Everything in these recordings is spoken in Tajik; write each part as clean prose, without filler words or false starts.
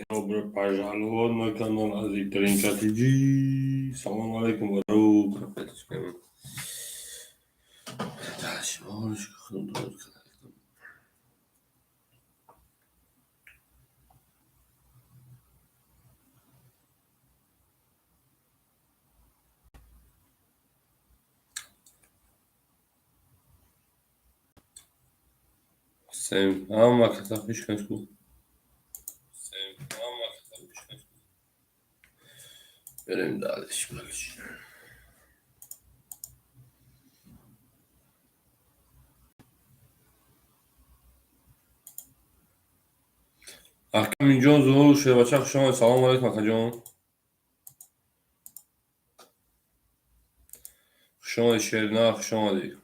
Добро пожаловать на канал Азик Тринка ТГ. Салам алейкум, бару. Всем ама казах. Берем дальше, дальше. Аҳкаминҷон, зуҳур шербача, хуш омадед. Салому алайкум, акаҷон. Хуш омадед, Шерина, хуш омадед.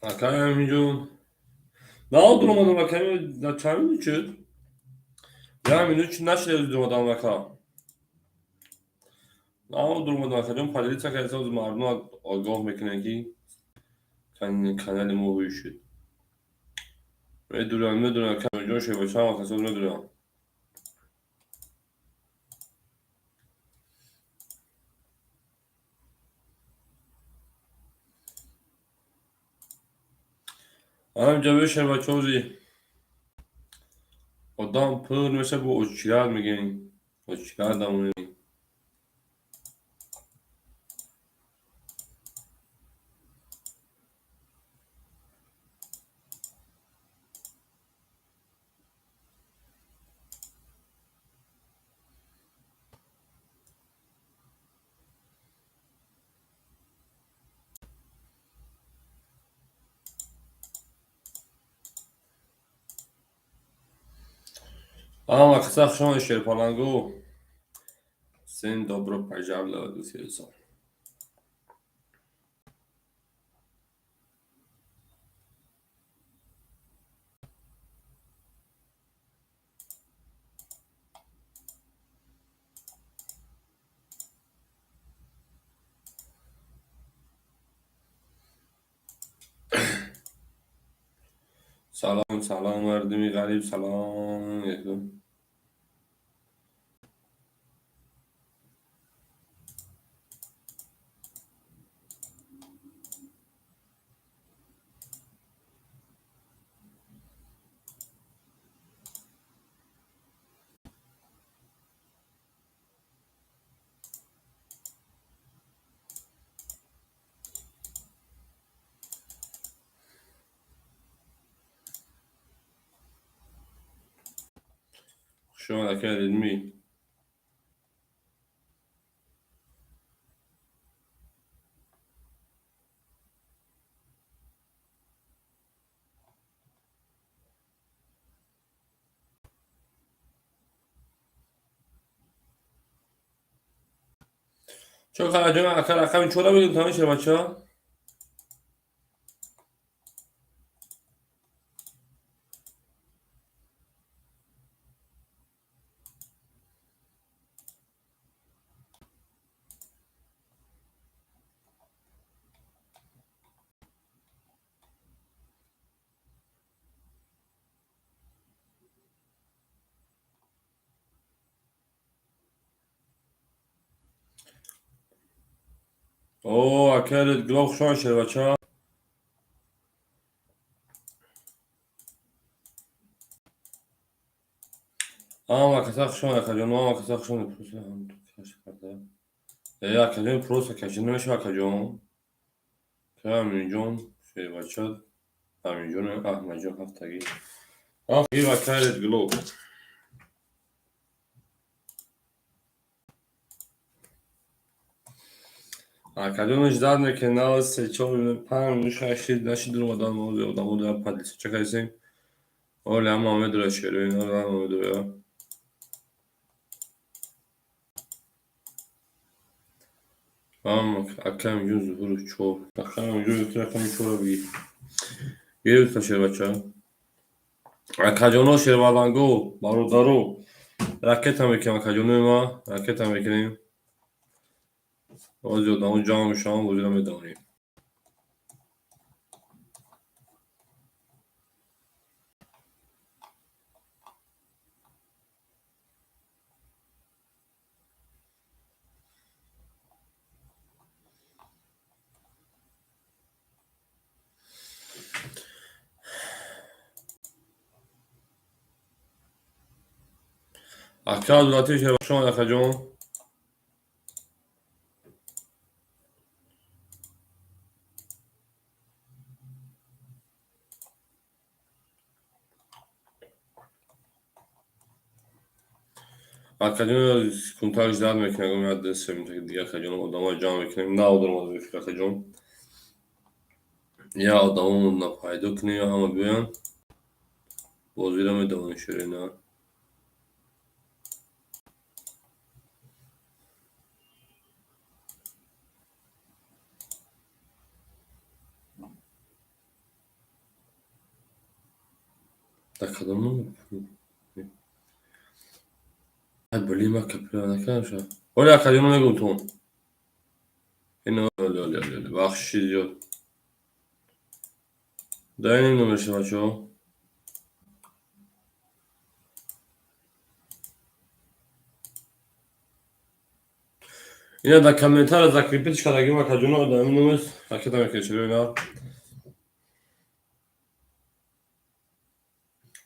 Акааминҷон. На дуромадам, ака, чанд минут шуд? Як минут шуд, нашида дуромадам, ака. На дуромадам, акаҷон, поделиться кардед, мардум огоҳ мекунанд, ки канали мо ҳуй шуд. Медурам, медурам, акаҷон, шербачаам, акасоз медурам. Ҳамҷа бешербачози одам пур меша, бо очират мегӯем. Очират дамонем. Ама каса хуш омадед, шерпалангу. Всем добро пожаловать, дӯстон. Салом, салом, мардуми ғариб, салом алейкум. Хуш омад, акай Ридмӣ. Чо ҷон, ака, рақами чора бидем то шербача? О, ака Редгулов, хуш омад, шербача. Ама каса хуш омад, акаҷон, ама каса хуш омад. Э, акаҷон, просто кашида намешава, акаҷон. Акааминҷон, шербача. Аминҷон, Аҳмадҷон ҳафтагӣ. Ҳафтагӣ ва Кайрет Глоб. Акаҷон, ждать мекунем, нав се, чор, панҷ, шаш наши дуромадан, одамо дар подлица чакайсем. Оли ҳама медора, шероин, оли ҳама медора. Ҳама акаам ҷон Зуҳуров чор. Акаам ҷон рақами чорро бигир. Гирифта, шербача. Акаҷоно, шербаланго, бародаро, ракета мекунем, акаҷонои ма, ракета мекунем. Ози одамо ҷамъ мешаванд, бозиро медавонем. Ака Абдулатиф шербачон, акаҷон. Акаҷон, секундтар ждать мекунем, як ду се минута дига, акаҷон, одамо ҷамъ мекунем. На одамода бификр, акаҷон. Я одамоно пайдо кунем, ҳама биёянд. Бозиро медавонем, шерина. Дар кадом номер? Ай, блин, ман копировать накардам шояд. Оли, акаҷоно, мегӯм тон. Ин оли, оли, оли, оли, бахшиши зиёд. Дар ин номер ша, бачаҳо. Ина дар комментария закрепить кардагим, акаҷоно, дар ин номер ракета мекунед, чиро.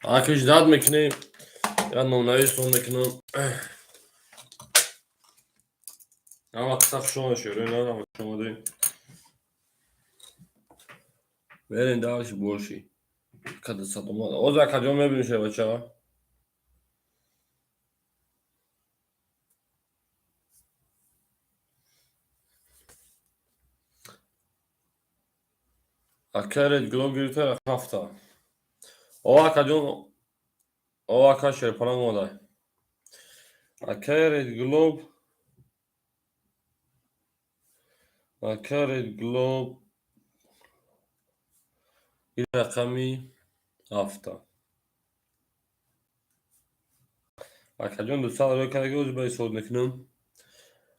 Аки ждать мекунем. Я номнавис он мекунам. Ҳама қисса хуш омадед, шерои, ҳама хуш омадед. Берем дальше больше. Када сад омад. Ҳозир, акаҷон, мебинем, шербача. Ака Ред Глоб гирифта ҳафта. О, акаҷон, о, ака Шерпаланг омада. Ака Ред Глоб, ака Ред Глоб ин рақами ҳафта. Акаҷон, 200 рӯй кардаги, ҳозир ба ҳисоб мекунам.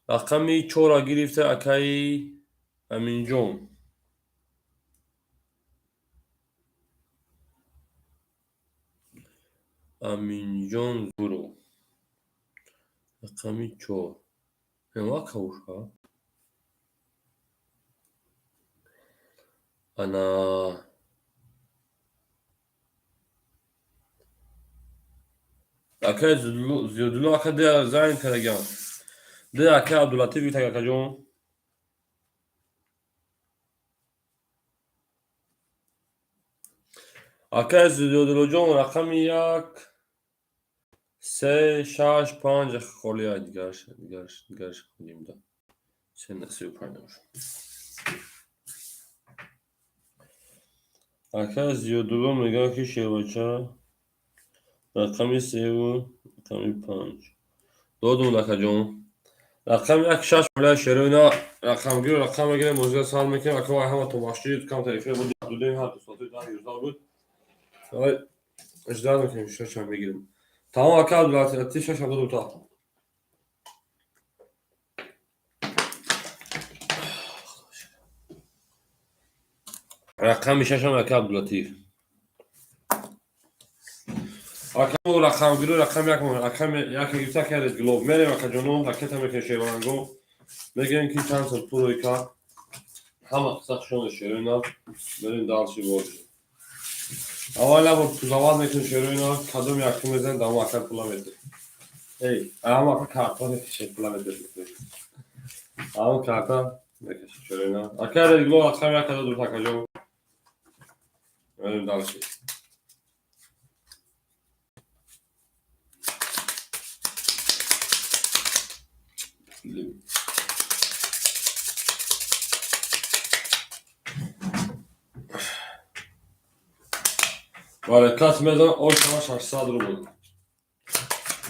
Рақами чорро гирифта акаи Аминҷон. Аминҷон Зуров. Рақами чор. Ема кавуша? Ана акаи Зиёдулло, ака зайн кардагиам. Д ака Абдулатиф гирифта, акаҷон. Акаи Зиёдуллоҷон, рақами як, се, шаш, панҷ холия, дигараш, дигараш, дигараш нимда. Се на 35 набошад. Ака Зиёдулло мегӯяд, ки шербача рақами севу рақами панҷ. Додум, акаҷон. Рақами як, шаш холия, шероина рақамгиру рақам мегирем, бозиро сар мекунем. Ака, вай ҳама то бахшид, камтар эфир буд, дудем, ҳар ду соати даҳ ёздаҳ буд. Давай ждать мекунем, шашам мегирем. Тамом, ака Абдулатиф, шашам додум та. Рақами шашам ака Абдулатиф. Ака рақамгиру рақами як, рақами як гирифта ака Ред Глоб. Мерем, акаҷоно, ракета мекунем, шербаланго. Мегӯем, ки чанд сол пул рӯй кард. Ҳама қисса хушонд, шероина. Мерем дальше больше. Аввал як бор пузават мекунем, шероина, кадом якум мезанем, дамо ака пула медиҳем. Эй, ҳама ака карта мекашем, пула медиҳем. Ҳамон карта мекашем, шероина. Ака Ред Глоб рақами як додум, акаҷон. Мерем дальше. Бале, кас мезанад о шава 600 рубл.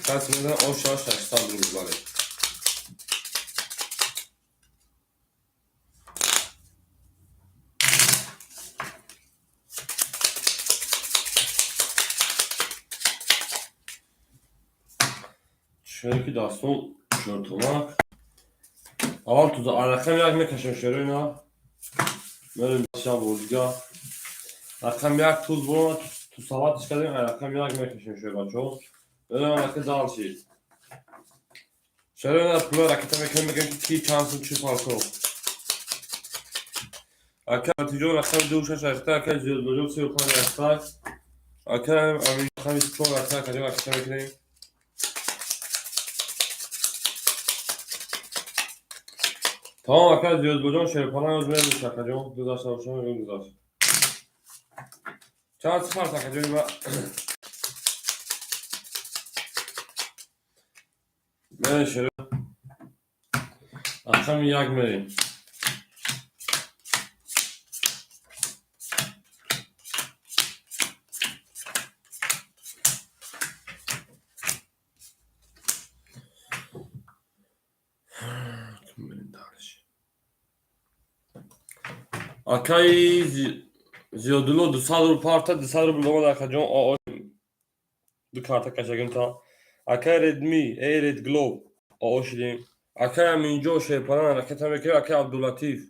Кас мезанад о шава 600 рубл, бале. Чунки дастон чортумак. Аввал туза рақами як мекашем шерои на. Мерем шаб бордига. Рақами як туз бо ту саватиш кардем, рақами як мекашем шерои бачаҳо. Мерем рака дальше. Шерои на пула ракета мекунем, мегӯем ки ки чанд сум чӣ фарқо. Ака Тиҷон рақами ду шаш ракета, ака Зиёдбоҷон 35 ракета. Ака Амин рақами 4 ракета, ака ракета мекунем. Тамом ака Зиёдбоҷон шерпалан ёз мерем акаҷон, гузашта бошам гузашт. Чанд сифар акаҷон ма мерем шер рақами як мерем. Акаи Зиёдулло 200 рубл парта, 200 рубл омад акаҷон, о ду карта кашагим та. Акаи Редми, эй Ред Глоб, о шидем. Акаи Аминҷо шерпалан ракета мекунем, акаи Абдулатиф.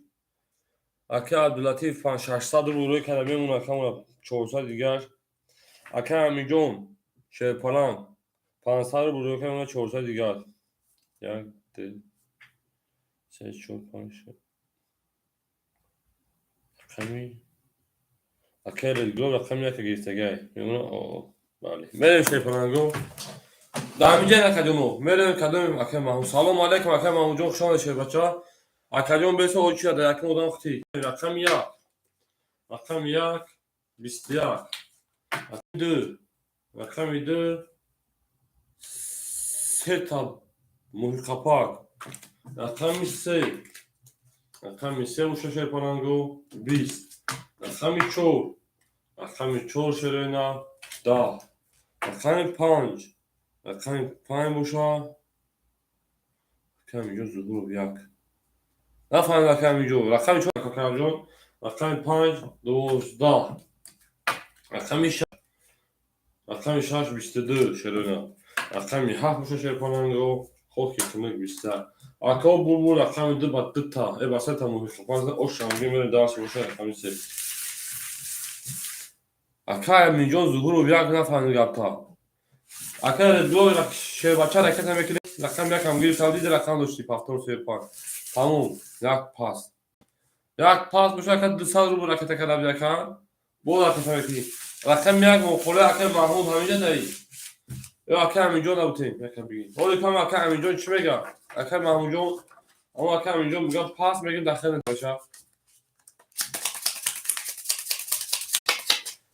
Акаи Абдулатиф 600 рубл рӯй карда мемонад, акамона 400 дигар. Акаи Аминҷон шерпалан 500 рубл рӯй карда мемонад, 400 дигар. 1 2 3 4 5 6 рақами акаи Редглоб рақами яка гирифтагай. Мемона о бале. Мерем шерпаланго. Дар ҳаминҷа акаҷоно мерем кадом акаи Маҳмуд. Салом алайкум акаи Маҳмудҷон, хуш омадед шербача. Акаҷон бесо очи дар якум одам хути. Рақами як. Рақами як 21. Рақами ду. Рақами ду сета муҳиқапак. Рақами се. Рақами се уша шерпаланго 20. Рақами чор. Рақами чор шероина 10. Рақами панҷ. Рақами панҷ боша. Рақами инҷо Зуҳуров як. Нафаҳмид рақами инҷо. Рақами чор акаҷон. Рақами панҷ 12. Рақами шаш. Рақами шаш 22 шероина. Рақами ҳафт боша шерпаланго хоки хунук 21. Ака булбул рақами ду ба дута, ба сета муҳиқапан ош шанги мерем дарс боша рақами се. Ака Аминҷон Зуҳуров як нафаҳмид гапта. Ака Редглов шербача ракета мекунем, рақами якам гирифтам, диди рақам дошти повтор 35. Тамом, як пас. Як пас боша ака 200 рубл ракета карда буд ака. Боз ракета мекунӣ. Рақами як моқоле ака Маҳмуд ҳаминҷа даи. Ё ака Аминҷон набутем, яка бигӣ. Ҳоли кам ака Аминҷон чӣ мега? Ака Маҳмудҷон, аммо ака Аминҷон мега пас мегим дахил баша.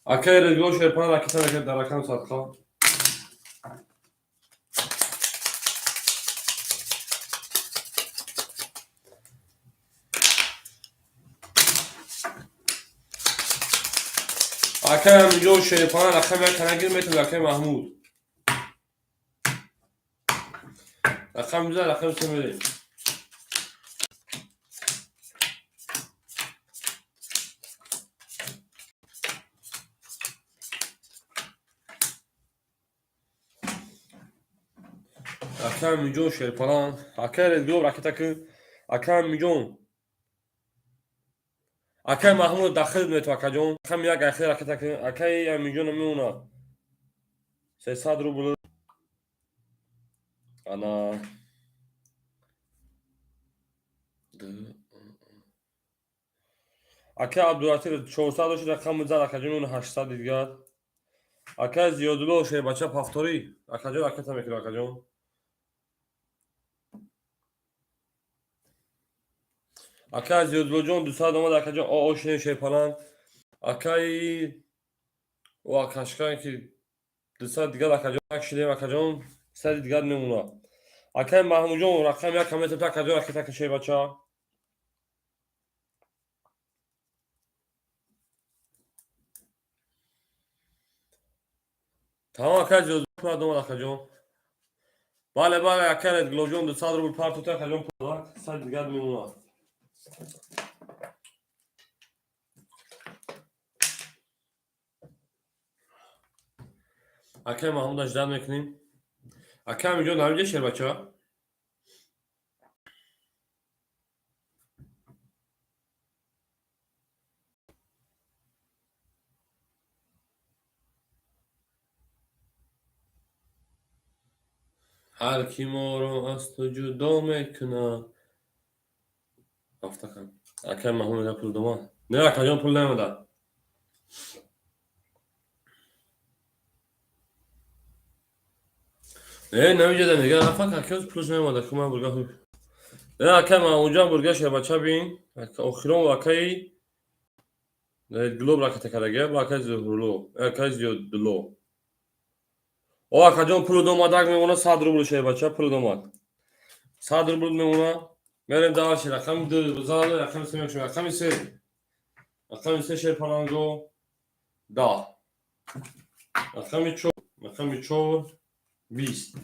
Акаи Редглов шерпан ракета мекунад дар рақами садқа. Акаи Аминҷон шерпан рақами як канагир метавонад акаи Маҳмуд. Рақами ду рақами се мерем. Акаи Аминҷон шерпалан, акаи Редглов ракета кун, акаи Аминҷон. Акаи Маҳмуд дахил метавад акаҷон. Рақами як ахир ракета кун, акаи Аминҷон мемонад. 300 рубл. Ана акаи Абдулатиф 400 дошт, рақами зад акаҷон мемонад 800 дигар. Акаи Зиёдулло шербача повторӣ, акаҷон ракета мекунад акаҷон. Акаи Зиёдуллоҷон 200 омад акаҷон, о шинем шерпалан. Акаи О, акашкае ки 200 дигар, акаҷон, як шидем, акаҷон, 100 дигар мемонад. Акаи Маҳмудҷон, рақами як метавта, акаҷон, ракета кашей, бача. Тамом, акаи зиёд пул омад, акаҷон. Бале, бале, акаи Редгловҷон, 200 рубл партота, акаҷон, пул 100 дигар мемонад. Акаи Маҳмуда ждать мекунем. Акаи Амиҷон ҳаминҷа, шербача? Ҳар ки моро аз ту ҷудо мекунад. Рафтакан. Акаи Маҳмуд мега, пул домад. Не, акаҷон, пул наомада. Э, намиҷада мега, рафак, акаёз пулш наомада, ку ман бурга. Не, акаи Маҳмудҷон бурга, шербача, бин. Охирон акаи Глоб ракета кардага, ба акаи Зуҳрулло, акаи Зиёдулло. О, акаҷон, пулу домадак мемона, 100 рубл, шербача, пулу домад. 100 рубл мемона. Мерем дальше, рақами ду, зал, рақами се мекушем, рақами се. Рақами се, шерпаланго, 10. Рақами чор, рақами чор, 20.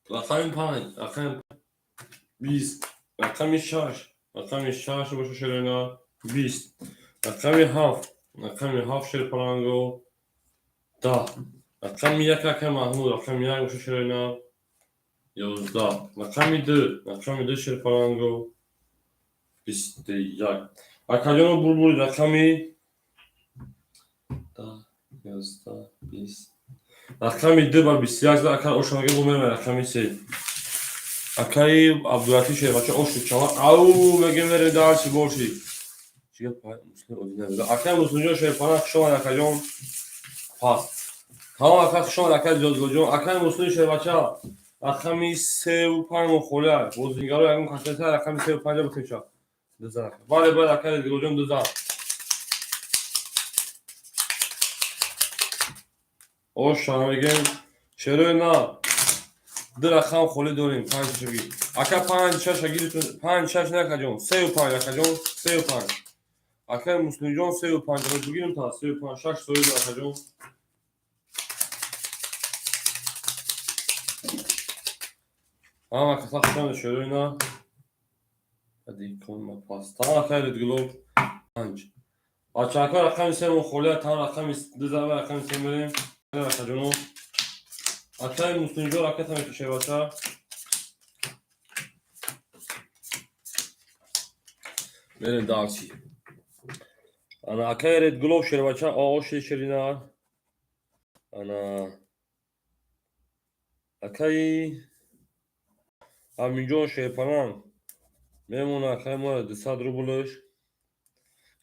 Рақами панҷ, рақами 20. Рақами шаш, рақами шаш боша, шерина, 20. Рақами ҳафт, рақами ҳафт, шерпаланго, 10. Рақами як, акаи Маҳмуд, рақами як боша, шерина, 11. Рақами ду, рақами ду, шерпаланго, 21. Акаҷоно, булбули рақами 10, 11, 20. Рақами ду ба 21 зад, ака ошамага бо мерем рақами се. Акаи Абдулатиф, шербача, ошу чава. Ау, меге, мерем дальше боши. Чӣ гап, Муслим одина. Акаи Муслимҷон, шерпана, хуш омад, акаҷон. Пас. Тамом, ака, хуш омад, акаи Зиёдуллоҷон. Акаи Муслим, шербача, рақами севу панҷ мохолия. Бозингаро ягон касета рақами севу панҷа бутемша. Дузан. Бале, бале, акаи Зиёдуллоҷон, дузан. Оша мегем, шерои на ду рақам холӣ дорем, панҷ шашаги. Ака, панҷ шаша гирифтун, панҷ шаш не, акаҷон, сею панҷ, акаҷон, сею панҷ. Акаи Муслимҷон, сею панҷ бигирим та сею панҷ, шаш соиз, акаҷон. Ҳама каса хушомед, шерои на. Пас. Тамом, акаи Редглоб, панҷ. Бачаҳако, рақами семон холия, там рақами ду зарба, рақами се мерем. Акаҷоно. Акаи Муслимҷон ракета мекушед, бача. Мерем дальше. Ана акаи Редгулов, шербача, оши ширина. Ана акаи Аминҷон, шерпалан мемона, акаи мо, 200 рублш.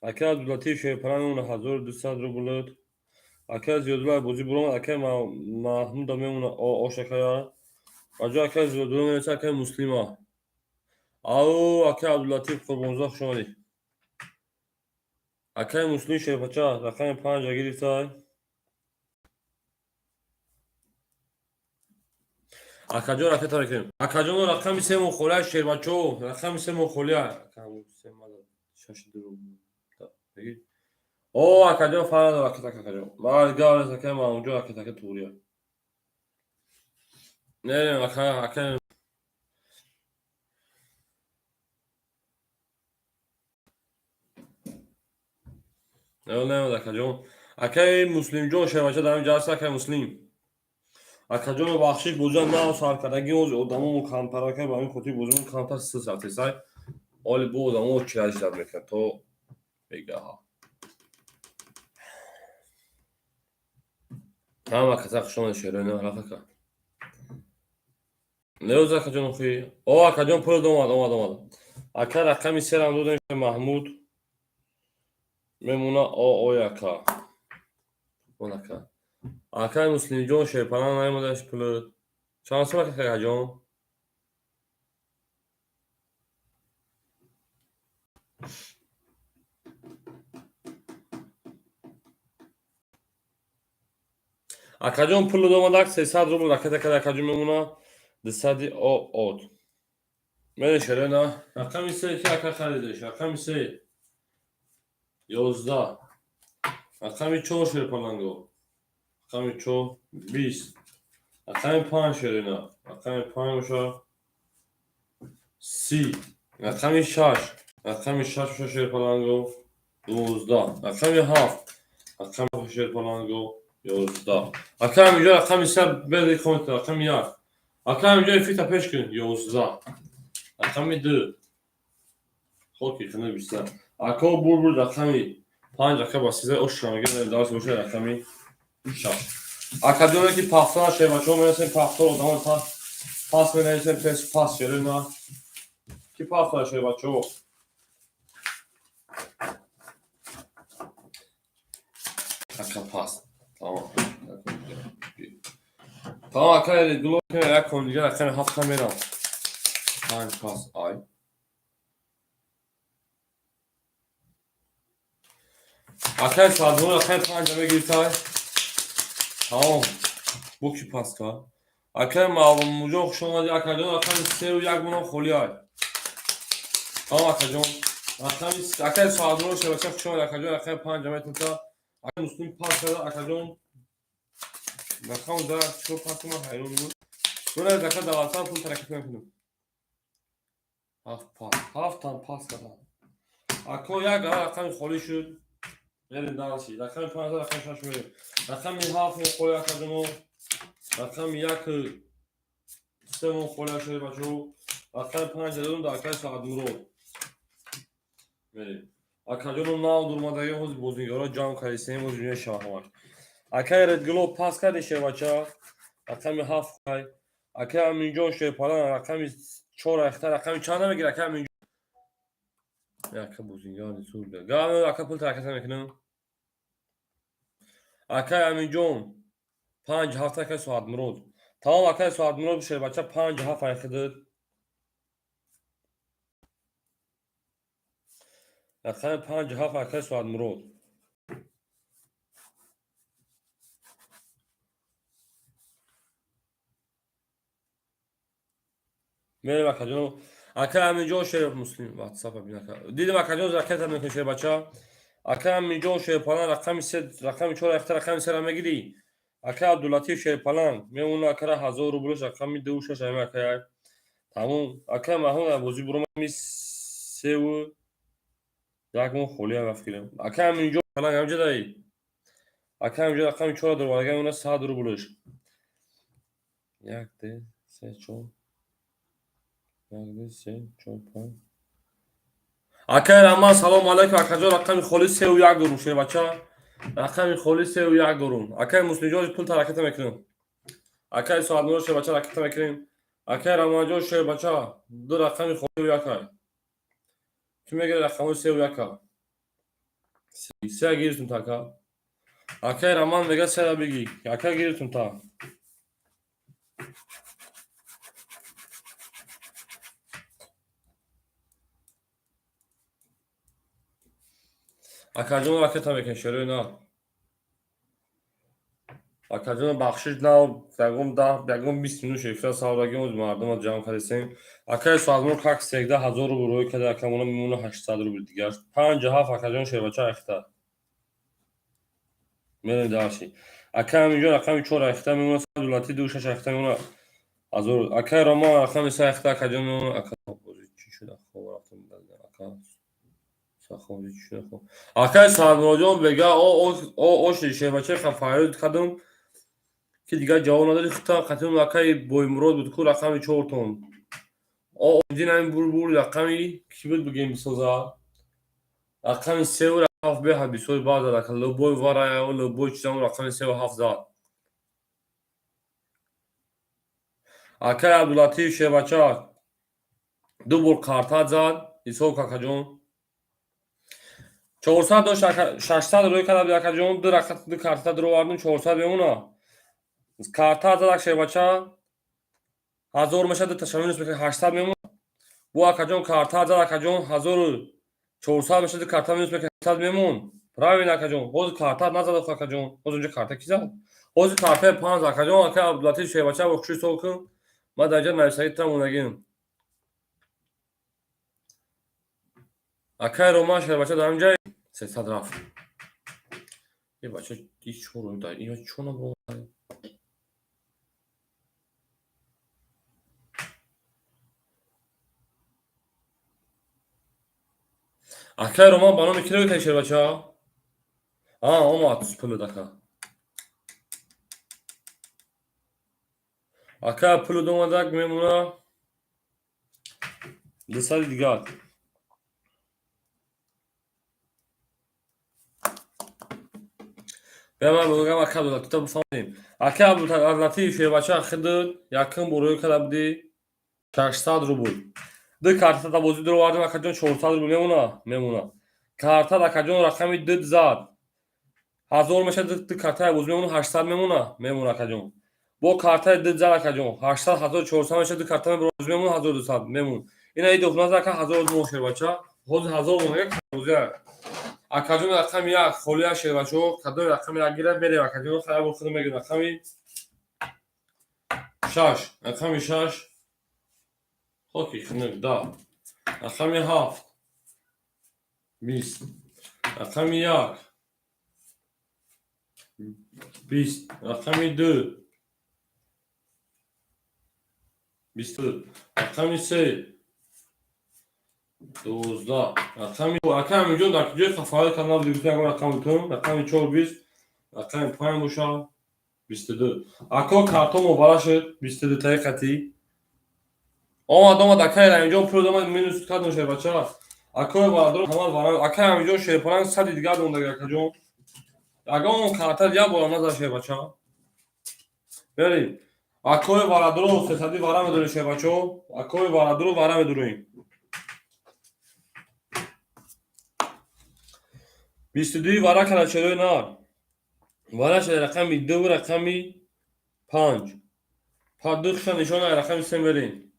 Акаи Абдулатиф, шерпалан, мемона 1200 рублт. Акаи Зиёдулла бозӣ буромад, акаи Маҳмуда мемона ош, акая. Ба ҷои акаи Зиёдулла менависа акаи Муслима. Ау, акаи Абдулатиф Қурбонзода, хуш омадӣ. Акаи Муслим, шерпача, рақами панҷа гирифтай. Акаҷон, ракета мекунем. Акаҷоно, рақами семон холия, шербачо, рақами семон холия. Шаш ду. О, акаҷон, фарқ надорад, ракета, акаҷон. Ман гап нест, акаи Маҳмудҷон, ракетака туғрия. Не, ака, акаи. Не, не, акаҷон. Акаи Муслимҷон, шербача, дар ҳамин ҷо ҳаст, акаи Муслим. Акаҷоно, бахшиш, бозиам нав сар кардаги, ози одамомо камтар, ака, ба ҳамин хотир бозимон камтар сис рафтесай. Оли бо одамо чираш зад мекунад то бегаҳа. Ҳама каса хуш омадед, шероина, рафака. Неоз, акаҷон, охи. О, акаҷон, пул омад, омад, омад. Ака, рақами серам додем, Маҳмуд мемона, о, ой, ака. Он ака. Акаи Муслимҷон, шерпалан, наомадаш пулат. Чанд сом, акаҷон? Акаҷон, пул домадак, 300 рубл ракета када, акаҷон, мемона дусади от. Мере, шерена. Рақами се ки, ака, харидеш? Рақами се 11, рақами чор, шерпаланго, рақами чор 20, рақами панҷ, шерина, рақами панҷ боша 30, рақами шаш, рақами шаш боша, шерпаланго, 12, рақами ҳафт, рақами шерпаланго, 11. Ака, ҳаминҷо рақами се бери комната, рақами як. Ака, ҳаминҷо эфита пеш кун, 11, рақами ду, хоки хина биста. Ако бурбур, рақами панҷ, ака, ба сиза ошрамега дарс боша, рақами шаш. Акаҷоне ки пахтара, шербачаҳо, менависем пахтор, одамо пас менависем, пес пас, шерина ки пахтара, шербачаҳо. Ака, пас, тамом, тамом, ака, гуло як кон дигар, рақами ҳафта мерам, панҷ пас ай. Акай Сардор, акай, панҷа мегирифтай. Тамом. Бу ки пас кард? Акай Маълумуҷон, хуш омадӣ, акаҷон, рақами сеу як мона холӣ ай. Тамом, акаҷон. Рақами акай Сардор шабака, хуш омадӣ, акаҷон, рақами панҷа метунта. Акай Муслим пас карда, акаҷон. Рақам да чикор пас кунам, ҳайрон мемон. Бира, ака, давлатан пул ҳаракат мекунам. Ҳафт пас. Ҳафтам пас кардам. Ако, як рақами холӣ шуд. Мерем дальше. Рақами панҷ, рақами шаш мерем. Рақами ҳафт холӣ, акаҷоно. Рақами як семон холӣ шуд, бачаҳо. Рақами панҷ додум да акаи Саадмурод. Мерем. Акаҷоно, нав дурмадаги, ҳозир бозигаро ҷамъ кардисем, ҳозир мешава ҳамаш. Акаи Редгло, пас карди, шербача. Рақами ҳафт хай. Акаи Аминҷон шерпалан, рақами чор ахта, рақами чанд намегир, акаи Аминҷон? Яка бозингар сур. Гав, ака, пул ҳаракат мекунам. Акаи Аминҷон, панҷ ҳафт, акаи Соатмурод. Тамом, акаи Соатмурод, шербача, панҷ ҳафт айхидид. Рақами панҷ ҳафт, акаи Соатмурод. Мерем, акаҷон. Акаи Аминҷон шер Муслим ватсапа бин, ака. Дидем, акаҷон, ракета мекунӣ, шербача. Акаи Аминҷон шерпалан, рақами се, рақами чор ахта, рақами сера мегирӣ. Акаи Абдуллатиф шерпалан мемона, акара 1000 рублш, рақами ду шаш ами акаи. Тамом. Акаи Маҳмуд бозӣ буромами севу як мон холӣ рафт гирем. Акаи Аминҷон палан ҳамҷа даи. Акаи Аминҷон рақами чора дорварага мемона 100 рублш. Як, ду, се, чор. Як, ду, се, чор, панҷ. Акаи Раман, салому алайкум, акаҷон, рақами холӣ севу як дорум, шербача. Рақами холӣ севу як дорум. Акаи Муслимҷон, пул ҳараката мекунем. Акаи Соатмурод шербача, ракета мекунем. Акаи Раманҷон шербача, ду рақами холӣ якай. Кӣ мегирад рақамҳои севу яка? Се гирифтум та, ака. Акаи Раман мега сера бигӣ. Ака, гирифтум та. Акаҷон, ракета мекунем, шерои на. Акаҷон, бахшиш, нав ягон 10, ягон 20 минут шефта савдагӣ мардума ҷамъ кардесем. Акаи Соатмур как всегда 1000 рубл рӯй карда, акамона мемона 800 рубл дигар. Панҷа ҳафт, акаҷон, шербача ахта. Мерем дальше. Акаи Аминҷон рақами чор ахта мемона Абдуллатиф, ду шаш ахта мемона ҳазор. Акаи Роман рақами се ахта, акаҷон, мемона. Ака, бозӣ чӣ шуда? Хоб рафтам, ака. Сахоби чӣ шуда, хоб. Акаи Саадмуроджон бега о оши шербача фарёд кардам, ки дигар ҷавоб надоди, хута қатиум акаи Боймурод буд ку, рақами чортон. О дин ҳамин бурбур, рақами кӣ буд, бигем бисоза. Рақами севу ҳафт беҳад бисёр баъд зад, ака, любой варая, любой чизам рақами севу ҳафт зад. Акаи Абдуллатиф шербача ду бор картат зад, ҳисоб, какаҷон. 400 дошт, 600 рӯй карда буд, акаҷон, ду рақат, ду карта дуровардум, 400 мемона. Карта зад шербача, 1000 мешад, ду ташаминус мекунад, 800 мемона. Бу, акаҷон, карта зад, акаҷон, 1400 мешад, ду карта минус мекунад, 800 мемон. Правильно, акаҷон. Ҳозир карта назад, акаҷон. Ҳозир инҷа карта ки зад? Ҳозир картаи панҷ, акаҷон. Ака Абдулатиф, шербача, бо хуши ҳисоб кун. Ман дар инҷа нависагӣ монагим. Акай Роман, шербача, дар инҷа 300 рафт. Е, бача, и чоро да ина чо набро. Акай Роман, ба номи ки рӯй, шербача? А, омад пулуд, ака. Ака, пулуд омадак, мемона 200 дигар. Бя, ман бигам, ака Абдулатиф, бифаҳмем. Ака Абдулатиф, шербача, хидд якум бор рӯй карда будӣ 600 рубл. Ду картата бозӣ дуровардем, акаҷон, 400 рубл мемона, мемона. Картат, акаҷон, рақами дид зад. 1000 мешад, ду картаи бозӣ мемона, 800 мемона, мемона, акаҷон. Бо картаи дид зад, акаҷон, 800, 1400 мешад, ду карта бозӣ мемона, 1200 мемон. Ина и дохназа, ака, 1000 мо, шербача. Ҳозир 1000 мона бозӣ. Акаҷон, рақами як холия, шербачо, кадоми рақами як гира, мерем, акаҷон, хая бор худо мегирем. Рақами шаш, рақами шаш, хоки хунук, да. Рақами ҳафт, 20, рақами як, 20, рақами ду, 22, рақами се, 12, рақами ака ҳаминҷон дар ҷои хафаҳои канал дигуфта ягон рақам бутун, рақами чор, 20, рақами панҷ боша, 22. Ако, картон мубарак шуд, 22 таи қатӣ. Омад, омад, акай Рамиҷон, пул омад, минус кардам, шербача. Акои бародаро, ҳамад вара, акай Рамиҷон, шерпаланг сади дигар дондаги, акаҷон. Ягон карта як борам назад, шербача. Берем. Акои бародаро, сесади вара медорем, шербачо. Акои бародаро, вара медорем. 22-и вара кара, шерои нар. Вара шуда рақами ду, рақами панҷ. Паддухша нишона, рақами се мерем.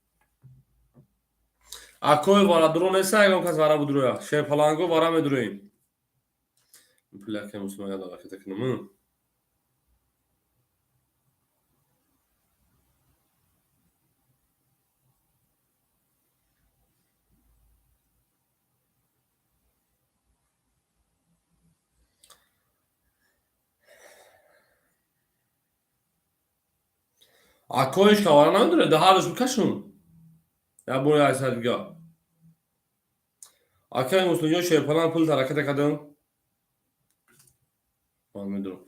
Акои варадуро неста, ягон кас вара будуроя. Шерпаланго вара медуроем. Пули акай мусулман яд ракета кунам. Акоиш вара намедуре, да ҳардуш бикашум. Як бори айсар дига. Акай муслимҷон, шерпаланг, пул ҳараката кардам. Ман медурам.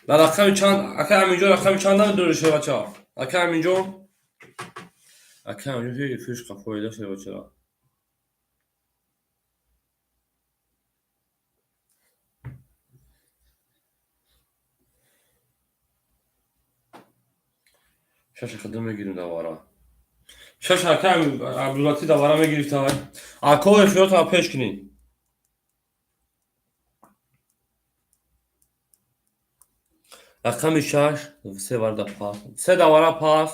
Дар рақами чанд, акай Аминҷон, рақами чанд намедури, шербача? Акай Аминҷон? Акай Аминҷон фиш қафоида, шербача. Шаша хадам мегирим дар вара. Шаша, акай Абдулатиф, дар вара мегирифта. Акои хиётро пеш кунед. Рақами шаш, се варда пас. Се давара пас.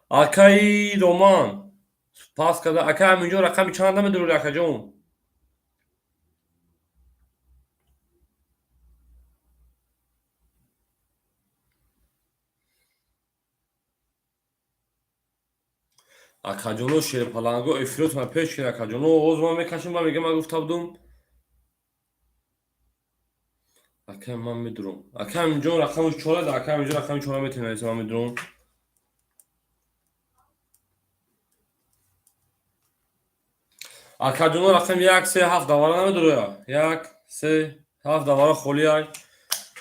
Акаи Роман пас карда. Акай Аминҷон, рақами чанд намедури, акаҷон? Акаҷоно, шерпаланго, эфиротона пеш кунед, акаҷоно. Оз ман мекашам ва мегам, ман гуфта будум. Акай, ман медурам. Акай Аминҷон, рақами чора, акай Аминҷон, рақами чора метавонед, ман медурам. Акаҷоно, рақами як, се, ҳафт давара намедуроя. Як, се, ҳафт давара холиай.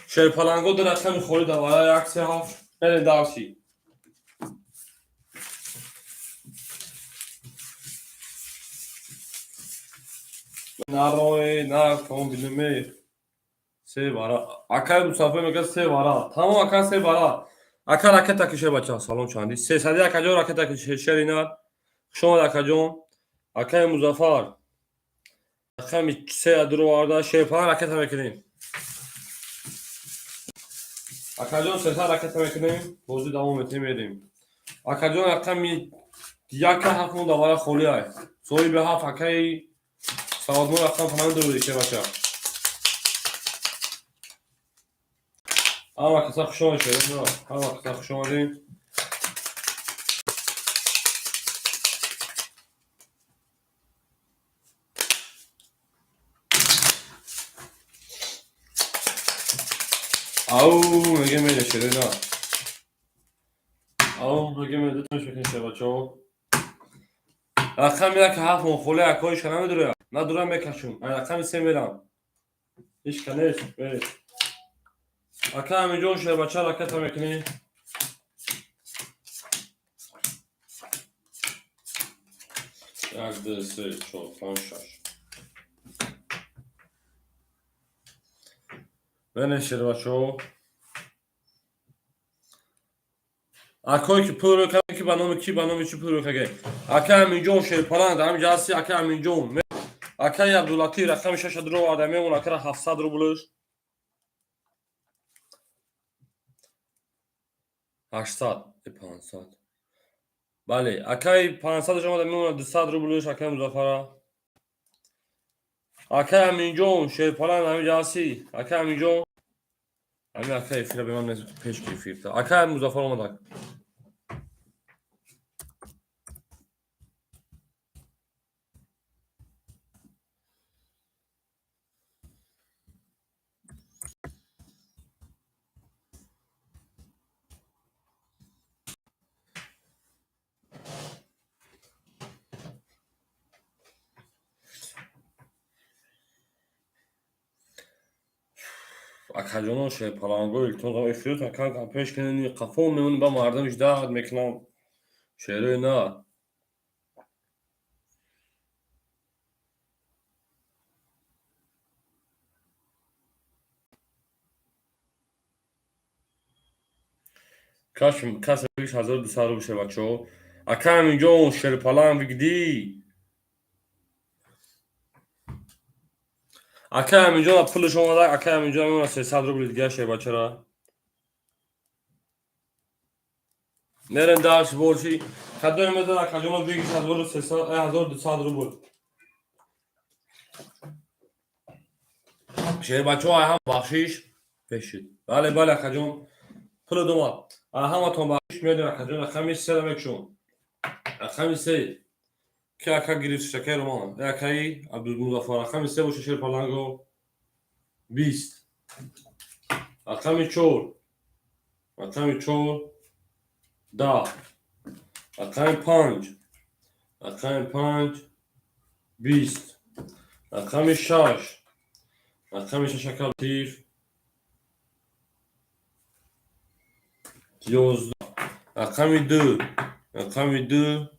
Шерпаланго, ду рақами холи давара, як, се, ҳафт. Мерем дарси. Нароe, на тамом билме. Се вара. Акай Мустафо мегӯяд се вара. Тамом, ака, се вара. Ака, ракета кише, бача. Салом, чанди. Сесади, акаҷон, ракета кише, шеринар. Хуш омад, акаҷон. Акаи Музаффар. Рақами се дуроварда, шерпаланг, ракета мекунем. Акаҷон, сесад ракета мекунем. Бозӣ давом метем, мерем. Акаҷон, рақами яка ҳафт мо давара холӣ ай. Соҳиби ҳафт, акаи Саводмон, рақам фалон дуруди, шербача. Ҳама каса хуш омадед, шерои. Ҳама каса хуш омадед. Ау, меге мере, шерои. Ау, меге мере, дуташ мекунем, шербачаҳо. Рақами як ҳафт монхоле акоиша намедуря. Надурам, мекашум. Ай рақами се мерам. Ҳичка нест, мерем. Ака Аминҷон, шербача, ракета мекунӣ. Як, ду, се, чор, панҷ, шаш. Мерем, шербачаҳо. Акое ки пул рӯй кард, ки ба номи ки, ба номи чӣ пул рӯй кард? Ака Аминҷон шерпаланд, ҳаминҷа ҳасти, ака Аминҷон. Акаи Абдуллатиф рақами шаша дуро оварда мемон, акара 700 рублш. 800, 500. Бале, акаи 500 омада мемонад 200 рублш, акаи Музаффара. Акаи Аминҷон шерпаланд, ҳаминҷа ҳасти, акаи Аминҷон. Ҳамин акаи эфира беман пеш ки эфирта. Акаи Музаффар омадак. Акаҷоно шерпаланго, илтимос, эфиротон кам-кам пеш кунед, қафо мемонед, ба мардум ждать мекунам. Шерои на. Каш касе 1200 рубл, шербачаҳо. Ака Аминҷон шерпаланг бигдӣ. Акай Аминҷон пулаш омада, акай Аминҷон мемонад 300 рубли дигар, шербачара. Мерем дальше больше. Кадоме медон, акаҷоно, бигиш 1300, 1200 рубл. Шербачаҳо, ай ҳам бахшиш пешид. Бале, бале, акаҷон. Пули домад. Ай ҳаматон бахшиш медем, акаҷон, рақами сера мекушом. Рақами се. Ки ака гирифт, шакаи роман. Акаи Абдулмузаффар рақами се боша, шерпаланго 20. Рақами чор. Рақами чор 10. Рақами панҷ. Рақами панҷ 20. Рақами шаш. Рақами шаш, ака Латиф, 11. Рақами ду. Рақами ду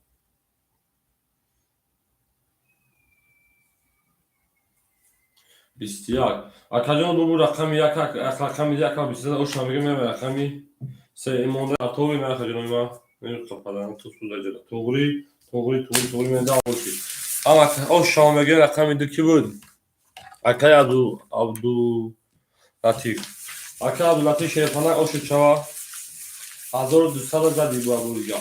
21. Акаҷон, бубу рақами як, рақами як 20 оша мегӯям, мерам рақами се монда атови ман, акаҷонои ман. Намеқападан тусузаҷара. Туғри, туғри, туғри, туғри мен да боши. Ама ош шома мегӯям, рақами ду ки буд? Акаи Абдулатиф. Акаи Абдулатиф шерпаланг оши чава? 1200 зади бу дига.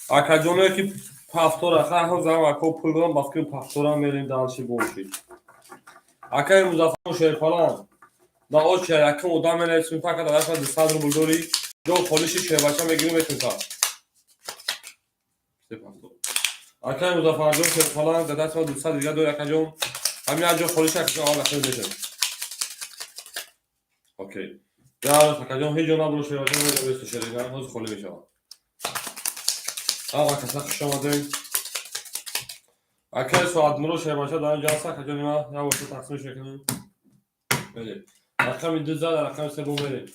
Акаҷоное ки пафтора, ха зам ако пул дорам, ба фикри пафтора мерем дальше боши. Акаи Музаффар шерпаланг. Да оча якум одам менависем, така да даста 200 рубл дорӣ. Ҷо холиши, шербача мегирим, метунта. Акаи Музаффарҷон шерпаланг, да даст 200 дига дорӣ, акаҷон. Ҳамин як ҷо холиши, акаҷон, аввал рақами мешавем. Окей. Да, акаҷон, ҳеҷ ҷо набуро, шербача мегирем, шерина, ҳозир холӣ мешавад. Аға каса хуш омадед. Акаи Соатмуро шербача дар инҷа ҳаст, акаҷони ман, як бор тақсимш мекунем. Мерем. Рақами ду зад, рақами се бо мерем.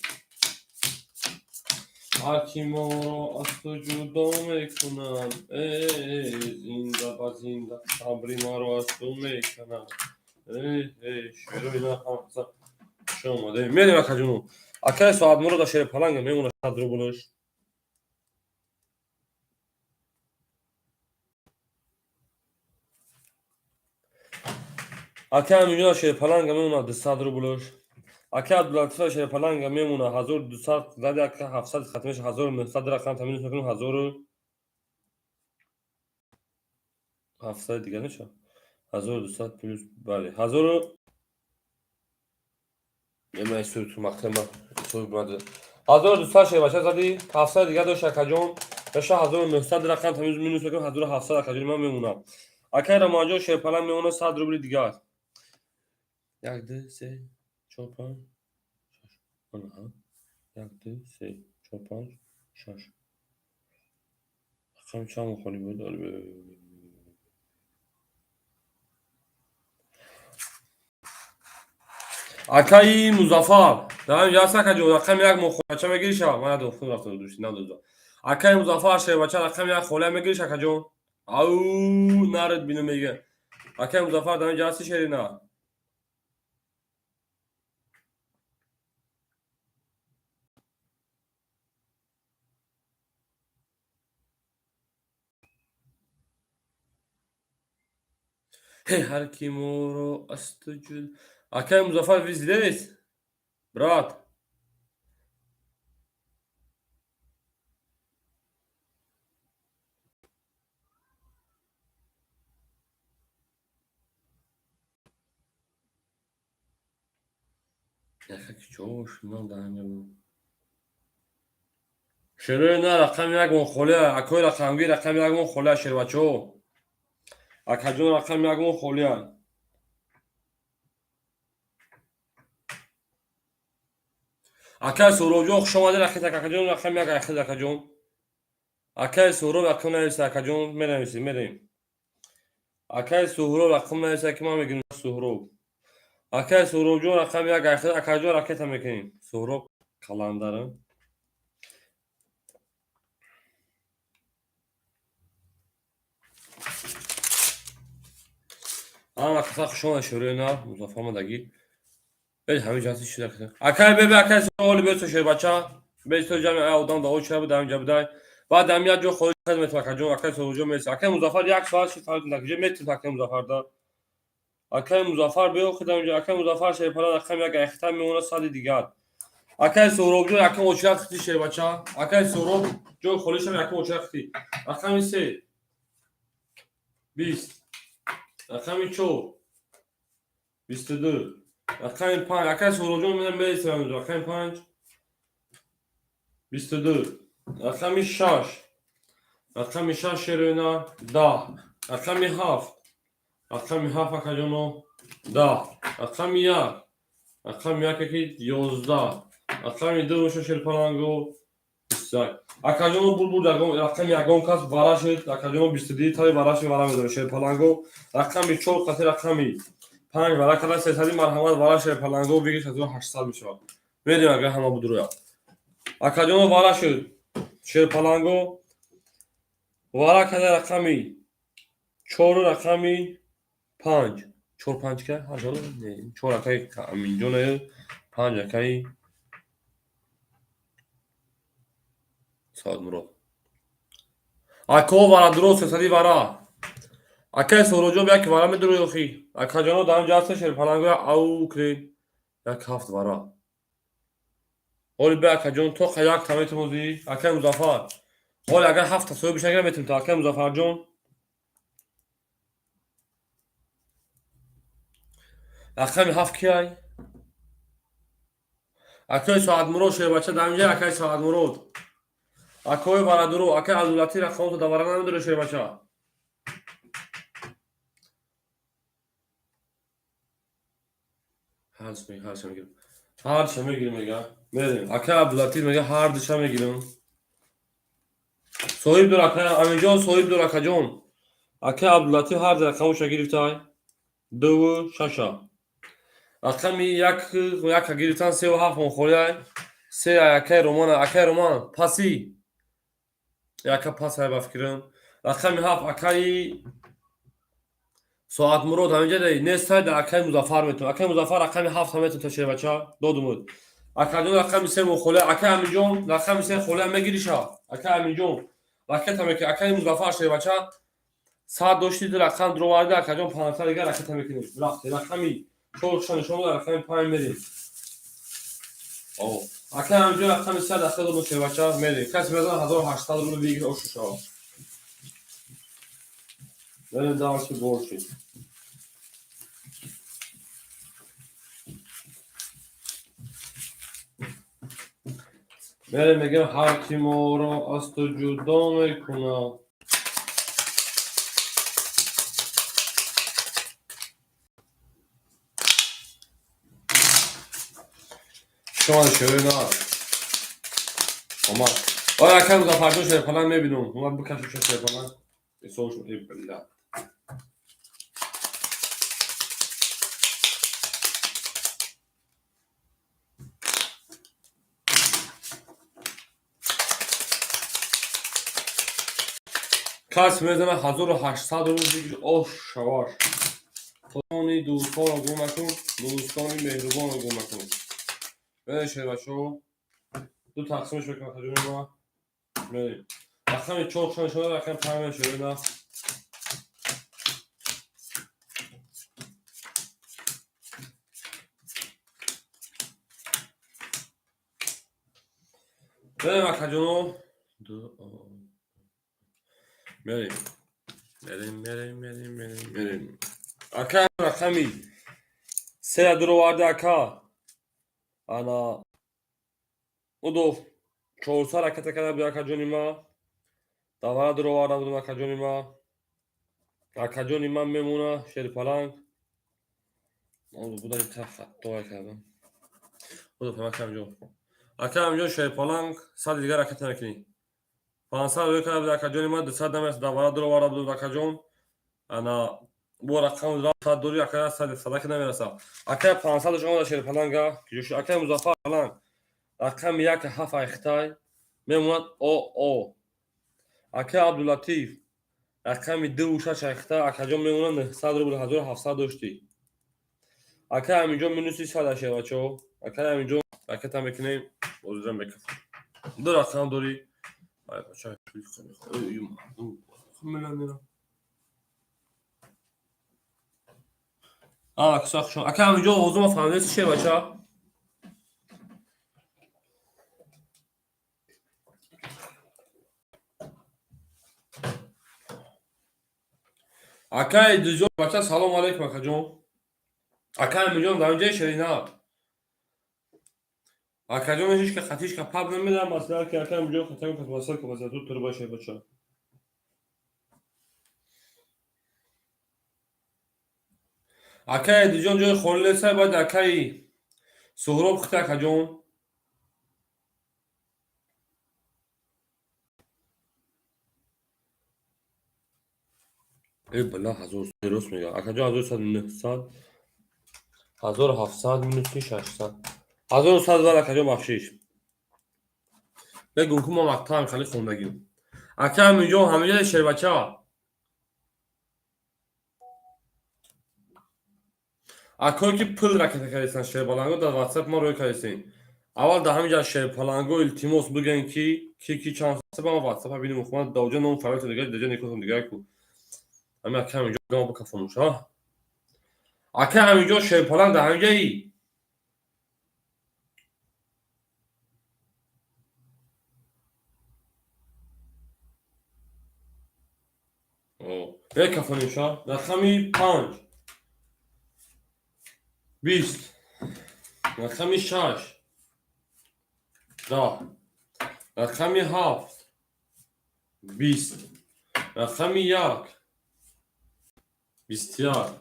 Ҳар ки моро аз ту ҷудо мекунад, э зинда ба зинда қабри маро аз ту мекунад. Э шеро ина ҳама каса хуш омадед. Мерем, акаҷоно. Акаи Соатмуро дар шерпаланга мемонад 100 рублш. Акаи Аминҷон шерпаланга мемонад 200 рублш. Акаи Абдулатиф шерпаланга мемонад 1200 зади, ака 700 хатмеш 1900 рақам таминус мекунем, 1700 дига мешавад. 1200 плюс, бале, ҳазору Емай сур ту мақтама сур бимада. 1200 шербача зади, 700 дига дошт, акаҷон. Беша 1900 рақам тамиз минус мекунам, 1700, акаҷон, ман мемонам. Акай Рамазонҷон, шерпалан мемона 100 рубли дигар. 1, 2, 3, 4, 5, 6. 1, 2, 3, 4, 5, 6. Рақами чанд мухолиф буд? Акаи Музаффар, даам ҷаст, акаҷон, рақами як мохолача мегириша? Ман ядом хун рафта душти надоза. Акаи Музаффар, шербача рақами як холия мегириш, акаҷон? Ау, наред бино мега. Акаи Музаффар, даам ҷасти шерина. Ҳар ки моро аз ту ҷуд. Акаи Музаффар, вы здесь? Брат. Яхаки чош, ман даҳанҷа буд. Шерои на рақами як мон холия, акои рақамгир, рақами як мон холия, шербачаҳо. Акаҷон, рақами як мон холия. Акай Суҳробҷон, хуш омадед, акаҷон, рақами як айхид, акаҷон. Акай Суҳроб рақам нависа, акаҷон, менависем, мерем. Акай Суҳроб рақам нависа, ки ман мегирам Суҳроб. Акай Суҳробҷон, рақами як айхид, акаҷон, ракета мекунем. Суҳроб каландарам. Ама каса хуш омадед, шӯрои нав, Музаффар омадагӣ. Бед ҳамин ҷаҳати шида. Акай бебе, акай оли бесо, шербача. Бесо ҷамъи ай одам да оча буд, ҳамин ҷа будай. Баъд ҳамин як ҷо хоҳиш метавон, акаҷон, акай Суҳробҷон меси. Акай Музаффар як соат шид, ҷа метавон акай Музаффарда. Акай Музаффар биё худам ҷа, акай Музаффар, шерпала рақами як айхта мемона сади дигар. Акай Суҳробҷон, якам очират хити, шербача. Акай Суҳроб ҷои холишам якам очират хити. Рақами се 20, рақами чор 22, рақами панҷ. Акай Суҳробҷон менам мересам, рақами панҷ 22, рақами шаш, рақами шаш, шероина, 10, рақами ҳафт, рақами ҳафт, акаҷоно, 10, рақами як, рақами як яки 11, рақами ду боша, шерпаланго, 21. Акаҷоно, булбул рақами ягон кас вара шуд, акаҷоно, 22 тари вара шуд, вара медорем, шерпаланго. Рақами чор қати рақами панҷ вара када, 300. Марҳамат, вара, шерпаланго, бигир, 800 мешавад. Мерем, агар ҳама будуроя. Акаҷоно, вара шуд, шерпаланго, вара када рақами чору рақами панҷ, чор панҷ ка чор, акаи Аминҷон, панҷ акаи Саодмурод. Ако вара дуро, 300 вара. Акаи Суҳроҷон, як вара медурои охи. Акаҷоно, дар ҷаста шерпаланго ау кунед, як ҳафт вара. Оли бе, акаҷон, то як та метавози, акаи Музаффар. Оли агар ҳафта соҳиб бишагира метавонем то, акаи Музаффарҷон. Рақами ҳафт киай? Акаи Соатмурод, шербача дар инҷа, акаи Соатмурод. Акои варадуро, акаи Абдулатиф, рақамото да вара намедори, шербача. Ҳарча мегирам. Ҳарча мегирам, мега. Мерем. Акаи Абдулатиф мега, ҳар душа мегирам. Соҳиб дор, акаи Аминҷон, соҳиб дор, акаҷон. Акаи Абдулатиф ҳар ду рақамоша гирифтай. Дуву шаша. Рақами як яка гирифтан, севу ҳафт монхолиай. Се акаи Роман, акаи Роман, паси. Яка пас ай ба фикрам. Рақами ҳафт акаи Соатмурод ҳаминҷа нестай, да акаи Музаффар метавон. Акаи Музаффар рақами ҳафт ҳам метавон, шербача додумуд. Акаҷон, рақами се мохолия, акаи Аминҷон, рақами се холия мегириша. Акаи Аминҷон ракета мекунӣ, акаи Музаффар, шербача, сад дошти, ду рақам дуроварда, акаҷон, 500 дигар ракета мекунем. Рафте, рақами чорша нишон дода, рақами панҷ мерем. Акаи Аминҷон, рақами се даста додум, шербача, мерем. Каси мезанад, 1800 рубл бигир, ошу шава. Мерем дальше больше. Мерем, мегем, ҳар ки моро аз ту ҷудо мекунад. Шумо шӯрӣ на. Омад. Оя, акай Музаффарҷон, шерпалан мебинум. Омад, бикашем шерпалан. Исош, э бля. Кас мезана 1800 рубл бигир, ош шаваш. Тони дӯстонро гум накун, дӯстони меҳрубонро гум накун. Мерем, шербачо. Ду тақсимш мекунам, таҷуми ма. Мерем. Рақами чор хушон нишон, рақами панҷ шерина. Мерем, акаҷоно. Мерем. Мерем, мерем, мерем, мерем, мерем. Ака, рақами се дуроварда, ака. Ана удов 400 ракета карда буд, акаҷони ма. Давара дуроварда будам, акаҷони ма. Акаҷони ман мемона шерпаланг. Буда та хато кардам. Удов акамҷон. Акамҷон, шерпаланг 100 дигар ракета мекунӣ. 500 рӯй карда буд, акаҷони ман, 200 намест, давара дуроварда будам, акаҷон. Ана бо рақам сад дори, ака, садаки намераса. Ака, 500 омада шерпаланга. Ака Музаффар паланг. Рақами як ҳафт айхтай мемонад о о. Ака Абдулатиф, рақами ду шаш айхтай, акаҷон, мемонад 900 рубл, 1700 доштӣ. Ака Аминҷон, минуси 100 ашевачо. Ака Аминҷон, ракета мекунем, бозиҷон мекафам. Ду рақам дорӣ. Ай бача, миллионера. А, кусақ шо. Ака Аминҷон, ҳозир ма фаҳмидед чи бача? Ака Идрисҷон, бача, салом алейкум, акаҷон. Ака Аминҷон, дар инҷаи шерина. Акаҷон, ҳеч ка хатишка паб намедам, масалан ки ака Аминҷон хатаи кас масалан ки масалан ту баша бача. Ака Идрисҷон, ҷои холӣ нест, баъд акаи Суҳроб хита, акаҷон. Э бала, ҳазор рост мега. Акаҷон, 1100, 1700 минуси 600. 1100 вал, акаҷон, бахшиш. Бегум ку ма мактабам хеле хондагим. Ака Аминҷон, ҳаминҷа шербача. Акое ки пул ракета кардистан, шербаланго дар WhatsApp ма рӯй кардистен. Аввал дар ҳамин ҷа шерпаланго илтимос бигӯен ки ки чанд ма WhatsApp бинем, ман даоҷа ном фарёти дигар даҷа некотам дигар ку. Ҳамин ака Аминҷон гама бикафонуш, а? Ака Аминҷон, шерпаланг дар ҳамин ҷаи? Мекафонем ша. Рақами панҷ 20, рақами шаш 10, рақами ҳафт 20, рақами як 21,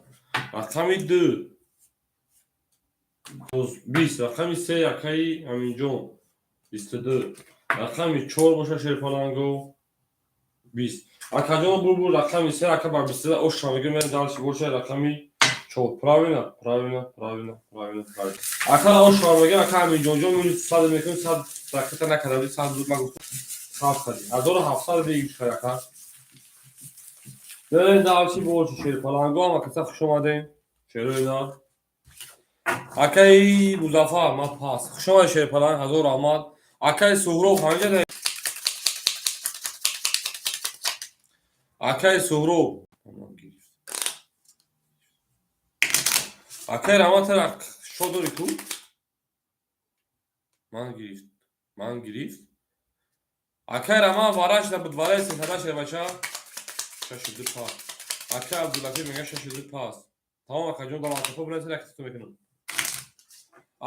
рақами ду 20, рақами се, акаи Аминҷон, 22, рақами чор боша, шерпаланго, 20. Акаҷон, бурбур рақами се, ака, ба 22 оша мегӯ, мен дальше боша рақами чор. Правильно, правильно, правильно, правильно, правильно. Ака, оша мегӯ, ака Аминҷонҷон, минус 100 мекунем, 100 ракета накарда, 100 буд, ман гуфтам 100 хади. 1700 бигир, ака. Берем дальше боша, шерпаланго ҳам акаса хуш омадем. Шерои на. Акаи Музаффар, ман пас. Хуш омадед, шерпаланг, ҳазор раҳмат. Акаи Суҳроб, ҳаминҷа акаи Суҳроб. Акаи Раҳмат, шо дори ку? Ман гирифт. Ман гирифт. Акаи Раман вараш набуд, вараи сесада, шербача. Шашуду пас. Акаи Абдуллатиф мега шашуду пас. Тамом, акаҷон, ба ватсапо бинависед, ракетато мекунам.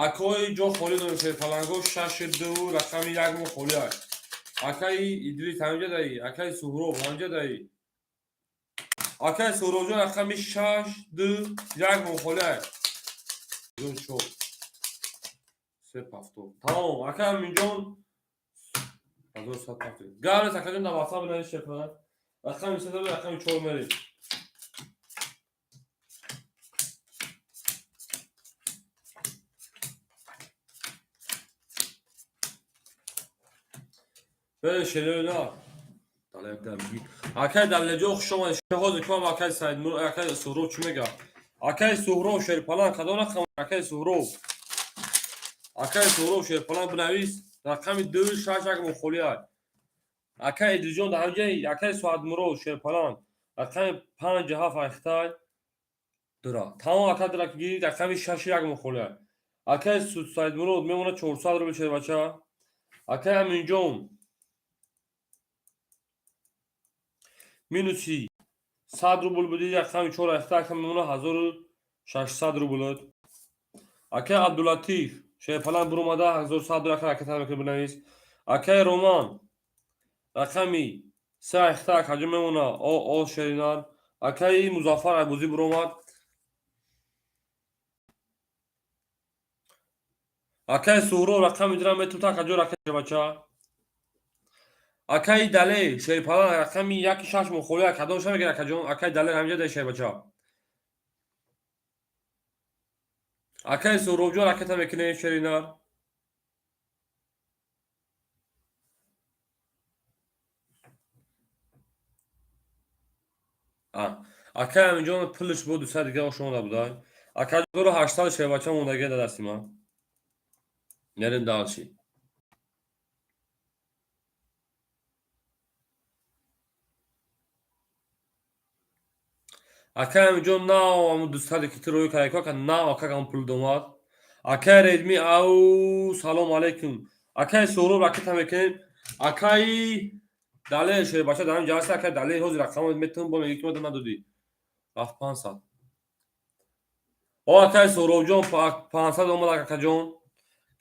Акои ҷо холӣ дорем, шерпаланго, шаши ду рақами як мо холӣ аст. Акаи Идрис ҳамҷа даи, акаи Суҳроб ҳамҷа даи. Акаи Суҳробҷон, рақами шаш ду як мо холӣ аст. Чор се пафтор. Тамом, акаи Аминҷон 1170. Гап нест, акаҷон, дар ватсап бинавис, шерпаланг. Рақами се рақами чор мерем. Шерина. Акай Даллеҷон, хуш омадед. Ҳозир ки ман акай Саидмур, акай Суҳроб чӣ мега? Акай Суҳроб шерпаланг кадом рақам? Акай Суҳроб. Акай Суҳроб шерпаланг бинавис. Рақами ду шаш як мухоли аст. Акай Идрисҷон дар ҳамҷаи, акай Суадмурод шерпаланг. Рақами панҷ ҳафт айхтай. Дура. Тамом, ака дура ки гирид, рақами шаш як мухоли аст. Акай Саидмурод мемонад 400 рубл, шербача. Акай Аминҷон минуси 100 рубл буди, рақами чор айхта, ака мемона 1600 рублат. Акай Абдулатиф шерпаланг буромада 1100 рақам ракета мекунӣ, бинавис. Акай Роман рақами се айхта, акаҷо мемона о о шеринар. Акаи Музаффар айбозӣ буромад. Акаи Суҳроб рақами дира метута, акаҷо ракета, бача. Акаи Далер шерпаланг рақами яки шаш мухолия кадом ша мегирад, акаҷон? Акаи Далер ҳамҷа дай, шербача. Акаи Суҳробҷон ракета мекунем, шеринар. Акаи Аминҷон пулш бо 200 дига ошомада будай. Акаҷон 800 шербача мондагия дар дасти ман. Мерем дальше. Акай Аминҷон, нав ҳамун дусаде ки ту рӯй карда, ака, нав ака ҳамун пул домад. Акай Редми, ау, салом алейкум. Акай Суҳроб ракета мекунем. Акаи Далер шербача дар ҳамин ҷаласа, акаи Далер ҳозир рақама метавон бо меги ки мада надодӣ. Рафт 500. О, акаи Суҳробҷон 500 омад, акаҷон.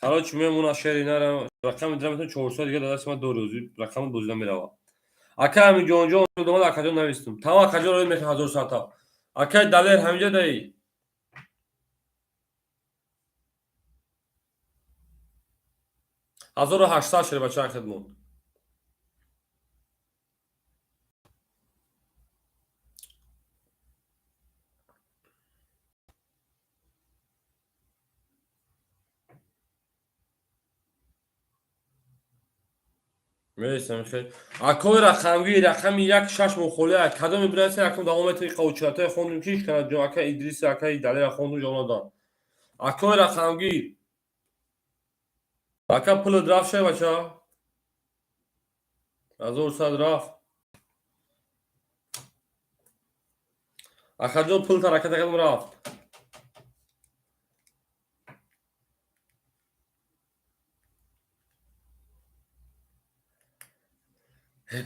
Короче, мемона шеринара рақами дира метавон 400 дига дар дасти ман дори, рақами бозида мерава. Акаи Аминҷонҷон омад, акаҷон навистум. Тамом, акаҷон рӯй мекунам 1100-та. Акаи Далер ҳаминҷа даи. 1800 шербача хидмат. Мересам хел. Акои рақамгир рақами як шаш мухолия кадоми бираси, акам давом метавонӣ қавчиратҳои хондум ки ишкана ҷо, акаи Идрис, акаи Далера хондум, ҷонодам. Акои рақамгир. Ака, пулат рафт, шай бача. 1100 рафт. Акаҷон, пул тараката кардам, рафт.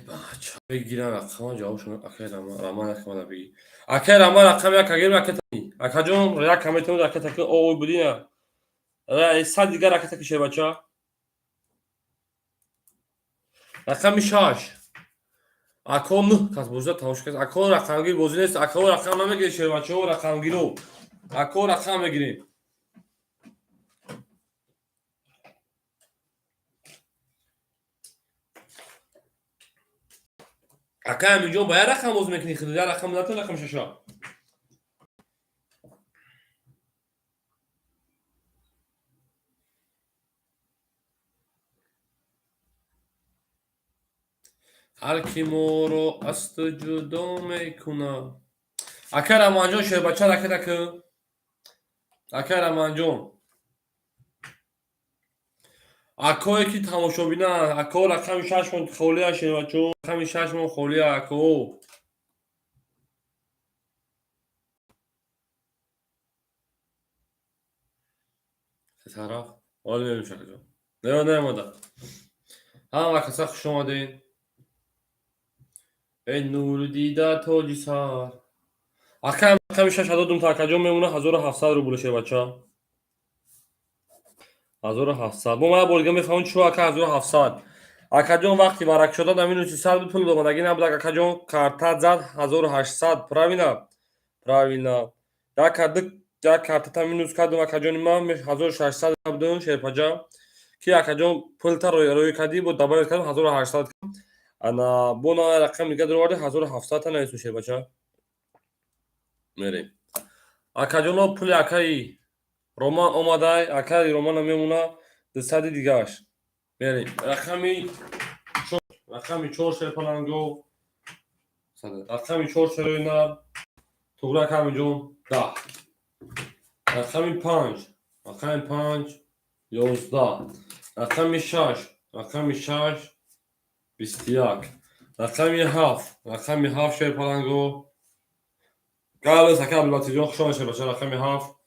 Бача бигирам рақама ҷавобшон, акаи Раман, Раман рақама бигир. Акаи Раман рақами як агир ракета. Акаҷон, як метавонад ракета ки о будина. Сад дигар ракета ки, шербача. Рақами шаш. Ако нӯҳ кас бозида тамошо кард. Ако рақамгир бозӣ нест. Ако рақам намегиред, шербачаҳо, рақамгиро. Ако рақам мегирем. Акай Аминҷон, ба як рақам боз мекунӣ, худ як рақам натон, рақами шаша. Ҳар ки моро аз ту ҷудо мекунад. Акай Раманҷон, шербача ракета кун. Акай Раманҷон. Акое ки тамошобинанд, ако рақами шаш мон холия, шербачо, рақами шаш мон холия, ако. Тараф. Оли мебинем, шакаҷон. Не, наомада. Ҳама каса хуш омадед. Эй нури дида тоҷи сар. Акай рақами шаш додум та, акаҷон, мемона 1700 рубл, шербача. 1700. Бо ман бор дига мефаҳмам чиро, ака, 1700. Акаҷон, вақти варак шуда дар минуси 100 буд, пул омадагӣ набуд, акаҷон, картат зад 1800. Правильно, правильно. Як карта, як картата минус кардам, акаҷони ман, 1600 будам, шерпаҷа, ки, акаҷон, пулта рӯй кардӣ, бо добавить кардам, 1800. Ана бо на рақам дига дароварди, 1700 та нависм, шербача. Мерем, акаҷоно, пули акаи Роман омадай, акаи Романа мемона 200-и дигааш. Мерем, рақами, рақами чор, шерпаланго, рақами чор, шерои нар, туғра камиҷон, 10. Рақами панҷ, рақами панҷ, 11. Рақами шаш, рақами шаш, 21. Рақами ҳафт, рақами ҳафт, шерпаланго, галес, ака Абдулатифҷон, хуш омад, шербача. Рақами ҳафт,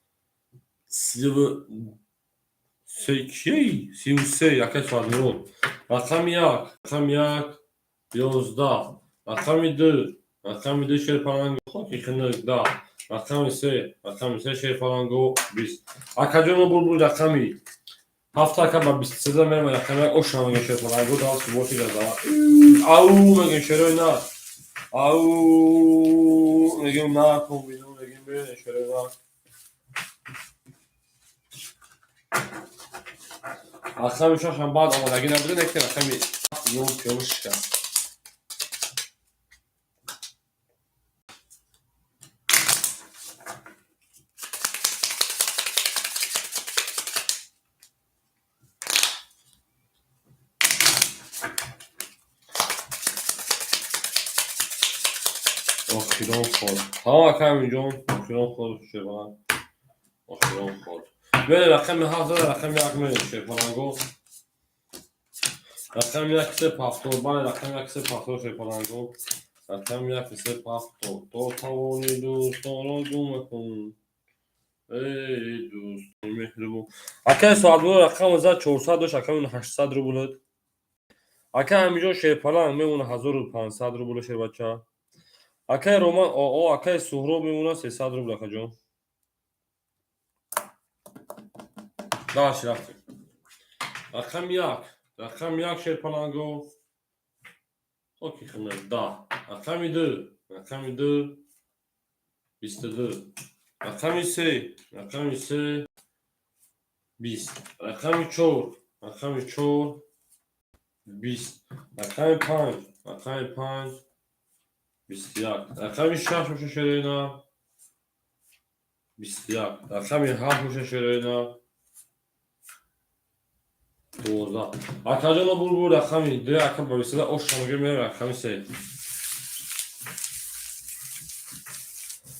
33, ки 33, акаи Суадмурод. Рақами як, рақами як, 11. Рақами ду, рақами ду, шерпаланго, хоки хинак, 10. Рақами се, рақами се, шерпаланго, 20. Акаҷоно, булбул, рақами ҳафта, ака, ба 23 мерам. Рақами як, оша мегем, шерпаланго, дал суботи газава, ау мегем, шерои нар, ау мегем, нар комбино мегем, шерои нар. Рақами шашам баъд омадагӣ набуда, неки рақами ҳафт пиёл шикаст. Охирон хол. Тамом, ака Аминҷон, охирон хол, шербаланд, охирон хол. Мерем, рақами ҳафт зада, рақами як мерем, шерпаланго. Рақами як, се пафтор, бале, рақами як, се пафтор, шерпаланго. Рақами як, се пафтор. То тавони дӯстонро гум макун. Эй дӯстони меҳрубон. Акаи Соатборо рақами зад, 400 дошт, акаи 800 рубл. Акаи Аминҷон, шерпаланг мемона 1500 рубл, шербача. Акаи Роман оо, акаи Суҳроб мемона 300 рубл, акаҷон. Дальше рафтем. Рақами як, рақами як, шерпаланго. Оки хина, 10. Рақами ду, рақами ду, 22. Рақами се, рақами се, 20. Рақами чор, рақами чор, 20. Рақами панҷ, рақами панҷ, 21. Рақами шаш боша, шероина, 21. Рақами ҳафт боша, шероина, 12. Акаҷоно, булбул, рақами ду, ака, ба бисада оша мегӯем, мерем рақами се.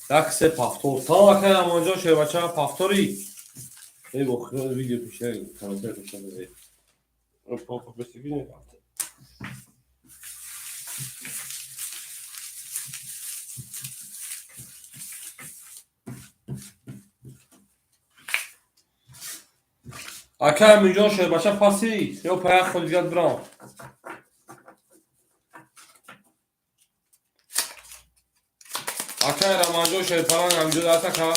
Як се пафтор. Тамом, акаи Амонҷон, шербача, пафтори. Эй, видео пеша, комментарий пеша. Оп, оп, оп. Ака Аминҷон, шербача, паси ё паяқ хол дигар бирам. Акай Раманҷон, шерпаланг, ҳамҷо даст, ака.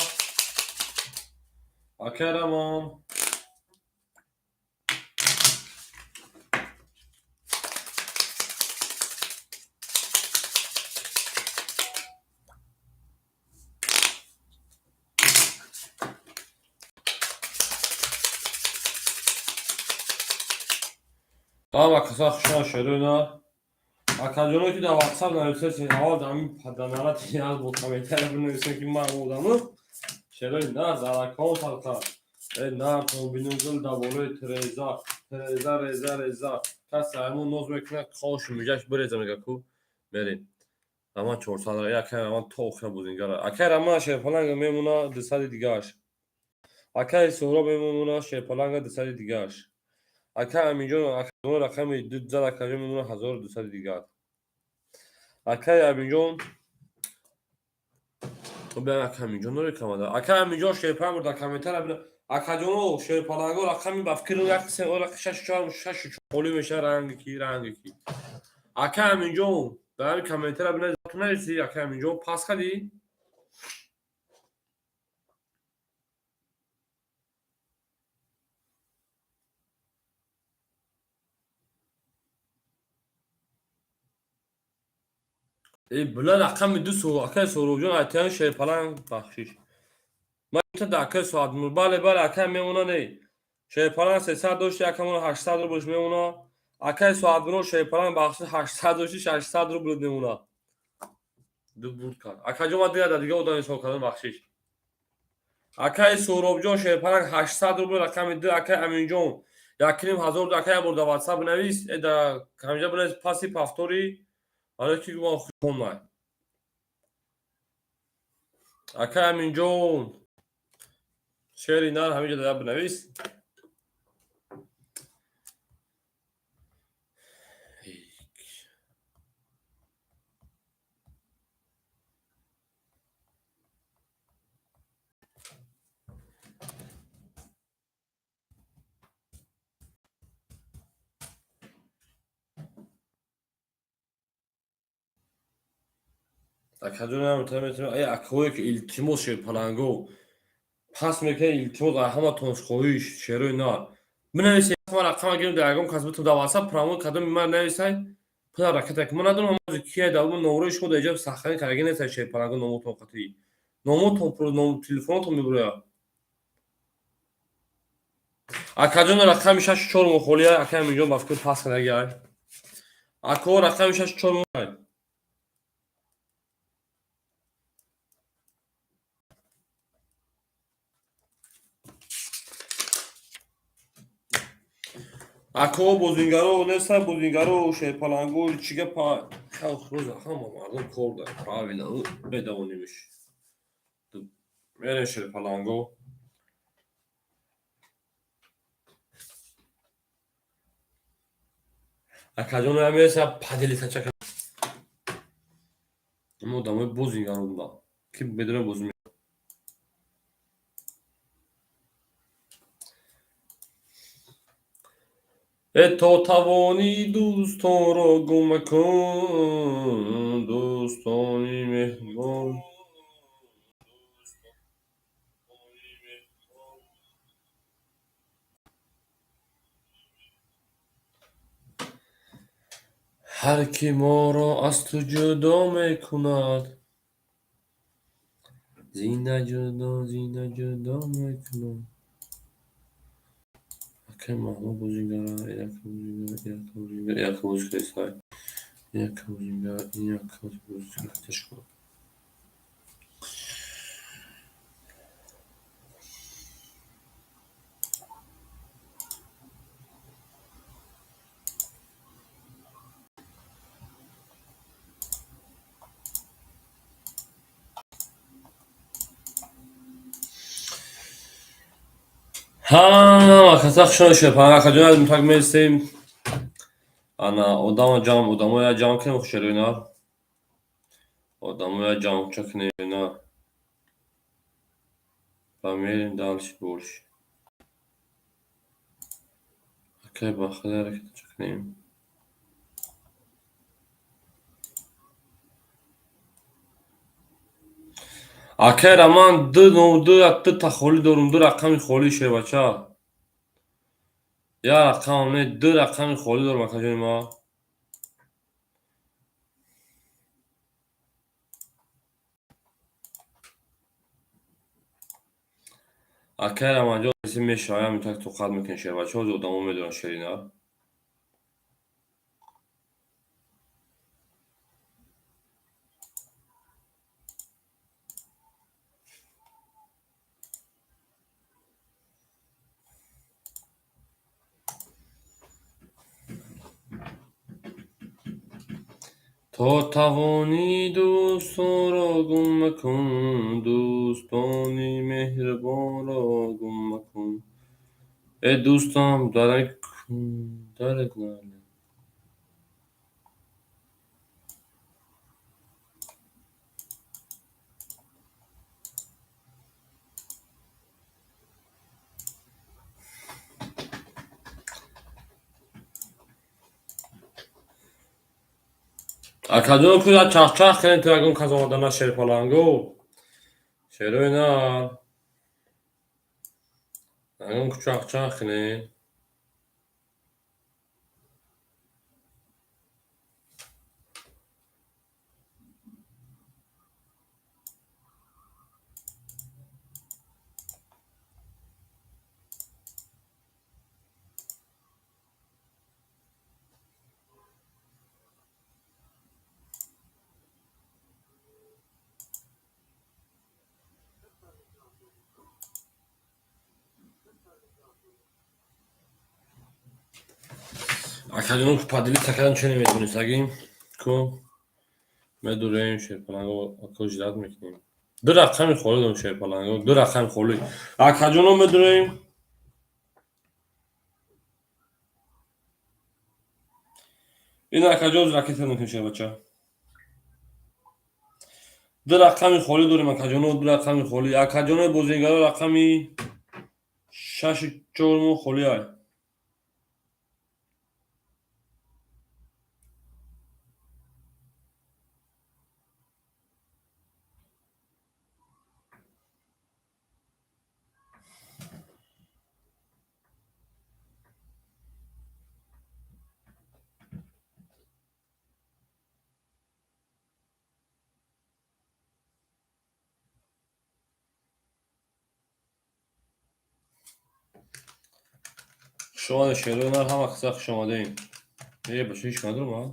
Акай Рамон. Ама каса хушон шеруна. Акаҷоно, ки дар WhatsApp нависед, аввал дар ҳамин паданалати аз бо комментария бинависем, ки ман одаму шерои нар заракон садқа. Э нар комбинузул дар болои треза, треза, реза, реза. Кас ҳамон ноз мекунад, хошу миҷаш биреза, мега ку. Мерем. Раман 400, акай Раман то охира бозингара. Акай Раман, шерпаланга мемона 200 дигааш. Акай Суҳроб мемона, шерпаланга, 200 дигааш. Ака Аминҷон, рақами ду зад, акаҷон, мемона 1200 дигар. Акаи Аминҷон, ака Аминҷон дори камада. Ака Аминҷон, шерпаланг бурда, комментария бина. Акаҷоно, шерпаланго, рақами ба фикри як се шаш чор шаш холӣ меша, ранги ки, ранги ки. Ака Аминҷон, дар ҳамин комментария бина, ту нависи, ака Аминҷон, пас кардӣ? Э, била рақами ду со акай Соробҷон айтиян шерпаланг бахшиш. Ман да акай Соатмур. Бале, бале, акай мемона не. Шерпаланг 300 дошти, акамон 800 рублш мемона. Акай Соатмур шерпаланг бахшиш 800 дошти, 600 рубл мемона. Ду бурд кард. Акаҷон ма дига дига одам ҳисоб кардам бахшиш. Акай Соробҷон шерпаланг 800 рубл рақами ду, акай Аминҷон 1500 акай як бор дар WhatsApp бинавис, э да ҳамҷа бинавис паси пафтори барои ки ман хонай. Акай Аминҷон шери нар ҳаминҷа дар бинавис. Акаҷонам метавонем, э акое ки илтимос шерпаланго пас мекунед, илтимос аз ҳаматон хоҳиш шерои нар бинависед, ман рақама гирем дар ягон кас битум дар WhatsApp прямо кадоми ман нависай пула ракета ки ман надонам ҳамози кия дар номрои шумо дар иҷа сахранӣ кардаги нестай шерпаланго номотон қатъӣ номотон ном телефонотон мебурояд. Акаҷон рақами шашу чор мохолия акай Аминҷон ба фикр пас кардаги ай. Ако рақами шашу чор мо Ако бозингаро неста, бозингаро шерпаланго чӣ гапа рӯза ҳама мардум кор дар правильно медавонимш. Мерем шерпаланго. Акаҷон ҳамеса паделисача мо одамои бозингаро буда ки медонем бозӣ. Э то тавонӣ дӯстонро гум макун, дӯстони меҳрубон. Ҳар ки моро аз ту ҷудо мекунад, зина ҷудо, зина ҷудо мекунад. Акай Маҳмуд бозингара, яка бозингара, яка бозингара, яка бозингара сай. Яка бозингара, яка бозингара ташкил. Ҳама каса хушон шуд. Акаҷон аз мутак мерасем. Ана одама ҷамъ, одамоя ҷамъ кунем хушерои нар. Одамоя ҷамъча кунем нар. Ва мерем дальше больше. Акай ба хеле ҳаракатча кунем. Акай Роман ду ду дута холӣ дорум, ду рақами холӣ шербача. Як рақамам не, ду рақами холӣ дорум акаҷони ман. Акай Романҷон мешавад, ям так тоқат мекунем шербача, ҳозир одамо медонанд шерина. То тавонӣ дӯстонро гум макун, дӯстони меҳрубонро гум макун. Э дӯстам дарет нале. Акаҷон куя чахчах кунем то ягон кас омада на шерпаланго. Шерои нар. Ягон чахчах кунем. Акаҷоно, поделиться кардан чӣ намедонистагӣ ку, медурем, шерпаланго, ако ждать мекунем. Ду рақами холӣ дорем, шерпаланго, ду рақами холӣ. Акаҷоно, медурем. Ин, акаҷон, ракета мекунем, шербача. Ду рақами холӣ дорем, акаҷоно, ду рақами холӣ. Акаҷонои бозингаро, рақами шаши чормо холӣ ай. Хушомадед, шерои нар, ҳама қисса хушомадем. Е, бача, ҳеч надорам, а?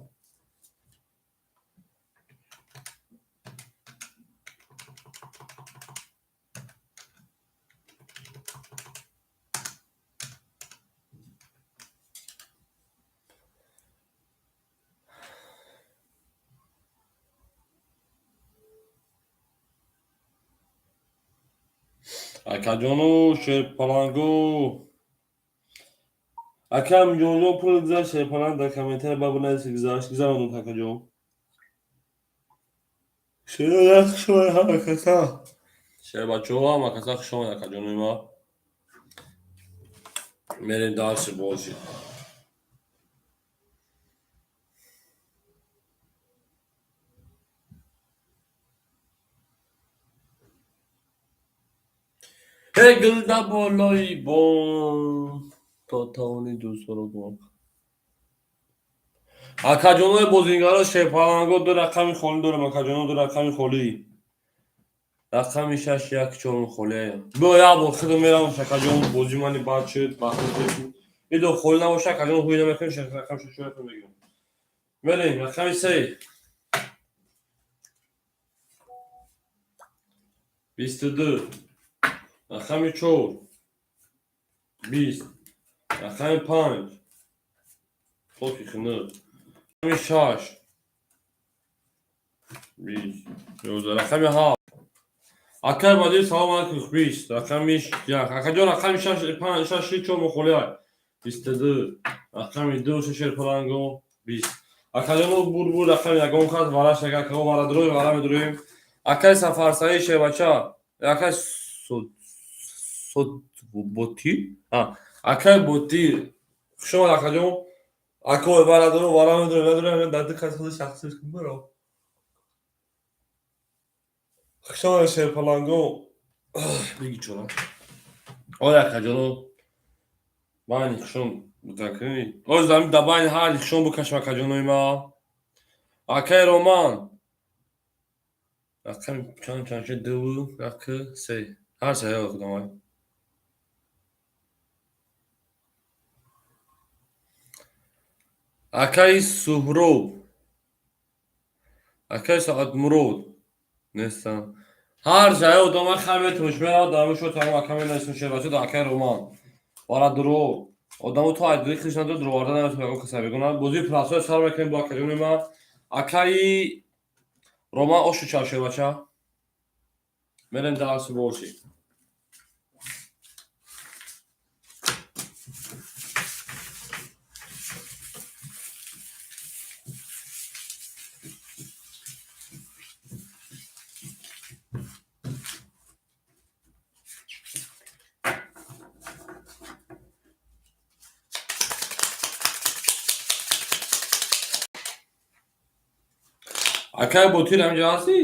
Акаҷону шерпаланго, акам ҷонҷон, пул гузашт, шерпаланг, дар комментария ба бинависи, гузашт, гузарондум, акаҷон. Шерои хушомад ҳама каса. Шербачаҳо, ҳама каса хушомад, акаҷонои ма. Мерем дальше бозӣ. Эй, гулда болои бом то тавони дӯстро гум. Акаҷонои бозингаро, шерпаланго, ду рақами холӣ дорем, акаҷоно, ду рақами холӣ. Рақами шаш, як, чорум холӣ. Биё, як бор худам меравам, акаҷон, бозӣ мани бад шуд, идо холӣ набоша, акаҷон, ҳуй намекунем, рақами шаш мегирем. Мерем, рақами се. 22. Рақами чор. 20. Рақами панҷ. Токи хунук. Рақами шаш. 20. 11. Рақами ҳафт. Акай Бадир, салом алайкум, 20. Рақами як. Акаҷон, рақами шаш, панҷ, шаш, чор мохолӣ. 22. Рақами ду, шерпаланго, 20. Акаҷоно, бур, рақами ягон кас вараш акао вара дурӯй, вара медурӯем. Акай Сафарсаи, шербача. Акай Сод Ботир? Акай Ботир. Хушомад, акаҷон. Ако вара дурӯ, вара медурӯем, медурӯем, дар ду кас худи шахсиш кун баро. Хушомад, шерпаланго. Биги чора. Ой, акаҷоно. Байни хушон бутакунӣ. Ой, зами да байни ҳар хушон букашам, акаҷонои ма. Акай Роман. Рақами чанд чанд шуд? Ду, як, се. Ҳар се худам ай. Акаи Суҳроб. Акаи Саатмурод. Нестам. Ҳар ҷае одама хай метавониш меравад, дар шо тамом ака менависем, шербача да акаи Роман. Вара дуро. Одамо то айдили хиш надор, дуроварда наметавонад ягон каса бигӯна. Бозии прасоя сар мекунем бо акаҷони ма. Акаи Роман, ошу чав, шербача. Мерем дарси боши. Акай Ботир, ҳамҷо ҳастӣ?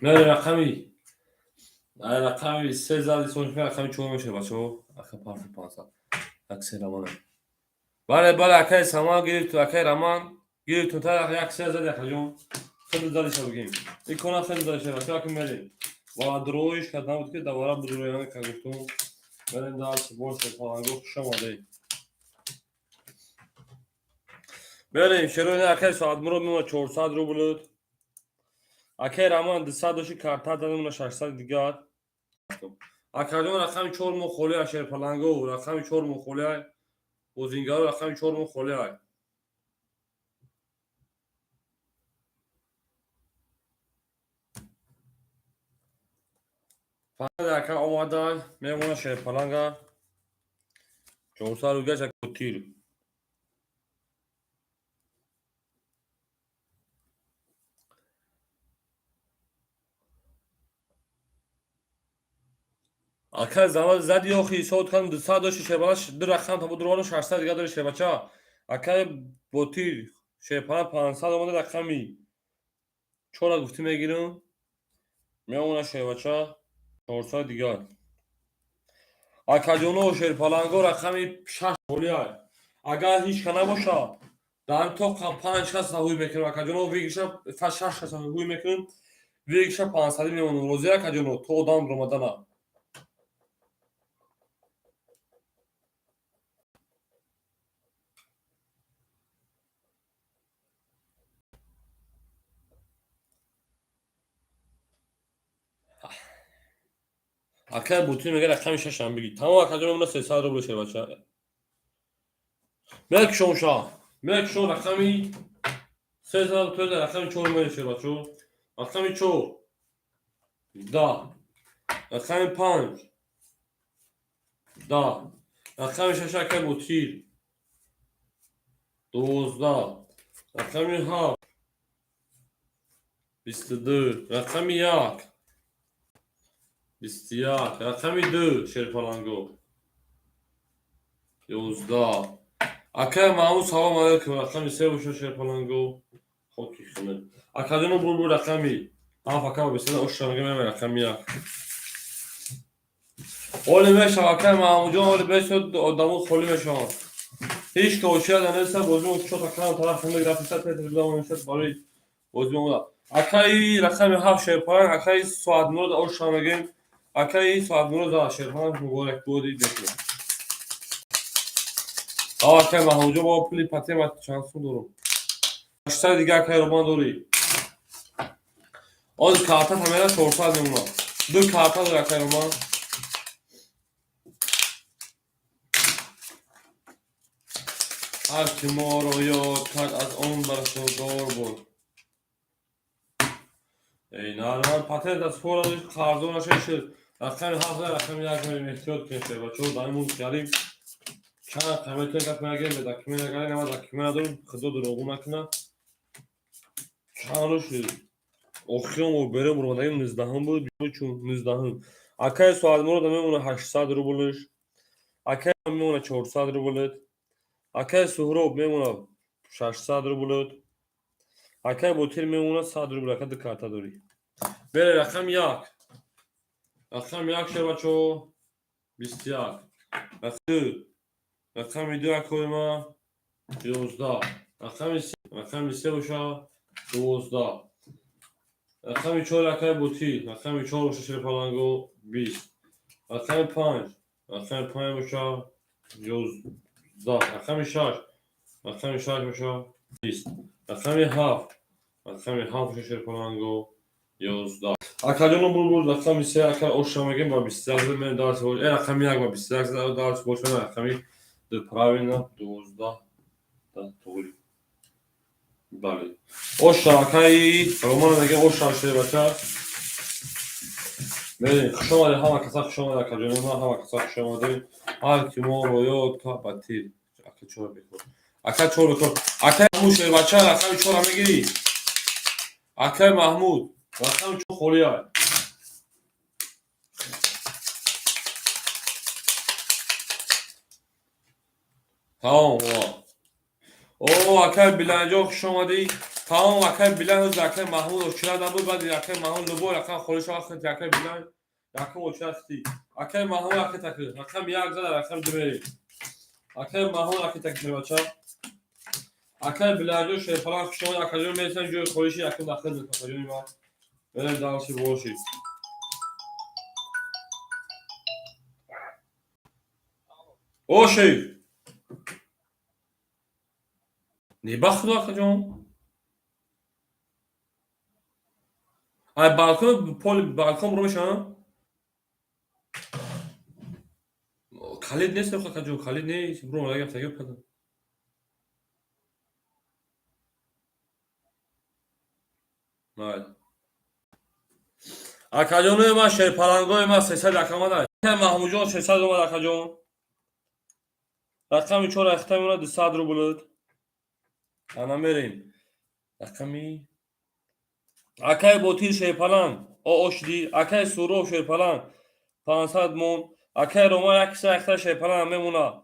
Не, рақами се зади сонишка, рақами чор мешавад, бачаҳо. Ака парфи 500. Як се равона. Бале, бале, акай Саман гирифту, акай Раман гирифту, та як се зади, акаҷон. Хеле задиша бигем. Икона хеле задиша, бача, ки мерем. Ва дроиш кард набуд, ки давара будрояне ка гуфтум. Мерем дальше, больше паланго, хуш омадед. Мерем, шерои акай Соатмурод мемона 400 рубл. Акай Раман 200 доши, карта дадем, 600 дигар. Акаҷон, рақами 4 мо холӣ, шерпаланго, рақами 4 мо холӣ, бозингаро, рақами 4 мо холӣ. Фақат ака омадан мемона шерпаланга 400 рубл тир. Ака замон зади, охи ҳисоб кардам, 200 дошти шерпаланг, ду рақам та будроварам, 600 дига дори, шербача. Акай Ботир, шерпаланг 500 омада, рақами чора гуфтӣ мегирам. Меомона, шербача, 400 дигар. Акаҷоно, шерпаланго, рақами 6 холиай. Агар ҳеҷ ка набошад, дар то панҷ кас ҳуй мекунем, акаҷоно, выигрыша шаш кас ҳуй мекунем, выигрыша 500 мемонам. Розӣ, акаҷоно, то одам омадана. Акай Бутин мега рақами шашам бигӣ. Тамом, акаҷон, мемона 300 рубл, шербача. Мекушон ша. Мекушон рақами 300 тӯза, рақами чор мери, шербачо. Рақами чор. 10. Рақами панҷ. 10. Рақами шаш, акай Ботир. 12. Рақами ҳафт. 22. Рақами як. 21. Рақами ду, шерпаланго. 11. Акай Маҳмуд, салом алейкум. Рақами се боша, шерпаланго. Хоки хунак. Акаҷоно, бурбур, рақами ҳафт, ака бисада оша мегам, рақами як. Оли мешава, акай Маҳмудҷон, оли бесод одамо холӣ мешаванд. Ҳеҷ ка очида неста, бозимо чота калам тараф хунак рафиса тетр барои бозимо омада. Акаи рақами ҳафт, шерпаланг, акаи Соатмурод оша мегем. Акаи Соатмурод за шерпаланг муборак бодӣ бекунем. Акай Маҳмудҷон, бо пули патема чанд сум дорум? 800 дига, акай Роман, дорӣ. Оз карта тамера 400 мемонад. Ду карта дори, акай Роман. Ҳар ки моро ёд кард, аз он бархӯрдор буд. Эй, нарман патент аз фора қарздор нашед. Рақами ҳафт, рақами як мерем, эҳтиёт кунед, бачаҳо, дар ин мулк гариб чанд қаметон гап мегем, бе документ нагари, нама документ надорем, худо дурӯғу накунад. Чанд рӯз шуд? Охирон бор берем омадагим 19-ум буд, чун 19-ум. Акаи Соатмурод мемона 800 рублш. Акаи мемона 400 рублет. Акаи Суҳроб мемона 600 рублет. Акаи Ботир мемона 100 рубл, ака ду карта дорӣ. Бере рақами як. Рақами як, шербачо, 21. Рақами ду. Рақами ду, акои ма, 11. Рақами се, рақами се боша, 12. Рақами чор, акаи Ботир, рақами чор боша, шерпаланго, 20. Рақами панҷ, рақами панҷ боша, 11. Рақами шаш, рақами шаш боша, 20. Рақами ҳафт, рақами ҳафт боша, шерпаланго, 11. Акаҷоно, бурбур, рақами се, ака оша мегем, ба 21 мен дарс бош. Рақами як ба 21 дарс бош, рақами ду правильно, 12 да тоғри. Бале. Оша, акаи Роман мегем, оша, шербача. Мерем, хуш омадед, ҳама каса хуш омадед, акаҷоно, ҳама каса хуш омадед. Ҳар ки моро ёд кард, ба тир. Ака чора бекор. Ака чор бекор. Акаи Маҳмуд, шербача, рақами чора мегирӣ? Акаи Маҳмуд, рақами чор холӣ ай. Тамом. О, акаи Биланҷон, хуш омадӣ. Тамом, акаи Билан, ҳозир акаи Маҳмуд очират набуд, баъди акаи Маҳмуд любой рақам холӣ шава, хати акаи Билан якум очират хити. Акаи Маҳмуд, ака такр. Рақами як зада, рақами ду мерем. Акай Маҳмуд ракета шербача. Акай Билалҷон шерпаланг хуш омадед. Акаҷон, мересам ҷои холиши якум дахил акаҷони ман. Берем дальше боши. О, шеф. Не ба худо, акаҷон. Ай балкон, поли балкон бро мешавам? Калид нест, акаҷон, калид нест. Бро, гап гап кардам. Майли. Акаҷонои ман, шерпалангои ман, 300 як омада. Маҳмудҷон 300 омад, акаҷон. Рақами чор ахта мемонад 200 рубл. Ана мерем. Рақами акай Ботир шерпаланг. О ошди, акай Суроб шерпаланг 500 мон. Акай Рома як киса якта шерпаланг мемона.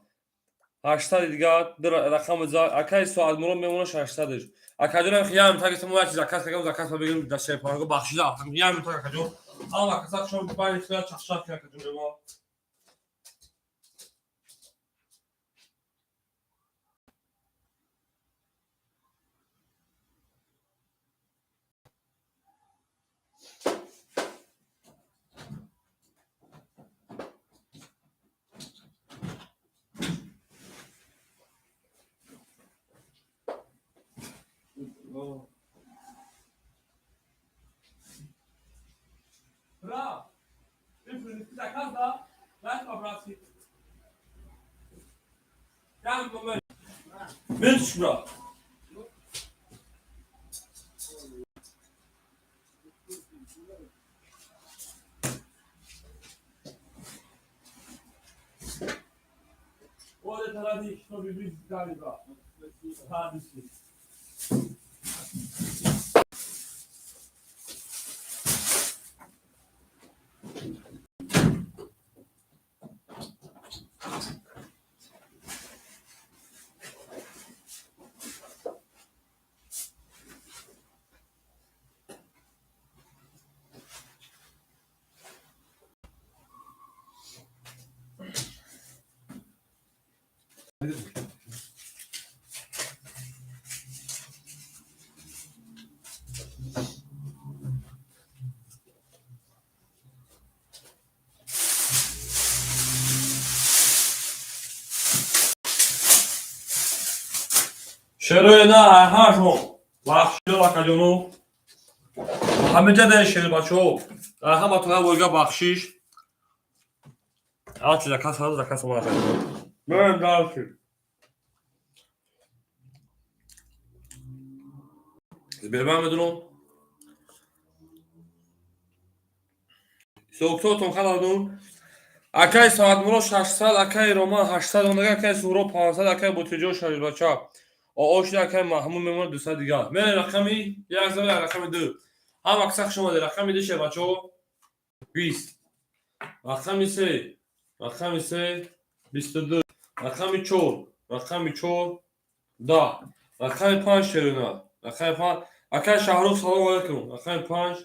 800 дигар рақами за акай Соатмурод мемона 600-ш. Акаҷонам ям так мо як заказ кардам, заказ ба бигирем дар шерпаланго бахшида. Ям так, акаҷон. Ама каса шом байни хила чахчах акаҷон ма. Бра! Заказ да? Дай по-братски. Ям момент. Минуточку, бра. Вот это ради, чтобы вы дали, бра. Радости. Шерои на ҳашон бахшидо, акаҷону, ҳамеҷа дар шербачаҳо ҳаматон ворга бахшиш. Ачи заказ ҳазо заказ омад, акаҷону. Мерем дальше. Сбербанк медурам. Ҳисобкитобтон халадун. Акай Соатмурод 600, акай Роман 800 омада, акай Суҳроб 500, акай Ботиҷон шашбача. Ооши акай Маҳмуд мемонад 200 дигар. Мерем рақами як зама, рақами ду. Ҳама каса хуш омадед. Рақами ду, шербачаҳо, 20. Рақами се, рақами се 22. Рақами чор, рақами чор 10. Рақами панҷ, шерина. Рақами панҷ. Акай Шаҳрух, салом алайкум. Рақами панҷ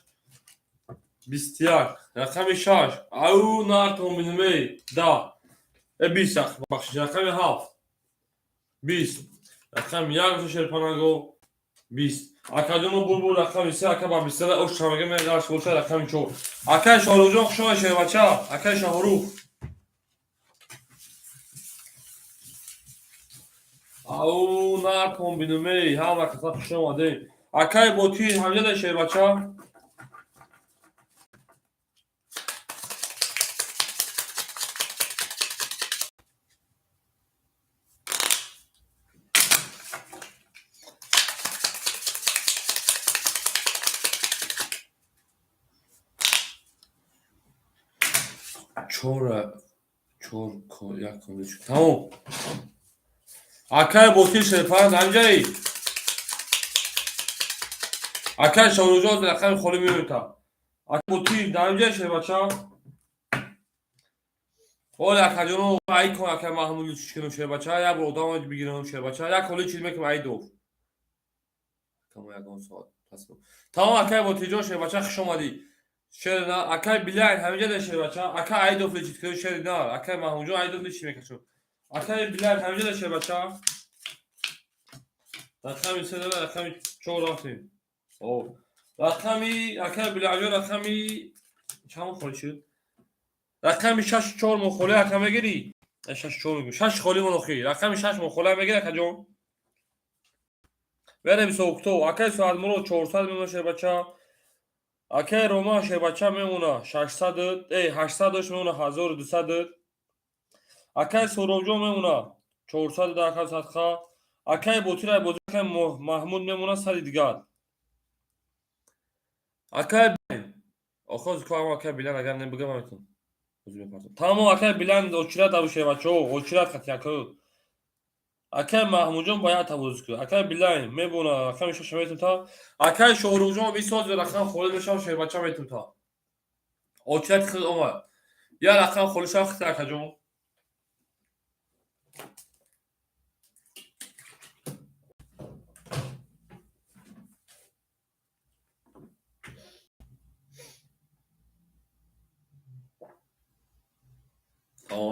21. Рақами шаш. Ау нартон бинемей 10. Э 20, бахшиш. Рақами ҳафт 20. Рақами як шерпанаго 20. Акаҷоно булбул рақами се, ака ба бистара ош чамага мегарш боша рақами чор. Акай Шоҳрухҷон, хуш омадед, шербача. Акай Шоҳрух. Ау нартон бинемей ҳама каса хуш омадед. Акай Ботир ҳамҷада, шербача. Чора чор як тамом. Акай Ботир шерпаранд ҳамҷаи. Акай Шоҳрухҷон рақами холӣ меоята. Акай Ботир ҳамҷаи, шербача. Оле, акаҷоно, ай кон, акай Маҳмуд чӣ кунам, шербача, як бор одам бигирам, шербача, як холи чиз мекунам айдов. Камо ягон соат пас. Тамом, акай Ботирҷон, шербача, хуш омадӣ. Шер на акай Билай ҳамиҷа да, шербача. Акай Айдов лечить кунам, шер на акай Маҳмудҷон Айдов лечить мекашам. Акаи Билал ҳамҷода, шербача. Рақами се дора, рақами чор рафтем. О, рақами акаи Билалҷон, рақами чанд холӣ шуд? Рақами шаш, чор мо холӣ, ака, мегирӣ? Шаш, чор мегӯм, шаш холӣ мон охир. Рақами шаш мо холӣ мегирӣ, акаҷон? Берем сокто. Акаи Соатмурод 400 мемона, шербача. Акаи Роман, шербача, мемона 600, 800 дошт, мемона 1200. Акаи Суробҷон мемона 400 даҳ садқа. Акаи Ботирай бозӣ, акаи Маҳмуд мемона сади дигар. Акаи охоз ко, акаи Билан, агар не бигам, метон тамом. Акаи Билан очират абу, шербачао, очират хати ака. Акаи Маҳмудҷон ба як тавозӣ кун. Акаи Билайн мебона, рақами шаша метум та. Акаи Шоҳрухҷон бисоз, рақам холӣ мешавам, шербача, метум та. Очирати худ омад, я рақам холӣ шава хита, акаҷон.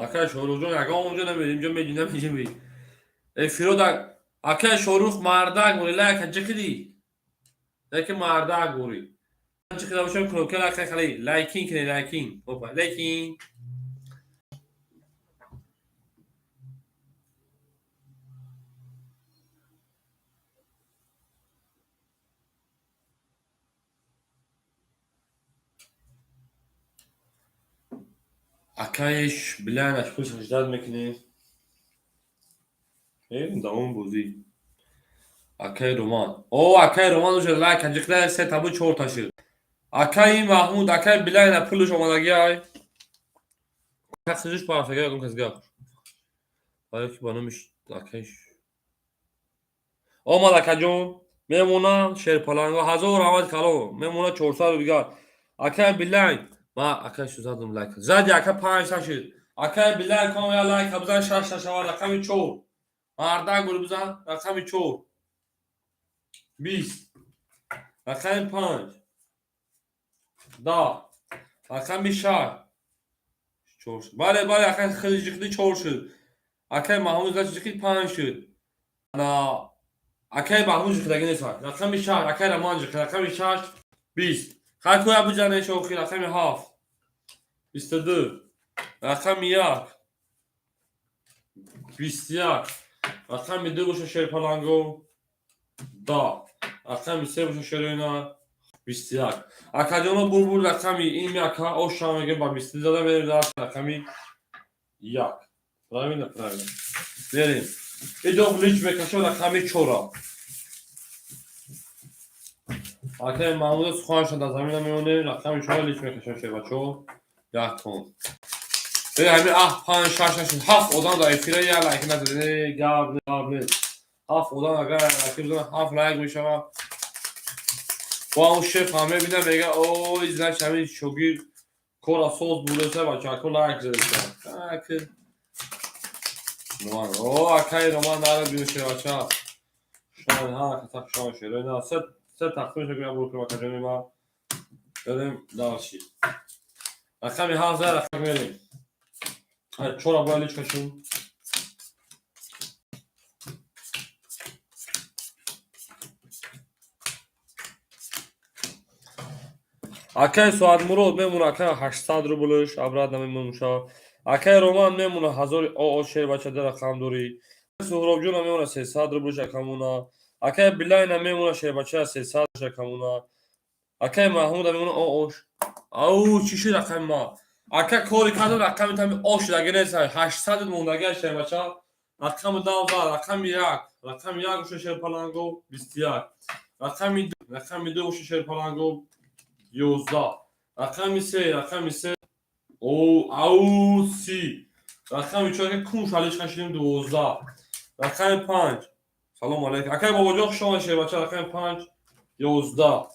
Акаи Шоҳрухҷон, ягон онҷо намери, инҷо меди, намеҷи эфирода. Акаи Шоҳрух, мардак гури, лайка ҷиқиди, леки мардак гури ҷиқида бошам, кнопка лайка хали лайкин кини, лайкин, опа, лайкин. Акаиш Биланаш пуш ждать мекунем, давом бозӣ. Акаи Роман, о, акаи Роман уже лайк ҷиқида, се табу чорта шуд. Акаи Маҳмуд, акаи Билайна пулш омадагиай. Касижиш парафтага, ягон кас гап ки ба номи акаиш омад. Акаҷон мемона, шерпаланго, ҳазор раҳмат калон, мемона 400 дигар. Акаи Билайн, ма акаи задум, лайк зади, ака, панҷта шуд. Акаи Билайн, ком я лайка бизан, шашта шавад. Рақами чор, мардак бури, бизан. Рақами чор 20, рақами панҷ 10, рақами шаш чор шуд. Бале, бале, акаи хеле ҷиқди, чор шуд. Акаи Маҳмуд зад, ҷиқид, панҷ шуд. Ана акаи Маҳмуд ҷиқидаги нест. Рақами шаш, акаи Роман ҷиқид, рақами шаш 20. Хайкоя биҷане, шохи. Рақами ҳафт 22, рақами як 21, рақами ду боша, шерпаланго, 10, рақами се боша, шероина, 21. Акаҷоно, бурбур. Рақами ин ака оша меге, ба бисту зада мерем. Рақами як, правильно, правильно, мерем. Идом лич мекашам, рақами чора. Акаи Маҳмуда суханашон дар замина мемонем. Рақами чора лич мекашам, шербачо, як тон. Ҳами аҳ, панҷ, шаш, ҳашт, ҳафт одам дар эфира, як лайк назаде, гап гап нест. Ҳафт одам агар лайк бизанад, ҳафт лайк мешавад. Бо ҳамун шеф ҳам мебинам, мега: «Ой, значит, ҳамин шогирд кора соз будаса, бачако лайк задеса». О, акаи Роман нара биёше, бача. Шон ҳа каса, шон шероина се се тақсим шакун бур кунам, акаҷони ма. Берем дальше. Рақами ҳафт, рақам мерем. Чора бояд лич кашем. Акаи Соатмурод мемона, акаи, 800 рублш обратно мемонуша. Акаи Роман мемона ҳазори оо, шербача, да рақам дорӣ. Суҳробҷона мемона 300 рублш, акамуна. Акаи Билайна мемона, шербача, 300 акамуна. Акаи Маҳмуда мемона оош. Ау, чӣ шуд рақами ма? Ака, кори кардам, рақами тами ош шудаги нест, 800 мондаги, шербача. Рақами дав, рақами як, рақами як уша, шерпаланго, 21, рақами ду, рақами ду уша, шерпаланго, 11, рақами се, рақами се, ау, 30, рақами чор, кун шалиш кашидем, 12, рақами панҷ. Салом алейкум, акаи Бобоҷон, хуш омадед, шербача. Рақами панҷ 11,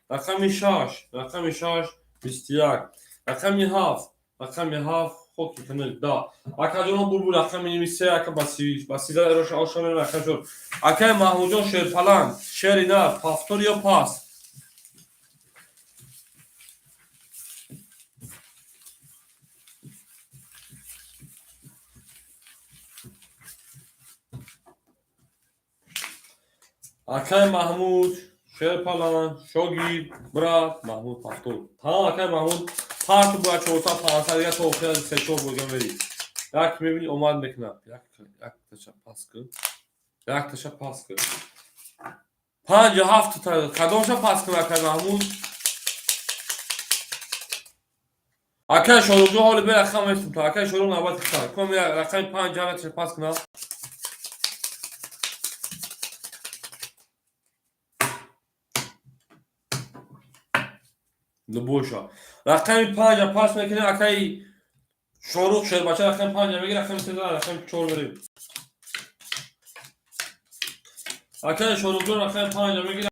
рақами шаш, рақами шаш 21, рақами ҳафт, рақами ҳафт, хоки кунед, 10. Акаҷоно, бурбур. Рақами ними се, ака, ба сиза роша ошамем. Рақами чор, акаи Маҳмудҷон, шерпаланг, шери нар, повтор ё пас? Акай Маҳмуд, Шерпалан, Шогирд, брат, Маҳмуд ҳафтод. Тамом, акай Маҳмуд, парти бояд 400, 500 дига то охир се-чор бозига мери. Як мебини, омад мекунад. Якташа пас кун. Якташа пас кун. Панҷу ҳафт кадомша пас кун, акай Маҳмуд? Акай Шоруқҷон, ҳоли бе рақам местум. Акай Шоруқ, навбати хитар. Ком рақами панҷ ҳаматаша пас кунам. Боша. Рақами панҷа пас мекунем, акаи Шоруқ Шербача рақами панҷа мегир, рақами сездаҳ, рақами чор мерем. Акаи Шоруқҷон рақами панҷа мегир.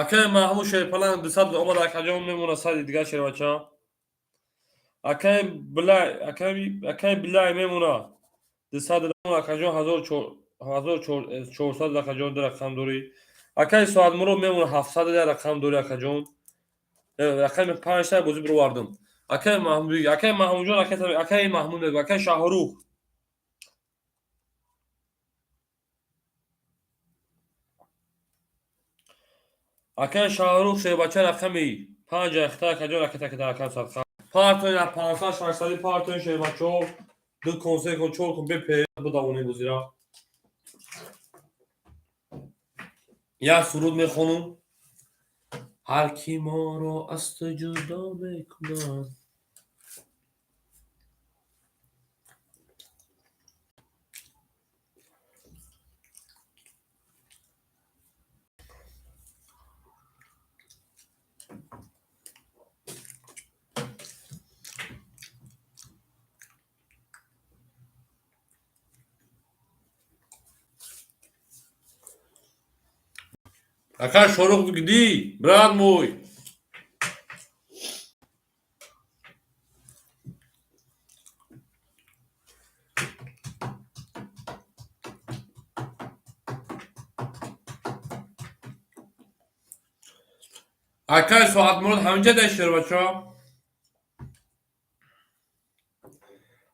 Акаи Маҳмуд Шерпалан 200 омад, акаҷон мемона сади дигар Шербача. Акаи Билай, акаи Билай мемона 200, акаҷон 1400, акаҷон ду рақам дорӣ. Акаи Соатмурод мемона 700, я рақам дорӣ, акаҷон. Рақами панҷта бозӣ бировардам. Акаи Маҳмуд, акаи Маҳмудҷон, акаи Маҳмуд мегӯ, акаи Шаҳрух. Акаи Шаҳрух Шербача рақами панҷ ахта, акаҷон ракета кида, акам садқа. Партоин 500, 600 партоин Шербачо, ду кон, се кон, чор кон бепе бидавонем бозира. Як суруд мехонум. Ҳар ки моро аз ту ҷудо мекунад. Ака Шорух, где? Брат мой. Акай Соатмурод ҳаминҷа дай, Шербачо.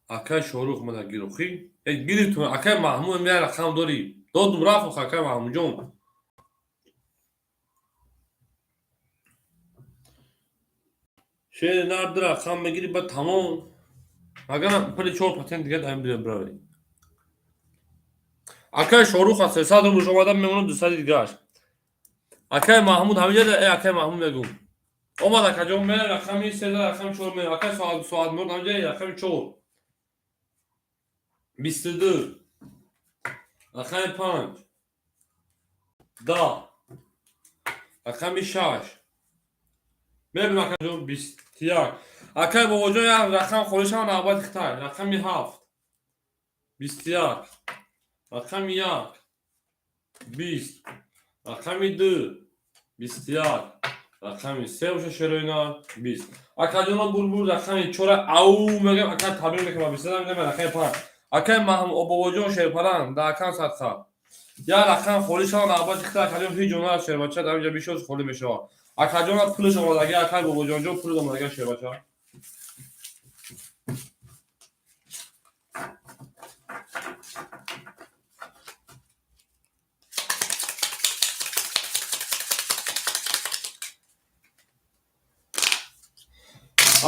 Акай Шорух мана гирухӣ. Э гирифтум, акай Маҳмуд я рақам дорӣ. Додум, рафт, акай Маҳмудҷон. Шери нар ду рақам мегирӣ, ба тамом. Магар пули чор патент дига даим бирави. Акай Шорух аз 300 рубл омада мемонад 200 дигааш. Акай Маҳмуд ҳаминҷа, э акай Маҳмуд мегӯм. Омад, акаҷон, ме рақами сездаҳ, рақами чор ме, акай Соатмурод ҳаминҷа рақами чор. 22, рақами панҷ, 10, рақами шаш. Мебинам, акаҷон, 21. Акай Бобоҷон, як рақам холӣ шава, навбати хитай. Рақами ҳафт, 21, рақами як, 20, рақами ду, 21, рақами се боша, шероина 20. Акаҷоно, булбул рақами чора ау мегам, акай табрик мекунам, бисада мегам рақами панҷ. Акай Бобоҷон Шерпалан да акам садқа. Як рақам холӣ шава, навбати хитай, акаҷон, ҳеҷ ҷо нарафт Шербача, дар инҷа бишоз холӣ мешавад. Акаҷон пулаш омадаги, акай Бобоҷонҷон пул омадаги, Шербача.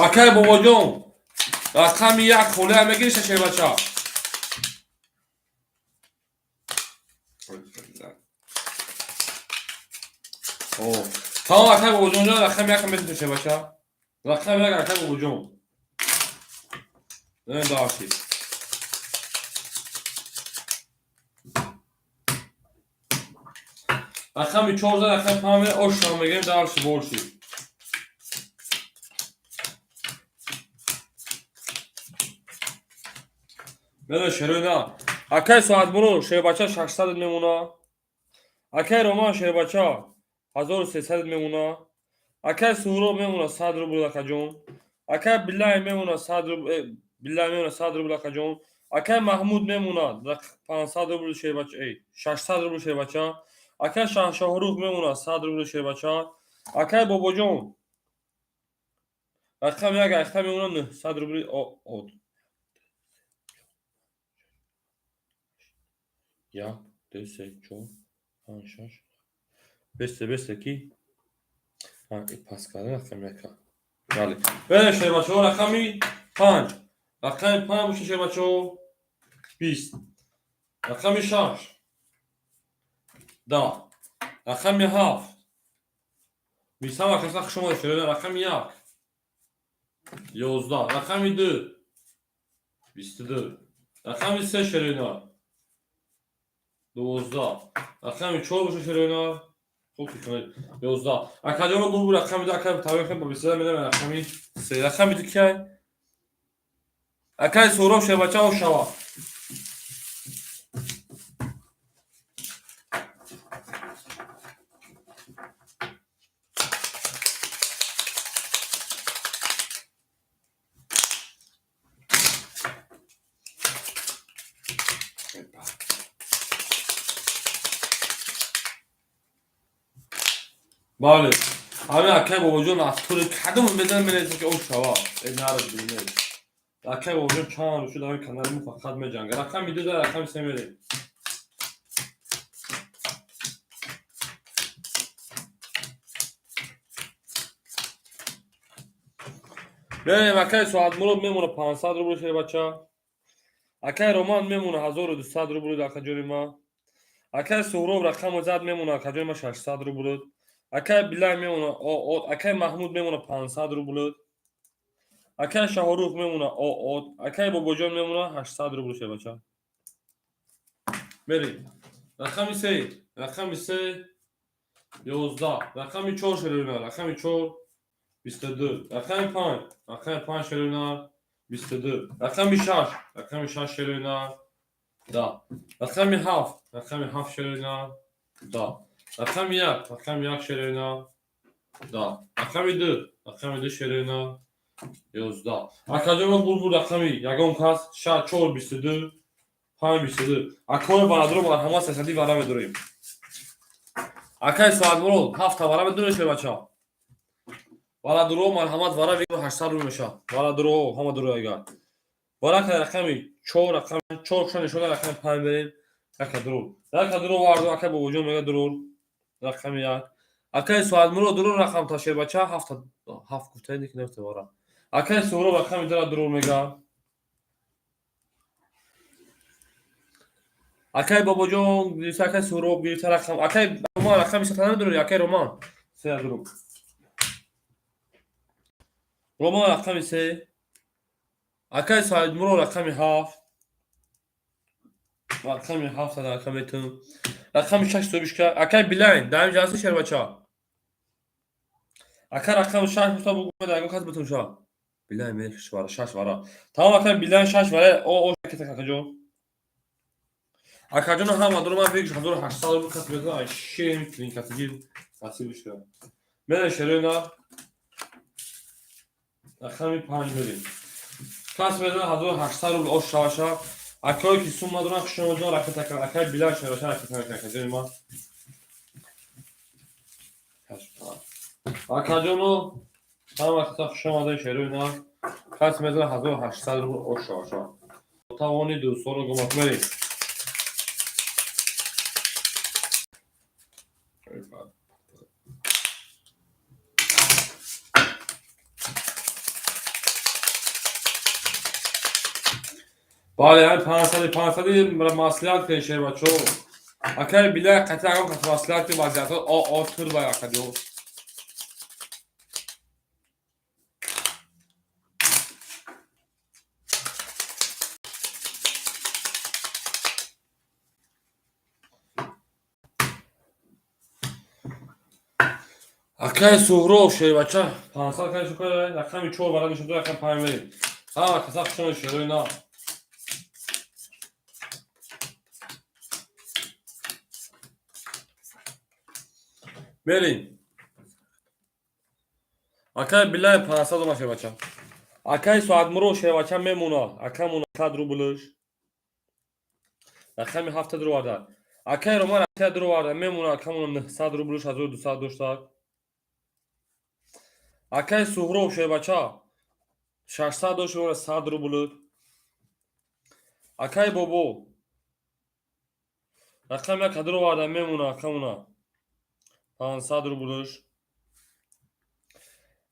Акай Бобоҷон, рақами як холия мегириша, Шербача. Тамом, акай Бобоҷонҷон, рақами як метавонӣ, Шербача. Рақами як, акай Бобоҷон. Даши. Рақами чорда, рақами панҷ ошам мегирем, дальше больше. Мена шероина. Акай Соатмурод Шербача 600 мемона. Акай Роман Шербача 1300 мемона. Акай Суҳроб мемона 100 рубл, акаҷон. Акай Билай мемона 100 рубл, Билай мемона 100 рубл, акаҷон. Акай Маҳмуд мемона 500 рубл, Шербача, 600 рубл, Шербача. Акай Шаҳшоҳрух мемона 100 рубл, Шербача. Акай Бобоҷон рақами як айхта мемона 900 рубли од. Як, ду, се, чор, панҷ, шаш. Бесте, бесте ки. Пас кардан рақами яка. Бале. Берем, шербачаҳо, рақами панҷ. Рақами панҷ боша, шербачаҳо, 20. Рақами шаш. 10. Рақами ҳафт. 20. Ҳама каса хуш омадед, шерона. Рақами як. 11. Рақами ду. 22. Рақами се, шерона. 12. Рақами чор боша, шерона. Хуб фикр. 11. Акаҷоно, бу рақами ду, ака тавбир кунед, ба 22 мерем рақами се. Рақами ду киай? Акаи Суҳроб, шербача, ош шава. Бале. Ҳамин акаи Бобоҷон аз тури кадом медан менависад, ки ош шава. Э, нарад бинед. Акаи Бобоҷон чанд рӯз шуд ҳамин канали мо фақат меҷангад. Рақами ду дар рақами се мерем. Мерем, акаи Соатмурод мемона 500 рубл, шербача. Акаи Роман мемона 1200 рубл, акаҷони ма. Акаи Суҳроб рақамро зад, мемона, акаҷони ма, 600 рубл. Акаи Билай мемона, акаи Маҳмуд мемона 500 рубл. Акаи Шаҳорух мемона оот. Акаи Бобоҷон мемона 800 рубл, шербача. Мерем. Рақами се. Рақами се 11. Рақами чор, шерона. Рақами чор 22. Рақами панҷ. Рақами панҷ, шерона, 22. Рақами шаш. Рақами шаш, шерона, 10. Рақами ҳафт. Рақами ҳафт, шерона, 10. Рақами як. Рақами як, шерона, 10. Рақами ду. Рақами ду, шерона, 11. Акаҷоно, булбул рақами ягон кас ша чор 22, панҷ 22. Акои бародаро, марҳамат, сесади вара медорем. Акаи Соатмурод ҳафта вара медорем, шербача. Варадуро, марҳамат, вара 800 рубл мешавад. Варадуро, ҳама дуро агар. Вара рақами чор, рақами чор ша нишона, рақами панҷ берем. Яка дурур. Яка дурур вардо, акаи Бобоҷон мега дурур. Рақами як. Акаи Соатмурод дурур рақам та, шербача, ҳафта ҳафт гуфтаи ки нефта вара. Акаи Суҳроб рақами дура дурур мега. Акаи Бобоҷон гирифта, акаи Суҳроб гирифта рақам. Акаи Роман рақами сета намедорӣ, акаи Роман. Се дурур. Роман рақами се. Акаи Саидмурод рақами ҳафт. Рақами ҳафт рақами ту. Рақами шаш собишка. Акаи Билайн, дар ин ҷаласа, шербача. Ака рақами шаш гуфта бугӯ, ягон кас битун ша. Билайн мешаш вара, шаш вара. Тамом, акаи Билайн шаш вара. О, о, акаҷон. Акаҷон, ҳама дуру ман бигш 1800 рубл кас мезанам, ай шер клинкатиги насиб шуда. Мерем, шерои на. Рақами панҷ мерем. Кас мезанад 1800 рубл, ош шаваша. Акое ки сум надоран, хушомадон, ракета акаи Билал шаваша, ракета акаҷони ма. Акаҷоно, ҳама каса хушомадон, шерои на. Кас мезанад 1800 рубл, ош шаваша. Тавони дӯстонро гумак мерем. Бале, ҳамин 500-и 500-и маслиҳат кунед, шербачо. Акаи Билай қатъи ягон кас маслиҳат кунед, вазъиятҳо о о турба акаҷо. Акаи Суҳроб, шербача, 500 кай шукр, рақами чор вара нишон, рақами панҷ мерем. Ҳама каса хушомад, шерои на. Мерем. Акаи Билай 500 ома, шербача. Акаи Соатмурод, шербача, мемона. Акамона 100 рублш. Рақами ҳафта дуроварда. Акаи Роман акаи дуроварда мемона, акамона 900 рублш, 1200 доштак. Акаи Суҳроб, шербача, 600 дошт, мемона 100 рубл. Акаи Бобо Рақами як кадро оварда мемона, акамона. 500 рублш.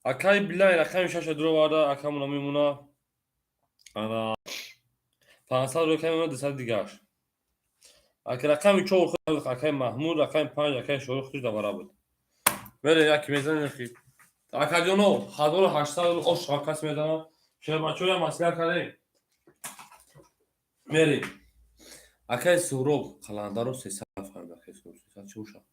Акаи Билай рақами шаша дуро оварда, акамона мемона. Ана 500 рубл мемона, 200 дигаш. Аки рақами чор акаи Маҳмуд, рақами панҷ акаи Шорух хуш давара буд. Мере яки мезанем хи. Акаҷоно 1800 рубл ош кас мезанам. Шербачоя маслиҳат кардем. Мерем. Акаи Суҳроб Қаландаро 300 фаҳмид, акаи Суҳроб 300 чӣ бошад?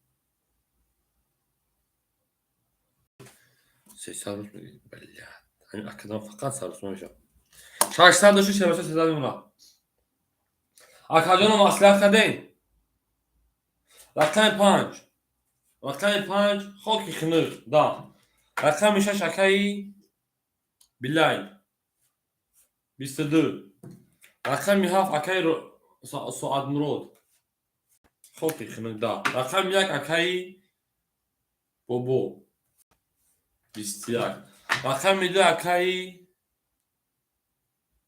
300 рус мегӯяд. Блядь. Ҳамин акадан фақат сарусма мешавад. 600 дошти, шербача 300 мемонад. Акаҷоно маслиҳат кардем. Рақами панҷ. Рақами панҷ хоки хунук. Да. Рақами шаш акаи Билай. 22. Рақами ҳафт акаи Соатмурод. Хоки хунук, да. Рақами як акаи Бобо. 21. Рақами ду акаи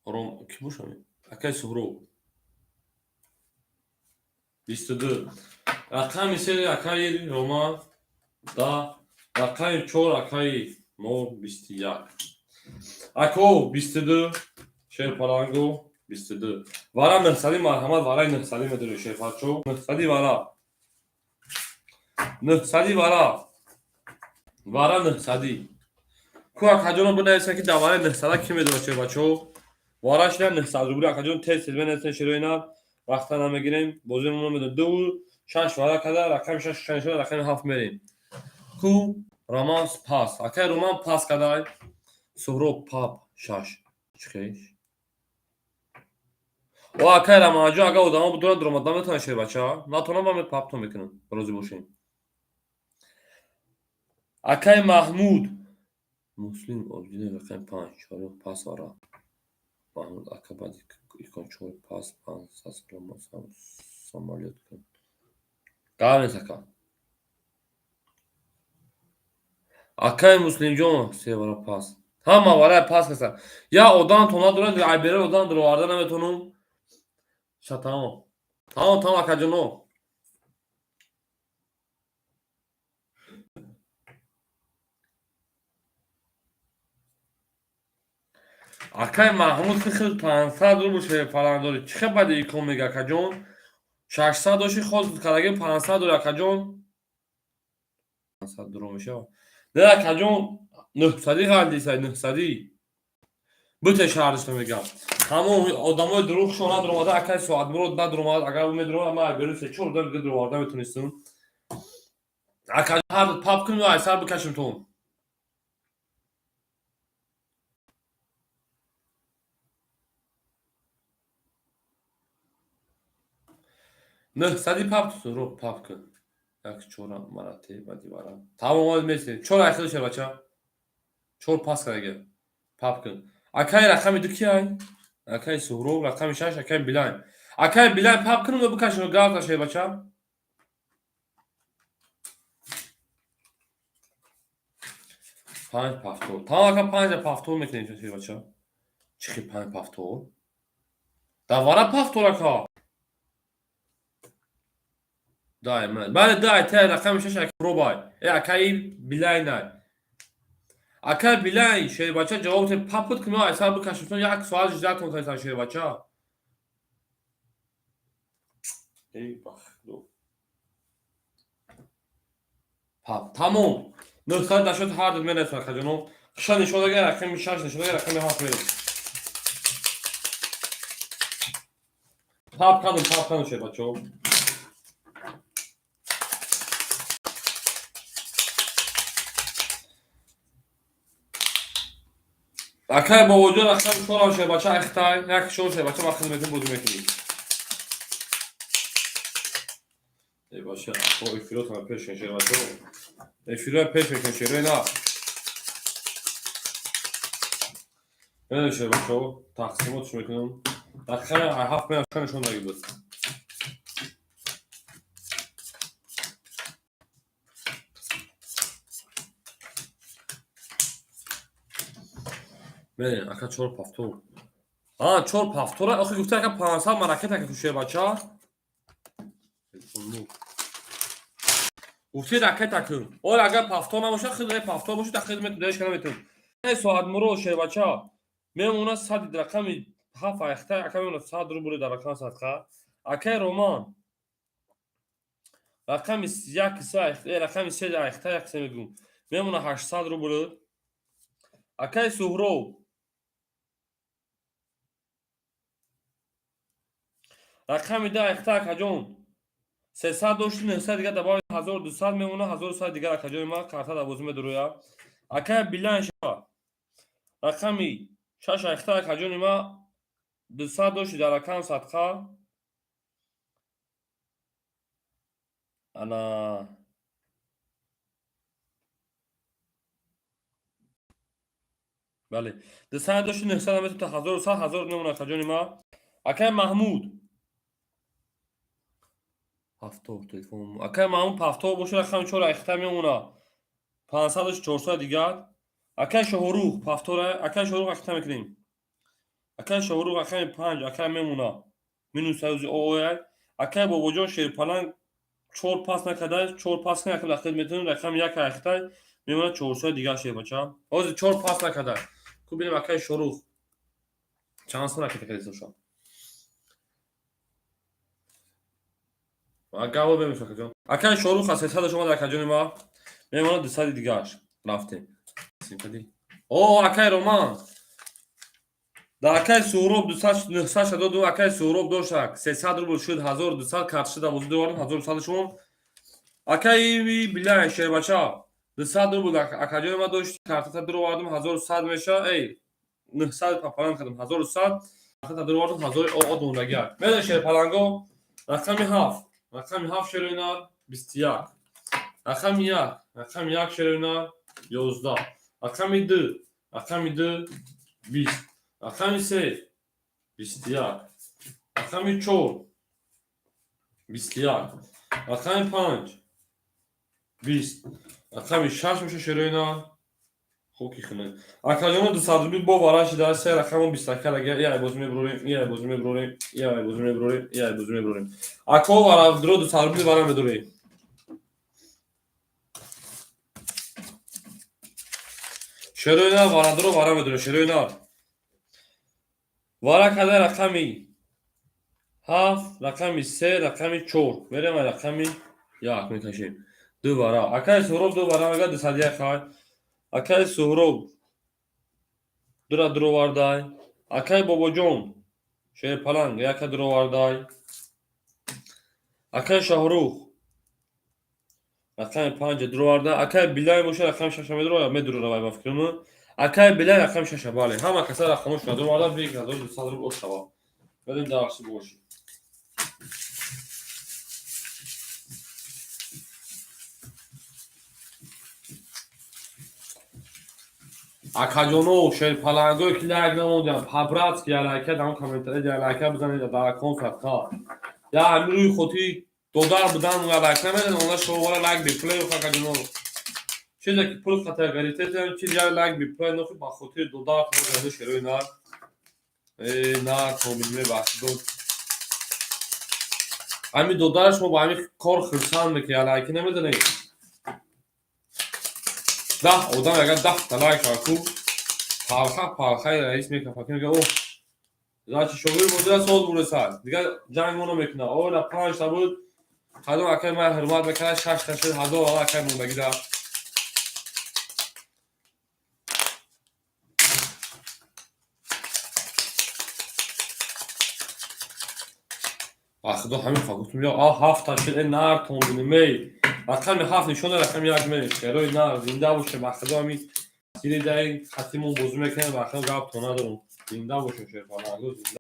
Ром кӣ бошам? Акаи Суҳроб. 22. Рақами се акаи Роман. Да. Рақами чор акаи мо 21. Ако 22 Шерпаланго 22. Вара нҳсадӣ, марҳамат, вараи нҳсадӣ медорӣ, шерфарчо. Нҳсадӣ вара. Нҳсадӣ вара. Вара нҳсадӣ. Ку акаҷоно бинависен, ки дар вараи нҳсада кӣ медорад, шербачо? Вара шуда 900 рубли, акаҷон, тез тез бинависен, шероина. Вақта намегирем. Бозимон медорем. Ду шаш вара када, рақами шаш шуда, рақами ҳафт мерем. Ку Роман пас. Акай Роман пас кадай. Суҳроб пап шаш. Чӣ? О, акай Рамаҷон, агар одамо будуранд, дуромада метавонад, шербача. Натонам, ба паптон мекунам. Розӣ бошем. Акай Маҳмуд. Муслим Обидин рақами панҷ, чорум пас вара. Маҳмуд ака баъди икон чор пас 500 самолёт кун. Гап нест, ака. Акай Муслимҷон се вара пас. Ҳама вараи пас каса. Я одам то надорад, айбера одам дуроварда наметонам. Ша тамом. Тамом, тамом, акаҷоно. Акай Маҳмуд хел 500 рубл шерпаландорӣ. Чӣ хел баъди икон мега, акаҷон? 600 дошти, хоз кардаги 500 дори, акаҷон. 500 дуро мешавад. Не, акаҷон, нӯҳсадӣ ғалдисай, нӯҳсадӣ. Буте шаҳришто мегам. Ҳамон одамои дурӯғшон надуромада, акай Соатмурод надуромад, агар медуромад, ман берун се чор одам дига дуроварда метонистам. Акаҷон, ҳар пап кунем, айсар бикашем тон. Нӯҳсади пап Суҳроб пап кун. Як чора марате баъди вара. Тамом, омад месем. Чор айхел шербача. Чор пас кардаги. Пап кун. Акай рақами ду кияй? Акай Суҳроб, рақами шаш акай Билай. Акай Билай пап кунум ё бикашем гавта, шербача? Панҷ пафтор. Тамом, ака, панҷа пафтор мекунем, шербача. Чӣ хел панҷ пафтор? Дар вара пафтор, ака. Дай, бале, дай, те рақами шаш акай Робай. Э, акаи Билай най. Акай Билай, шербача, ҷавоб те папут кунем, айсар бикашем, як соат ждать кунем, шербача. Эй, бахто. Пап, тамом. 980 ҳар ду менависам, акаҷоно. Ша нишон дага, рақами шаш нишон дага, рақами ҳафт мерем. Пап кардум, пап кардум, шербачо. Акай Бобоҷон рақами чорам, шербача, айхтай. Як чор, шербача, вақт метон бозӣ мекунӣ. Эй бача, о эфиротона пеш кун, шербачо. Эфиро пеш мекун, шерои на. Бене, шербачо, тақсимотш мекунам. Рақами ҳафт меам нишон даги буд. Бене, ака, чор пафтор. А, чор пафтора, охи гуфта, ака, 500 маракет ака шербача. Телефон. Гуфти ракета кун. Ол агар пафто набошад, хид пафто бошад, та хид метун, деш наметун. Соат муро шербача. Мемона сад рақами ҳафт айхта, ака мемона 100 рубли дар рақам садқа. Акай Роман. Рақами як се айхта, рақами се айхта як се мегум. Мемона 800 рубли. Акай Суҳроб. Рақами 10 айхта акаҷон. 300 дошти, 900 дигар добавить 1200 мемона, 1100 дигар акаҷони ман карта дар бозӣ медуроя. Акай Билан ша. Рақами 6 айхта акаҷони ман 200 дошти дар рақам садқа. Ана бале 200 дошти, 900 метавон та 1100 1000 мемона акаҷони ман. Акай Маҳмуд ҳафтоб телефон. Акай Маҳмуд пафтоб бошад, рақами 4 айхта мемона 500 дошти, 400 дигар. Акай Шоҳрух пафтора, акай Шоҳрух айхта мекунем. Акай Шоҳрух рақами 5 акай мемона минус ҳавзи ояй. Акай Бобоҷон Шерпаланг 4 пас накарда, 4 пас кунад, акай дахил метавонем, рақами 1 айхта мемона 400 дигар шербача. Ҳозир 4 пас накарда. Ку бинем акай Шоҳрух чанд сум ракета кардист шо. Гапо бемеш акаҷон. Акай Шоҳрух аз 300 шумо акаҷони ма мемона 200 дигарш. Рафтем. О, акай Роман. Да акай Суҳроб 200 900 доду, акай Суҳроб дошак 300 рубл шуд, 1200 карт шуда бозӣ дорам 1100 шумо. Акай Билай шербача 200 рубл акаҷони ма дошт, картата дуровардам 1100 меша. Эй 900 папалан кардам 1100 картата дуровардам 1000 оғо дондагия. Медон шерпаланго рақами 7 рақами 7 шероинар 21 рақами 1 рақами 1 шероинар 11 рақами 2 рақами 2 20 рақами 3 21 рақами 4 21 рақами 5 20 рақами 6 меша шероинар хоки хунак. Акаҷоно 200 рубли бо вара шида, се рақамо 20 калага я бозӣ мебурорем, я бозӣ мебурорем, я бозӣ мебурорем, я бозӣ мебурорем. Ако вара дро 200 рубли вара медорем. Шероина вара дро вара медорем, шероина. Вара када рақами 7, рақами 3, рақами 4. Мерем рақами 1 мекашем. Ду вара. Акай Суҳроб ду вара мега 201 хай. Акай Суҳроб дура дуровардай. Акай Бобоҷон Шерпаланг яка дуровардай. Акай Шоҳрух рақами 5 дуровардай. Акай Билай боша рақами 6 медуровард, медурора ба фикрам. Акай Билай рақами 6 бале. Ҳама каса рақамошона дуроварда, 1200 рубл ошава. Бадем дарси боши. Акаҷоно шерпалангое ки лайк намондиам, по-братски я лайка дар комментария я лайка бизанед, дар аккаунт садқа. Я ҳамин рӯи хотири додар будан я лайк намедонам, она шуморо лайк бепулай акаҷоно. Чизе ки пул хатар гаритетам, чиз я лайк бепулай нохи ба хотири додар худо шерои нар. Э на комил мебахшид. Ҳамин додараш мо ба ҳамин кор хурсанд мекунем, я лайки намедонем. 10 одам агар 10 та лайк ку парха пархаи раис мекафа, мега о зачи шогирд мудира соз буресад, дигар ҷанг мо намекуна. Ола 5 та буд, кадом акай ман ҳурмат мекард, 6 та шуд, 1000 ала акай мондагида. Ба худо ҳамин фа гуфтум, ё а 7 та шуд, э нар тондунем, эй рақами 7 нишона рақами 1 мерем. Шерои нар зинда боше, ба худо ҳамин сиридаи хатимон бозӣ мекунем, ба худо гап то надорум. Зинда бошем шерпаланго, зинда.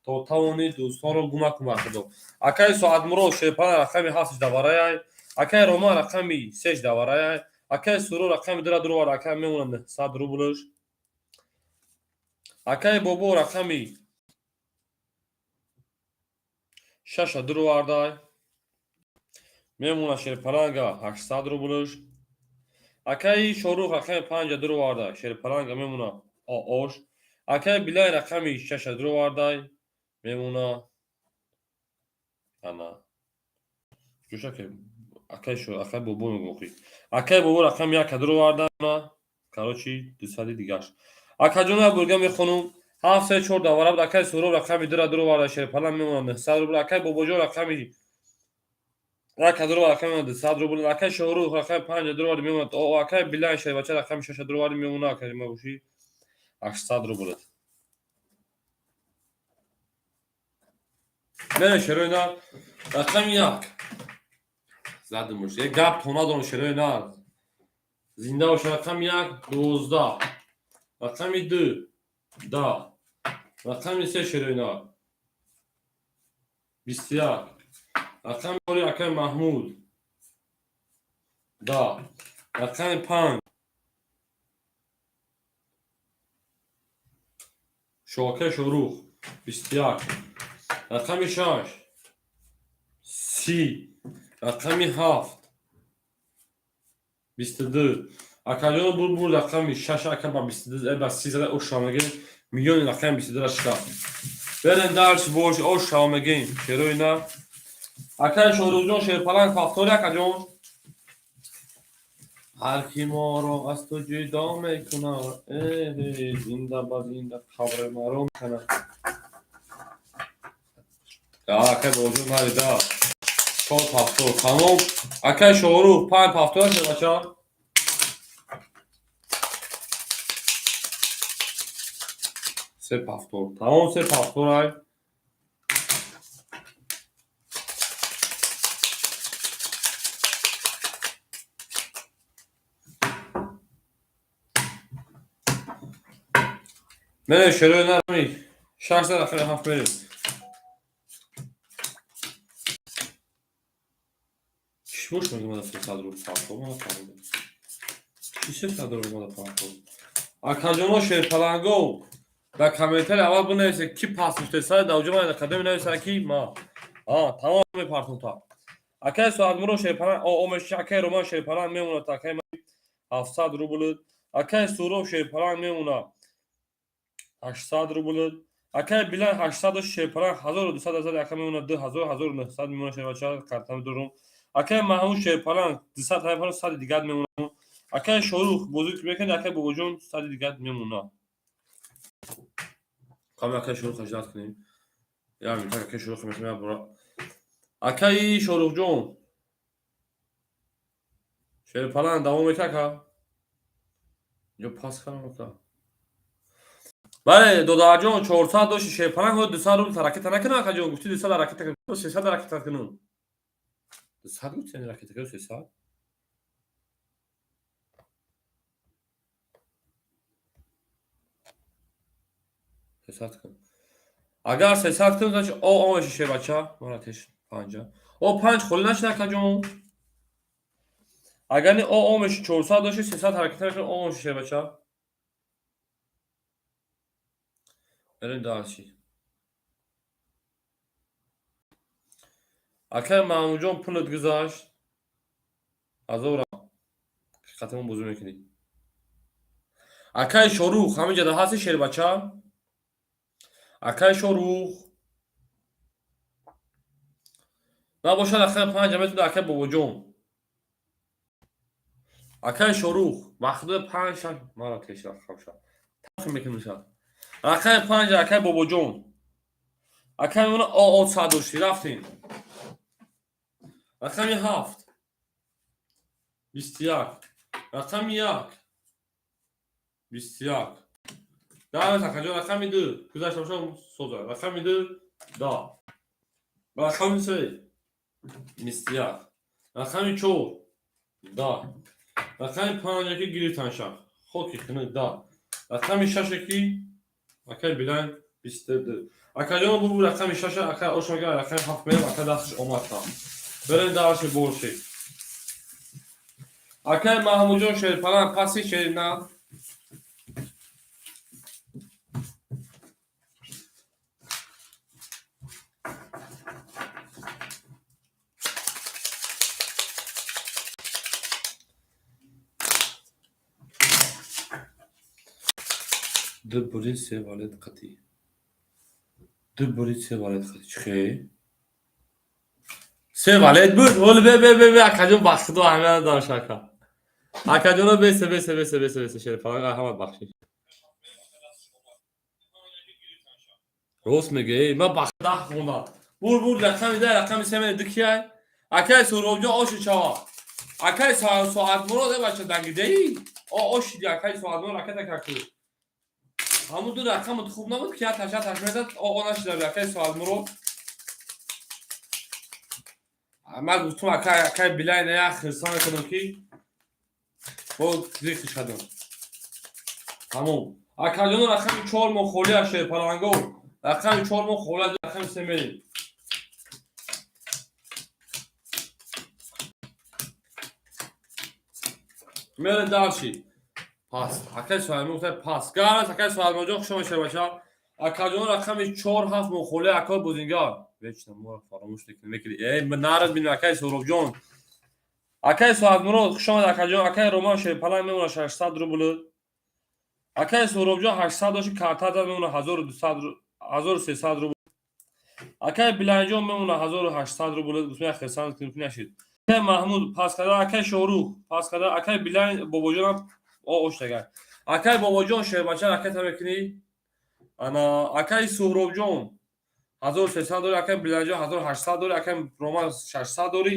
То тавони дӯстонро гум накун ба худо. Акай Соатмурод шерпалан рақами 7 давараяй. Акай Роман рақами 3 давараяй. Акай Сурур рақами 2 дуровар, акай мемонад 900 рублш. Акай Бобо рақами 6 дуровардай. Мемона шерпаланга 800 рублш. Акаи Шорух рақами 5 дуровардай, шерпаланга мемона ош. Акаи Билай рақами 6 дуровардай, мемона ана Ҷоша ки акай шо, акай бобо мегӯм охи. Акай бобо рақами як дароварда, короче, 200 дигаш. Акаҷон, як бурга мехонум. Ҳафт, се, чор давара буд. Акай Суроб рақами дура дароварда, шерпалан мемонад 900 рубл. Акай Бобоҷон рақами як дароварда, акай мемонад 200 рубл. Акай Шоҳрух рақами панҷ дароварда, мемонад. Акай Билан шербача рақами шаша дароварда, мемонад, акай мабошӣ, 800 рубл. Не, шерои нар, рақами як задимуш. Як гап то надорам, шерои нар. Зинда боша. Рақами як 12, рақами ду 10, рақами се, шерои нар, 21, рақами ори акай Маҳмуд 10, рақами панҷ Шоакай Шоҳрух 21, рақами шаш 30, рақами ҳафт 22. Акаҷон, бур рақами шаш, ака ба 22, ба 30 зада, оша мегем, миллиони рақами 22-ра шикаст. Берен дальше, бош, оша мегем, шерои на. Акай Шоҳрухҷон, шерпаланг повтори, акаҷон. Ҳар ки моро аз ту ҷудо мекунад, э зинда ба зинда қабри маро мекунад. Акай Бобоҷон, нарида. Чор повтор тамом. Акай Шоҳрух панҷ повтор, бача. Се повтор тамом, се повтор ай. Мерем, шерои нарми, шаш рақами ҳафт мерем. Чӣ бош мегӯмада 300 рубл партов, мана фаҳмидам. Чӣ 300 рубл мада партов? Акаҷоно, шерпаланго, дар комментари аввал бинависед, ки пас муштесай, дар оҷа ман қадами нависад, ки ма тамом мепартом та. Акай Соатмуро шерпаланг омеш, акай Роман шерпаланг мемонад, акай 700 рубл, акай Суроб шерпаланг мемонад 800 рубл, акай Билан 800 шерпаланг 1200 азад, ака мемонад 2000, 1900 мемонад, шербача картами дорум. Акай Маҳмуд шерпаланг 200 ҳайфаро сади дигар мемонад. Акай Шоҳрух бозӣ мекунад, акай Бобоҷон сади дигар мемонад. Қабл акай Шоҳрух аждат кунем. Я минут, акай Шоҳрух мекунем, бора. Акай Шоҳрухҷон шерпаланг давом мекунад, ака? Инҷо пас кардам, ака. Бале, додарҷон, 400 дошти шерпаланг, 200 рубл ракета накунам, акаҷон, гуфти 200 ракета, 300 ракета кунам. 200 гуфти, ракета кунам 300. 300 кун. Агар 300 кунам, значит, о меши, шербача. Мара теш панҷа. О панҷ холӣ нашид, акаҷон. Агар не о меши, 400 дошти, 300 ҳараката мекунам, о меши, шербача. Берем дальше. Акай Маҳмудҷон, пулат гузашт. Азора ҳақиқатамон бозӣ мекунӣ. Акай Шоҳрух, ҳамин ҷода ҳасти, шербача? Акай Шоҳрух набошад, акай панҷа метавонад, акай Бобоҷон. Акай Шоҳрух, вақтдои панҷ шаш мара теш рақамша. Тахм мекунам. Рақами панҷ, акай Бобоҷон. Акай мемона о сад дошти, рафтем. Рақами ҳафт 21, рақами як 21. Давай, акаҷон, рақами ду гузашта бошам соза. Рақами ду 10. Рақами се 21. Рақами чор 10. Рақами панҷ ки гирифтанша. Хоки хинак 10. Рақами шаше ки акай Билан 22. Акаҷон, бу рақами шаша, акай ошмага, рақами ҳафт мерам, акай дасташ омад та. Берем дальше больше. Акай Маҳмудҷон, шерпаланг паси шерна. Ду бури се валет қатӣ. Ду бури се валет қатӣ. Чӣ хел? Се валет буд. Оли бе бе бе бе акаҷон, ба худо аҳамият надорам шака. Акаҷоно, бесе бесе бесе бесе бесе, шерпаланг ҳама бахшиш. Рост меге, эй, ман ба 10 хондам. Бур бур, рақами 10, рақами се мене дикияй. Акай Суробҷон, оши чава. Акай Соатмурод, э бача дангидеи? О ошиди акай Соатмурод ракета каку. Ҳамун ду рақамат хуб набуд, ки як таша таш мезад, о о нашида акай Соатмурод. Ман гуфтум, акай Билай, на як хирса мекунам, ки бо зикр шадам. Тамом. Акаҷоно, рақами 4 мо холӣ аз шерпаланго. Рақами 4 мо холӣ аз, рақами 3 мерем. Мерем дальше. Пас. Акай Суҳаймон гуфта пас. Гарас, акай Суҳаймонҷон, хуш омадед, шербача. Акаҷоно, рақами 4 7 мо холӣ, акой бозингар. Вечно моро фаромӯш мекунем. Мекунӣ. Эй, нарад бинем, акай Суҳробҷон. Акай Соатмурод, хуш омад, акаҷон. Акай Роман, шерпаланг мемона 600 рубл. Акай Суҳробҷон 800 дошти, картада мемона 1200, 1300 рубл. Акай Биланҷон мемона 1800 рубл. Гуфтем, як хирсанд кунем, нашид. Акай Маҳмуд пас карда, акай Шоҳрух пас карда, акай Билан бобоҷонам о оштага. Акай бобоҷон, шербача ракета мекунӣ. Ана акай Суҳробҷон 1300 дорӣ, акай Биланҷон 1800 дорӣ, акай Роман 600 дорӣ.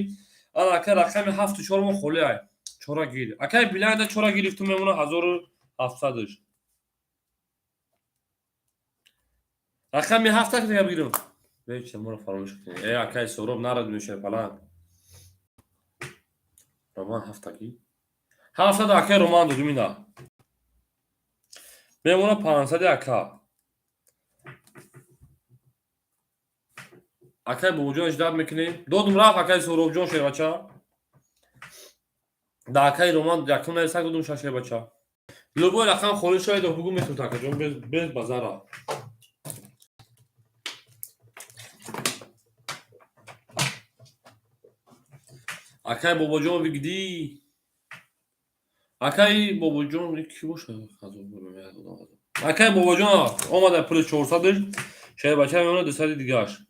Ана акай, рақами ҳафту чор мо холӣ ай. Чора гир. Акай Биланда чора гирифту мемона 1700-ш. Рақами ҳафта ки бигирам. Вечно моро фаромӯш кунӣ. Э, акай Суҳроб, нарад мешавад паланг. Роман ҳафтагӣ? 700 акай Роман додум ина. Мемона 500 ака. Акай бобоҷон, ждать мекунем. Додум, рафт акай Суҳробҷон, шербача. Да акай Роман якум нависак додум ша, шербача. Любой рақам холӣ шояд, бугу метавонад, акаҷон, без базара. Акай бобоҷон, вигдӣ. Акай бобоҷон ки бошад? Акай бобоҷон омада, пули 400-ш шербача мемона 200 дигааш.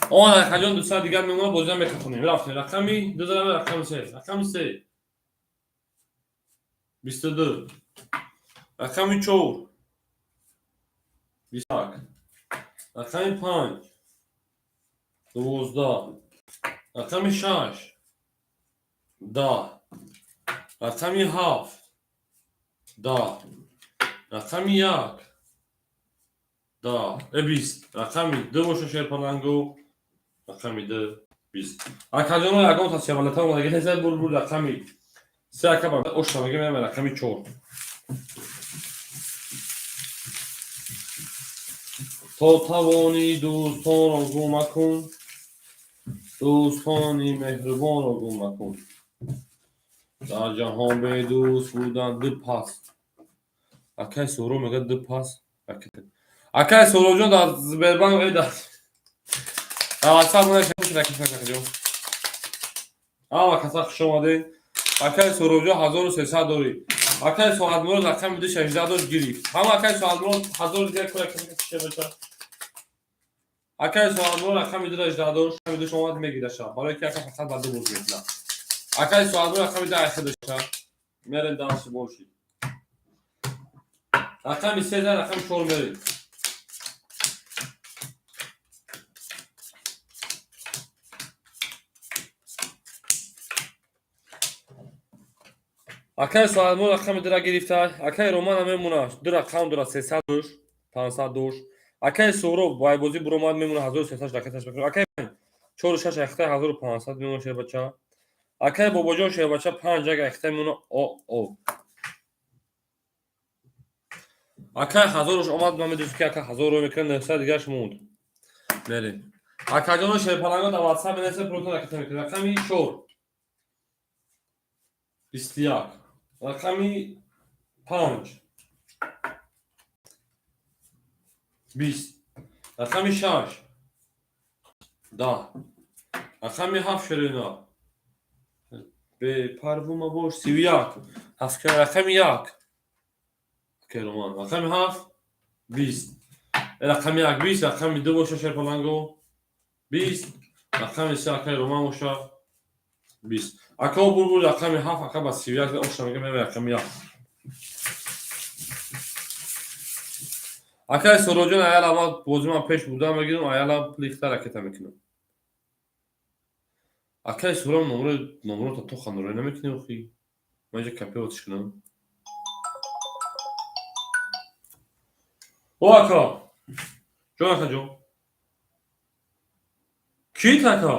Омада, акаҷон, 200 дигар мемона, бозиам мекахонем. Рафтем. Рақами ду задам, рақами се. Рақами се. 22. Рақами чор. 21. Рақами панҷ. 12. Рақами шаш. 10. Рақами ҳафт. 10. Рақами як. 10. Э, 20. Рақами ду боша, шерпалангу. Рақами ду. 20. Акаҷоно, ягон та севалета омадаги ҳезай, бур бур, рақами се, ака, ба ошта мегем, рақами чор. То тавонӣ дӯстонро гум макун, дӯстони меҳрубонро гум макун. Дар ҷаҳон бедӯст будан ду пас. Акай Суҳроб мегӯяд ду пас. Акай Суҳробҷон, дар Сбербанк, э, дар WhatsApp акаҷон. Ама каса хуш омадед. Акай Суҳробҷон, 1300 дорӣ. Акай Соатмурод рақами ду шаждаҳ дошт, гирифт. Ҳама акай Соатмурод ҳазор дигар кора бача. Акай Соатмурод рақами ду 18 дошт, рақами душ омад, мегираша. Барои ки ака фақат ба ду боз мекунад. Акай Соатмурод рақами ду айхе дошта. Мерем дальше больше. Рақами се за, рақами чор мерем. Акай Соатмурод рақами дура гирифта. Акай Романа мемона ду рақам дора, 300 дошт, 500 дошт. Акай Суҳроб байбозӣ буромад, мемона 1300, ракеташ мекунад. Акай чору шаш айхта 1500 мемона, шербача. Акай бобоҷон, шербача, панҷ як айхта мемона, о о. Акай ҳазоруш омад, ман медонистам, ки ака ҳазорро мекунад, 900 дигараш монд. Мерем. Акаҷоно, шерпаланго, дар WhatsApp менависед, пулотон ракета мекунад. Рақами чор. 21. Рақами панҷ. 20. Рақами шаш. 10. Рақами ҳафт, шерина. Бепарво мабош, 31. Ҳафт, рақами як. Акай Роман. Рақами ҳафт. 20. Рақами як 20, рақами ду боша, шерпаланго. 20. Рақами се акаи Роман боша 20. Ака бурбур рақами 7, ака ба 31 ошна мега мева рақами 1. Акаи Сороҷон аяла ма бозӣ ман пеш бурда мегирам, аяла плихта ракета мекунам. Акаи Сурам номрота то ханорой намекунӣ охи? Ман инҷа копироватиш кунам. О ака! Ҷон ака ҷон. Кит ака?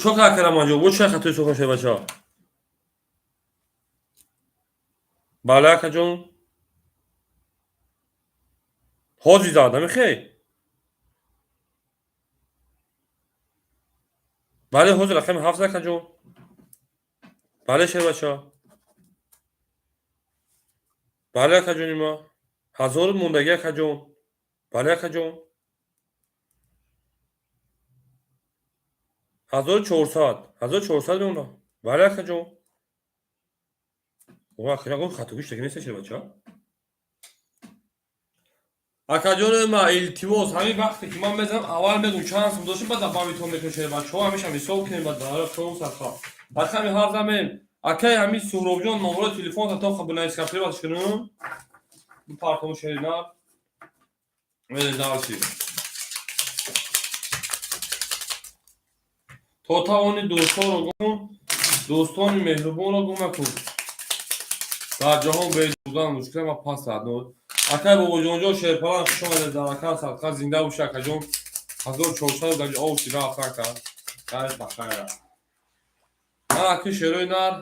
Чо ака Раманҷон? Бо чӣ хатои сухан шуд бача? Бале ака ҷон. Ҳозир зад, намехей? Бале, ҳозир рақами 7 ака ҷон. Бале шербача. Бале ака ҷони ма. 1000 мондаги ака ҷон. Бале ака ҷон. 1400. 1400 мемона. Бале ака ҷон. О ака ҷон, хатогиш таги нест шербача? Акаҷони ма, илтимос, ҳамин вақте ки ман мезанам, аввал мегӯм чанд сум доштем, баъд добавитон мекунем шербачаҳо, ҳамеша мисол кунем, баъд дар чорум садқа. Рақами 7 замем. Акай ҳамин Суҳробҷон номрои телефонта то бинавис каприватш кунам. Бипартому шерина. Мерем дальше. То тавони дӯстонро гум, дӯстони меҳрубонро гум накун. Дар ҷаҳон беҳудан мушкил ва пас адно. Акай бобоҷонҷон шерпалан хуш омадед дар ака садқа зинда боши акаҷон. 1400 дар ов шида ака. Хайр бахайр. Аки шерои нар.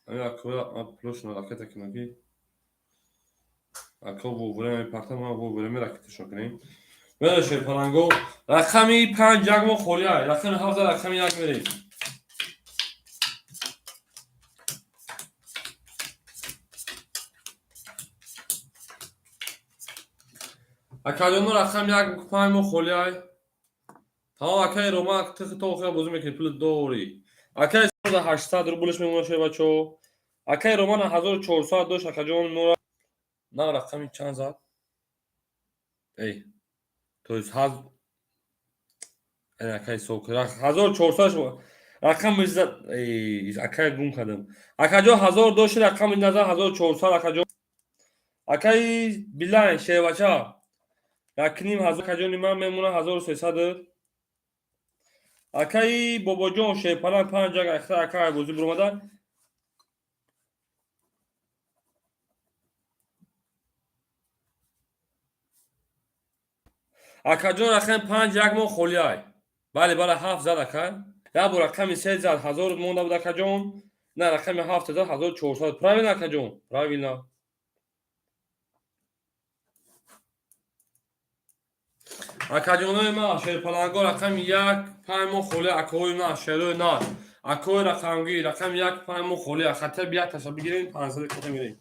Ами ака плюс на ракета кинаки. Ака во время парта ма во время ракета шо кунем. Беда шерпаланго рақами 5 як мо холӣ ай. Рақами 7 рақами 1 мерем. Акаҷоно рақами 1 5 мо холӣ ай. Тамом акаи Роман тихи то охира бозӣ мекунӣ, пул дорӣ. Акаи 800 рублш мемона шуд бачаҳо. Акаи Роман 1400 дошт акаҷон нора. На рақами чанд зад? Эй. То есть ҳаз акаи сок 1400 рақами зад. Эй, акаи гум кардам. Акаҷон 1000 дошт рақами назар 1400 акаҷон. Акаи Билайн шербача. 1500 акаҷони ман мемона 1300. Акаи бобоҷон шерпалан 5 як акаи бозӣ буромада. Акаҷон рақами 5 як мо холӣ ай. Бале, бале 7 зад ака. Як бор рақами 3 зад 1000 монда буд акаҷон. На рақами 7 зад 1400. Правильно акаҷон? Правильно. Акаҷонои ма шерпаланго рақами 1 5 мо холӣ акаҳои ма шерои нар. Акаҳои рақамгир рақами 1 5 мо холӣ. Хатя як таша бигирем 500 ката мерем.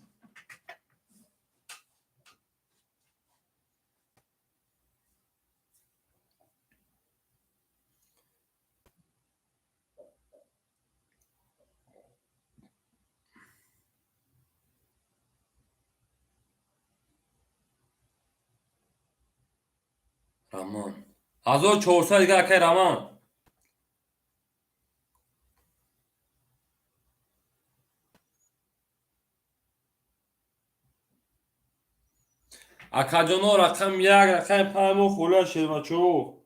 Роман. 1400 дигар акай Роман. Акаҷоно рақам 1, рақами 5 мо холӣ шербачаҳо.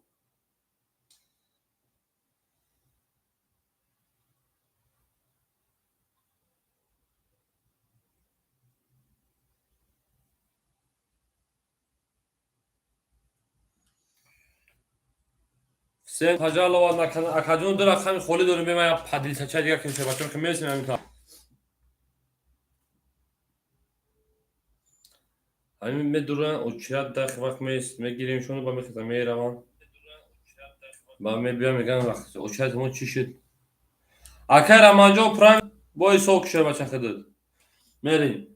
Всем пожаловать на канал. Акаҷон ду рақами холӣ дорем, бема як поделиться дигар кунем шербачаҳо ки мерасем ҳамин та. Ҳамин медуран очередь дахи вақт мегирем шуно ба мехезам меравам. Ба мебиям меган вақт очередь мо чӣ шуд? Акай Раманҷон прайм бо ҳисоб шербача хидид. Мерем.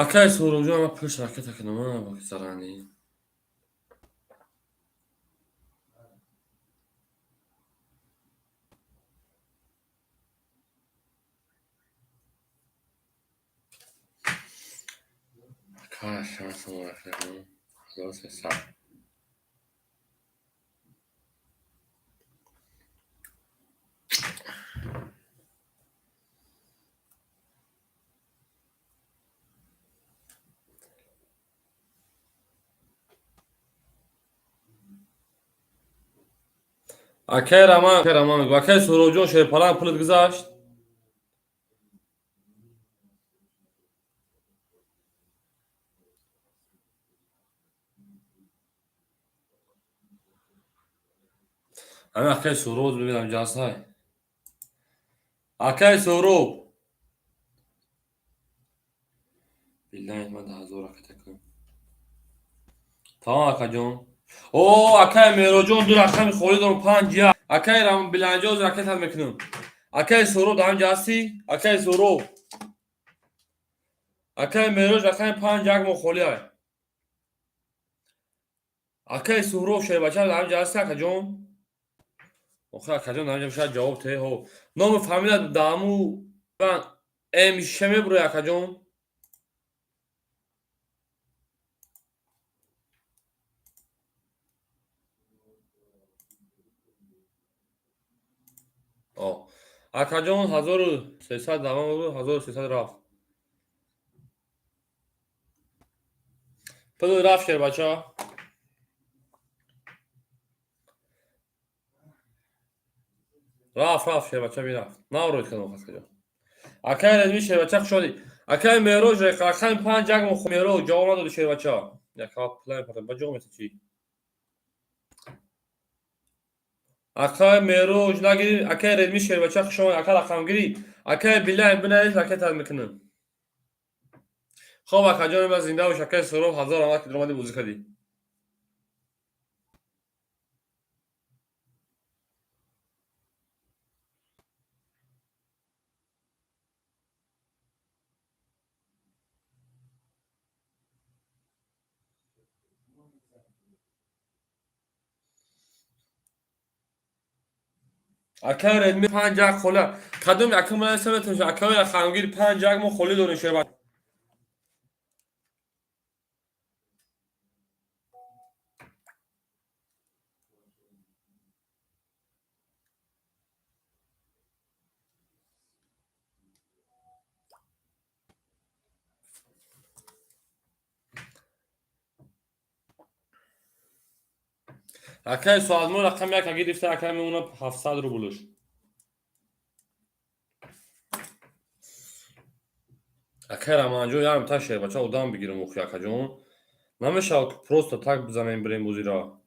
Акай Суҳробҷон, ман пулш ракета кунам, заранее. Чанд сом ракета? 1300. Акай Роман, Роман, акай Суровҷон шерпаланг пулат гузашт? Ҳамин акай Суроб бибинам ҷасай. Акай Суроб. Биллаҳи ман 1000 ракета кунам. Тамом акаҷон. О, акай Меҳроҷон ду рақами холӣ дорам 5 1. Акай Рамон Биланҷоз ракета мекунам. Акай Суроб дар ҳамҷа ҳастӣ? Акай Суроб. Акай Меҳроҷ рақами 5 1 мо холӣ ай. Акай Суроб шербача дар ҳамҷа ҳастӣ акаҷон? Охир акаҷон дар ҳамҷа шояд ҷавоб теҳ. Ҳо. Номи фамилия дааму М Ш мебурӯй акаҷон? Акаҷон 1300 давом 1300 рафт. Пул рафт шербача. Рафт рафт шербача мерафт. Навроид кардам акаҷон. Акай Резми шербача хуш омадӣ. Акай Меҳроҷ рақами 5 1 мо Меҳроҷ ҷавоб надоди шербача. Яка пула мепартам. Ба ҷо меса чӣ? Акай Меҳроҷ нагирӣ, акай Резми шербача хуш омадӣ, ака рақамгирӣ. Акай Билай бинавис ракетат мекунам. Хоб акаҷон ман зинда бош, акай Суроб 1000 омад ки омадӣ бозӣ кардӣ. Акай Редми 5 1 холӣ. Кадом якум метавонем акай рақамгир 5 1 мо холӣ дорем шербача. Акай Суадмо рақами 1 гирифта, акай мемонад 700 рублш. Акай Раманҷон ярм та шербача одам бигирам охи акаҷон. Намешавад ки просто так бизанем бирем бозиро.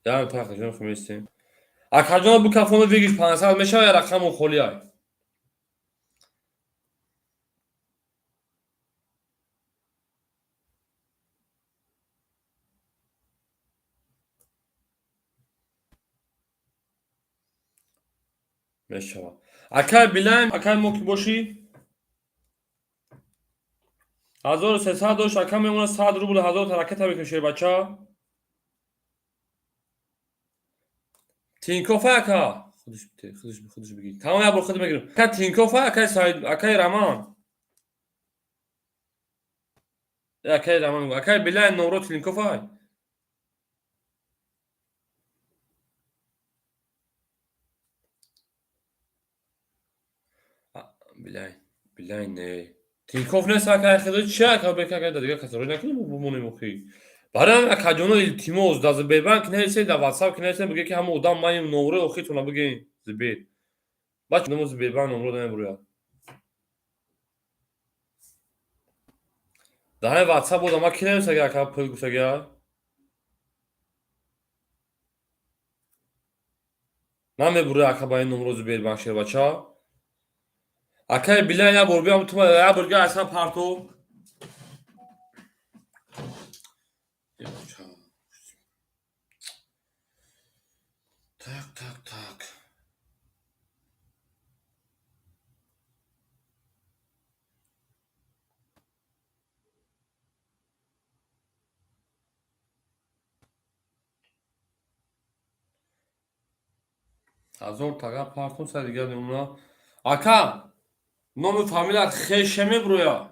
Ярм та акаҷон хуместем. Акаҷон бу кафону вигиш 500 мешавад я рақаму холӣ ай. Мешавад. Акай Билайм, акай мо ки бошӣ? 1300 дошт, ака мемонад 100 рубл 1000 та ракета мекунем шербача. Тинкоф ака. Худаш бигӣ. Тамом як бор худ мегирам. Ака Тинкоф акай Саид, акай Роман. Акай Роман, акай Билай номро Тинкоф ай. Билай, Билай не. Тинкоф нест акай худ чи ака бека ака дигар кас рӯй накунем бумонем охи. Барои акаҷоно илтимос дар Сбербанк нависед, дар WhatsApp нависед, бигӯед ки ҳама одам маним номрои охитона бигӯед Сбер. Бач намо Сбербанк номро намебурӯяд. Дар ҳамин WhatsApp одама ки нависад ака пул гуфтагиа? Намебурӯяд ака ба ин номро Сбербанк шербача. Акай Билай як бор биям тума як бор дига аслан парто. Так, так, так. 1000 тага партон сар дигар мемона. Ака, номи фамилият хеше меброя.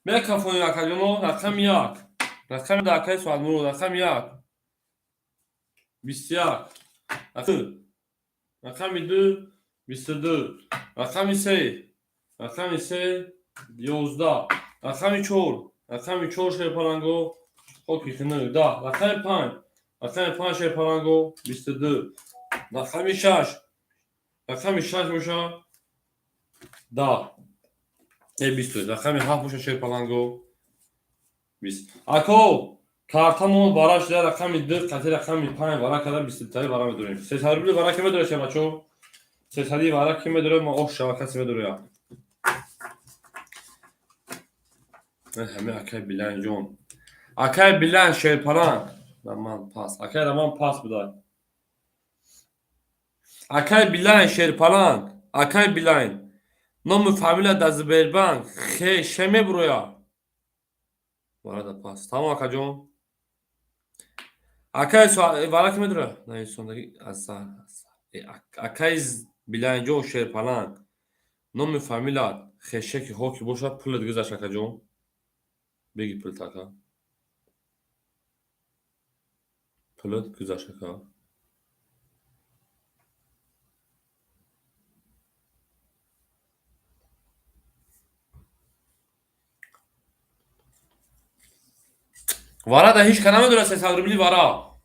Мекафонӣ, акаҷоно, рақами як. Рақами да акаи Суадмурод, рақами як. 21. Рақами ду, 22. Рақами се. Рақами се, 11. Рақами чор. Рақами чор, шерпаланго. Хоки хинак, 10. Рақами панҷ. Рақами панҷ, шерпаланго, 22. Рақами шаш. Рақами шаш боша, 10. 20. Рақами ҳафт боша, шерпаланго, 20. Ако, картамон вара шуда, рақами ду қати рақами панҷ вара карда, бистутаи вара медорем. 300 рубли вара ки медорем, шербачо? 300-и вара ки медорем? Ма ош шава, касе медоря. Ҳаме акай Биланҷон. Акай Билан шерпаланг. Раман пас. Акай Раман пас будай. Акай Билайн шерпаланг. Акай Билайн. Номи фамилия дар Сбербанк хеше меброя. Варада пас. Тамом, акаҷон. Акай вара ки медора? Нависондаги азар. Акай Билайнҷон шерпаланг. Номи фамилият хеше ки хоки бошад, пулат гузашт, акаҷон. Беги пулт, ака. Пулат гузашт, ака. Вара да ҳеҷ ка намедора 300 рубли вара.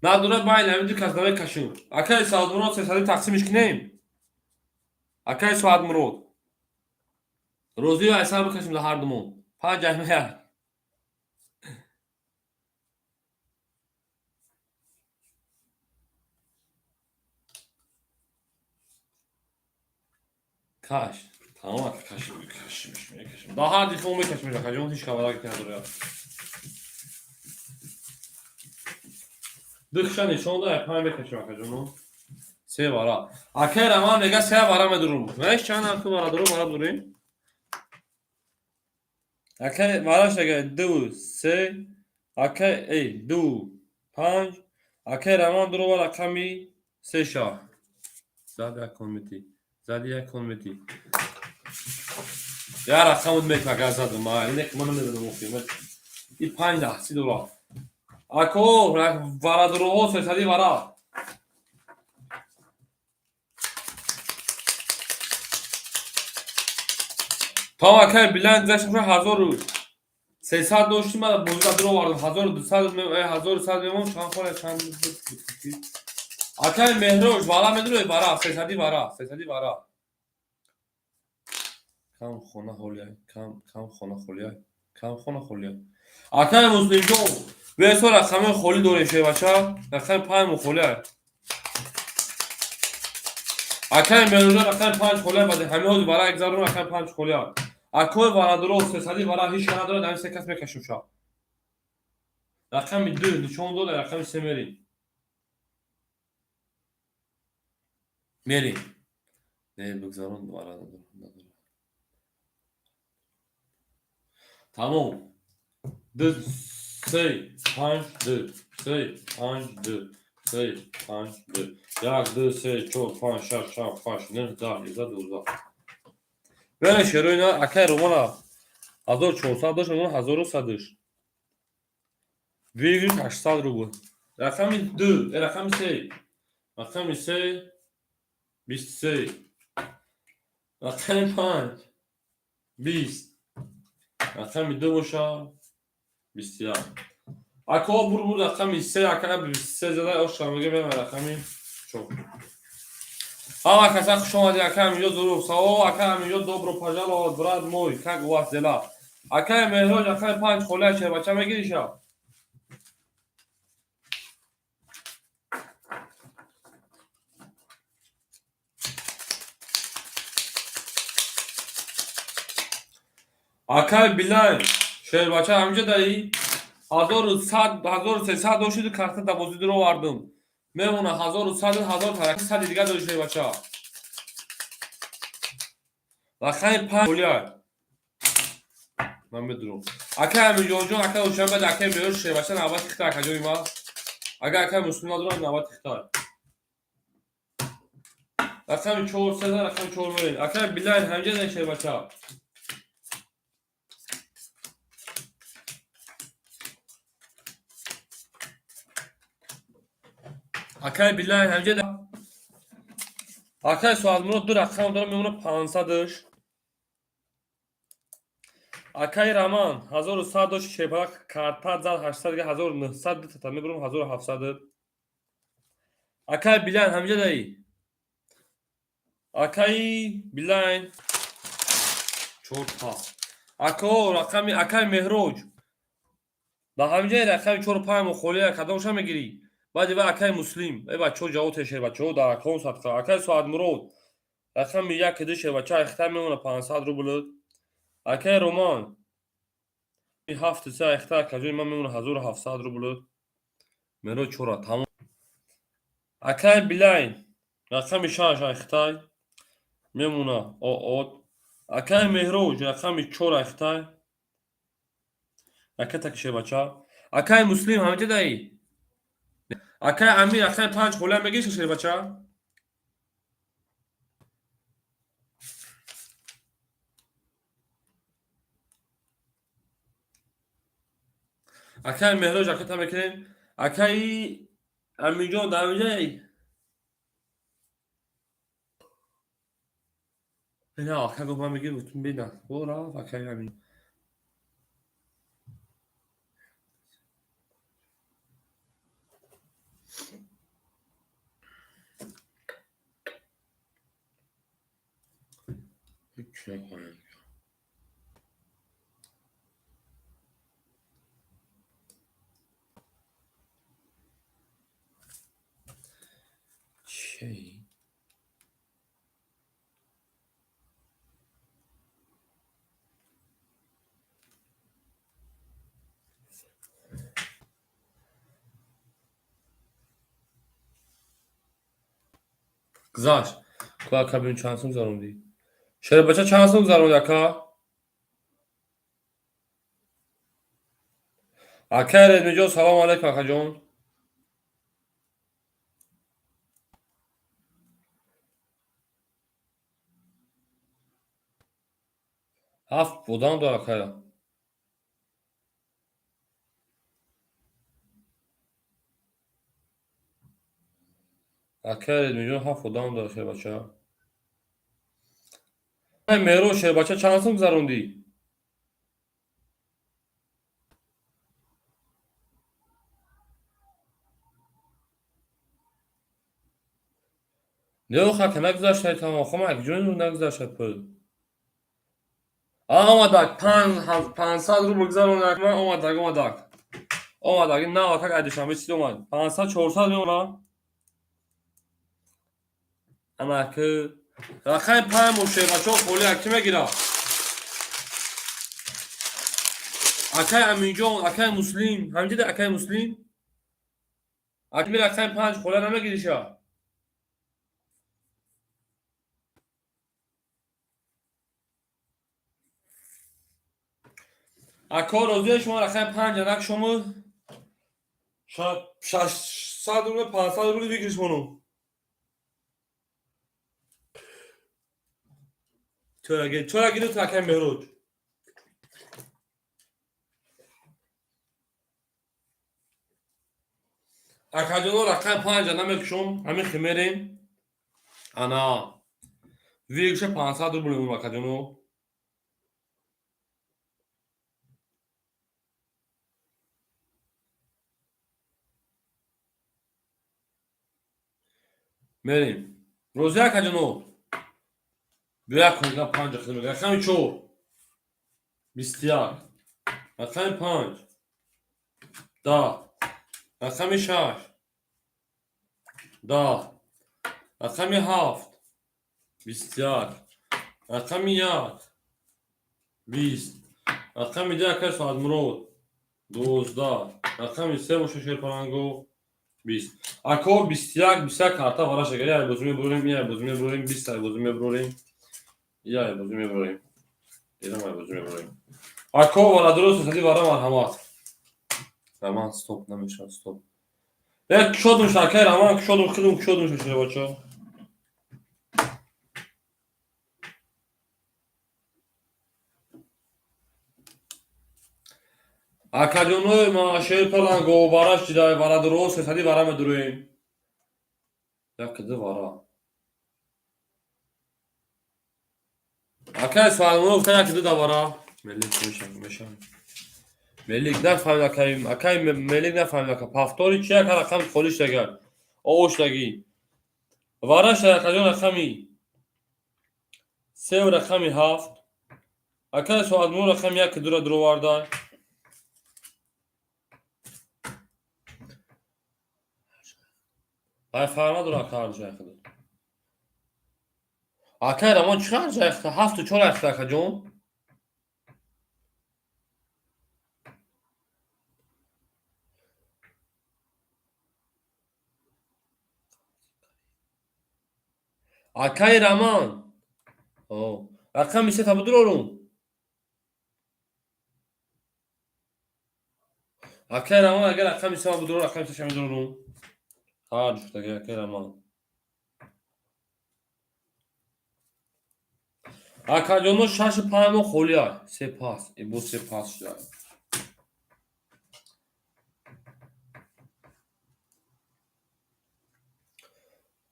Надора, байна ҳамин ду кас намекашем. Акаи Саадмурод, 300 тақсимиш кинем. Акаи Саадмурод. Розию айсар бикашем да ҳар думон. Панҷ аймая. Каш. Тамом, ака, кашим, кашимш, мекашим. Да ҳар дихмо мекашим, акаҷон, ҳеҷ ка вара надора. Духша нишон да, панҷ мекашим, акаҷоно. Се вара. Акай Раман мега, се вара медурум. Знаеш чанд ҳам вара дурум, вара дурим? Акай вараш ага ду, се, акай эй, ду, панҷ, акай Раман дурова рақами се ша. Зад як кон мети. Зад як кон мети. Я рақамут мет агар задум. А, ине ки ман намедонам охи. И панҷ даҳси дора. Ако, вара дуруҳо, 300-и вара. То акай Билан гузашта 1300 доштим, ман бозида дур овардам. 1200, 1100 мемон, чанд хола чанд. Акай Меҳрош, вара медурои вара, 300-и вара, 300-и вара. Кам хона холия, кам кам хона холия, кам хона холия. Акай Муслимҷон, бесо рақами холӣ дорем, шербача, рақами панҷ холия. Акай Меҳроҷон, рақами панҷ холия, баъди ҳамин ҳозир вара гузарон, рақами панҷ холия. Акои варадуро, 300-и вара ҳеҷ ка надорад, ҳамин се кас мекашем ша. Рақами ду нишон дода, рақами се мерем. Мерем. Не, бигзарон, вара надорад. Тамом. Ду, се, панҷ, ду, се, панҷ, ду, се, панҷ, ду. Як, ду, се, чор, панҷ, шаш, ҳафт, ҳашт, нӯҳ, 10, 11, 12. Бене шерои на акай Романа 1400 дошт, роман 1100 дошт. Выигрыш 800 рубл. Рақами ду, рақами се. Рақами се, 23. Рақами панҷ, 20. Рақами ду боша, 21. Ако бур бур рақами се, ака 23 зада, оша мега мема рақами чор. Ҳама каса хуш омадӣ, ака Аминҷон Зуров. Салом, ака Аминҷон, добро пожаловать, брат мой, как у вас дела? Акаи Меҳроҷ, акаи панҷ холия, шербача мегириша? Акаи Билай, шербача ҳаминҷо даи? 1100, 1300 дошиду карта да бозӣ дур овардум. Мемона 1100, ҳазор тараки сади дигар дори, шербача. Рақами панҷ холия. Ман медурам. Акаи Аминҷонҷон, акаи Ошан, баъд акаи Меҳроҷ, шербача навбати хита, акаҷони ман. Агар акаи Муслим надорам, навбати хита. Рақами чор сеза, рақами чор мерем. Акай Билайн, ҳамҷа дай, шербача. Акай Билайн, ҳамҷа дай. Акай Соатмурод, ду рақам дорам, мемона 500-ш. Акай Раман 1100 дошт, шерпалак карта зад 800, дига 1900, дутата мебурам 1700. Акай Билайн, ҳамҷа даи. Акаи Билайн, чор пас. Ако рақами акай Меҳроҷ ба ҳамҷаи рақами чору панҷ мухолия кадомша мегирӣ? Баъди ва акай Муслим. Э, бачаҳо, ҷавоб те, шербачаҳо, дар акон садқа. Акай Соатмурод, рақами як ду, шербача, айхта мемона 500 рубл. Акай Роман, ҳафту се, айхта, акаҷои ман, мемона 1700 рубл. Меро чора тамом. Акай Билайн, рақами шаш, айхтай мемона оот. Акай Меҳроҷ, рақами чор, айхтай ракета шербача. Акай Муслим, ҳамҷа даи. Акай Амир, рақами панҷ холия мегирӣ, шербача? Акай Меҳроҷ, ракета мекунем. Акаи Амирҷон, дар ҳамҷаи. Не, ака гуфт, ман мегирам, гуфтум бина. О, рафт акаи Амир. Ҳеҷ накунем. Чей? Гузашт. Ку ака, бибин, чанд сум гузарондӣ? Шербача, чанд сум гузаронди, ака? Акай Редмиҷон, салому алайкум, акаҷон. Ҳафт одам дор, акая. Акай Редмиҷон, ҳафт одам дор, шербача. Меҳрон, шербача, чанд сум гузарондӣ? Не, охака, нагузаштай тамом. Хо, ман ҷои нагузашта пул. Омадак, 500 рубл гузарондак. Ман омадак, омадак. Омадак, ин навакак ай Душанбе чиз омад. 500, 400 меомад. Анаки рақами панҷ мо, шербачаҳо, холия кӣ мегирад? Акай Аминҷон, акай Муслим, ҳамҷида акай Муслим? Аки рақами панҷ холия намегириша? Ако, розия шумо, рақами панҷ анак шумо 600 рубл, 500 рубл выигрыш мону. Чора гирифт акай Меҳроҷ. Акаҷоно, рақами панҷа намекушом, ҳамин химерем. Ана выигрыш а 500 рубл мемонам, акаҷоно. Мерем. Розия, акаҷоно. Бия кунда панҷа хидмат. Рақами чор. 21. Рақами панҷ. 10. Рақами шаш. 10. Рақами ҳафт. 21. Рақами як. 20. Рақами ду, акай Соатмурод. 12. Рақами се боша, шерпаланго. 20. Ако, 21, 21 карта вараша гар. Яй бозӣ мебурем, яй бозӣ мебурем, 20 ай бозӣ мебурем. Яй бозӣ мебурем. Идам ай бозӣ мебурем. Ако, вара дуруст сади вара, марҳамат. Роман, стоп, намешавад, стоп. Э, кушодум, шакай Роман, кушодум, хидум, кушодум, шербачо. Акаҷонои ма шери паланго вараш дидай вара дуро сесади вара медуроем. Як ду вара. Акай Салмон гуфта як ду да вара. Мелик мешам. Мелик нафаҳмид акай, акай Мелик нафаҳмид ака. Повтори чи ака рақам холиш дагар. Ош даги. Вараш акаҷон рақами сев рақами ҳафт. Акай Соатмон рақами як дура дуроварда. Ай фарқ надора ака ҳар ҷай худо. Акай Рамон чӣ ҳар ҷай худо? Ҳафту чор ахта акаҷон. Акай Рамон. О, рақами сета будурорум. Акай Рамон агар рақами сема будурор, рақами сеша медурорум. Ҳар ҷуфтаги акай Рамон. Акаҷоно шашу панҷ моҳ холия. Се пас. Ибо се пас шуда.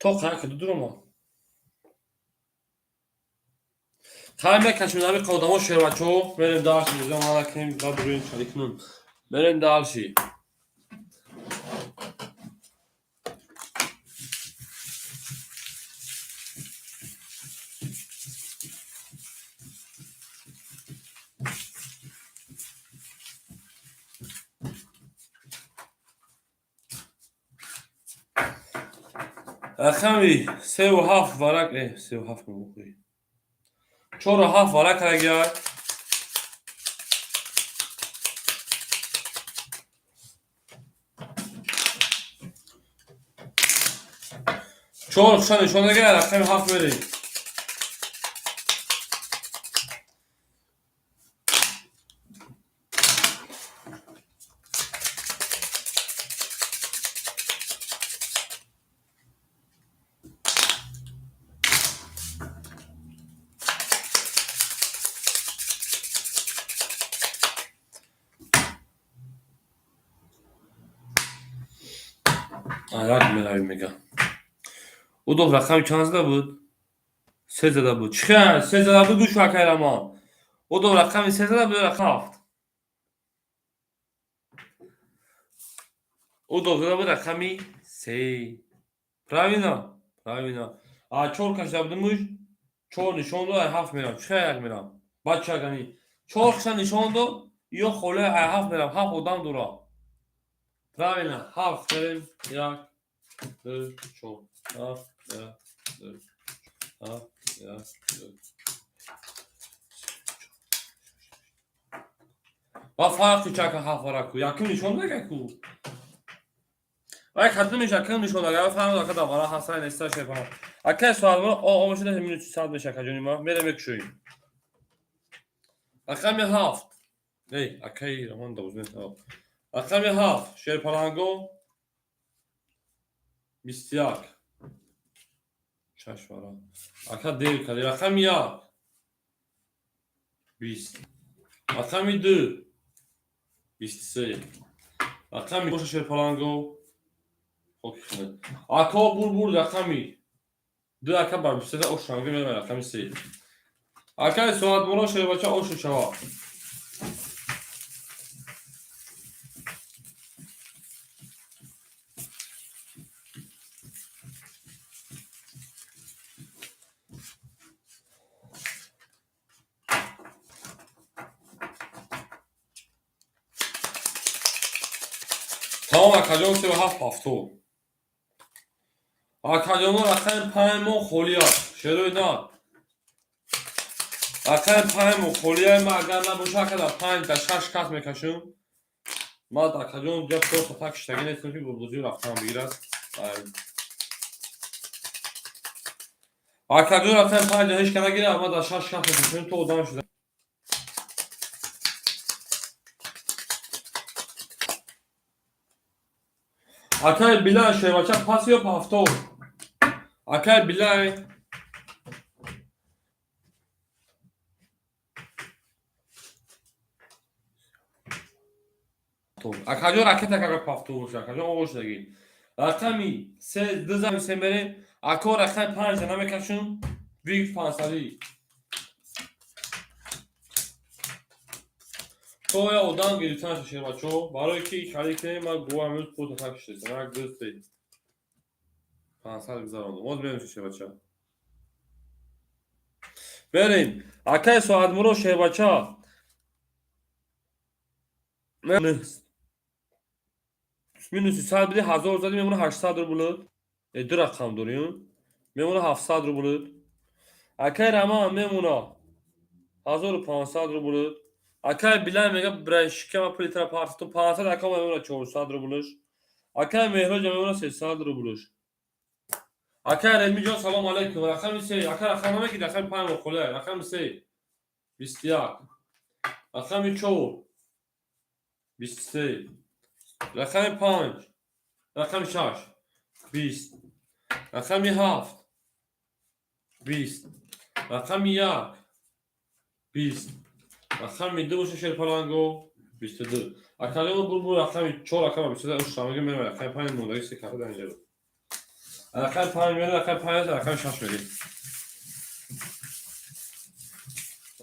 То қая ки дудурома. Хай мекашем наби одамо шербачо. Мерем дальше. Мана кунем, бабурем шарик кунем. Мерем дальше. Рақами севу ҳафт варак, севу ҳафт мебохӯӣ. Чору ҳафт варак агар. Чор хуша нишон дагар, рақами ҳафт мерем. Як меравем мега. Удов рақами чанд зада буд? Се зада буд. Чӣ се зада буд гӯш акай Рамон. Удов рақами се зада буд рақам ҳафт. Удов зада буд рақами се. Правильно? Правильно. А чор кашида будимуш, чор нишон дод, ай ҳафт мерам. Чӣ як мерам? Бача гани. Чор киша нишон дод, ё холе ай ҳафт мерам. Ҳафт одам дора. Правильно, ҳафт мерем. Як, ду, чор, ҳафт, як, ду, ҳафт, як, ду. Ва фарқи чака ҳафт вараку. Якум нишон дагаку. Вай кадумиш якум нишон дага. Фарқ ака да вара ҳасан неста шефа. Ака суалмо о омошида минути сад меша ака ҷони ма. Мерем мекушоим. Рақами ҳафт. Эй, акаи Рамон давуз Рақами ҳафт шерпаланго 21. Шаш вара. Ака дер карди. Рақами як 20. Рақами ду 23. Рақами боша шерпаланго хоки хунед. Ако бур рақами ду ака бар 23 ош ранги мерам рақами се. Акаи соатборо шербача ошу шава. Тамом акаҷон севу ҳафт ҳафту. Акаҷоно рақами панҷ моҳ холия. Шерои на. Рақами панҷ моҳ холия ма агар набоша ака дар панҷ дар шаш кас мекашам. Ма акаҷон ҷа просто так шиштагӣ нестам ки бозиё рафтан бигирад. Акаҷон рақами панҷ ҳеҷ ка нагирад, ма дар шаш кас мекашам то одам шуда. Акай Билай шербача пас ё ҳафтор? Акай Билай Акаҷон, ракета кага пафту боша, акаҷон, оғоз шудаги. Рақами се дузами се мерем. Ако, рақами панҷа намекашум. Вик пансадӣ. То я одам гирифтан шербачо, барои ки харид кунем, ман гӯям имрӯз пул так шудем. Як, ду, се. 500 гузарондум. Оз мерем, шербача. Берем. Акай Соатмуро, шербача. Минуси 100 биди, 1000 зади, мемона 800 рубл. Ду рақам дорем. Мемона 700 рубл. Акай Раман мемона 1500 рубл. Акай Билай мега, брашкама пулитра парту 500, ака мемона 400 рублш. Акай Меҳроҷ мемона 300 рублш. Акай Редмиҷон, салом алейкум. Рақами се, ака, рақам намегид, рақами панҷ мохоле, рақами се 21, рақами чор 23, рақами панҷ, рақами шаш 20, рақами ҳафт 20, рақами як 20, рақами ду боша, шерпаланго, 22. Акалимо бурбур, рақами чор, рақами 22 уштамаги мерава, рақами панҷ мондаги се карта дар инҷа. Рақами панҷ мери, рақами панҷ, рақами шаш мери.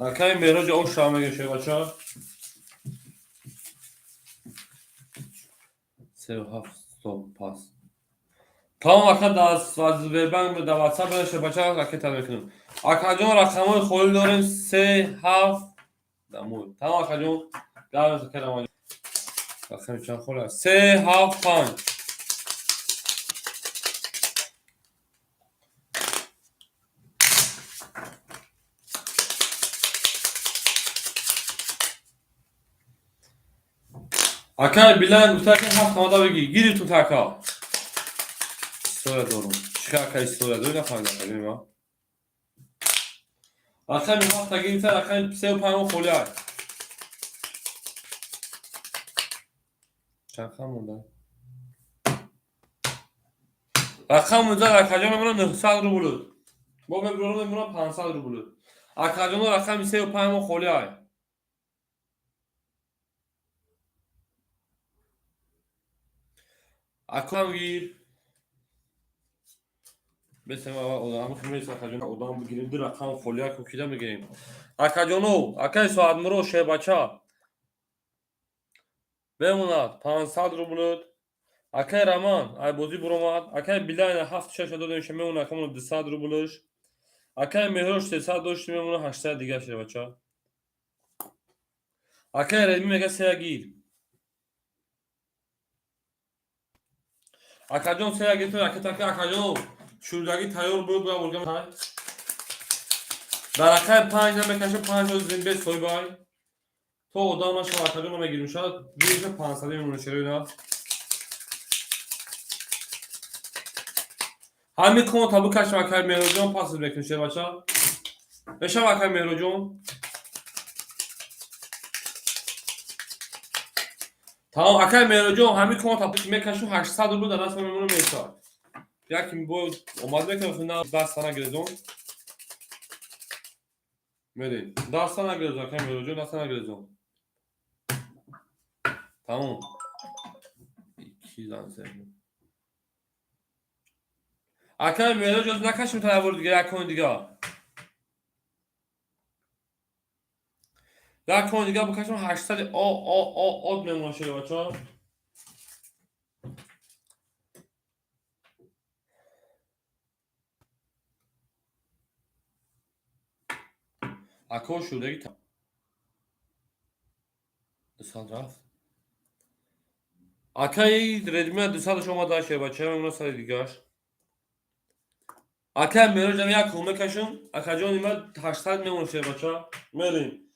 Рақами Меҳроҷ оштамаги, шербача. Сеу ҳафт, стоп, пас. Тамом, ака, дар Сбербанк, дар WhatsApp шербача, ракета мекунем. Акаҷон, рақамҳои холӣ дорем: се, ҳафт, дамой. Тамом, акаҷон, гап кардам. Рақами чанд холӣ аст? Се, ҳафт, панҷ. Акай Билан гуфта, ки ҳафт омада бигӣ. Гирифтум така. История дорум. Чӣ, ака, история дорӣ, нафаҳмидам, акаҷони ман. Рақами ҳафта гирифта, рақами сеу панҷ холӣ аст. Чанд хам монда? Рақам музад, акаҷон, мемона 900 рубл. Бо мебурам, мемона 500 рубл. Акаҷоно, рақами сеу панҷ холӣ аст. Акам гир. Бесем одам химес, акаҷон, одам бигирем, ду рақам холӣ аку кида мегирем. Акаҷоно, акай Соатмуро, шербача. Бемонад 500 рубл. Акай Раман ай бозӣ буромад. Акай Билайн ҳафт шаша додем, мемона акамона 200 рублш. Акай Меҳрош 300 дошти, мемона 800 дига, шербача. Акай Редми мега, сея гир. Акаҷон, сея гиртон, акатака, акаҷон, шурдагӣ тайёр буд, ба бургам. Дар рақами панҷ намекаша, панҷ зимбе соҳибай. То одам нашава, акаҷон, намегирим. Шояд гирифта 500 мемона, шерои на. Ҳамин кон табу кашам, акай Меҳроҷон, пас мекунем, шербача. Мешава, акай Меҳроҷон? Тамом, акай Меҳроҷон, ҳамин кон табу мекашам, 800 рубл дар даст мемона, мешавад. Яке бо омад мекунам, на даста нагирезон. Мерем. Даста нагирезон, акай Меҳроҷон, даста нагирезон. Тамом. Ики зан зад. Акай Меҳроҷ, накашем та бор дига, як кон дига. Як кон дига бикашем, 800 о о о од мемона, шеробача. Ако шудаги 200 рафт. Акаи Редмия 200-аш омада, шербача, мемона сари дигаш. Акай Меҳроҷам як кон мекашам, акаҷони ман 800 мемона, шербача. Мерем.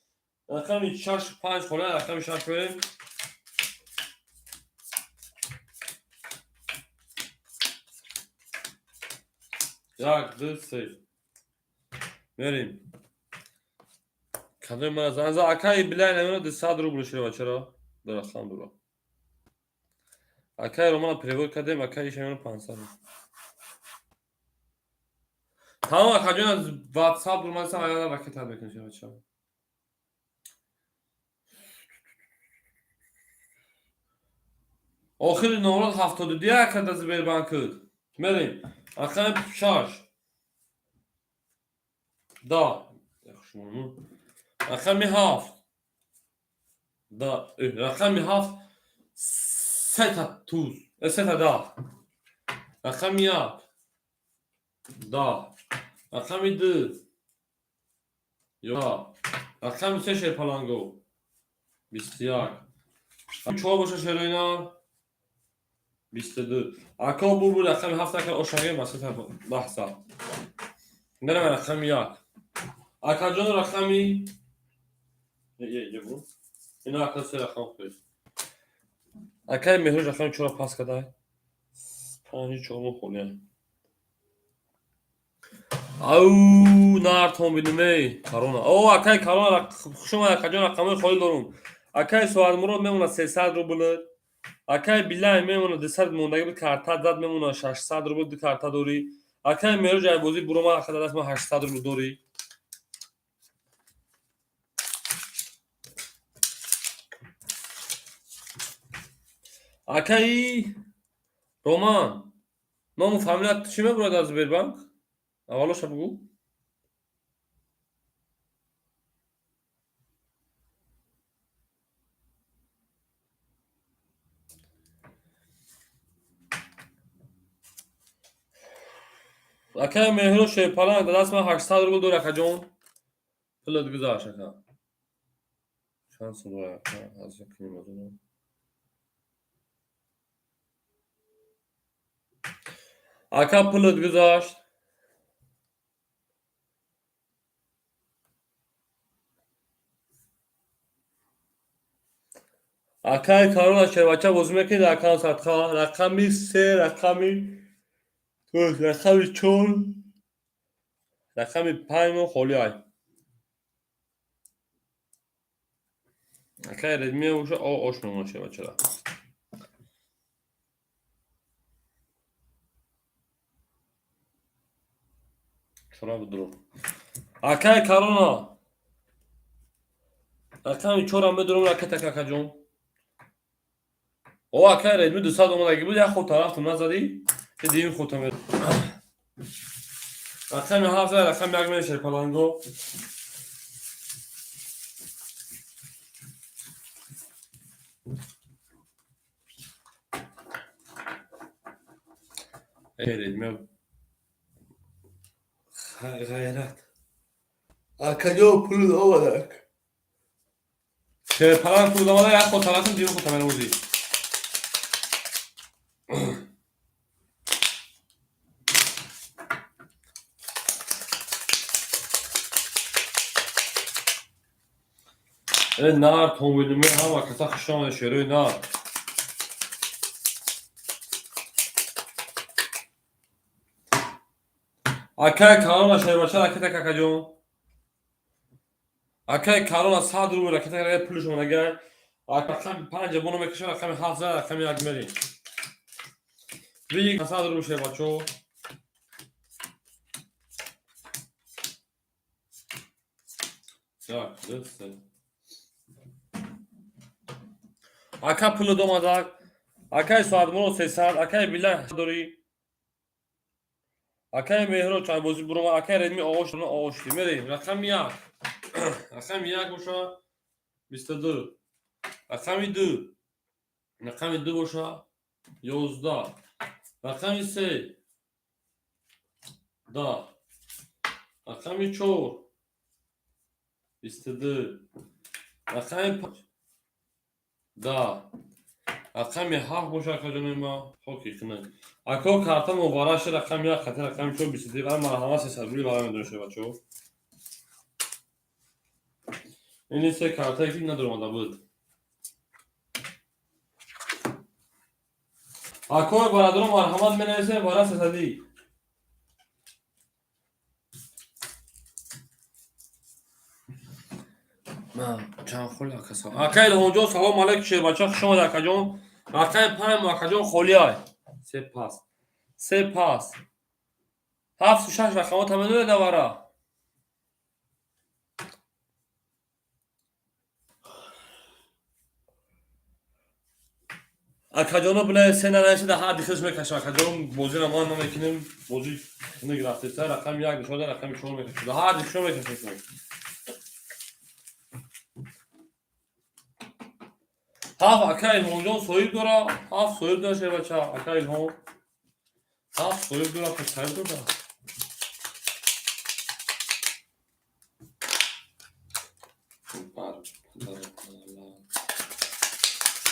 Рақами шаш панҷ хола, рақами шаш мерем. Як, ду, се. Мерем. Кадои мана занза, акаи Билай намена 200 рубл, шербачаро. Дар рақам дура. Акай Романа перевод кардем, акай иша мемона 500. Тамом, акаҷон, аз WhatsApp дурмадисам, аяна ракета мекунем, шербача. Охири номрот 72 ака да Сбербанк. Мерем. Рақами шаш. Да. Рақами ҳафт. Да. Рақами ҳафт сета туз. Сета да. Рақами як. Да. Рақами ду. Ё. Рақами се шерпаланго. 21. Чор боша шероина. 22. Ако бубу рақами ҳафт ака ошаге масата баҳса. Мерам рақами як. Акаҷон рақами ина ака се рақам хӯред. Акаи Меҳруж рақами чора пас кадай. Панҷи чормо холия. Ау нартон бинумей корона. О акаи корона хуш омад акаҷон, рақамҳои холӣ дорум. Акаи Соатмурод мемонад 300 рубл. Акаи Билай мемонад 200 мондаги буд, карта зад мемонад 600 рубл, ду карта дорӣ. Акаи Меҳруж айбозӣ буромад, ака даст ма 800 рубл дорӣ. Акаи Роман, ному фамилият чӣ мебурад аз Сбербанк? Аввалоша бугӯ. Акаи Меҳру Шерпаланг дар даст ман 800 рубл дорӣ, акаҷон. Пулат гузашт, ака. Чанд сум дорад, ака? Аз як ним ҳазор. Ака пулат гузашт. Акаи Корона шербача бозӣ мекунед, акам садқа. Рақами се, рақами чор, рақами панҷ мо холӣ ай. Акаи Редмия боша, ош мемонад шербачара. Чора будурум. Акаи Корона. Рақами чорам медурум ракета, акаҷон. О акаи Редми 200 омадаги буд, як ход тарафтум назадӣ, дигим худта мед. Рақами ҳафт, рақами як мешавад паланго. Редми ғайрат. Акаҷон пул омадак. Шерпаланг пул омада, як ход тарафтум, дигим худта менавозӣ. Нар тонбинуме ҳама каса хуш омада шерои нар. Акаи Корона шербача ракета, какаҷон. Акаи Корона 100 рубл ракета пулш омадагай. Рақами панҷ боно мекашам, рақами ҳафт зад, рақами як мерем. Ви 100 рубл шербачо. Як, ду, се. Ака пулу омадак. Акаи Соатмурод 300, акаи Билай дорӣ. Акаи Меҳро чайбозӣ бурома, акаи Редми оғош оғош мерем. Рақами як. Рақами як боша 22. Рақами ду. Рақами ду боша 11. Рақами се 10. Рақами чор 22. Рақами панҷ 10. Рақами ҳафт боша, акаҷони ма хоки хинак. Ако карта муборак шуд, рақами як хати рақами чор 22. Вара марҳамат 300 рубли вара медонед бачаҳо. Ини се картае ки надоромада буд. Акои бародарон марҳамат менависем вара сесадӣ. Чанд холи ака салом. Акаи Илҳомҷон салом алейкум шербача, хуш омадед акаҷон. Рақами панҷ акаҷон холӣ ай. Се пас. Се пас. Ҳафту шаш рақамота медонед авара? Акаҷоно, бинависе, нанависе, да ҳар дихелш мекашам. Акаҷон, бозиро ман намекунем, бози рафтеса, рақами як бишода, рақами чор мекашам. Да ҳар дихшо мекашем. Ҳафт, ака Илҳомҷон соҳиб дора, ҳафт соҳиб дора, шербача, ака Илҳом. Ҳафт соҳиб дора, соҳиб дора.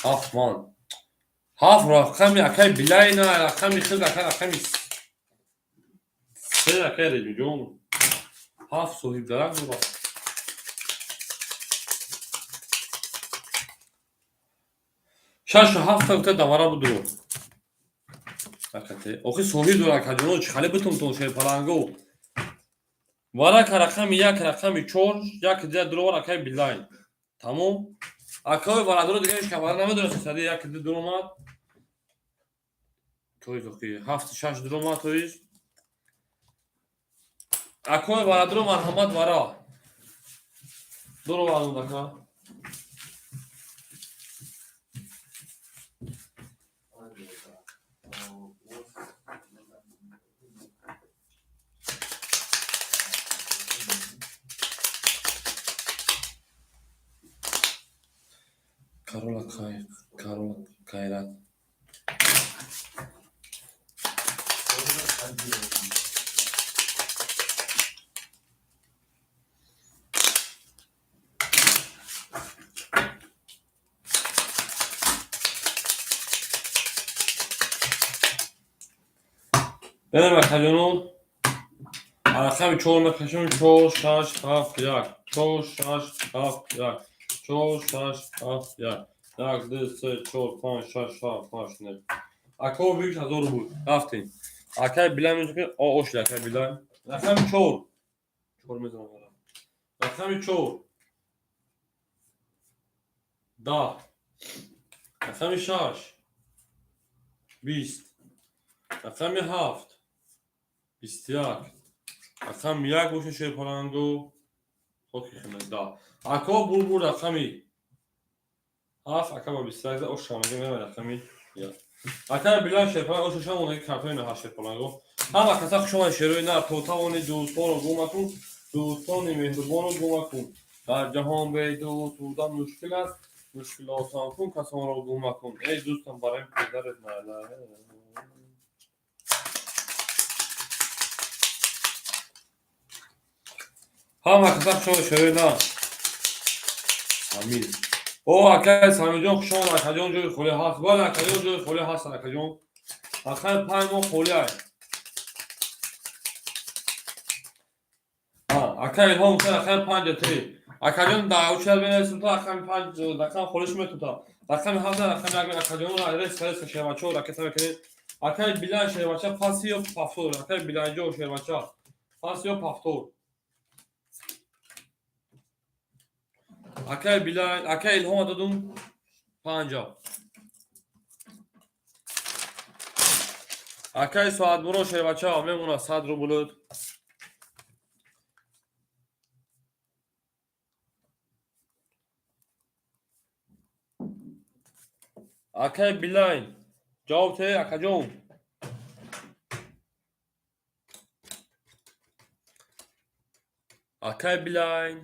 Ҳафт ман. Ҳафт рақами акаи Билайна, рақами хел, ака рақами се, акаи Реҷмиҷон. Ҳафт соҳиб дарак дора. Шашу ҳафта гуфта давара будро. Охи соҳиб дора, акаҷоно, чӣ хали битум тон шерпаланго. Варака рақами як, рақами чор, як дия дуровар, акаи Билайн. Тамом. Акаи варадоро дига ҳеч кам вара намедонад, сади як ди дуромад. Тоиз охи ҳафт шаш дуромад тоиз. Акои варадоро, марҳамат, вара. Дуровардум, ака. Карола Кай, Карола Кайрат. Берем, акаҷонон. Рақами чор мекашем: чор, шаш, ҳафт, як. Чор, шаш, ҳафт, як. Чор, шаш, ҳафт, як. Як, ду, се, чор, панҷ, шаш, ҳафт, ҳашт, нӯ. Акао бигиш ҳазор рубл. Рафтем. Акай Билай мезанем. О, ошли, акай Билай. Рақами чор. Чор мезанам. Рақами чор. 10. Рақами шаш. 20. Рақами ҳафт. 21. Рақами як боша, шерпаланго. Хоки хина 10. Ако бурбур рақами ҳафт, ака ба 21 ош шамага мева рақами як. Ака Билай шерпаланго ош шамонаги картои на ҳашт шерпаланго. Ҳама каса хуш омадед, шерои нар, то тавони дӯстонро гум макун, дӯстони меҳрубонро гум макун. Дар ҷаҳон бе дӯст будан мушкил аст, мушкил осон кун, касонро гум макун. Эй дӯстам, барои педарет майла. Ҳама каса хуш омадед, шерои нар. Самир. О, акай Самирҷон, хуш омад, акаҷон, ҷои холӣ ҳаст. Бале, акаҷон, ҷои холӣ ҳаст, акаҷон. Акай панҷ моҳ холӣ ай. Ака Илҳом гуфта рақами панҷа три. Акаҷон, дар учар бинависем то рақами панҷ рақам холиш метута. Рақами ҳафт, рақами як, акаҷон, рес рес шербачо ракета мекунед. Акай Билан шербача паси ё повтор. Акай Биланҷо шербача пас ё повтор. Акай Билан, акай Илҳома додум панҷа. Акай Соатмуро шербача мемона 100 рублут. Акай Билайн ҷавоб те, акаҷон. Акай Билайн.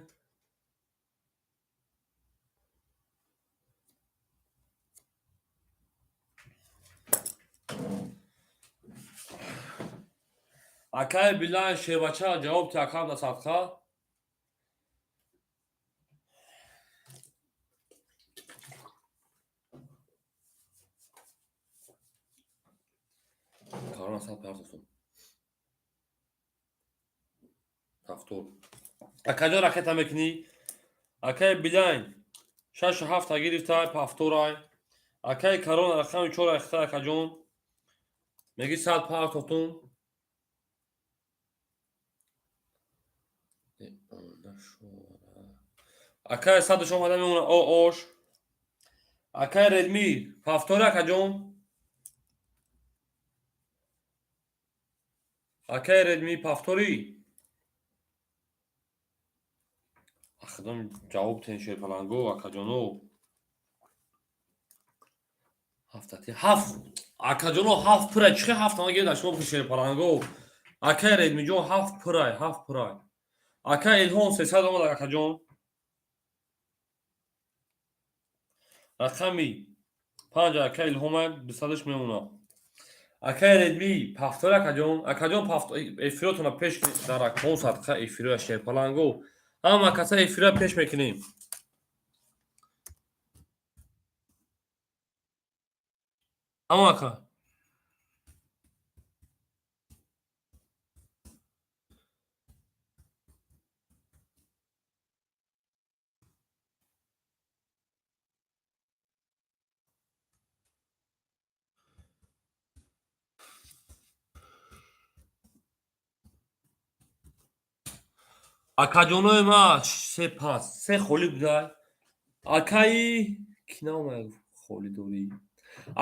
Акай Билайн шербача ҷавоб те, акам да садқа. Корона сад партофтум. Ҳафтор. Акаҷон, ракета мекунӣ? Акай Билайн шашу ҳафта гирифтай, повторай. Акай Корона рақами чор айхта, акаҷон. Меги 100 партофтум. Акай садаш омада мемона о ош. Акай Редми повтори, акаҷон. Акай Редми повтори. Ахдам ҷавоб тен, шерпаланго, акаҷоно. Ҳафтати ҳафт, акаҷоно, ҳафт пурай. Чихе ҳафт ана гирда шумо шерпаланго. Акай Редмиҷон, ҳафт пурай, ҳафт пурай. Акай Илҳом, 300 омад, акаҷон. Рақами панҷ, акай Илҳома, 200-аш мемонад. Акай Редми, пафтор, акаҷон, акаҷон, эфиротона пеш дар акон садқа эфироя шерпаланго. Ҳама каса эфироя пеш мекунем. Ҳама ака. Акаҷонои ма, се пас, се холӣ будай. Акаи ки наомад, холӣ дорӣ.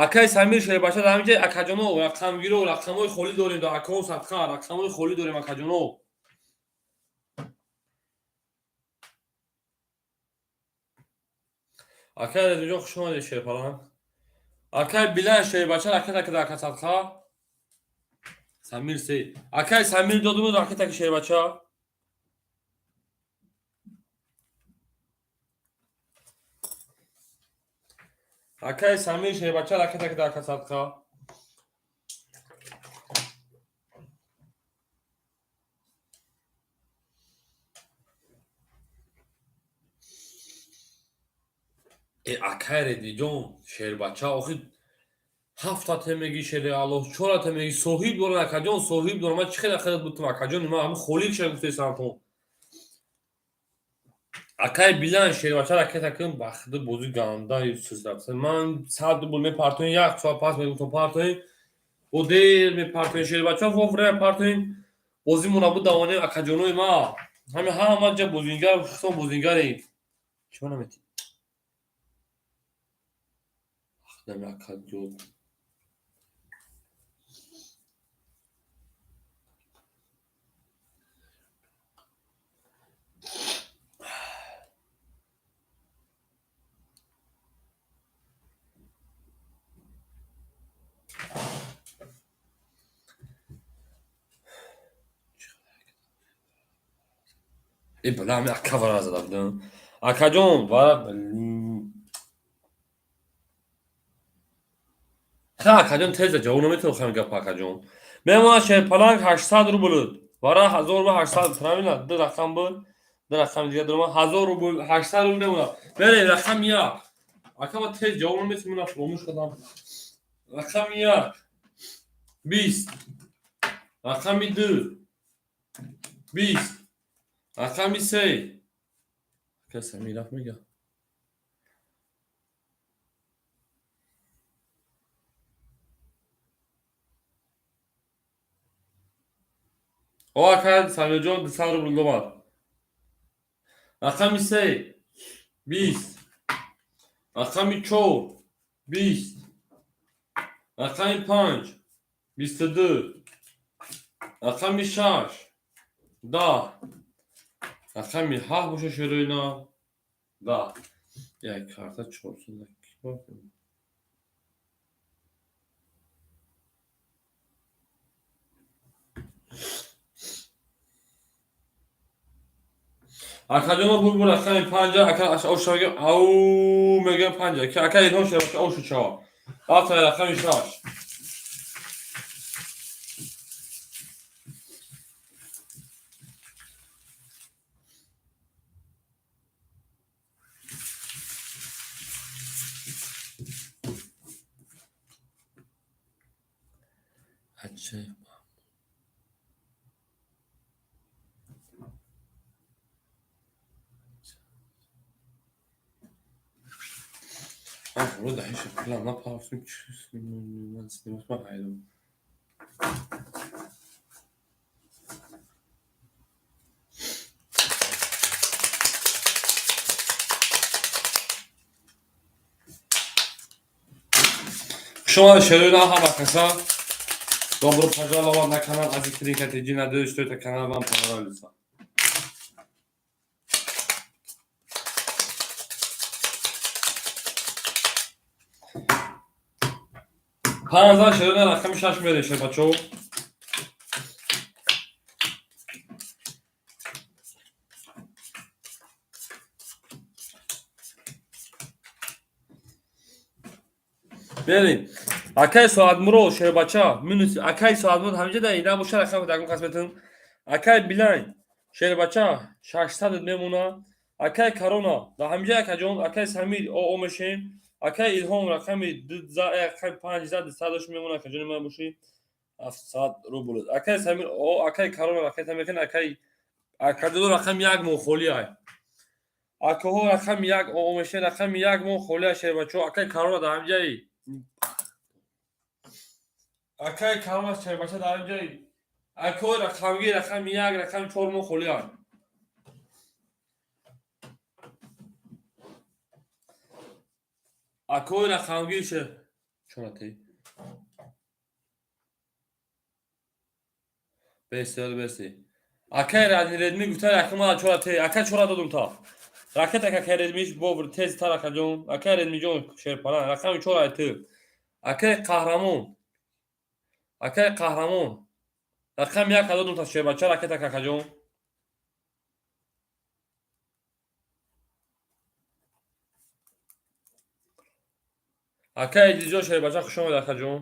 Акаи Самир Шербаша дар ҳаминҷа, акаҷоно, рақамгиро, рақамҳои холӣ дорем дар акон садқа, рақамҳои холӣ дорем, акаҷоно. Акаи Резмиҷон, хуш омадед, шерпаланг. Акаи Билан Шербача ракета кида, ака садқа. Самир се. Акаи Самир додумуд ракета ки шербача. Акаи Самир Шербача ракета кида, ака садқа. Э, акаи Редиҷон, шербача, охи ҳафтате меги, шери Аллоҳ, чорате меги, соҳиб дорам, акаҷон, соҳиб дорам. Ман чӣ хеле хеле бутам, акаҷони ман, ҳами холӣ шер гуфтесам тон. Акаи Билан шербача ракета кун, бахти бозӣ ганда сизрафта. Ман 100 рубл мепартоем, як соат пас мегуфтам партоем, бо дер мепартоем шербача, во время партоем, бозимона будавонем, акаҷонои ма. Ҳами ҳама ҷа бозингар, хусусан бозингарем. Чима наметӣ? Нами акаҷон. Э, бала, ҳами ака вара зада будам. Акаҷон, вара ха, акаҷон, теза ҷавоб наметавон хами гапа, акаҷон. Мемонад шерпаланг 800 рубл. Вара 1800, правильно? Ду рақам буд. Ду рақами дига дорам. 1000 рубл, 800 рубл мемонад. Берем рақами як. Ака, ма тез ҷавоб наметавонам, ман фуромӯш кардам. Рақами як. 20. Рақами ду. 20. Рақами се. Ака Самир рафт мега. О, ака Самирҷон, 200 рубл домад. Рақами се. 20. Рақами чор. 20. Рақами панҷ. 22. Рақами шаш. 10. Рақами ҳафт боша, шероина. 10. Як карта 400. Акаҷоно, бур бур рақами панҷа, ака оша мегӯям, ау мегӯям панҷа. Ки ака Илҳом шербача ошу чава. Рафта рақами шаш. Ача. Ах, вроде ҳеч план напарфтум, ман ҳайрон. Хуш омадед, шероина, ҳама каса. Добро пожаловать на канал Азиз Тринка ТГ. Надеюсь, что это канал вам понравится. Панздаҳ шерона, рақами шаш мерем, шербачо. Берем. Акай Соатмурод, шербача, минус. Акай Соатмурод ҳамиҷа да ина боша, рақам дагон кас метун. Акай Билайн, шербача, 600 мемона. Акай Карона да ҳамиҷа, акаҷон. Акай Самир о мешем. Акай Илҳом рақами рақами панҷ за дусадаш мемона, акаҷони ман бошӣ, 700 рубл. Акай Самир о, акай Карона ракета мекун. Акай акаҷоно, рақами як мо холӣ ай. Акаҳо, рақами як о мешем, рақами як мо холӣ ай, шербачо. Акай Карона да ҳамиҷаи, акай Карона, шербача, дар ҳамиҷаи. Акаҳои рақамгир, рақами як, рақами чор мо холӣ ай. Акои рақамгир ше чорати беси беси. Акай Редми гуфта, якма чорати ака чора додум та ракет. Акай Редмиш бо тезтар, акаҷон. Акай Редмиҷон, шерпалан, рақами чор ай ту. Акай Қаҳрамон, акай Қаҳрамон, рақами як додум та, шербача, ракет, акаҷон. Акай Идрисҷон, шербача, хуш омадед, акаҷон.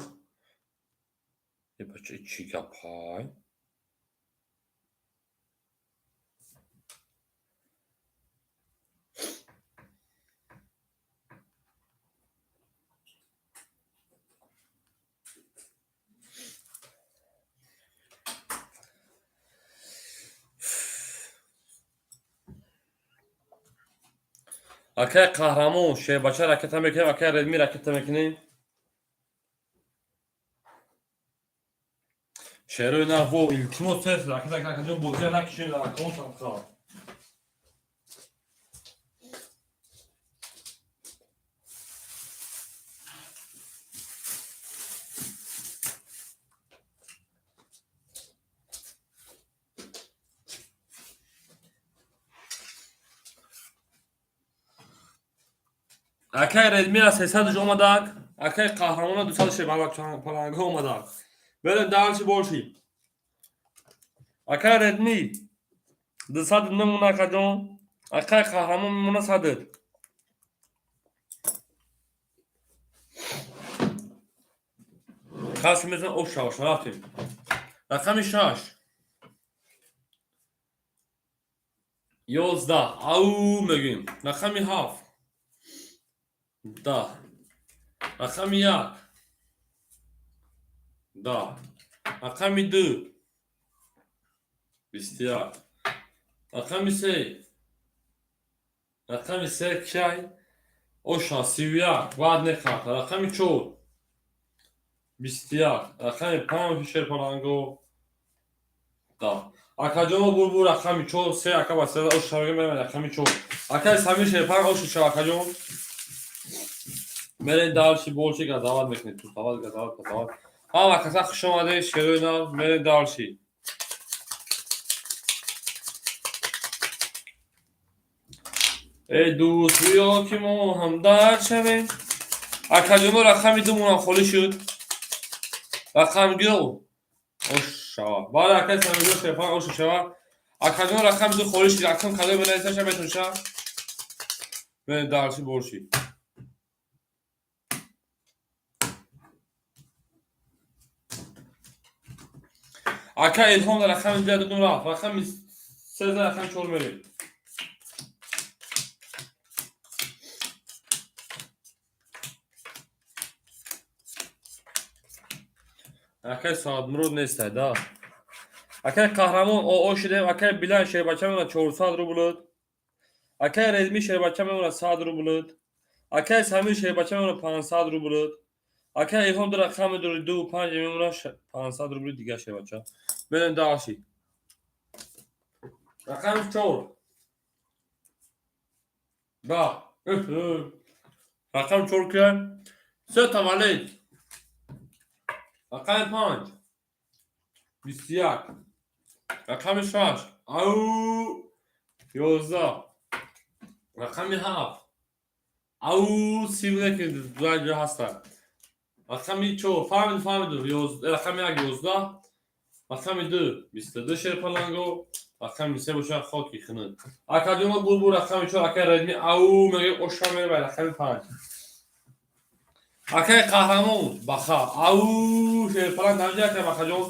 Э бача, чӣ гапҳай? Акай Қаҳрамон, шербача, ракета мекунем. Акай Редми, ракета мекунем. Шерои наво, илтимос, тез ракета, акаҷон, бозия накишем, аккаунт сабқа. Акай Редмира 300 омадак, акай Қаҳрамона 200 шепаланга омадак. Берем дальше больше. Акай Редми 200 мемона, акаҷон, акай Қаҳрамон мемона садд. Каси мезан оф шаваш. Рафтем, рақами шаш, 11, ау мегӯем. Рақами ҳафт, 10, рақами як, 10, рақами ду, 21, рақами се, рақами се кай оша, 31, баъд нехарта. Рақами чор, 21, рақами панҷ, шерпаланго, 10. Акаҷоно, бурбур, рақами чор, се ака ба се оша мегӯем. Рақами чор, акаи Самир, шерпаланг, оша шава, акаҷон. Мерем дальше больше, газават мекунем, тусават, газават, пасават. Ҳама каса хуш омадед, шерои нав. Мерем дальше. Эй дӯст, биё, ки мо ҳамдард шавем. Акаҷоно, рақами думонам холӣ шуд. Рақамгиро ош шава. Баъд акаи Самирҷон, шерпаланг, ош шава. Акаҷон, рақами ду холӣ шуд. Акам кадои бинависаша метонша. Мерем дальше больше. Ака Илҳом дар рақами ду додум, рафт. Рақами 13, рақами чор мерем. Акай Соатмурод нестай да. Акай Қаҳрамон оо шудем. Акай Билан, шербача, мемонад 400 рублд. Акай Резми, шербача, мемонад 100 рублд. Акай Самир, шербача, мемонад 500 рублд. Акай Илҳом ду рақами дори, ду панҷ мемонад, 500 рубли дига, шербача. Берем дальше. Рақами чор, 10, рақами чор кия? Се таваллуд. Рақами панҷ, 21, рақами шаш, ау, 11, рақами ҳафт, ау, 31 ҷо ҳастад. Рақами чор, фаҳмид, фаҳмиду, рақами як 11, рақами ду 22, шерпаланго, рақами се боша хоки хунук. Акаҷоно, бурбур, рақами чор, акай Редми, ау меги, оша меравай, рақами панҷ. Акай Қаҳрамон, баха, ау, шерпаланг дамҷа, акай Бахаҷон,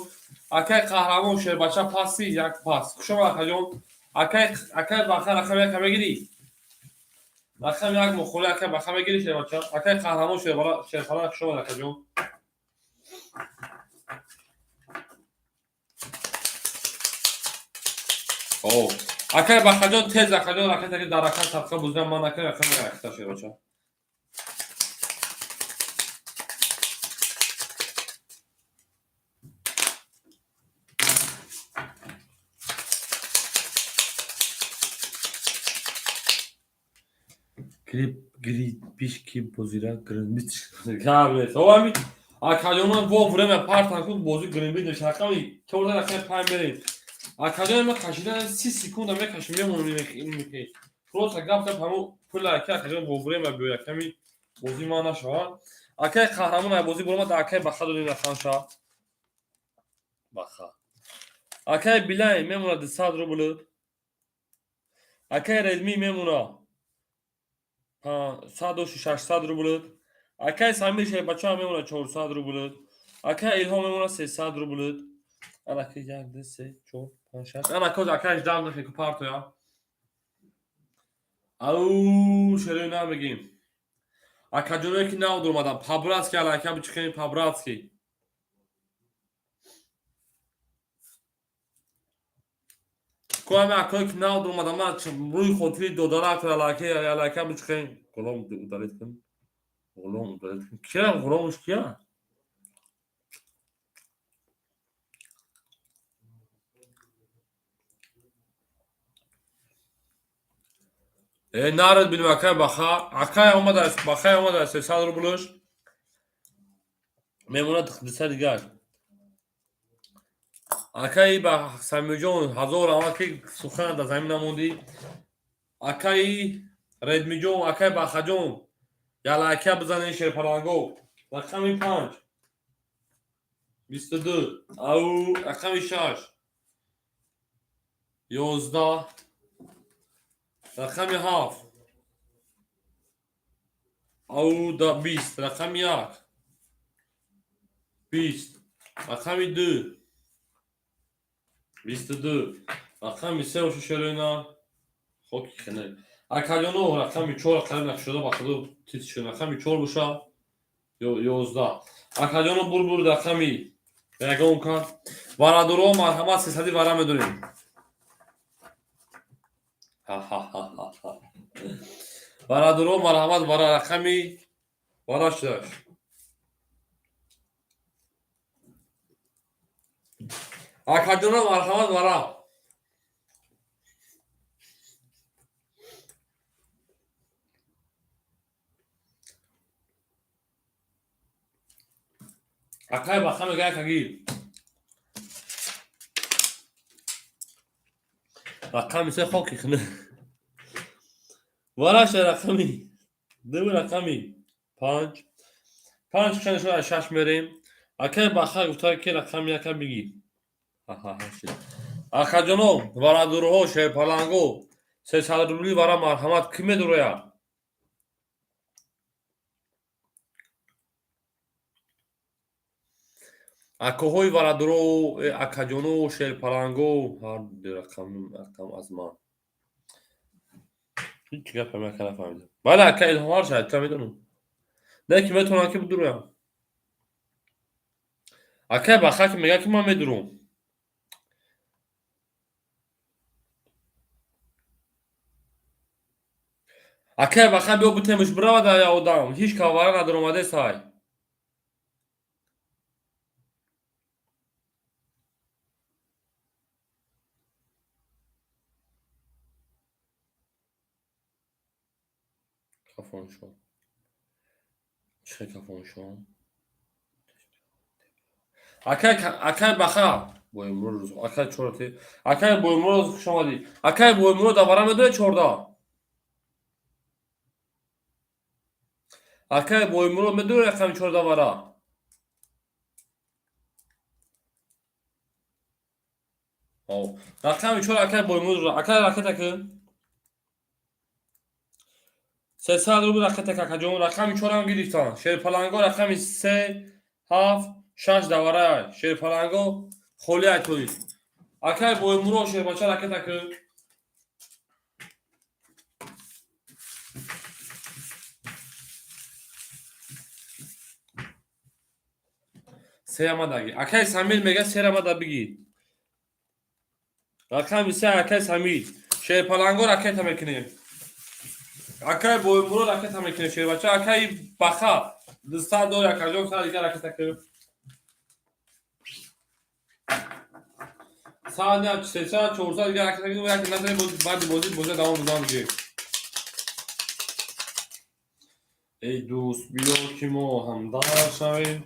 акай Қаҳрамон, шербача, паси як пас. Хушомад, акаҷон. Акай Баха, рақами яка мегирӣ? Рақами як мухоли, акай Баха, мегирӣ, шербача? Акай Қаҳрамон, шерпаланг, хушомад, акаҷон. О, акай Бахаҷон, тез, акаҷон, ракета дар ракат садқа буздан ман акай рақами якта, шербача. Клип грибишки бозира гринбит гап нест. Ами акаҷонон во время партан ку бози гринбит меша. Рақами чорда, рақами панҷ мерем. Акаҷон, ма кашидан 30 секунда мекашим, мемонем, просто гап зап, ҳамо пула ки акаҷон во время биёяд, ками бозӣ ман нашавад. Акай Қаҳрамон ай бозӣ буромад, акай Баха додем рақамша. Баха. Акай Билай мемонад 200 рубл. Акай Редми мемонад 100, 600 рубл. Акай Самир шербача мемонад 400 рубл. Акай Илҳом мемонад 300 рубл. Анаки як, ду, се, чор, панҷ, шаш. Анако акай ждам дохи ку партоя. Ау, шерои намегим. Акаҷоное ки нав дуромадан, по-братски алака бичихем, по-братски. Кӯ ами акое ки нав дуромадан, ман рӯи хотири додарак алака алака бичихем. Ғулом удалить кун. Ғулом удалить кун. Кия ғуломуш, кия? Э, наред бинем, акай Баха. Акай омадааст, Бахай омадааст, 300 рублш. Мемонад 200 дигар. Акаи ба Самиҷон, ҳазор раҳмат, ки сухан дар замин намондӣ. Акаи Редмиҷон, акаи Бахаҷон, ялака бизанед, шерпаланго. Рақами панҷ. 22. Ау, рақами шаш. 11. Рақами ҳафт. Ау, да 20. Рақами як. 20. Рақами ду. 22. Рақами се ошу шероина. Хоки хинек. Акаҷоно, рақами чор қариб накушода, ба худо тиз шуд. Рақами чор боша. 11. Акаҷоно, бурбур, рақами ягон кар. Варадоро, марҳамат, 300-и вара медорем. Ха-ха-ха-ха. Варадоро, марҳамат, вара, рақами вара шудаш. Акаҷоно, марҳамат, вара. Акай Баха мега якагир. Рақами се хоки хина. Вараша рақами ду, рақами панҷ. Панҷ чанд шуд, шаш мерем. Акай Баха гуфта ки рақами яка бигӣ. Акаҷоно, варадурҳо, шерпаланго, 300 рубли вара, марҳамат, кӣ медурояд? Акоҳои варадуро, акаҷоно, шерпаланго, ҳар ду рақам рақам аз ман. Ҳеҷ гапам яка нафаҳмидам. Бале, ака Илҳом, ҳар шайд, медонам. Не ки метавонам ки бидуроям. Акай Баха ки мегӯяд ки ман медурам. Акай Баха, биё бутемш, биравад я одам. Ҳеҷ кавара надуромадесай. Кафоншон. Чӣ кафоншон? Акай Баха. Боимурод, акай чорати. Акай Боимурод, хуш омадӣ. Акай Боимурод, аввала медонӣ 14? Акай Боимурод, медонӣ рақами 14 вара? Рақами 4 акай Боймурод, акай ракета ки 300 рубл ракета какаҷон, рақами 4 ҳам гирифтан. Шерпаланго рақами 3 7 6 даварай. Шерпаланго холи ай тоист. Акай Боймурод шербача ракета ки 3 амадаги. Акай Самир мега 3 амада бигир. Рақами 3 акай Самир. Шерпаланго ракета мекунем. Акай Боймурод ракета мекунем шербача. Акай Баха 200 дор акаҷон сар дигар ракета кунем. 100 300 400 дигар ракета кунем. Як назари баъди бозӣ бозӣ давом додан мегирем. Эй дӯст, биё ки мо ҳамдар шавем.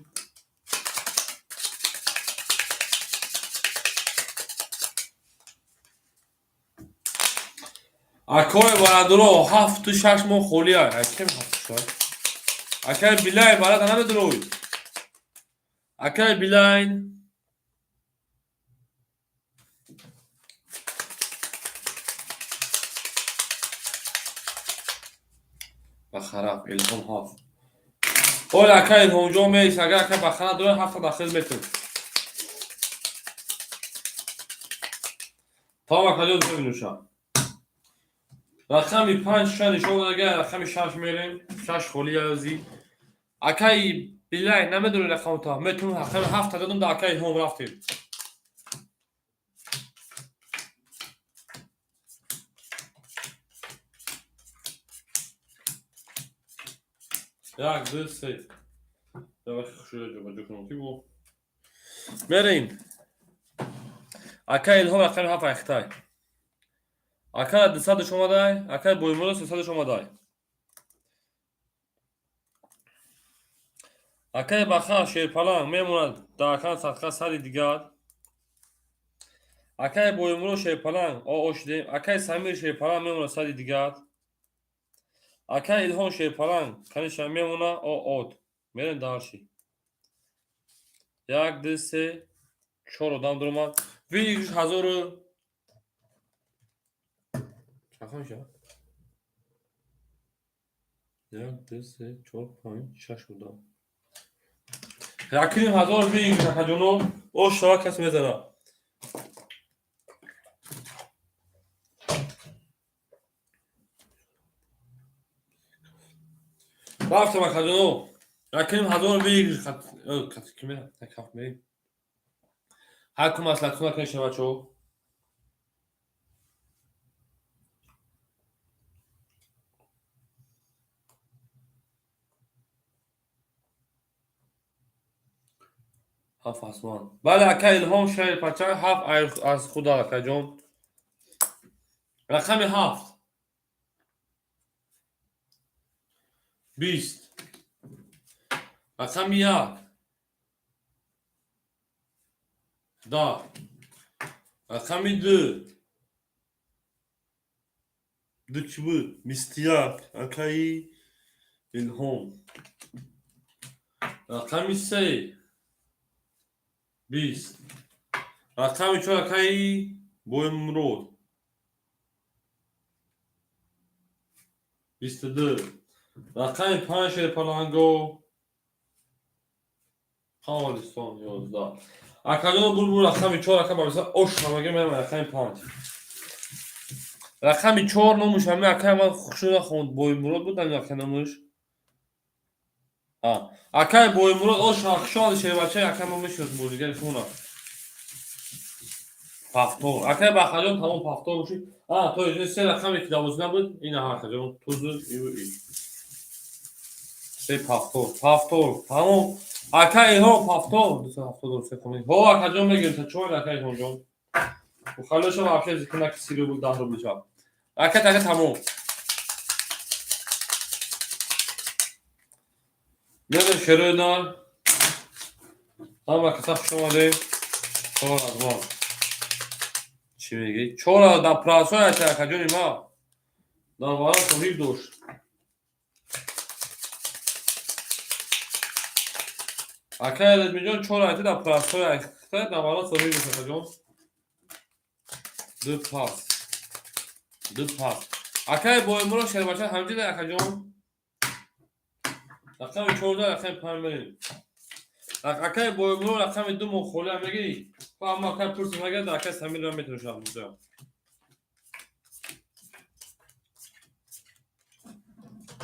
Акои бародаро 7-6 моҳ холӣ ай. Акем 7-6. Акай Билай барада намедурой. Акай Билайн. Бахараф Илҳом 7. Оля акай Илҳомҷон меис, агар акай бахара дурой 7 дахил метун. Тамом акаҷон бибинуша. Рақами 5 ша нишон додага, рақами 6 мерем, 6 холи язӣ. Акай Билай намедонӣ рақамта, метун рақами 7 додум да акай Илҳом рафтем. Як, ду, се. Давай хушро ҷобаҷо кунам ки бо. Мерем. Акай Илҳом рақами 7 айхтай. Ака 200 омадай, акай Боймурод 300 омадай. Акай Баха шерпаланг мемонад дар акан садқа сади дигар. Акай Боймурод шерпаланг о шудем. Акай Самир шерпаланг мемонад сади дигар. Акай Илҳом шерпаланг каниша мемонад о от. Мерем дарши. 1 2 3 4 одам дуромад. Вигш ҳазору чахон шавад? 1 2 3 4 5 6 одам. 1,5 ҳазор вигш акаҷоно о шава кас мезанад. Рафтам акаҷоно. 1,5 ҳазор вигш ки мерам? Як ҳафт мерем. Ҳар ку маслиҳатхона кунед шавачо. Ҳафт асман. Бале ака Илҳом шерпача 7 аз худа акаҷон. Рақами 7. 20. Рақами 1. 10. Рақами 2. Ду чӣ буд? 21. Акаи Илҳом. Рақами 3. 20. Рақами 4 акаи Боймурод. 22. Рақами 5 шерпаланго. Қавалистон 11. Акаҷон бур рақами 4 ака бабиса ош ҳамага мерам рақами 5. Рақами 4 номуш ҳами акай ман хушро нахонд. Боймурод буд ами ака номуш. Акай Боймурод ош хушо шербачаи ака мо мешинос бозигари шуна. Пафтор. Акай Бахаҷон тамом пафтор бошид. То ин се рақаме ки 12 буд, ин акаҷон тузу иву и. Се пафтор. Пафтор. Тамом. Акай Илҳом пафтор. 273 комин. Ҳо акаҷон мегирем та чор акай Илҳомҷон. Бухалоша вообще зикр наки 30 рубл 10 рубл чап. Ака така тамом. Меоем шерои ҳама каса хуш омадем. Чор аз мо. Чӣ мегӣ? Чор дар прасои ака акаҷони ма. Дар вара соҳиб дошт. Акай Раҷмиҷон чор айти дар прасои айта дар вара соҳиб дошт акаҷон. Ду пас. Ду пас. Акай Боимуро шербача ҳамҷида, акаҷон. Рақами 14, рақами 5 мерем. Акай Боимуро рақами 2 мо холия мегирӣ. Аммо акай пурси нагирд, акай Самирро метавонам бизоям.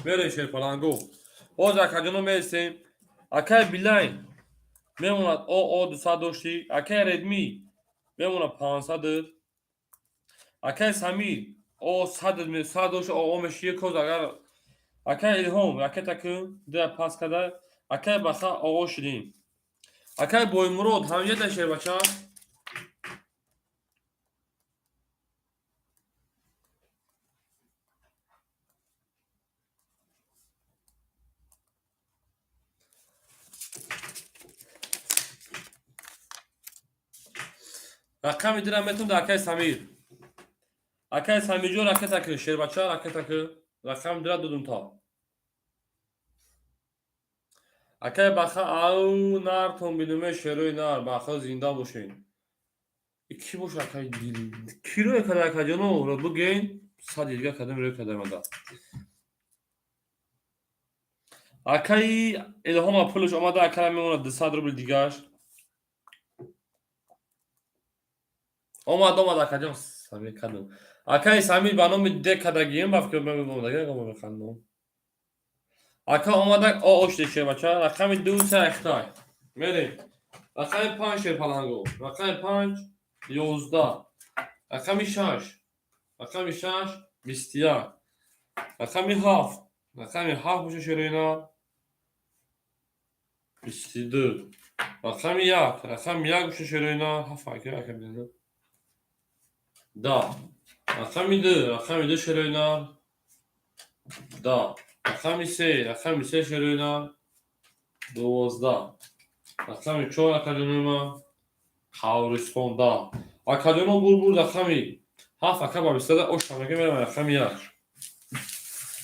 Мерем шерпалангу. Боз акаҷоно мересем. Акай Билайн мемонад ОО 200 дошти. Акай Редми мемонад 500. Акай Самир О 100 дошти, ОО меши коз агар акай Илҳом ракета кун, дира пас када. Акай Баха ОО шидим. Акай Боймурод ҳамҷеда шербача. Рақами дира метум да акай Самир. Акай Самирҷон ракета кун, шербача ракета кун. Рақами дира додум та. Акай Баха ау нартон бидуме шерои нар, Баха зинда бошен. Ки боша акай дил? Ки рӯй када акаҷоно ро буген? Сад дилга кадам рӯй када мада. Акай Илҳома пулаш омада, акара мемонад 200 рубл дигаш. Омад, омад акаҷон, Самир кадом. Акай Самир ба номи Д кадагием, ба фикр мемонад, механдам. Ака омада О ошди шербача, рақами 2 3 ахтай. Мерем. Рақами 5 шерпаланго. Рақами 5 11. Рақами 6. Рақами 6 21. Рақами 7. Рақами 7 боша шероина 22. Рақами 1. Рақами 1 боша шероина 7 ака ака бинед. Да. Рақами 2. Рақами 2 шероина. Да. Рақами 3. Рақами 3 шероина 12. Рақами 4 акаҷонома Қавристон да. Акаҷоно бур бур рақами 7 ака ба бистада ош тамака мерам рақами 1.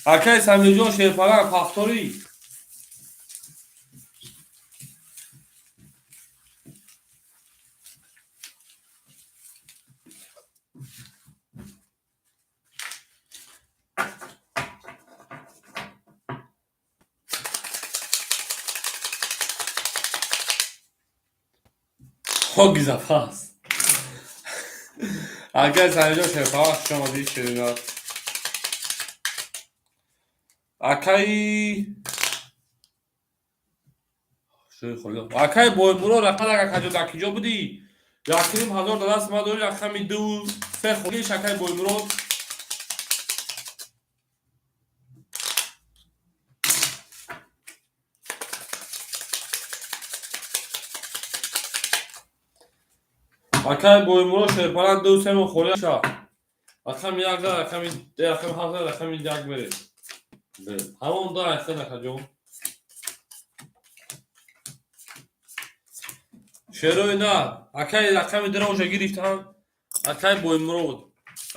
Акай Самирҷон шерпаланг пахторӣ. Хоги запас. Акай Самирҷон шерпаланг хуш омадӣ шеринат. Акай Акай Боймуро рақам акаҷо дар киҷо будӣ? 1,5 ҳазор дар даст ма дорӣ, рақами 2 3 холиш акай Боймурод. Акай Боймурод шерпаланг 2 3 холӣ ша. Рақами 1 да, рақами 7 рақами 1 мерем. Ҳамон да айсан акаҷон. Шерои нар. Акай рақами 2 оша гирифтам. Акай Боймурод.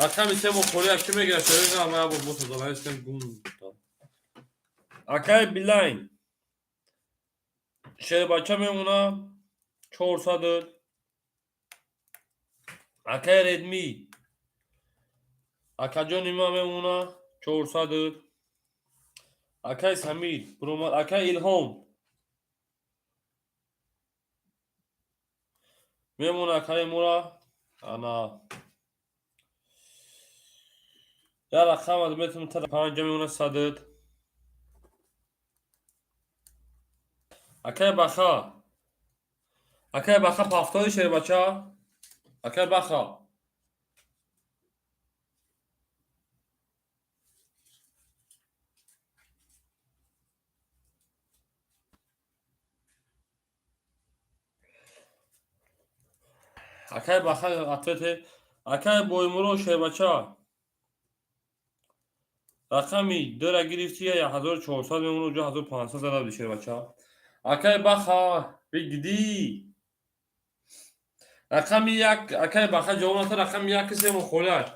Рақами 3 мо холӣ ки мегирад шерои нар, ман як бор боса занависем гум. Акай Билайн. Шербача мемона 400. Акай Редми. Акаҷони ма мемона 400. Акай Самир буромад. Акай Илҳом мемона акаи мура. Ана як рақам метавонам та 5 мемона 100. Акай Баха. Акай Баха пафтори шербача. Акай Баха. Акай Баха ответе. Акай Боймуро шербача. Рақами 2 гирифти 1400 мемона, уҷо 1500 зада буди шербача. Акай Баха бигди. Рақами 1 акай Баха ҷавоб надод, рақами 1 се мо холиаш.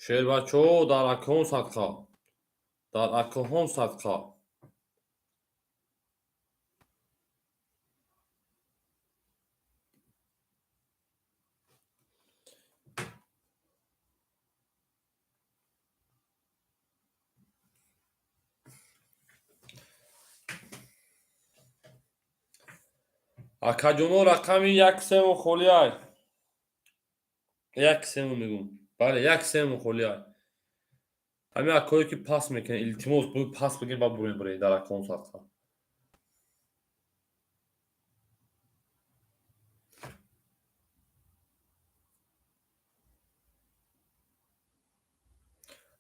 Шербачаҳо дар акаҳон садқа. Дар акаҳон садқа. Акаҷоно, рақами як сему холиай. Як сему мегум. Бале, як сему холиай. Ҳамин акое ки пас мекунед, илтимос, пас бигиред, ба бурен буред дар акон садқа.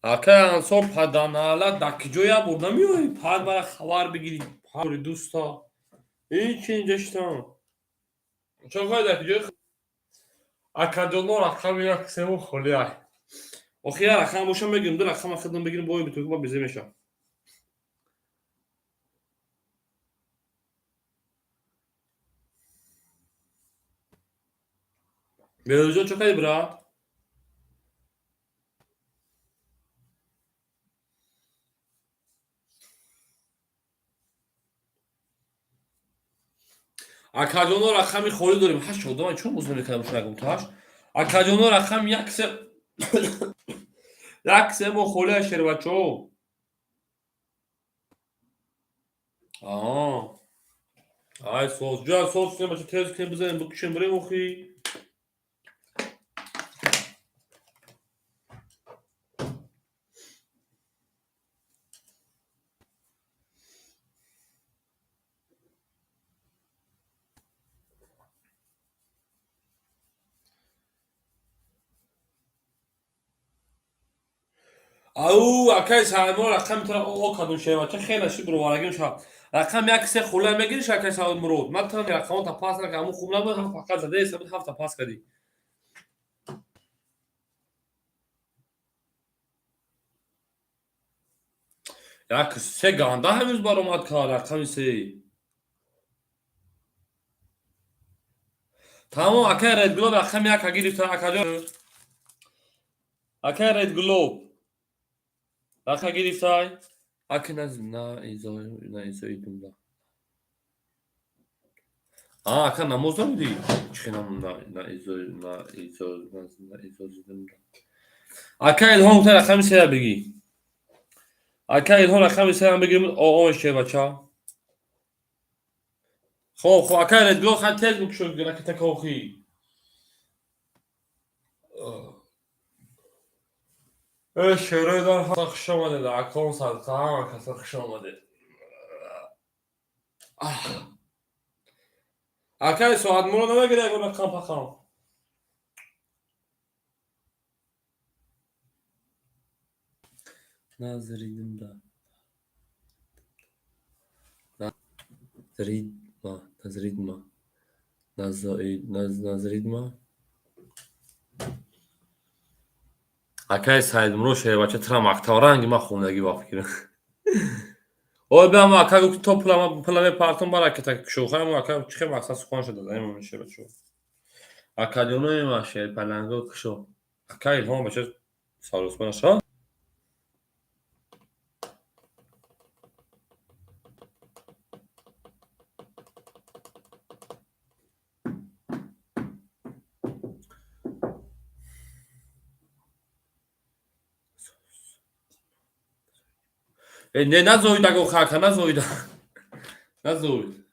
Акай Ансор, паданаала, дар киҷоя бурда меоӣ? Пад мара хабар бигирӣ, пари дӯста. Ин чи инҷа шитам? Чо хоҳӣ, дар киҷои? Акаҷоно, рақами як сему холиай. Охи як рақам боша, мегирем, ду рақама хидм бигирем, бо битоки ба безе меша. Беҳрӯзҷон, чо кардӣ, брат? Акаҷоно, рақами холӣ дорем. Ҳашт одама чун боз намекардам, шунагум таш. Акаҷоно, рақами як се, як се мо холия, шербачо. Ай соз ҷа соз кунем, бача, тез кунем, бизанем, бикушем, бирем охи. Ау, акай Саидмуро, рақами тура о кардум, шербача, хел нашид, бироварагим шав. Рақам як се хула мегириш, акай Саидмурод. Ман тура рақамота пас накардам, ҳамун хуб набуд, ҳам фақат задаи сабит ҳафта пас кардӣ. Як се ганда ҳамӯз баромад кард, рақами се. Тамом, акай Редглоб рақами яка гирифта, акаҷон. Акай Редглоб рақа гирифтай. Аки на изо на изоидумда. А, ака, намоз намудӣ? Чихе на на изо на изо на изозидумда. Ака Илҳом гуфта, рақами сея бигӣ. Ака Илҳом, рақами сеям бигирим, о шербача. Хоб, хоб, акай Редглоб, хай тез бикушо ракета охи. Э, шерои дар хуш омадед, акон садқа, ҳама каса хуш омадед. Акай Соатмуро намегири ягон рақам пақам? Назридимда. Назридма, назридма. Назридма. Акай Саидмуро, шербача, тура мактаб ранги ман хондагӣ ба фикрам. Ой, биам, ака гуфт, то пула мепартом, ба ракета кушохаем, ака чӣ хел мақсад сухан шуда даим шербачо. Акаҷонои ма, шерпаланго кушо. Ака Илҳом, бача, саросма наша? Э, не назоид, аго хака, назоид. Назоид.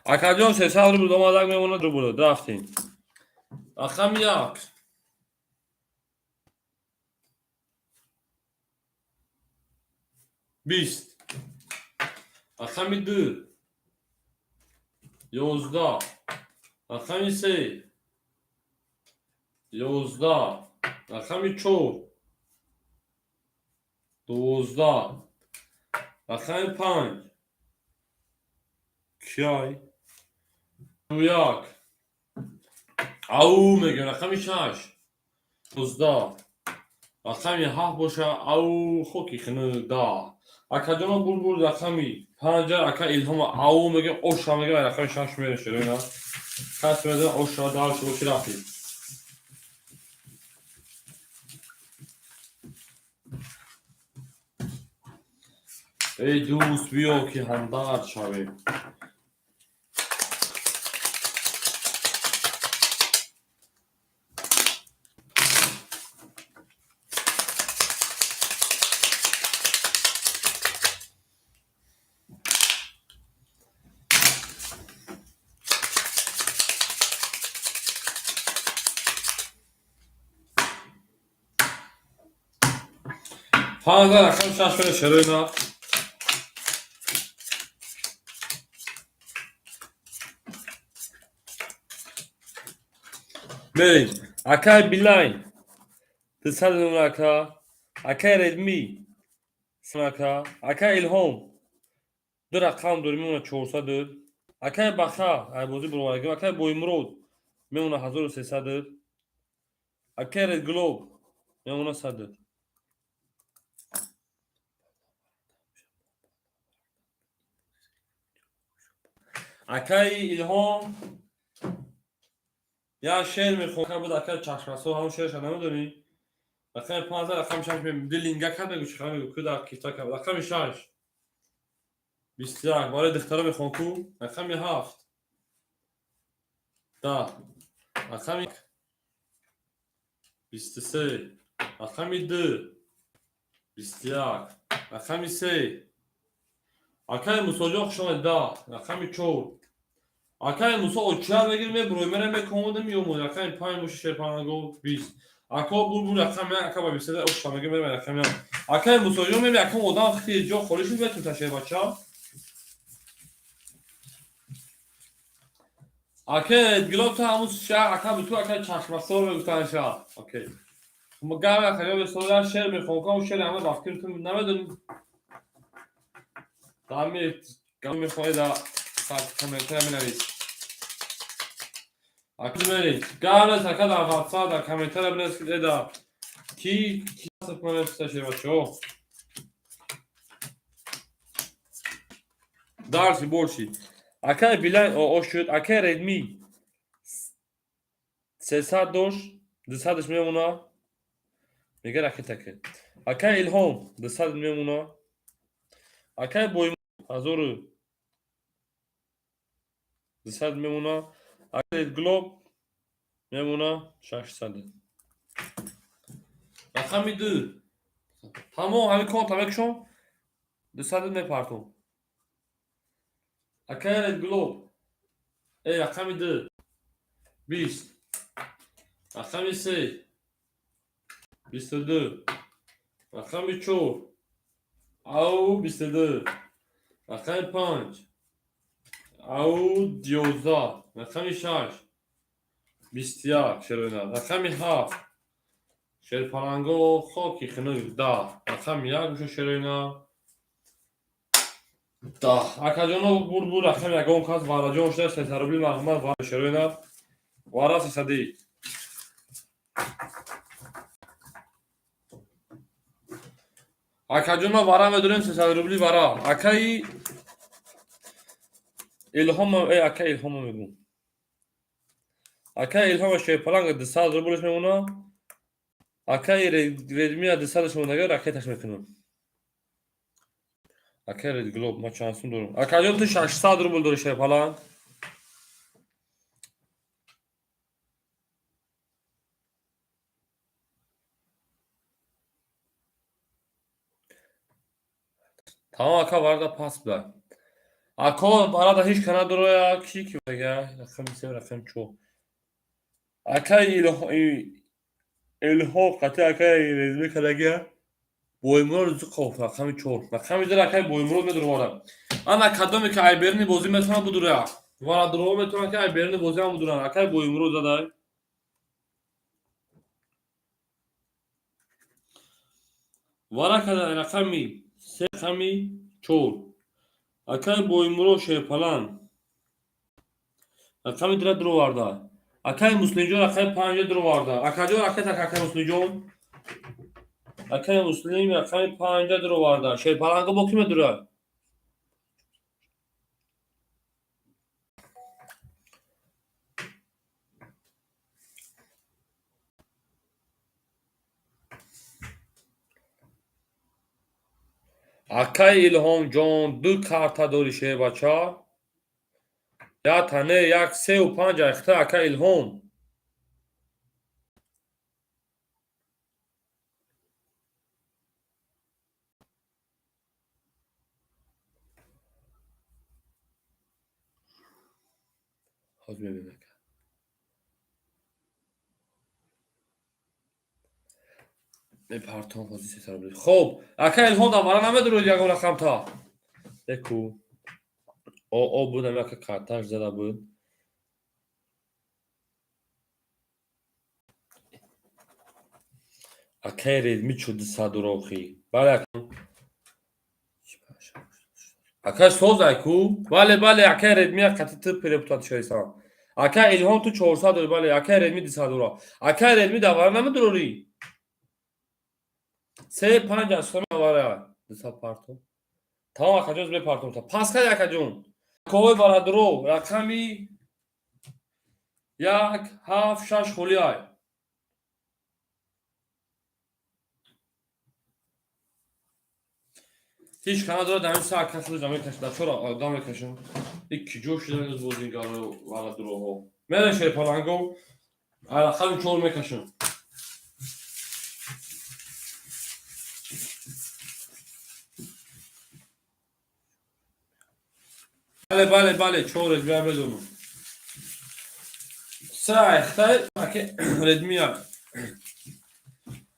Акаҷон, 300 рубл омадак мемонад, рубл рафтем. Рақами як. 20. Рақами ду. 11. Рақами се. 11. Рақами чор. 12. Рақами панҷ. Киай? Як. Ау мегӯям, рақами шаш. 19. Рақами ҳафт боша, ау хоки хинук да. Акаҷоно, булбул рақами панҷа, ака Илҳома ау мегӯям, оша мегӯям, рақами шаш мерешед, ина. Кас медонад, оша дальше бо ки рафтем. Эй дӯст, биё ки ҳамдард шавем. 15 рақами 6 мере шерои нав. Мерем. Акай Билайн. 200 мемона ака. Акай Редми. Ака. Акай Илҳом. Ду рақам дорем мемона 400. Акай Баха, айбозӣ буроварагӣ. Акай Боймурод мемона 1300. Акай Ред Глоб мемона 100. Акай Илҳом як шеър мехонад буд, акай Чашмасо, ҳамон шеърша намедонӣ? Рақами 15, рақами 6 мем. Дилинга кард мегӯ, чӣ хабар мегӯ, ку дар кифта кард. Рақами 6. 21 барои духтаро мехон ку. Рақами 7. 10. Рақами 23. Рақами 2. 21. Рақами 3. Акай Мусоҷон хуш омадед. 10. Рақами 4. Акай Мусо очар мегир мебурой мере мекомодем ёмо. Рақами 5 боши шерпанаго 20. Ако булбул рақами 1, ака ба 23 оша мегир мере рақами 1. Акай Мусоҷон меби акам одам хи ҷо холӣ шуд бетун та шербача. Акай Гилоб та ҳамун шаҳр ака буту акай чашмасор мегуфтан шаҳр. Окей. Ма гав ака ё бесода шеър мехонкам, шеър ҳама рафтим ту намедонӣ. Дами гав мехоҳӣ да сад комментария менавис. Ака мерем. Гав нест ака дар WhatsApp дар комментария бинавис ки эда ки ки менависа шербачаҳо. Дарси борши. Акай Билайн о шуд, акай Редми 300 дошт, 200-ш мемона. Мега ракета ки. Акай Илҳом 200 мемона. Акай Бойм 1200 мемона. Акай Глоб мемона 600. Рақами 2. Тамом ҳамин конта мекушом. 200 мепартом. Акай Ред Глоб. Рақами 2. 20. Рақами 3. 22. Рақами 4. Ау 22. Рақами 5. Ау 11. Рақами 6. 21 шероина. Рақами 7. Шерпаланго хоки хунук 10. Рақами 1 гӯша шероина. 10. Акаҷоно бурд буд рақами ягон кас вараҷон шуда 300 рубли марҳамат ва шероина. Вара 300. Акаҷоно вара медонем 300 рубли вара. Акаи Илҳом, акаи Илҳом мегӯм. Акаи Илҳом шерпаланг 200 рублш мемона. Акаи Редмия 200-ш мемонага ракеташ мекунам. Акаи Ред Глоб ма чанд сум дорам? Акаҷон ту 600 рубл дори шерпаланг. Тамом ака варда пас буда. Ако барада ҳеҷ ка надороя ки ки мега рақами 3 рақами 4. Акаи Илҳом қатъи акаи Резми кардагия Боймурод Ризиқов рақами 4. Рақами 2 акаи Боймурод медуроварад. Ана кадоме ки айберни бозӣ метавонад будура. Варадурова метавонад ки айберни бозӣ ҳам будуранд. Акаи Боймурод задай. Вара када рақами 3 рақами 4. Акаи Боймурод шерпалан. Рақами 2 дуроварда. Акаи Муслимҷон рақами 5 дуроварда. Акаҷон ракета акаи Муслимҷон. Акаи Муслим рақами 5 дуроварда. Шерпаланго бо ки медурад? Акаи Илҳомҷон ду карта дори шербача. Як тане як сеу панҷ айхта акаи Илҳом. Ҳозир мебинем ака. Мепартом ҳозир 300 рубли. Хоб, ака Илҳом дар вара намедуроид ягон рақамта. Еку. О буд, ами ака карташ зада буд. Акаи Редми чу 200 дурохи. Бале, ака. Ака созай ку? Бале, бале, акаи Редми қати ту перепутат шоисан. Ака Илҳом ту 400 дори, бале, акаи Редми 200 дура. Акаи Редми дар вара намедурорӣ? Се панҷ аз вара 200 партом. Тамом, акаҷон, мепартом. Пас кай, акаҷон. Ковои барадуро рақами як ҳафт шаш холӣ ай. Ҳеҷ ка надорад дар ин са ака худаш мекашад. Дар чора одам мекашам. Ики ҷо шудан аз бозигаро барадуроҳо. Мерем шерпаланго. Рақами чор мекашам. Бале, бале, бале, чор Редмия медонам. Сай, хтай, аке Редмия.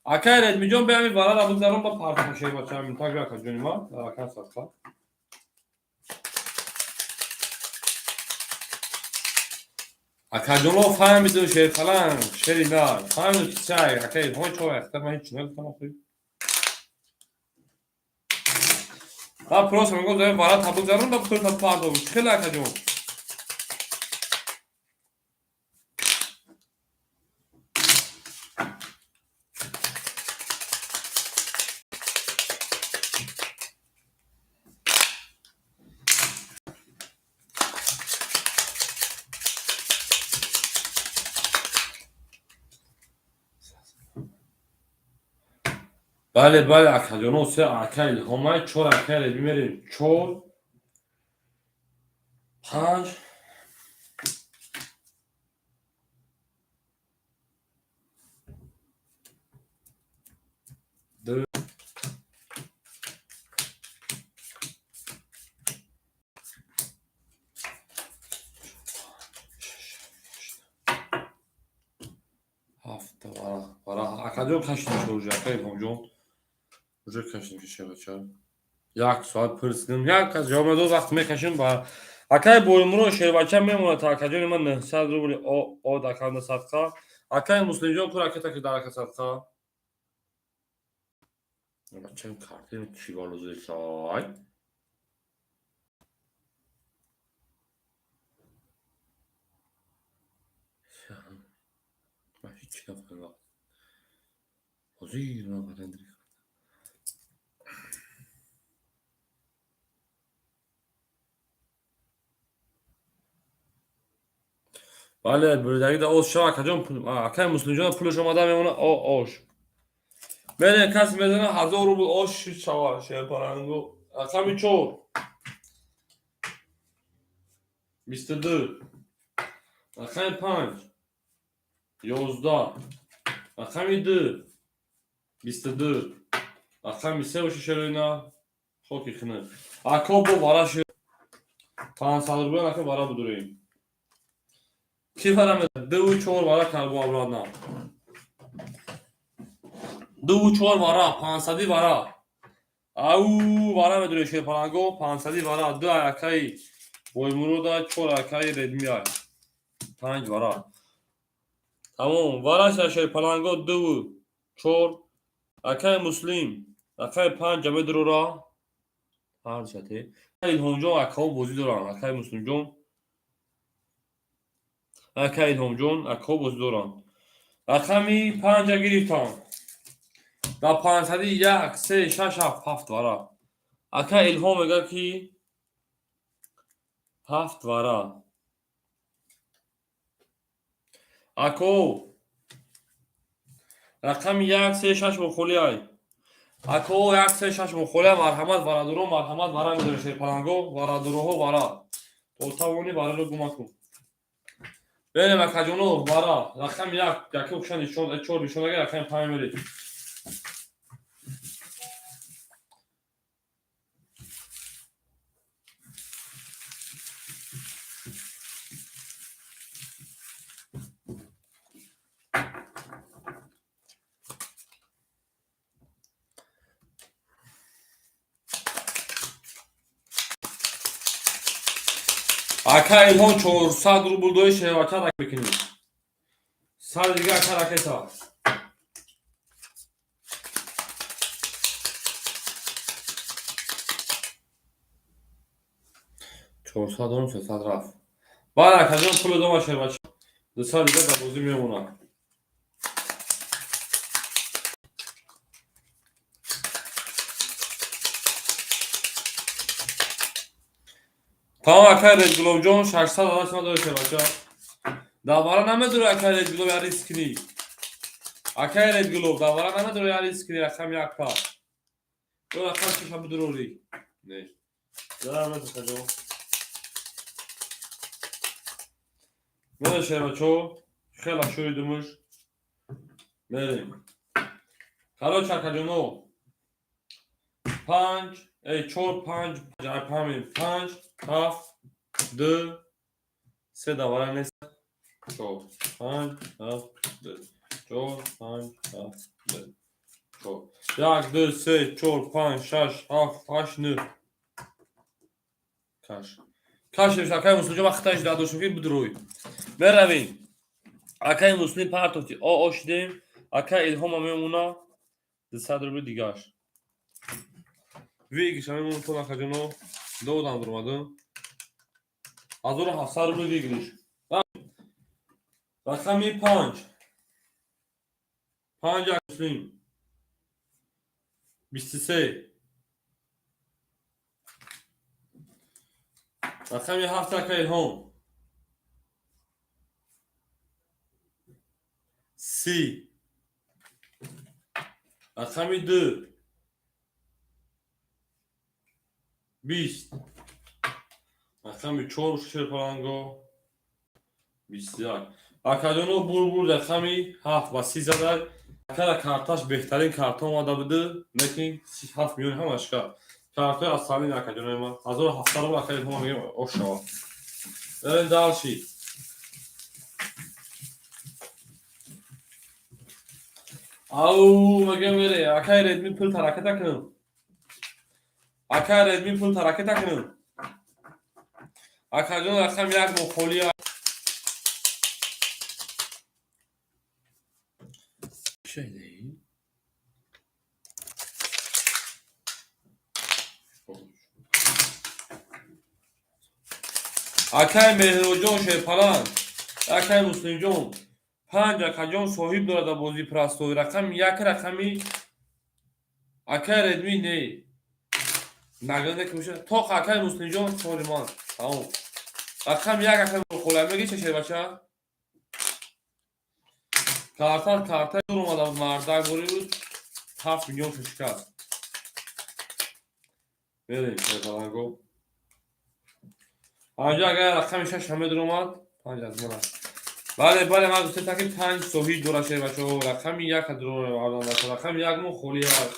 Акай Редмиҷон, беами варара бигзарон ба партом шербачаам. Так ака ҷони ма, ака садқа. Акаҷоно фаҳмиду шерпаланг, шери нар. Фаҳмиду ки сай, ака Илҳом чор ахта ман ҳеҷ нагуфтам охи. Ман просто мегӯям зоя вара та бигзарон ба пулта пардом. Чӣ хеле, акаҷон? Бале, бале, акаҷоно, се ака Илҳомай, чор ака Редми мерем. Чор, панҷ, ду, ҳафт вара. Вара акаҷон кашидем шо уже, ака Илҳомҷон. Уже кашидем шишабача. Як соат пурсидем. Як кас ҷавоб надод, вақт мекашем ба акаи Боримуро шербача мемонад та акаҷони ман 900 рубли од аканда садқа. Акаи Муслимҷон ку ракета ки дар ака садқа. Бачаем картин чӣ балозисай? Ман ҳеҷ нафаҳмидам. Ҳозир ман баландри. Бале, бурдагӣ да ош шава, акаҷон, акаи Муслимҷон пулаш омада мемона ош. Мерем, касе мезана 1000 рубл ош шава шерпарангу. Рақами чор. 22. Рақами панҷ. 11. Рақами ду. 22. Рақами се боши шероина. Хоки хина. Ако бо вара шер. 500 рубл ака вара будурем. Ки вара ме дуву чор вара карбо обратно. Дуву чор вара, пансади вара. Ау вара медуре шерпаранго, пансади вара, ду акаи Боймурода, чор акаи Редмия. Панҷ вара. Тамом, вара шерпаланго дуву чор, акаи Муслим, акаи панҷа медурора. Ҳарчате. Илҳомҷон акаҳо бозӣ доранд, акаи Муслимҷон. Акаи Илҳомҷон акаҳо бозӣ доранд. Рақами панҷа гирифтам. Дар пансади як, се, шаш, ҳафт, ҳафт вара. Ака Илҳом мегӯяд ки ҳафт вара. Ако рақами як, се, шаш мухоли ай. Ако як, се, шаш мухоли ай, марҳамат варадуро, марҳамат вара медоред шерпаланго, варадуроҳо вара. То тавони вараро гума кун. Берем, акаҷоно, вара. Рақами як, яке укша нишон, чор нишон агар рақами панҷ меред. Ака Илҳом 400 рубл дои, шербача мекунӣ. Сар дига, ака, ракета. 400 дорум, 300 рафт. Баъд, акаҷон, пуло дома, шербача. 200 дига дар бозӣ мемонад. Тамом, акай Редгуловҷон, 600 адасма дори, шербача. Давара намедори, акай Редгулов, я риск кунӣ. Акай Редгулов, давара намедори, я риск кунӣ, рақам якта. Ё рақам шаша бидурорӣ. Не. Зарар нест, акаҷон. Мерем, шербачо, хела шӯридумуш. Мерем. Короче, акаҷоно, панҷ, чор, панҷ, памем, панҷ, ҳафт, ду, се давара нест. Чор, панҷ, ҳафт, ду, чор, панҷ, ҳафт, ду, чор. Як, ду, се, чор, панҷ, шаш, ҳафт, ҳашт, нӯҳ. Каш. Каш, акай Муслимҷон, вақт хитаиш дадошем, ки бидурӯй. Меравем. Акай Муслим партофти. О, о шидем. Акай Илҳома мемона. 200 рубли дигаш. Выигрыш мемона то, акаҷоно. Додам дуромадам. 1700 рубли выигрыш. Рақами панҷ. Панҷ, Муслим. 23. Рақами ҳафт, ака Илҳом. 30. Рақами ду. 20. Рақами чор, шерпаланго. 21. Акаҷоно, бурбур, рақами ҳафт ба 30 задай. Акара карташ беҳтарин карта омада буду, лекин 7 миллион ҳамаш кард. Картои асалин, акаҷонои ман. 1700 рубл, ака Илҳом, мегӯям, ош шавад. Берем дальше. Ау, мегӯям, мере. Акай Редми, пул тараката кунам. Акай Редми, пул тараката кунам. Акаҷон, рақам як мохоли. Şey. Акай Меҳроҷон Шерпаланг, акай Муслимҷон, панҷ, акаҷон, соҳиб дорад дар бозии простой. Рақами як, рақами акай Редми не. Награда ки меша. Тоқ, акай Муслимҷон, соли ман. Тамом. Рақами як, акай Холай меги ча, шербача? Карта карта дур омада буд, мардак бори буд. 7 миллион шикаст. Мерем, шерпаланго. Панҷо, агар рақами шаш ҳаме дуромад, панҷ аз ман аст. Бале, бале, ман гуфтем, ки панҷ соҳиб дора, шербачаҳо. Рақами як рақами як мо холӣ аст.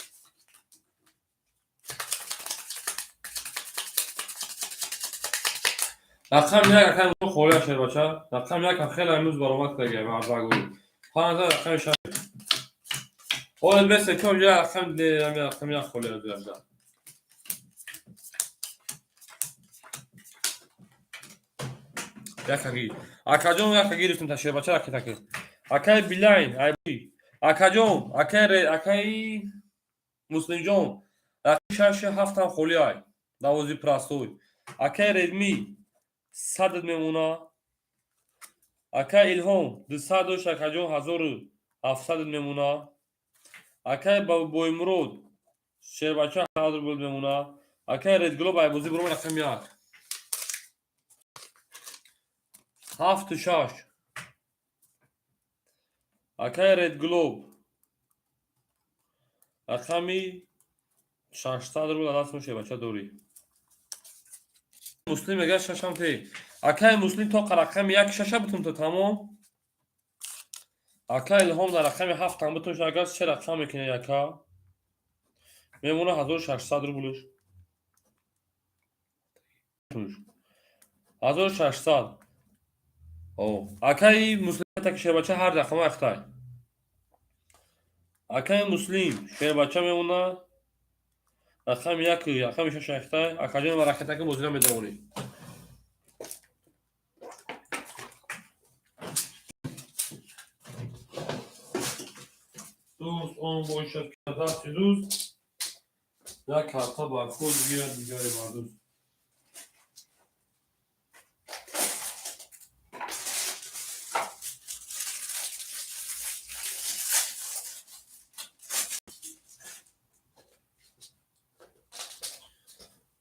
Рақами як, акай, холӣ аст, шербача. Рақами як ҳам хеле имрӯз баромад карда, мардак буд. Панҷ рақами шаш. Ҳоло бесе ки онҷа рақами як холӣ аст. Якаги. Акаҷон, яка гирифтем та, шербача, ракетаки. Акай Билайн, ай акаҷон, акай акай Муслимҷон, рақами шаш ҳафтам холӣ ай. Давози простой. Акай Редми 100 мемона. Акай Илҳом 200 дошт, акаҷон, 1700 мемона. Акай Боймурод шербача 1000 рубл мемона. Акай Редгулоб айбозӣ буром, рақами як. Ҳафту шаш. Акай Редглоб рақами 600 рубл даст шербача дорӣ. Муслим мегӯяд, шашам те. Акай Муслим, то рақами як шаша бутун то, тамом. Акай Илҳом дар рақами ҳафтам бутун, агар се рақам мекунӣ, яка мемона 1600 рублш. 1600. Акаи Муслим таки, шербача, ҳар рақама ахтай. Акаи Муслим шербача мемона рақами як, рақами шаш ахтай. Акаҷон, ракетаки бозира медавонӣ. Дӯст он бошад, ки дасти дӯст як карта бар худ гирад, дигаре бар дӯст.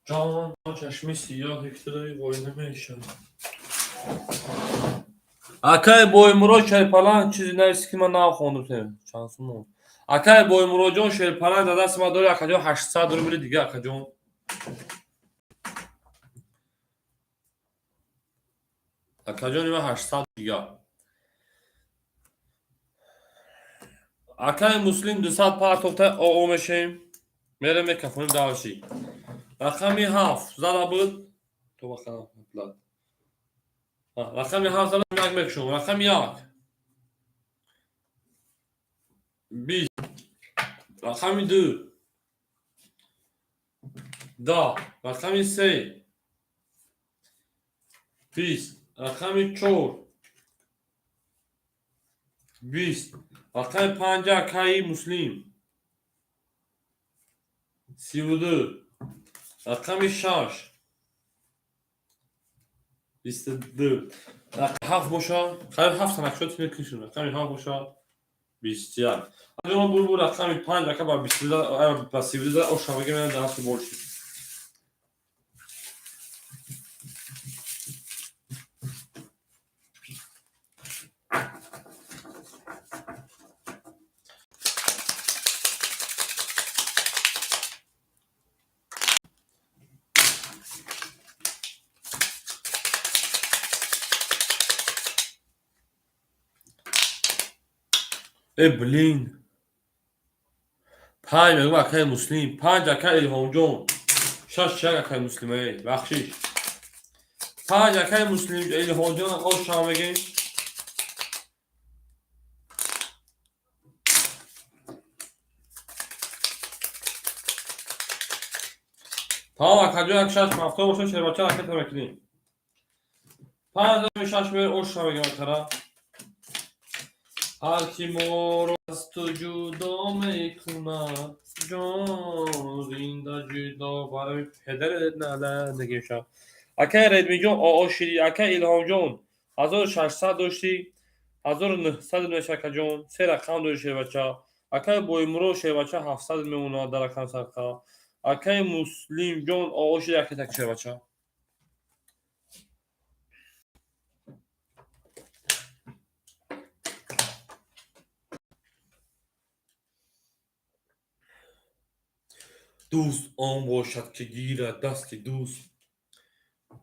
Ҷон, чашми сиёҳ ки вой намешавад. Акай Боймурод Шерпаланг, чизе нависи, ки ман нахондам. Чанд сум? Акай Боймуродҷон, Шерпаланг дар дасти ман дори, акаҷон, 800 рубли дига, акаҷон. Акаҷони ман, 800 дига. Акай Муслим 200 партофта, оо мешем. Мерем, мекафонем давши. Рақами 7 зада буд. То рақами 7 зада, як мекушом. Рақами 1 20, рақами 2 10, рақами 3 20, рақами 4 20, рақами 5, акаи Муслим, 32, рақами 6 22, 7 боша, қариб ҳафт накшо мекушем. Рақами 7 боша, 21. Ҷоно, бур, бур. Рақами 5, ака, ба 22, ба 32 оша мегем, дасти больше. Э, блин, 5 мегӯм, акаи Муслим, 5, акаи Илҳомҷон, 6, 1, акаи Муслим, э, бахшиш, 5, акаи Муслим, Илҳомҷон, оша мегем. Тамом, акаҷон, як шаш ҳафта боша, шербача ракета мекунем. 5, 6 мер, оша мегем, акара. Ҳар ки моро аз ту ҷудо мекунад, ҷон, зинда ҷудо барои педарет наландагим шав. Акаи Редмиҷон, оо шиди. Акаи Илҳомҷон, 1600 доштӣ, 1900 меша, акаҷон, се рақам дори, шербача. Акаи Боймурод, шербача, 700 мемонад дар рақам садқа. Акаи Муслимҷон, оо шиди, акаи так, шербача. Дӯст он бошад, ки гирад дасти дӯст,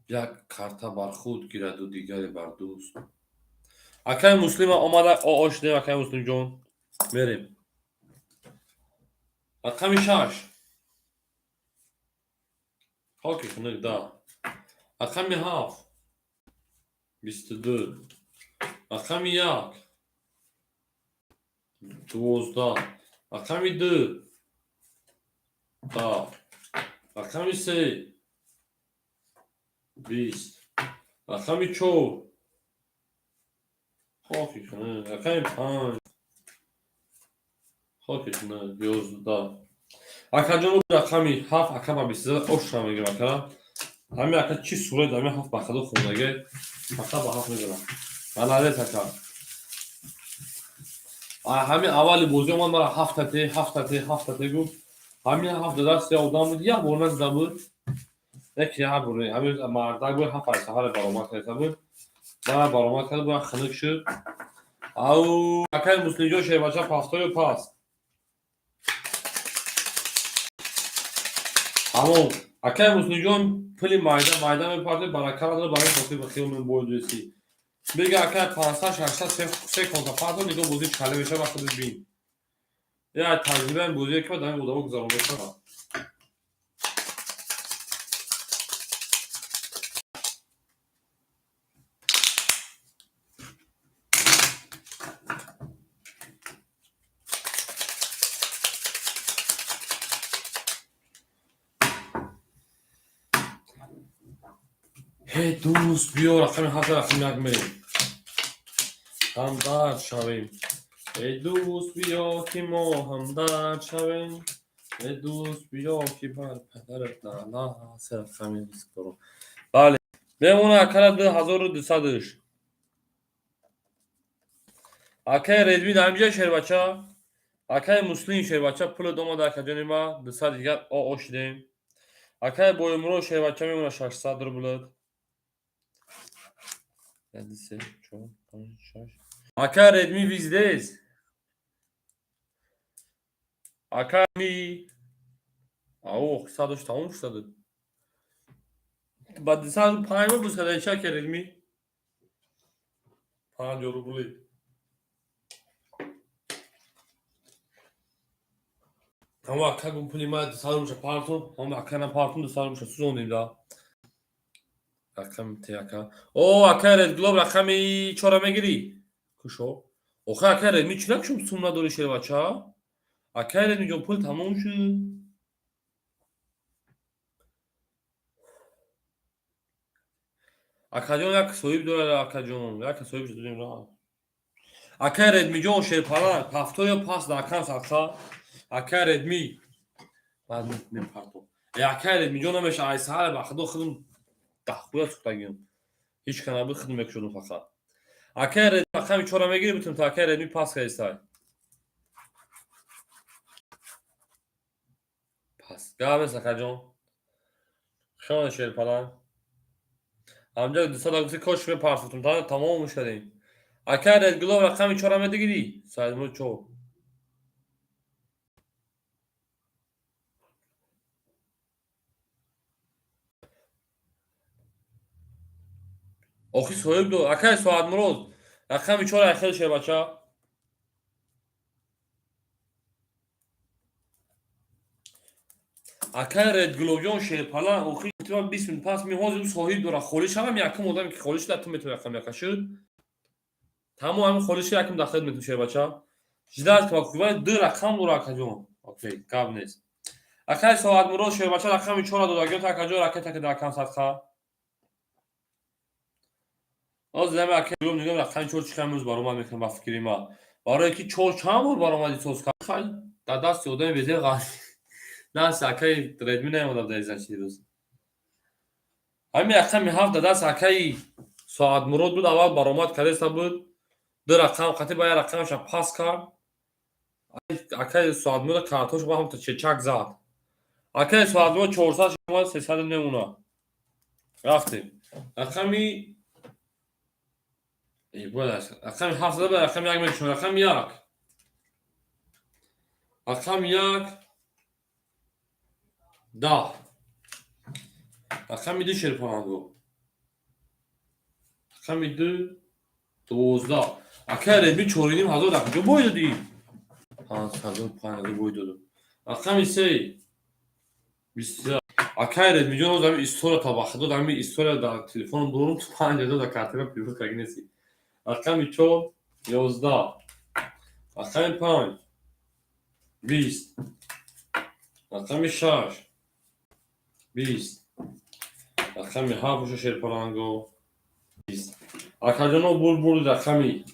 як карта бар худ гираду дигаре бар дӯст. Акаи Муслима омада, оо шудем. Акаи Муслимҷон, мерем. Рақами 6, хоки хунук, 10, рақами 7 22, рақами 1 12, рақами 2 10, рақами 3 20, рақами 4, хоки хунук, рақами 5, хоки хунук, 11. Акаҷон, рақами 7, ака, ба 22 оша мегирам, ака. Ҳами ака чӣ сурат, ҳами 7 ба худо хондаге, фақат ба 7 мезанам. Молодец, ака. Ҳами аввали бозӣ омад, мара ҳафтате, ҳафтате, ҳафтате гуфт. Ҳамин 7 дасти одам буд, як бор назида буд, яке як бор ҳамин мардак буд, 7 сафаре баромад карда буд, мара баромад карда буд, хунук шуд. Ау, акаи Муслимҷон, шербача, пафтою пас. Тамом, акаи Муслимҷон, пули майда майда мепартед, барака надора. Барои хотир ба хиёл мен боид дӯсӣ бига, акай, 500, 600, се конта парто, нигоҳ, бозӣ чале мешава, худат бин. Я таҷрибаи бозие ки дар одамо гузаронда мешавад. Ҳе, дӯст, биё, рақами 7, рақами 1 мерем, ҳамдард шавем. Эй дӯст, биё, ки мо ҳамдард шавем. Эй дӯст, биё, ки бар падарат наълат. Се рақами риск дорам. Бале, мемона акара 2200-ш. Акаи Редми дар ҳамҷа, шербача. Акаи Муслим, шербача, пулат омада, акаҷони ма, 200 дигар о шидем. Акаи Боимуро, шербача, мемона 600 рублат. Як, се, чор, панҷ, шаш. Акаи Редми виздес. Акаи ми ау садош тамом шуда. Ба 205 буд када ча, акаи Редми? 50 рубли. Ҳамо ака гум пули ма 200 рубша партум, ҳамо ака на партум, 200 рубша сӯзондем да. Рақам те, ака. О, ака Ред Глоб, рақами чора мегирӣ? Кушо. Охе, ака Редми, чӣ накшум сум надорӣ, шербача? Акаи Редми ҷон, пул тамом шуд. Акаҷон, як соҳиб дорад, акаҷон, як соҳиб дорем ра. Акаи Редмиҷон, шерпалак, ҳафто ё пас дар акам садқа. Акаи Редми. Баъд мепартом. Э, акаи Редмиҷон, намеша, ай саҳар ба худо худам дахбуя сухтагиам. Ҳеҷ ка набуд, худам мекушодам фақат. Акаи Редми, рақами чора мегирӣ, бутун то акаи Редми пас кардистай. Пас. Гап нест, акаҷон. Хеле шерпаланг. Ҳамҷа 200 гуфти, кош мепартофтум, тамом шудем. Акаи Редглов, рақами чора медигирӣ? Саидмур чор. Охи соҳиб дор. Акаи Соатмуроз, рақами чора хел, шербача. Акаи Редгловҷон, шерпаланг, охи ман 20 минут пас меҳозир соҳиб дора, холӣ шавам, якум одаме ки холӣ шуда, ту метавонӣ рақам яка шуд. Тамом, ҳамин холӣ шуд, якум дахил метавон, шербача. Ждать ка ду рақам дора, акаҷон. Окей, гап нест. Акаи Соатмуроз, шербача, рақами чора додагиёт, акаҷон, ракета ки дар акам садқа. Ҳозир ҳами акаи Глоб нигоҳ, рақами чор чӣ имрӯз баромад мекунам, ба фикри ман. Барое ки чор чанд бор баромади соз кард, хай дар дасти одами безеб ғалт. Дасти акаи Редми наомада дар изан дирӯз. Ҳамин рақами ҳафт дар даст акаи Соатмурод буд, аввал баромад кардеста буд. Ду рақам қатӣ ба як рақамаша пас кард. Акаи Соатмурод картош ба ҳамта чечак зад. Акаи Соатмурод 400 шума 300 мемона. Рафтем. Рақами рақами ҳафт ба рақами як мекушем. Рақами як. Рақами як 10. Рақами ду, шерпаланго. Рақами ду 12. Акаи Редми, 4500 дар куҷо бой додӣ? 5000, 5000 бой додам. Рақами се 21. Акаи Редмиҷон, ҳозир ҳамин история та ба худо ҳамин история дар телефоном дорум, ту 5000 дар картина перевод карди нести. Рақами чор 11. Рақами панҷ 20. Рақами шаш 20. Рақами ҳафт боша, шерпаланго, 20. Акаҷоно, бур бурди рақами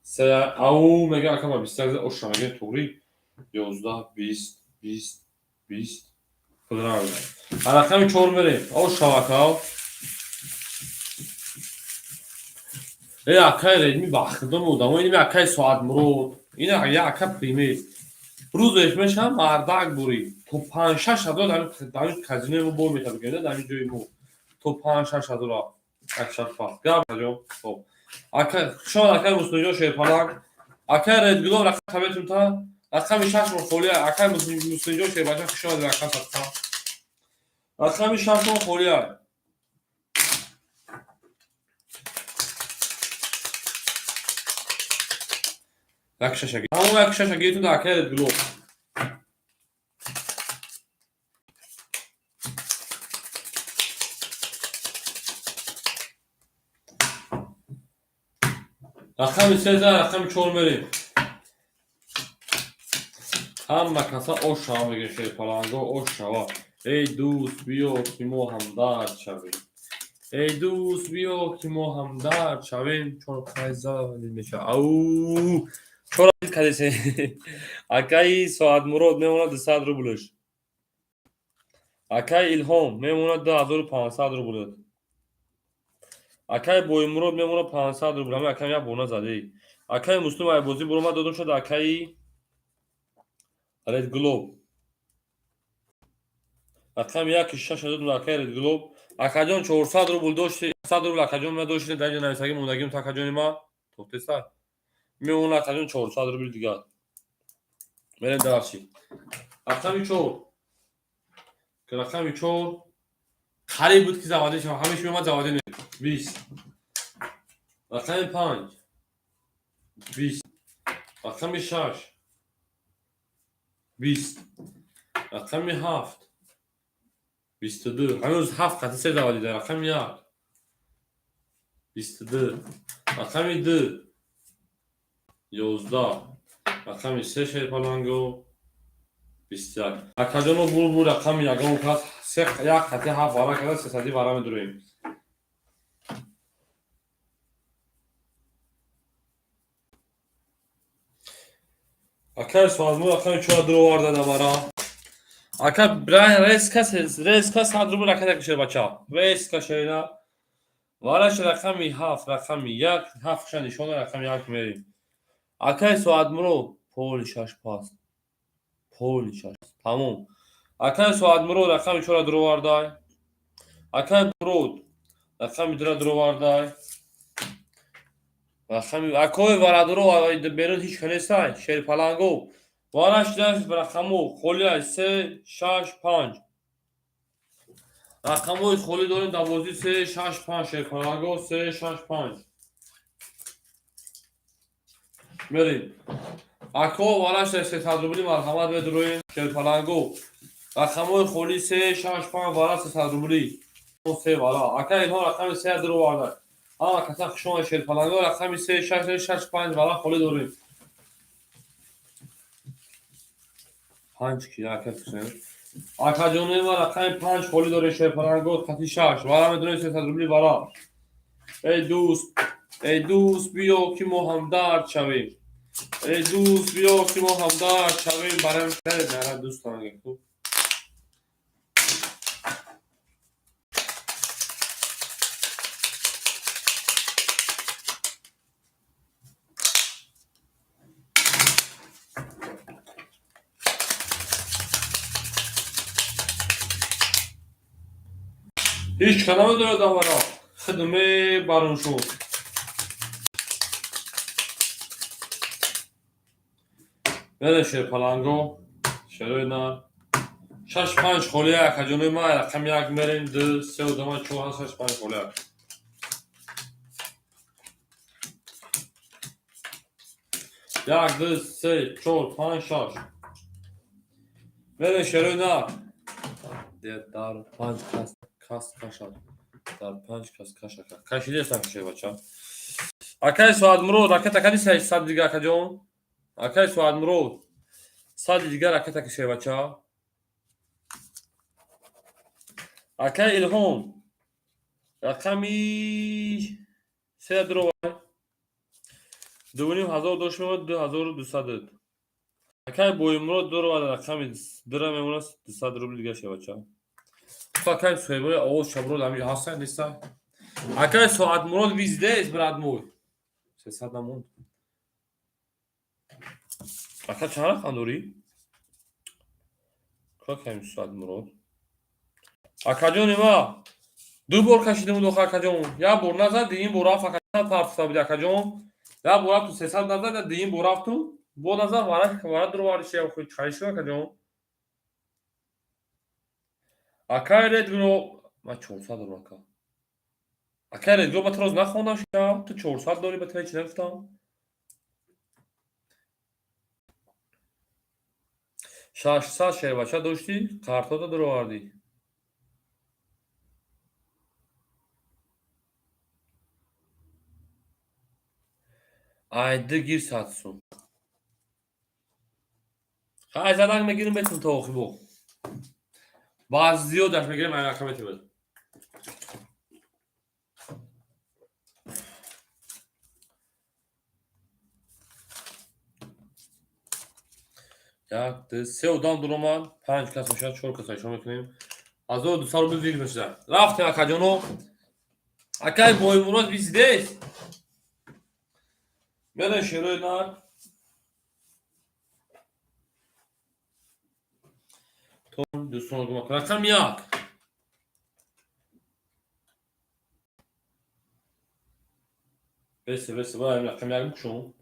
се ау мега, ака ба 21 оша мега, туғри 11, 20, 20, 20 пулранг. Рақами чор мерем. Оша, ака. Э, акаи Редми, ба худо одамо, ин акаи Соатмурод, ин я ака пример. Рӯзеш мешавам, мардак бурӣ. То панҷ шаш ҳазор дар казинои мо бой метавад, дар ин ҷои мо. То панҷ шаш ҳазор як шаб пас. Гап, ҷон. Хоб. Ака, хушомад, акаи Муслимҷон, шерпаланг. Акаи Редглов, рақам метун та рақами шаш мо холӣ. Акаи Муслимҷон, шербача, хушомад, рақам садқа. Рақами шаш мо холӣ. Як шаша. Ҳамон як шаша гирифтум дар акаи Редглов. Рақами сеза, рақами чор мерем. Ҳама каса ош шава мегӯем, шерпаланго, ош шава. Эй дӯст, биё, ки мо ҳамдард шавем. Эй дӯст, биё, ки мо ҳамдард шавем. Чор панҷ мешавад. Ау! Чора кадесе. Акаи Соатмурод мемонад 200 рублш. Акаи Илҳом мемонад 2500 рубл. Акаи Боимурод мемонад 500 рубл. Ҳамин акам як бор назадӣ. Акаи Муслим айбозӣ буромад, додум шуд акаи Редглоб. Рақами яки шаша додум акаи Редглоб. Акаҷон, 400 рубл дошти, 100 рубл акаҷон ма дошти, дар инҷо нависагӣ мондагим то акаҷони ма. Тохтеса. Мемонад, акаҷон, 400 рубл дигар. Мерем дальше. Рақами чор. Рақами чор қариб буд ки заводӣ шавад. Ҳамеш меомад, заводӣ не. 20. Рақами панҷ. 20. Рақами шаш. 20. Рақами ҳафт. 22. Ҳанӯз ҳафт қати се заводӣ дар рақами як. 22. Рақами ду. 11. Рақами се, шерпаланго. 21. Акаҷоно, булбул рақами ягон кас се як қати ҳафт вара карда, сесади вара медуроем. Акаи Соазмур рақами чора дуроварда давара. Ака резко резко 100 рубл ракета кушед, бача. Резко шерина. Вараш рақами ҳафт, рақами як, ҳафт ша нишона, рақами як мерем. Акаи Соатмуро поли шаш паст. Поли шаш. Тамом. Акаи Соатмуро рақами чора дуровардай. Акаи Мурод рақами дура дуровардай. Рақами акои варадуро берун ҳеч ка нестай. Шерпаланго. Вараш рақамо холия се, шаш, панҷ. Рақамҳои холӣ дорем дар бозӣ: се, шаш, панҷ, шерпаланго, се, шаш, панҷ. Мерем. Ако вараш 300 рубли, марҳамат, медуроем, шерпаланго. Рақамҳои холӣ се, шаш, панҷ, вара 300 рубли. Се вара. Ака Илҳом рақами се дуроварда. Ҳама каса хушомад, шерпаланго, рақами се, шаш, шаш, панҷ вара холӣ дорем. Панҷ ки ака акаҷонои ма, рақами панҷ холӣ дорем, шерпаланго, қати шаш. Вара медонем, 300 рубли вара. Эй дӯст, эй дӯст, биё ки мо ҳамдард шавем. Эй дӯст, биё ки мо ҳамдард шавем. Барам нара дӯстон. Ҳеҷ ка намедонад аввало. Хидме барон шуд. Бере, шерпаланго, шерои нар. Шаш, панҷ холия, акаҷонои ма, рақами як мерем, ду, се одама, чор, шаш, панҷ холия. Як, ду, се, чор, панҷ, шаш. Мерем, шерои нар. Дар панҷ кас кас кашад. Дар панҷ кас каша. Кашидестам, шербача. Акаи Соатмурод, ракета кади 100 дига, акаҷон. Акаи Соатмурод, 100 дига ракета ки, шербача. Акаи Илҳом, рақами се дуровай. 2500 дошт, мемонад 2200. Акаи Боимурод дуровад, рақами дура мемонад 200 рубл дига, шербача. Акаи Суҳайбои овоз шаброд ҳаминҷо ҳаста неста? Акаи Соатмурод, вы здесь, брат мой? 300 намонд. Ака, чанд рақам дорӣ? Акаи Соатмурод. Акаҷони ма, ду бор кашидем дохо, акаҷон. Як бор назад, дуюм бор рафт, акаҷон, партофта буди, акаҷон. Як бор рафту 300 назад, дуюм бор рафту бо назад, вара вара дуроварди, чӣ шуд, акаҷон? Акаи Редгро, ман 400 дорам, ака. Акаи Редгро, ба ту роз нахондам ша, ту 400 дорӣ, ба ту ҳеч нагуфтам. 600, шербача, доштӣ, қартота дуровардӣ. Ай ду гир 100 сум. Хай, заданг мегирим, метум то охи бо. Баъз зиёдаш мегирем, ай рақам метимед. Як, ду, се одам дуромад, панҷ кас мешавад, чор кас ҳисоб мекунем. 1200 рубл выигрыш мешавад. Рафтем, акаҷоно. Акай Боимурод виздес. Мерем, шерои нар. То дӯстон гума. Рақами як. Бесе, бесе, бояд рақами як бикушом.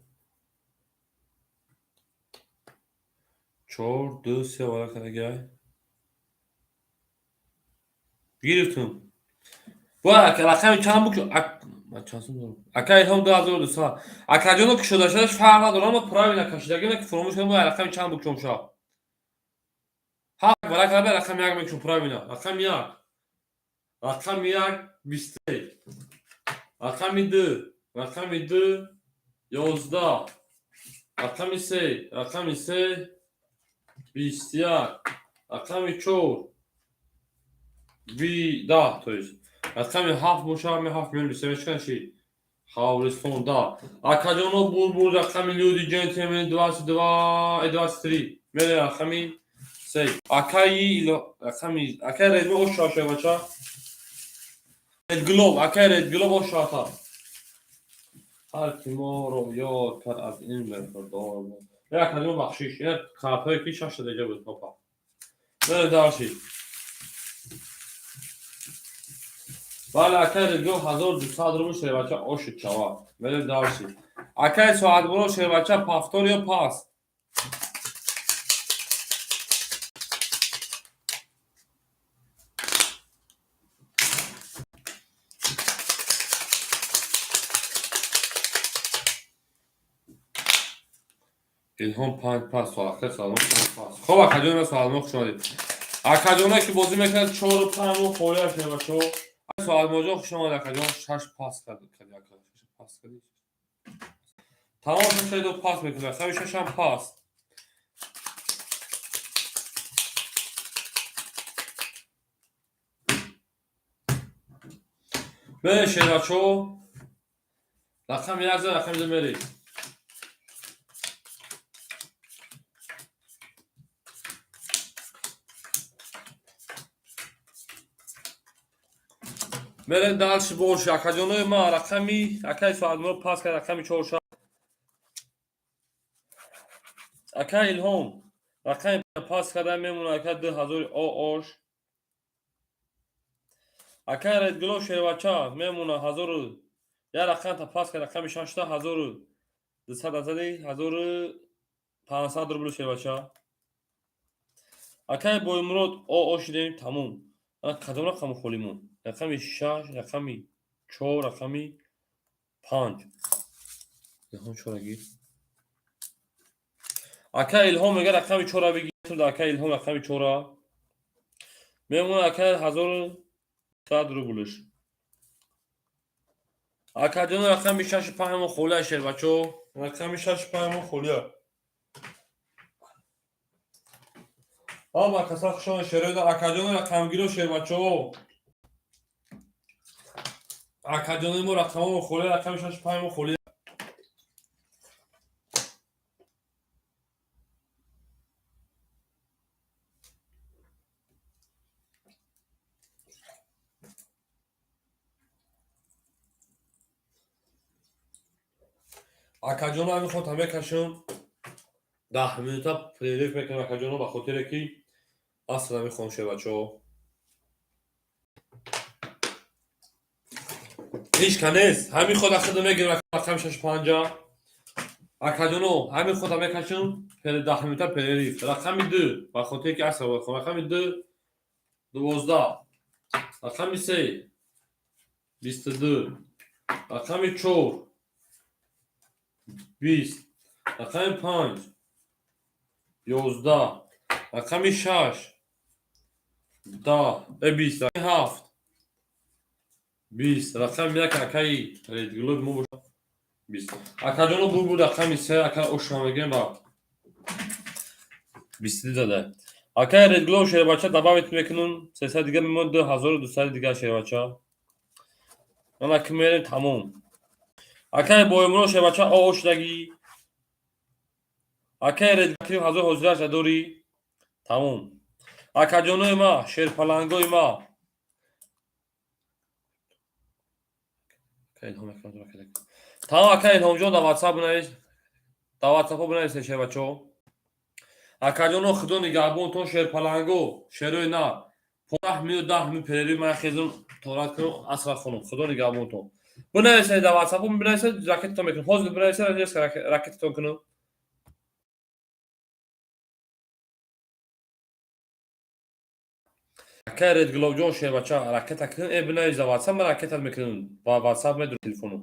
Чор, ду, се варақа дигар. Гирифтум. Бояд рақами чанд бикушом? Ман чанд сум дорам? Ака Илҳом 2200. Акаҷоно, кушода шудаш фарқ надорам, аммо правильно кашидагӣ ки фуромӯш кардам, бояд рақами чанд бикушом шав. Ҳафт варақа бояд рақами як мекушом правильно. Рақами як. Рақами як 23. Рақами ду. Рақами ду 11. Рақами се. Рақами се 21. Рақами чор 10, то есть. Рақами ҳафт бошад, ме ҳафт миллион бист мешкан ши. Ҳавристон да. Акаҷоно, бур рақами люди джентльмен 22 и 23. Мере рақами се. Акаи рақами акаи Редми оша шевача. Ред Глоб, акаи Ред Глоб ошата. Ҳар ки моро ёд кард, аз ин бархӯрдор буд. Як калима бахшиш. Як картҳое ки шашта деҷа буд, папа. Мере дальше. Бале, акаи Редглоб 1200 рубл шербача ошид шава. Мерем дальше. Акаи Соатбуро шербача, повтор ё пас? Илҳом панҷ пас, соатхе салом панҷ пас. Хоб, акаҷон, соатмо хуш омадед. Акаҷоне ки бозӣ мекунад, чору панҷ холия шербачо. Соатмоҷон, хуш омадед, акаҷон, шаш пас кард, ака, шаш пас кардӣ. Тамом, шаш ду пас мекунад. Сави шашам пас. Мере, шербачо. Рақами як за рақами ду меред. Мерем дальше больше. Акаҷонои ман, рақами акаи Соатмуро пас кард, рақами чорша. Акаи Илҳом рақами пас карда мемонад, ака 2000 оош. Акаи Редгулов шербача мемонад ҳазору як рақамта пас кард, рақами шашта 1200 азади 1500 рубл шербача. Акаи Боимурод оо шидем, тамом. Кадом рақаму холӣ монд? Рақами шаш, рақами чор, рақами панҷ. Илҳом чора гир. Ака Илҳом мега рақами чора бигир. Ака Илҳом рақами чора. Мемонад, ака, 1100 рублш. Акаҷон, рақами шашу панҷмо холия, шербачо. Рақами шашу панҷмо холия. Ҳама каса хушомад, шероида. Акаҷон, рақамгиро, шербачо. Акаҷони мо, рақамҳо холия, рақами шашу панҷмо холия. Акаҷоно, ҳамин хота мекашам. 10 минута перерыв мекунам, акаҷоно, ба хотире ки аср мехоҳам, шербачаҳо. Ҳеҷ ка нест. Ҳамин хода худо мегирам, рақами шашу панҷа. Акаҷоно, ҳамин хода мекашам, 10 минута перерыв. Рақами ду, ба хотире ки аср бояд хонам. Рақами ду 12. Рақами се 22. Рақами чор 20. Рақами панҷ 11. Рақами шаш 10, 20. Рақами ҳафт 20. Рақами як, акаи Редглоб мо бошад, 20. Акаҷоно, бур рақами се, ака оша мегирем ба 22 зада. Акаи Редглоб шербача добавить мекунум, 300 дига мемонад, 2200 дигар, шербача. Мана ки мерем, тамом. Акаи Боимуро шербача оо шудагӣ. Акай Редкрим ҳазор ҳозираша дорӣ? Тамом. Акаҷонои ма, шерпалангои ма. Тамом, ака Илҳомҷон, дар ватсап бинавис. Дар ватсапҳо бинависед, шербачаҳо. Акаҷоно, худо нигаҳбонтон, шерпаланго, шерои нар. 15 минут, 10 минут перерыв, ман хезум торат кунам, асра хонум. Худо нигаҳбонтон. Бинависед дар ватсапҳо, бинависед, ракетатон мекунам. Ҳозир бинависед, ракетатон кунам. Акай Редгловҷон, шербача, ракета кун, бинавис дар ватсап, ман ракетат мекунам. Ба ватсап медурам телефону.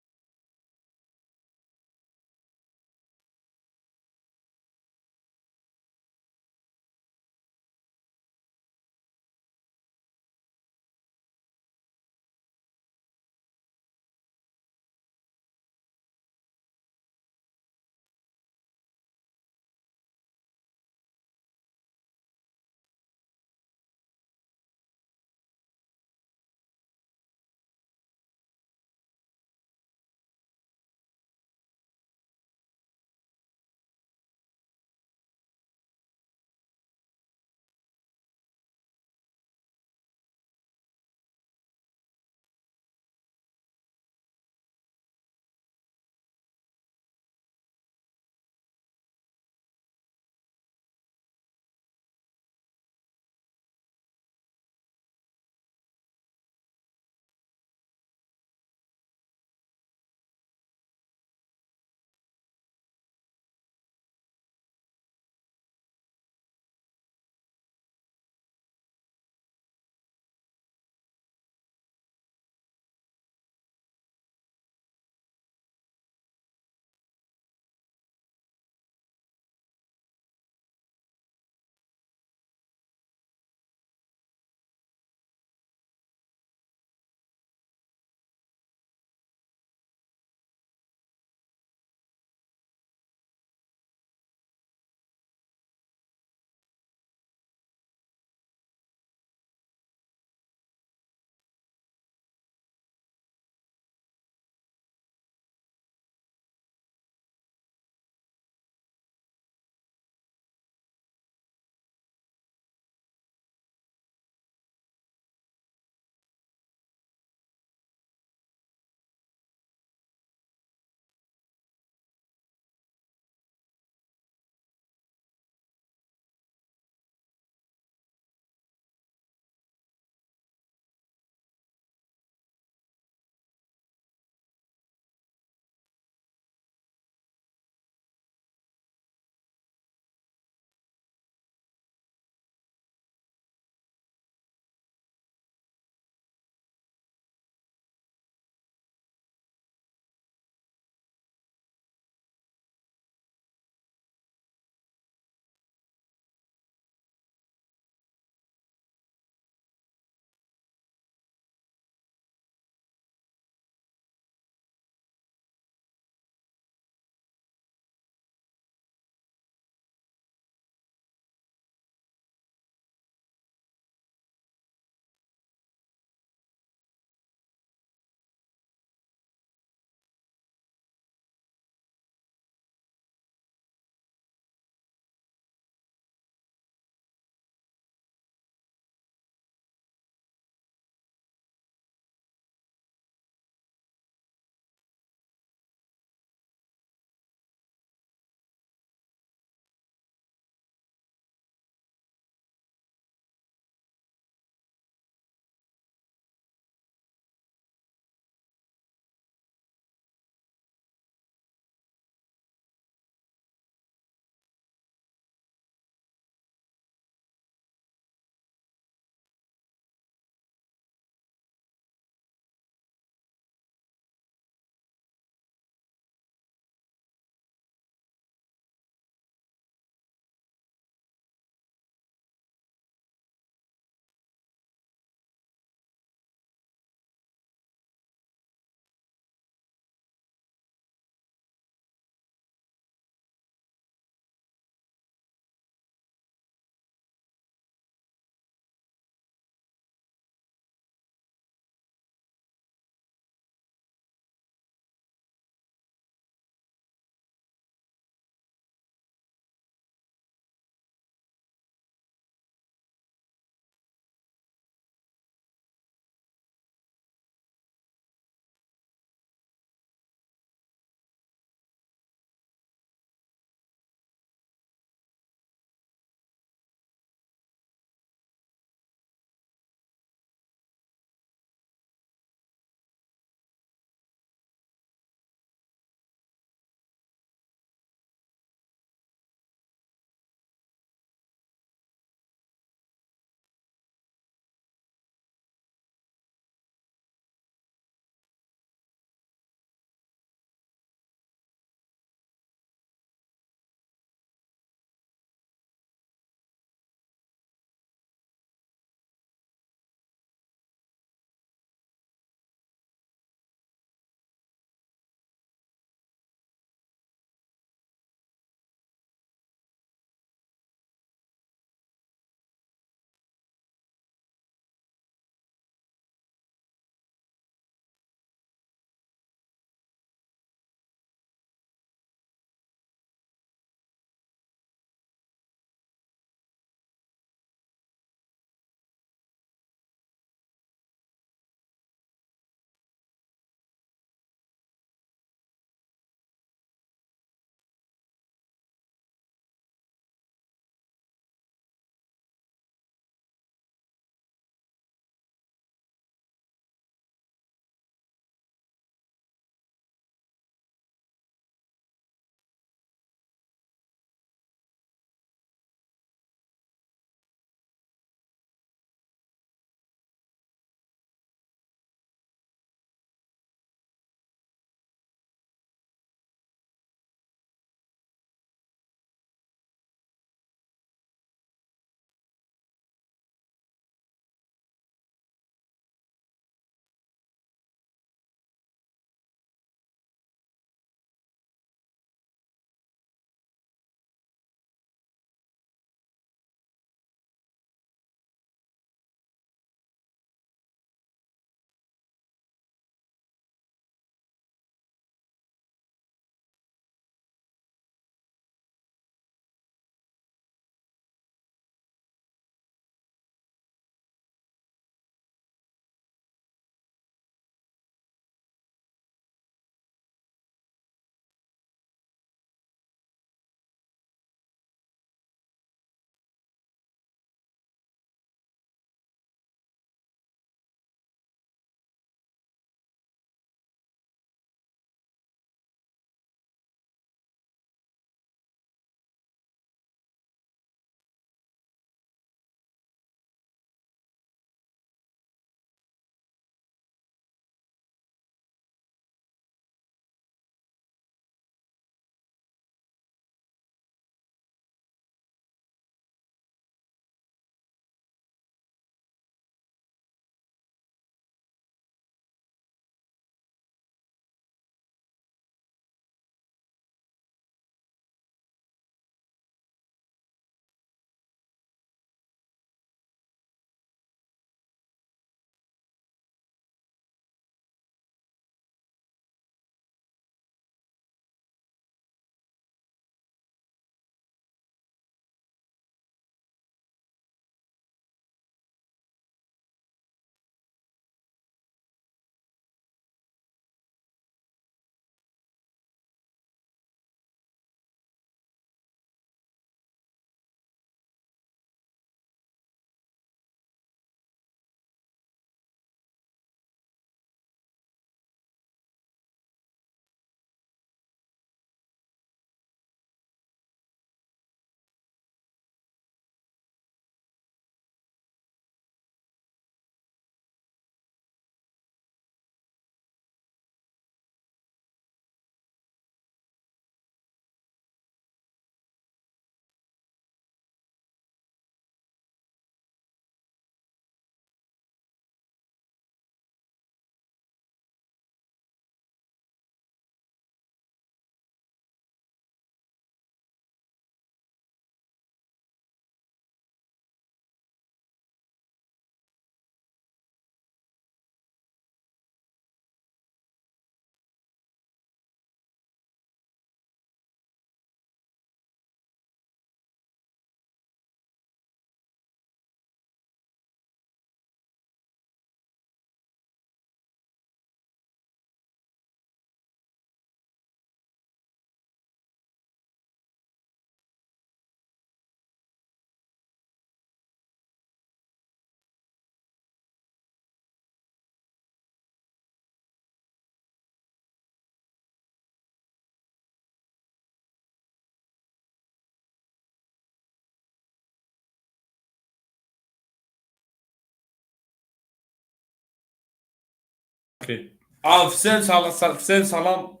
Всем салам, всем салам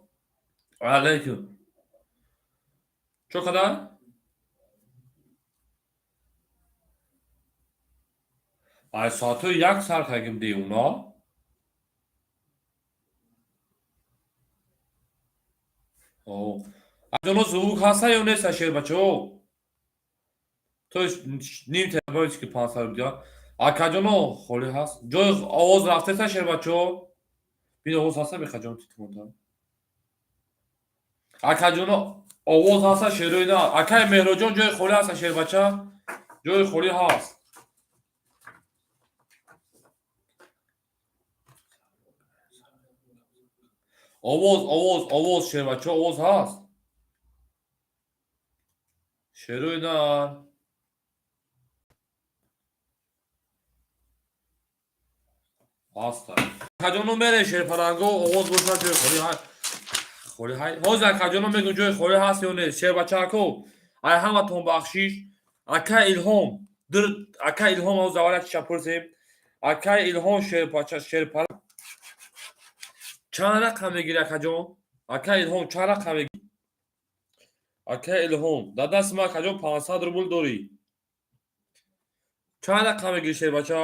алейкум. Чо қадар? Ай соатҳои 1 сар кардем, девона. Ҷоно, звук ҳаста ё нест, шербачаҳо? То ним терабайт ки 500 рубл. Акаҷоно, холӣ ҳаст? Ҷои овоз рафтеста, шербачаҳо? Бин, овоз ҳаста, бехаҷон титмонда. Акаҷоно, овоз ҳаста, шерои на. Акаи Меҳроҷон, ҷои холӣ ҳаста, шербача? Ҷои холӣ ҳаст. Овоз, овоз, овоз, шербача, овоз ҳаст? Шерои на. Ҳаста. Акаҷоно, мере, шерпаранго, овоз бошад, ҷои холӣ ҳаст. Холӣ ҳай. Ҳозир, акаҷоно, мегӯм, ҷои холӣ ҳаст ё нест. Шербачаако, ай ҳаматон бахшиш. Ака Илҳом, дир, ака Илҳом, ҳозир аввал як чиша пурсем. Ака Илҳом, шербача, шерпаранг чанд рақам мегири, акаҷон? Ака Илҳом, чанд рақам мегири? Ака Илҳом, дар дасти ман, акаҷон, 500 рубл дорӣ. Чанд рақам мегири, шербача?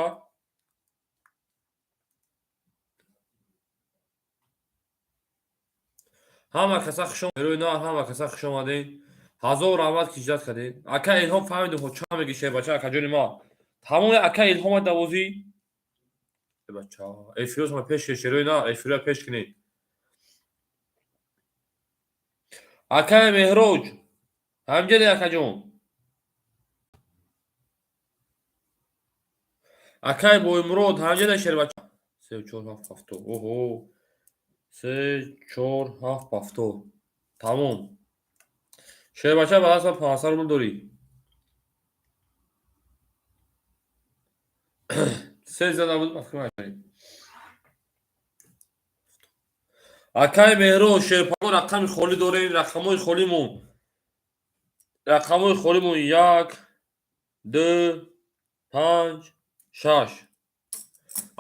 Ҳама каса хуш рӯй на, ҳама каса хуш омадед. Ҳазор раҳмат, ки ҳиҷрат кардед. Ака Илҳом, фаҳмидум, чанд мегири, шербача, акаҷони ман? Тамоми ака Илҳома давозӣ. Бача, эфиросма пеш, шерои на, эфиро пеш кунед. Акаи Меҳроҷ, ҳамҷаде, акаҷон? Акаи Боймурод, ҳамҷаде, шербача? Се, чор, ҳафт, ҳафто. Оҳо, се, чор, ҳафт, ҳафто. Тамом, шербача, ба дастма 500 рубл дорӣ. Се зада буд. Акаи Меҳроҷ, шерпаго, рақами холӣ дорем. Рақамҳои холимон, рақамҳои холимон: як, ду, панҷ, шаш.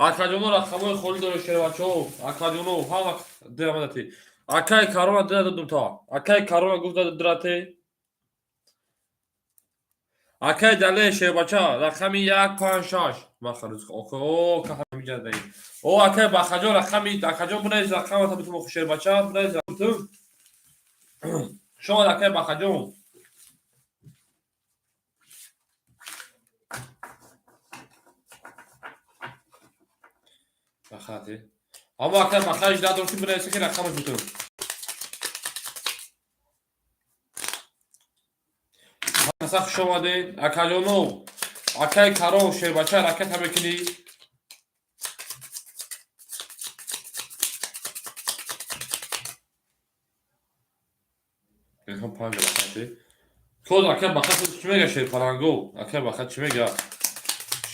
Акаҷоно, рақамҳои холӣ дорем, шербачаҳо. Акаҷоно, ҳама драмадати. Акаи Карона дира додум та. Акаи Карона гуфт, дирате. Акаи Дале, шербача, рақами як, панҷ, шаш. О, акаи Бахаҷон, рақами, акаҷон, бинавис рақамата, битум, шербача, бинавис. Шомад, акаи Бахаҷон. Бахати аммо, акаи Баха, ижда дорам, ки бинависа, ки рақамаш битум. Аса, хуш омадед, акаҷоно. Акаи Карон, шербача, ракета мекунӣ. Коз, акаи Баха чӣ мега, шерпаранго? Акаи Баха чӣ мега,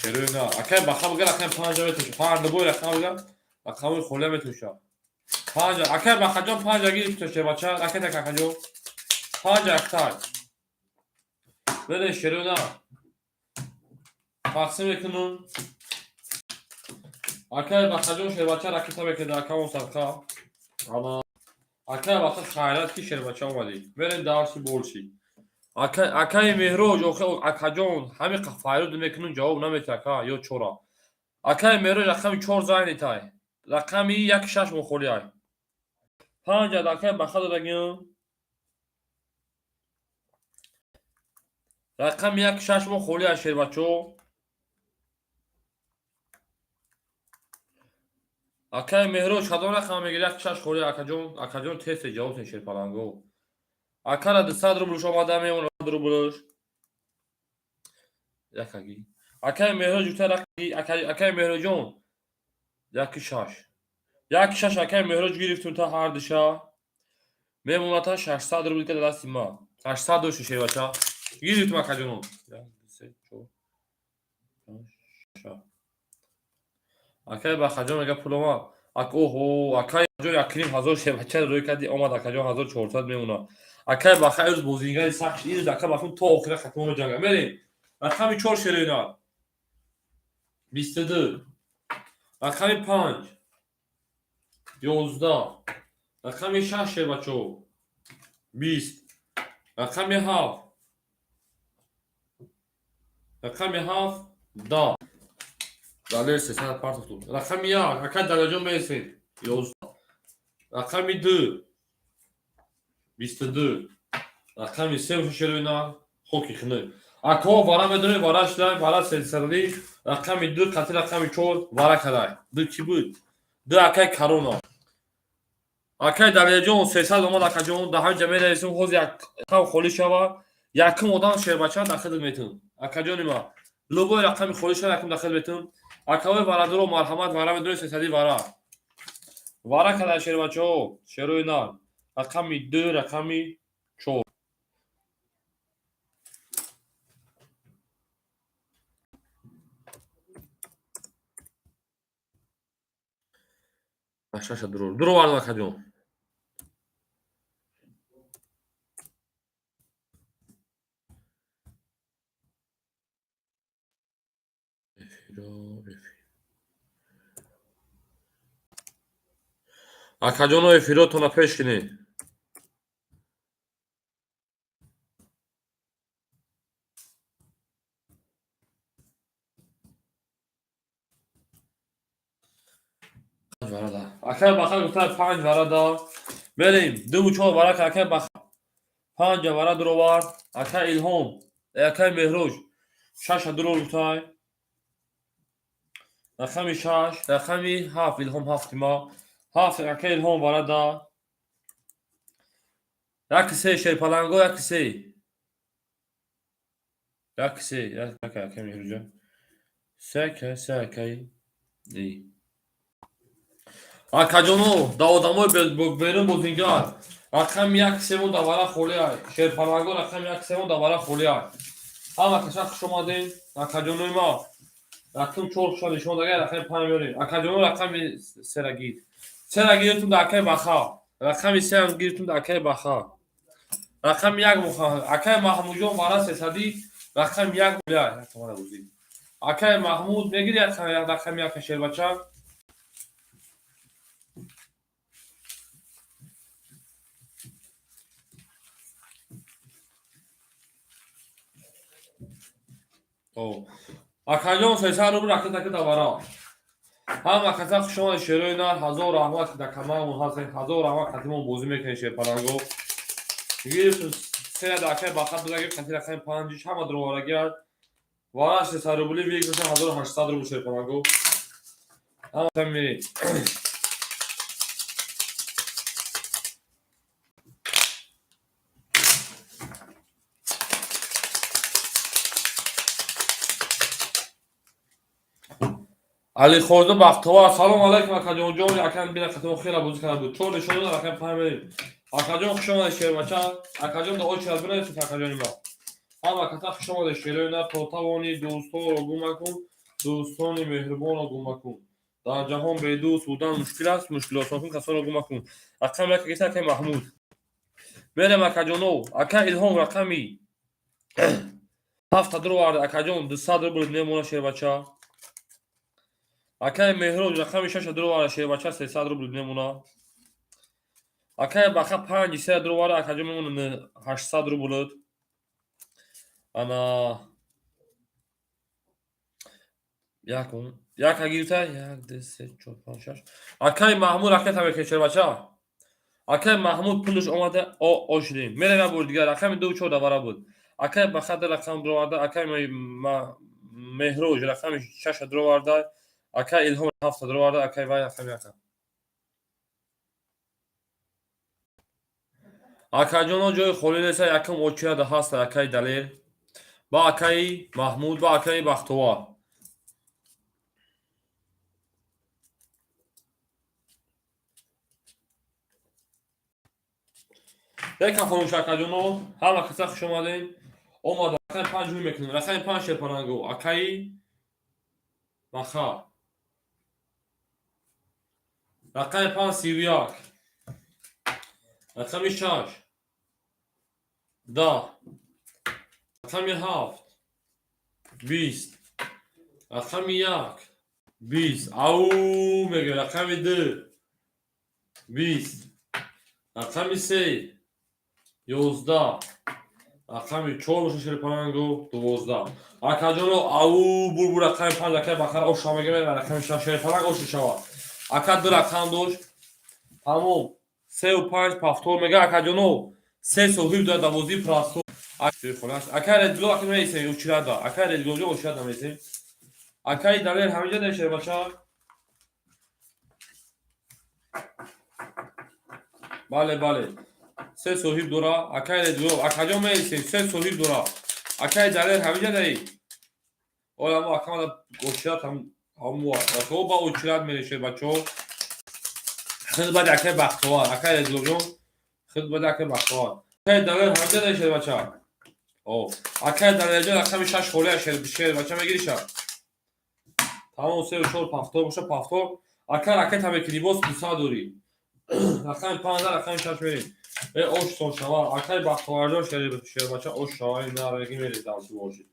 шерои на? Акаи Баха бигар, акаи панҷа метоша. Панҷ бой рақам бигар, рақамои холия метоша. Панҷа, акаи Бахаҷон, панҷа гирифта, шербача, ракета, акаҷон, панҷа яктай бере, шерои на. Тақсим мекунам. Акаи Бахаҷон, шербача, ракета мекунад, акамон садқа. Ана, акаи Баха, хайрат, ки шербача омадӣ. Мерем дарси болши. Акаи Меҳроҷ, акаҷон, ҳами файруд мекунам, ҷавоб намети, ака, ё чора. Акаи Меҳроҷ, рақами чор зайнитай, рақами як, шаш мухолиай. Панҷа акаи Баха додагиам. Рақами як, шаш мо холиай, шербачо. Акаи Меҳроҷ, кадом рақам мегири? Як, шаш холӣ, акаҷон. Акаҷон, тез тез ҷавоб тен, шерпаланго. Акара 200 рублш омада мемонад, рублш якаги. Акаи Меҳроҷ гуфта, акаи Меҳроҷон, яки шаш, як, шаш. Акаи Меҳроҷ, гирифтум та ҳардуша. Мемонад та 600 рубл, ка дасти ма 800 дошти, шербача. Гирифтум, акаҷоно. Як, ду, се, чор, панҷ, шаш. Акаи Бахаҷон мега, пул омад. Оҳо, акаи ҷон, 1500, шербача, рӯй карди, омад, акаҷон, 1400 мемонад. Акаи Баха ирӯз бозингари сахт, ирӯз ака Баха то охира хатмо меҷанга. Мерем, рақами чор, шерина, 22, рақами панҷ. 11, рақами 6, шербачаҳо, 20, рақами 7, рақами 7, 10. Далер 300 партофту. Рақами 1, ака Далерҷон, мересед, 11, рақами 2, 22, рақами 3 шерои нар, хоки хинӯ. Ако вара медонед, вара шидай, вара сесадӣ, рақами 2 қати рақами 4 вара кадай. 2 кӣ буд? 2 акай Карона. Акай Далерҷон, 300 омад, акаҷон, дар ҳамин ҷа мерасем, ҳозир як рақам холӣ шава, якум одам шербача дахил метун. Акаҷони ма, любой рақами холӣ шава, якум дахил метун. Акаҳои варадоро, марҳамат, вара медонед, 300 вара. Вара кадай, шербачаҳо, шерои нар. Рақами 2, рақами 4. Шаша дурур. Дуровардам, акаҷон. Эфиро, эфир. Акаҷоно, эфиротона пеш кинед. Варада. Акай Баха гуфта, панҷ варада. Мерем, дуву чор вара, акай Баха. Панҷа вара дуровард. Акай Илҳом, акай Меҳрӯж. Шаша дурур гуфтай. Рақами 6, рақами 7, Илҳом ҳафти ма. Ҳафт, акай Илҳом, варада. Яки се, шерпаланго, яки се. Яки се, акай, акай Меҳрӯҷон. Се акай, се акай. Ди. Акаҷоно, да одамои берун бозингар. Рақами як севум да вара холиай. Шерпаланго, рақами як севум да вара холиай. Ҳама каса хуш омадем. Акаҷонои ма. Рақам чор хуша нишон дагай, рақами панҷ меорем. Акаҷоно, рақами сера гир. Сера гиртум да акай Баха. Рақами сеам гиртум да акай Баха. Рақами як муха. Акай Маҳмудҷон, вара 300, рақами як холиай. Акай Маҳмуд мегири рақами як, шербача? Акаҷон, 300 рубл ракета давара. Ҳама каса хуш омадед, шерои нар, ҳазор раҳмат, ки дар каналмон ҳастед, ҳазор раҳмат, қатимон бозӣ мекунед, шерпаланго. Гирифт сера да акай Баха додагӣ, қати рақами панҷиш ҳама дуроварагиад. Вара 300 рубли выигрыша 1800 рубл, шерпаланго. Ҳама мери. Алихоҷа Бахтовар, салом алайкум, акаҷонҷон, акам бина қатимо хела бозӣ карда буд. Чор нишон дод, рақами панҷ мерем. Акаҷон, хуш омадед, шербача. Акаҷон, да очередь бинависед, акаҷони ма. Ҳама каса хуш омадед, шерои нар, то тавонӣ дӯстонро гум макун, дӯстони меҳрубонро гум макун. Дар ҷаҳон бедӯст будан мушкил аст, мушкилосонкун касонро гум макун. Рақами як гирифта акаи Маҳмуд. Мерем, акаҷоно, ака Илҳом рақами ҳафта дуровард, акаҷон, 200 рубл мемона, шербача. Акаи Меҳроҷ рақами шаша дуроварда, шербача, 300 рубл мемона. Акаи Баха панҷи сера дуроварда, акаҷон, мемона 800 рублт. Ана якум яка гирифта, як, ду, се, чор, панҷ, шаш. Акаи Маҳмуд ракета мекунед, шербача. Акаи Маҳмуд пулаш омада, ошидем. Мерем як бори дигар, рақами ду чор давара буд. Акаи Баха ду рақам дуроварда, акаи Меҳроҷ рақами шаша дуроварда, акаи Илҳом ҳафта дуроварда, акаи вай рақами яка. Акаҷоно, ҷои холӣ неста, якум очереда ҳаста акаи Далер, ба акаи Маҳмуд, ба акаи Бахтовар. Якам хомӯш, акаҷоно, ҳама каса хуш омадем. Омад, рақами панҷ ҳуй мекунем. Рақами панҷ, шерпаланго, акаи Баха. Рақами панҷ, 31. Рақами 6, 10. Рақами 7, 20. Рақами 1, 20. Ау мегӯем, рақами 2. 20, рақами се 11, рақами чор боша, шерпаланго, 12. Акаҷоно, ау бурбур, рақами панҷ, акай бахара оша мегирем, рақами шаш, шерпаланг, оши шава. Ака ду рақам дошт, тамом, сеу панҷ повтор мега. Акаҷоно, се соҳиб дорад, давозии простор. Акай Редгло, ака меисем очирада. Акай Редглоҷо, очирада меисем. Акай Далер ҳаминҷа нешер, бача. Бале, бале, се соҳиб дора акай Редгло. Акаҷон, меисем, се соҳиб дора. Акай Далер ҳаминҷа даи. Ола мо акамада очират ҳамо ба очират мерешед, бачаҳо. Хел баъди акай Бахтовар, акай Редглоҷон, хел баъди акай Бахтовар. Акай Далер ҳаминҷа нешер, бача. О, акай Далерҷон, рақами шаш холия, шер бача, мегириша. Тамом, сеу чор повтор боша, повтор. Ака ракета мекунӣ, боз 200 дорӣ. Рақами панза, рақами шаш мерем. Э, ош сон шава, акай Бахтоварҷон, шербача, ош шава, нараги мерем, дарси боши.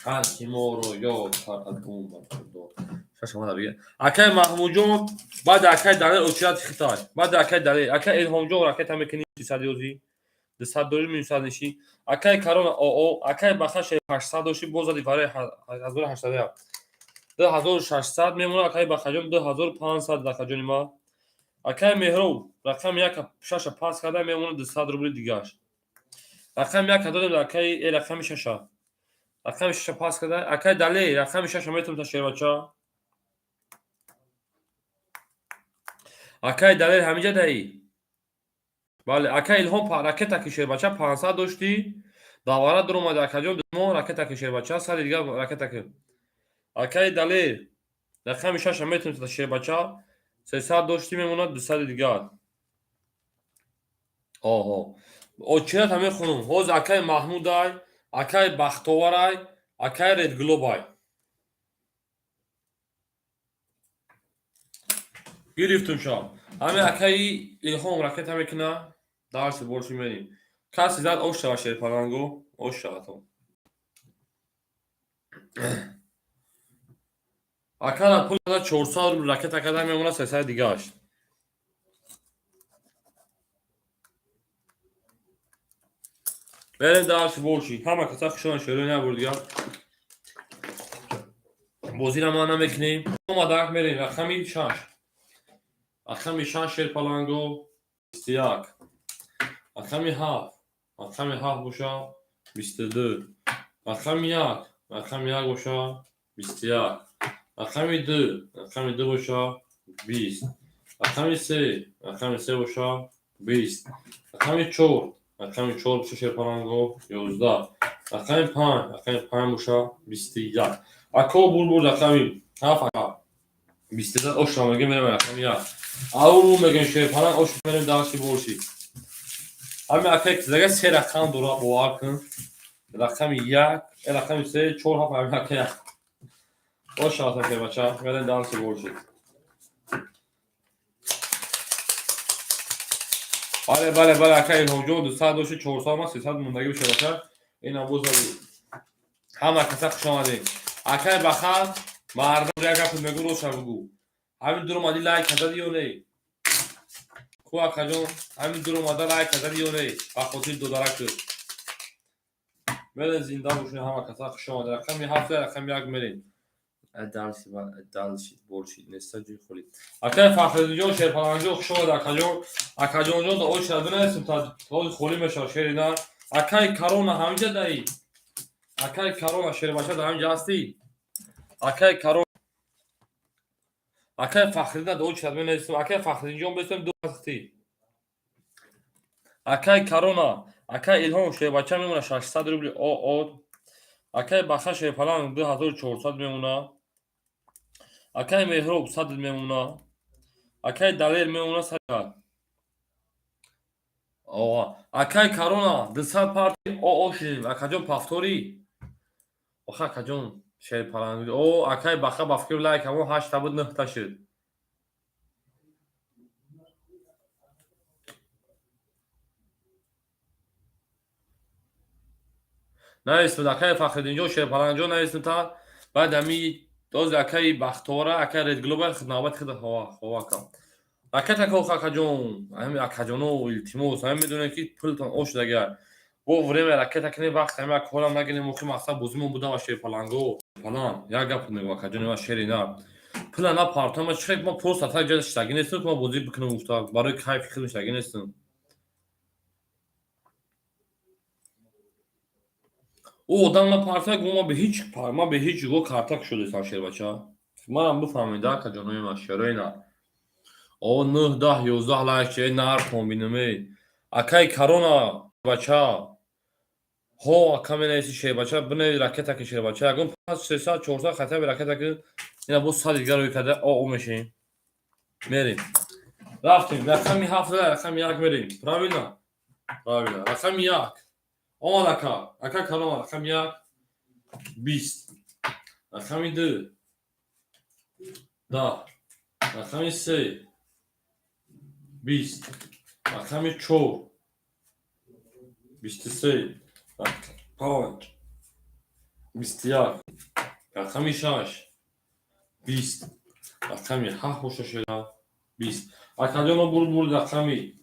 Ҳар ки моро ёд кард аз умр шаш омада бига. Акай Маҳмудҷон, баъд акай Далер очират хитай. Баъд акай Далер, акай Илҳомҷон, ракета мекунӣ, 300 ёзӣ. 200 дорӣ, минусад нишӣ. Акай Карона оо, акай Бахаш 800 дошти, боз зади барои 1801. 2600 мемонад, акай Бахаҷон, 2500, акаҷони ма. Акай Меҳроб рақами як шаша пас карда, мемонад 200 рубли дигааш. Рақами як додем акай э рақами шаша. Рақами шаша пас карда. Акай Дале рақами шаша метавонад та, шербача. Акай Далер ҳаминҷа даи. Бале, акай Илҳом, ракета ки, шербача, 500 доштӣ, давара дуромади, акаҷон, мо ракета ки, шербача, сари дигар ракета ки. Акай Далер рақами шаша метавонад, шербача, 300 доштӣ, мемонад 200-и дигар. Оҳо. Очират ҳамин хонум. Ҳозир акай Маҳмудай, акай Бахтоварай, акай Редглобай. Гирифтум ша. Ҳамин акаи Илҳом ракета мекуна, дарси борши мерем. Касе зад, ош шава, шерпаланго, ош шава то. Акара пул 400 рубл ракета карда, мемонад 300 дигааш. Берем дарси борши. Ҳама каса хушон шерои набур дигар. Бозиро ма намекунем. Омадак мерем рақами шаш. Рақами шаш, шерпаланго, 21. Рақами ҳафт. Рақами ҳафт боша, 22. Рақами як. Рақами як боша, 21. Рақами ду. Рақами ду боша, 20. Рақами се. Рақами се боша, 20. Рақами чор. Рақами чор боша, шерпаланго, 11. Рақами панҷ. Рақами панҷ боша, 21. Ако бурбур, рақами ҳафт, ака. 22 ош мегем, мерем рақами як. Ауру мегем, шерпаланг, ош мерем дарси борши. Ҳамин акай кизага се рақам дора, бовар кун. Рақами як, рақами се, чор, ҳафт, ҳамин ака як. Ош шавад, шербача, мерем дарси борши. Бале, бале, бале, ака Илҳомҷон, 200 дошти, 400 ма, 300 мондагӣ шербача. Ина боз зади. Ҳама каса хуш омадед. Акай Бахар, мардам, як гап мегӯ, роша бугӯ. Ҳамин дур омадӣ, лайк зади ё не? Ку, акаҷон, ҳамин дур омада, лайк зади ё не? Ба хотири додарак. Мерен, зинда бошед, ҳама каса хуш омадед. Рақами ҳафт, рақами як мерем. Дарси дарси боршид неста, ҷои холӣ. Акай Фахриддинҷон, шерпаланҷон, хуш омадед, акаҷон. Акаҷонҷон, ош бинависем, та ҳозир холӣ мешавад шери на. Акай Карона ҳаминҷа даи. Акай Карона, шербача, дар ҳаминҷа ҳастӣ? Акай Карона, акай Фахриддин дуо чиз менависем. Акай Фахриддинҷон, бесем ду ҳастӣ. Акай Карона, акай Илҳом, шербача, мемона 600 рубли од. Акай Баха, шерпаланг, 2400 мемона. Акай Меҳроб 100 мемона. Акай Далер мемона 100. Оға. Акай Карона 200 парти оо шидем. Акаҷон, повтори. Оха, акаҷон, шерпаланг. О, акай Баха, ба фикр, лайк ҳамон ҳашта буд, нӯҳта шуд. Нависмед, акай Фахриддинҷон, шерпалангҷон, нависмед та баъд ҳами дози акаи Бахтовара, акаи Редглоба навбати худа хова, хова кам. Ракета ко, акаҷон, ҳами акаҷоно, илтимос, ҳами медонем, ки пултон ош шудагиай. Бо время ракета кунем, вақт ҳами корам нагирем, охи мақсад бозимон буда ва шерпаланго. Палан, як гап мегӯ, акаҷони ма, шери на. Пула на партома, ма чихе, ма просто так ҷа шиштагӣ нестам, ки ма бозӣ бикунам гуфта, барои кайфи худ шиштагӣ нестам. Ӯ одам на партоя, гу ма бе ҳеҷ го карта кушодестам, шербача. Манам бифаҳмед, акаҷонои ма, шерои на. О, нӯҳ, 10, 11 лайк че нар комбинаме. Акай Корона бача. Ҳо, ака менависи, шербача, бинавис ракета ки, шербача. Ягон пас 300, 400 хотя бы ракета ки, ина боз 100 дигар рӯй карда, о мешем. Мерем. Рафтем, рақами ҳафт, рақами як мерем. Правильно? Правильно. Рақами як. Омад ака. Ака Корона, рақами як. 20. Рақами ду. 10. Рақами се. 20. Рақами чор. 23. Панҷ. 21. Рақами шаш. 20. Рақами ҳафт боша, шера. 20. Акаҷоно, бур бурд, рақами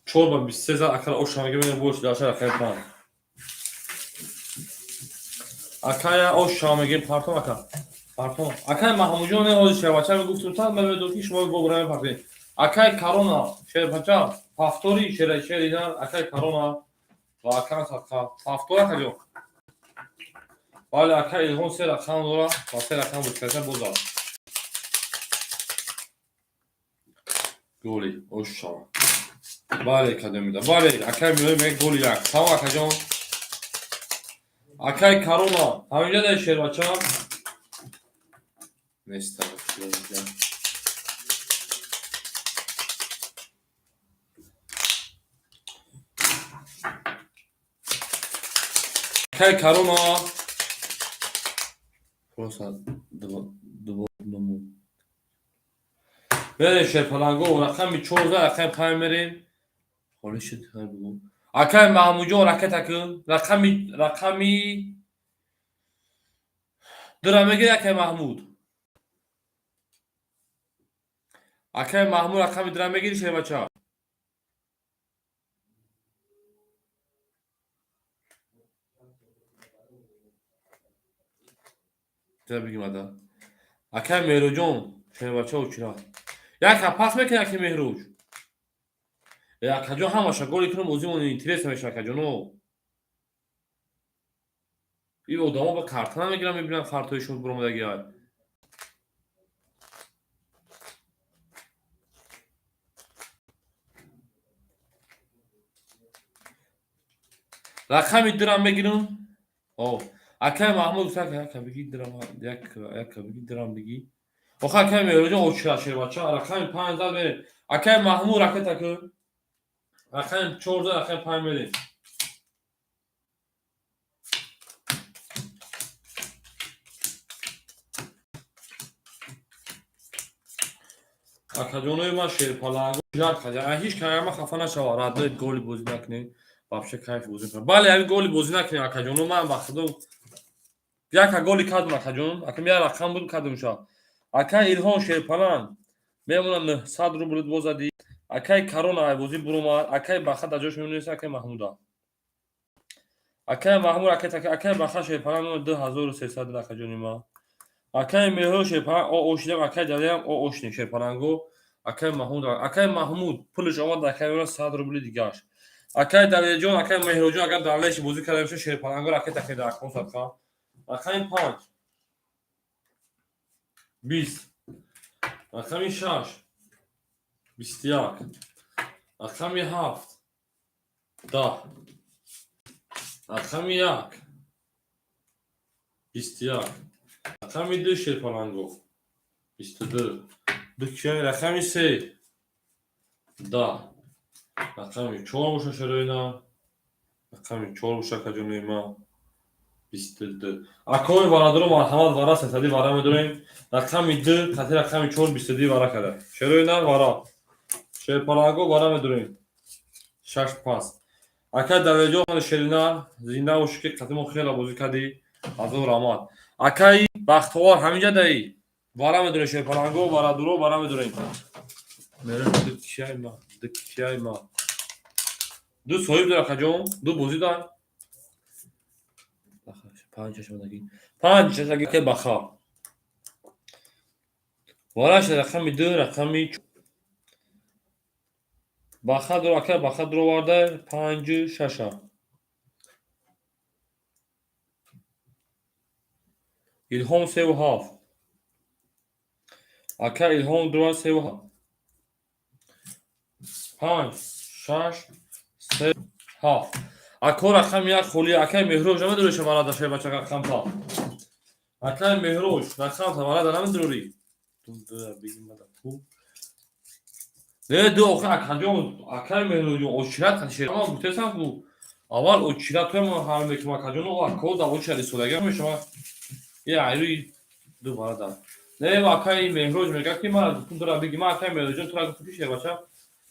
чор ба 23 зад, акара оша мегирем, бош даша рақами панҷ. Акая оша мегирем, партом, ака. Партом. Акай Маҳмудҷон, не ҳозир шербача мегуфтум, та ман медонам, ки шумо бо бураме партем. Акай Корона, шербача, повтори шера шерина, акай Корона ва ака садқа. Повтор, акаҷон. Бале, акай Илҳом се рақам дора ва се рақам буд, бозад. Голи, оша. Бале, кадомида. Бале, акай миёи мег голи як. Салом, акаҷон. Акай Корона, ҳаминҷа дар шербача? Неста. Акай Корона. Просто два одному. Мерем, шерпаланго, рақами 14, рақами панҷ мерем. Холӣ шуд, бугу. Акай Маҳмудҷон, ракета кун. Рақами дура мегири, акай Маҳмуд. Акай Маҳмуд, рақами дура мегири, шербача? Бигим ада. Акай Меҳруҷон, шербача учира. Яка пас мекунӣ, аки Меҳруҷ? Акаҷон, ҳамаша голи кунам, бозимон интерес мешава, акаҷоно. Ин одамо ба карта намегиранд, мебинанд картҳои шумо биромадагиай. Рақами дурам мегирам. О, акай Маҳмуд гуфт, яка бигӣ дурам, яка бигӣ дурам бигӣ. Охо, акай Меҳруҷон очира, шербача, рақами панҷ зад, мерем. Акай Маҳмуд, ракета кун. Рақами 14, рақами панҷ мерем. Акаҷонои ман, шерпаланго, ҳеҷ кайама хафа нашава, радои голи бозӣ накунем. Вообще кайф бозӣ кунем. Бале, ҳамин голи бозӣ накунем, акаҷоно, ман ба худо яка голи кардам, акаҷон. Акам як рақам буд, кардам ша. Акай Илҳом шерпаланг мемонад, 900 рубл бозадӣ. Акай Корона ай бозӣ буромад, акай Баха дар ҷош мемонест, акай Маҳмуда. Акай Маҳмуд, акай Баха шерпаланг мемонад 2300, акаҷони ман. Акай Меҳрон шерпаланг о ошидам, акай Jalиам о ошидем, шерпаланго. Акай Маҳмуд, акай Маҳмуд пулаш омад, акай мемонад 100 рубли дигаш. Акай Далерҷон, акай Меҳроҷон, агар далеши бозӣ карда бошад, шерпаланго ракета кунед, акон садқа. Рақами панҷ. 20. Рақами шаш. 21. Рақами ҳафт. 10. Рақами як. 21. Рақами ду, шерпаланго. 22. Ду кия, рақами се. 10. Рақами чор боша, шероина. Рақами чор боша, акаҷонои ман. 22. Акои варадоро, марҳамат, вара сесади вара медорем. Рақами ду қати рақами чор 22 вара карда. Шероина вара. Шерпаланго вара медорем. Шаш пас. Акай Далерҷон, шерина, зинда бошӣ, ки қати мо хеле бозӣ кардӣ. Ҳазор раҳмат. Акай Бахтовар, ҳаминҷа даӣ? Вара медорем, шерпаланго, вара дуро, вара медорем. Мерем ду кишай ма, ду кишай ма. Ду соҳиб дора, акаҷон, ду бозӣ дар. Панҷ шаш омадаги. Панҷ шаш аги баха. Вараш рақами ду, рақами баха дуро, ака баха дуро варда панҷу шаша. Илҳом севу ҳафт. Ака Илҳом дура севу ҳафт. Панҷ, шаш, се, ҳафт. Ако рақами як холи, акай Меҳроҷ намедорӣ шаварада шербача рақамта. Акай Меҳроҷ рақамта варада намедорӣ. Не, ду охир акаҷон, акай Меҳроҷон, очират шер. Ман гуфтесам ку аввал очират то ман ҳал мекунам акаҷон, ако да очират истодага мешава. Е айрӯи ду варада. Не, акай Меҳроҷ мегӯяд ки ман гуфтум тура биги, ман акай Меҳроҷон тура гуфтум ки шербача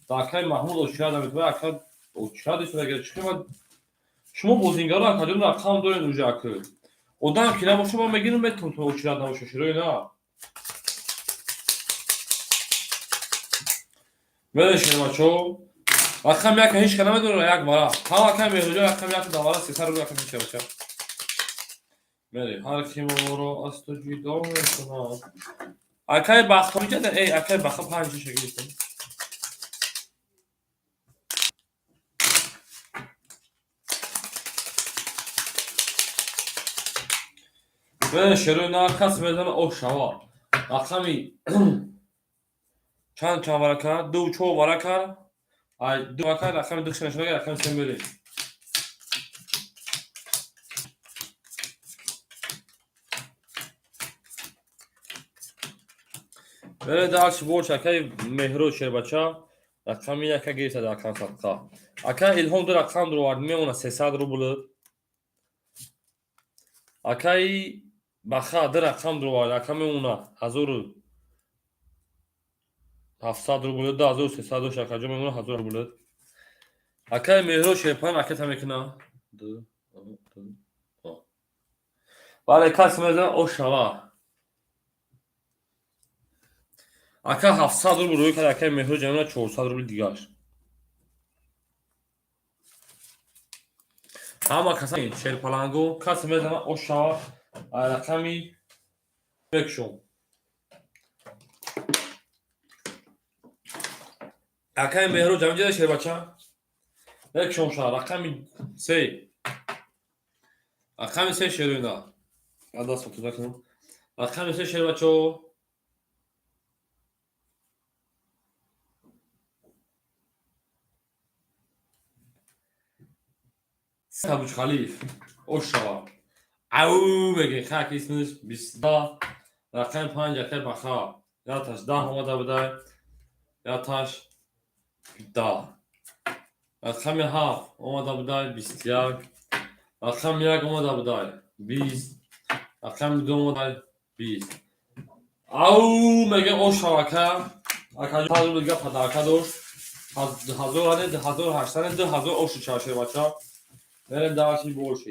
да акай Маҳмуд очират намекунад, ака очират истодага чӣ ман шумо бозингаро акаҷон рақам доред уже ака. Одам ки набоша ман мегирам метавонам то очират набоша широи на. Медонед шербачаҳо, рақам як ҳеҷ ка намедонад як вара. Ҳам акай Меҳроҷон рақам як да вара сесад рубл акай шербача. Мерем, ҳар ки моро аз ту ҷудо мекунад. Акай Бахто миҷада, эй акай Бахто панҷ шаша гирифтем. Медонед шерои на кас мезанад ош шава. Рақами чанд чанд вара кард? Ду чор вара кард. Ай ду вара кард, рақами ду шашона рақами се мерем. Бере дальше больше акай Меҳроҷ шербача рақами яка гирифта дар акам садқа. Акай Илҳом ду рақам дуровард мемонад 300 рубл. Акай Баха ду рақам дуровард ака мемонад 1700 рубл, 2300 дошт акаҷон мемонад 1000 рубл. Акай Меҳроҷ шерпан ракета мекунад. Ду, ду, бале кас мезанад ош шава. Ака 700 рубл рӯй кард, акай Меҳроҷ мемонад 400 рубл дигаш. Ҳама каса шерпаланго касе мезанад ош шава рақами мекушом. Акай Меҳроҷ ҳаминҷода шербача мекушом ша рақами се. Рақами се шероина. Даст фотода кунам. Рақами се шербачо. Абучхалиев ош шава. Ау меге хак исмиш бистда рақами панҷ акай Баха. Яташ даҳ омада будай. Яташ даҳ. Рақами ҳафт омада будай 21. Рақами як омада будай 20. Рақами ду омада 20. Ау меге ош шава ака. Ака рубл дига падарка дошт. Ҳазор ане, 1800 ане, 2000 ошу чава шербача. Мерем дальше больше.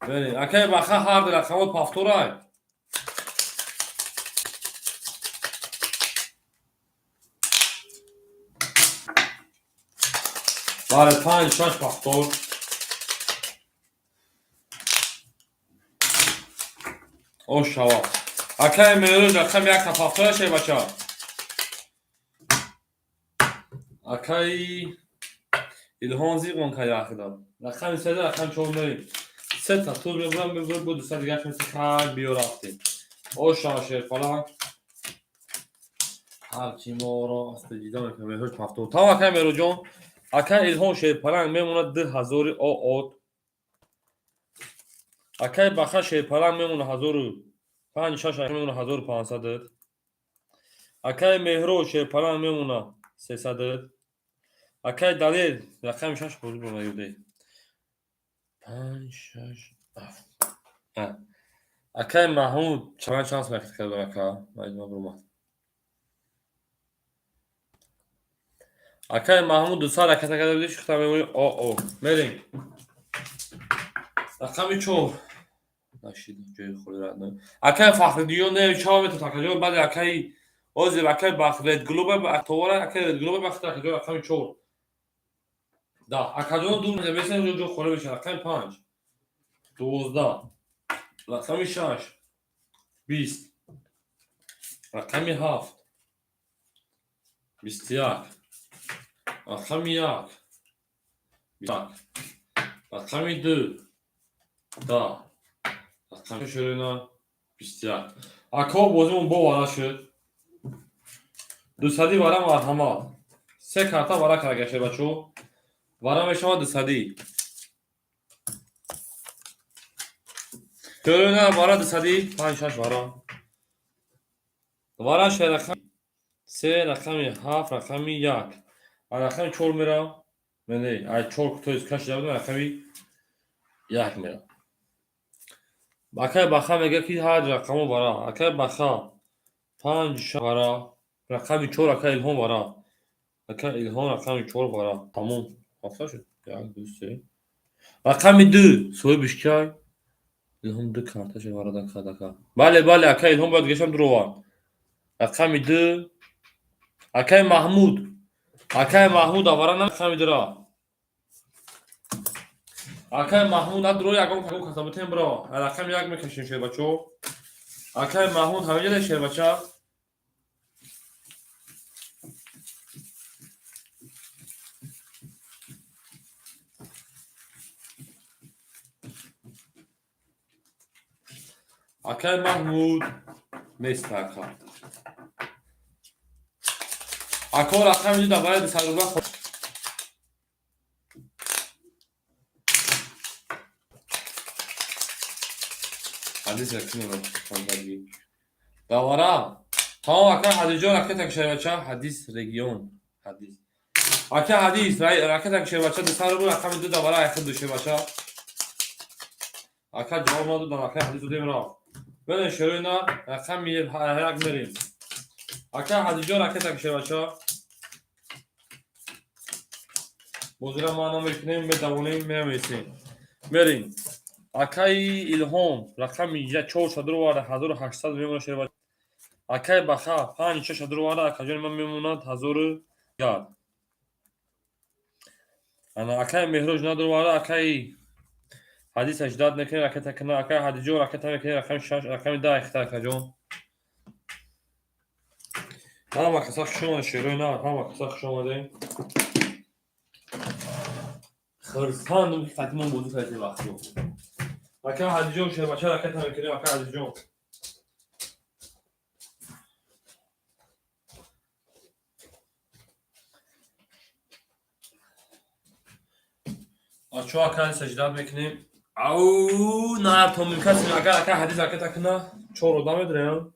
Мерем. Акай Баха ҳар ду рақамот повторай. Бале, панҷ, шаш повтор. Ош шава. Акай Меҳроҷ рақами якта повтора шербача. Акай Илҳом зиғон кай яхидам. Рақами седа, рақами чор мерем. Сета тур мебурам, мебур бу дусад дигаш мисли хай биё рафтем. Ош шава шерпаланг. Ҳар чи моро аз ту ҷудо мекунад Меҳроҷ повтор. Там акай Меҳроҷон, акай Илҳом шерпаланг мемонад 2000 оот. Акай Баха шерпаланг мемонад ҳазору панҷ шаш мемонад 1500. Акай Меҳроҷ шерпаланг мемонад 300. Акай Далер рақами шаш бозӣ бомаюде. Панҷ, шаш, ҳафт. Акай Маҳмуд чанд шанс ракет кардам ака? Маҷмӯа бурмад. Акай Маҳмуд 200 ракета карда будӣ, шухта мемонӣ о о. Мерем. Рақами чор. Нашид ҷои холира. Акай Фахриддиён не чаво метавад, акаҷон, баъди акаи ҳозир акай Ред Глоба товара, акай Ред Глоба бахти, акаҷон, рақами 4. Да, акаҷон, ду месен ҷо холӣ мешавад. Рақами 5, 12, рақами 6, 20, рақами 7, 21, рақами 1, рақами 2, 10, рақами ширина, 21. Ако, бозимон бо вара шуд. Дусадӣ вара, марҳамат. Се карта вара карда, бачо. Вара мешавад дусадӣ. Ширина, вара дусадӣ, панҷ, шаш вара. Вара ше рақами 3, рақами 7, рақами 1. А рақами 4 мерам. Не, ай чор, то есть кашида будам, рақами 1 мерам. Акай Баха мега, ки ҳар рақамо вара. Акай Баха, панҷ, шаш вара. Рақами 4, акай Илҳом вара. Акай Илҳом, рақами 4 вара. Тамом. Ҳафта шуд. Як, ду, се. Рақами 2. Соҳибиш кай? Илҳом ду карташа вара дакад, ака. Бале, бале, акай Илҳом бояд гешам дуровард. Рақами 2. Акай Маҳмуд. Акай Маҳмуд авара на рақами дура. Акай Маҳмуд надуро, ягон каса бутем бро. Рақами 1 мекашем, шербачо. Акай Маҳмуд ҳаминҷа шербача. Акай Маҳмуд нест, ака. Ако, рақами 2 дар барои 200 рубла. Ҳадис якунро. Давара. Тамом, ака Ҳадисҷон, ракета шербача, Ҳадис регион. Ҳадис. Ака Ҳадис, ракета шербача, 200 рубл, рақами 2 давара айхид шербача. Ака ҷавоб надодам, ака Ҳадис додем, рафт. Бинед, шероина, рақами 1 мерем. Ака Ҳадисҷон, ракета шербача. Бозира ма намекунем, медавонем, мемесем. Мерем. Акаи Илҳом рақами 4 шадроварда, 1800 мемонад, шербача. Акаи Баха панҷ, шаш шадроварда, акаҷони ман, мемонад 1001. Ана акаи Меҳроҷ надроварда, акаи Ҳадис ҳаждат мекунем, ракета кина, акаи Ҳадиҷон ракета мекунем, рақами 6, рақами 10 ихта, акаҷон. Ҳама каса хуш омадед, шерои нар, ҳама каса хуш омадем. Хурсандам, ки қатимон бозӣ кардем вақтиё. Ака Ҳадиҷон, шербача, ракета мекунем, ака Ҳадиҷон. Ачо, ака Ҳадис ҳаждат мекунем. Ау, нар то мумкин агар ака Ҳадис ракета кина, чор одам медорем.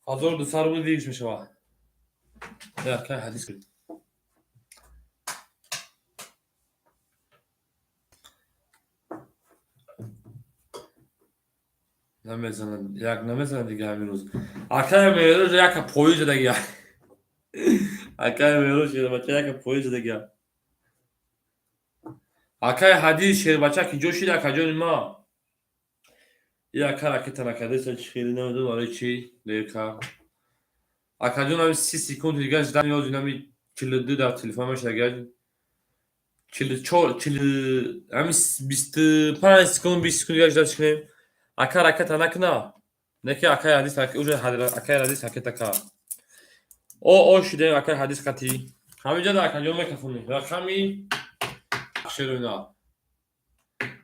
1200 рубл выигрыш мешавад. Ака Ҳадис. Намезанад, як намезанад дига ҳамин рӯз. Акай Меҳроҷ яка пои задагия. Акай Меҳроҷ шербача яка пои задагия. Акай Ҳадис шербача, ки ҷо шид, акаҷони ма? И ака ракета накардаиста, чи хеле намедонам барои чӣ дер кард. Акаҷон, ҳами 30 секунд дига ждать, ҳозир ҳами 42 дар телефон мешавад, 44, чил, ҳами 25 секунд, 20 секунд дига ждать кунем. Ака ракета накуна. Не ки акай Ҳадис уже акай Ҳадис ракета кард. О, о шидем, акай Ҳадис қатӣ. Ҳаминҷа да, акаҷон, мекафонем. Рақами шероина.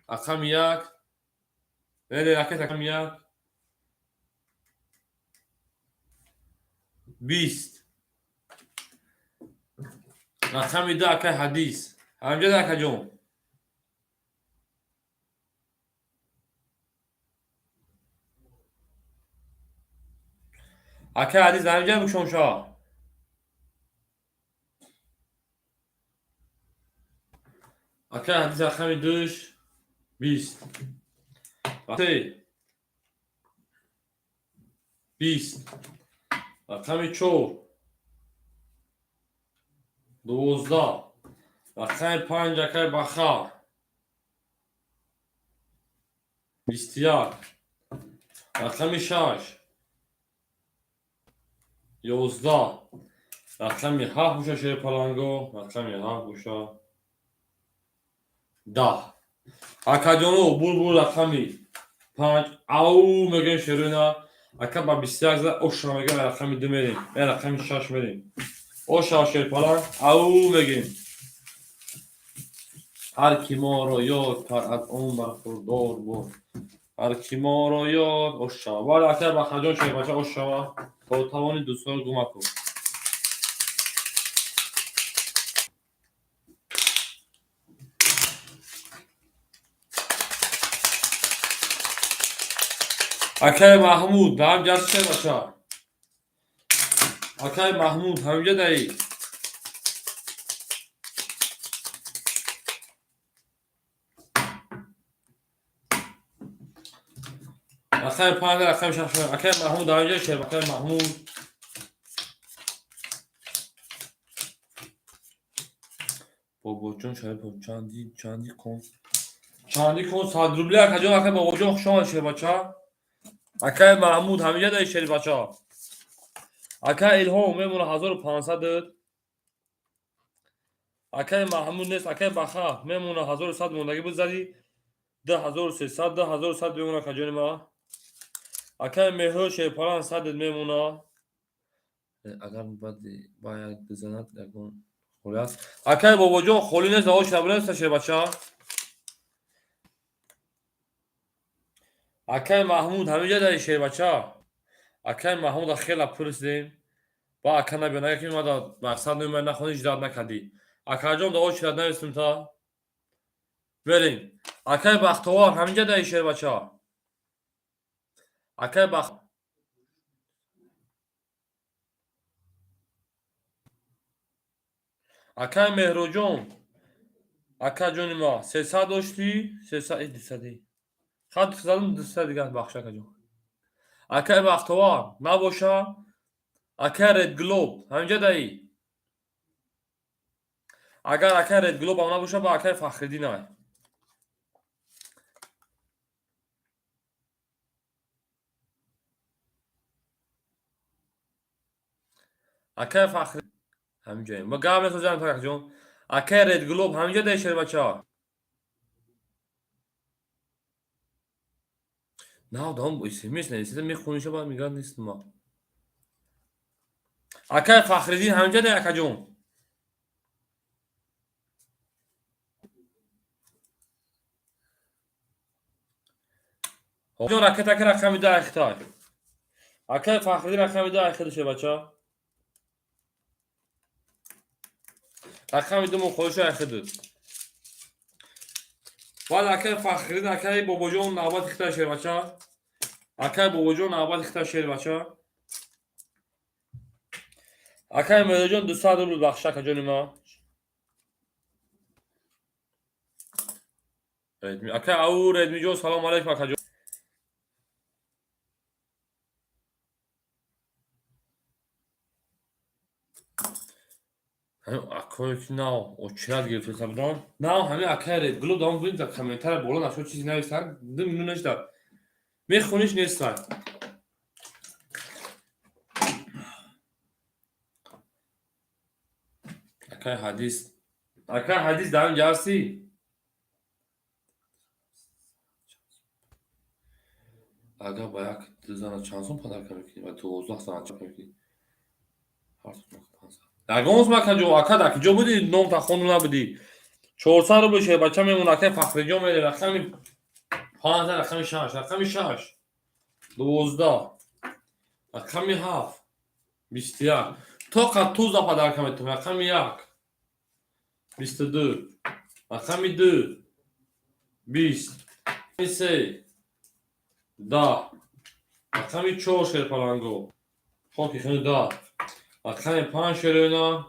Рақами 1. Не, ракета рақами 1. 20. Рақами 2, акай Ҳадис. Ҳаминҷа да, акаҷон. Акай Ҳадис ҳаминҷа бикшон шава. Акай Ҳадис, рақами душ 20. 3, 20. Рақами 4, 12. Рақами 5, акай Баха. 21, рақами 6, 11, рақами 7 боша, шерпаланго, рақами 7 боша, 10. Акаҷоно, бурбур рақами 5, ау мегӯем шерӯна. Ака ба 21 зада, оша мегӯем, рақами 2 мерем, рақами 6 мерем. Оша, шерпаланг, ау мегӯем. Ҳар ки моро ёд кард, аз он бархурдор буд. Ҳар ки моро ёд ошава. Бале, ака Бахаҷон, шербача, ошава. То тавони дӯстонро гум накун. Акаи Маҳмуд, дар ҳамҷа ҳасти, шербача? Акаи Маҳмуд, ҳаминҷа даӣ? Рақами 5, рақами 6. Акаи Маҳмуд, дар ҳаминҷа, шер? Акаи Маҳмуд. Бобоҷон Шарипов, чанди, чанди кун? Чанди кун? 100 рубли, акаҷон. Акаи Бобоҷон, хуш омадед, шербача. Акаи Маҳмуд, ҳаминҷа даи, шербача? Акаи Илҳом, мемона 1500. Акаи Маҳмуд нест. Акаи Баха, мемона 1100 мондагӣ буд, зади 2300, 2100 мемона, акаҷони ма. Акаи Меҳр, шерпалан, 100 мемона. Агар ба як бизанад, ягон холӣ аст? Акаи Бобоҷон, холӣ нест, ош набудаста, шербача. Акаи Маҳмуд, ҳаминҷа даи, шербача? Акаи Маҳмуда хела пурсидем ба ака набиён. Агар ки мада мақсад намеомад, нахонӣ, ждать накардӣ, акаҷон, да очередь навистем та мерем. Акаи Бахтовар, ҳаминҷа даи, шербача? Акаи Бахт, акаи Меҳроҷон, акаҷони ма, 300 доштӣ, 300, 200 хат задам, 200 дигар бахш, акаҷон. Акаи Бахтовар набоша. Акаи Редглоб, ҳаминҷа даӣ? Агар акаи Редглобам набоша, ба акаи Фахриддин ай. Акаи Фахри ҳаминҷоем, ма гап месозам, акаҷон. Акаи Редглоб, ҳаминҷа даи, шербача? Нав дам смс нависида, мехониша, баъд мегӯяд нестма. Акаи Фахриддин, ҳаминҷа даи, акаҷон? Ҷон, ракетака рақами 10 айхитай. Акаи Фахриддин, рақами 10 айхида, шербача. Рақами 2 мухолиша айхиду. Баъд акаи Фахриддин, акаи Бобоҷон, навбати хитай, шербача. Акаи Бобоҷон, навбати хитай, шербача. Акаи Меҳроҷон, 200 рубл бахша, акаҷони ма. Акаи ау Редмиҷон, салому алайкум, акаҷон. Ҳамин акое ки нав очередь гирифтеса будам, нав ҳамин акаи Редглоб дам буд, дар комментария боло нашо чизе нависанд, 2 минут нашда мехониш, нестай. Акаи Ҳадис, акаи Ҳадис, дар инҷа ҳастӣ? Агар ба як зана чанд сум подарка мекунӣ, ба 12 зана чанд мекунӣ? Ягон сум, акаҷон. Ака, дар киҷо будӣ, ном тахонду набудӣ? 400 рубл, шербача, мемона. Акаи Фахриҷон, мерем рақами 5, рақами 6, рақами 6, 12, рақами 7, 21. То қад туза подарка метавонӣ? Рақами 1, 22, рақами 2, 20, 3, 10, рақами 4, шерпаланго, хоки хини, 10, рақами 5, шероина,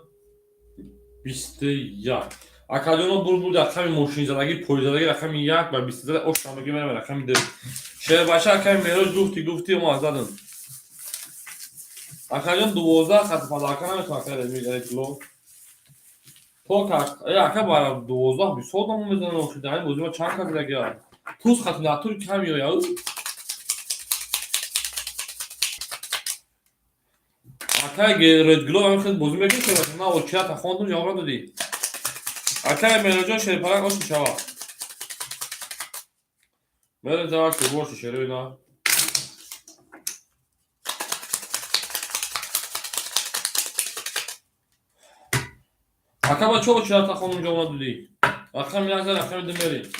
21. Акаҷоно, бурбур рақами мошинзадагӣ, пойзадагӣ, рақами 1 ба 20 зада, ошамагӣ, мерам рақами 2, шербача. Акаи Мероҷ, гуфтӣ, гуфтӣ, мо задам, акаҷон. 12 хати подарка наметавон, акаи Редгло. То ака ба 12 бисёр дамо мезанам. Охи, дар ин бозима чанд кас дагия? Туз хати натур кам меояд. Акай Редгло ҳам хел бозӣ мекунӣ, шербача? На, очията хондум, ҷавоб надодӣ. Акай Меҳроҷон, шерпаланг ош мешавад. Мерем так, боше шерои на. Ака, ба чо очията хондум, ҷавоб надодӣ? Рақами як зад, рақами ду мерем.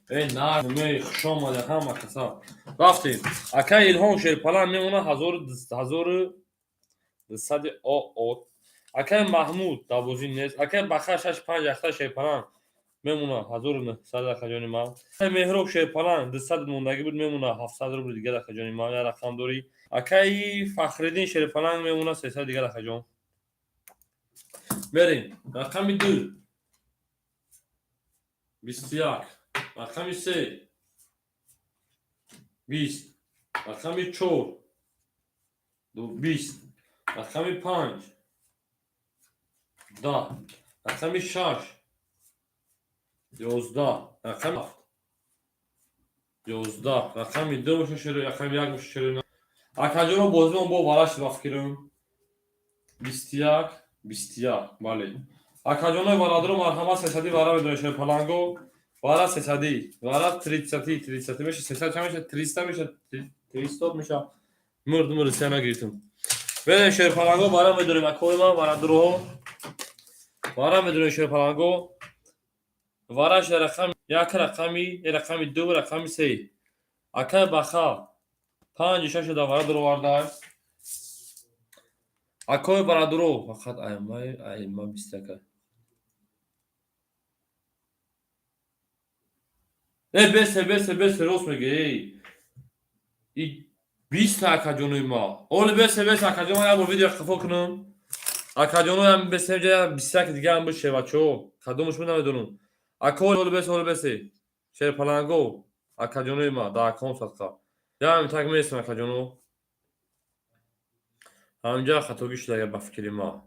Эй, на, мей, хуш омада ҳама каса. Рафтем. Акай Илҳом, шерпаланг мемона 1200 ОО. Акай Маҳмуд дар бозӣ нест. Акай Баха шаш панҷ яхта шерпаланг мемона 1900, акаҷони ман. Акай Меҳроб, шерпаланг 200 мондагӣ буд, мемона 700 рубли дигар, акаҷони ман, як рақам дорӣ. Акай Фахриддин, шерпаланг мемона 300 дигар, акаҷон. Мерем. Рақами ду. 21. Рақами се. 20. Рақами чор. 20. Рақами панҷ. 10. Рақами шаш. 11. Рақами ҳафт. 11. Рақами ду боша шеро, рақами як боша шеро. Акаҷоно, бозимон бо вара шуд, ба фикрм. 21, 21, бале. Акаҷонои бародаро, марҳамат, 300-и вара медонед, шерпаланго. Вара 300-и, вара 30-и, 30-и меша, 300 чанд меша, 300 меша, 300 меша. Мурд, мурд, се нагирифтам. Берем, шерпаланго, вара медорем, акои ман, бародароҳо. Вара медорем, шерпаланго. Вараш рақами як, рақами, рақами ду, рақами се. Акай Баха панҷу шашу да вара дуровардай. Акои бародаро, фақат аймай, айма 21. Э, бесе, бесе, бесе, рост меги, эй. И 20 акаҷонои ма. Оли бесе, бесе, акаҷон, ман як бор видео қафо кунам. Акаҷоноям бесе, ҷа 21 дига ҳам буд, бачаҳо. Кадомаш буд, намедонам. Ако, оли бесе, оли бесе. Шерпаланго, акаҷонои ма, дар аком садқа. Ям так местам, акаҷоно. Ҳамҷа хатогӣ шуда ба фикри ма.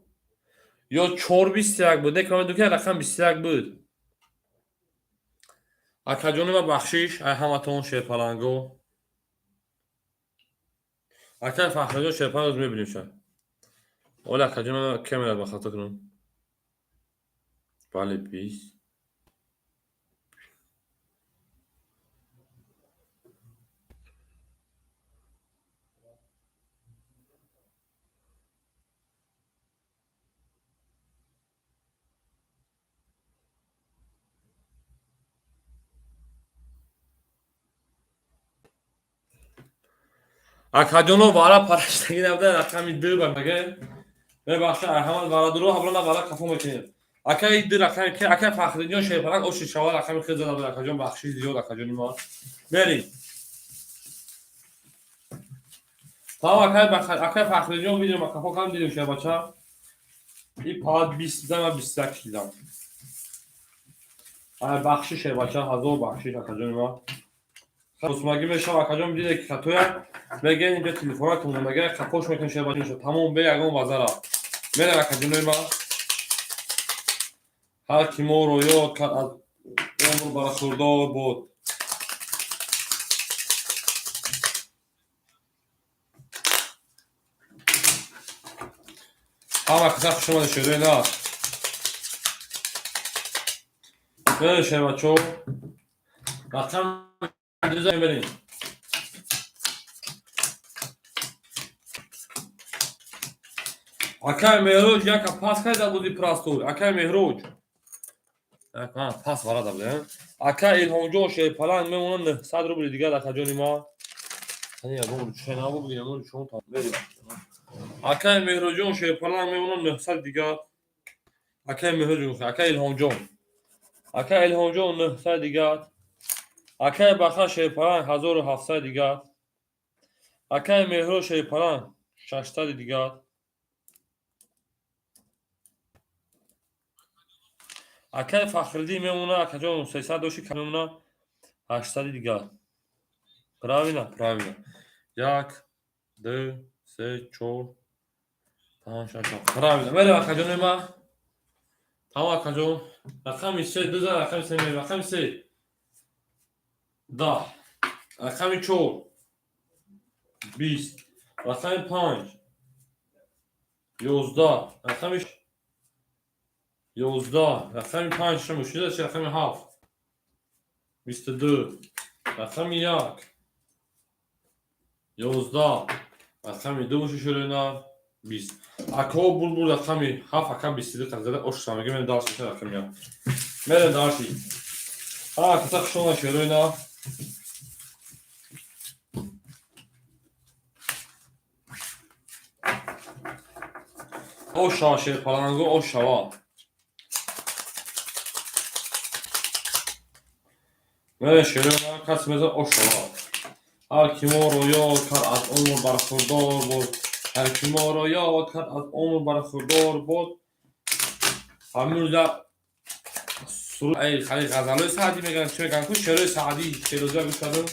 Ё чор 21 буд, не, ки ки рақам 21 буд. Акаҷони ма, бахшиш, ай ҳаматон, шерпаланго. Акай Фахриҷон, шерпаланг мебинем ша. Оли акаҷон, камера ба хато кунам. Бале, 20. Акаҷоно, вара параштагӣ набуда, рақами ду ба маге. Мебахша, ҳама варадуро ҳаблана вара қафо мекунем. Акаи ду рақами ки акай Фахриддин, шерпаланг оши шава, рақами хел зада буд, акаҷон, бахшиш зиёд, акаҷони ма. Мерем. Тамом, акай Фахриддин, видео ма қафо кардам, дидем шербача. И паат 20 дидам ва 21 дидам. Ай бахшиш, шербача, ҳазор бахшиш, акаҷони ма. Усмагӣ мешава, акаҷон, диде ки хатоя мегӯян, инҷо телефонатон мега, қафош мекунем, шербача, тамом, бе ягон вазара. Мерем, акаҷонои ма. Ҳар ки моро ёд кард, аз умр бархурдор буд. Ҳама каса хуш омадед, шерои на. Мерем, шербачо. Рақам дуза мерем. Акай Меҳроҷ, яка пас кай дар буди простой. Акай Меҳроҷ. Пас вара дар буди. Акай Илҳомҷон, шерпаланг мемонад 900 рубли дигар, акаҷони ма. Ани ягон ручка набуд, бигирем, ручон та мерем. Акай Меҳроҷон, шерпаланг мемонад 900 дигар. Акай Меҳроҷон, акай Илҳомҷон. Акай Илҳомҷон, 900 дигар. Акай Баха, шерпаланг 1700 дигар. Акай Меҳроҷ, шерпаланг 600 дигар. Акай Фахриддин мемона, акаҷон, 300 доши, мемона 800 дигар. Правильно, правильно. Як, ду, се, чор, панҷ, шаш, ҳафт. Правильно. Мерем, акаҷони ма. Ҳама, акаҷон, рақами се дуза, рақами се мерем. Рақами се 10, рақами чор 20, рақами панҷ 11, рақами 11, рақами панҷ шумо шида, рақами ҳафт 22, рақами як 11, рақами ду шушурина 20. Акао булбул, рақами ҳафт, ака 22 қазада ошса мега. Мерем дальше, рақами як мерем дальше. Ҳама каса хушона, шероина. Ошава, шерпаланго, ошава. Мерем, шероина. Каси мезан, ошава. Ҳар ки моро ёд кард, аз умр бархурдор буд. Ҳар ки моро ёд кард, аз умр бархурдор буд. Ҳамин рӯза хали ғазалҳои Саъдӣ мегӯянд, чӣ мегӯянд ку, шерои Саъдӣ Шерозия гӯш кардам.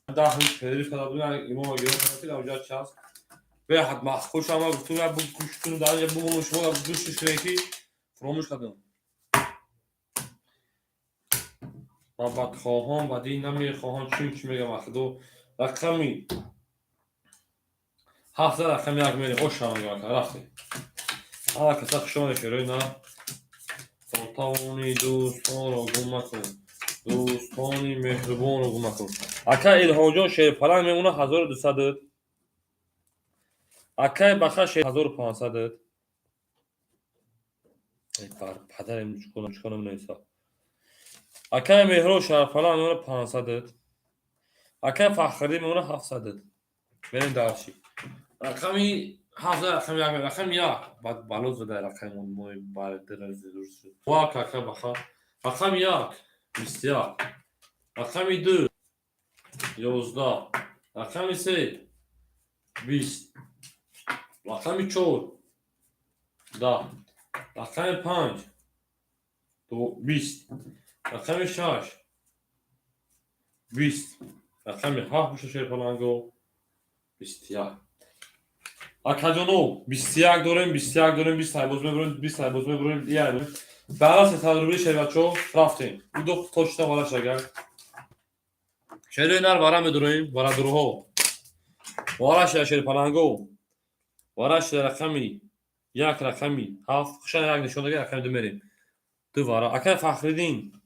10 рӯз перерыв карда будем, имома гирон кардам, ки дар онҷа чи аст, беҳад махуш ама гуфтум, я гӯш кунем, дар инҷа бумонам, шумо гӯш шунед, ки фуромӯш кардам. Ба бадхоҳон бадӣ намехоҳам, чун чӣ мегӯям, ахудо. Рақами ҳафта, рақами як мерем. Оша мегӯям, рафтем. Ҳама каса хушомадед, шерои на. Тавони дӯстонро гум макун, дӯстони меҳрубонро гум макун. Ака Илҳомҷон, шерпаланг мемона 1200. Акаи Баха, шер 1500. Падарем чикор менависа. Акаи Меҳроб, шерпаланг мемона 500. Акаи Фахриддин мемона 700. Мерем дальше, рақами ҳафта, рақами як, рақами як. Баъд бало зада рақами вак. Ака Баха, рақами як 21, рақами ду 11, рақами се 20, рақами чор 10, рақами панҷ 20, рақами шаш 20, рақами ҳафт боша, шерпаланго, 21. Акаҷоно, 21 дорем, 21 дорем, 20 айбоз мебурем, 20 айбоз мебурем. Баъда 300 рубли, шербачо, рафтем. Идо точно вараш агар шерои нар вара медуроем, варадурҳо вараш, шерпаланго вараш. Рақами як, рақами ҳафт, хушан як нишон дага, рақами ду мерем. Ду вара, акай Фахриддин,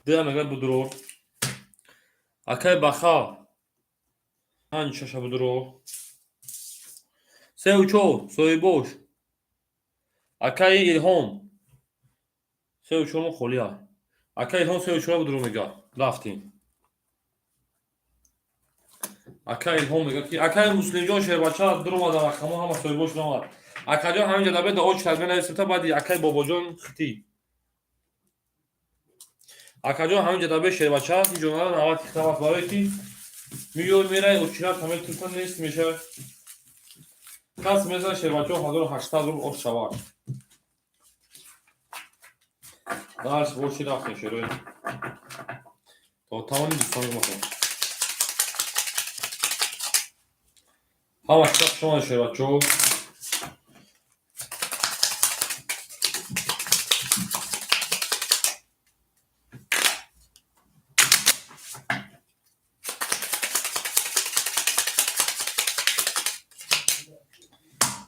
ду мегӯяд, будурор. Акай Баха, панҷ, шаша будурор. Сеу чор, соҳибош. Акаи Илҳом, сеу чормо холия. Акаи Илҳом сеу чора будуро мега. Рафтем. Акаи Илҳом мега, ки акаи Муслимҷон, шербача дуромада, рақамо ҳама соҳибош омад. Акаҷон, ҳаминҷа дабе дуо читад менависем, та баъди акаи Бобоҷон хитӣ. Акаҷон, ҳаминҷа дабе шербача ҳиҷонара нават хитават, барое ки миёй мерай очинат ҳамаи тута нест мешавад. Кас мезан, шербачо, 1800 рубл, ош шавад. Дарс боши, рафтем, шерои. То тавони дӯстони макун. Ҳама кита шумо, шербачо.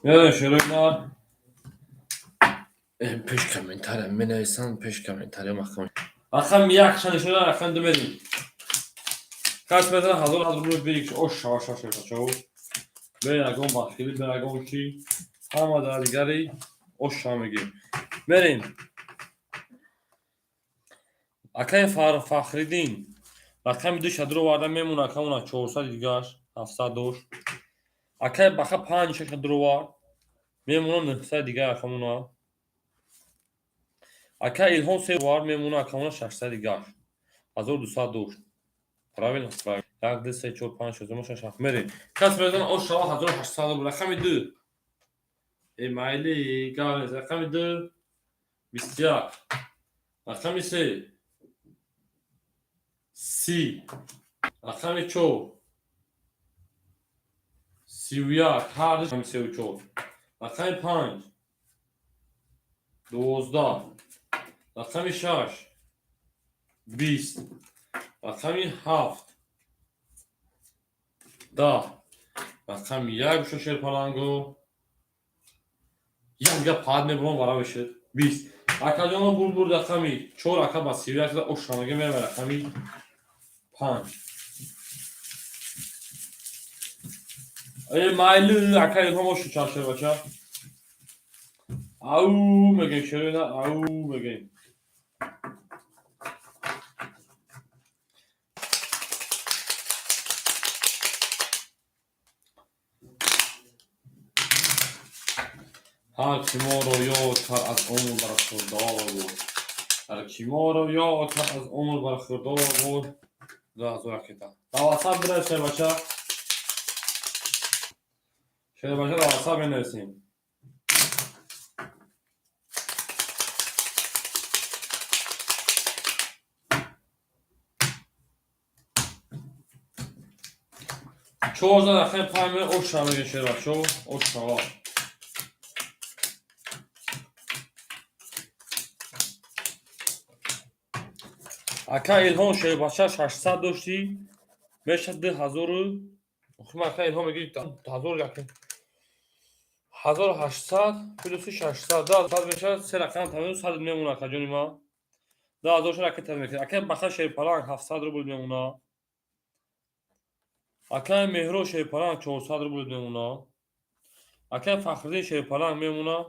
Меоем, шерои нар. Пеш комментария менависам, пеш комментария маҳкам. Рақам як шанишона, рақам ду мерем. Кас мезан, ҳазор рубл бирик, ош шава, шава, шава. Бе ягон бахилӣ, бе ягон чи. Ҳама дар дигари ош шава мегирем. Мерем. Акаи Фахриддин, рақами ду шадро оварда мемона, акамона 400 дигаш, 700 дошт. Акаи Баха панҷ шаша дуровард. Мемона 900 дигар акамона. Акаи Илҳом се овард, мемона акамона 600 дигаш. 1200 дошт. Правильно? Правильно. Як, ду, се, чор, панҷ, шаш, шаш, ҳафт. Мерем. Кас мезан, ош шава, 1800 рубл. Рақами ду. Э, майли, гап нест. Рақами ду 21. Рақами се 30. Рақами чор 31. Ҳар ду сеу чор. Рақами панҷ 12, рақами 6, 20, рақами 7, 10, рақами 1 бошад. Шерпаланго як дига паҳат мебурам, вара мешид 20. Акаҷоно, бурбур рақами 4, ака ба 31 ошамага мерава. Рақами 5. Э, майли, ака Илҳом, ошу чанд, шербача? Ау мегем, шерина, ау мегем. Ҳар ки моро ёд кард, аз умр бархӯрдор буд. Ҳар ки моро ёд кард, аз умр бархӯрдор буд. 2000 ракета. Дар ватсап бинавис, шербача. Шербача, дар ватсап менависем. 14, рақами 5, оша мегем, шербачо, ошава. Ака Илҳом, шербача, 600 доштӣ, мешад 2000. Ака Илҳом, меги ҳазор як 1800 плюси 600 2000 мешавад. Се рақам тамом, 100 мемона, акаҷони ман. 2000 ракета мекунад. Акаи Баха шерпаланг, 700 рубл мемона. Акаи Меҳро шерпаланг, 400 рубл мемона. Акаи Фахриддин шерпаланг мемона.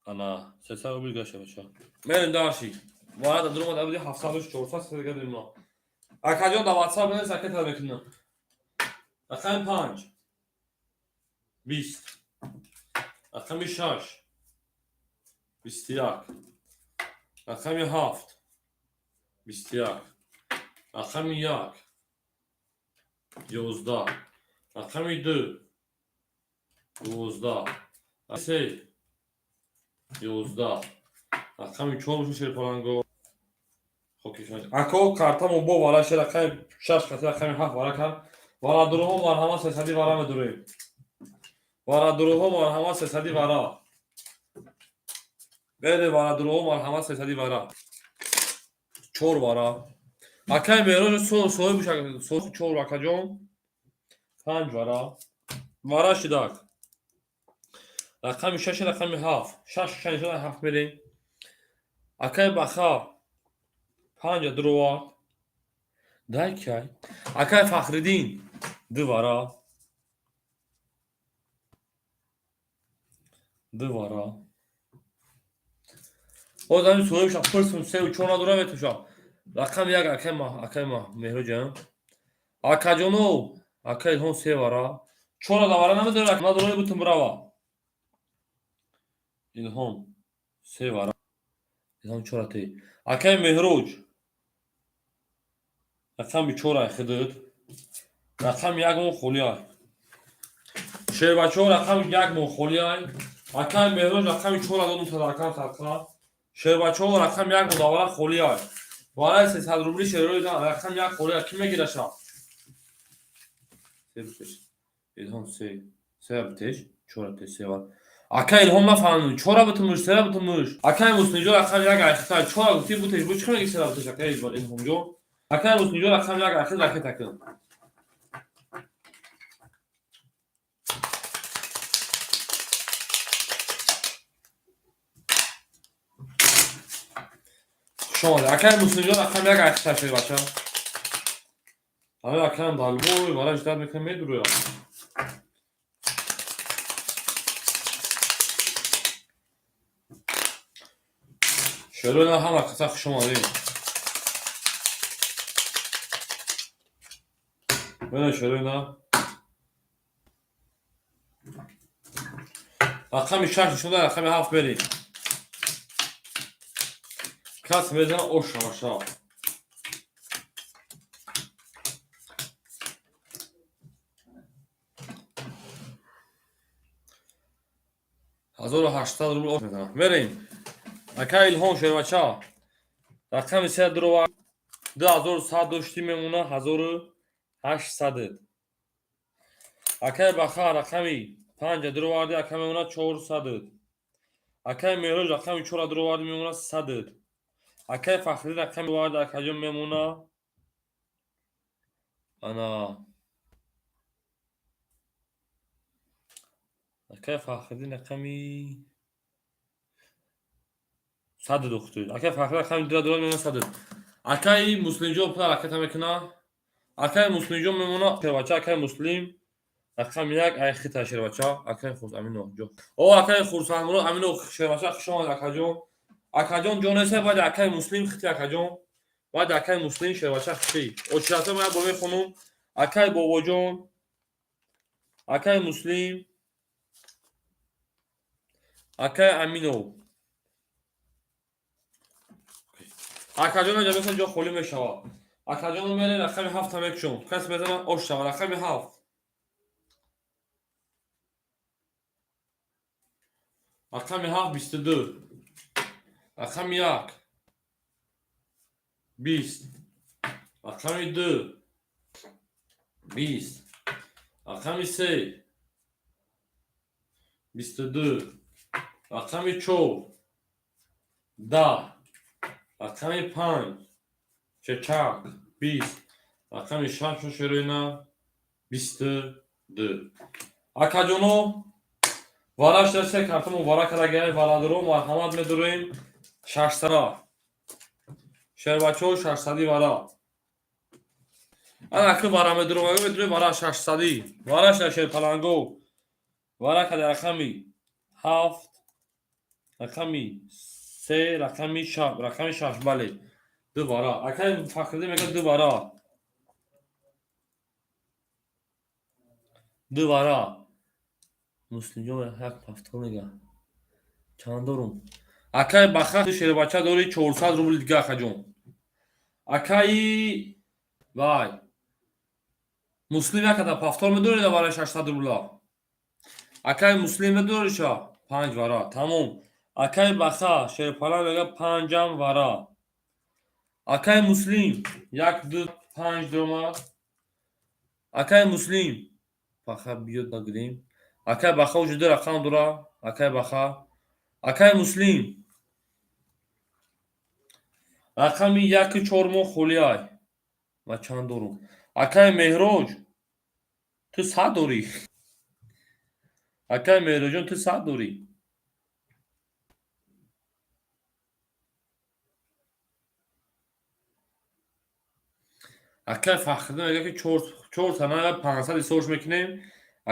Ана 300 рубл гаша, бача. Мерем дальше. Варада дуромада буди 700, 400, се дига мемона. Акаҷон, дар ватсап бинавис, ракета мекунам. Рақами 5, 20, рақами 6, 21, рақами 7, 21, рақами 1, 11, рақами 2, 12, 3, 11, рақами 4 бошад, шерпаланго. Ако, картамо бо вара ше, рақами 6 қати рақами 7 вара кард. Варадуруҳо, марҳамат, 300 вара медурем. Варадуруҳо, марҳамат, 300 вара бере. Варадуруҳо, марҳамат, 300 вара. Чор вара. Акаи Меҳроҷ, соҳиб чор, акаҷон, панҷ вара. Вара шидак. Рақами 6, рақами 7, 6, 6, 7 мерем. Акаи Баха панҷа дуровард. Дай кай. Акаи Фахриддин ду вара, ду вара. Ҳозир соҳибша пурсум, сеу чор надора, метуша. Рақами 1, акаи ма Меҳроҷам, акаҷоно, ака Илҳом се вара. Чора да вара намедора, надора, бутун бирава. Илҳом се вара, Илҳом чора те. Акаи Меҳроҷ, рақами 4 хидид, рақами 1 мон холиай. Шербачаҳо, рақами 1 мон холиай. Акаи Меҳроҷ рақами 4 додум, садакам садқа. Шербачаҳо, рақами 1 мон давара холиай. Вараи 300 рубли шерои рақами 1 холиай. Кӣ мегираша? Илҳом се, се битеш, чора те, се вар. Ака Илҳом, нафаҳмидум, чора битумуш, сера битумуш. Акаи Муслимҷон, рақами 1 айхита, чора гуфти, бутеш, бу чӣ меги, сера бутеш, акаи Илҳомҷон? Акаи Муслимҷон, рақами 1 айхит, ракета кун. Хуш омадед, акаи Муслимҷон. Рақами 1 айхита шуд, бача. Ҳамин акаам далбой вара ждать мекунам, медуроям. Шерои ҳама қиса, хуш омадед. Бина, шерои на рақами 6 нишонда, рақами 7 берем. Кас мезана, оша маша. 1800 рубл ош мезанам. Мерем. Ака Илҳом, шербача, рақами 3 дурова, 2100 доштӣ, мемона 1800. Акай Баха рақами панҷа дуроварди, ака, мемонад 400. Акай Меҳроҷ рақами чора дуроварди, мемонад 100. Акай Фахриддин рақами дуварди, акаҷон, мемона ана. Акай Фахриддин рақами 100 духтур. Акай Фахриддин рақами дура дура, мемона 100. Акаи Муслимҷон пула ракета мекуна. Акаи Муслимҷон мемона, шербача. Акаи Муслим рақами як ай хита, шербача. Акаи Амино ҷо. О, акаи Хурсандмурод Амино, шербача, хуш омад, акаҷон. Акаҷон, ҷонеса. Баъд акаи Муслим хити, акаҷон. Баъд акаи Муслим, шербача, хити. Очирата ма бо мехонум. Акаи Бобоҷон, акаи Муслим, акаи Аминов. Акаҷон, ҷамеса ҷо холӣ мешавад. Акаҷоно, мере рақами ҳафта мекушом. Кас мезана, ош шава. Рақами ҳафт. Рақами ҳафт 22. Рақами як 20. Рақами ду 20. Рақами се 22. Рақами чор 10. Рақами панҷ чечак 20. Рақами шаш шероина 22. Акаҷоно, вараш се картамо вара кардагаи варадоро, марҳамат, медуроем шашсада. Шербачаҳо, 600-и вара. Ана аки вара медуром, медурем вара 600-и. Вараша шерпаланго. Вара када рақами ҳафт, рақами се, рақами шаш, рақами шаш, бале. Ду вара. Акай Фахриддин мегӯяд ду вара. Ду вара. Муслимҷон як ҳафтон мега. Чанд дорум? Акай Баха, шербача, дори 400 рубли дига, акаҷон. Акаи вай. Муслим якада повтор медоред барои 600 рубла. Акаи Муслим медориша? Панҷ вара. Тамом. Акаи Баха шерпала мега панҷам вара. Акаи Муслим як, ду, панҷ дуромад. Акаи Муслим Баха биёд, нагирем. Акаи Баха уже ду рақам дора. Акаи Баха. Акаи Муслим рақами яки чор моҳ холиай. Ма чанд дорум? Акаи Меҳроҷ, ту 100 дорӣ. Акаи Меҳроҷон, ту 100 дорӣ. Акаи Фахриддин мегӯяд, ки чор тана 500 ҳисобш мекунем.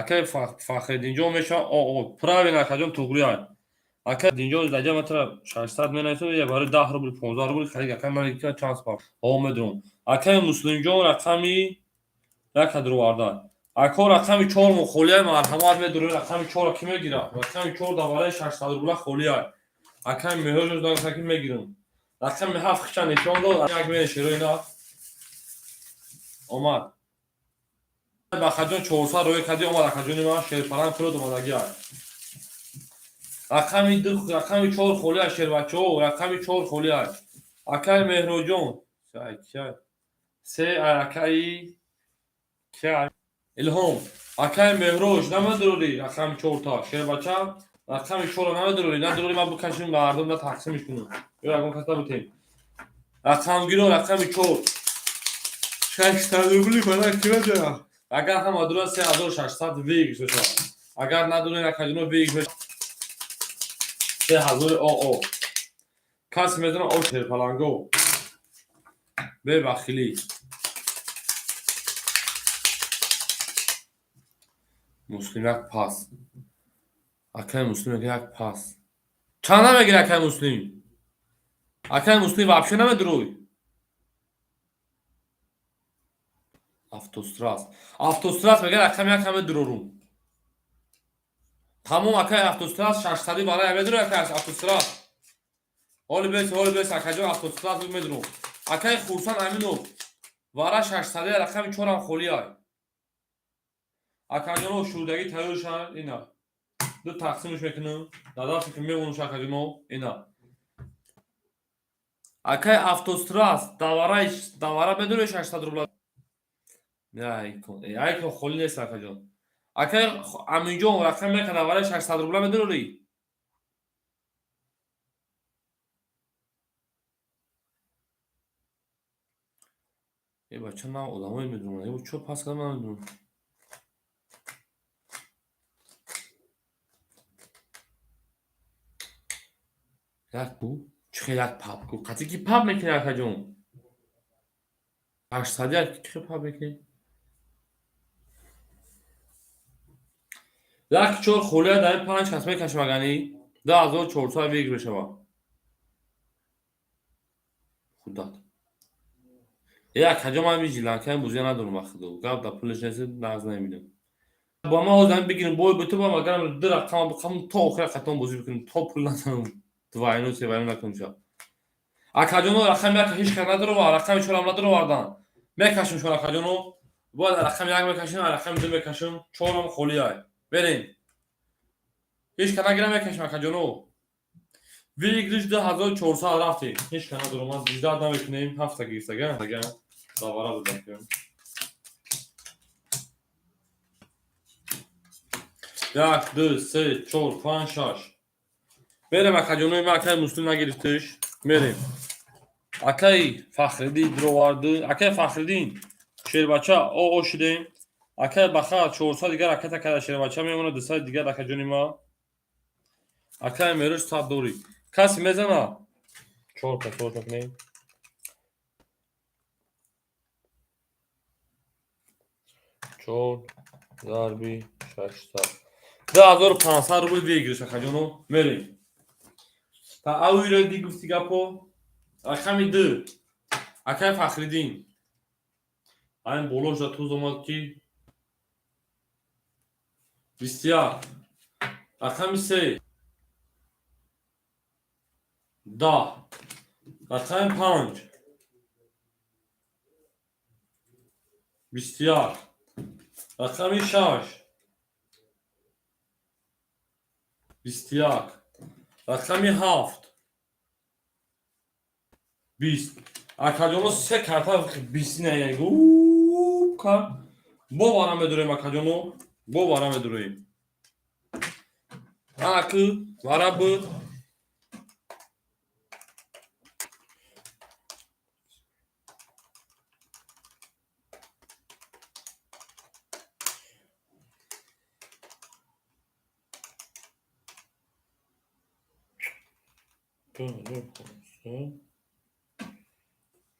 Акаи Фахриддинҷон мешавад оо, правильно, акаҷон, туғри ай. Акаи Динҷон, даҷа матра 600 менависам, я барои 10 рубл, 15 рубл харид, акаи ман чанд спар. О, медонам. Акаи Муслимҷон рақами яка дуроварда. Ако рақами чор мо холиай, марҳамат, медурем рақами чорро ки мегирад? Рақами чор дар барои 600 рубла холиай. Акаи Меҳроҷ дагуфта, ки мегирам. Рақами ҳафт хича нишон дод, як мере шерои на. Омад. Бахаҷон 400 рӯй кардӣ, омад, акаҷони ман, шерпаланг фурӯд омадагиай. Рақами ду, рақами чор холиай, шербачаҳо, рақами чор холиай. Акаи Меҳроҷон, се акаи кия? Илҳом. Акаи Меҳроҷ, намедурӣ рақами чорта, шербача, рақами чорро намедурӣ, надурӣ, ман бикашим, мардум на тақсимш кунам. Ё ягон кас набутем. Рақамгиро рақами чор. 600 рубли бара ки медорам? Агар ҳама дура, 3600 выигрыш мешавад. Агар надурем, акаҷоно, выигрыш 3000 оо. Касе медонад о шерпаланго. Бебахилӣ. Муслим як пас. Акаи Муслим мегӯяд як пас. Чанд намегирӣ, акаи Муслим? Акаи Муслим вообще намедурӯй? Автострас. Автострас мегӯяд рақами як ҳаме дурорум. Тамом, акаи Автострас, 600 барои медурӯй, акаи Автострас. Ҳоли бес, ҳоли бес, акаҷон, Автострас медурум. Акаи Хурсанд Аминов вара 600, рақами чорам холиай. Акаҷоно, шӯрдагӣ тайёр шавад, ина. Ду тақсимш мекунам. Дар дасте ки мемонаш, акаҷоно, ина. Акаи Автострас, давараи давара медурӯй 600 рубла. Айкон, айкон холӣ нест, акаҷон. Акай Аминҷон, рақами яка давараи 600 рубла медурорӣ? Э, бача, ман одамое медонам, чо пас кардам, намедонам. Як бу чӣ хел як папку қатӣ ки пап мекунӣ, акаҷон? 801 чӣ хел пап мекунӣ? Як чор холия дар ин панҷ кас мекашам, агани 2400 выигрыш мешавад. Худат э, акаҷон, ман вижиланкаи бозия надорам, ба худо, гап дар пулаш нест, нағз намебинам. Ба ман ҳозир бигирем бой биту, ба агарам ду рақам биқам, то охира қатон бозӣ бикунем, то пул назанам, двойной, севойной накунем ша. Акаҷоно, рақами як ҳеҷ кас надорова, рақами чорам надоровардан. Мекашем шо, акаҷоно, бояд рақами як мекашем, рақами ду мекашем, чорам холиай. Берем, ҳеҷ кас нагирам, мекашем, акаҷоно. Выигрыш 2400 рафтем. Ҳеҷ кас надорам, ждать намекунем, ҳафта гирифтага давара будам. Як, ду, се, чор, панҷ, шаш. Мерем, акаҷонои ман. Акаи Муслим нагирифтиш, мерем. Акаи Фахриддин дуроварду, акаи Фахриддин, шербача, о шудем. Акаи Баха 400 дигар ракета карда, шербача мемонад, 200 дигар, акаҷони ма. Акаи Мерӯш 100 дорӣ. Касе мезана? Чорта чорта кунем. Чор зарби 600, 2500 рубл выигрыш, акаҷоно. Мерем. Та ауиро ди гуфти гапо. Рақами ду, акаи Фахриддин, айн болошда туз омад ки 21. Рақами се 10. Рақами панҷ 21. Рақами шаш 21. Рақами ҳафт 20. Акаҷоно, се карта бисти нака бо вара медурем, акаҷоно, бо вара медуроем. Аку вара буд.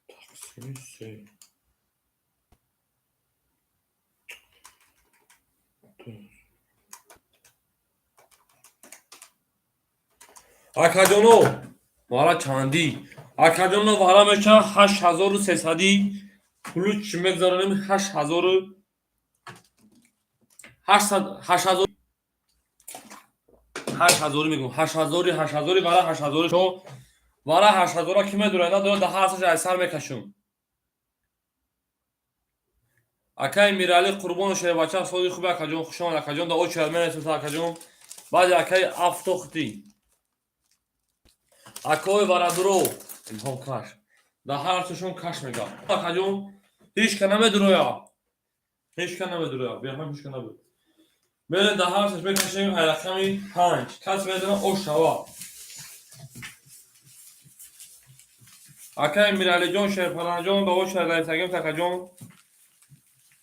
Тақсими се. Акаҷоно, вара чандӣ, акаҷоно? Вара мешавад 8300-ӣ. Пулу чӣ мегузаронем? Ҳашт ҳазору ҳаштҳазор, ҳашт ҳазорӣ мегӯм, ҳашт ҳазори, ҳашт ҳазори вара, ҳашт ҳазори шо вара, ҳашт ҳазора ки медурад, надорад, да ҳар саша айсар мекашум. Акаи Миралӣ Қурбону, шербача, сози хуби, акаҷон, хушомад, акаҷон, да очередь менесуса, акаҷон. Баъди акаи Афтохтӣ, акои варадуро Илҳом каш, да ҳар сушон каш мега. Акаҷон, ҳеҷ ка намедуроя, ҳеҷ ка намедуроя, беҳам ҳеҷ ка набуд. Мерем, да ҳар саш мекашем. Ай рақами панҷ кас медона, ош шава. Акаи Миралиҷон, Шерпаланҷон, ба очередь раисагим, акаҷон,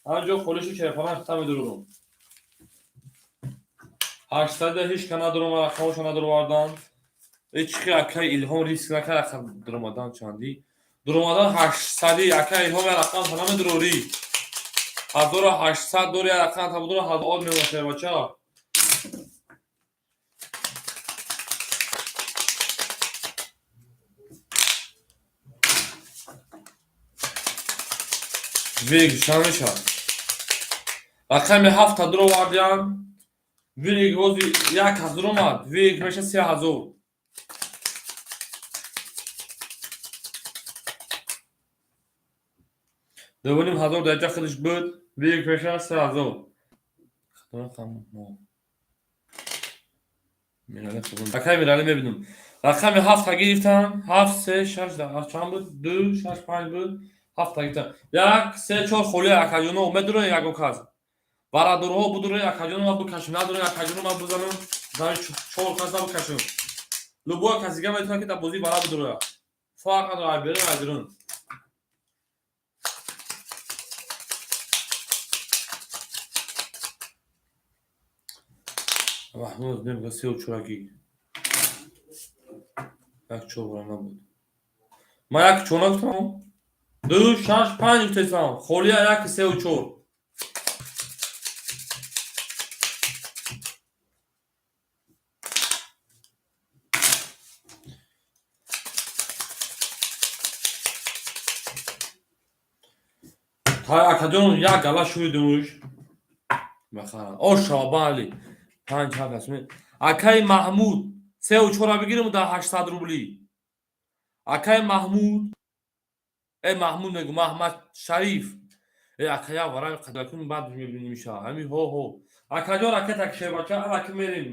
ҳар ҷо холиши Шерпалан хита медурурум. 800 ҳеҷ ка надорум, рақамошо надоровардан. Ҳеҷ акаи Илҳом риск накард. Дуромадан чандӣ? Дуромадан 800-и. Акаи Илҳом, як рақам та намедурорӣ? 1800 дори, як рақам та будура, ҳазор мемона, шербача. Выигрыш чанд мешавад? Рақами ҳафта дуровардиям. Выигрыш ҳози 1000 омад, выигрыш мешавад 3000. 2500 дараҷа худаш буд, выигрыш мешавад 3000. Акаи Миралӣ, мебинам, рақами ҳафта гирифтам. Ҳафт, се, шаш, чанд буд? Ду, шаш, панҷ буд. Ҳафта гирифтам. Як, се, чор холия, акаҷоно, медуроем. Ягон кас Бародарҳо будуре, акаҷоно, ма бикашем, надоре, акаҷоно, ма бизанам, зани чор каса бикашем. Любой кас дига метавонад, ки дар бозии бара бидурояд. Фарқ надорад, ай берун, ай дурун. Маҳмуд мега сеу чораки. Як чор бора набуд. Ма як чор нагуфтам? Ду, шаш, панҷ гуфтесам. Холия як, сеу чор. Та акаҷон, як гала шунидумуш. Бахара. О, Шобали. Панҷ ҳафт аст. Акаи Маҳмуд, сеу чора бигирем дар 800 рубли. Акаи Маҳмуд, э, Маҳмуд мегу, Маҳмад Шариф. Э, акая вара қадракун, баъд мебинимиша. Ҳами ҳо ҳо. Акаҷон, ракета кишебача, алаки мерем.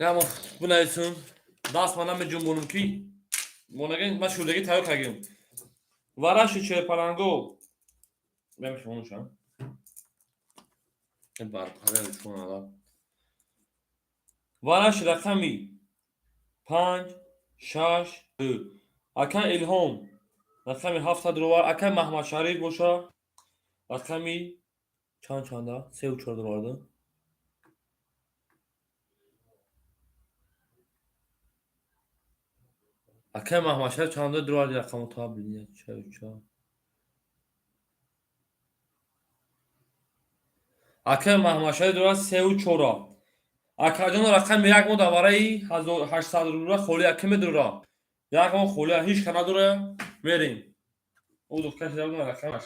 Ямо бинависум. Даст ма намеҷунбонум, ки монагин ма шурдагӣ тайёр кардем. Вараши черпаланго. Мемешонуша. Барпаре. Вараши рақами панҷ, шаш, ду. Ака Илҳом рақами ҳафта дуровар. Акаи Маҳмадшариф боша рақами чанд, чанда? Сеу чор дуроварда. Акаи Маҳмадшариф чанда дуроварди рақаму та бинед? Чор. Акаи Маҳмадшариф дурад сеу чора. Акаҷон, рақами як мо давараи 800 рубла холия ки медурра? Як мо холия ҳеҷ ка надора. Мерем. Ӯ духтар рақамаш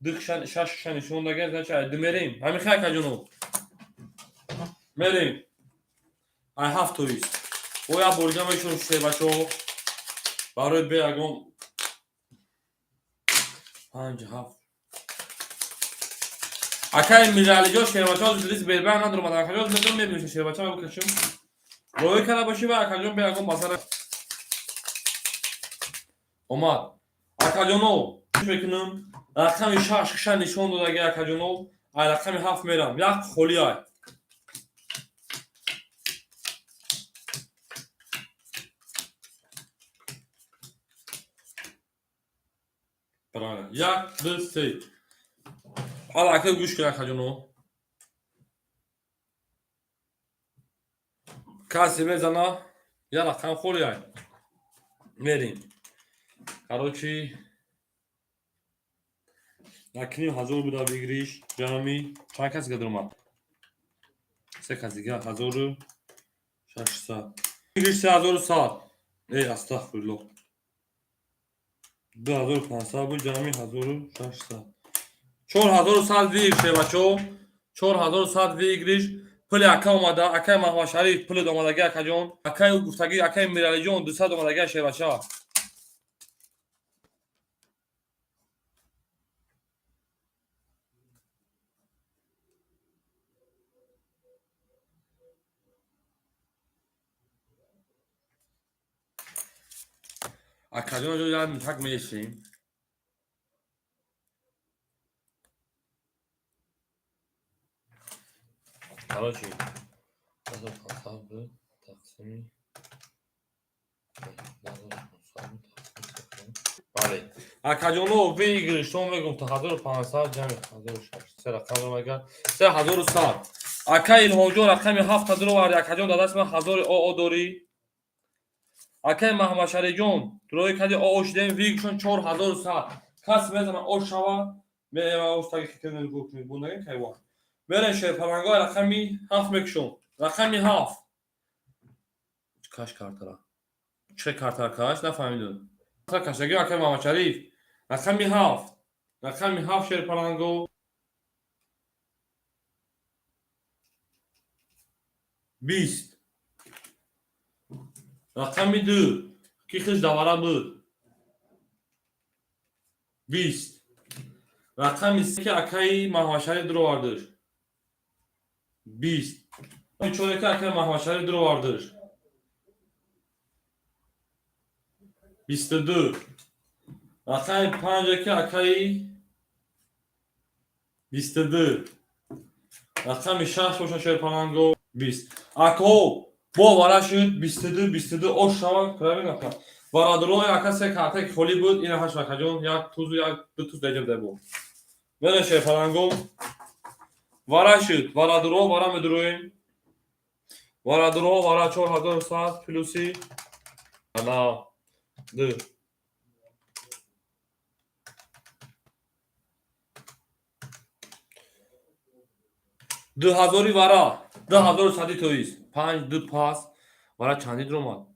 ду, шаш ша нишон даган, значит, ай ду мерем. Ҳамин хай, акаҷоно. Мерем. Ай ҳафт тоист. О, як борига мешон шебачо. Барои бе ягон панҷ ҳафт. Акаи Миралиҷо, шербачаҳо лист бербан надоромад. Акаҷон, метавон мебинем, шербача бикашем. Роӣ карда бошӣ ва акаҷон бе ягон масъала омад. Акаҷоно, мекунам, рақами шаш ша нишон додаги, акаҷоно, ай рақами ҳафт мерам. Як холӣ ай. Правильно. Як, ду, се. Ҳала, ака, гӯш кун, акаҷоно. Касе мезана, як рақам холӣ ай. Мерем. Короче, 1500 буда выигрыш, ҷамъи чанд кас дига даромад? Се кас дига, 1600. Выигрыш 3100. Э, астағфируллоҳ. 2500 буд, ҷамъи 1600. 4100 выигрыш, бачаҳо. 4100 выигрыш. Пули ака омада, акаи Маҳмадшариф пули омадаги, акаҷон. Акаи гуфтагӣ, акаи Миралиҷон 200 омадаги, шербача. Акаҷон, як так мешем. Короче, 1500 буд, тақсими 1500. Бале. Акаҷоно, выигрыш шумо мегум, 1500 ҷамъи 1600 се рақам омага 3100. Ака Илҳомҷон рақами ҳафта дуроварди, акаҷон, дар дасти ман ҳазори оо дорӣ. Акаи Маҳмадшарифҷон, рои кади оо шидаем, выигрыш шон 4100. Кас мезана, о шава, меостаги хикр кайва. Мерем, шерпалангои рақами ҳафт мекушом. Рақами ҳафт. Каш картара. Чӣ картара каш? Нафаҳмидум. Кашаги, акаи Маҳмадшариф. Рақами ҳафт. Рақами ҳафт, шерпаланго. 20. Рақами ду. Ки хиш давара буд? 20. Рақами се, ки акаи Маҳмадшариф дуровардиш. 20. Чоре, ки акаи Маҳмадшариф дуровардиш. 22. Рақами панҷе, ки акаи 22. Рақами 6 боша, шерпаланго, 20. Ако бо вара шуд 22, 22 ош шава, правильно, ака. Бародарои, ака, се карта ки холӣ буд, ина ҳашт, акаҷон, як тузу як ду туз деҷа буда бо. Мере, шерпаланго. Вара шуд, бародаро, вара медуроем. Бародаро, вара 4100 плюси ана ду. 2000-и вара, 2100-и тоист. Панҷ, ду пас, вара чандӣ дуромад?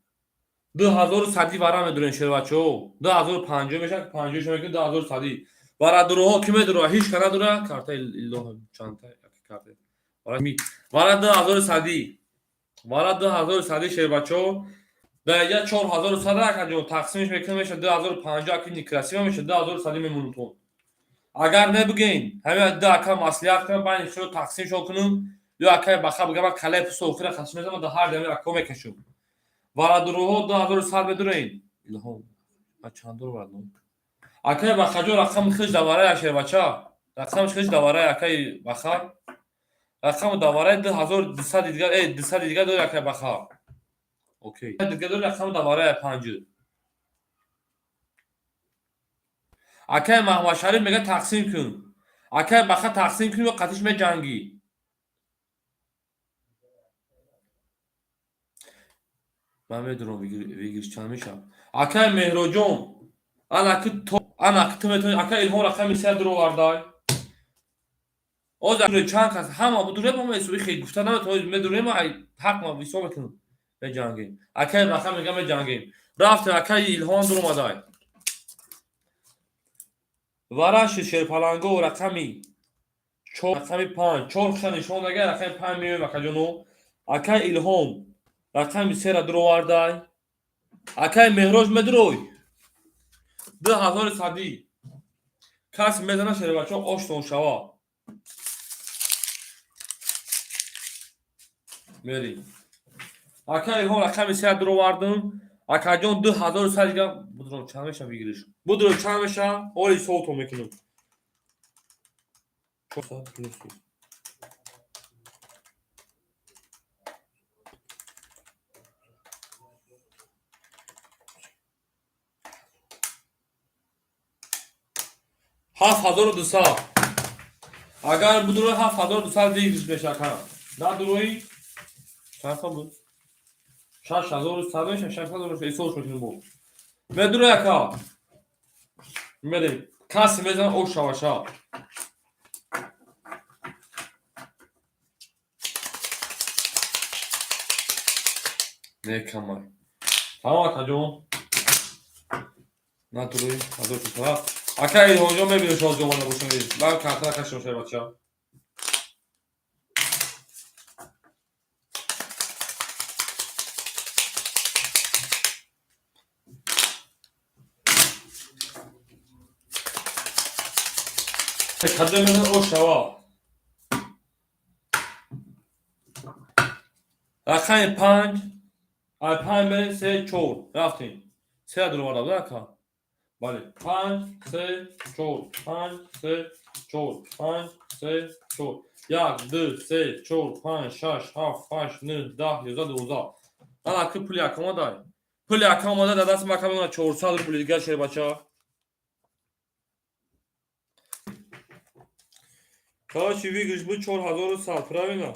2100-и вара медурем, шербачаҳо. 2050 мешавад, панҷоҳ мекунем, 2100-и. Вара дуроҳо ки медура? Ҳеҷ ка надура? Картаи Илоҳ чандта карта. Вара 2100-и. Вара 2100-и, шербачаҳо. Даиҷа 4100, акаҷон, тақсимш мекунем, мешавад 2050, аки некрасиво мешавад, 2100 мемонутон. Агар небигӯен, ҳамин ду ака маслиҳат кунам, байни шумо тақсимшон кунам, ё акаи баха бигам, ман калаи пусу охира хасш мезанам, да ҳар дами акао мекашам. Варадуроҳо 2100 медуроен. Илҳом, ма чанд дор вардам? Акаи Бахаҷон, рақами хиш давараи, ашербача. Рақами хиш давараи акаи Баха. Рақами давараи 2200 дигар, 200 дигар дори, акаи Баха. Окей. Дигар дори, рақами давараи панҷ. Акаи Маҳмадшариф мега, тақсим кун. Акаи Баха, тақсим кун ё қатиш меҷангӣ? Ман медонам, выигрыш чанд мешавад. Акаи Меҳроҷон, анаки то анаки ту метавонӣ, ака Илҳом, рақами се дуровардай. Оз чанд кас ҳама будурем, ама исоби хел гуфта наметавонем, медурем, ай ҳақ ма ҳисоб мекунам. Меҷангем. Акаи Баха мега, меҷангем. Рафтем, акаи Илҳом дуромадай. Вараши, шерпаланго, рақами чор, рақами панҷ, чор хиша нишон дага, рақами панҷ меоем, акаҷоно. Акаи Илҳом рақами сера дуровардай. Акаи Меҳроҷ, медурой? 2100-ӣ. Кас мезана, шербачо, оштон шава. Мери. Акаи Илҳом рақами сера дуровардум. Акаҷон, 2100 дига будро, чанд меша выигрыш? Будро, чанд меша? Ҳоли ҳисобтон мекунем. 400 плюс 7200. Агар будрои, 7200 выигрыш меша, ака. Надурои, чанд сом буд? 6100 меша, 6000 меша, ҳисобш мекунем бо. Медурои, ака? Мерем. Касе мезана, ош шава ша. Не камай. Тамом, акаҷон. Надурои, 1400. Ака Илҳомҷон, мебинем, шоз омада бошам. Ман картара кашидам, шайбача. Кадом мезан, ош шава. Рақами панҷ, ай панҷ мерем, се, чор. Рафтем. Се дуроварда буда, ака? Бале. Панҷ, се, чор, панҷ, се, чор, панҷ, се, чор. Як, ду, се, чор, панҷ, шаш, ҳафт, ҳашт, нӯҳ, 10, 11, 12. Ана ки пули ака омадай. Пули ака омада, дар дасти мака мемонад 400 рубли дигар, шербача. Короче, выигрыш был 4100, правильно?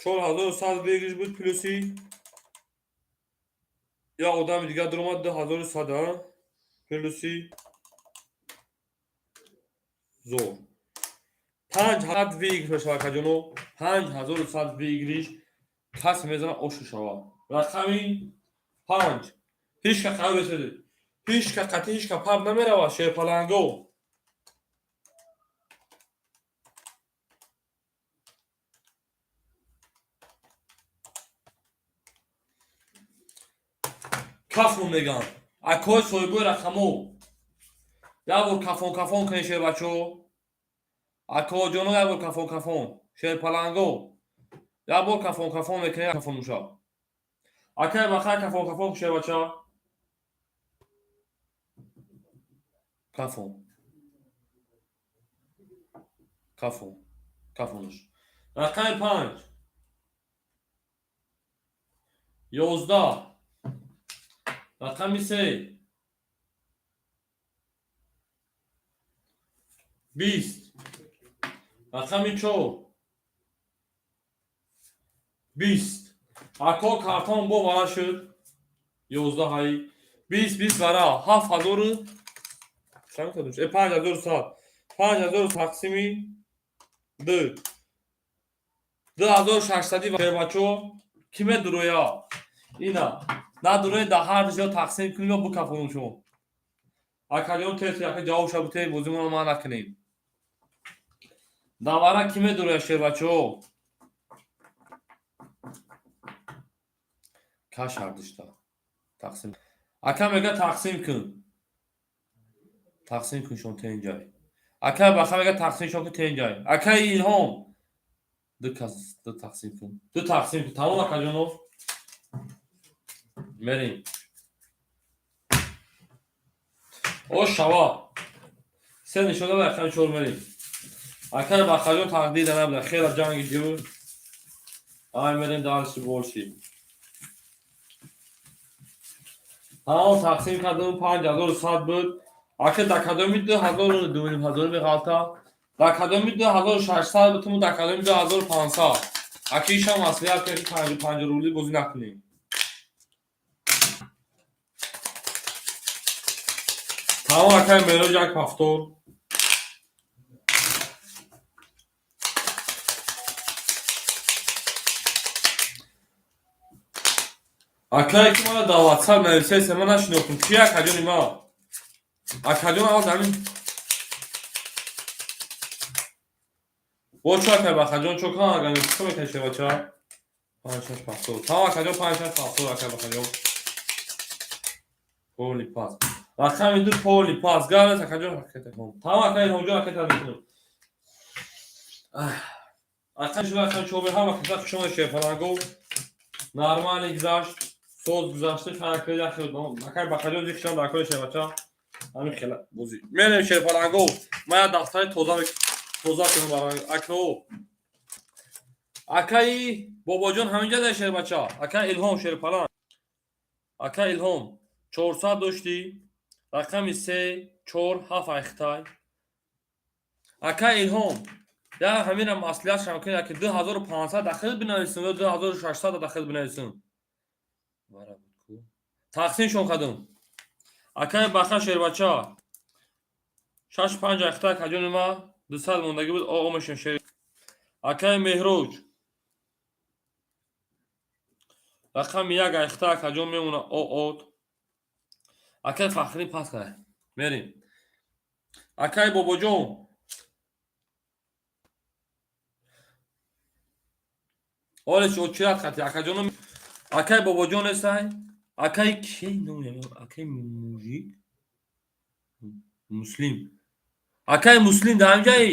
4100 выигрыш буд, плюси як одами дигар дуромад, 2100, а? Плюси зор. 5 ҳад выигрыш мешавад, акаҷоно. 5100 выигрыш. Касе мезана, ошу шавад. Рақами панҷ. Ҳеҷ ка қарор беседед. Ҳеҷ ка қатъи ҳеҷ ка пар намеравад, шерпаланго. Кафон меган. Акои соҳибои рақамо. Як бор кафон кафон кунед, шербачаҳо. Акоҷоно, як бор кафон кафон. Шерпаланго. Як бор кафон кафон мекунед, кафон мушав. Акай Баха, кафон кафон, шербача. Кафон, кафон, кафонаш. Рақами панҷ, 11. Рақами се, 20. Рақами чор, 20. Ако, картон бо вара шуд. 11 ҳаи 20, 20 вара 7000-у 5100, 5000 тақсими ду, 2600. Бачо, ки медуроя? Ина надуроя, да ҳар ҷо тақсим кунем ё букафонум. Шумо, акаҷон, тез яка ҷавоб ша бутем, бозимона ма накунем. Давара ки медуроя, шербачо? Каш ҳардушта тақсим. Ака мега, тақсим кун, тақсим кун шон тенҷай. Ака баха мега, тақсим шон кун тенҷай. Акаи Илҳом, ду кас, ду тақсим кун, ду тақсим кун. Тамом, акаҷоно, мерем. О, шава се нишода ба рақами чор мерем. Акаи бахаҷон тақдида набуда, хела ҷанги ҷур. Ай, мерем дальше больше. Тамом, тақсим кардам, 5100 буд. Ака, дар кадоми 2000, 2500 меғалта? Дар кадоми 2600 бутуму, дар кадоми 2500? Ака, ишам маслиҳат кунед, ки 50-50 рубли бозӣ накунем. Тамом, акаи Мероҷ, як ҳафтор. Акае ки мана дар Ватсап нависеса, ман нашинохтам, чи акаҷони ма? Акаҷон, аввал замин бо чо. Акай Бахаҷон, чо кан агар чо мекаши, бача? Панҷ, шаш, ҳафтод. Тамом, акаҷон, панҷ, шаш, ҳафтод. Акай Бахаҷон, поли пас, рақами ду, поли пас галес. Акаҷон, тамом. Акай Илҳомҷон, акай мекунам. Рақами чор, ҳама каса хушомад. Шерфаланго нормально гузашт, соз гузашта. Акай Бахаҷон, зикшон дар кори шербача. Ҳамин хела бозӣ мерем, шерфаланго. Ман як дафтари тоза тоза кунам барои акао. Акаи Бобоҷон ҳаминҷа дар шербача. Акаи Илҳом, шерпаланг. Ака Илҳом, 400 доштӣ, рақами се, чор, ҳафт, айхтай. Ака Илҳом, я ҳаминам маслиҳат шам кунед, ки 2500 дахил бинависем ё 2600 дахил бинависем? Тақсимшон кардам. Акаи Баха, шербача, шаш, панҷ, айхтай. Акаҷони ма, 200 мондагӣ буд, о мешем шер. Акаи Меҳроҷ, рақами як, айхта, акаҷон, мемона оот. Акаи Фахрӣ, пас кай мерем. Акаи Бобоҷон, олеш очират хати, акаҷоно. Акаи Бобоҷон нестай. Акаи ки номи? Акаи мужик Муслим. Акаи Муслим дар ҳамҷаи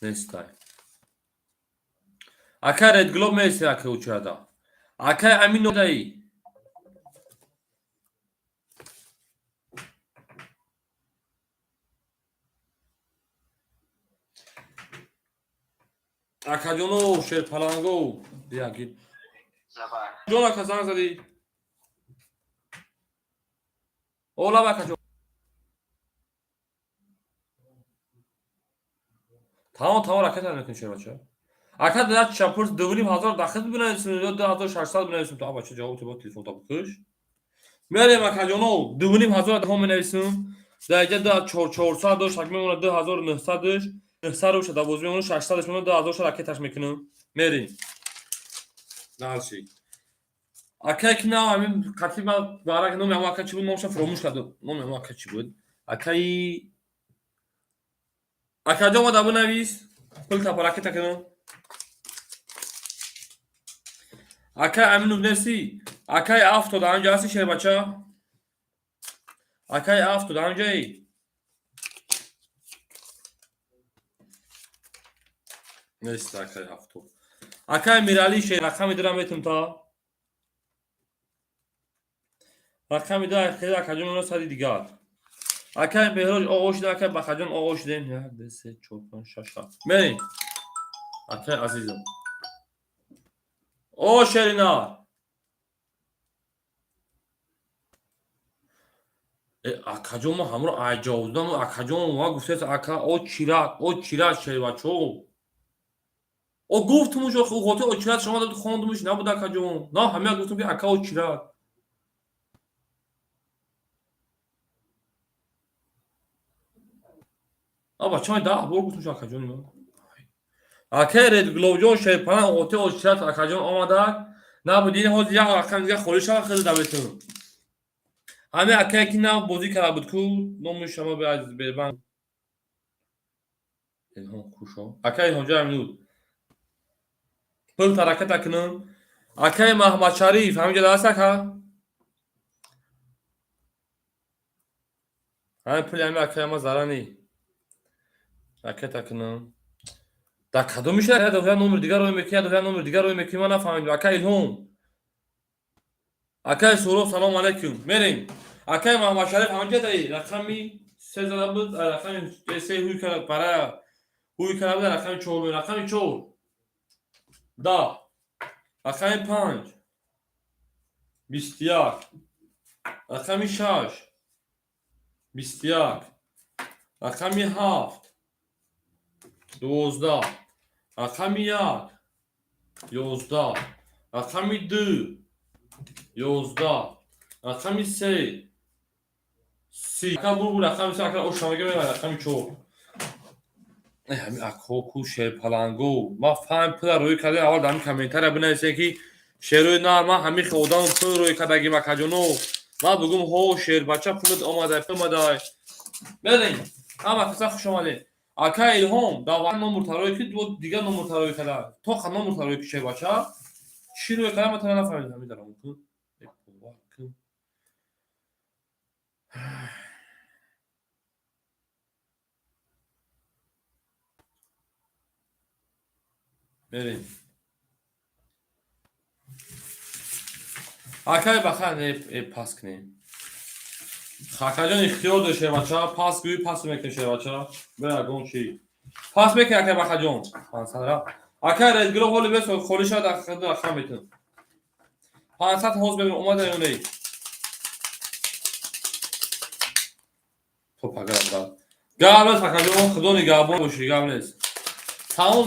нестай. Акаи Редглоб меси, акаи очирада. Акаи Амин даи. Акаҷоно, шерпаланго, бияги ҷон. Ака, занг задӣ? Олаб, акаҷон. Тамом, тамом, ракета мекунӣ, шербача. Ака, як чапурс, 2500 дахил бинависем ё 2600 бинависем? То бача, ҷавоб бо телефон та бикуш. Мерем, акаҷоно, 2500 ҳо менависем. Дар инҷа 400 дошт, ак мемонад 2900 дошт, 900 рӯша дар бозӣ мемонад, 600 мемонад, 2000 ракеташ мекунам. Мерем дальше. Акае ки на ҳамин қатъи ма барак, номи ҳамон ака чӣ буд? Номаша фуромӯш кардам. Номи ҳамон ака чӣ буд? Акаи, акаҷон, ма дар бинавис, пул тапа ракета кунам. Акаи Аминов нестӣ? Акаи Афто дар ҳамҷа ҳасти, шербача? Акаи Афто дар ҳамҷаи нест. Акаи Афто, акаи Миралӣ, шер, рақами дира метум та. Рақами ду хеле акаҷон мемонад сади дигар. Акай Меҳроҷ оғоз шуда, акай Бахаҷон оғоз шудем. 1, 2, 3, 4, 5, 6, 7. Мерем. Акай азизам. О, Шерина! Акаҷон, ма ҳамро айҷовдам. Акаҷон, ма гуфтааст, ака, о чирак, о чирак, шербачо. О гуфтумуш, охоти о чирак шумо дод хондумуш набуд, акаҷон. На, ҳамя гуфтум ки ака о чирак. А бача 10 бор гуфтумуш акаҷон. Акай Редгловҷон шерпана оти о чирак акаҷон омадак. Набуд ин ҳозир як рақам дига холӣ шава хеле даветун. Ҳаме акае ки нав бозӣ карда буд ку номи шумо бербан Илҳом хушо. Акай Илҳомҷон аминуд. Пул тараката кунам. Акай Маҳмадшариф ҳаминҷо даст ака? Ҳамин пули ҳамин акай ма зарар ни. Ракета кунам. Дар кадомиша як дафъа номер дигар рӯй мекунӣ, як дафъа номер дигар рӯй мекунӣ, ман нафаҳмидам. Акай Илҳом. Акай Суҳроб салом алайкум. Мерем. Акай Маҳмадшариф ҳаминҷо даи рақами се зада буд, рақами се ҳуй карда, бара ҳуй карда буд, рақами чор, рақами чор. 10. Рақами панҷ. 21. Рақами шаш. 21. Рақами ҳафт. 12. Рақами як. 11. Рақами ду. 11. Рақами се. 30. Ака бурбур рақами се, ака ошамага мебарад рақами чор. Ҳамин акҳо ку шерпаланго. Ма фаҳм пула рӯй кардем, аввал дар ҳамин комментария бинависем ки шерои нар, ман ҳамин хел одам пул рӯй кардагим акаҷоно. Ман бугум ҳо шербача пулат омадай, омадай. Мерем. Ҳама каса хуш омадед. Ака Илҳом, дар вақт номер тарои ки дигар номер тарои карда. Тоқа номер тарои ки шербача. Чӣ рӯй карда, ман тана нафаҳмидам. Ҳамин даром кун. Кун. Мерем. Акай баха не пас кунем. Акаҷон ихтиёр дошт шербача, пас гӯй пас мекунем шербача. Бе ягон чӣ. Пас мекунем акай Бахаҷон. 500 ра. Акай Редгилов ҳоли бес холӣ шавад рақам метунам. 500 ҳоз бебин омада ё не. То пага брат. Гап нест акаҷон, худо нигаҳбон бошӣ, гап нест. Тамом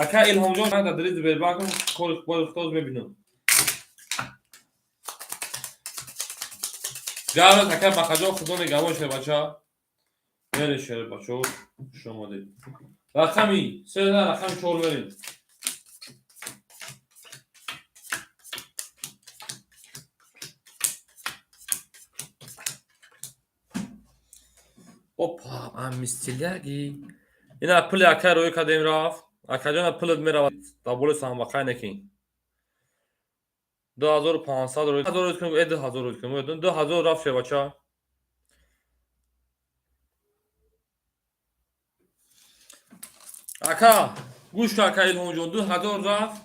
ака Илҳомҷон дар дили Сбербанк кори худоз мебинам. Гап нест ака Бахаҷон, худо нигаҳбон шербача. Мерем шербачо, хуш омадед. Рақами се рақами чор мерем. Опа, амистиляги. Ина пули акай рӯй кардем рафт. Акаҷона пулат меравад. Дар болои саҳмбақай некин. 2500 рӯй ҳазор кунем, 2000 рӯй кунем. 2000 рафт шербача. Ака, гӯш кун ака Илҳомҷон, 2000 рафт.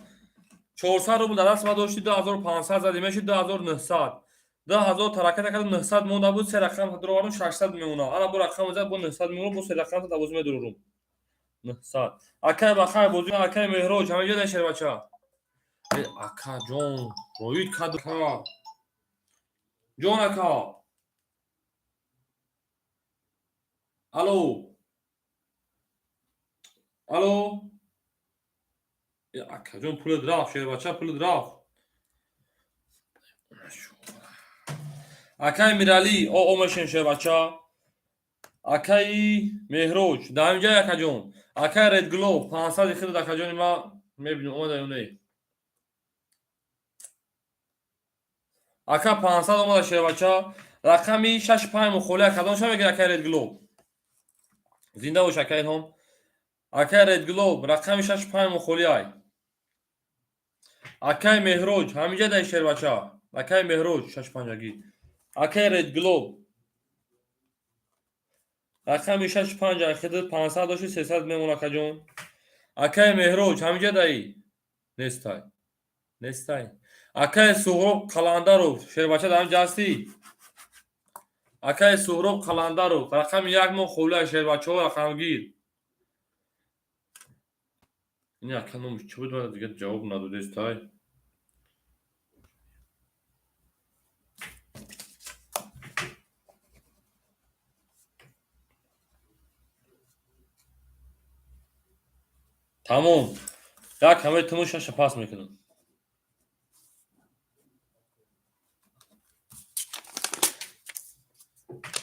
400 рубл дар даст ма дошти, 2500 задӣ, мешуд 2900. 2000 таракат кардам, 900 монда буд, се рақам даровардам, 600 мемонад. Ана бо рақам зад, бо 900 мемонад, бо се рақам тавозӣ медурурум. 900. Акай бахай бозӣ, акай Меҳроҷ, ҳаминҷо дар шербача. Ака ҷон, роид кад ака. Ҷон ака. Алло. Алло. Акаҷон пулат рафт, шербача пулат рафт. Акай Миралӣ, о омашен шербача. Акаи Меҳроҷ, дар ҳаминҷо акаҷон. Акай Редглов, 500 хидат акаҷони ма мебинем, омада ё не. Ака 500 омада шербача. Рақами 6 5 мухоли акадон ша мегирад акай Редглов. Зинда бош ака Илҳом. Акай Редглов, рақами 6 5 мухоли ай. Акай Меҳроҷ, ҳаминҷа дар шербача. Акай Меҳроҷ 6 5-агӣ. Акай Редглов. Рақами 6 5 ай хидат 500 дошти 300 мемон акаҷон. Акай Меҳроҷ, ҳаминҷа даи? Нестай. Нестай. Акаи Суҳроб Қаландаров, шербача, дар ҳамҷа ҳастӣ? Акаи Суҳроб Қаландаров, рақами як мо холия, шербачаҳо, рақамгир. Ин ака номаш чӣ буд? Ман дига ҷавоб надодестай. Тамом, як ҳамаи туму шаша пас мекунам.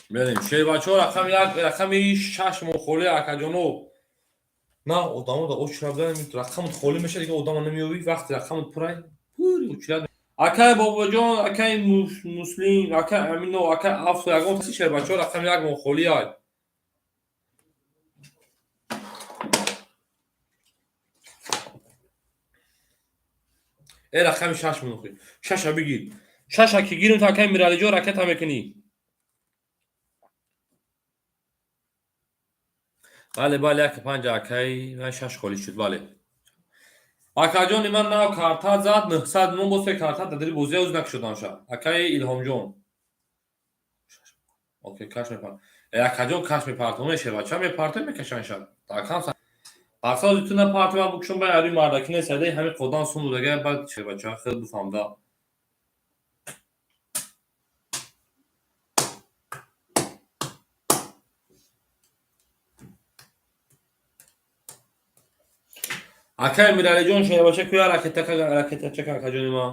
Мерем, шербачаҳо, рақами як, рақами шаш мо холия, акаҷоно. На одамо да очра будан, рақамат холӣ мешавад, дига одамо намеёбӣ. Вақти рақамат пурай, пури очра. Акай Бобоҷон, акай Муслим, акай Амино, акай Афсо, ягон каси, шербачаҳо, рақами як мо холиай. Э, рақами шаш монохӣ, шаша бигир. Шаша ки гирим, то акай Миралиҷон ракета мекунӣ. Бале, бале, як панҷа, акай, ман шаш холӣ шуд. Бале, акаҷони ман, нав карта зад, 900 мон бо се карта дадри бозия уз накушодамша. Акаи Илҳомҷон, окей, каш мепар. Э, акаҷон, каш мепартоне, шербача мепарто, мекашанша акам. Мақсади ту напарто, ман букшон бай ари мардаки нест, адаи ҳами қодан сум додага, баъд шербача хел буфаҳмда. Акай Миралиҷон, шербача куя ракетачака, акаҷони ман.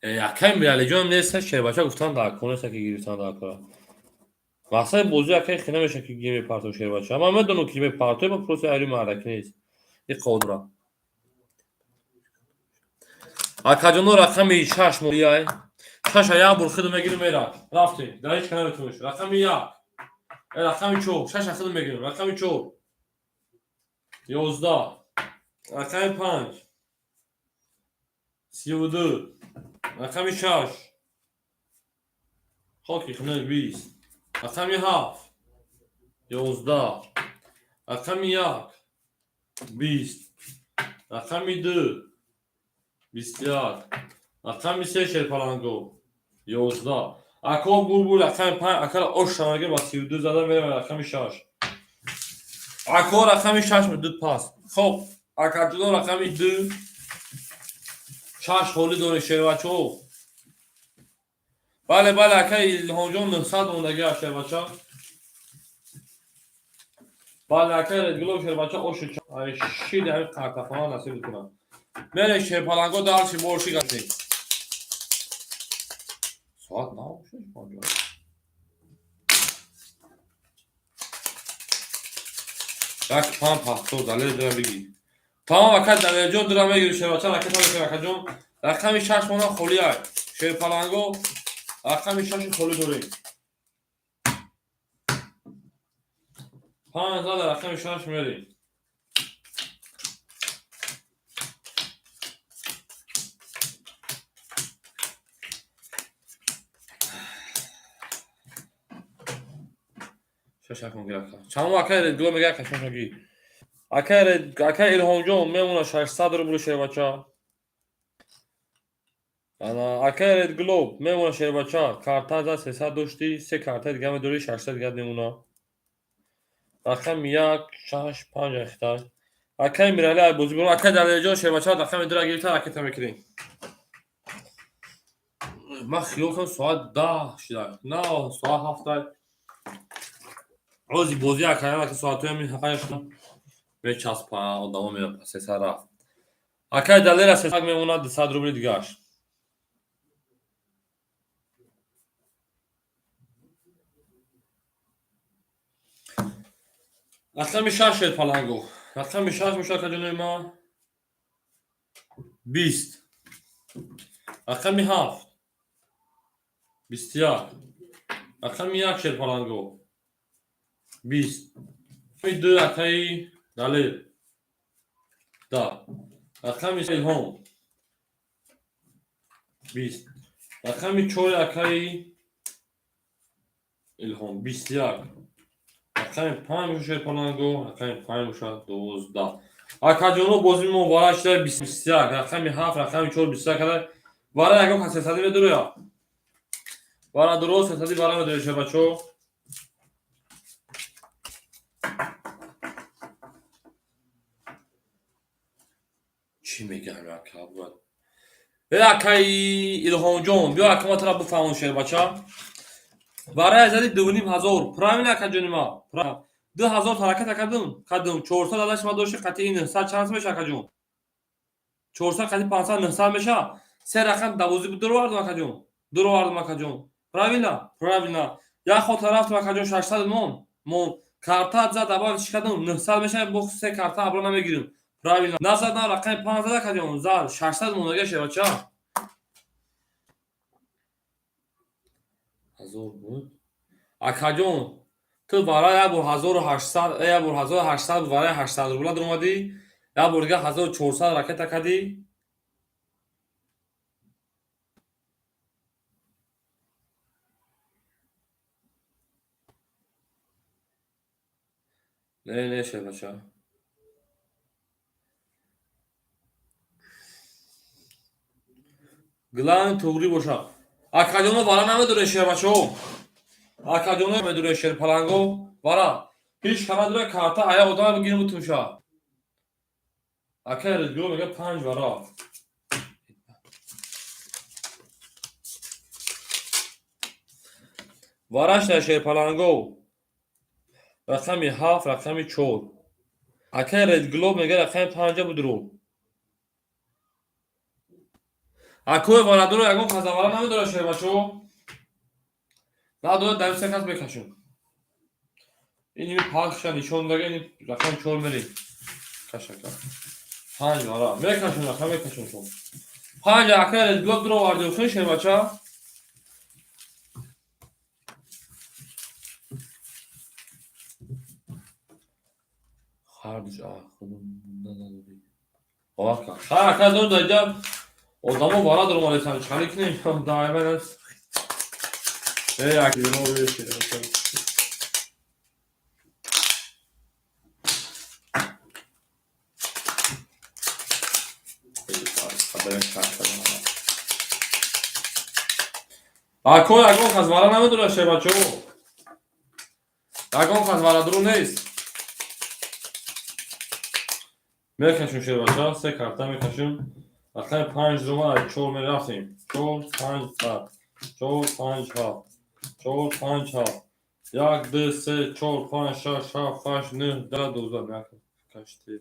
Акай Миралиҷон неста, шербача гуфтан дар кор неста, ки гирифтан дар кора. Мақсади бозӣ, акай, хе намеша, ки ги мепартов, шербача. Ман медонам, ки мепартои, ба просто ари мардаки нест и қодра. Акаҷоно, рақами шаш молияй. Шаша як бор хидм мегирим, мера рафтем, дар ҳеҷ ка наметониш. Рақами як, рақами чор, шаша хидм мегирим. Рақами чор, 11, рақами панҷ, 32, рақами шаш, хоки хунак, 20, рақами ҳафт, 11, рақами як, 20, рақами ду, 21, рақами се, шерпаланго, 11. Ако булбул, рақами панҷ, акала ошамаге ба 32 зада мерем. Рақами шаш, ако, рақами шаш, ду пас. Хоб, акаҷудо, рақами ду, шаш холӣ дорем, шербачаҳо. Бале, бале, акай Илҳомҷон, 900 мондагиа, шербача. Бале, акай Редглов, шербача, оши шиди ҳамин қартафона насиб кунам. Мерем, шерпаланго, дальше больше гаштем. Соат нав 6:50. Як панҷ ҳафтод, далел дора, бигӣ. Тамом, ака Далелҷон, дура мегири, шербача, ракета мекунем. Акаҷон, рақами шаш мона холиай, шерпаланго, рақами шаши холӣ дорем. Панҷ зада, рақами шаш мерем. Шашакон гирака чамо, акай Редгло мега, ака, шашаги. Акай Илҳомҷон, мемона 600 рубли, шербача. Ана, акай Редглоб, мемона, шербача, карта за 300 дошти, се карта дига медори, 600 дига мемона. Рақами як, шаш, панҷ ахтай. Акай Мирали, ай бозӣ бурам. Акай Далелҷон, шербача, рақами дура гирифта, ракета мекунем. Ман хиёл кардам, соат 10 шуда, на, соат ҳафта. Ози бозӣ акаям, ака, соатҳои ҳақая шуда мечаспа, одамо меяпа, сесад рафт. Акай Далера 300 мемонад, 200 рубли дигааш. Рақами шаш, шерпаланго, рақами шаш мешавад, акаҷонои ман, 20, рақами ҳафт, 21. Рақами 1, шерпаланго, 20. Рақами 2, акаи Далер, 10. Рақами Илҳом, 20. Рақами 4, акаи Илҳом, 21. Рақами 5 боша, шерпаланго, рақами 5 боша, 12. Акаҷоно, бози мо вара шуда 21, рақами 7, рақами 4, 21 када. Вара ягон кас сесадӣ медуроя? Вара дуро, сесадӣ вара медуроя, шербачо. Чӣ мегӯям, ака, бояд э акаи Илҳомҷон, биё, ака, ма тара бифаҳмон, шербача. Вара зади 2500, правильно, акаҷони ма? 2000 ҳараката кардум, кардум, 400 дадаш ма дошти, қатъи 900 чанд меша, акаҷон? 400 қатъи 500, 900 меша. Се рақам давозӣ буд, дуровардум, акаҷон, дуровардум, акаҷон. Правильно, правильно. Як хотир рафтум, акаҷон, 600 мон мон картаат зад, аввал чӣ кардум? 900 меша, бо се карта абро намегирим. Правильно, назадам, рақами 5 зад, акаҷон, зад, 600 мондага, шербача. Ҳазор буд, акаҷон. Ту вара як бор 1800, як бор 1800, вараи 800 рубла дуромадӣ, як бор дига 1400 ракета кардӣ. Не, не, шербача. Главное, туғрӣ боша. Акаҷоно, вара намедуре, шербачаҳо. Акаҷоно, медуре, шерпаланго, вара ҳеҷ ка надуре. Карта ая одама бигирим, бутумша. Акай Резгуло мега панҷ вара. Вараш дар, шерпаланго, рақами 7, рақами 4. Акай Редглоб мега рақами 5-а будуру. Акои варадуро ягон казавара намедорад, шербачо? Надорад, дар се кас мекашем. Ини пахша нишон дага, ини рақами 4 мери. Кашака. Панҷ вара. Мекашем, рақам мекашем шо. Панҷ, акай Редглоб дуро варди, охи, шербача. Харҷ, а, худо надодӣ. Ака. Ха, ака дор даҷа одамо вара дуромадесанд. Чали кинем? Даъва. Э, аки, шербача. Ако ягон кас вара намедорад, шербачо? Ягон кас варадуру нест? Мекашем, шербача, се карта мекашем. Рақами 5 дума, чор мерафтем. Чор, панҷ, ҳафт. Чор, панҷ, ҳафт. Чор, панҷ, ҳафт. Як, ду, се, чор, панҷ, шаш, ҳафт, ҳашт, нӯҳ, 10, 12. Як каште.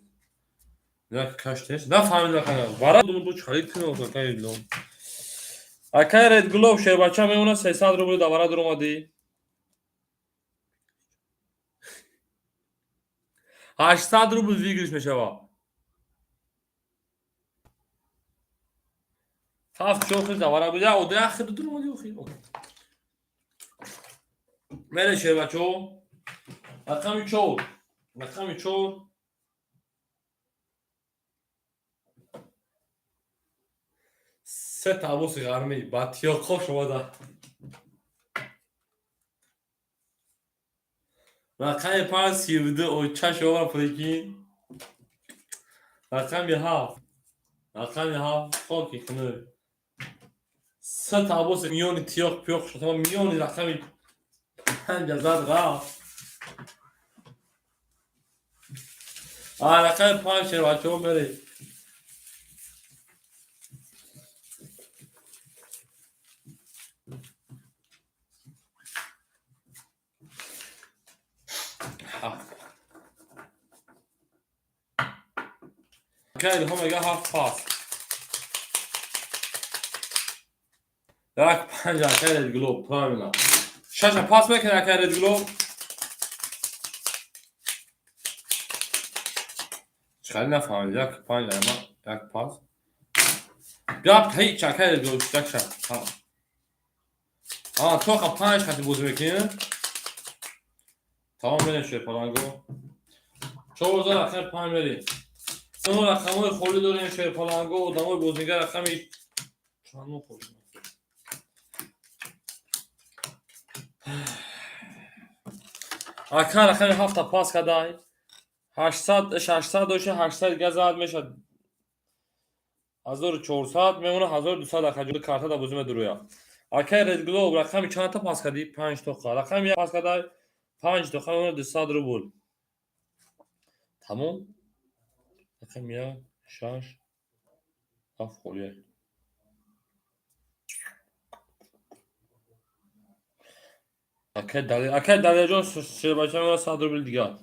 Як каштеш. Нафаҳмидам, вара ду чалид кунем, акай Илҳом. Акай Редглоб, шербача, мемонад 300 рубл да вара дуромадӣ. 800 рубл выигрыш мешавад. Ҳафт чор хел давара буд. Як ода як хел дуромадӣ, охи. Мере, шербачо. Рақами 4. Рақами 4. Се табоси ғармӣ ба тиёқош омада. Рақами 5, 32, очаш ова, прикинь. Рақами 7. Рақами 7, хоки хунук. Се табоси миёни тиёқ пиёқ шуд, миёни рақами 5 зад рафт. А рақами 5, шербачаҳо, мере. Ҳафт. Акай Илҳом мега ҳафт пас. Як панҷ, акай Редглоб, правильно. Шаша пас мекунӣ, акай Редглоб? Чӣ нафаҳмид, як панҷ ама як пас. Гап ҳеҷ, акай Редглоб, як ша. Тоқа панҷ хати бозӣ мекунем. Тамом, мерем, шерпаланго. 4000 рақами панҷ мерем. Мо рақамҳои холӣ дорем, шерпаланго, одамои бозингар рақами чандум холӣ? Ака рақами ҳафта пас кадай. 800 600 дошта, 800 газад мешад 1400, мемона 1200, акаҷон, карта да бозӣ медуроя. Акай Red Globe, рақами чандта пас кардӣ? Панҷ тоқа. Рақами як пас кадай, панҷ тоқа мемона 200 рубл. Тамом. Рақами як, шаш, ҳафт холия. Акай Далер, акай Далерҷон, шербача мемона 100 рубл дигар.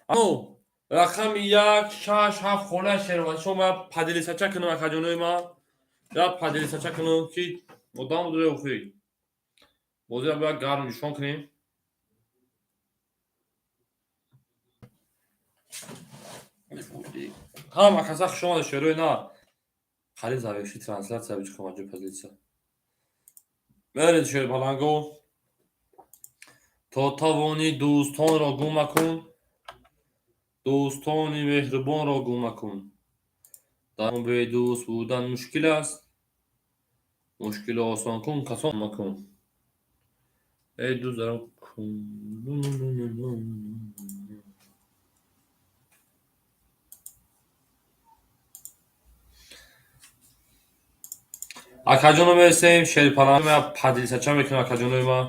Ану рақами як, шаш, ҳафт холия, шербача, ма поделиться кунам, акаҷонои ма. Я поделиться кунам, ки одам будуре охи. Бозиро бояд гарм нишон кунем. Ҳама каса хуш омадед, шерои на. Қариб заверши трансляция бичихом аҷо поделиться. Меред, шерпаланго. То тавонӣ дӯстонро гум макун. Дӯстони меҳрубонро гум макун. Дар бедӯст будан мушкил аст. Мушкилро осон кун, касон макун. Эй дӯст дарам кун. Акаҷоно мерасем, шерпаланг поделиться мекунем, акаҷонои ма.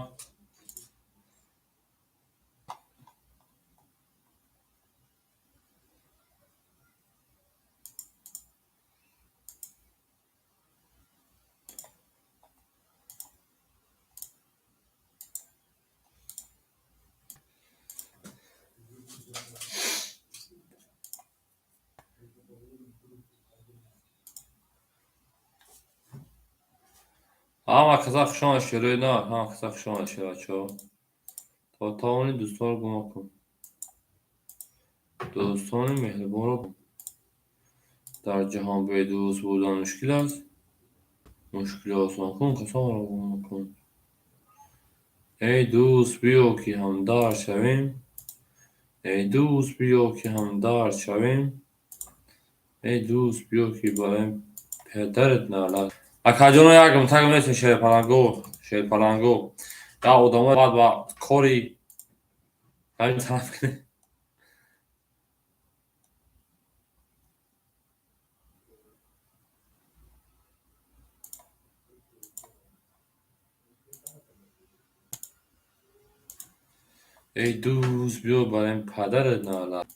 Ҳама каса хуш омадед, шерои на, ҳама каса хуш омадед, шербачаҳо. То тавонӣ дӯстонро гум макун. Дӯстони меҳрубонро. Дар ҷаҳон бедӯст будан мушкил аст. Мушкилро осон кун, касонро гум макун. Эй дӯст, биё, ки ҳамдард шавем. Эй дӯст, биё, ки ҳамдард шавем. Эй дӯст, биё, ки барои падарат налат. Акаҷоно, якм тагм нестем, шерпаланго, шерпаланго. Я одамои бояд ба кори ҳамин тараф кунем. Эй дӯст, биё барои падарат налат.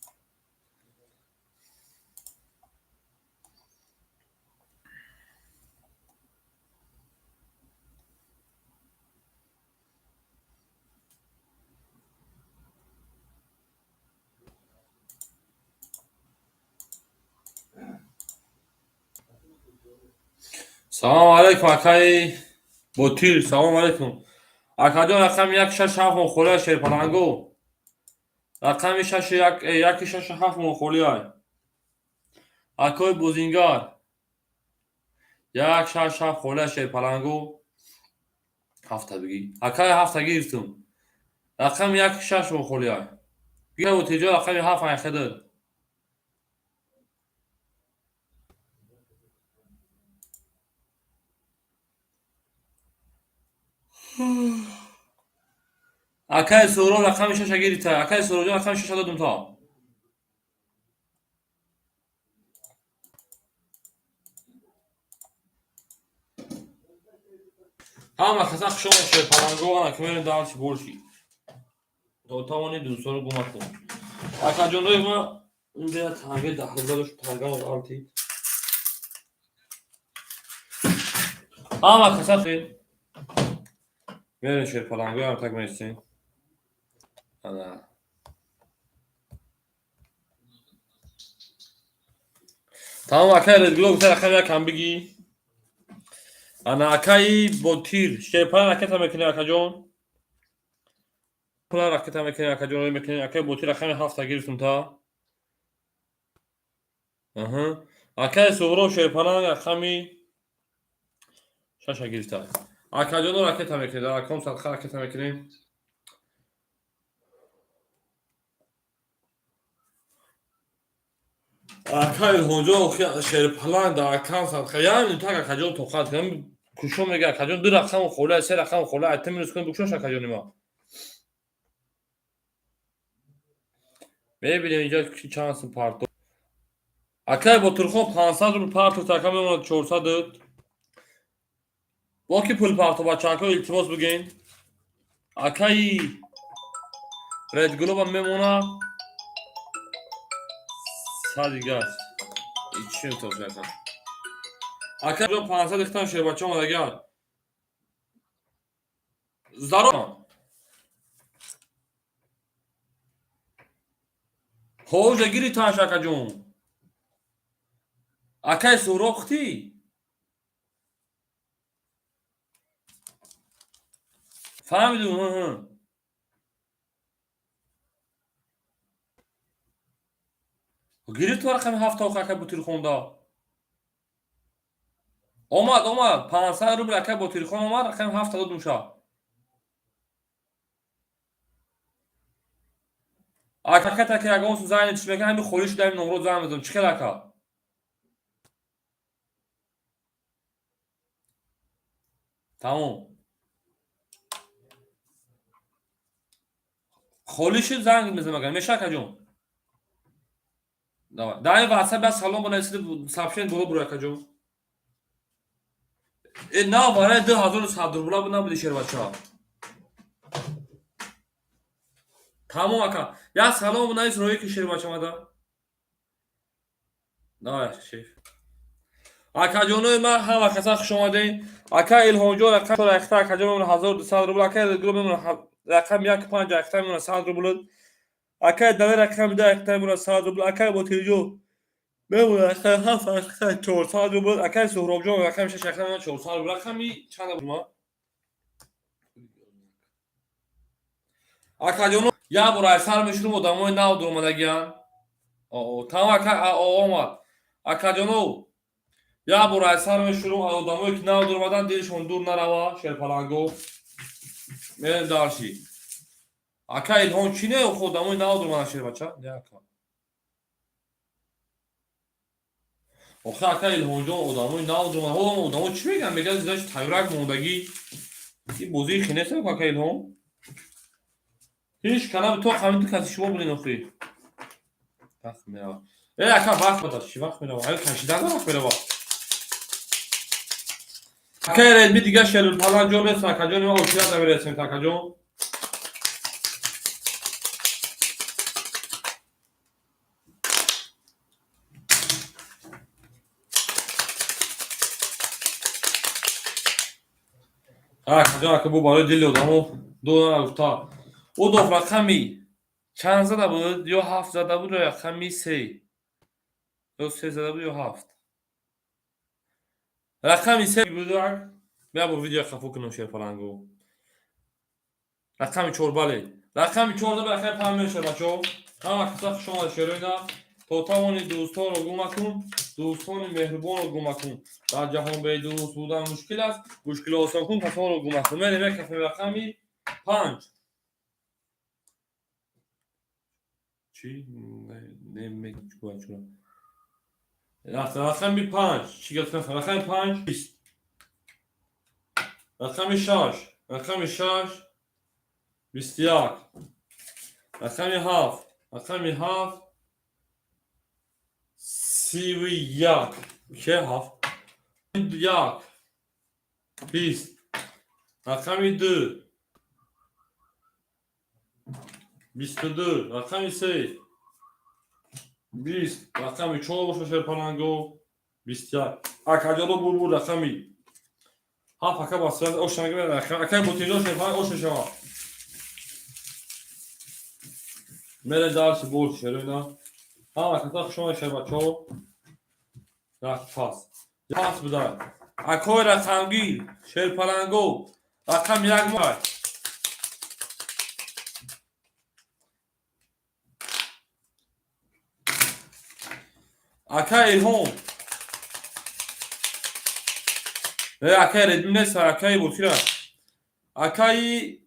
Салому алайкум, акаи Ботир, салому алайкум. Акаҷон, рақами як, шаш, ҳафт мохолия, шерпаланго. Рақами шашу як, яки, шашу ҳафт мохолия. Акои бозингар. Як, шаш, ҳафт холия, шерпаланго. Ҳафта бигӣ. Акаи, ҳафта гирифтум. Рақами як, шаш мохолия. Гира, Ботирҷон, рақами ҳафт айхедад. Акаи Суҳроб рақами шаша гирифта. Акаи Суҳробҷон, рақами шаша додум то. Ҳама каса хуш омад, шерпаланго, ана ки мерем дальше больше. То тавонӣ дӯстонро гум макун. Акаҷонои ма, инҷа танга 10 рубла дошт, тангамо ғалтид. Ҳама каса мерем, шерпаланго, ям так мересем. Ана. Тамом, акаи Редгло гуфта, рақами якам бигӣ. Ана, акаи Ботир, шерпалан ракета мекунем, акаҷон. Пула ракета мекунем, акаҷон, мекунем. Акаи Ботир, рақами ҳафта гирифтум та. Аҳа. Акаи Суҳроб, шерпалан рақами шаша гирифта. Акаҷоно, ракета мекунем, дар аком садқа ракета мекунем. Ака Илҳомҷон, шерпаланг дар акам садқа. Як минутак, акаҷон, тоқат кунам. Кушо мега, акаҷон, ду рақам хола, се рақам хола, айта минус кунем, бикушош, акаҷони ма. Мебинем инҷа ки чанд сум парто. Акай Ботурхон 500 рубл партофт, ака, мемонад 400. Бо ки пул парто, бачаҳако, илтимос, бигӯен. Акаи Редглобам мемона 100 дигар. Чӣ метавонад? Ака 500 ихтам, шербача омадагар. Здорово. Ҳоҷа гири танш, акаҷон. Акай Суҳроб, хутӣ? Фаҳмидум. Гирифт рақами ҳафта, ака Ботирхонда. Омад, омад. 500 рубл ака Ботирхон омад, рақами ҳафта дод муша. Ака, таки ягон су занг чӣ мекунад, ҳами холӣ шуда, ҳами номро занг мезанам. Чӣ хел, ака? Тамом. Холӣ шуд, занг мезанам, ака. Меша, акаҷон? Давай. Дар ин WhatsApp як салом бинависед, сообщение боло буро, акаҷон. Э, на, барои 2100 рубла буд, набуди, шербача. Тамом, ака. Як салом бинавис, роҳе ки шербача омада. Давай, шеф. Акаҷонои ман, ҳама каса хуш омадем. Ака Илҳомҷон рақам рахта, акаҷон, мемона 1200 рубл. Ака Гуло мемона рақам як панҷ рахта, мемона 100 рубл. Акай Далер рақами ду рахта, мемона 100 рубл. Акай Ботирҷон мемона рақами ҳафт рахта, 400 рубл. Акай Суҳробҷон рақами шаш рахта, мемона 400 рубл. Рақами чанд буд ма? Акаҷоно, як бор айсар мешурум, одамои нав дуромадагиян. Тамом, ака омад. Акаҷоно, як бор айсар мешурум, одамое ки нав дуромадан, дилшон дур нарава, шерпаланго. Мерем дарши. Ака Илҳом, чӣ не, охо, одамои нав дуромадан, шербача? Не, ака. Охе, ака Илҳомҷон, одамои нав дуромадан. Ҳоло одамо чӣ мегӯянд? Мегӯянд, зидач тайёрак мондагӣ. Ин бозии хинест, ака Илҳом? Ҳеҷ калам то ҳамин ду каси шумо будин охи. Вақт мерава. Э, ака, вақт бада, чӣ вақт мерава? Ай кашидан вақт мерава. Акай Редми, дига шерпалан ҷо нест, акаҷон, ма очират намересем, акаҷон. Акаҷон, ака, бу барои дили одамо ду гуфта. Удов рақами чанд зада буд? Ё ҳафт зада буд, ё рақами се. Ё се зада буд, ё ҳафт. Рақами се буд. Бия, бо видео хафо кунам, шерпаланго. Рақами чор, бале. Рақами чор зада, рақами панҷ мешавад, бачаҳо. Ҳама каса хуш омад, шероина. То тавони дӯстонро гум макун, дӯстони меҳрубонро гум макун. Дар ҷаҳон бедӯст будан мушкил аст, мушкило осон кун, касонро гум макун. Мерем, мекафем рақами панҷ. Чӣ? Не, рақами панҷ. Чӣ гуфтам? Рақами панҷ 20. Рақами шаш. Рақами шаш 21. Рақами ҳафт. Рақами ҳафт 31. Ке ҳафт? Як 20. Рақами ду 22. Рақами се 20. Рақами чор боша, шерпаланго, 21. Акаҷоно, бурбур, рақами ҳафт, ака, басират ош намегирад. Акай Ботинҷон, шерпаланг ош мешавад. Мерем дарси бол, шероина. Ҳама каса хуш омадед, шербачаҳо. Як пас. Пас будай. Акои рақамгир, шерпаланго, рақами як май. Ака Илҳом. Не, акай Редми нест, акаи Ботира. Акаи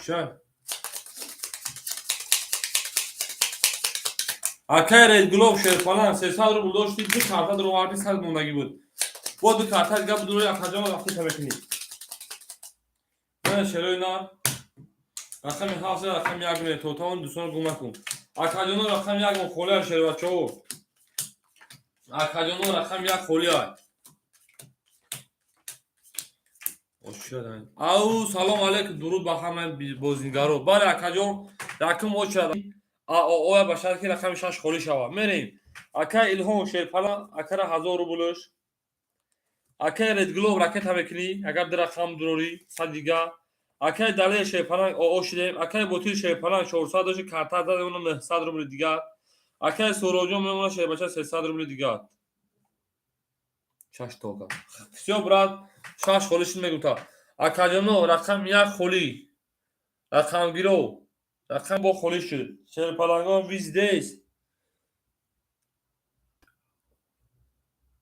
Ча? Акаи Редглоб шерпалан 300 рубл дошти, ду карта дуроварди, 100 мондагӣ буд. Бо ду карта дига будурои, акаҷон, рафта мекунӣ. Не, шерои нар. Рақами ҳафт, рақами як ме, то тавон дӯстон гум накун. Акаҷоно, рақами як мо холия, шербачаҳо. Акаҷоно, рақами як холия. Ау, салом алейкум, дуруд ба ҳамаи бозингаро. Бале, акаҷон, якум очад. Оя ба шарт ки рақами шаш холӣ шавад. Мерем. Ака Илҳом шерпала, акара 1000 рублш. Акаи Редглоб ракета мекунӣ, агар ду рақам дурорӣ, 100 дига. Акаи Далер шерпаланг оо шидем. Акаи Ботир шерпаланг 400 дошти, карта зад, мемона 900 рубли дигар. Акаи Суроҷон мемона, шербача, 300 рубли дигар. Шаш тока. Всё, брат, шаш холӣ шид, мегуфта. Акаҷоно, рақам як холӣ. Рақамгиро. Рақам бо холӣ шуд. Шерпалангон, вы здесь.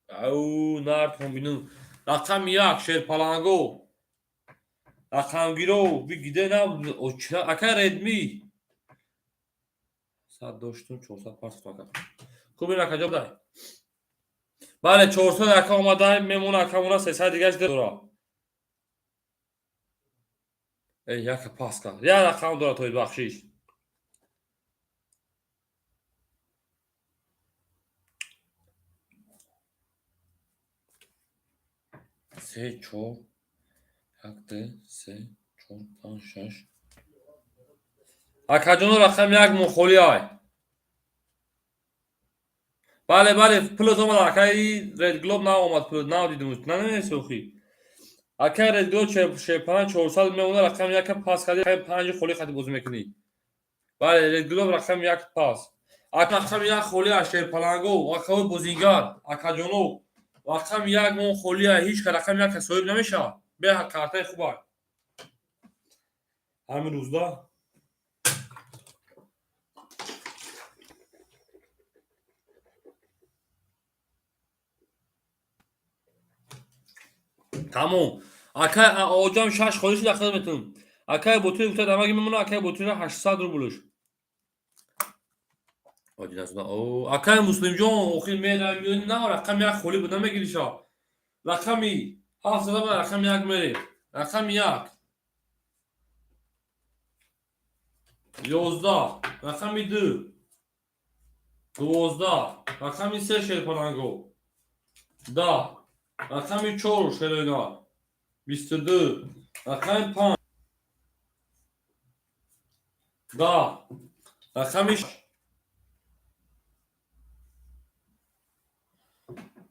Ау, нартон бину. Рақами як, шерпаланго. Рақамгиро, вы где на? Ака Редми. 100 доштум, 400 партофтам, ака. Хуб, ин акаҷон дай. Бале, 400 ака омадай, мемона акамона 300 дигаш дора. Эй, яка пас кард. Як рақам дора, тои бахшиш. Се, чор, як, ду, се, чор, панҷ, шаш. Акаҷоно, рақами як мухоли ай. Бале, бале, пулот омад, акаи Редглоб наомад, пулот надидум. Нанамеси охи. Акаи Редглоб шерпана 400 мемона, рақами яка пас карди, рақами панҷи холӣ хати бозӣ мекунӣ. Бале, Редглоб рақами як пас. Ака, рақами як холӣ а, шерпаланго, акаҳои бозингар, акаҷоно, рақами як мон холӣ а, ҳеҷ ка рақами яка соҳиб намешавад. Беҳад картаи хуб ай. Ҳамин рӯзда тамом. Акай оҷам шаш холӣ шуда, хидмат метунам. Акай Ботир гуфта, дамаги мемона, акай Ботира 800 рублш. Акай Муслимҷон, охир мерам, на, рақами як холӣ буд, намегириша. Рақами ҳафт зада, рақами як мерем. Рақами як. 11, рақами ду. 12, рақами се, шерпаланго. 10, рақами чор, шероина. 22, рақами панҷ. 10, рақами.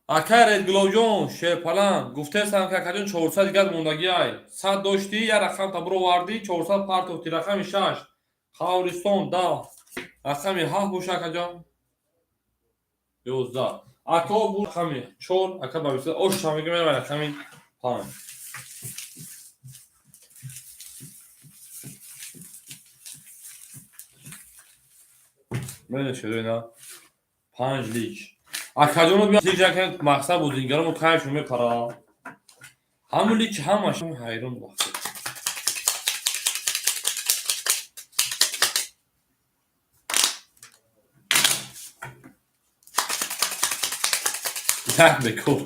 Акай Редгловҷон шерпаланг, гуфтаестам ки, акаҷон, 400 дигар мондагӣ ай. 100 доштӣ, як рақам та бировардӣ, 400 партофтӣ, рақами шаш. Қавристон, 10. Рақами ҳафт боша, акаҷон. 11. Ако бу рақами чор, ака ба бисту ош шамеги мерава рақами панҷ. Мене шероина. Панҷ лич. Акаҷоно, биё мақсад, бозингаромо кайфшон мепара. Ҳамун лич ҳамаш ҳайрон вақт. Як бекор.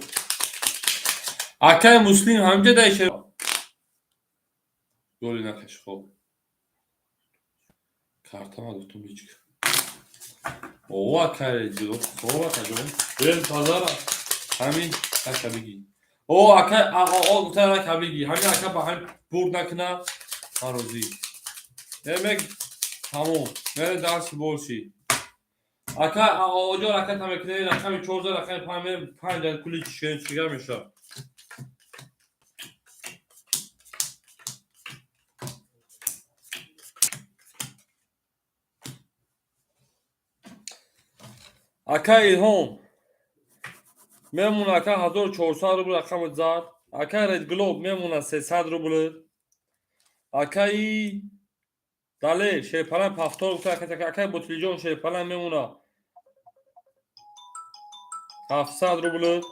Акай Муслим ҳамҷа дай шер. Голи накаш, хоб. Картама гуфтум личка. О, акай, хоб, акаҷон. Бел пазара. Ҳамин ака биги. О, акай, о, гуфта ака биги. Ҳамин ака ба ҳамин бурд накуна, ман розӣ. Демек, тамом. Мере дарси болши. Ака, оҷо ракета мекунӣ, рақами 14, рақами панҷ, панҷ кули чигар мешавад. Ака Илҳом мемона, ака, 1400 рубл рақами зад. Ака Редглоб мемона 300 рубл. Акаи Далер шерпалан пафтор гуфта, акаи Ботилиҷон шерпалан мемона 700 рубл.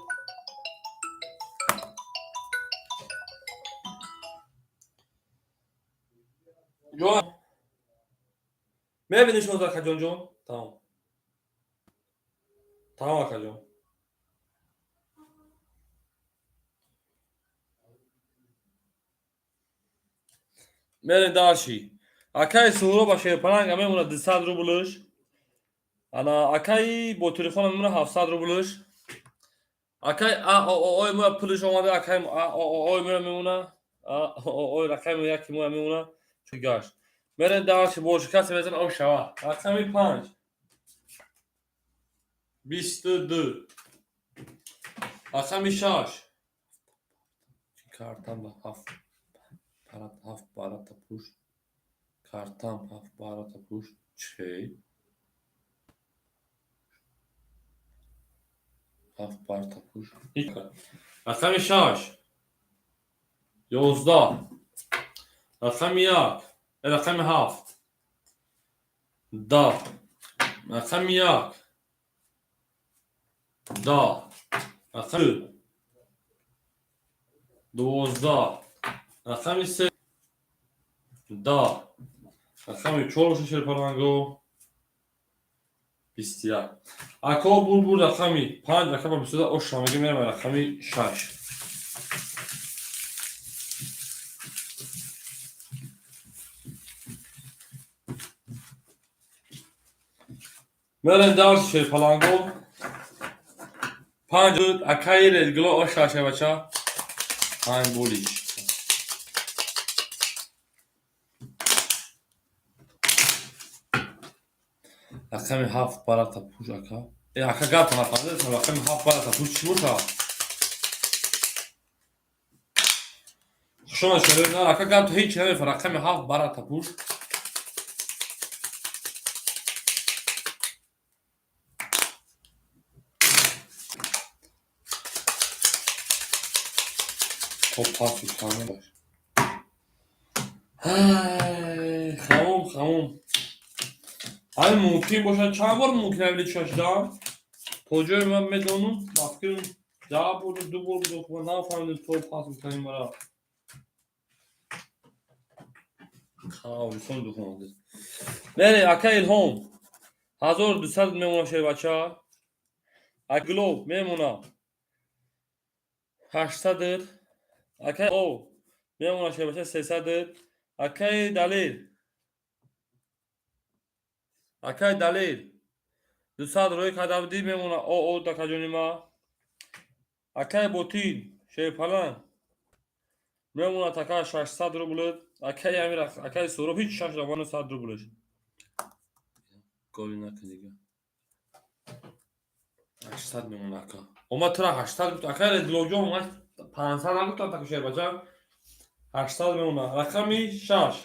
Мебиниш ҳозир, акаҷонҷон. Тамом, тамом, акаҷон. Мерем дальше. Акаи Суҳроба шерпаланга мемона 200 рублш. Ана акаи Ботирихона мемона 700 рублш. Акаи аоой моя пулиш омада, акаи аоой моя мемона, аоой рақами яки моя мемона. Гашт. Мерем дальше, боши касе мезан об шава. Рақами 5 22, рақами 6 картам ба ҳафт ҳафт барата пушт, картам ҳафт барата пушт чӣ ҳафт барта пушт. Рақами 6 11, рақами 1, рақами 7 10, рақами 1 10, рақами 12, рақами 3 10, рақами 4 шерпаланго 21. Ако бурбур рақами 5, рақами 22 оша меги. Мерам рақами 6. Мерем дальше, шерпаланго. Панҷ акаи Редгло оша шевача панҷ болиш. Рақами 7 барата пуш, ака. Э, ака, гапа нафаҳмидам. Рақами 7 барата пуш чӣ боша? Хушона шуд. Ака, гап ҳеҷ намефа. Рақами 7 барата пуш. Хоб, пас шуд. Бош. Хамом, хамом. Ҳамин мумкин бошад, чанд бор мумкин авлича шудам? То ҷое ман медонам, ба фикрам, 10 бор, ду бор буд, ман нафаҳмидам, то пас гуфтани мара. Хависон духонад. Мере, ака Илҳом 1200 мемона, шербача. Аглоб мемона 800. Ака О мемона, шербача, 300. Акаи Далер, акаи Далер 200 рӯй карда будӣ, мемона о о дакаҷони ма. Акаи Ботин шерпаланг мемона така 600 рубл. Акаи Амир, акаи Суроб ҳеҷ шаш равону 100 рублш. Голи накун дига. 800 мемона, ака. Ома тура 800 гуфт, акаи Редлоҷон, ман 500 нагуфтам, таки шербача. 800 мемона. Рақами 6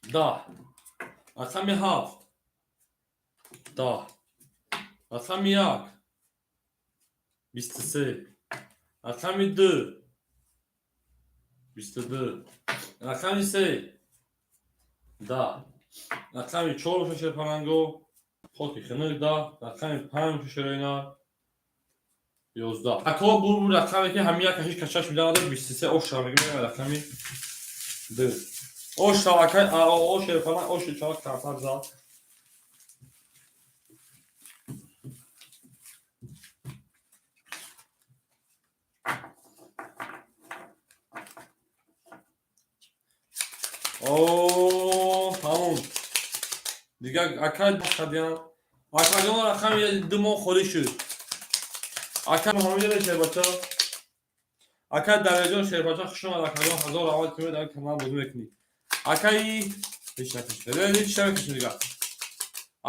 10, рақами 7 10, рақами 1 23, рақами 2 22, рақами 3 10, рақами 4 шерпаланго хоки хинук 10, рақами 5 шероина 11. Ако бурбур рақаме ки ҳамин як ҳеҷ кашаш медонад 23 оша мегӯем, рақами 2 оша, акай о шерпаланг оши чор картар зад. О, тамом. Дига ака кадян. Акаҷон, рақами 2 моҳ холӣ шуд. Ака Муҳаммадҷон шербача. Ака Даряҷон шербача, хуш омад, акаҷон, ҳазор раҳмат, ки дар канал бозӣ мекунӣ. Акаи ҳеҷ накашид. Ҳеҷ намекашид дига.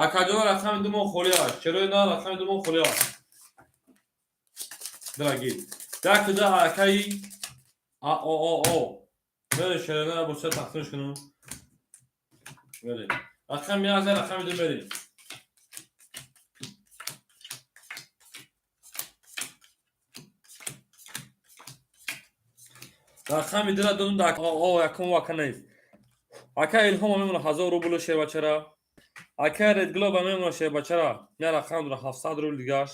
Акаҷон, рақами 2 моҳ холӣ аст. Чаро на, рақами 2 моҳ холӣ аст. Драги. Як да акаи а о о о. Мере шерена бо се тақсимш кунам. Мере. Рақами 1, рақами 2 мерем. Рақами 2-ра додум да о якум вака нест. Ака Илҳома мемона 1000 рубл, шербачара. Ака Редглоба мемона, шербачара. Я рақам дора 700 рубл дигаш.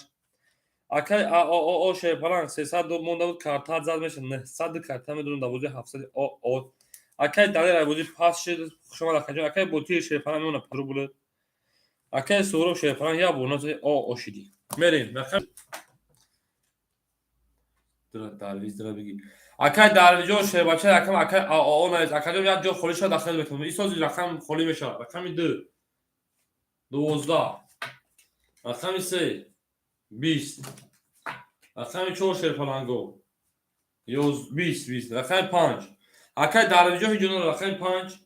Акаи а о о о шерпаланг 300 монда буд, картат зад меша 900 карта медонам дар бозии 700 о о. Акай Далер айбозӣ пас шид. Хушомад, акаҷон. Акай Ботир шерпалан мемона рубл. Акай Суҳроб шерпалан як бор назади о ошидӣ. Мерем. Рақам Дарвиз дара бигӣ. Акай Дарвизҷон шербача рақам акай АО навис. Акаҷон, як ҷо холӣ шавад, дахил мекунам. Исози рақам холӣ мешавад. Рақами 2 12, рақами 3 20, рақами 4 шерпаланго 20 20, рақами 5 акай Дарвизҷон ҳеҷ ҷо надорад. Рақами 5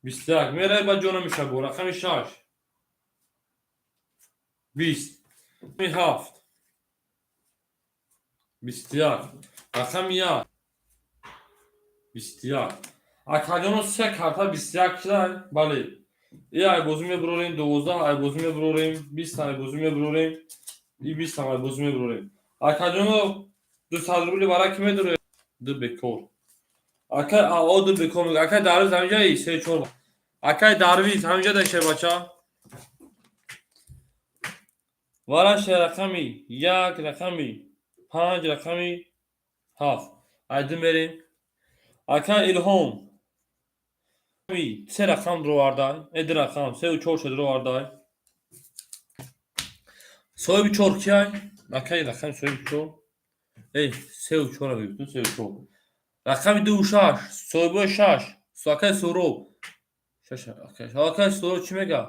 21 меравад, ба ҷо намешавад. Бо рақами 6 20, рақами 7 21, рақами 1 21. Акаҷоно, се карта 21 шудай. Бале, и айбозӣ мебурорем, 12 айбозӣ мебурорем, 20 айбозӣ мебурорем, и 20 айбозӣ мебурорем. Акаҷоно, 200 рубли бара ки медорем? Ду бекор. Акай ао ду бекор мега. Акай Дарвиз ҳаминҷаи? Се чор. Акай Дарвиз ҳаминҷа дай, шербача. Вараше рақами 1, рақами 5, рақами 7. Айду мерем. Акай Илҳом се рақам дуровардай. Э, ду рақам, сеу чор ша дуровардай. Соҳиби чор кияй? Акай рақами соҳиби чор. Эй, сеу чора гирифту, сеу чор. Рақами дуву шаш, соҳибои шаш. Акай Суҳроб. Шаш, акай Суҳроб чӣ мега?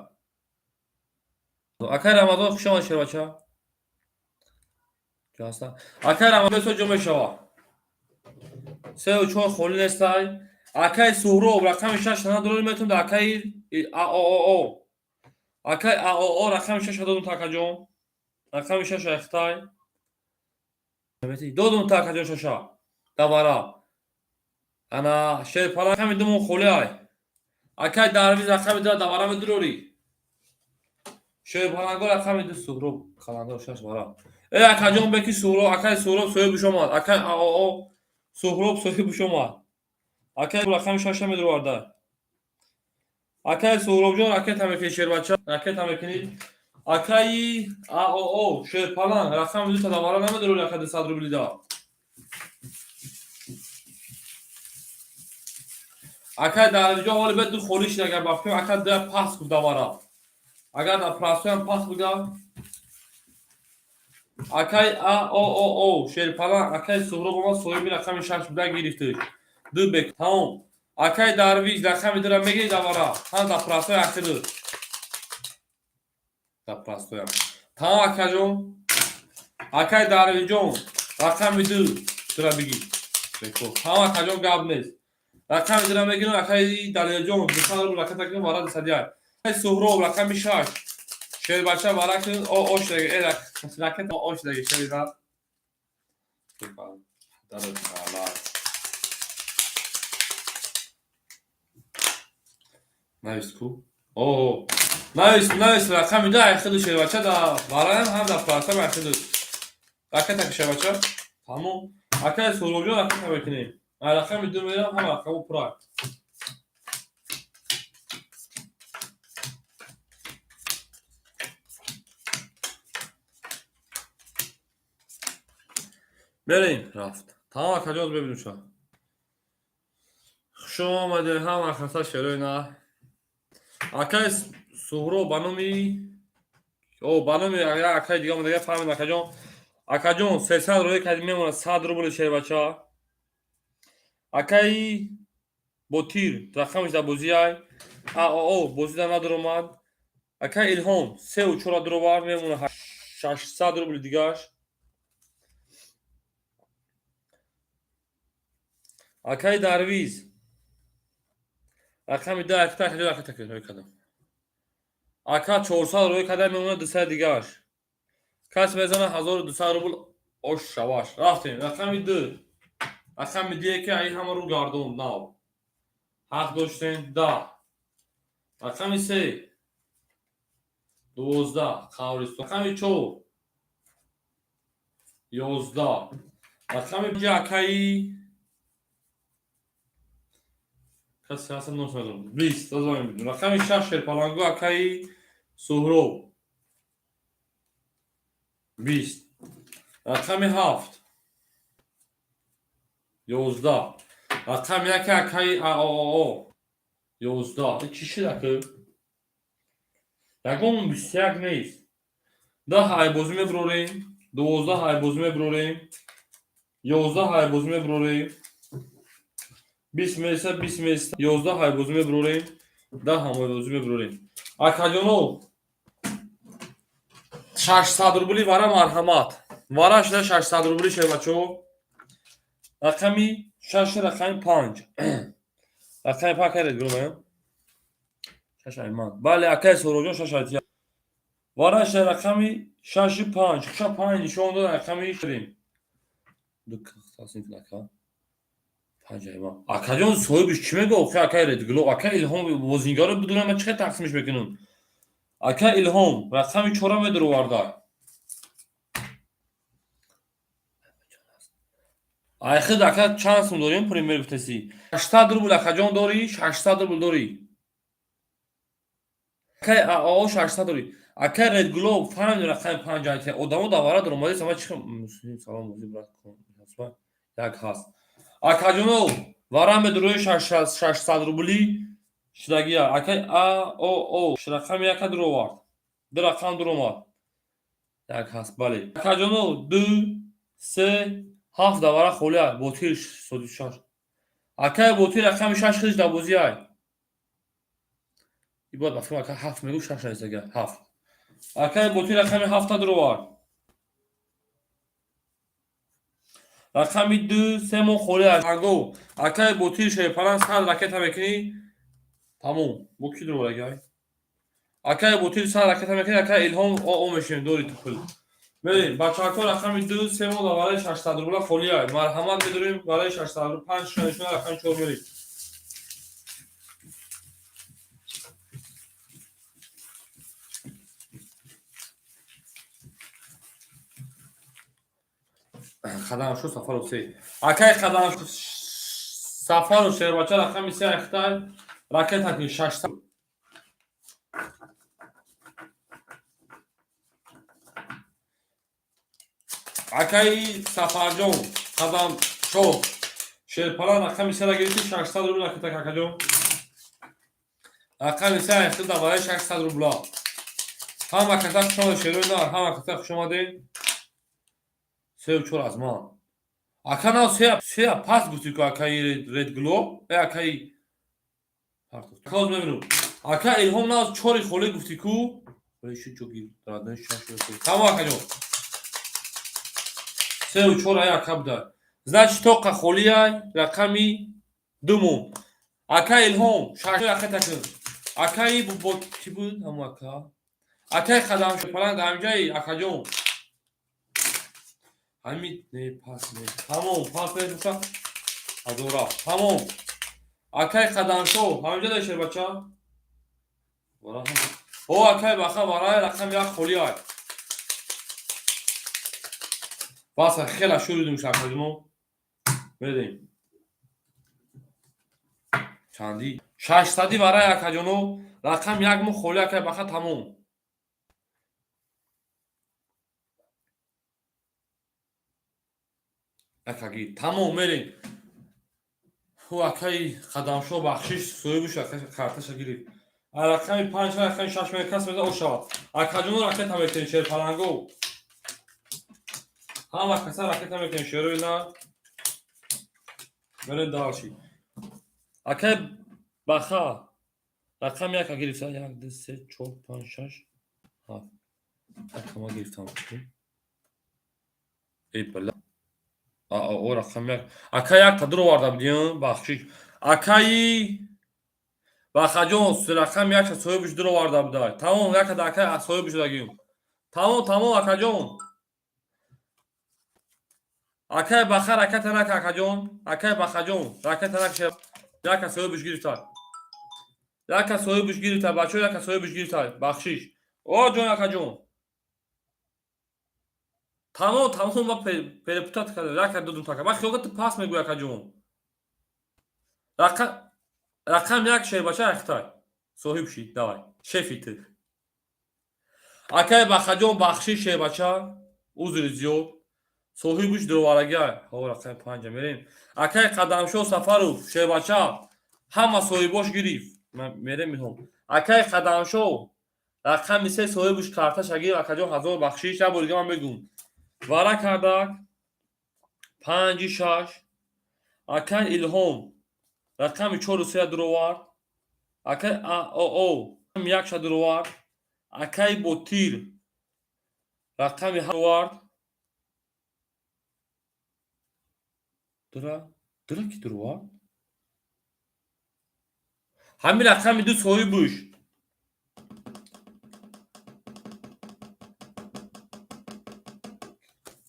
Акай Рамазон, хуш омад, шербача. Ҷо ҳаста? Акай Рамазон со ҷо мешава. Сеу чор холӣ нестай. Акай Суҳроб рақами шаш надорӣ, метавонад акаи АОО. Акай АОО рақами шаша додум та, акаҷон. Рақами шаша ихтай. Додум та, акаҷон, шаша. Давара. Ана шерпала рақами думон холӣ ай. Акай Дарвиз рақами ду давара медурорӣ. Шерпаланго рақами ду Суҳроб қаландар шаш вара. Э, акаҷон, беки Суҳроб, акай Суҳроб соҳибиш омад. Акай АОО Суҳроб соҳибиш омад. Акай рақами шаша медуроварда. Акай Суҳробҷон, ракета мекунӣ, шербача, ракета мекунӣ. Акаи АОО шерпаланг рақами дута давара намедурорӣ, ака, 200 рубли да. Акай Дарвиҷон ҳоли бед ду холӣ шид, агар бафкем, ака ду пас гуфт давара. Агар дар простой ам пас буга. Акай АОО шерпаланг, акай Суҳроб омад, соҳиби рақами шаш буда, гирифтиш. Ду бек тамом. Акай Дарвиз рақами дура мегири давара. Ҳам дар простой ахиду. Дар простой ам. Тамом, акаҷон. Акай Дарвиҷон рақами ду дура бигир. Бекор. Тамом, акаҷон, гап нест. Рақами дура мегирам, акаи Далерҷон 200 рубл ракета кунем, вара 201. Акай Суҳроб рақами шаш. Шербача вара кун, о ош деге, э ракета ош деге шерина. Дарот таала. Навис ку? О, навис, навис рақами ду айхиду шербача да вараям ҳам дар простой айхиду. Ракета ки, шербача. Тамом. Акай Суҳробҷон ракета мекунем. Ай рақами ду мерам, ҳама рақаму пурак. Мерем, рафт. Тамом, акаҷон, бибинем ша. Хуш омадед ҳама хаса шерои на. Акай Суҳроб ба номи о ба номи акай дига омадага, фаҳмид, акаҷон. Акаҷон, 300 рӯя кардем, мемонад 100 рубли, шербача. Акаи Ботир рақамаш дар бозиай. АОО бозида надаромад. Акай Илҳом сеу чора дуровард, мемонад 600 рубли дигаш. Акаи Дарвиз рақами ду акта ракета рӯй кардам. Ака 400 рӯй карда, мемонад 200 дигаш. Кас мезана 1200 рубл ош шаваш. Рафтем. Рақами ду. Рақами дие ки аи ҳама рӯ гардон нав. Ҳақ доштем 10. Рақами се 12 қабристон. Рақами чор 11. Рақами акаи касе ҳаста носадам. 20 тазоем. Рақами шаш шерпалангу акаи Суҳроб. 20. Рақами ҳафт 11. Рақами яке акаи АОО 11. Чӣ шуд, ака? Ягон 21 нест. 10 айбозӣ мебурорем, 12 айбозӣ мебурорем, 11 айбозӣ мебурорем, 20 меса, 20 меса, 11 айбозӣ мебурорем, 10 ҳамайбозӣ мебурорем. Акаҷоно, 600 рубли вара, марҳамат. Вара шуда 600 рубли, шербачо. Рақами шаш, рақами панҷ. Рақами панҷ каред гурӯ. Шаш айман. Бале, акай Сороҷон, шаш айтия. Вара шуда рақами шаши панҷ. Хуша панҷ нишон дод рақами шерем. Ду тақсим кун, ака. Панҷ айман. Акаҷон, соҳибиш чӣ мегӯ? Охи акай Редгло, ака Илҳом бозингаро бидунам, ман чӣ хел тақсимиш мекунам? Ака Илҳом рақами чора медуроварда. Айхид, ака, чанд сум дорем, пример гуфтаси? 600 рубл, акаҷон, дорӣ? 600 рубл дорӣ? Акай АО 600 дорӣ. Акай Редгло фаҳмид, рақами панҷ айти. Одамо давара дуромадист, ама чӣ салом бозӣ, брат. Як ҳаст. Акаҷоно, вара медурои 600 рубли шудагия. Акай АОО рақами яка дуровард. Ду рақам дуромад. Як ҳаст, бале. Акаҷоно, ду, се, ҳафт давара холия. Ботир соди шаш. Акай Ботир рақами шаш хелиш дар бозиай. Ибоят ба фикр, ака ҳафт мегӯ, шаш нависага. Ҳафт. Акай Ботир рақами ҳафта дуровард. Рақами ду, се мо холия. Анго. Акай Ботир шерпалан 100 ракета мекунӣ. Тамом. Бо ки дуровард, акай? Акай Ботир 100 ракета мекунӣ, акай Илҳом о мешавем, дори ту пул. Мерем, бачаҳако, рақами ду, се мо барои 600 рубла холия. Марҳамат, медорем барои 600 рубл, панҷ нишона, рақами чор мерем. Қадамшо Сафаров се. Акай Қадамшо Сафаров, шербача, рақами се айхтай ракета ки 600. Акаи Сафарҷон Қадамшо шерпала рақами сера гирифти, 600 рубл ракета, акаҷон. Рақами се айхта дар барои 600 рубла. Ҳама каса хуш омадед, шерои нар, ҳама каса хуш омадед. Сеу чор аз ман. Ака, нав сея пас гуфтӣ ку, акаи Редгло, э акаи Коз мебинам. Ака Илҳом, нав чори холӣ гуфтӣ ку. Тамом, акаҷон. Сеу чор ай ака буда. Значит, тоқа холиай, рақами ду мон. Ака Илҳом, шаш ракета кун. Акаи бо чӣ буд ҳамон ака? Акаи Қадам паланг ҳамҷаи, акаҷон. Ҳамин не, пас не. Тамом, пас не, ҳазора. Тамом. Акаи Қадамшо, ҳаминҷа доште, бача? О, акаи Баха, барои рақами як холӣ ай. Бас, хела шуридум, шакаҷоно. Мерем. Чанди? 600 барои акаҷоно, рақам як мо холӣ, акаи Баха, тамом. Акаги тамом, мерем. Ӯ акаи Қадамшо, бахшиш, соҳибиш карташа гирифт. Рақами панҷ, рақами шаш мекас меза о шавад. Акаҷоно, ракета мекунем, шерпаланго. Ҳама каса ракета мекунем, шерои нар. Мерем дальше. Акаи Баха рақами яка гирифта. Як, ду, се, чор, панҷ, шаш, ҳафт. Якама гирифтам. Эй бала. О, рақами як. Ака, якта дуроварда будем, бахшиш. Акаи Бахаҷон, рақами якша соҳибиш дуроварда буда. Тамом, якада ака соҳибиш дагим. Тамом, тамом, акаҷон. Акаи Баха, ракета нака, акаҷон. Акаи Бахаҷон, ракета нака, яка соҳибиш гирифта. Яка соҳибиш гирифта, бачаҳо, яка соҳибиш гирифта. Бахшиш. О, ҷон, акаҷон. Тамом, тамом, ма перепутать кардам. Яка додум така. Ман хиёл кардам, ту пас мегӯй, акаҷон. Рақам як, шербача, ахтай. Соҳиб шид, давай. Шефи ту. Акаи Бахаҷон, бахшиш, шербача, узри зиёд. Соҳибуш дуварагиа. Ҳо, рақами панҷа мерем. Акай Қадамшо Сафаров, шербача, ҳама соҳибош гирифт. Мерем миҳом. Акай Қадамшо, рақами се, соҳибуш карташа гирифт. Акаҷон, ҳазор бахшиш, як бор дига ман мегӯм. Вара кардак панҷи шаш. Акай Илҳом рақами чору сея дуровард. Акай Аоо якша дуровард. Акай Ботир рақами овард. Дура дура ки дуровард? Ҳамин рақами ду соҳибуш.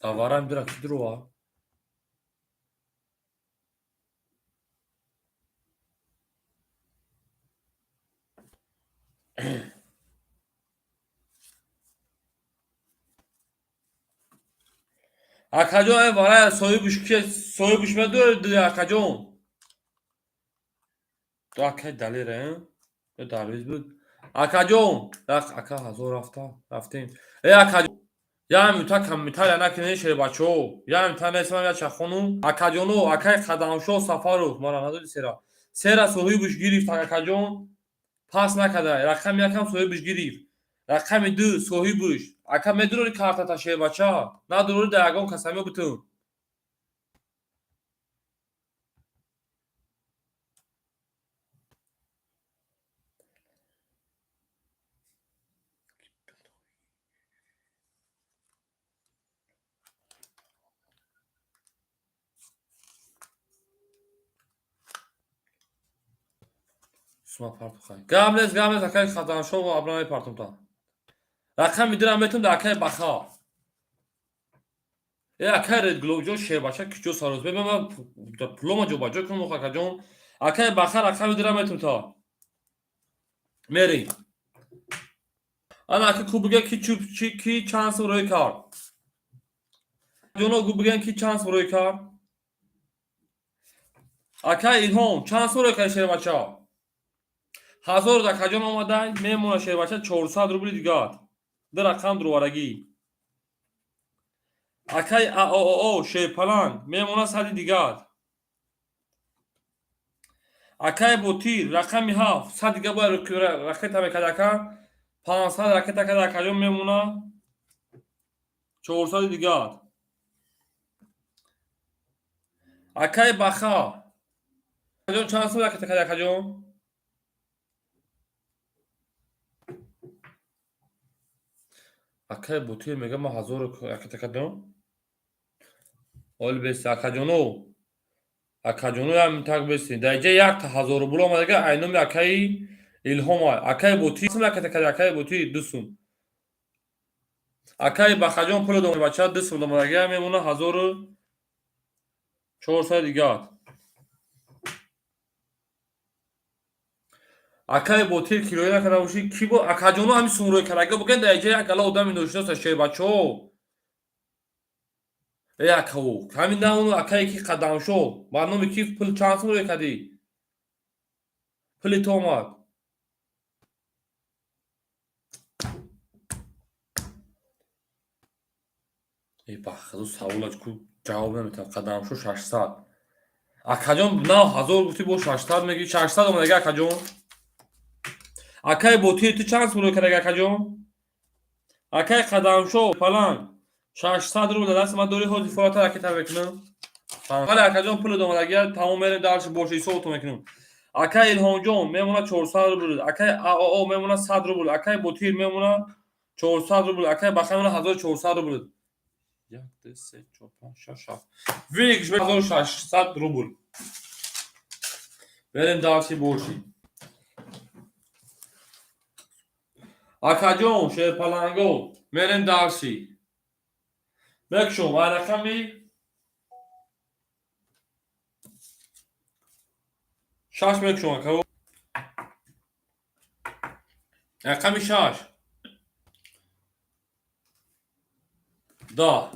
Даварам дура ки дуровард? Акаҷон, э варая соҳибуш ки, соҳибуш медоред, акаҷон? Ту акай Далера, э? Дарвиз буд. Акаҷон, ака, ҳазор рафта рафтем. Э акаҷон, як минута комментария накунед, шербачаҳо. Як минута нестам, я чахону. Акаҷоно, акай Қадамшо Сафаров, мара надоди сера. Сера соҳибуш гирифт, акаҷон. Пас накарда. Рақами якам соҳибуш гирифт. Рақами ду соҳибуш. Ака, медурори картата, шербача? Надурори, да ягон касамё бутун. Сума партухай. Гап нест, гап нест, акай Қадамшо, абра мепартумта. Рақами дирам метум да акай Баха. Э акай Редглобҷон, шербача киҷо сароз. Бе ман пулома ҷобаҷо кунам, акаҷон. Акай Баха, рақами дирам метум та. Мерем. Ана ака ку бига, ки чуп чи ки чанд сум рӯй кард. Ҷоно, гу биген, ки чанд сум рӯй кард. Акай Илҳом, чанд сум рӯй кард, шербача? Ҳазор акаҷон омадай, мемона, шербача, 400 рубли дигар. Ду рақам дурварагӣ. Акай Аоо Шерпаланг мемона сади дигар. Акай Ботир рақами ҳафт сад дига бояд ракета мекард, ака. 500 ракета кард, акаҷон, мемона 400-и дигар. Акай Баха акаҷон, чанд сум ракета кард, акаҷон? Акай Ботир мега, ман ҳазор ракета кардам. Оли беси, акаҷоно. Акаҷоно, як минутак беси. Дар иҷа якта ҳазор рубл омадага, айноми акаи Илҳом. Акай Ботир сум ракета кард, акай Ботир ду сум. Акаи Бахаҷон пули дом бача ду сум омадага, мемона 1400 дигар. Акаи Ботир кироя накарда бошӣ, ки бо акаҷоно ҳамин сумрӯй кард? Ага буген, дар иҷа як гала одами ношиноса, шербачаҳо. Э акао, ҳамин наону акае ки Қадамшо, ба номи ки пул чанд сум рӯй кардӣ? Пули ту омад. Э бахзу саволаш ку ҷавоб наметавон. Қадамшо 600. Акаҷон, на ҳазор гуфтӣ, бо 600 мегӣ, 600 омадага, акаҷон. Акай Ботир, ту чанд сум рӯй кардаги, акаҷон? Акай Қадамшо Паланг 600 рубл дар дасти ман дорӣ, ҳозир фората ракета мекунам. Бале, акаҷон, пули омадагия тамом, мерем дальше, боша ҳисобото мекунам. Акай Илҳомҷон мемона 400 рубл, акай Аоо мемона 100 рубл, акай Ботир мемона 400 рубл, акай Баха мемона 1400 рубл. Як, ду, се, чор, панҷ, шаш, ҳафт. Выигрыш 1600 рубл. Берем дальше боши. Акаҷон, шерпаланго, мерем дальше. Мекшом, ай рақами шаш мекшом, ака. Рақами шаш. 10.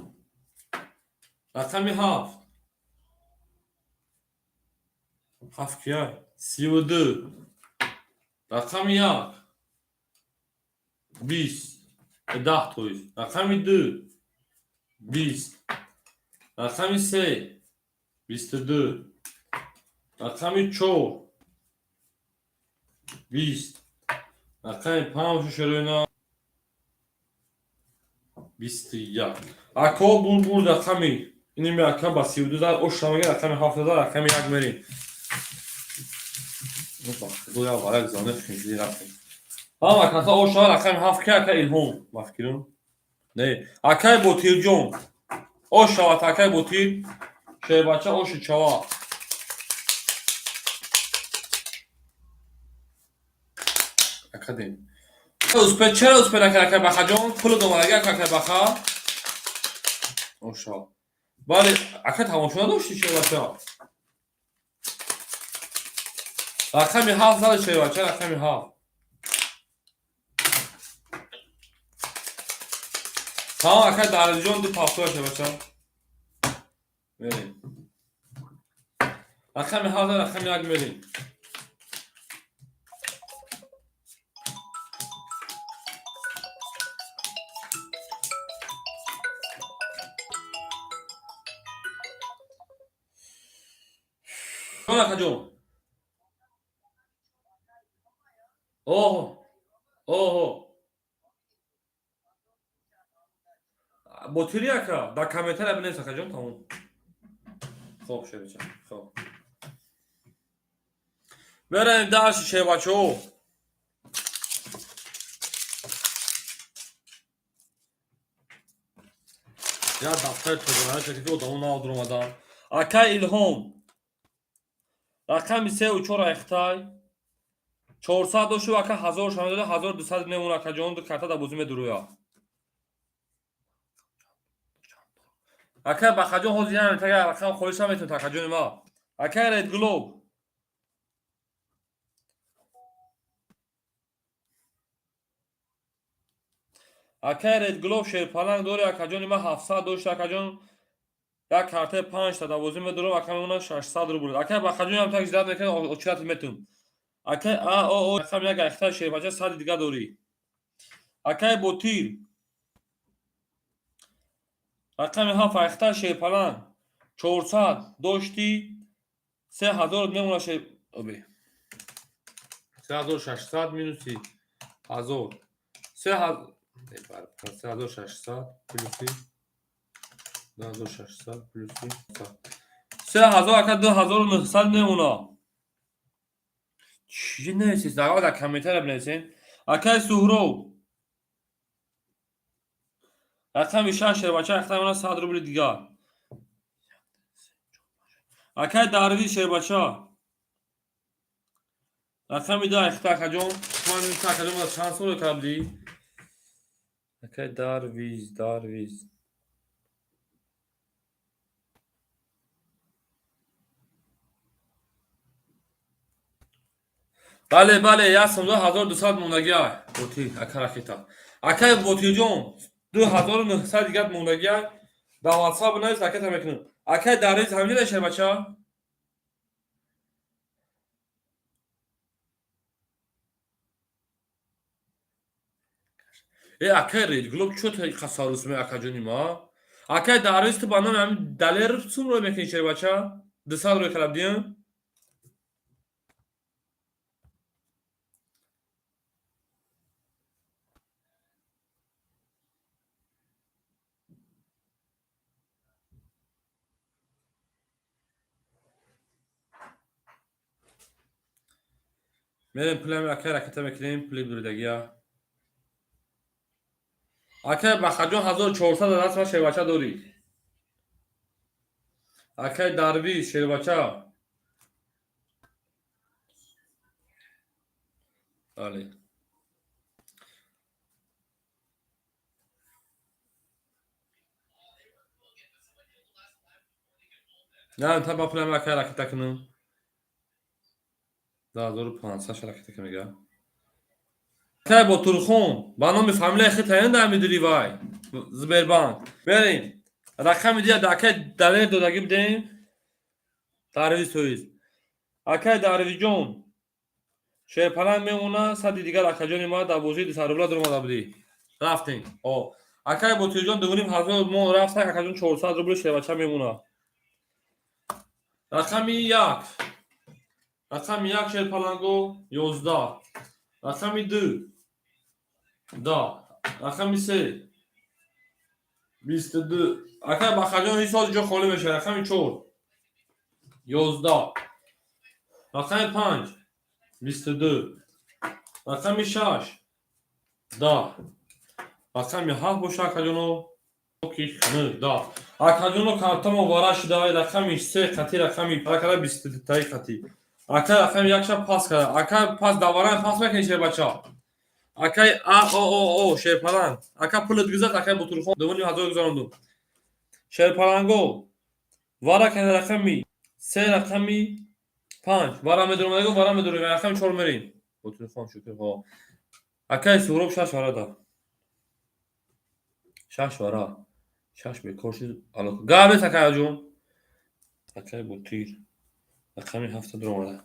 Рақами ҳафт. Ҳафт кия? 32. Рақами як. 20. 10, то есть. Рақами ду. 20. Рақами се 22. Рақами чор 20. Рақами панҷ, шероина, 21. Ако бур бур, рақами иними ака ба 32 зад, оша мега, рақами ҳафт зад, рақами як мерим. Худоя, варак зане хинҷи рафтем. Ҳама каса оша, рақами ҳафт ки ака Илҳом мафкирум. Не, акай Ботирҷон. Ош шавад, акай Ботир. Шербача оши чава. Академ. Успе чаро успе накард, акай Бахаҷон? Пулу домадаги, акай Баха. Оша. Бале, ака, тамошо надошти, шербача? Рақами ҳафт зада, шербача, рақами ҳафт. Тамом, акай Дарҷон, ду пафтоя, шербача. Мерем. Рақами ҳафт, рақами як мерем. Ҷон, акаҷон. Оҳо. Оҳо. Ботири, ака, дар комментария бинавис, акаҷон, тамом. Хоб, шербача. Хоб. Меравем дальше, шербачаҳо. Як дафтари тозанаи ки одамо нав дуромадан. Акай Илҳом. Рақами сеу чор айхтай. 400 дошу, ака, ҳазор шамедода, 1200 мемон, акаҷон, ду карта дар бозӣ медуроя. Акай Бахаҷон, ҳозир ям тага рақам холиша метавонед, акаҷони ма. Акай Ред Глоб. Акай Ред Глоб, шерпаланг дори, акаҷони ма, 700 дошта, акаҷон, як картаи панҷта дар бозӣ медурам, ака, мемонад 600 рубл. Акай Бахаҷон, ям так ждать мекунед, очират метун. Акай а о о, рақам як айхта, шербача, сади дига дорӣ. Акай Ботир. Рақами ҳафт айхта, шерпаланг. 400 дошти, 3000 мемонад, шер оби. 3600 минуси 1000. 3600 плюси 2600 плюси 3000, ака, 2900 мемонад. Чӣ нависед? Дар комментария бинависед. Акай Суҳроб. Рақами шаш, шербача, ахта мемонад 100 рубли дигар. Акай Дарвиз, шербача. Рақами ду айхта, акаҷон. Ман акаҷон чанд сол кардӣ? Акай Дарвиз, Дарвиз. Бале, бале, як сом 2200 мондагиай. Ботир, ака ракета. Акай Ботирҷон, 2900 дигар мондагиай. Дар WhatsApp навис, ракета мекунем. Акай Дарвиз ҳаминҷа, шербача? Э, акай Редглоб, чо қасарус ме, акаҷони ма? Акай Дарвиз, ту ба номи ҳамин Далер сум рой мекунӣ, шербача? 200 рой калабдиям? Мерем, пулами акай ракета мекунем, пули буридагия. Акай Бахаҷон, 1400 даст ма, шербача, дорӣ. Акай Дарвиз, шербача. Бале. На, та ба пулами акай ракета кунам. 2500 ракета ки мега. Акай Ботурхон, ба номи фамилияи хед таён дар медури вай. Сбербанк. Берем. Рақами дия да акай Далер додагӣ бидем. Дарвиз тоиз. Акай Дарвиҷон. Шерпаланг мемона, сади дигар, акаҷони ма, дар бозии 200 рубла дуромада будӣ. Рафтем. О. Акай Ботирҷон, 2500 мо рафта, акаҷон, 400 рубли шербача мемона. Рақами як, рақами як, шерпаланго, 11, рақами ду 10, рақами се 22. Акай Бахаҷон, ҳисоз ҷо холӣ мешавад. Рақами чор 11, рақами панҷ 22, рақами шаш 10, рақами ҳафт боша, акаҷоно, 10. Акаҷоно, картамо вара шуда. Рақами се қати рақами акара 22-таи қати. Ака рақами якша пас карда. Ака, пас даваран пас мекунӣ, шербача. Акай а о о о, шерпаланг, ака, пулат гузашт. Акай Бутурхон, 2500 гузарондум. Шерпаланго, вара кана рақами се, рақами панҷ вара медурам, вара медурем, рақами чор мерем. Бутурхон, шукр. Акай Суҳроб, шаш вара да, шаш вара, шаш бекор шуд. Гап нест, акайҷон. Акай Ботир, рақами ҳафта дуромада,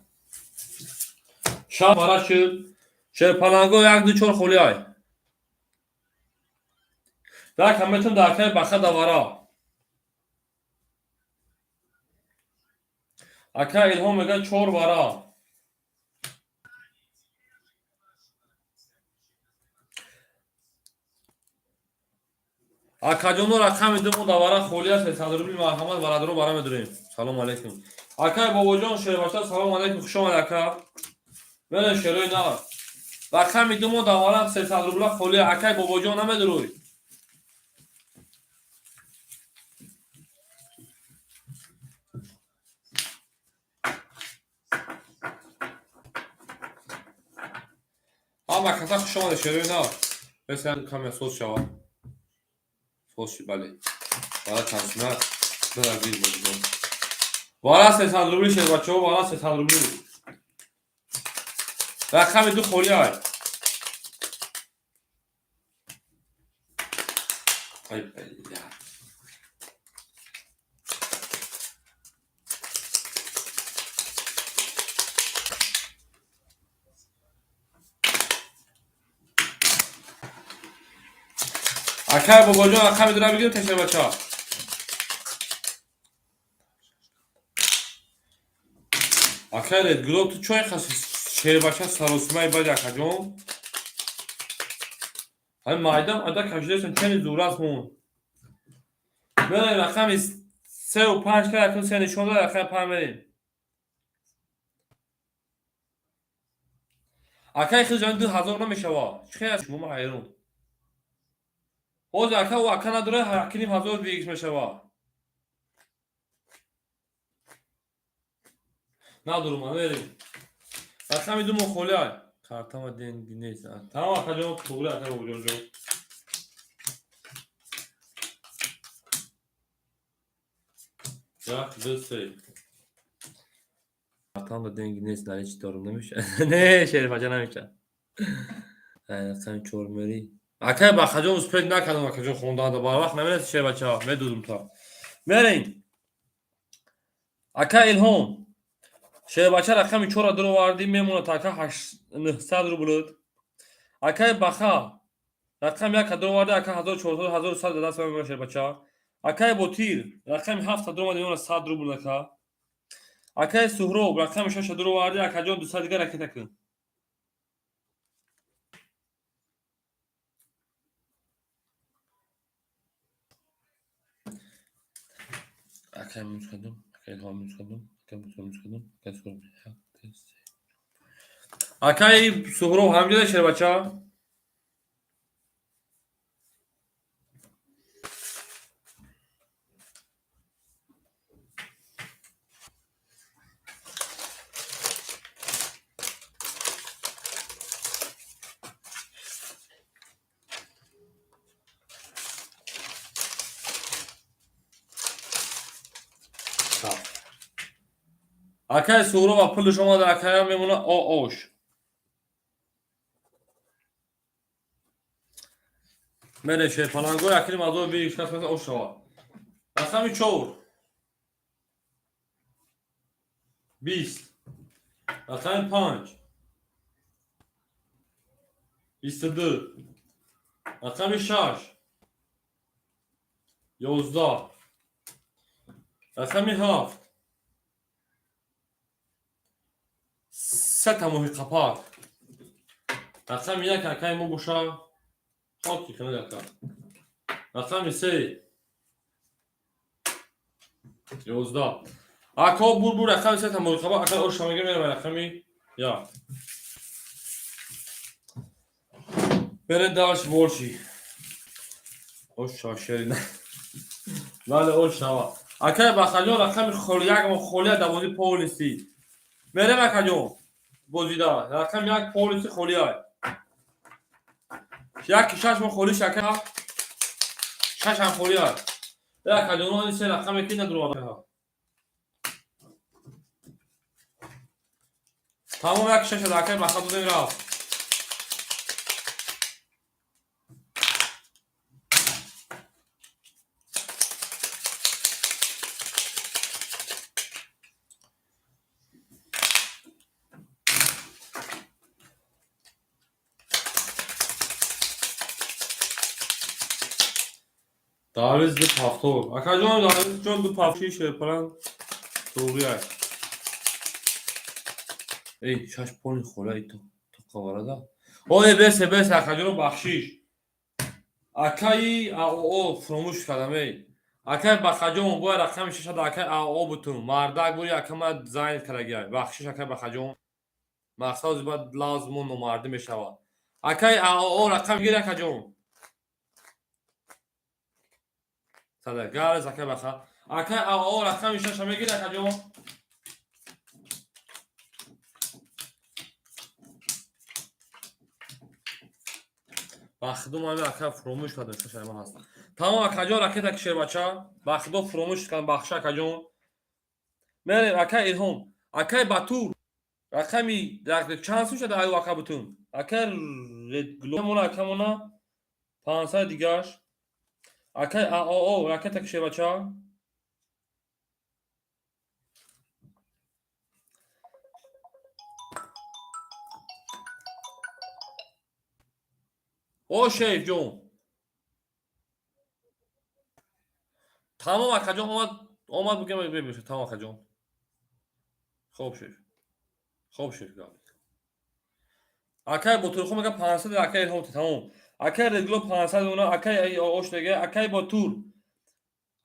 шаш вара шуд. Шерпаланго, як, ду, чор холӣ ай. Дакам метун да акай Баха давара. Ака Илҳом мегӯяд, чор вара. Акаҷоно, рақами думо давара холӣ аст, 300 рубли, марҳамат, бародаро, бара медурем. Салом алейкум, акай Бобоҷон, шербача, салом алейкум, хуш омад, ака. Мерем, шерои нав. Рақами думо давара 300 рубла холӣ. Акай Бобоҷон, намедурӯй? Ҳама каса хуш омада, шерои нав. Каме соз шавад. Соз шид, бале. Вара чансуна дорагир бозидон. Вара 300 рубли, шербачаҳо, вара 300 рубли. Рақами ду холӣ ай. Ай, бля. Акай Бобоҷон, рақами дура бигирем, ташабача. Акай Редгулоб, ту чой хаси, шербача, саросимаи бади, акаҷон. Ҳами майда майда кашидасем, чени зурас мон. Мерем рақами сеу панҷ ка, якум се нишон дод, рақами панҷ мерем. Акай хизҷон, 2000 намешава. Чӣ хел шумо, ма ҳайрон. Ҳозир ака, ӯ ака надора, 1500 вигиш мешава. Надорум, мерем. Рақами ду мо холӣ ай. Картама деньги нест. Тамом, акаҷон, туғри, ака Бобоҷонҷон. Як, ду, се. Картамда деньги нест, наличи дорум, намеша. Не, Шерифаҷа, намеша. Рақами чор мери. Акай Бахаҷон, успеть накардам, акаҷон, хонданда. Барвақт намераси, шербача, медодум та. Мерем. Ака Илҳом. Шербача, рақами чорра дуровардӣ, мемонад, ака, 900 рублд. Акай Баха, рақами яка дуровардӣ, ака, 1400, 1100 даст мемонад, шербача. Акай Ботир, рақами ҳафта дуромад, мемонад 100 рубл, ака. Акай Суҳроб, рақами шаша дуровардӣ, акаҷон, 200 дига ракета кун. Акай минус кардум, акай Илҳом минус кардум, акай Ботир минус кардум, акай Суҳроб як, ду, се. Акай Суҳроб ҳамҷода, шербача? Акай Суҳроб, пулш омада, акаям мемона ош. Мере, шерпаланго, якним ҳазор вигиш кас ош шавад. Рақами чор 20, рақами панҷ 22, рақами шаш 11, рақами 7, сета моҳи қапак. Рақами 1, акаи мо боша, хоки хинад, ака. Рақами 3, 11, ако бур, рақами сета моҳи қапак, ака оша мега, мерава рақами 1. Бере дальше больше. Оша шерина. Бале, оша. Акай Бахаҷон, рақами холи як мо холия да бозӣ полностью. Мерем, акаҷон. Бозида. Рақами 1 полностью холия. Як шаш мо холи шака. Шаш ҳам холия. Акаҷон, ин се рақаме ки надурова. Тамом, як шаш акай Баха додем, рафт. Дарвиз ду повтор. Акаҷон, Дарвиз ҷон, ду повтор шерпалан туғри ай. Эй, шаш пони хола и то қаварада. Ой, бесе, бесе, акаҷоно, бахшиш. Акаи АО фуромӯш кардам, эй. Акай Бахаҷон, бояд рақами шашад акай АО бутун. Мардак бури, ака ма зайн кардагиай. Бахшиш, акай Бахаҷон. Мақсад баъд лазму номардӣ мешавад. Акай АО рақам гир, акаҷон. Сада гарз, акай Баха. Акай АО рақами шаша мегир, акаҷон. Ба худо, ман ака фуромӯш кардам, шаша ма ҳаст. Тамом, акаҷон, ракета ки шербача. Ба худо, фуромӯш кардам, бахша, акаҷон. Мерем, акай Илҳом. Акай Батур. Рақами чанд сум шуда аю ака бутун? Акай Редгло акамона 500 дигаш. Акай АО ракета ки шербача. О, шейф ҷон. Тамом, акаҷон, омад, омад, бугем, бебиша. Тамом, акаҷон. Хоб, шейф. Хоб, шейф, гап. Акай Ботурхон мега 500, акай Илҳом, тамом. Акай Регло 500 мемона, акай ош дега, акай Ботур.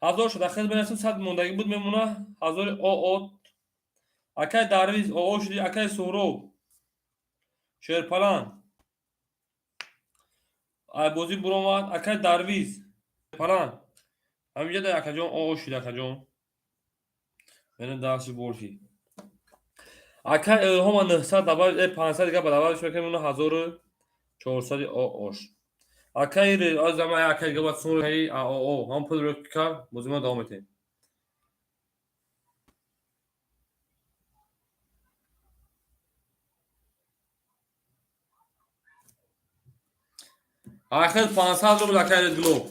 1000 шуда, хез бинасим, 100 мондагӣ буд, мемона, ҳазори ОО. Акай Дарвиз ОО шуди, акай Суҳроб. Шерпалан. Ай бозӣ буромад, акай Дарвиз. Палан. Ҳаминҷа да, акаҷон, ОО шуд, акаҷон. Мене дарси борши. Акай Илҳома 900 добавить, 500 дига ба добавить мекунем, уна 1400 ООш. Акай азама, акай дига баъд сум АО, ҳам пул ро кард, бозӣ ма давом метем. Ахир 500 рубл, акай Редгло.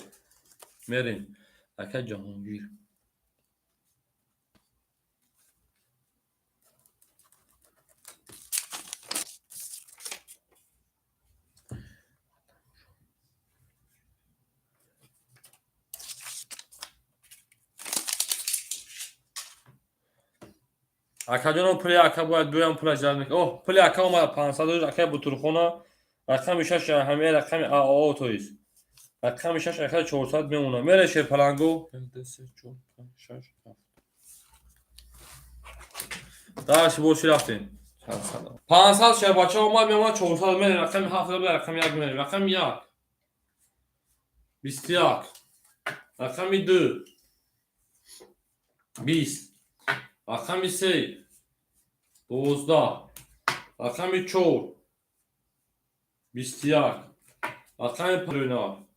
Мерем. Акай Ҷаҳонгир. Акаҷоно, пули ака бояд биёям, пулаш ҷалб мекунам. Оҳ, пули ака омада, 500 рубл, акай Бутурхона. Рақами шаш, ҳамаи рақами АО, то есть. Рақами шаш акай 400 мемона. Мере, шерпаланго. 1, 2, 3, 4, 5, 6, 7. Дальше больше рафтем. 500 шербача омад, мемонад 400, мерем рақами 7, рақами 1 мерем. Рақами 1. 21. Рақами 2. 20. Рақами 3. 12. Рақами 4. 21. Рақами 5.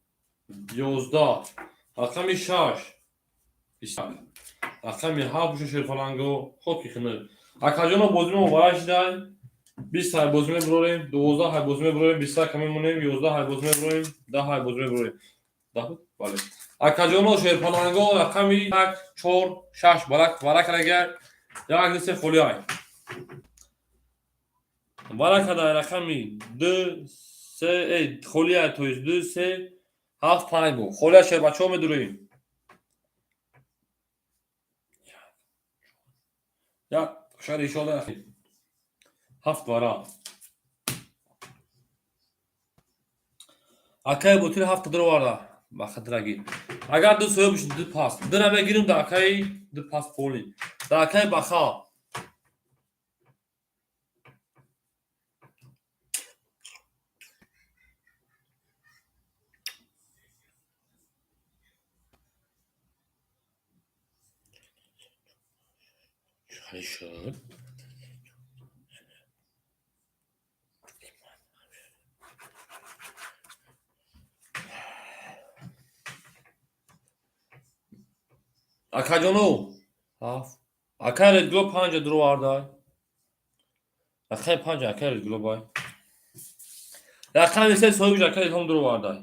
11. Рақами 6. 21. Рақами 7 боша, шерфаланго. Хоки хинуд. Акаҷоно, бозӣ муборак шидай. 20 ҳай бозӣ мебурорем, 12 ҳай бозӣ мебурорем, 21 кам мемонем, 11 ҳай бозӣ мебурорем, 10 ҳай бозӣ мебурорем. 10 буд? Бале. Акаҷоно, шерпаланго, рақами 1, 4, 6 барак барак рагар. 1, 2, 3 холӣ ай. Барака дар рақами 2, 3, холӣ ай, то есть 2, 3, 7, 5 буд. Холия, шербачаҳо, медуроем. Як шари ишода ҳафт вара. Акаи Ботир ҳафта дуроварда ба хатираги. Агар ду соя бошед, ду пас. Дира мегирим да акаи ду пас поли. Да акаи Баха. Шуд. Акаҷоно, ҳафт. Акаи Редгло панҷа дуровардай. Рақами панҷа акаи Редгло бай. Рақами се соҳибш акаи Илҳом дуровардай.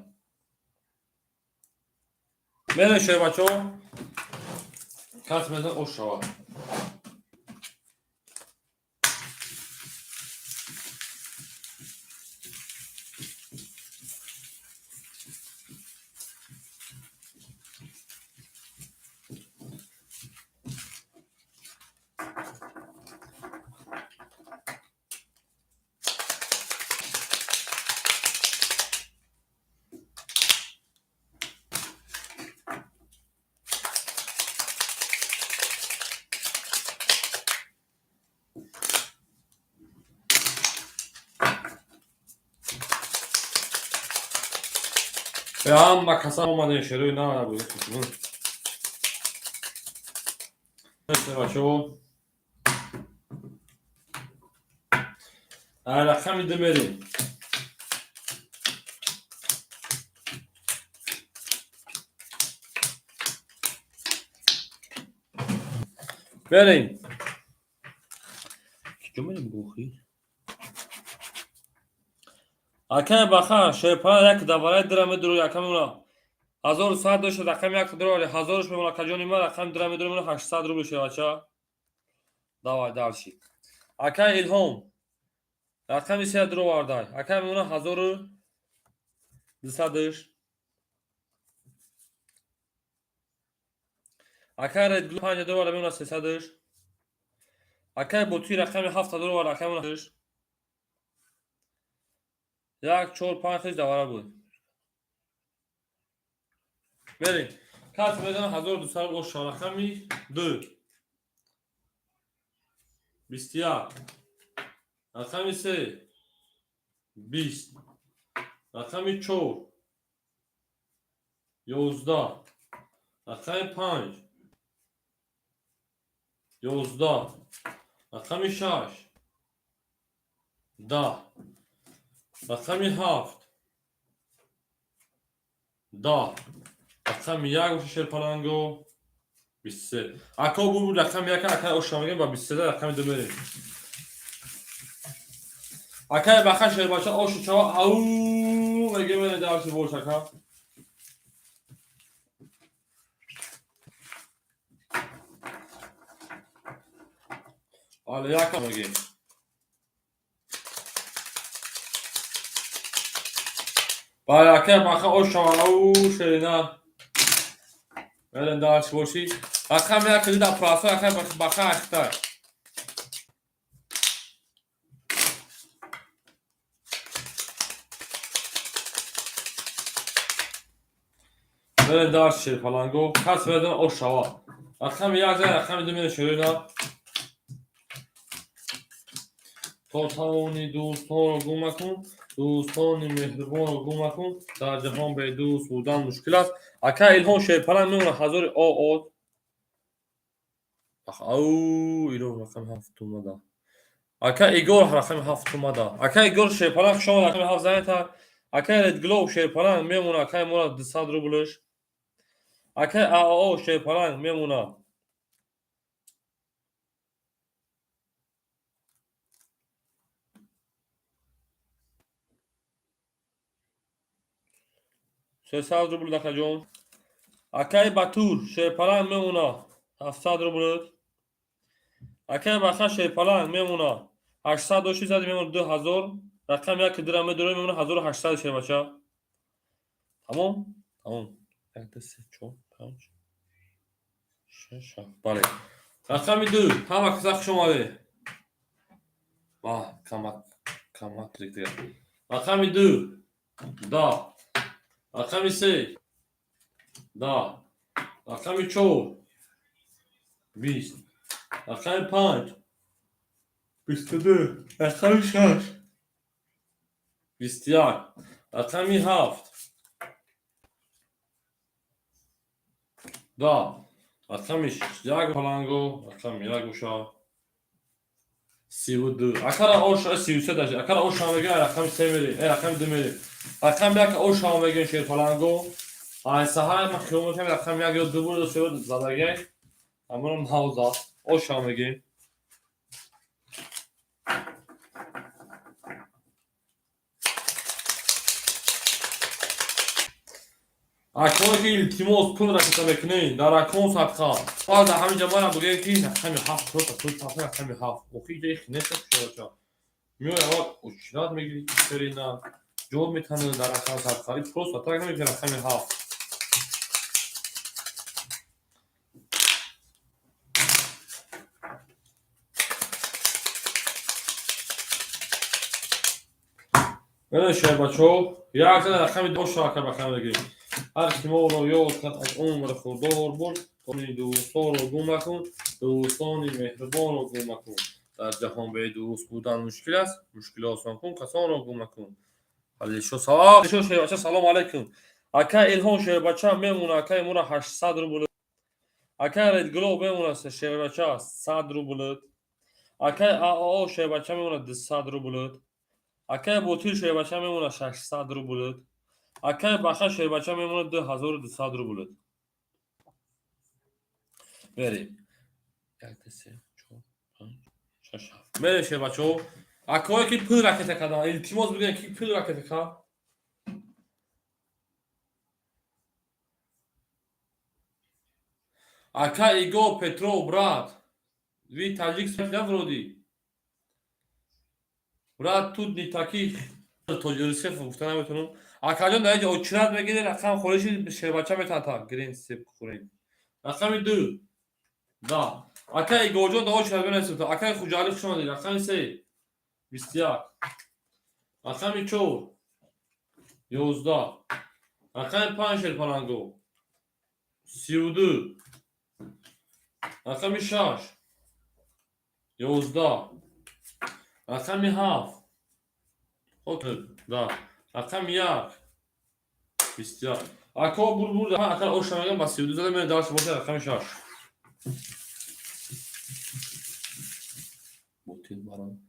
Мерем, шербачо. Кас мезан ош шавад. Ҳама каса омадем, шерои набуд. Бачаҳо, рақами ду мерем. Мерем. Киҷо мерем бохи? Акаи Баха шерпара як давараи дира медуру якам мемона 1100 дошта, рақами як дуровари ҳазорш мемона. Акаҷони ман, рақами дира медуру мемона 800 рубл, шербача. Давай дальше. Акаи Илҳом рақами се дуровардай. Акаи мемона 1200-ш. Акаи Редгул панҷа дуроварда, мемона 300-ш. Акаи Ботуи рақами ҳафта дуроварда, акаи мемона як, чор, панҷ хел давара буд. Мерем. Кас мезанам 1200 оша. Рақами ду 21, рақами се 20, рақами чор 11, рақами панҷ 11, рақами шаш 10, рақами ҳафт 10, рақами як боша, шерпаланго 23. Ако буд рақами як, акаи оша мегем ба 23. Рақами ду мерем. Акаи Баха шербача ошу чава ау мегем, мерем дарси бош, ака. Але яка мегем. Бале, акаи Баха ош шава ау шерина. Мерем дарси боши. Рақами як дида прасо, акаи Баха ахтай. Мерем дарси, шерпаланго. Кас ведан ош шава. Рақами як зан, рақами ду мерем, шерина. То тавони дӯстонро гум макун, дӯстони меҳрубонро гум макун, дар ҷаҳон бедӯст будан мушкил аст. Ака Илҳом шерпаланг мемона ҳазори оот. Ау, иро рақами ҳафт омада. Ака Игор рақами ҳафт омада. Ака Игор шерпаланг хуш омад, рақами ҳафт занета. Акаи Редглов шерпаланг мемона, акаи мора 200 рублш. Акаи АО шерпаланг мемона. 300 рубл, акаҷон. Акаи Батур шерпаланг мемона 700 рубл. Акаи Баха шерпаланг мемона 800 дошти зади, мемона 2000. Рақами як дира медора, мемона 1800, шербача. Тамом? Тамом. Як, ду, се, чор, панҷ, шаш, ҳафт. Бале. Рақами 2, ҳама каса хуш омадед. Ва камак камак дигар. Рақами 2, 10. Рақами 3, 10. Рақами 4, 20. Рақами 5, 22. Рақами 6, 21. Рақами 7, 10. Рақами 1 паланго, рақами 1 боша 32. Акара ош 33 даже. Акара ош мегӯ, рақами 3 мери, рақами 2 мери. Рақами 1 ош мегӯ, шер паланго. Ай саҳар ман хиёл мекунам, рақами 1 ё 2 буд, 3 задагай. Аммо навза. Ош мегӯ. Акое ки илтимос пул ракета мекунед, дар акон садқа. Баъд ҳамин ҷа манам бигӯем, ки рақами 7 просто пул садқа, рақами 7. Охи ҷои хинеса кушодача. Миёй аввал очрат мегири, серина ҷо метана дар рақами садқа. И просто так намекунед рақами 7. Бинед, шербачаҳо, як зада рақами 2 шака ба хам мегирем. Ҳар ки моро ёд кард, аз умр худор бурд. Дӯстонро гум макун, дӯстони меҳрубонро гум макун. Дар ҷаҳон бедӯст будан мушкил аст, мушкил осон кун, касонро гум макун. Алишо салом, Алишо шербача, салом алайкум. Ака Илҳом шербача мемона, акаи мура 800 рубл. Акаи Редгло мемона, шербача, 100 рубл. Акаи АО шербача мемона 200 рубл. Акаи Ботир шербача мемона 600 рубл. Акаи Баха шербача мемона 2200 рубл. Мерем. 1, 2, 3, 4, 5, 6, 7. Мерем, шербачаҳо. Акое ки пул ракета кардан, илтимос, бигӯем, ки пул ракета кард. Ака Игор Петров, брат. Вы таджик да вроде? Брат, тут не таких тоҷирсеф гуфта наметавонам. Акаҷон, дар инҷа очрат мегиред, рақам холиши шербача метавонад гирен сеп хӯред. Рақами 2. Да. Ака Игорҷон, дар очрат бинависед. Акаи Хуҷалӣ, хуш омадед. Рақами 3. 21. Рақами 4. 11. Рақами 5, шерпаланго. 32. Рақами 6. 11. Рақами 7. Да. Рақами 1. 21. Ако бур бур, ака оша мегам, ба 32 зада мен дальше боша рақами 6. Ботил барон.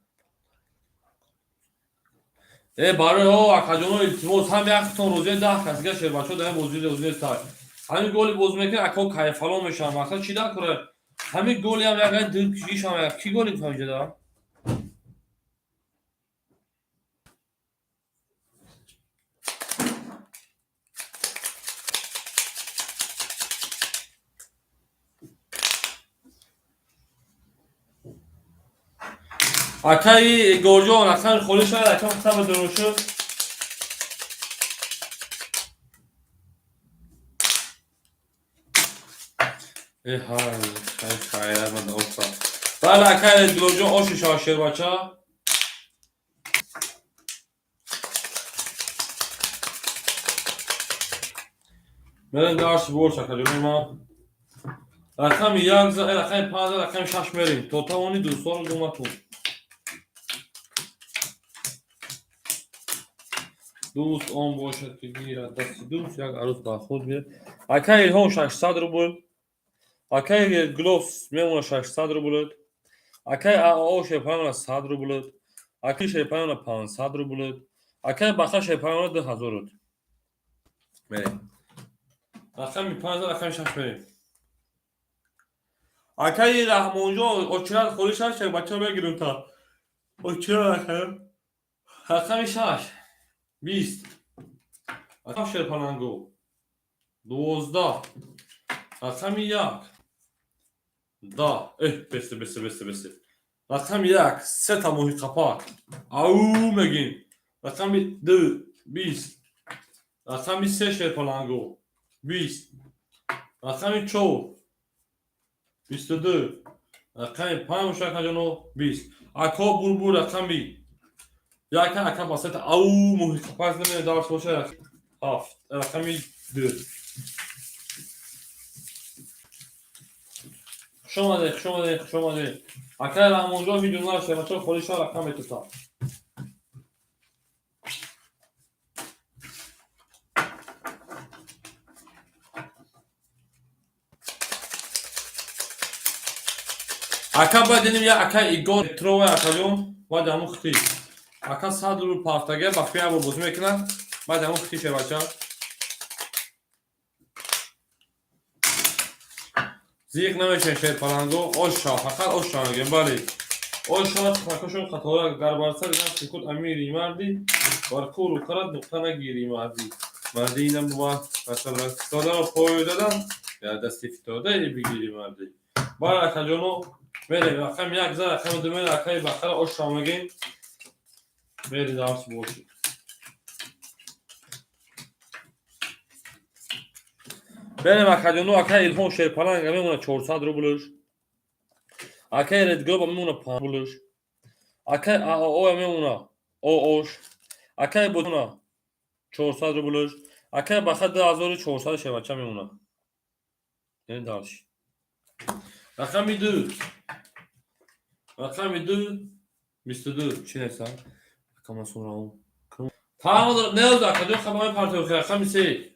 Барои о акаҷоно, илтимос, ҳам яктон рӯзе 10 касига шербачо дар бозӣ рӯзе нест. Ҳамин голи боз мекунад, ако кайфалон мешавам. Мақсад чӣ дар кора? Ҳамин голи ҳам як дил кишам, як ки голи гуфтам инҷа да? Акаи Игорҷон, рақами холӣ шавад, акам хисаба дуруст шуд. Ҳай, хай, хайрат ман оса. Бале, акаи Игорҷон, оши шавад, шербача. Мерем дарси борш, акаҷони ман. Рақами 1, рақами 5, рақами 6 мерем. То тавонӣ дӯстонро гум накун. Дӯст он бошад, ки гирад дасти дӯст, як арӯз ба худ гирад. Акаи Илҳом 600 рубл. Акаи Глос мемона 600 рубл. Акаи АО шерпаймона 100 рубл. Акаи шерпаймона 500 рубл. Акаи Баха шерпаймона 2000 рубл. Мерем. Рақами 5, рақами 6 мерем. Акаи Раҳмонҷон, очрат холӣ шаш, бача мегирем та. Очрат акаи. Рақами 6. 20. Рақам шерпаланго. 12. Рақами 1. 10. Бесе, бесе, бесе, бесе. Рақами 1, сета моҳи қапак. Ау мегим. Рақами 2, 20. Рақами 3, шерпаланго. 20. Рақами 4, 22. Рақами панҷ боша, акаҷоно, 20. Ако бурбур рақами яка, ака басета ау муҳи қапас намеда дарс боша, ҳафт, рақами ду. Хуш омадед, хуш омадед, хуш омадед. Акай Раҳмонҷон, видео нашавачо, холиша рақам метоса. Ака, баъд дидем я ака Игор Петрова, акаҷон, баъд ҳамун хити. Ака 100 рубл пафтага ба фия бо бозӣ мекунад, баъд ҳамун хити шевача. Зиқ намешавем, шерпаланго, ош шав, фақат ош шав мегӯем, бале. Ош шава, тухмакошон қатора гар бар сар гап сукут амири марди, бар куру карат нуқта нагири марди. Марди инам бувад, фистодаро пой дадам, я дасти фитодаи бигири марди. Бар акаҷоно, мерем, рақами як за, рақами ду мерем, акаи бақара ош шав мегӯем. Мери дарс бошед. Берем, акаҷоно, акаи Илҳом шерпаланга мемона 400 рублш. Акаи Редглоба мемона 5 рублш. Акаи АОО мемона ООш. Акаи Бона 400 рублш. Акаи Баха 2400 шевача мемона. Яъне дальше. Рақами ду. Рақами ду 22 чӣ неста? Акама сурам. Фарқ неоз, акаҷон, хабари партои рақами се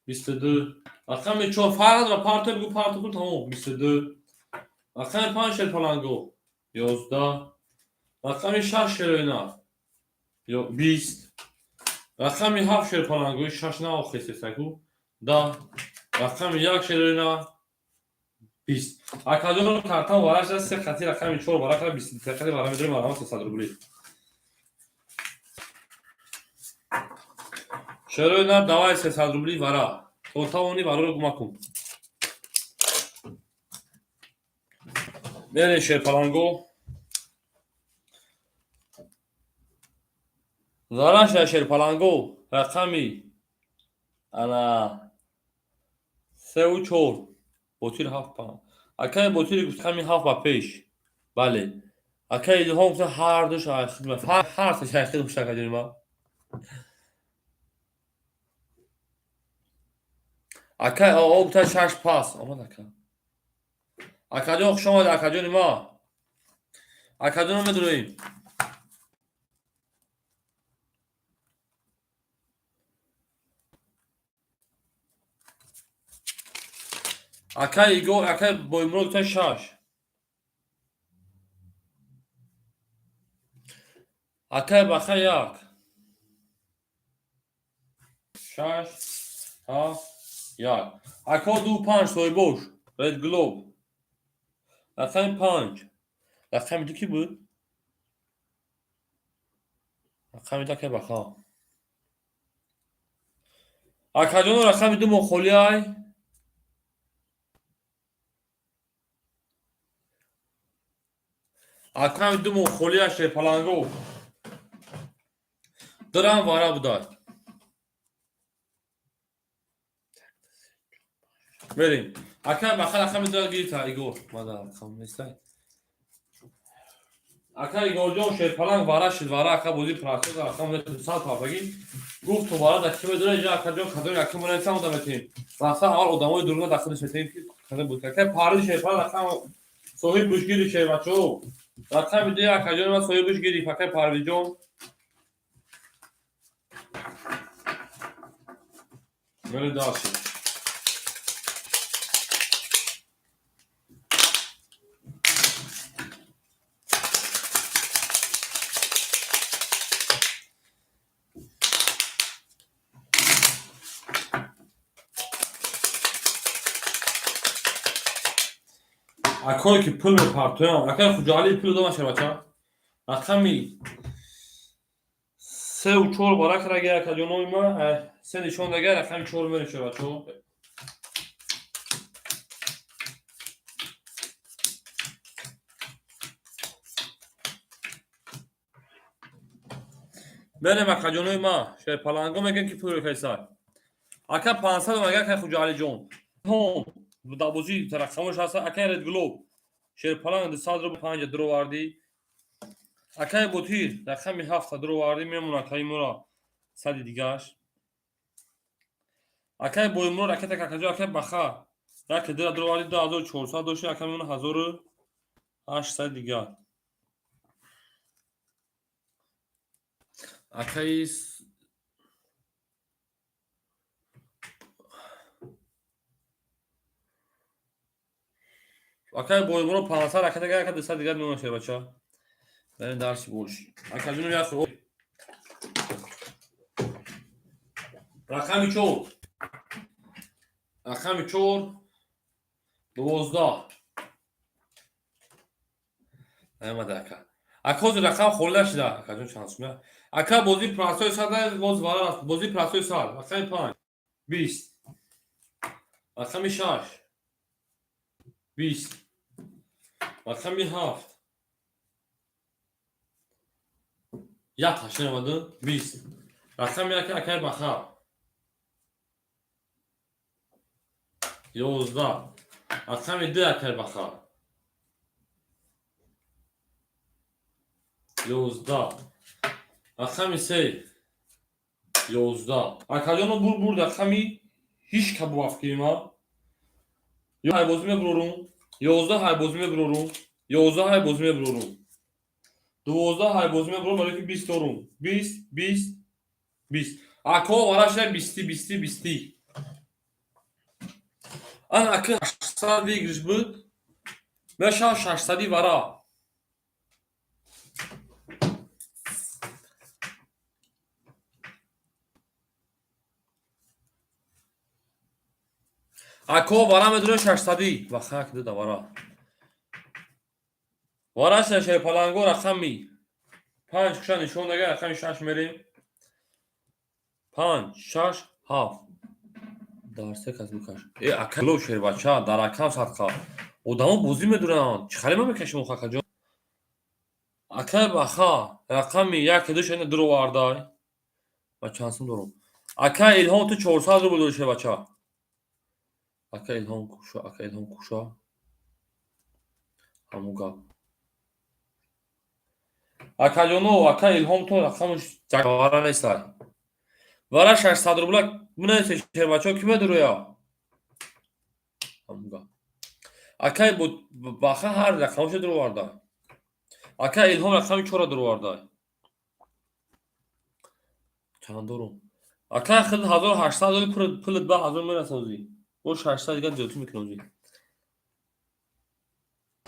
22, рақами чор фарқ надорад, партой бигӯ, парто кун, тамом, 22. Рақами панҷ шерпаланго 11, рақами шаш шероина 20, рақами ҳафт шерпалангои шаш наохестесаку 10, рақами як шероина 20. Акаҷон, картам вараша се хати, рақами чор варақа 23 хати вара медорем, варама 300 рубли. Шероина, давай 300 рубли вара. То тавонӣ вараро гума кун. Мерем, шерпаланго. Зараша, шерпаланго, рақами ана сеу чор ботир ҳафт панҷ. Акаи ботири гуфт рақами ҳафт ба пеш. Бале. Акаи Илҳом гуфта ҳар ду шайхидма. Ҳар се шайхид гуфта, акаҷони ман. Акаи ОО гуфта шаш пас. Омад ака. Акаҷон, хуш омад, акаҷони ма. Акаҷоно медуроем. Акаи Игор, акаи Боймурод гуфта шаш. Акаи Баха як. Шаш, ҳафт, як. Ако ду панҷ соҳибош. Ред Глоб. Рақами панҷ. Рақами ду кӣ буд? Рақами ду акаи Баха. Акаҷоно, рақами ду мо холӣ ай. Рақами ду мо холӣ ай, шерпаланго. Дурам вара будай. Мерем. Акаи Баха рақами ду гирифта, Игор. Мада рақам нестай. Ака Игорҷон, шерпаланг вара шид, вара ака бозӣ прасод, рақам сад пафагӣ. Гуфт то вара да ки медора иҷа, акаҷон, кадоми ака монеса ода метем. Рафта аввал одамои дуруна дахилиш метем ки кадом буд. Акаи Парвиз шерпаланг рақам соҳиб бушгири шербачо. Рақами ду акаҷон ма соҳиб бушгири, акаи Парвизҷон. Мерем дальше. Акое ки пул мепартоям, акаи Хуҷаалӣ пул додам, шербача. Рақами сеу чор барак раги, акаҷонои ма, се нишон дага, рақами чор мерем, шербачо. Мерем, акаҷонои ма, шерпаланго мегӯем ки пул кайсай. Ака 500 омага, акаи Хуҷаалиҷон. Дар бозӣ рақамош ҳаст, акаи Ред Глоб. Шерпаланг 200 рубл панҷа дуровардӣ. Акаи Ботир рақами ҳафта дуровардӣ, мемон акаи моро сади дигаш. Акаи Боимуро ракета какаҷо, акаи Баха яке дира дуровардӣ, 2400 дошти, ака мемона 1800 дигар. Акаи акаи Боимуро 500 ракета ака 200 дигар мемона шербача. Барем дарси бош. Акаҷоно як рақами 4. Рақами 4 12. Наомада ака. Ака ҳозир рақам холӣ нашида. Акаҷон чанд сум? Ака бозии простой сад боз вара рафт. Бозии простой сад. Рақами 5 20. Рақами 6 20. Рақами 7 як ҳашт наомада 20. Рақами 1 акаи Баха 11. Рақами 2 акаи Баха 11. Рақами 3 11. Акаҷоно бурд рақами ҳеҷ ка бувафкима. Ё ҳайбозӣ мебурорум. 11 ҳайбозӣ мебурорум. 11 ҳайбозӣ мебурорум. 12 ҳайбозӣ мебурорум, барои ки 20 дорум. 20 20 20. Ако варашда 20 20 20. Ан ака 800 выигрыш буд. Мешава 600 вара. Ако вара медуре 600. Вахак дуда вара. Вара шерпаланго рақами 5 куша нишон дага, рақами 6 мерем. 5 6 7. Дар се кас бикаш. Э ака ло шербача дар акам садқа. Одамо бозӣ медуранд. Чӣ хеле ма мекашем акаҷон? Акай Баха рақами 1 2 шена дуровардай. Ма чанд сум дорам? Ака Илҳом ту 400 рубл дори шербача. Ака Илҳом куша, ака Илҳом куша. Ҳамун гап. Акаҷоно, ака Илҳом ту рақамаш ҷавара нестай. Вара 600 рубла минависе шербачо ки медуроя? Ҳамун гап. Акай Баха ҳар рақамашо дуроварда. Ака Илҳом рақами 4 дуроварда. Чанд дорум? Ака хид 1800 дори пулат ба 1000 мерасозӣ. Бо 600 дигар зиёдтӣ мекунозӣ.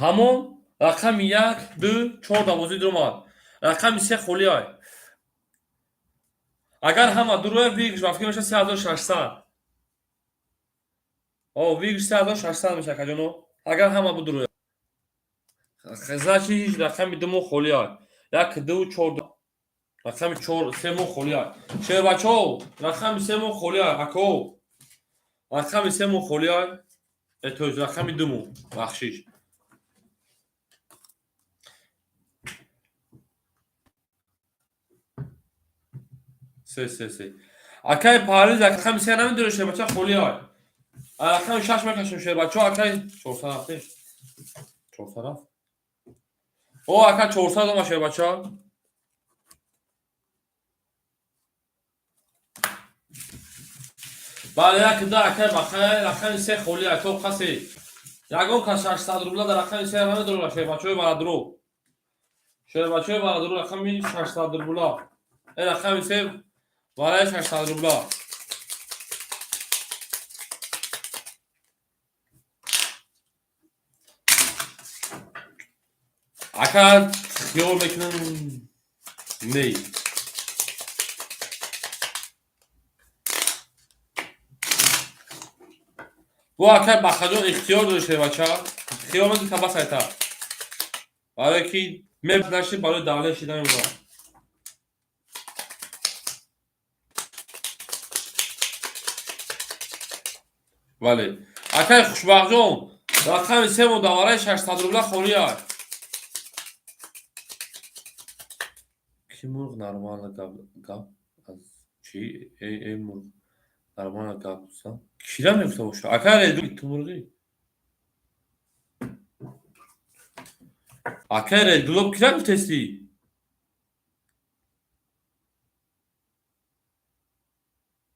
Ҳамон рақами 1 2 4 давозӣ дуромад. Рақами 3 холӣ ай. Агар ҳама дуроя выигрыш рафтӣ меша 3600. О, выигрыш 3600 меша акаҷоно. Агар ҳама будуроя. Значит ҳеҷ рақами 2 мо холӣ ай. 1 2 4 рақами 4 3 мо холӣ ай. Шербачо, рақами 3 мо холӣ ай, ако. Рақами 3 мо холӣ ай. То есть рақами 2 мо, бахшиш. Се се се. Акай Париз рақами 3 намедуре шербача холӣ ай. Рақами 6 мекашем шербачо, акай 400 рафтем. 400 рафт. О, ака 400 дома шербача. Бале, як да акай Баха рақами 3 холӣ ай, то қасе. Ягон кас 600 рубла дар рақами 3 намедура шербачои барадро. Шербачои барадро рақами 600 рубла. Э рақами 3 вараи 600 рубла. Ака хиёл мекунам не. Бо акай Бахаҷон ихтиёр дори шербача. Хиёл мекунӣ та бас айта. Барое ки мебинаши барои давле шида мемонад. Бале. Акай Хушбахтҷон, рақами 3 мо давараи 600 рубла холӣ ай. Ки мурғ нормально гап аз чӣ? Э мурғ нормально гап зан. Кира мегуфта боша? Ака реду ту мурғӣ? Акай Ред Глоб кира гуфтести?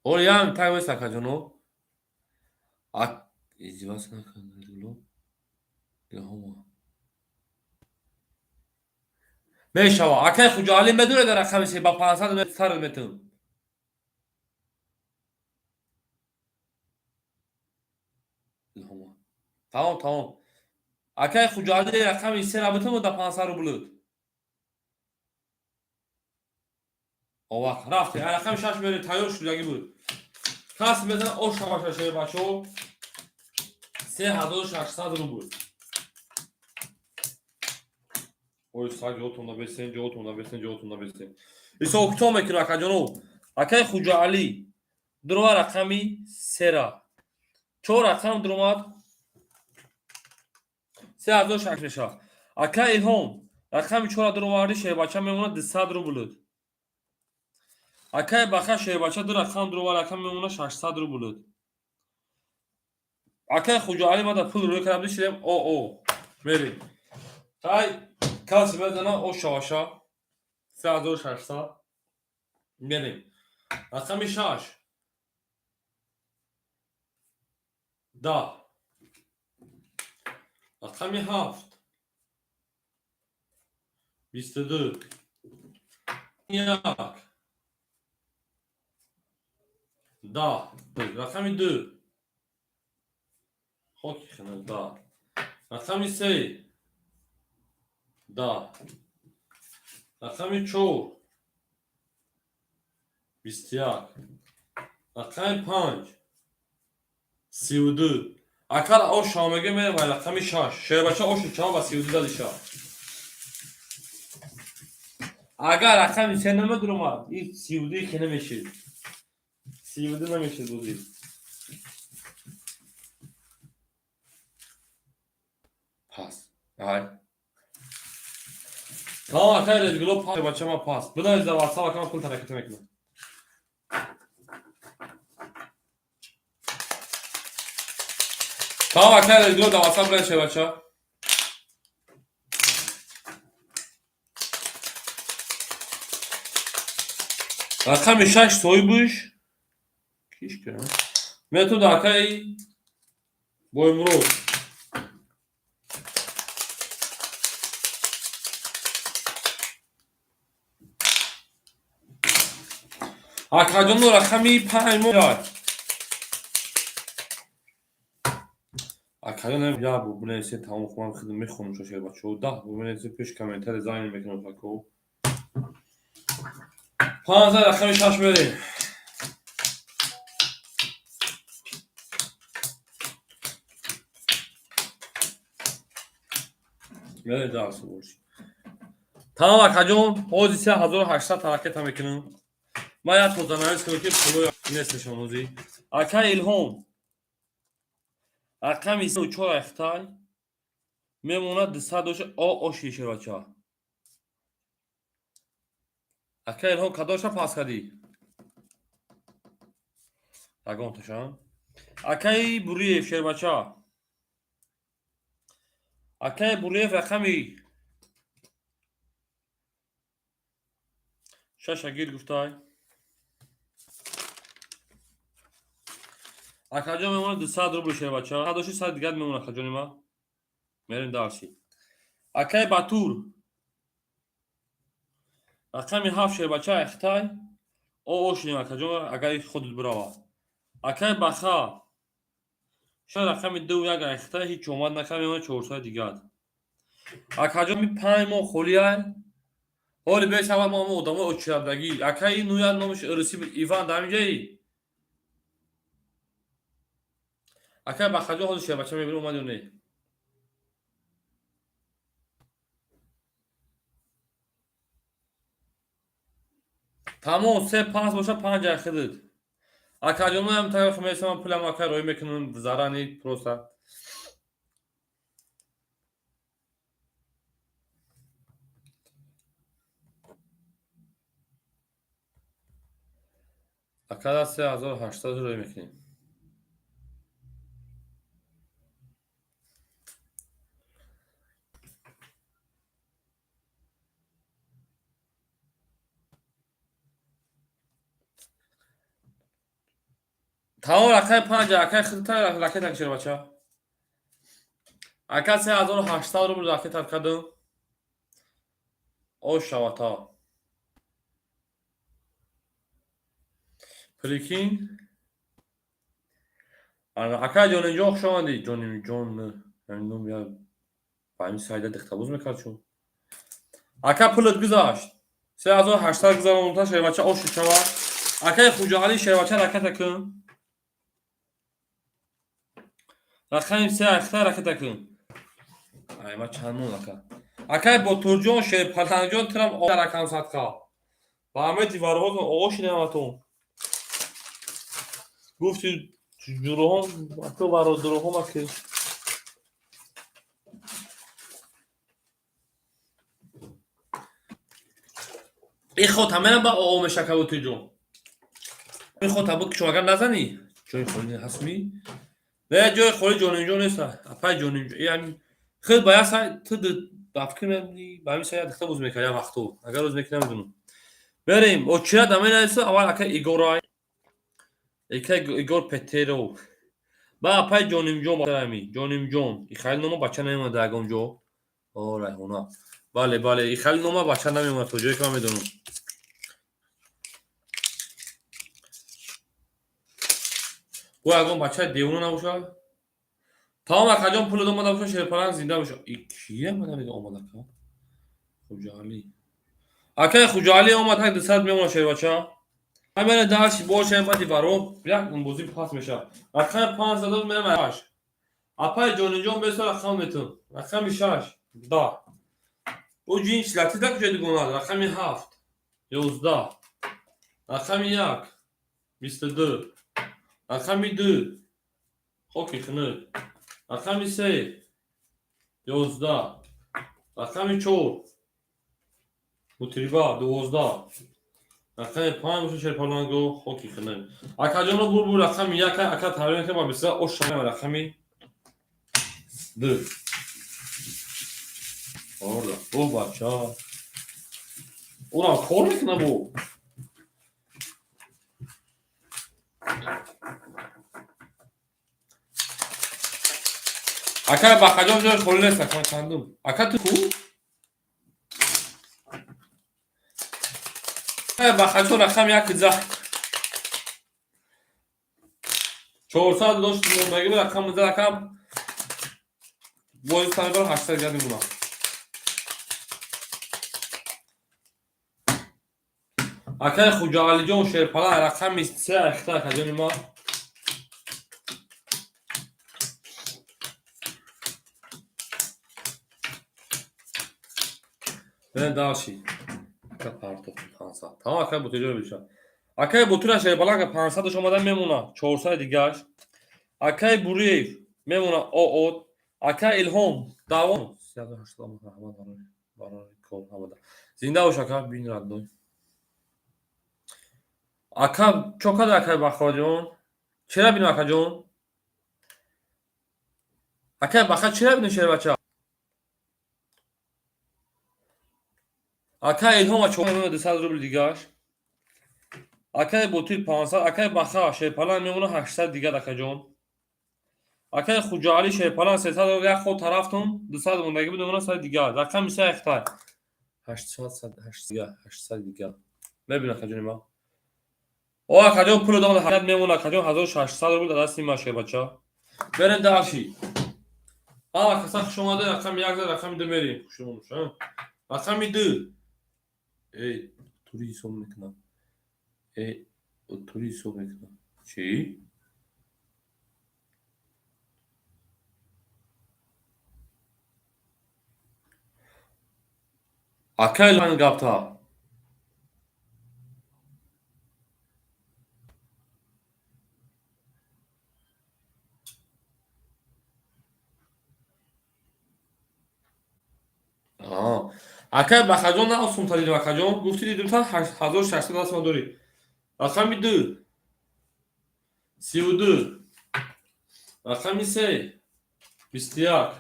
Оли ям так вес акаҷоно. Издеваться накард Ред Глоб. Илҳома. Мешава. Акай Хуҷаалӣ медонед рақами се ба 500 сар метавон. Илҳома. Тамом, тамом. Акай Хуҷаалӣ рақами сера битавон да 500 рубл. Овақ рафти. Рақами 6 мери тайёр шудагӣ буд. Кас мезана ош шаваша шеви бачаҳо. 3600 рубл. Ой, саг ҷотон набесен, ҷотон набесен, ҷотон набесен. Исо китоб мекунам акаҷоно. Акай Хуҷаалӣ дурума рақами сера. Чор рақам дуромад. 3600 мешавад. Акай Илҳом рақами чора дуроварди шербача мемонад 200 рубл. Акай Баха шербача ду рақам дуровар рақам мемонад 600 рубл. Акай Хуҷаалӣ мада пул рӯй кардам дишидем о о. Мерем. Тай кас мезана о шаваша. 3600. Мерем. Рақами 6. 10. Рақами 7. 22. 1. 10. Рақами 2. Хоки хина 10. Рақами 3. 10. Рақами 4. 21. Рақами 5. 32. Акар ош шомеге мерем рақами 6. Шербача ошу чао ба 32 дадиша. Агар рақами 3 намедуромад, ин 32 ки намешид. 32 намешид бозӣ. Пас. Ай. Тамом акай Резгло пас бача ма пас. Биданед дар WhatsApp акам пул ҳаракат мекунам. Тамом акай Резгло дар WhatsApp биданед бача. Рақами 6 соҳибаш киш кардам? Метод акай Боймурод. Акаҷоно рақами 5 мо акаҷон я бу бинависед тамом хумам хидм мехонам шошер бачаҳо 10 бу бинависед пеш комментари занг мекунам тако. 15 рақами 6 мерем. Мерем дарс бош. Тамом акаҷон, ҳозир 3800 ҳараката мекунам. Ман як тозанавис кунам ки пулои несташон ҳозир. Акай Илҳом рақами 4 ахтай мемонад 200 доша о оши шербача. Акай Илҳом кадоша пас кардӣ? Ягонташа. Акай Буриев шербача. Акай Буриев рақами 6 гир гуфтай. Акаҷон мемонад 200 рубл шербача. Кадоши 100 дигар мемонад акаҷони ма. Мерем дарси. Акай Батур рақами 7 шербача ахтай. О ошинем акаҷон агар худат бирава. Акай Баха ша рақами 2 1 ахтай ҳеҷ омад накард мемонад 400 дигар. Акаҷон ми 5 моҳ холиай. Ҳоли бешава мо одамои очирадагӣ. Акай нуя номаш Русӣ Иван дар ҳаминҷаи. Акай Бахаҷон ҳозир шербача мебинам омад ё не? Тамом 3 5 боша 5 ахидид. Акаҷоноям тараф месамам пулам акай роӣ мекунам зарани просто. Акада 3800 роӣ мекунем. Тамом, рақами панҷ, акай худта ракета кишер, бача. Ака, 3800 рубл ракета кардам. Ош шавата. Прикинь. Ака Ҷонимҷон, хуш омадӣ. Ҷонимҷон, ном я ба ҳамин сайда дихтабоз мекард чун. Ака, пулат гузашт. 3800 гузаронта, шербача, ошу шава. Акаи Хуҷаалӣ, шербача, ракета кун. Рақами се ахта ракета кун. Ай, ма чанд мон, ака. Акаи Ботурҷон, Шерпаланҷон, тирам ракам садқа. Ба ҳамаи варвозон оғоз шидаматон. Гуфти ҷуроҳон, ака вародуроҳон ки. И хота мерам ба оо мешака, Ботурҷон. Ин хота буд ки шумо агар назанӣ, ҷои холӣ ҳастми? Не, ҷои холӣ Ҷонимҷон нест. Апай Ҷонимҷон, яъни худ ба як сай ту ба фикр мебинӣ, ба ҳамин сай дихта боз мекард як вақту. Агар рӯз мекунам, намедонам. Берем, очират аменаиса аввал ака Игорай. Ака Игор Петеров. Ба апай Ҷонимҷон ами, Ҷонимҷон. И хеле нома бача намемонад ягон ҷо. О, Райҳона. Бале, бале, и хеле нома бача намемонад то ҷое ки ман медонам. Бо ягон бачаи девона набошад? Тамом, акаҷон, пулат омада бошад, Шерпаланг зинда бошад. И кия омада мега омад, ака? Хуҷаалӣ. Акаи Хуҷаалӣ омад, ҳак 200 мемонад, шербача. Ҳамена даши бошем, баъди варо як бозӣ пас мешавад. Рақами панҷ зада мерам ҳашт. Апаи Ҷониҷон, бесо рақам метун. Рақами шаш, 10. Ӯ ҷин шлатида куҷо дугонад? Рақами ҳафт, 11. Рақами як, 22. Рақами ду, хоки хунук. Рақами се, 11. Рақами чор, мутриба, 12. Рақами панҷ боша, Шерпаланго, хоки хунук. Акаҷоно, бурбур рақами як, ака табрик мекунам ба бисёр ош рақами ду. Орда, о бача. Урам кор мекунам бо. Ака Бахаҷон, ҷои холӣ нест, ака, чандум. Ака, ту ку? Бахаҷон, рақами як за. 400 дошт мондагӣ буд, рақам за, рақам бози танибар 800 гап мемонад. Акаи Хуҷаалиҷон, Шерпала, рақами се ахта, акаҷони ма. Берем дальше. Ака партохтем 500. Тамом, акаи Ботирҷон биша. Акаи Ботира, Шерпаланга 500 омада мемона, 400 дигаш. Акаи Буриев мемона оот. Ака Илҳом давом. 380 раҳмат барои кор ҳамада. Зинда бош, ака, бин родной. Ака, чо када, акаи Бахоҷон? Чера бинем, акаҷон? Акаи Баха, чера бинем, шербача? Акаи Илҳома чо 200 рубл дигаш. Акаи Ботир 500, акаи Баха Шерпалан мемона 800 дигар, акаҷон. Акаи Хуҷаалӣ, Шерпалан, 300 як ход тарафтон 200 мондагӣ буд, мемона 100 дигар. Рақами се ахтай. 800, 800 800 дигар. Мебинам, акаҷони ман. О, акаҷон, пул додам, ҳаят мемона, акаҷон, 1600 рубл дар дасти ма, шербача. Берем дальше. Ҳама каса хуш омада, рақами як за рақами ду мерем. Хуш омад. Рақами ду. Эй, тури ҳисоб мекунам. Эй, тури ҳисоб мекунам. Чӣ? Акай гапта. Акай Бахаҷон, на осонта дидем, акаҷон. Гуфти дидем та 1600 даст ма дорӣ. Рақами ду. 32. Рақами се. 21.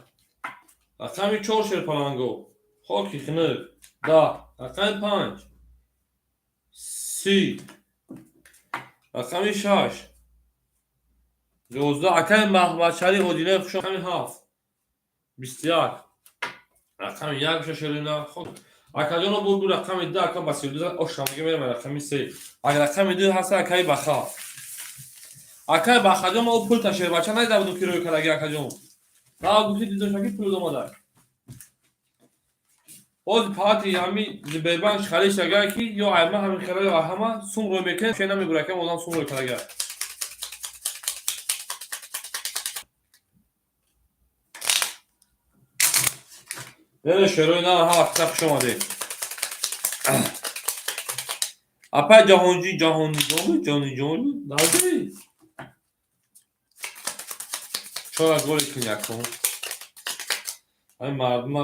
Рақами чор, Шерпаланго. Хоки хунук. 10. Рақами панҷ. 30. Рақами шаш. 11. Акаи Маҳмадшариф Одинаев, хуш. Рақами 7, 21, рақами 1 боша, шерина. Хоб, акаҷоно, буд бу рақами 2. Ака ба 32 ошамага мерам. Рақами 3, агар рақами 2 ҳаста, акаи Баха, акаи Бахаҷон, ма ӯ пулта, шербача, надида будум, ки рӯй кардаги. Акаҷон, на гуфти дидошаки пул омада. Ҳозир палати ҳами Сбербанк халиш агар ки ё айма ҳамин хела, ё ҳама сум рӯй мекунед, че намебура, акам одам сум рӯй кардага. Не, шерои на, ҳа, вақта хуш омадед. Апай Ҷаҳонҷи, Ҷаҳониҷон, Ҷониҷон, нази. Чора голи кун якум. Ҳамин мардума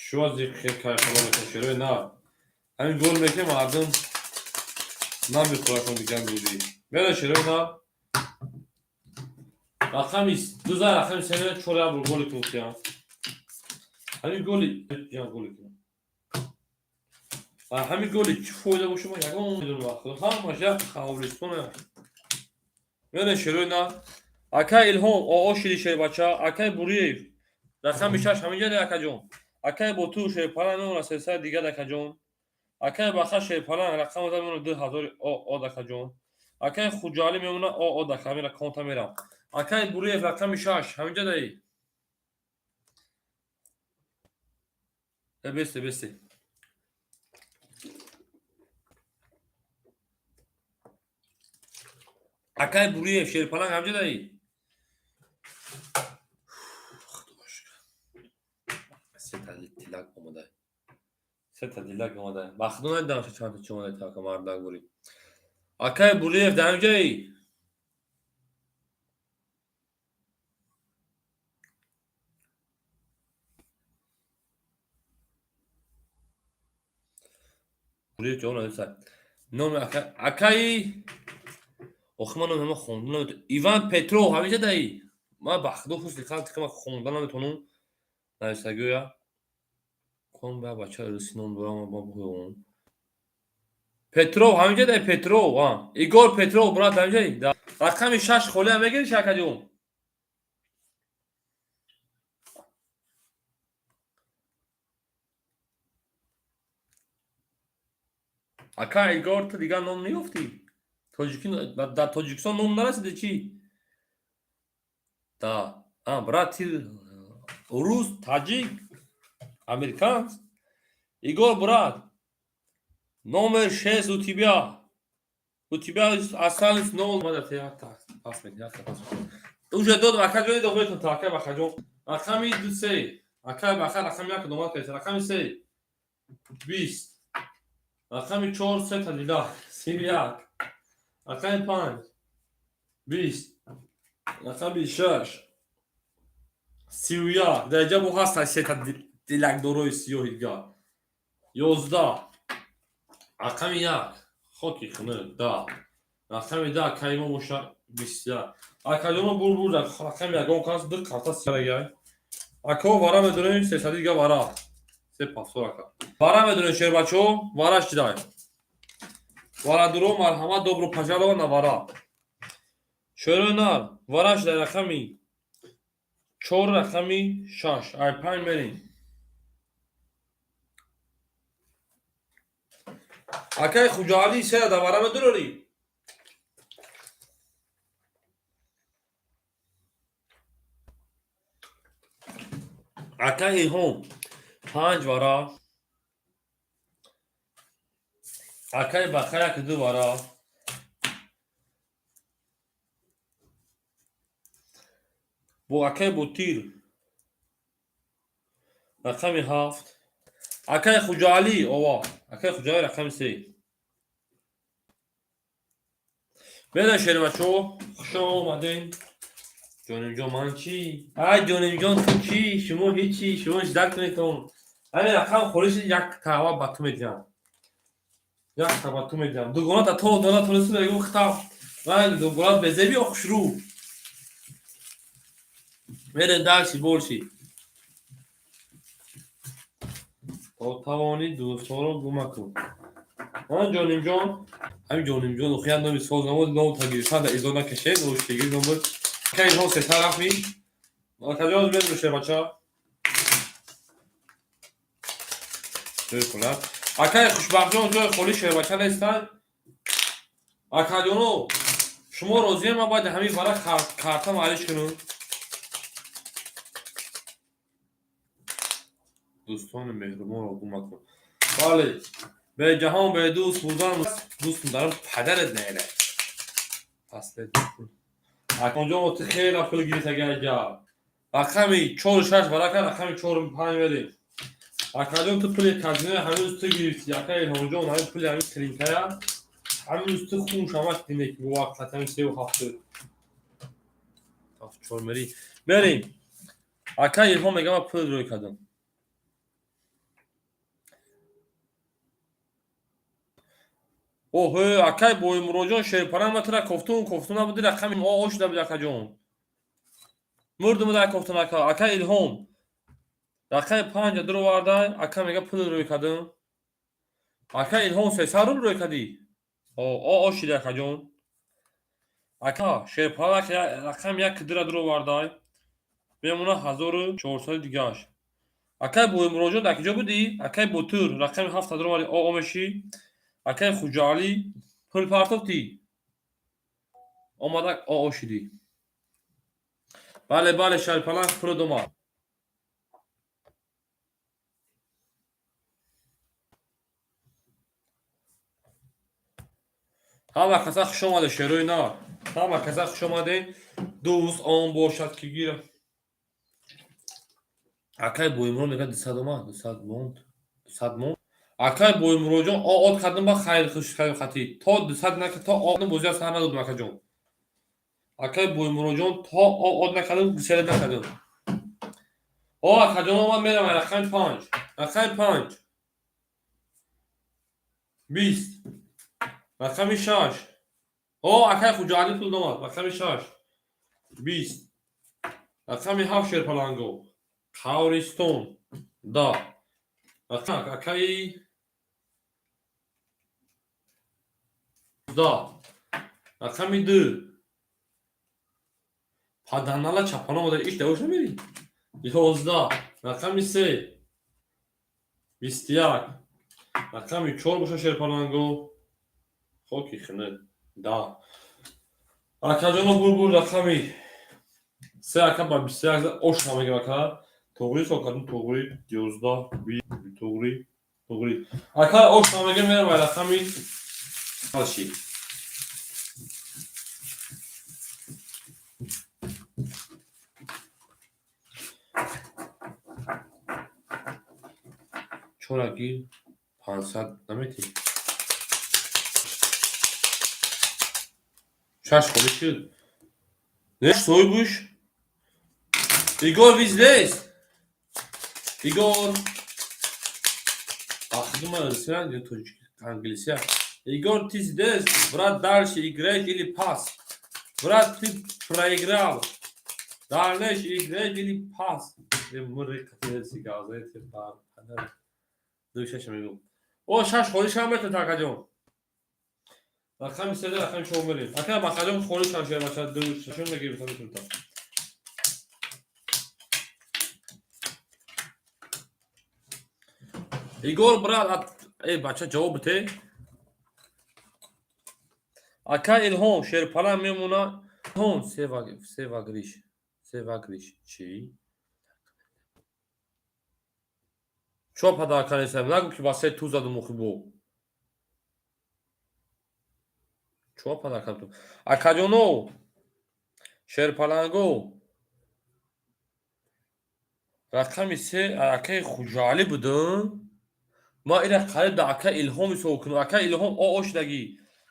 шумо зиқ кайфало мекун, шерои на. Ҳамин гол мекунем, мардум намехӯракон дигар меби. Мера, шерои на. Рақами ду за рақами се, чора як бор голи кун киям. Ҳамин голи голи кун. Ҳамин голи чӣ фоида боша, ма ягон медонам, ҳамаш як қабристона. Мера, шерои на. Акай Илҳом оо шиди, шербача. Акай Буриев, рақами 6 ҳаминҷа, акаҷон. Акай Боту шерпалан мемона сесаи дигар, акаҷон. Акай Баха шерпалан рақам мемона 2000 оо, акаҷон. Акай Хуҷалӣ мемона оо, дака ҳамин рақамта мерам. Акай Буриев, рақами 6 ҳаминҷа даи. Бесте, бесте. Акай Буриев шерпаланг ҳамҷа даи. Сета тилак омада, сета дилак омада. Ба худо надидам, чандта чи омада, така мардак бури. Акай Буриев дар ҳамҷаи. Буриев ҷавоб надиса. Номи акаи охи ман номи хонда наметонам. Иван Петров ҳаминҷа даи. Ман ба худо ҳусни қалб ки ман хонда наметонам нависагӯя. Кон ба бача руси ном дорам, ма бигӯям. Петров ҳаминҷа даи, Петров, а Игор Петров, брат, ҳаминҷаи. Рақами 6 холиам мегириш, акаҷон? Ака Игор, ту дигар ном меёфтӣ? Тоҷики дар Тоҷикистон ном нарасида чӣ? Да, а брат, ты рус, таҷик, американец? Игор, брат, номер 6 у тебя. У тебя осталось нол. Уже дод, акаҷони дохилетон, акай Бахаҷон. Рақами ду се. Акай Баха рақами як домад кардед. Рақами 3. 20. Рақами 4 сета дила. 31. Рақами 5. 20. Рақами 6. 31. Дар инҷа бо ҳаст сета дилакдорои сиёҳи дигар. 11. Рақами 1. Хоки хунук. 10. Рақами 10 каймо боша, 21. Акаҷоно, бур бур рақами ягон кас ду карта сиягай. Ако вара медонем, сесади дига вара. Се пафтор ака. Вара медонем, шербачо, вараш чидай. Варадуро, марҳамат, добро пожаловать на вара. Шерои нар, вараш дар рақами 4, рақами 6. Ай 5 мерем. Акай Хуҷаалӣ, сера дар вара медурорӣ? Акай Илҳом, 5 вара. Акай Баха, як ду вара. Бо акай Ботир рақами 7. Акай Хуҷаалӣ ова. Акай Хуҷаалӣ, рақами 3. Бена, шербачо, хуш омадем. Ҷонимҷон, ман чӣ? Ай ҷонимҷон, ту чӣ? Шумо ҳечи, шумо ждать кунедтон. Ҳамин рақам холиши як таъва ба ту медиҳам. Як та ба ту медиҳам. Дугоната то дона тунисти мегӯм хитаб. Ман дугонат безеби ё хушрӯ. Мерем дальше больше. То тавонӣ дӯстҳоро гум макун. Ҷонимҷон, ҳамин Ҷонимҷон охи як номи соз намуд, ном тагирифтан да изо накашед, ноштигир ном буд. Ака Илҳом сета рафти. Акаҷон, мерем, шербача. Ҷои хона. Акаи Хушбахтҷон, ҷои холи шербача нестан. Акаҷоно, шумо розием, ман бояд ҳамин вара карта маълиш кунам. Дӯстони меҳрубонро гум макун. Бале, беҷаҳон бедӯст будан дӯстум дарам падарат неле. Аконҷон, ту хела пул гирифтаги аҷа. Рақами чору шаш варака, рақами чору панҷ мерем. Акаҷон, ту пули казинои ҳанӯз ту гирифтӣ. Ака Илҳомҷон, ҳамин пули ҳамин тринкая ҳанӯз ту хун шамаш дине ки бовақт ҳамин севу ҳафту ҳафт чор мери. Мерем. Ака Илҳом мега, ман пул рӯй кардам. Оҳе, акай Боимуроҷон, шерпаран, ма тура кофтун кофтун набуди, рақами о шуда буд, акаҷон. Мурдум дар кофтун, ака. Ака Илҳом. Рақами панҷа дуровардай, ака мега, пул рӯй кардам. Ака Илҳом, 300 рубл рӯй кардӣ? О, о шиди, акаҷон. Ака шерпаран рақами як дура дуровардай. Мемона 1400 дигааш. Акай Боимуроҷон, дар куҷо будӣ? Акай Ботур, рақами ҳафта дуроварди, о о мешӣ. Акай Хуҷаалӣ, пул партофтӣ? Омада о о шидӣ. Бале, бале, шарипаланг пулат омад. Ҳама каса хуш омаде, шерои нар. Ҳама каса хуш омадем. Дӯст он бошад ки гира. Акай Боимурод мега, 200 омад, 200 монд, 200 монд. Акай Боимуроҷон, о от кардам, ба хайр хуш хати. То 200 нака, то о бозия сар надодам, акаҷон. Акай Боимуроҷон, то о от накардам, гусела накардам. О, акаҷон омад, мерам рақами панҷ. Рақами панҷ. 20. Рақами шаш. О, акай Хуҷаалӣ пул омад. Рақами шаш. 20. Рақами ҳафт, шерпаланго. Қавристон. Да. Акаи да. Рақами ду. Паданала чапана омада, иш давош намери? 11. Рақами се. 21. Рақами чор боша, шерпаланго. Хоки хина. Да. Акаҷоно, бур рақами се, ака ба 21 ош намегим, ака. Тоғри ҳисоб кардем, тоғри, 11, тоғри, тоғри. Ака, ош намегим, мерам рақами ши. Чораги 500 наметӣ. Шаш холӣ шуд. Не, сойбуш. Игор, вы здесь? Игор. Ах, думаю, русиян, англисия. Игор, ты здесь? Брат, дальше играешь или пас? Брат, ты проиграл. Дальше играешь или пас? Ду шаш мегӯм. О, шаш холӣ шам метавон, акаҷон. Рақами седа, рақами чор мерем. Ака Бахаҷон, холӣ шам шербача, ду шашон мегирем, метавонам. Игор, брат, эй, бача, ҷавоб бите. Ака Илҳом, шерпалан мемона. Илҳом, севагриш. Севагриш. Чӣ? Чо падарка нестам? Нагӯ ки ба се ту задум охи бо. Чо падарка ту? Акаҷоно, шерпаланго. Рақами се акаи Хуҷаалӣ будам. Ма ира қариб да ака Илҳом ҳисоб кунам. Ака Илҳом о о шудагӣ.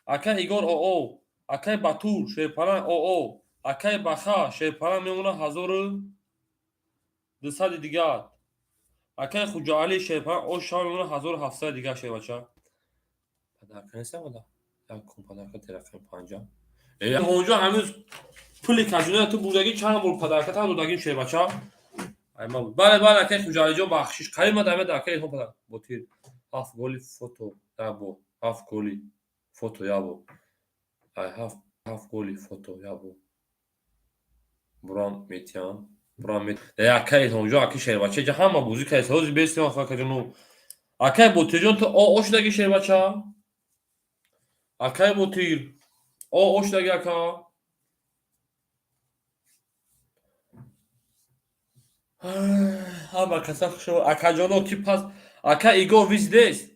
Ака Игор о о. Акаи Батур шерпаланг о о. Акаи Баха, шерпаланг мемона 1200 дигар. Акаи Хуҷаалӣ, шерпаланг о шава мемона 1700 дигар, шербача. Падарка нестам ада. Як кун падарка те рақами панҷа. Э, онҷо ҳанӯз пули казиноя ту бурдагӣ, чанд бор падарка та додагим, шербача. Бале, бале, акаи Хуҷаалиҷон, бахшиш. Қариб ма даме да акаи Илҳом падар. Ботир. Ҳафт голи фото дар бо. Ҳафт голи фото ябо. Ай ҳафт голи фото ябо. Бурам метиҳам. Бурам мет. Э, акай Илҳомҷон, аки шербача, ҷа ҳама бозӣ кардед. Ҳозир бестем акаҷону. Акай Ботирҷон, ту о шудаги, шербача? Акай Ботир, о шудаги, ака? Ҳама каса хушо. Акаҷоно, ки пас ака Игор виз нест?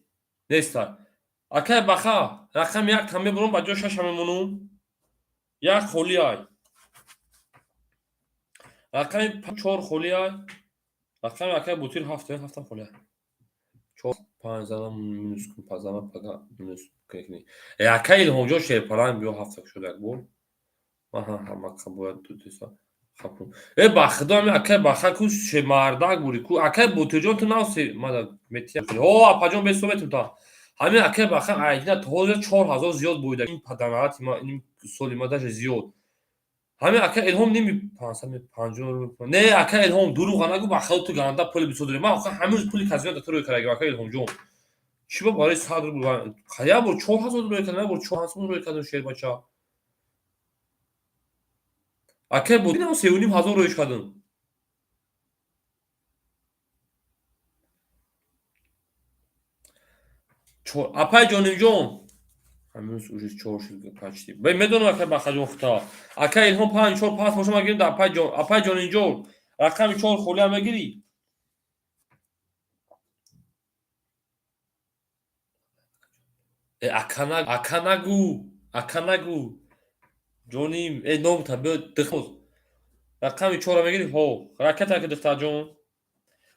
Неста. Акай Баха, рақами як там мебурам, ба ҷо шаша мемонум. Як холӣ ай. Рақами чор холӣ ай. Рақами акай Ботир ҳафт, ҳафтам холӣ ай. Чор панҷ задам, минус кун, пас задам, пага минус кунӣ. Э, акай Илҳомҷон, шерпаланг, биё, ҳафта шуд як бор. Ман ҳамақа бояд дудеса хапун. Э, ба худо, ами акай Баха ку мардак бури ку. Акай Ботирҷон, ту навси мада метия. О, апаҷон, бесо метум та. Ҳамин акай Баха айдина то ҳозир 4000 зиёд буида. Ин паданаати ма, ин соли ма даже зиёд. Ҳамин ака Илҳом ними пансад панҷоҳ. Не, ака Илҳом, дурӯға нагӯ, ба худо, ту ганда пули бисёр дорӣ. Ман охир ҳамин рӯз пули казино да ту рӯй кардаги, ака Илҳомҷон. Чӣ ба барои 100 рубл як бор 4000 рӯй кардам, як бор 400 рӯй кардам, шербача. Акай Ботир 3500 рӯйш кардам. Апай Ҷонимҷон, ҳамин уже чор шуд почти. Бе, медонам, акай Бахаҷон хута. Акай Илҳом, панҷ чор пас боша, ман гирим да апай ҷон, апай Ҷонимҷон, рақами чор холиам мегирӣ? Э, ака, ака нагӯ, ака нагӯ. Ҷоним, э, номта биё, дихоз. Рақами чорро мегирӣ? Ҳо, ракета ки духтарҷон.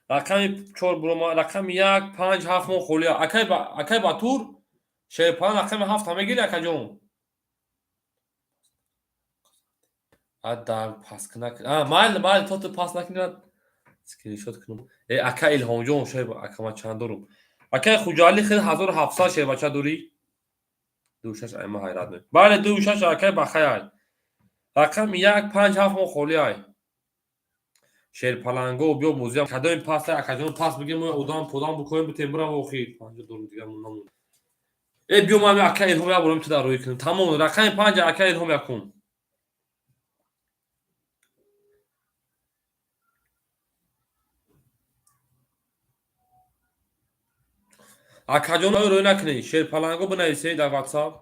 Рақами чор бурома, рақами як, панҷ, ҳафт мо холия. Акай Батур, шерпалан, рақами ҳафта мегирӣ, акаҷон? Дар пас кунак. Майли, майли, то ту пас накунӣ, скриншот кунам. Э, ака Илҳомҷон, шер, ака, ман чанд дорум? Акай Хуҷалӣ, хел 1700 шербача дорӣ? Ду шаш ай, ма ҳайрат ме. Бале, ду шаш акай Бахай ай. Рақами як, панҷ, ҳафт мо холӣ ай. Шерпаланго, биё, бозиам. Кадоми пас, акаҷон, пас бигир, мо одам подам букоем, битем, бирам охир. Панҷа дорум, дигар намон. Э, биё, ман ака Илҳом як борам ту дар рӯй кунам. Тамом, рақами панҷ, ака Илҳом, якум. Акаҷон, рӯй накунӣ. Шерпаланго, бинависед дар WhatsApp.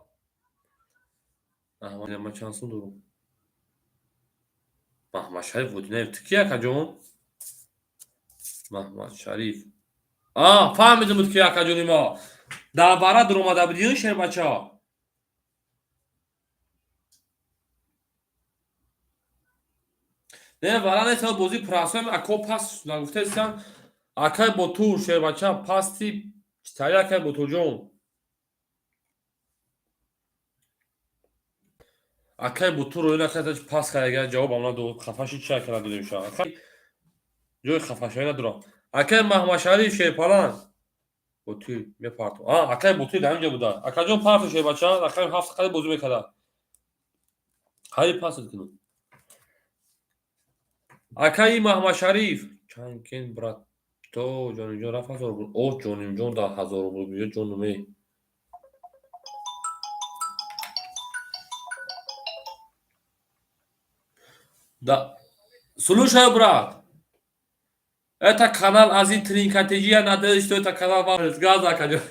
Ман чанд сум дорум? Маҳмадшариф Водинаев, ту ки, акаҷон? Маҳмадшариф. А, фаҳмидим, буд ки, акаҷони мо. Дар бара дуромада будӣ, шербача? Не, вара нест, бозӣ прасоем, ако пас нагуфтаистам. Акай Ботур, шербача, пасти читари, акай Ботурҷон. Акай Ботур рӯй накард, пас кард, ҷавобам надод. Хафаши чи ака надодем ша. Ҷои хафашавӣ надорам. Акай Маҳмадшариф, шерпаланг. Ботир мепартом. А, акай Ботир дар инҷа буда. Акаҷон, парто, шербача, рақами ҳафт қади бозӣ мекарда. Ҳари пасат кунам. Акаи Маҳмадшариф, чанкен брат, то Ҷонимҷон рафт 1000 рубл. О, Ҷонимҷон дар 1000 рубл биё, ҷонуме. Да, слушай, брат. Это канал Азин Тринкатеджи, я надеюсь, что это канал вам газа, акаҷон.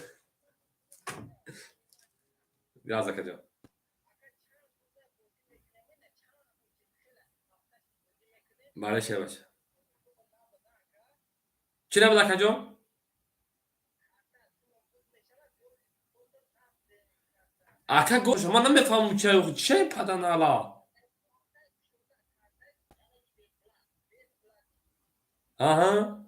Газ, акаҷон. Бале, шербача. Чӣ набуд, акаҷон? Ака, гош, ман намефаҳмам, ча паданала. Аҳа.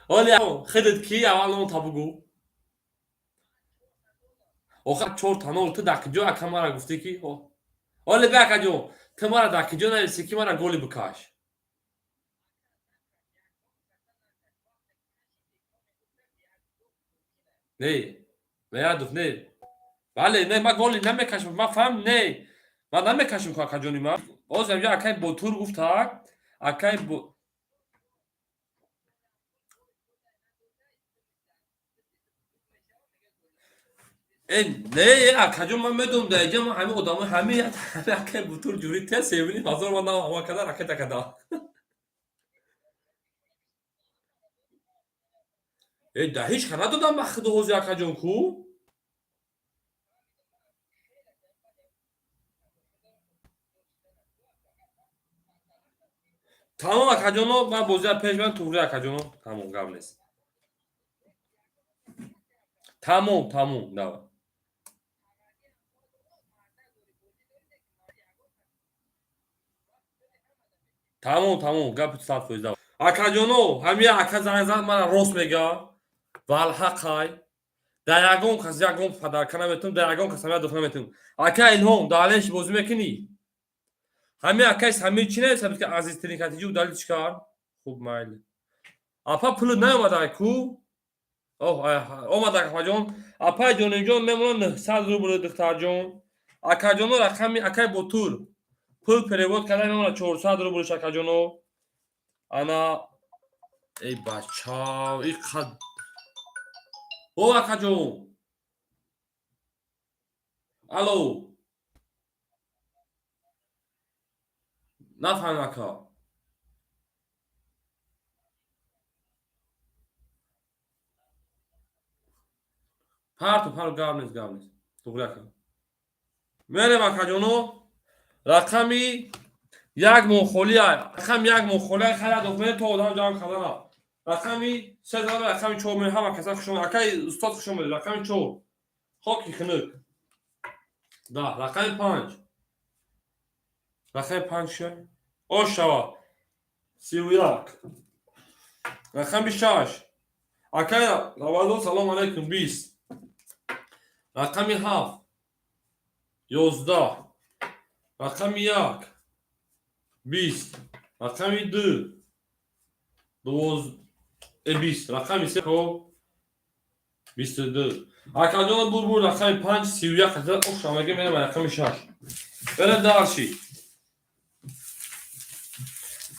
Оли худат ки аввал номта бугӯ. Охир чор танол ту дар куҷо, ака, мара гуфтӣ ки оли бе, акаҷон, ту мара дар куҷо нависӣ ки мара голи бикаш? Не, меядуф, не. Бале, не, ман голи намекашам, ман фаҳм, не. Ман намекашам ку, акаҷони ман. Ҳозир инҷа акай Ботур гуфтак, акай не, акаҷон, ман медонам, дар инҷа ман ҳамин одамо, ҳамин акай Бутур ҷури те 3,5 ҳазор ман ҳама када ракета када. Э, да ҳеҷ ка надодам ба худо ҳозир, акаҷон, ку? Тамом, акаҷоно, ман бозия пеш ман туғри, акаҷоно, тамом, гап нест. Тамом, тамом, давай. Тамом, тамом, гапи 100%, давай. Акаҷоно, ҳамин ака занг зад, мана рост мега, валҳақай. Дар ягон кас ягон подарка наметавонам, дар ягон кас ҳамин доф наметавонам. Ака Илҳом, дар алеш бозӣ мекунӣ? Ҳамин акай Самир чӣ нависад, ки азизтарин катиҷи удалить чӣ кард? Хуб, майли. Апа, пулат наомада ку? Оҳ, омад, акаҷон. Апаи Ҷонимҷон мемонад 900 рубл, духтарҷон. Акаҷоно, рақами акай Ботур пул перевод карда мемонад 400 рублш, акаҷоно. Ана, эй бача, и қад. О, акаҷон. Алло. Нафаҳмидам, ака. Парту, парту, гап нест, гап нест. Туғри, ака. Мерем, акаҷоно. Рақами як моҳ холия, рақами як моҳ холия, хайра документ то одам ҷамъ кардана. Рақами се зада, рақами чор ме ҳама каса хуш омад. Акай устод, хуш омадед. Рақами чор. Хоки хунук. Да, рақами панҷ. Рақами панҷ ша? Ош шава. 31. Рақами шаш. Акай Равазон, салом алейкум, 20. Рақами ҳафт. 11. Рақами як. 20. Рақами ду. 20. Рақами се 22. Акаҷон, бур бур, рақами панҷ 31 ош шаваги, мерем рақами шаш. Берем дальше.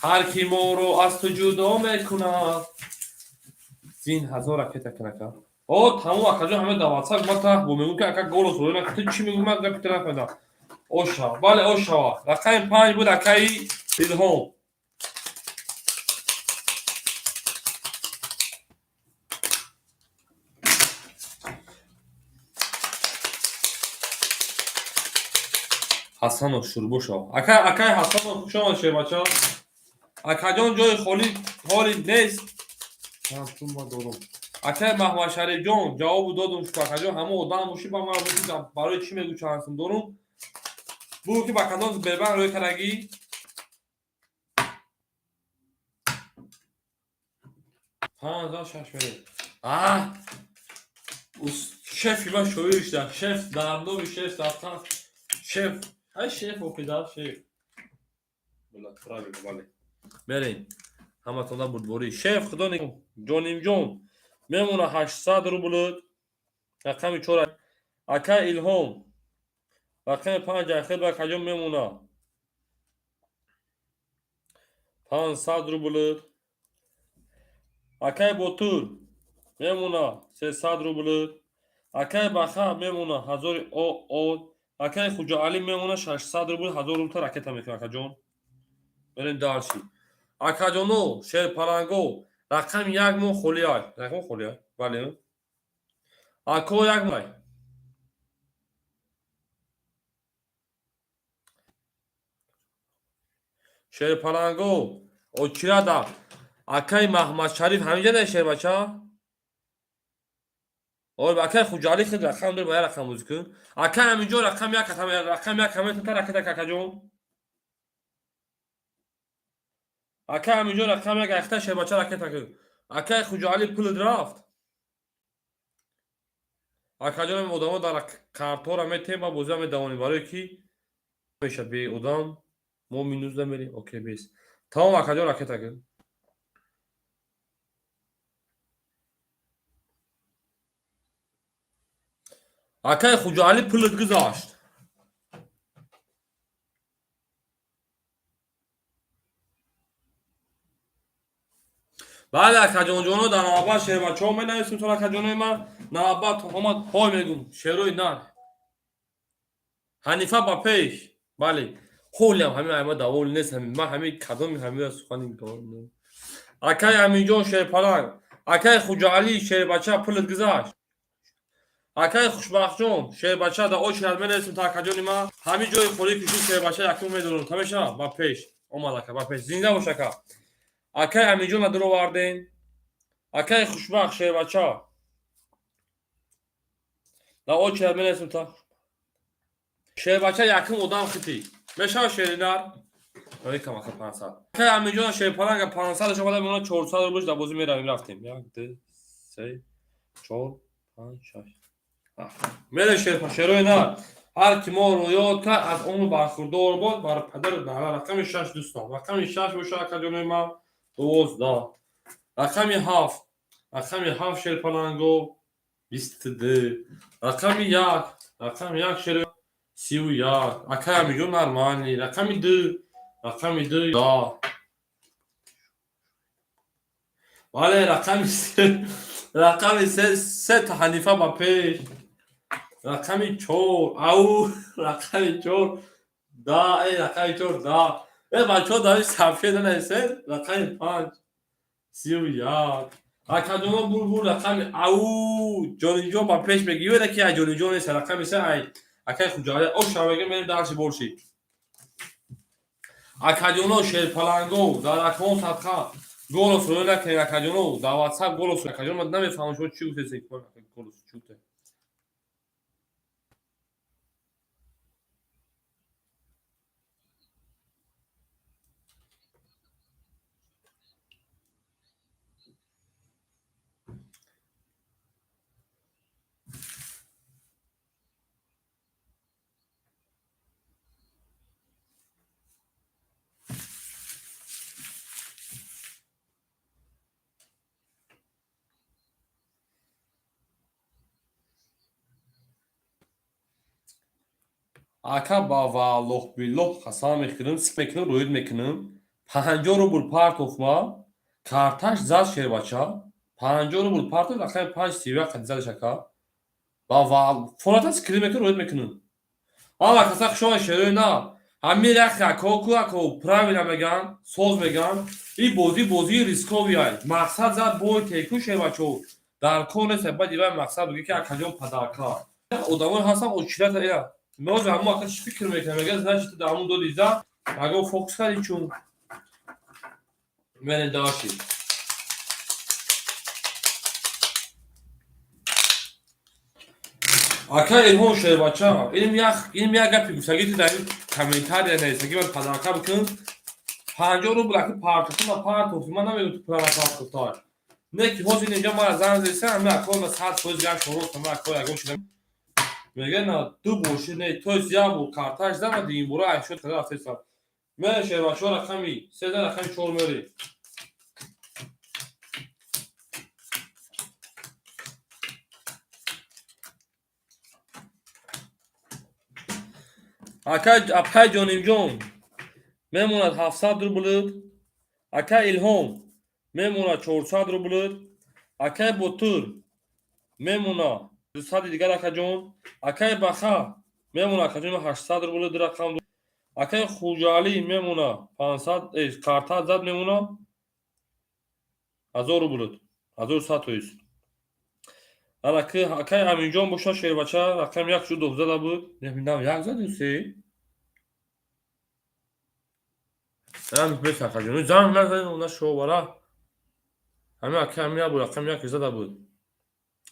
Ҳар ки моро аз ту ҷудо мекунад, зин ҳазор ракета кунака. О, тамом, акаҷон, ҳама дар ватсап ман та бо мегӯм, ки ака голос рӯй ту чӣ мегӯ, ман гапи ту нафаҳмидам. Ош шава, бале, ош шава. Рақами панҷ буд акаи Илҳом. Ҳасанов, шурбо шава. Ака, акаи Ҳасанов, хуш омад, шербача. Акаҷон, ҷои холӣ ҳоли нест. Ма дорум. Акаи Маҳмадшарифҷон, ҷавобу додум шуд, акаҷон, ҳама одам бошӣ, ба ман бошӣ, барои чӣ мегӯ чанд сум дорум? Бугӯ, ки ба кадом Сбербанк рӯй кардагӣ? Панҷ шаш мерем. А шефи ман шоир шуда, шеф дар номи шеф рафтан, шеф, ай шеф опида, шеф. Правильно, бале. Мерем. Ҳаматонда бурдборӣ. Шеф, худо ҷонимҷон мемона 800 рубл, рақами чор. Ака Илҳом, рақами панҷ, айхел акаҷон мемона 500 рубл. Акай Ботур мемона 300 рубл. Акай Баха мемона ҳазори о. Акай Хуҷаалӣ мемона 600 рубл, 1000 рубл ракета мекунад, акаҷон. Берем дальше. Акаҷоно, шерпаланго, рақами як моҳ холиай. Рақам холиай. Бале. Ако як моҳ. Шерпаланго, очирада. Акай Маҳмадшариф ҳаминҷа не, шербача? Ой, акай Хуҷалӣ хел рақам дор, ба як рақам бозӣ кун. Акай ҳаминҷо рақам як, рақам як ҳамин та ракета, акаҷон. Акай ҳаминҷо рақам як ахта, шербача, ракета кун. Акай Хуҷалӣ, пулат рафт. Акаҷон, одамо дар картора метем ва бозиам медавонем, барое ки меша бе одам мо минус намерем. Окей, бес. Тамом, акаҷон, ракета кун. Акай Хуҷаалӣ, пулат гузашт. Бале, акаҷонҷоно, дар навбат шербачаҳо менависем. То акаҷонои ман навбат омад, ҳой мегум, шерои нар Ҳанифа ба пеш. Бале, ҳолиам ҳамин айма давол нест. Ман ҳамин кадоми ҳамира сухани. Акай Аминҷон шерпаланг, акай Хуҷаалӣ шербача, пулат гузашт. Акай Хушбахтҷон шербача, да очередь менависем. То акаҷони ман ҳамин ҷои холӣ кушид, шербача якум медонам тамеша ба пеш омад. Ака, ба пеш, зинда бош, ака. Акай Аминҷона дуровардем. Акай Хушбахт шербача, да очередь менависем. Та шербача якум одам хити мешава, шеринар камака 500. Акай Аминҷона шерпаланга 500 шавада меона, 400 рублш. Да бозӣ меравем, рафтем. Як, ду, се, чор, панҷ, шаш. Мере, шерпа, шерои нар. Ҳар ки моро ёд кард, аз он бархурдор бод бар падару нара. Рақами шаш, дӯстон, рақами шаш боша, акаҷонои ман, 12. Рақами ҳафт, рақами ҳафт, шерпаланго, 22. Рақами як, рақами як, шер, 31. Акай Амиҷон, нормальный. Рақами ду, рақами ду, да. Бале, рақами се, рақами се, сета Ҳанифа ба пеш. Рақами чор, ау, рақами чор, да, э, рақами чор, да. Э, бачаҳо, дар сабше нанависед. Рақами панҷ, 31. Акаҷоно, бурбур. Рақами, ау, Ҷониҷон ба пеш меги. Ёда ки ай Ҷониҷон нест. Рақами се, ай акай Хуҷаали оша меги. Мерем дарси борши. Акаҷоно, шерпаланго, дар акон садқа голос рӯ накунед. Акаҷоно, дар ватсап голос. Акаҷоно, ман намефаҳмам, шумо чӣ гуфтед. Голос чӣ гуфтед? Ака, ба валлоҳ биллоҳ қасам мехӯрам, сик мекунам, рӯид мекунам. 50 рубл партофма, карташ зад. Шербача 50 рубл партоф, рақами панҷ, 31 қади задаш. Ака, ба фората скрин мекунам, рӯид мекунам. Ама каса хушома, шерои на ҳамин як ако ако правильно меган, соз меган. И бозӣ бозии рисковый ай. Мақсад зад, бой теку, шербачо, дар кор нест. Баъд ивай мақсад бигӯ, ки акаҷон, падарка одамое ҳастам, очирата ира ноз. Ҳамо ака чӣ фикр мекунам? Мега, значит, ту дар ҳамун доди за аго фокус кардӣ, чун мерем дальше. Ака Илҳом шербача, инм як гапи гуфтагӣ, ту дар ин комментария нависагӣ, ман падарка бикун. 50 рубл аки партофта, партофти. Ман намегӯм, ту пула напартофтай, не ки ҳозир инҷа мара занг зеса. Ҳами ако ма 100% гап шорос. Ҳами ако ягон чиза мега, на ду боши, не, то есть як бор карташ зама, дигин бора айшод када рафтеса. Мере, шербачо, рақами сеза, рақами чор мери. Акай, акай Ҷонимҷон, мемонад 700 рублд. Акай Илҳом, мемонад 400 рублд. Акай Ботур, мемона 200-и дигар. Акаҷон, акай Баха, мемона, акаҷон, 800 рубл, ду рақам. Акай Хуҷаалӣ, мемона 500, карта зад, мемона 1000 рубл, 1100 тоист. Акай Аминҷон боша, шербача, рақами як шуд, зада буд. Намедонам, як заду се. Акаҷон, занг назанед, она шовара. Ҳамин ака ҳамин як буд, рақами як зада буд.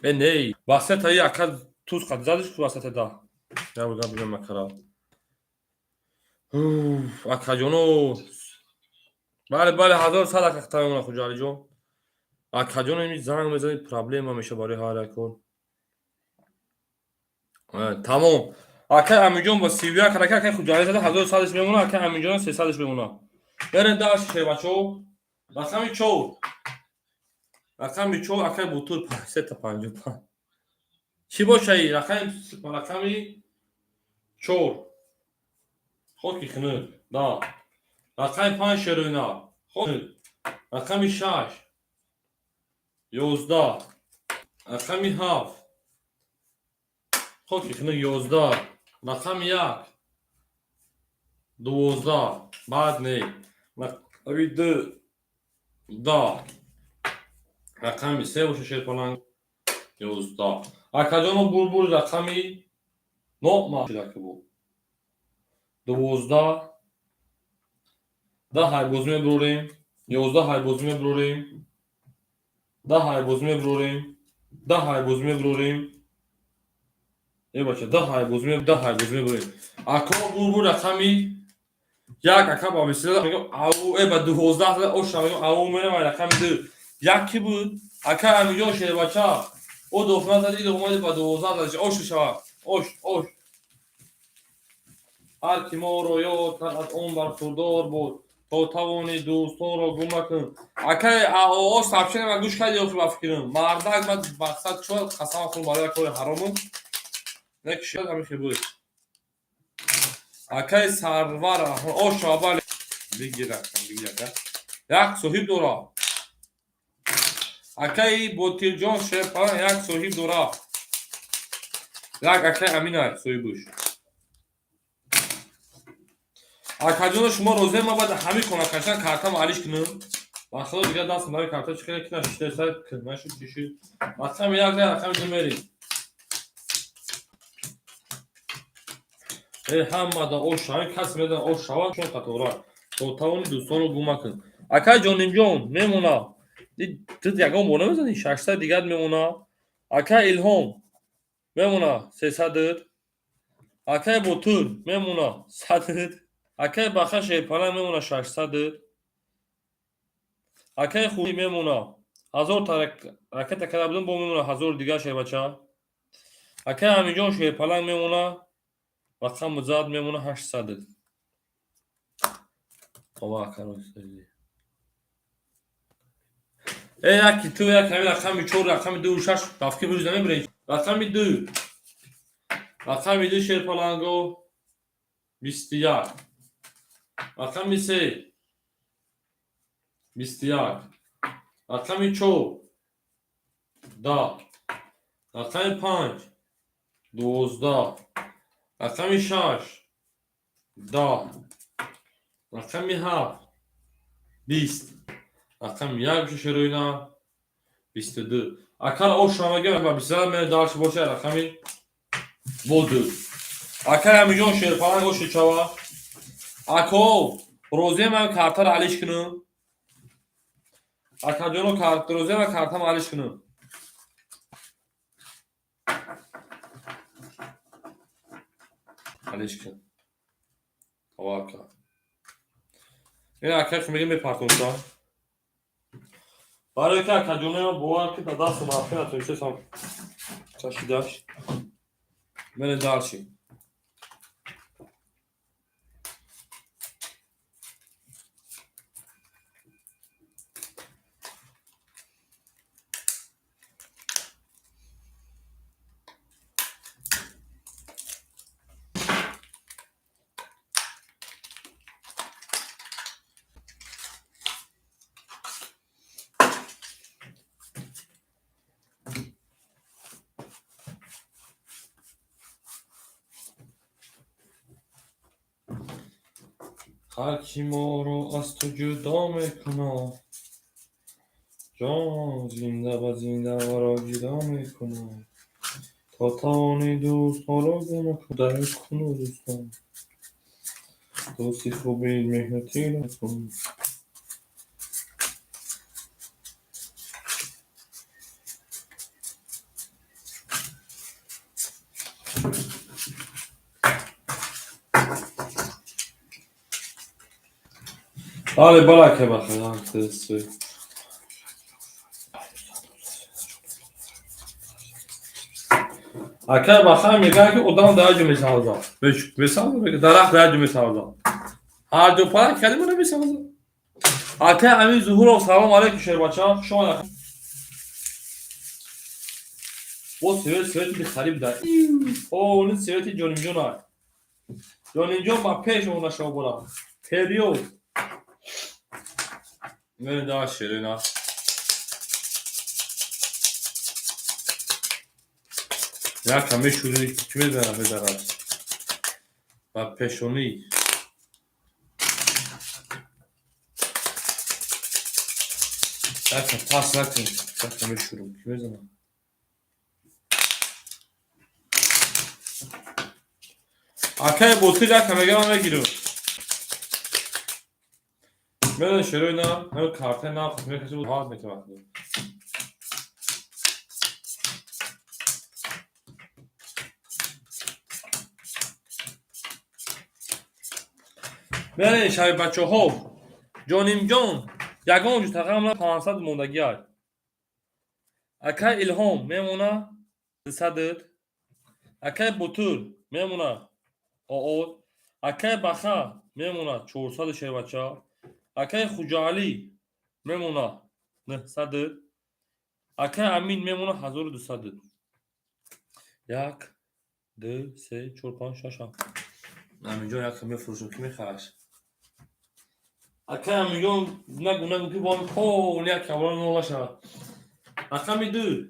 Э, не, васата и ака туз қад задиш, васата да. Як буд, бигам макара. Акаҷоно, бале, бале, 1100 ака тамомона. Хуҷалиҷон, акаҷон, ими занг мезанед, проблема меша барои ҳар як кор. Тамом. Акай Аминҷон бо 31 ака, акай Хуҷалӣ зада, 1100-ш мемона, акай Аминҷон 300-ш мемона. Берем дальше, шербачо. Рақами чор, рақами чор, акай Бутур, сета 55. Чӣ бошаи рақами чор? Хоки хунук, да. Рақами панҷ, шероина, рақами шаш. 11, рақами 7, хоки хунук 11, рақами 1, 12, баъд не, рақами 2, 10, рақами 3 боша, шерпаланг, 11. Акаҷоно, бурбур рақами но буд 12, 10 ҳайбозӣ мебурорем, 11 ҳайбозӣ мебурорем, 10 ҳайбозӣ мебурорем, 10 ҳайбозӣ мебурорем. Е бача, 10 ҳайбозӣ, 10 ҳайбозӣ мебурорем. Ако, бурбур рақами 1, ака, ба бисила мегам, ау, э, ба 12 оша мегам, ау, мерам рақами 2. Як ки буд? Ака Амиҷон, шербача, о дохна зад, и омади ба 12 зад, ош шава, ош, ош. Ҳар ки моро ёд кард, аз он бархурдор буд. То тавони дӯстонро гум накун. Акай аоо, сообщение ма гӯш кардӣ? Охи, ба фикрам, мардак, ман мақсад чо қасам хӯрм барои кори ҳаромум некишад, ҳамин буд. Акай Сарвар, ош шава, бигир, бигир, ака. Як соҳиб дора. Акаи Ботирҷон, шерпалан, як соҳиб дора. Як акаи Аминай соҳибуш. Акаҷоно, шумо розия, ман бояд ҳамин кона кашан, картам алиш кунам. Ба худо, дигар дастам барои карта чӣ хеле ки нашиштеса, нашуд, чӣ шуд. Рақами 1, рақами 2 мерем. Э, ҳамада ош, ҳамин касе медонад, ош шавад, чун қатора. То тавони дӯстонро гум накун. Акай Ҷонимҷон мемона. Ту ягон бор намезанӣ? 600 дигар мемона. Акай Илҳом мемона, 300. Акай Ботур мемона, 100. Акай Баха, шерпалан, мемона, 600. Акай Хуи мемона, 1000 та ракета карда будам, бо мемона 1000 дигар, шербача. Акай Амиҷон, шерпаланг, мемона, рақаму зад, мемона, 800. Ова, акаро. Э, яки ту, як ҳамин рақами 4, рақами 2, 6, рафки бурҷ намебурем. Рақами 2. Рақами 2, шерпаланго, 21. Рақами 3, 21. Рақами 4, 10. Рақами 5, 12. Рақами 6, 10. Рақами 7, 20. Рақами 1 шероина, 22. Акар ошамага ба 22 мера, дальше боша рақами бо 2. Акай Амиҷон, шерпаланг, оши чава. Ако, розия, ман картаро алиш кунам. Акаҷоно, розия, ман картамо алиш кунам. Алиш кун. Ова, ака. Ин ака мега мепартонса. Барои ки акаҷоноям бовар ки ба дасту мафия натонистесам чашидаш. Мерем дальше. Ҳар ки моро аз ту ҷудо мекунад, ҷон зинда ба зинда маро ҷудо мекунад. То тавони дӯстҳоро гум куну дӯстон. Дӯсти хуби меҳнатиро кун. Бале, бале, ака Баха. Ака Баха мегӯяд, ки одам дар ҷо месавзад. Месавзад, мега, дарахт дар ҷо месавзад. Ҳар ҷо парак кардем, намесавзад. Ака Амир Зуҳуров, салом алейкум, шербача. Хуш омадед. Бо свет, свети бихариб да. О, ин свети Ҷонимҷон ай. Ҷонимҷон ба пеш омада шава бора. Период. Мерем дар ширина. Якам мешӯрӣ, чӣ мезанад, мезанад ба пешонӣ. Якам пас накун, якам мешӯрам, кӣ мезанад? Акай Ботир якам мегирам, мегирам. Медони, шерои на, картаи на мекаши, ҳад мекунад. Мерен, шаби бачаҳо, Ҷонимҷон, ягон ҷутақам 500 мондагиай. Акай Илҳом мемона 200, акай Ботур мемона оот, акай Баха мемона 400, шербача, акай Хуҷаалӣ мемона 900, акай Амин мемона 1200. Як, ду, се, чор, панҷ, шаш, ҳафт. Аминҷон, якам мефурӯшам, ки мехараш? Акай Аминҷон, нагу, нагу, ки бо пол як кабора нола шавад. Рақами ду,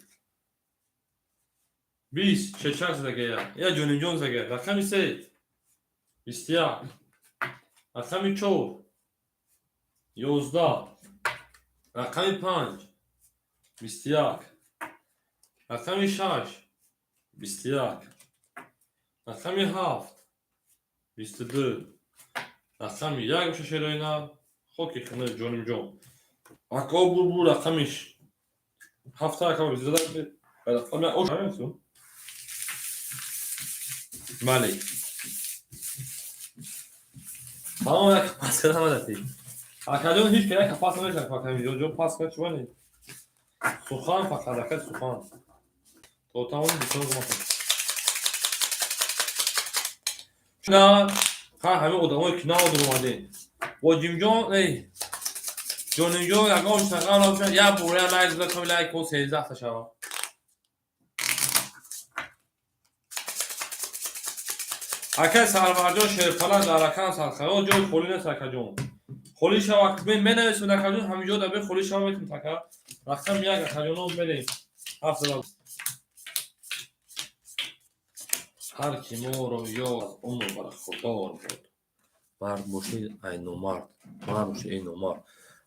20, шечак задагая, я Ҷонимҷон задагая. Рақами се, 21, рақами чор, 11, рақами панҷ, 21, рақами шаш, 21, рақами ҳафт, 22, рақами як боша, шероина хоки хина, Ҷонимҷон. Ако бу рақами ҳафта, рақами 22. Бале, тамом, як пас карда ҳама. Акаҷон, ҳеҷ ка як пас намешавад, акаҷон пас кард, чӣ сухан, фақат ака сухан то тамоми дӯстон гумакун на. Ҳа, ҳамин одамое ки наодир омадем бо Ҷимҷон, эй Ҷонимҷон, ягон шақам набошад, як бора лайк зада, лайк кун, 13-та шавад. Акай Сарварҷон, шерпалак дар ракам сархаро, ҷои холӣ нест, акаҷон. Холӣ шава, менависед, акаҷон, ҳаминҷо дар бе холӣ шава, метавонед, ака. Рақам як, акаҷоно, мерем. Ҳафт зада. Ҳар ки моро ёр аз умр бархурдор буд. Мард бошӣ, ай номард, мард бошӣ, эй номард.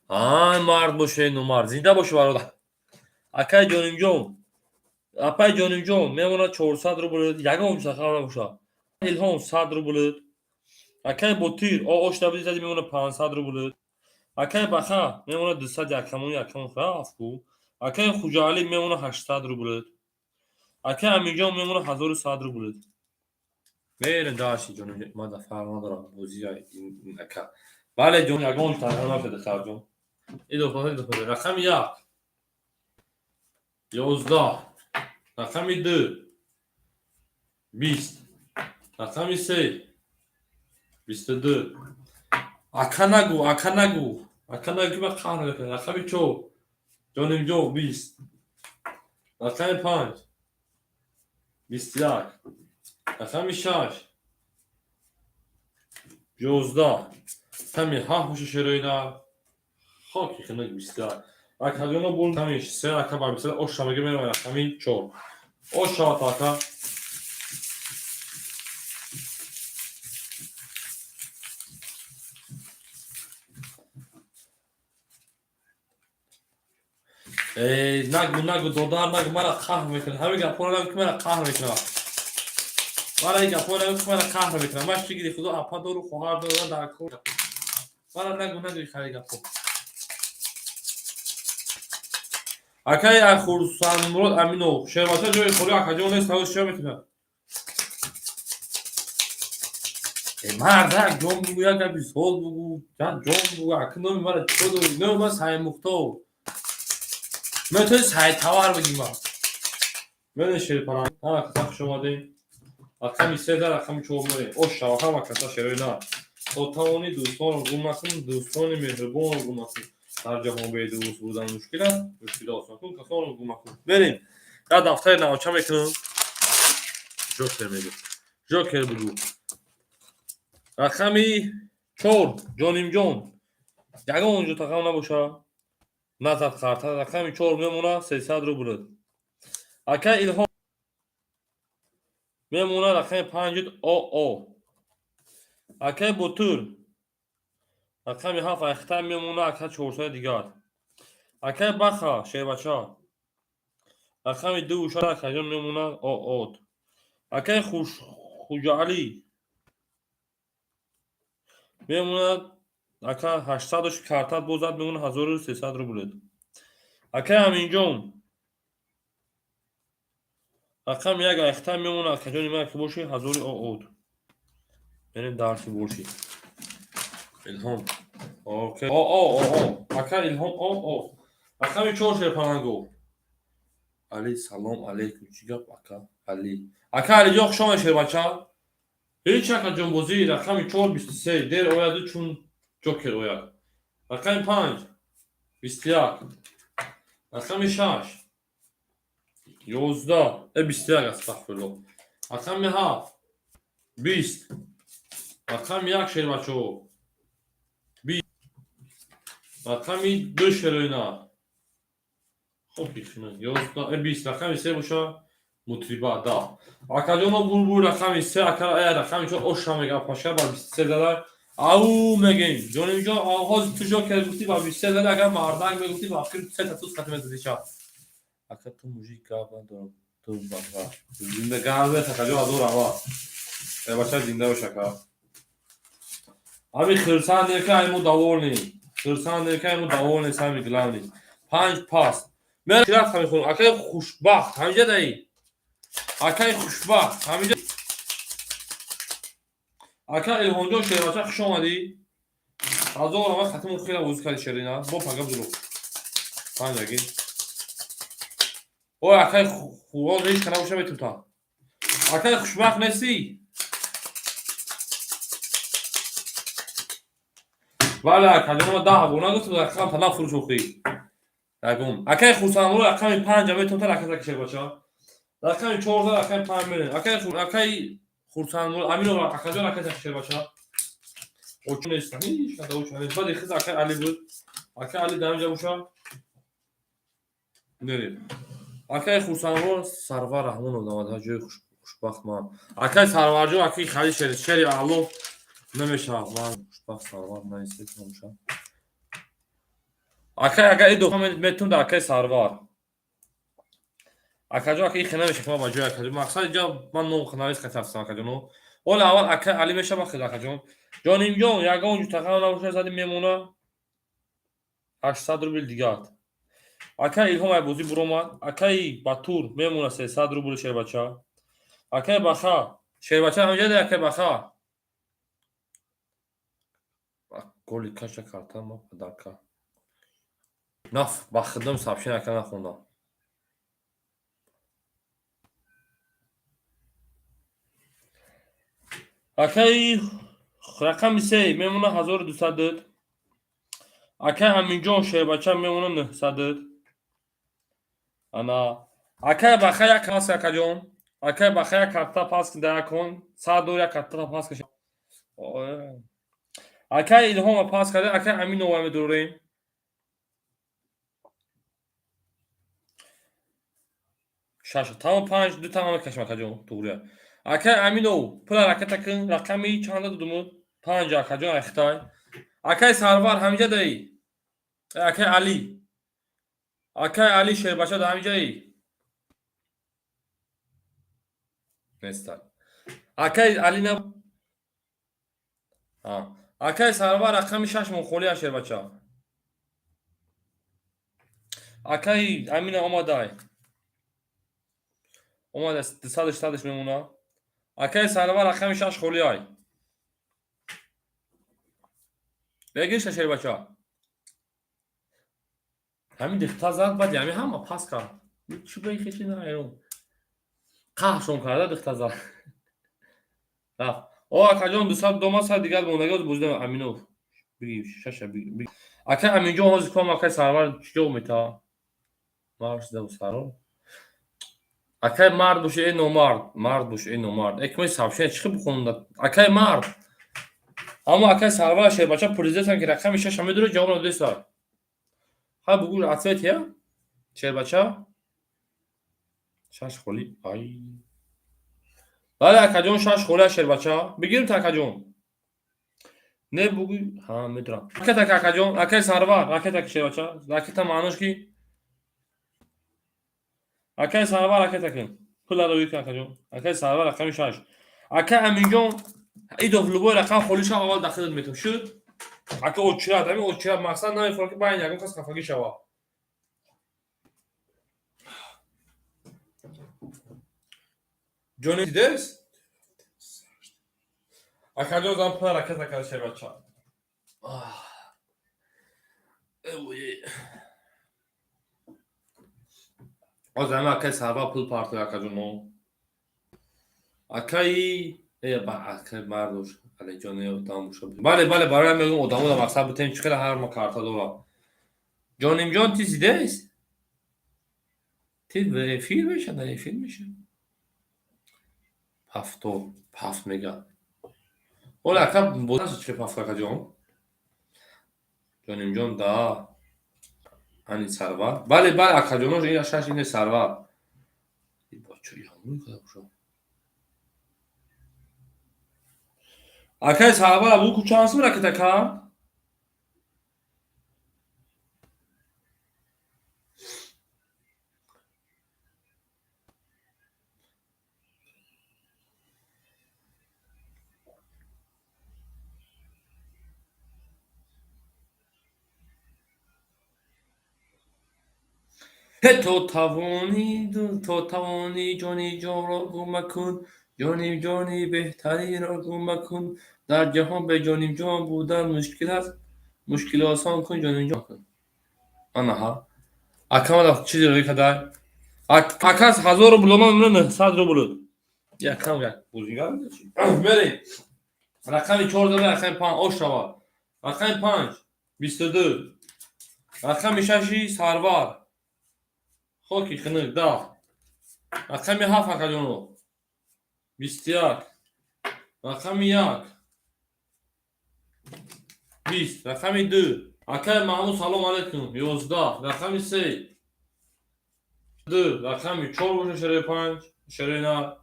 Ай мард бошӣ, эй номард. Зинда бошӣ, бародар. Акай Ҷонимҷон, апай Ҷонимҷон мемонад 400 рубл, ягон сахар набошад. Илҳом 100 рубл, акай Ботир ош даби зади, мемонад 500 рубл, акай Баха мемонад 200, якамон, якамон рафт ку, акай Хуҷаалӣ мемонад 800 рубл, акай Аминҷон мемонад 1100 рубл. Мерем даши, ҷон, ман да фарқ надорам, бозия ака. Бале, ҷон, ягон тағйир нашуда, духтарҷон. Идо, рақами як, 11, рақами ду, 20, рақами се, 22. Ака нагу, ака нагу, ака нагу, ки ман қаҳр мекунам. Рақами чор, Ҷонимҷон, 20, рақами панҷ, 21, рақами шаш, 11, рақами ҳафт боша, шероина хоки хинак, 21. Акаҷоно, бул рақами се, ака ба 21 ош шамаги меравад, рақами чор ош шавад, ака. Нагу, нагу, додар, нагу, мара қаҳр мекунад. Ҳамин гапҳоро нагу, ки мара қаҳр мекунад. Мара ин гапҳоро нагу, ки мара қаҳр мекунад. Ман шигири худо апа дору, хоҳар дору, дар кор. Мара нагу, нагу хари гапҳо. Акай Хурсандмурод Аминов, шербача, ҷои холӣ, акаҷон, нест, ҳавз чиё мекунад? Мардак, ҷон бугу, як гапи соз бугу, ҷон бугу, ака, номи мара чико дорӣ? Номи ман Саймухтор. Метавонӣ сайтавар бигӣ ман. Мене шерпаланг, ҳама каса хуш омадем. Рақами се дар рақами чор мерем. Ош шава, ҳама каса, шерои на. То тавонӣ дӯстонро гум накун, дӯстони меҳрубонро гум накун. Дар ҷаҳон бедӯст будан мушкил аст, мушкил осон кун, касонро гум накун. Берем. Як дафтари навча мекунам. Ҷокер мегӯ. Ҷокер бугӯ. Рақами чор, Ҷонимҷон. Ягон ҷо тақам набоша. Назад қарта, рақами чор мемонад 300 рубл. Акай Илҳом. Мемона рақами панҷ ОО. Акай Ботур. Рақами ҳафт айхта мемона, ака, 400 дигар. Акай Баха, шербача. Рақами ду уша, акаҷон, мемона ОО. Акай Хуҷаалӣ мемонад, ака, 800 картат бозад, мемонад 1300 рублет. Акай Аминҷон, рақами як айхта мемонад, акаҷони ман, ки боши, ҳазори ОО. Мерем дарси боши. Илҳом. Окей. ОО, ОО. Ака Илҳом ОО. Рақами чор, шерпаланго. Али, салом алейкум. Чӣ гап, ака Али? Ака Алиҷон, хуш омадед, шербача. Ҳеҷ, акаҷон, бозӣ рақами чор 23 дер ояду, чун ҷокер ояд. Рақами панҷ 21. Рақами шаш 11, 21, астағфируллоҳ. Рақами ҳафт 20. Рақами як, шербачаҳо, 20. Рақами ду, шероина. Хоб, 11, 20. Рақами се боша, мутриба 10. Акаҷоно, булбул, рақами се, ака, рақами чор оша мега, паша ба 23 зада. Ау мегем. Ҷонимҷон, ҳозир ту ҷокер гуфтӣ, ба 23 зада, агар мардак мегуфтӣ, ба фикр се та туз хати мезадӣ ча. Ака, ту мужик, гап надорам. Ту баба. Зинда гап акаҷон, азор ава. Бача, зинда бош, ака. Ами хирсанде ки ай мо довольный. Хирсанде ки ай мо довольный, самый главный. Панҷ пас. Мера рафта мехонам. Акаи Хушбахт, ҳамиҷа даи. Акаи Хушбахт, ҳамиҷа. Ака Илҳомҷон, шербача, хуш омадӣ. Ҳазор ама хатимон хела бозӣ кардӣ, шерина. Бо пага бузург. Панҷ аги. Ой, акаи хуроз ҳеҷ кана боша метута. Акаи Хушбахт нестӣ? Бале, акаҷон, ма 10 бор нагуфтам, рақам та нафурӯш охӣ. Ягон. Акаи Хурсандмурод, рақами панҷа метавонта ракета шербача. Рақами чорда, рақами панҷ мерем. Акаи Хурсандмурод, Аминов, акаҷон, ракета шербача. Очу нестам. Ҳеҷ када очу нест. Баъд хиз акаи Али буд. Акаи Али дар инҷа боша. Нерем. Акаи Хурсандмурод, Сарвар Раҳмонов 98 ҷои хушбахт ман. Акаи Сарварҷон, акаи Хали, шери, шери аъло намешавад. Ман хушбахт Сарвар наистед намешавад. Акай, агар идо метун да акаи Сарвар. Акаҷон, ака, ихе намешавад, ман ба ҷои акаҷон. Мақсад инҷа ман ном навис қатафтам, акаҷоно. Ола аввал акаи Али мешавад, хел акаҷон. Ҷонимҷон, ягон ҷутақа набошад, зади мемона 800 рубл дигар. Акаи Илҳом ай бозӣ буромад. Акаи Батур мемона 300 рубл, шербача. Акаи Баха, шербача, ҳамҷа да акаи Баха. Голи каша карта ма падарка. Наф, ба хидм сообщение ака нахондам. Акаи рақами се мемона 1200. Акаи Аминҷон, шербача, мемона 900. Ана акаи Баха як пас, акаҷон. Акаи Баха як карта пас да якон. 100 як карта пас каш. Акаи Илҳома пас карда, акаи Аминова медорем. Шаш, тамом, панҷ, ду тамом мекашем, акаҷон, туғрия. Акаи Аминов, пула ракета кун, рақами чанда дудумуд? Панҷ, акаҷон, айхитай. Акаи Сарвар, ҳамиҷа даи. Акаи Али. Акаи Али, шербача, да ҳамиҷаи. Нестай. Акаи Али на. Акаи Сарвар, рақами шаш мон холия, шербача. Акаи Амина омадай. Омада 260 мемона. Акаи Сарвар, рақами шаш холиай. Бегиша, шербача. Ҳамин дихта зад, баъди ҳамин ҳама пас кард. Чӣ ба хеши наайрон. Қаҳршон карда дихта зад. Рафт. О, акаҷон, 200 дома сад дигар мондагӣ бозида Аминов. Биги шаша биги. Ака Аминҷон, ҳозир ком акаи Сарвар чӣ ҷавоб метавад? Мард шуда Сарвар. Акай мард боши, э номард, мард боши, э номард. Э кумаи сообщение чӣ бихонда? Акай мард. Аммо акай Сарвар, шербача, президентам, ки рақами шаша медура, ҷавоб надодеса. Ҳа, бугӯ ответ я? Шербача? Шаш холӣ. Ай. Бале, акаҷон, шаш холия, шербача. Бигирим та, акаҷон. Не бугӯй, ҳа, медурам. Ракета, акаҷон, акаи Сарвар, ракета ки, шербача. Ракета маънош ки акаи Сарвар ракета кун. Пул рӯй кун, акаҷон. Акаи Сарвар, рақами шаш. Акаи Аминҷон, идоф любой рақам холӣ шав, аввал дахилат метум. Шуд? Ака, очират, ҳамин очират мақсад намефорам, ки байни ягон кас хафагӣ шавад. Ҷони дидес? Акаҷон, зан пула ракета карда, шербача. Эвое. Ҳозир ҳама акаи Сарвар пул партоя, акаҷоно. Акаи э ба акаи мардош Алиҷон одам боша. Бале, бале, барои ҳам мегӯям, одамо дар мақсад бутем, чӣ хеле ҳар ма карта дорад. Ҷонимҷон, ти зидес? Ти в эфир меша, дар эфир меша? Пафто, пафт мега. Ола, ака, боз чӣ пафт, акаҷон? Ҷонимҷон да ани Сарвар. Бале, бале, акаҷоно, ин шаш ини Сарвар. Бачо, ямун када боша. Акаи Сарвар, абу ку чанд сум ракета кард? То тавонӣ ҷони ҷонро гум макун, ҷони беҳтаринро гум макун. Дар ҷаҳон бе ҷонимҷон будан мушкил аст. Мушкилро осон кун, ҷонимҷон кун. Анаҳа. Акамада чизе рӯй кадай? Акас 1000 рубл, ман 900 рубл. Якам як бозингар мерем. Рақами чор зада, рақами панҷ ош шавад. Рақами панҷ 22. Рақами шаши Сарвар. Хоки хинук 10. Рақами ҳафт, акаҷоно, 21. Рақами як 20. Рақами ду, акаи Маҳмуд, салом алайкум, 11. Рақами се ду. Рақами чор боша, шерои панҷ, шерои на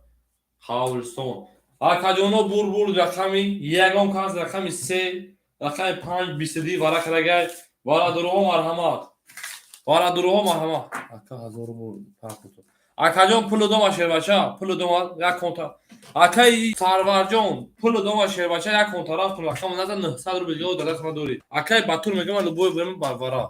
ҳавлистон. Акаҷоно, бур бур, рақами ягон кас рақами се, рақами панҷ, 22 вара кардагай. Варадуруҳо марҳамат. Варадуруҳо марҳамат. Ака, 1000 рубл. Акаҷон, пулу дома, шербача, пулу дома, як конта. Акаи Сарварҷон, пулу дома, шербача, як конта рафтум, рақам назар 900 рубл ё дар даст дорӣ. Акаи Батур мегӯям, любой время бар вара.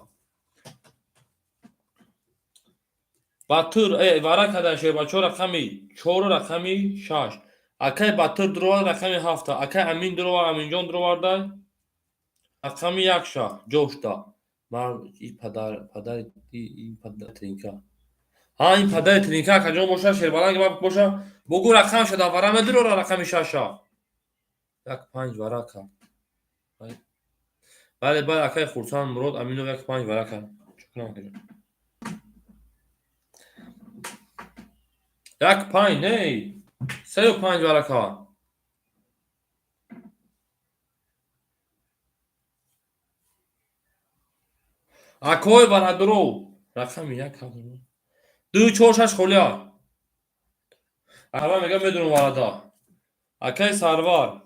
Батур вара кардан, шербачо, рақами чору рақами шаш. Акаи Батур дуровард рақами ҳафта. Акаи Амин дуровард, Аминҷон дуроварда рақами якша ҷошта. Падар, падари ин падар тринка. Ҳа, ин падари тринка, акаҷон, боша, шербаланг боша, бугӯ рақамша дар вара медурора рақами шаша. Як панҷ вара кард. Бале, бале, акаи Хурсанд Мурод Аминов як панҷ вара кард. Чӣ кунам, акаҷон? Як панҷ, не, сею панҷ вара кард. Акои варадуров рақами як ду чор шаш холия. Сарвар мега, медунам варада. Акаи Сарвар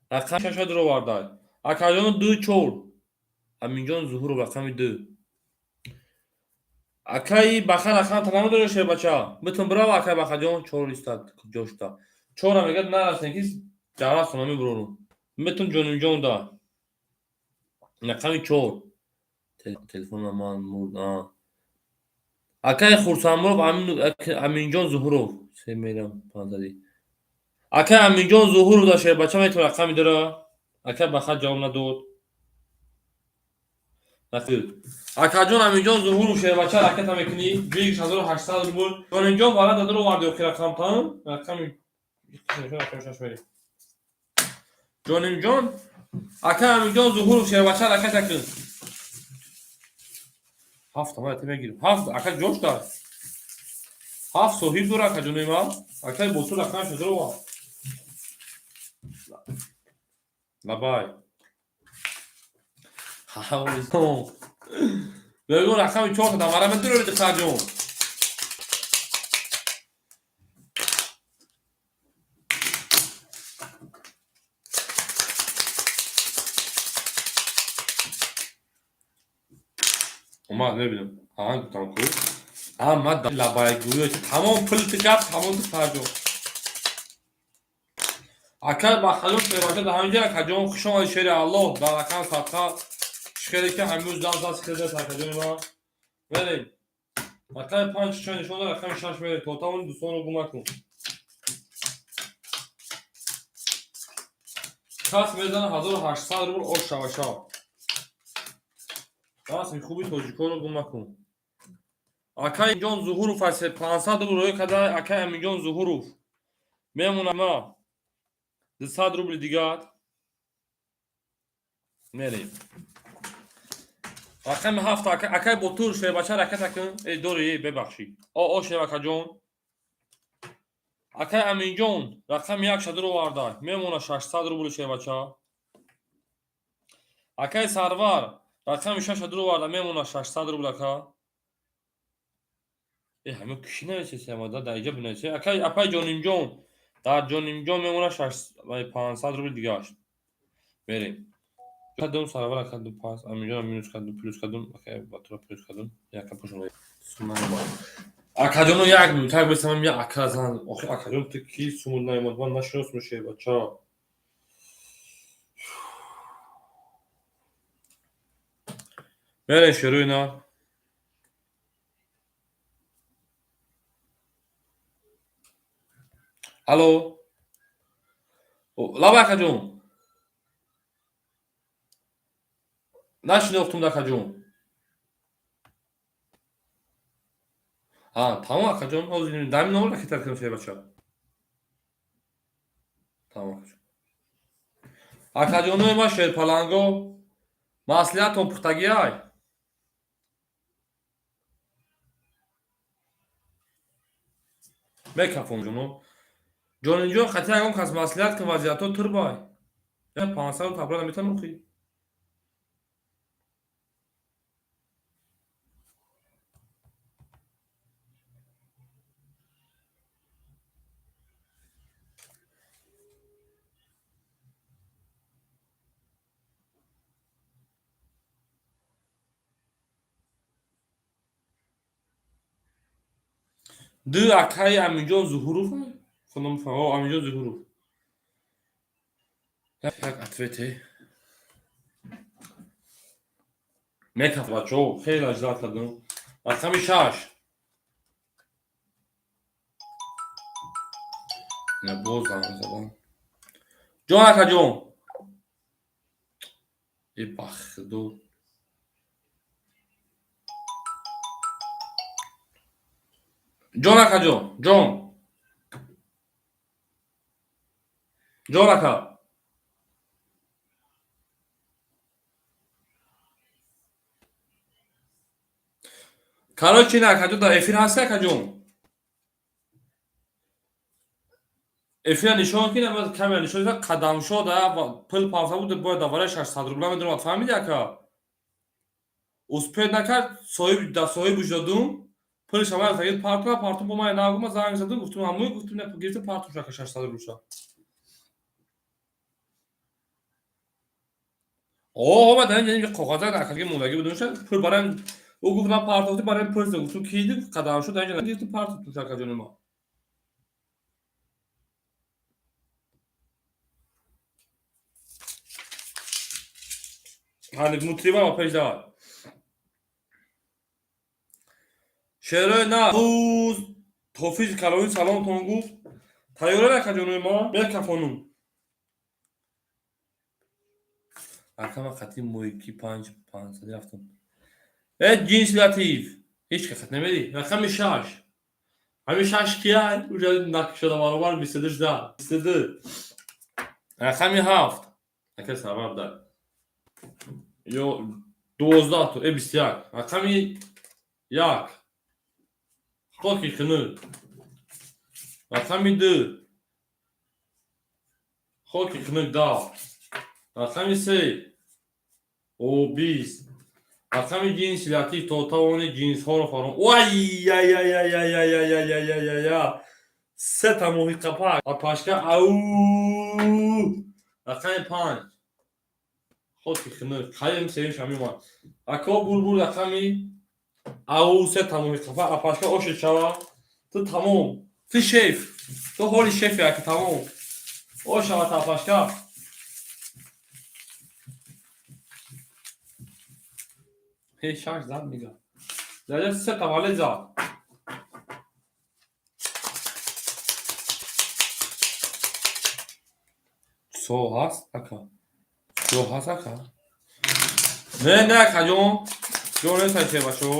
рақами шаша дуровардай. Акаҷоно, ду чор. Аминҷон Зуҳуров рақами ду. Акаи Баха, рақам та намедонӣ, шербача? Битун бирава, акаи Бахаҷон, чор истад ҷошта. Чора мега, нарасем ки ҷарасона мебурорум. Метун ҷонимҷон да. Рақами чор. Телефона ман мурд. Акаи Хурсандмуров Аминҷон Зуҳуров. Се мерам панзади. Акаи Аминҷон Зуҳуров да, шербача, метавон рақами дора. Акаи Баха ҷавоб надод. Акаҷон Аминҷон Зуҳуров, шербача, ракета мекунӣ. Бигиш 1800 рубл. Ҷонимҷон вара дадро оварди охир рақамтан. Рақами рақами шаш мери. Ҷонимҷон, акаи Аминҷон Зуҳуров, шербача, ракета кун. Ҳафт ама мегирим. Ҳафт ака ҷош дар. Ҳафт соҳиб дора, акаҷонои ман. Акаи Ботур рақамашо дорова. Лабай. Ҳавлистон. Бегу рақами чорта дамара медурори, духтарҷон. Омад, мебинам. Ҳа, гуфтам ку. Ама лабайгӯё тамом пул тикап, тамом паҷо. Ака бахалон шербача да ҳаминҷа, акаҷон, хуш омадӣ, шери Аллоҳ, дар рақам садқа шере ки ҳамрӯз дам зад хеда, акаҷони ман. Мерем. Рақами панҷ ча нишон дод, рақами шаш мерем. То тавони дӯстонро гум накун. Кас мезана 1800 рубл ош шава шав. Расми хуби тоҷиконро гум накун. Акай Аминҷон Зуҳуров аст, 500 рубл рӯй карда, акай Аминҷон Зуҳуров. Мемонам ма. 200 рубли дигар. Мерем. Рақами ҳафт, акай Ботур, шербача, ракета кун. Эй, дори, эй, бебахшӣ. О, о, шербакаҷон. Акай Аминҷон, рақами як шадур оварда. Мемона 600 рубли, шербача. Акай Сарвар, рақами шаш шадур оварда, мемона 600 рубл, ака. Э, ҳамин киши нависесема, дар иҷа бинависе. Акай, апай Ҷонимҷон, дар Ҷонимҷон мемона 500 рубли дигаш. Мерем. Кадом Сарвар кадом пас, Аминҷон минус кадом, плюс кадом, акай Батура плюс кадом, яка пушон. Акаҷоно, як минут, як бисамам, я ака зан. Охи, акаҷон, ту ки сумул наёмад, ман нашиносм, шербача. Мерем, шеруи на. Алло. Лаба, акаҷон. Нашинохтум, акаҷон. А, тамом, акаҷон, ҳозир дар номер ракета кунем, шербача. Тамом, акаҷон. Акаҷонои ма, шерпаланго, маслиҳатон пухтагиай? Мекафон, ҷоно. Ҷонинҷон, хати ягон кас маслиҳат кун, вазъиятҳо турбай. 500 табра наметавонам охи. Ду акаи Аминҷон Зуҳуров, худам, о, Аминҷон Зуҳуров. Як ответе. Мекаф, бачаҳо, хеле аждат кардам. Рақами шаш. Не, боз занг задам. Ҷон, акаҷон. Э, ба худо. Ҷон, акаҷон, ҷон. Ҷон, ака. Короче, на, акаҷон, дар эфир ҳасти, акаҷон? Эфира нишон ки камера нишон дод, қадамшо да пул павса буд, бояд давараи 600 рубла медонад, фаҳмиди, ака? Успеть накард, соҳиб да соҳибуш додум, пули шама тагид партуна, партум бо ман нагума занг задум, гуфтум ҳамуй, гуфтум гирифта партум шака 600 рубла. О, ма дар инҷа коғаза акаги мондагӣ будум, пул барои ӯ гуфт, ман партофтӣ барои пул, гуфтум ки қадам шуд, дар инҷа гирифту партофтум, акаҷони ма. Ҳани мутриба ва пеш давай. Шерои на рӯз Тофизи калони саломтон гуфт. Тайёра, акаҷонои ма, мекафонум. Акама хати мойки панҷ панҷсади рафтам. Э, ҷинси латиф. Ҳеҷ ка хат намедӣ. Рақами шаш. Ҳамин шаш кияй? Уже накушода баробар 22 шуда. 22. Рақами ҳафт. Ака сабаб дар. Ё 12 то, э, 21. Рақами як. Хоки хунук. Рақами ду. Хоки хунук дав. Рақами се. О, 20. Рақами ҷинси латиф то тавони ҷинсҳоро фаром. Ой-яй-яй-яй-яй-яй-яй-яй-яй-яй. Сета моҳи қапак. Апашка ау. Рақами панҷ. Хоки хунук. Хаем сеюм шами омад. Ако булбул рақами Ау се тамоми қафа апашка оши шава. Ту тамом. Ту шеф. Ту ҳоли шефи ака тамом. Ошава та апашка. Ҳей шаш зад мига. Даҷа се таваллуд зад. Со ҳаст ака. Со ҳаст ака. Не, не акаҷон. Ҷон нестай шербачо.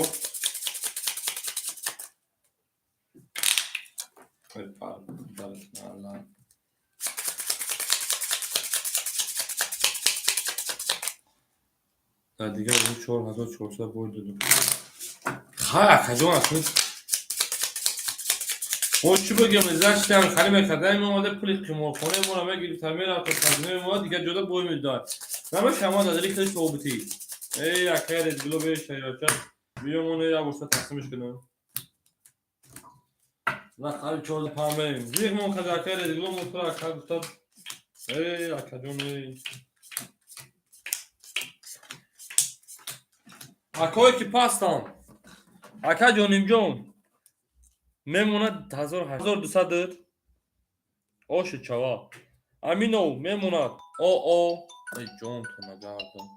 Дар дигар рӯз 4400 бой додум. Хай акаҷон акун. Мо чӣ бигем, зачтам хари мекардаем, омада пули қиморхонаи моро мегирифта, мерафта казинои мо дигар ҷода бой медод. Намеша мо дар хеле собитӣ. Эй акай резгило беша яча. Биё мо як борса тақсимш кунем. На қариб чор панҷ мерем. Зиқ мон када акай резгило мо тура ака гуфта. Эй акаҷон эй. Акое ки пастанд. Ака ҷонимҷон. Мемонад 1200 оши чава. Аминов мемонад. О о. Эй ҷон ту нагардон.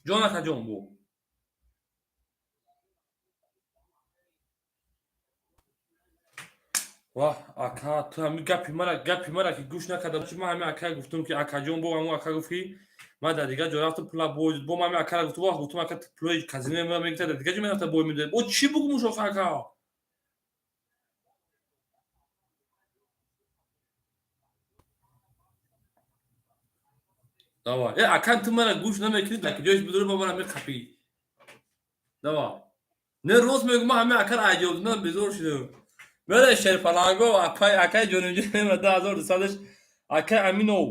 Ҷон акаҷон бу. Ваҳ ака ту ҳами гапи мара ки гӯш накарда чи ман ҳами ака гуфтум ки акаҷон бо ҳамун ака гуфт ки ман дар дигар ҷо рафтам пула бой бо ман ҳами акара гуфтум вах гуфтум ака пулои казино мера мегирифта дар дигар ҷо мерафта бой медод. Бо чӣ бугум ошоха ака? Давай. Э ака ту мара гӯш намекунӣ дар ҷояш бидури ба мара меқапӣ. Давай. Не рост мегӯм ман ҳами акара аҷоб безор шудам. Мере шерпаланго акай акай ҷонимҷон мемонад 2200-ш акай Аминов.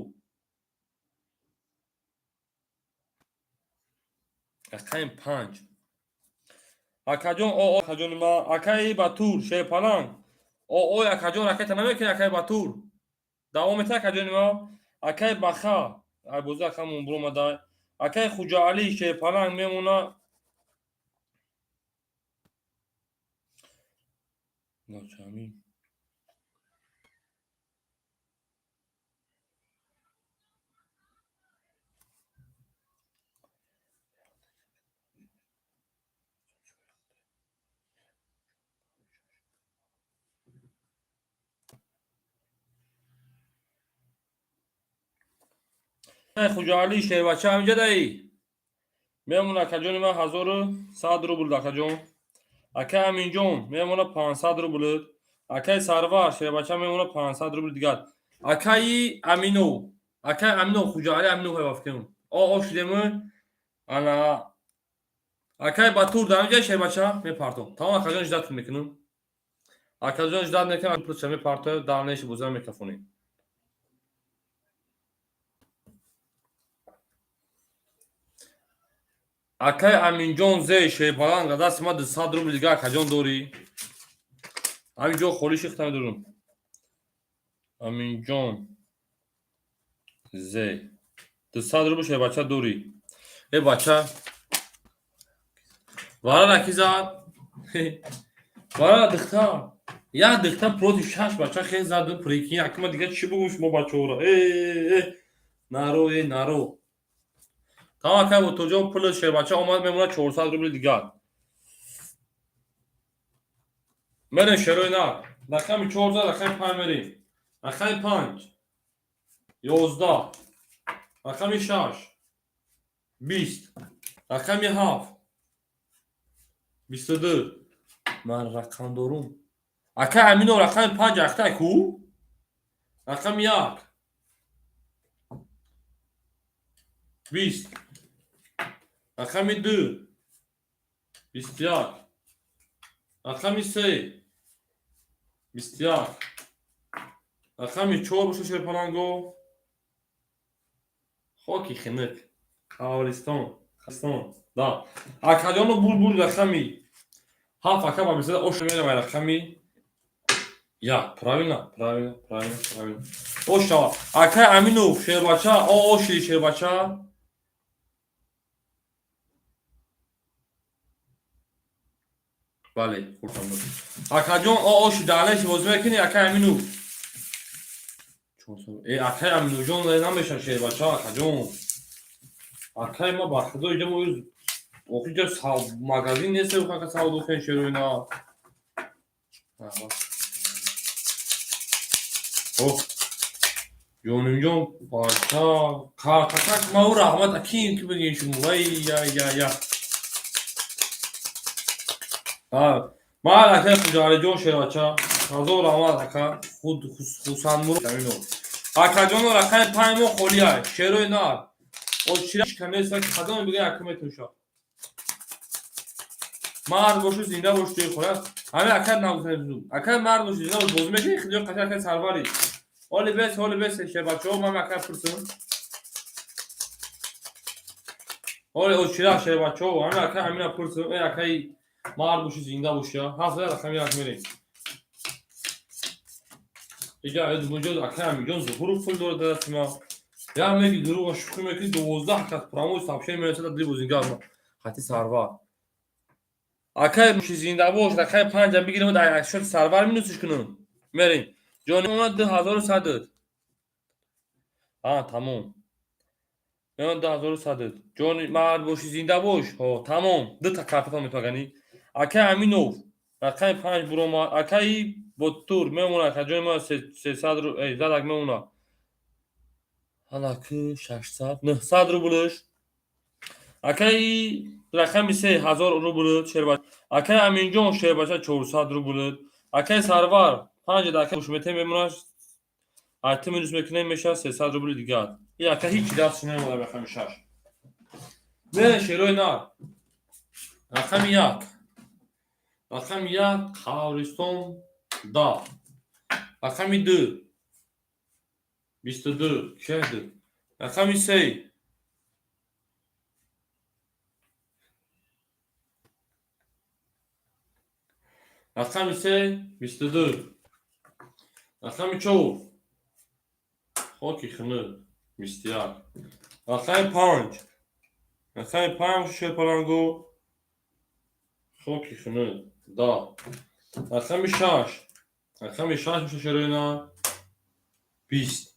Акаим панҷ. Акаҷон о о акаҷони ма акаи Батур шерпаланг. О ой акаҷон ракета намекунӣ акаи Батур. Давом мета акаҷони ма. Акаи Баха айбозӣ акамон буромада. Акаи Хуҷаалӣ шерпаланг мемона. Ночами. Хуҷаалӣ шербача ҳаминҷа даи. Мемона акаҷони ман 1100 рубл акаҷон. Акай Аминҷон мемона 500 рубл. Акай Сарвар шербача мемона 500 рубл дигар. Акаи Аминов. Акай Аминов Хуҷаалӣ Аминов ҳайвафкем. О о шудем ана акай Батур дар ҳаминҷа шербача мепартом. Тамом акаҷон ждать мекунам. Акаҷон ждать мекунам пулча мепартоя дальнейший бозира мекафонем. Акай Аминҷон зе шерпаланг дасти ма 200 рубл дигар акаҷон дорӣ. Ҳамин ҷо холӣ шихта медорам. Аминҷон зе 200 рубл шербача дорӣ. Э бача варара ки зад? Варара дихта. Як дихта против шаш бача хел зад прикинь. Акма дигар чӣ бугум шумо бачаҳоро? Э э наро э наро. Тамом акай Ботурҷон пули шербача омад мемонад 400 рубли дигар. Мерем шерои нар. Рақами чор зад, рақами панҷ мерем. Рақами панҷ. 11. Рақами шаш. 20. Рақами ҳафт. 22. Ман рақам дорум. Акай Аминов рақами панҷ ахтай ку? Рақами як. 20. Рақами ду. 21. Рақами се. 21. Рақами чор боша шерпаланго. Хоки хинук. Қавристон. Қавристон. Да. Акаҷону булбул рақами ҳафт ака ба бисада ош меравай рақами Як, правильно, правильно, правильно, правильно. Ош шава. Акай Аминов, шербача, о оши шербача. Бале, хурсанд. Акаҷон, о оши даҳнаши бозӣ мекунӣ, акай Аминов. Э, акай Аминуҷон намеша шербача, акаҷон. Акай ма ба худо иҷа мо охи ҷа магазин нест, ака савдо кунем шероина. О, ҷонимҷон, бача, картакак мау раҳмат, аким ки бигин шумо, вай я я я. Ман акай Хуҷалиҷон шербача, ҳазор раҳмат ака, худ Хусанмурод Аминов. Акаҷоно рақами панҷ мо холия, шерои нар. Очира нест, кадоме бигӯ ака метавоша. Мард бошу, зинда бош, туи хӯра. Ҳамин ака нагуфтем. Ака мард бошу, зинда бош, бозӣ мекунӣ, хидё қати ака Сарвари. Ҳоли бес, ҳоли бес, шербачаҳо, ман ака пурсам. Ҳоли очира шербачаҳо, ҳамин ака ҳамина пурсам. Э акаи мард боши, зинда боши, ҳафт рақами як мерем. Иҷа муҷоз ака Амиҷон Зуҳуров пул дорад дар дасти ман. Як меги дурӯға шӯхӣ мекунӣ, 12 кас прямой сообщение мерасад дили бозингар хати Сарвар. Акай боши, зинда бош, рақами панҷам бигирем, дар шоти Сарвар минусиш кунам. Мерем. Ҷони омад 2100. А, тамом. Меон 2100. Ҷони мард боши, зинда бош. Ҳо, тамом. Дута картатон метавагани. Акай Аминов рақами панҷ буромад. Акаи Ботур мемонад, акаҷони ма 300 задак мемонад. Ҳалаки 600, 900 рублш. Акаи рақами се 1000 рубл шербача. Акаи Аминҷон шербача 400 рубл. Акаи Сарвар панҷ ака мешумете мемонад. Айти минус мекунем мешавад 300 рубли дигар. И ака ҳеҷ дастш намемонад рақами шаш. Мере шерои нар. Рақами як. Рақами як қабристон да. Рақами ду 22 шаҳду. Рақами се рақами се 22. Рақами чор хоки хунук 21. Рақами панҷ рақами панҷ шерпаланго хоки хунук да. Рақами шаш рақами шаш меша шероина 20.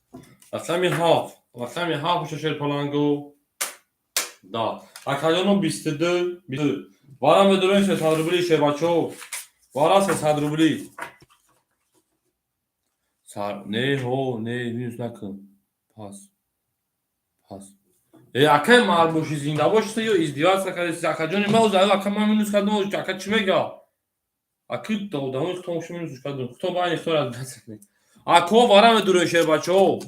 Рақами ҳафт рақами ҳафт меша шерпаланго да. Акаҷоно 22 22. Вара медорем 300 рубли шербачаҳо. Вара 300 рубли. Сар не ҳо не минус накун. Пас. Пас. Э акай мард боши, зинда боши, ё издеваться кардӣ акаҷони ма уза ака ман минус кардам, ака чӣ мега? Аки одамо хитон шо минус кардам. Хитон байни хитон разбираться кунед. Ако вара медурем шербачаҳо.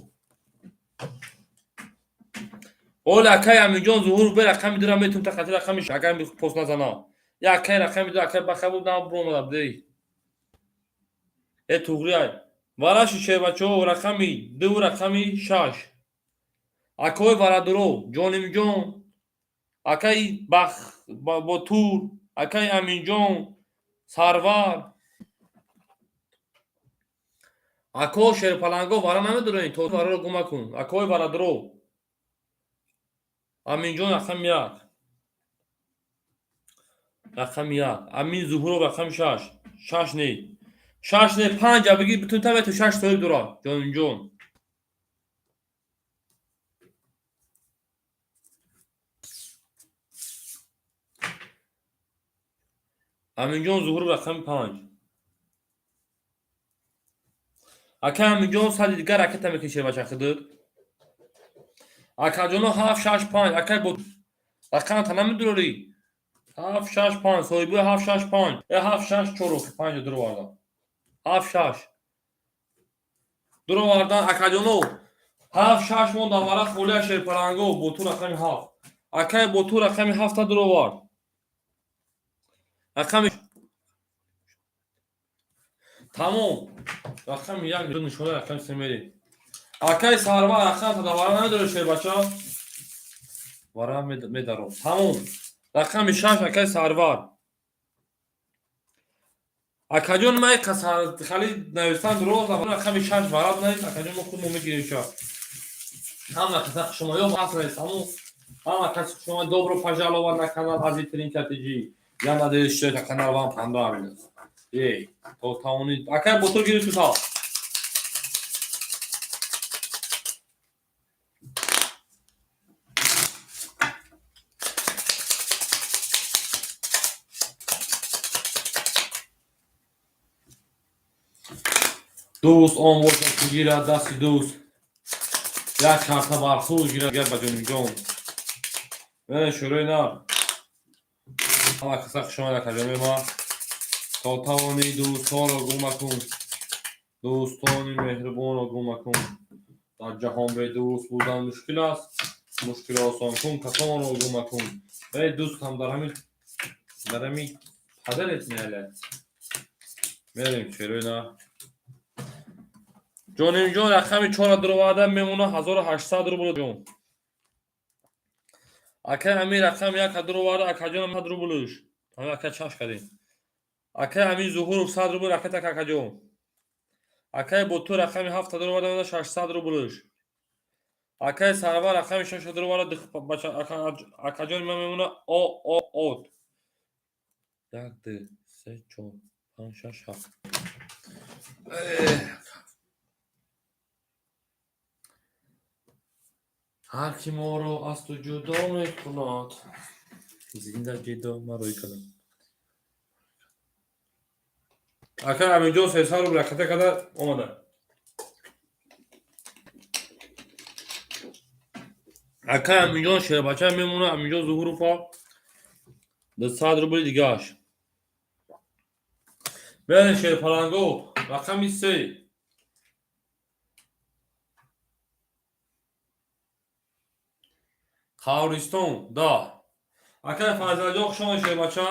Оли акай Аминҷон Зуҳур бе рақами дура метум та хати рақами акай пост назана. Я акай рақами ду акай бахабу на буромада будей. Э туғри ай. Вараши шербачаҳо рақами ду рақами шаш. Акои варадуро Ҷонимҷон, акаи Бах Ботур, акаи Аминҷон, Сарвар. Ако шерпаланго вара намедурем, то вараро гум накун. Акои варадуро. Аминҷон рақами як. Рақами як. Амин Зуҳуров рақами шаш. Шаш не. Шаш не, панҷ бигир бутун та мету шаш соҳиб дора. Ҷонимҷон. Аминҷон Зуҳуров рақами панҷ. Ака Аминҷон сади дигар ракета мекунӣ шербача худут. Акаҷоно ҳафт шаш панҷ. Акай бо рақамата намедурорӣ. Ҳафт шаш панҷ соҳиби ҳафт шаш панҷ. Э ҳафт шаш чор охи панҷ дуровардан. Ҳафт шаш. Дуровардан акаҷоно. Ҳафт шаш мондан вара холия шерпаланго бо ту рақами ҳафт. Акай бо ту рақами ҳафта дуровард. Рақами тамом. Рақами як нишона рақами се мерем. Акай Сарвар рақамата да вара намедорӣ шербача? Вара медаром. Тамом. Рақами шаш акай Сарвар. Акаҷон, ман хали навистан дурӯғ, рақами шаш вараб навис. Акаҷон, мо худ мо мегирем ша. Ҳама каса хушома ё ҳаст навис. Ҳама каси хушома. Добро пожаловать на канал Ази Тринка ТЖ. Я надеюсь, что это канал вам понравился. Эй, то тавони акай ботур гирифту та. Дӯст он бошад, ки гирад дасти дӯст, як карта бархӯр гирад ба ҷониҷон. Шӯрои нар, ҳама каса хушомад, акаҷони ма. То тавонӣ, дӯстҳоро гум макун, дӯстони меҳрубонро гум макун. Дар ҷаҳон бедӯст будан мушкил аст, мушкил осон кун, касонро гум макун. Эй дӯстам, дар ҳами падарет меалад. Мерем, шерои нар. Ҷонимҷон, рақами чора дуроварда мемона, 1800 рубл. Ҷон акай Амир рақами яка дуроварда, акаҷон, 100 рублш. Ҳами ака чаш кардем. Акай Амир Зуҳуров, 100 рубл ракетак, акаҷон. Акай Ботур рақами ҳафта дуроварда мемона, 600 рублш. Акай Сарвар рақами шаша дуроварда, акаҷони ман мемона. О о от як, ду, се, чор, панҷ, шаш, ҳафт. Ҳар ки моро аз ту ҷудо мекунад, зиндагидо ман рӯй кардам. Акай Аминҷон, 300 рубл ракета карда омада. Акай Аминҷон, шербача мемона. Аминҷон Зуҳурова, 200 рубли дигааш. Берен, шерпаланго, рақами се. Қавристон да. Акай Файзалҷон, хуш омадед, шербача.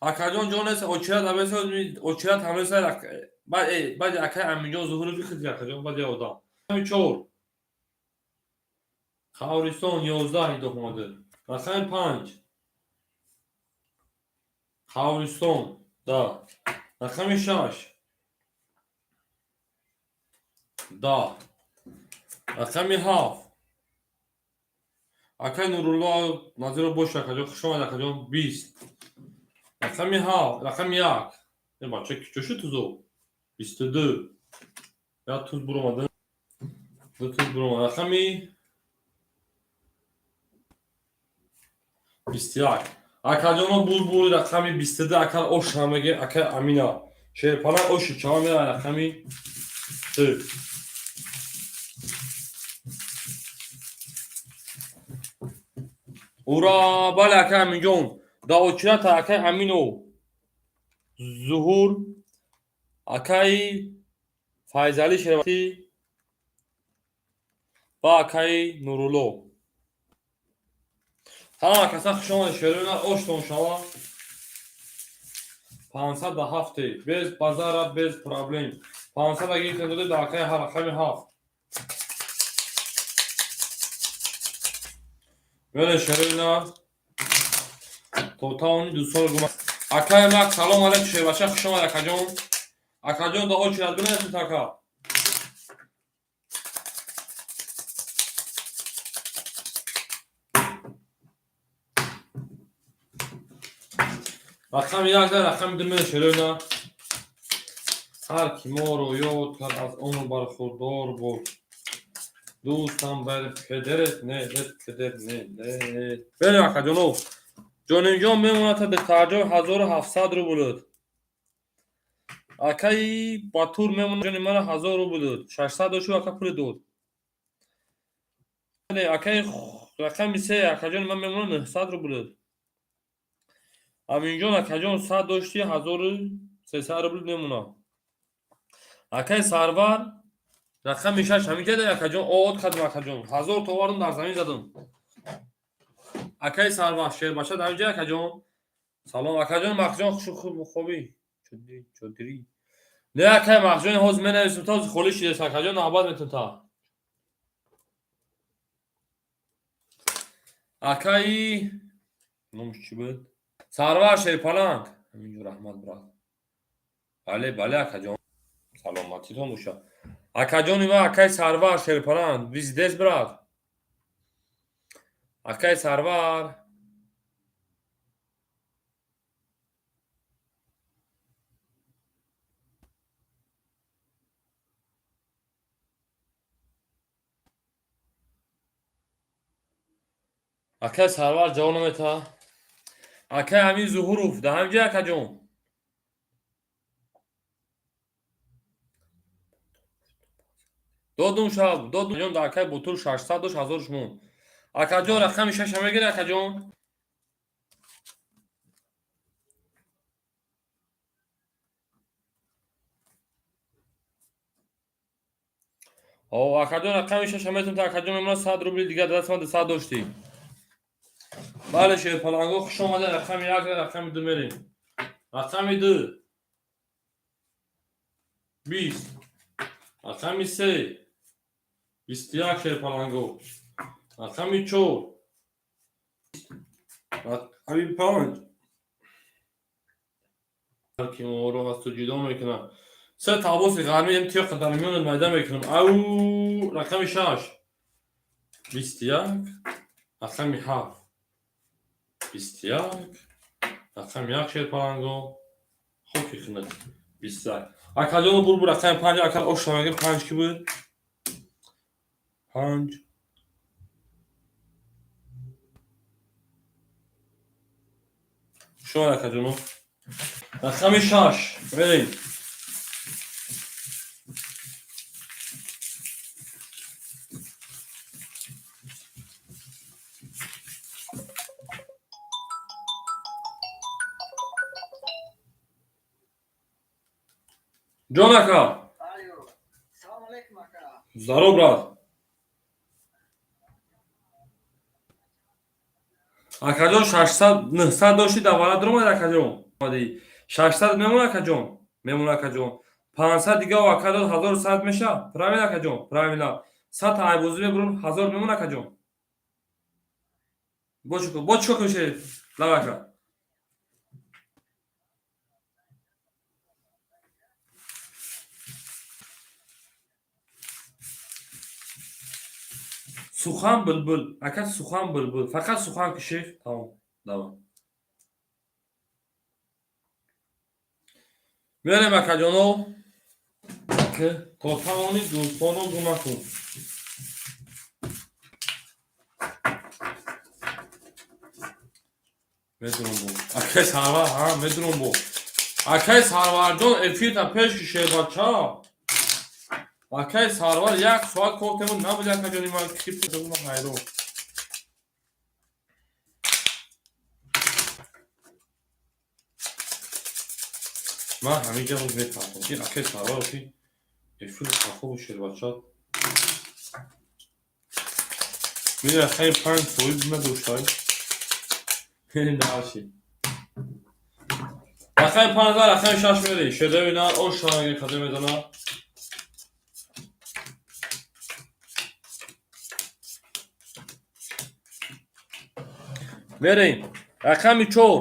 Акаҷон, ҷонест, очират абеса, очират ҳамеса. Баъди акай Аминҷон Зуҳуров бихизи, акаҷон, баъди одам. Рақами чор. Қавристон, 11 идоф омада. Рақами панҷ. Қавристон да. Рақами шаш. Да. Рақами ҳафт. Акай Нурулло Назиров бош, акаҷон, хуш омад, акаҷон, 20. Рақами ҳафт, рақами як. Э, бача, кичо шуд тузо? 22. Як туз буромада. Ду туз буромада. Рақами 21. Акаҷоно, булбули рақами 22, акал ош намеге, акай Амина. Шерпала оши чава мера, рақами ду. Ура, бале, акай Аминҷон. Да очирата акай Аминов Зуҳур, акаи Файзалӣ Шерватӣ ва акаи Нурулло. Ҳама каса хуш омадед, шероина, оштон шава. 507-е, без базара, без проблем. 500 гирифтем, додед акаи рақами ҳафт. Беле, шероина, то тавони дӯстонро гума. Акай мак, салом алейкум, шербача, хуш омад, акаҷон. Акаҷон, да очередь бинависед, ака. Рақами як да рақами ду мена, шероина. Ҳар ки моро ёд кард, аз он бархурдор буд. Дӯстам бар кедерет не, лет кедер не, не. Берем, акаҷоно. Ҷонимҷон мемонад та духтарҷон, 1700 рубл. Акаи Батур мемонад, ҷони мана, 1000 рубл. 600 дошу, ака, пули дод. Акаи рақами се, акаҷони ман мемонад, 900 рубл. Аминҷон, акаҷон, 100 дошти, 1300 рубл мемонад. Акаи Сарвар, рақами шаш, ҳаминҷа, акаҷон, од кардем, акаҷон. 1000 товарам дар замин задам. Акаи Сарвар, шербача дар инҷа, акаҷон. Салом, акаҷон, Махҷон, хубӣ? Чодирӣ. Не, акаи Махҷон, ҳозир менависем, то холӣ шидест, акаҷон, навбат метун та. Акаи номаш чӣ буд? Сарвар Шерпаланг. Ҳаминҷо раҳмат, брат. Бале, бале, акаҷон, саломатитон боша, акаҷони ма. Акай Сарвар Шерпаланг, вы здесь, брат? Акай Сарвар, акай Сарвар ҷавоб намета. Акай Амин Зуҳуров да ҳамҷа, акаҷон. Додум, шаб додум ҷон. Да акай Бутур 600 дошт, 1000 шумон. Акаҷон, рақами шаша мегири, акаҷон? О, акаҷон, рақами шаша метон. Акаҷон, мемона 100 рубли дигар. Даст ман 100 доштӣ. Бале, шерпаланго, хуш омадед. Рақами як, рақами ду мерем. Рақами ду 20, рақами се 21, шерпаланго. Рақами чор, рақами панҷ, ки моро аз ту ҷудо мекунам. Се табоси ғармӣ тиёқа дар миёнат майда мекунам. Ау, рақами шаш 21, рақами ҳафт 21, рақами як, шерпаланго, хоки хунак, 21. Акаҷоно, бур, бур, рақами панҷ. Ака, оша мега, панҷ ки буд? Панҷ. Шумо, акаҷоно, рақами шаш мерем. Ҷон, ака. Здоров, брат. Акаҷон, 600, 900 дошти, давара дуромад, акаҷон. 600 мемон, акаҷон, мемон, акаҷон. 500 дига ака дод, 1100 меша. Правильно, акаҷон, правильно. 100 айбозӣ мебурам, 1000 мемон, акаҷон. Бо чико куншед, лав, ака? Сухан булбул, ака, сухан булбул, фақат сухан кишед, тамом. Давом мерем, акаҷоно. То тавонӣ дӯстонро гум накун. Медурам бо акай Сарвар. Ҳа, медурам бо акай Сарварҷон. Эфирта пеш кише, бача. Акай Сарвар як соат кофтему набуд, акаҷони ман. Кипма ҳайрон. Ман ҳаминҷа боз мефаҳмам, ки акай Сарвар ки эфир хахобу шербача мира. Хай, панҷ соҳиб надоштай наши. Рақами панздаҳ, рақами шаш мери. Шедавина ошанаги қаде мезана. Мерем. Рақами чор,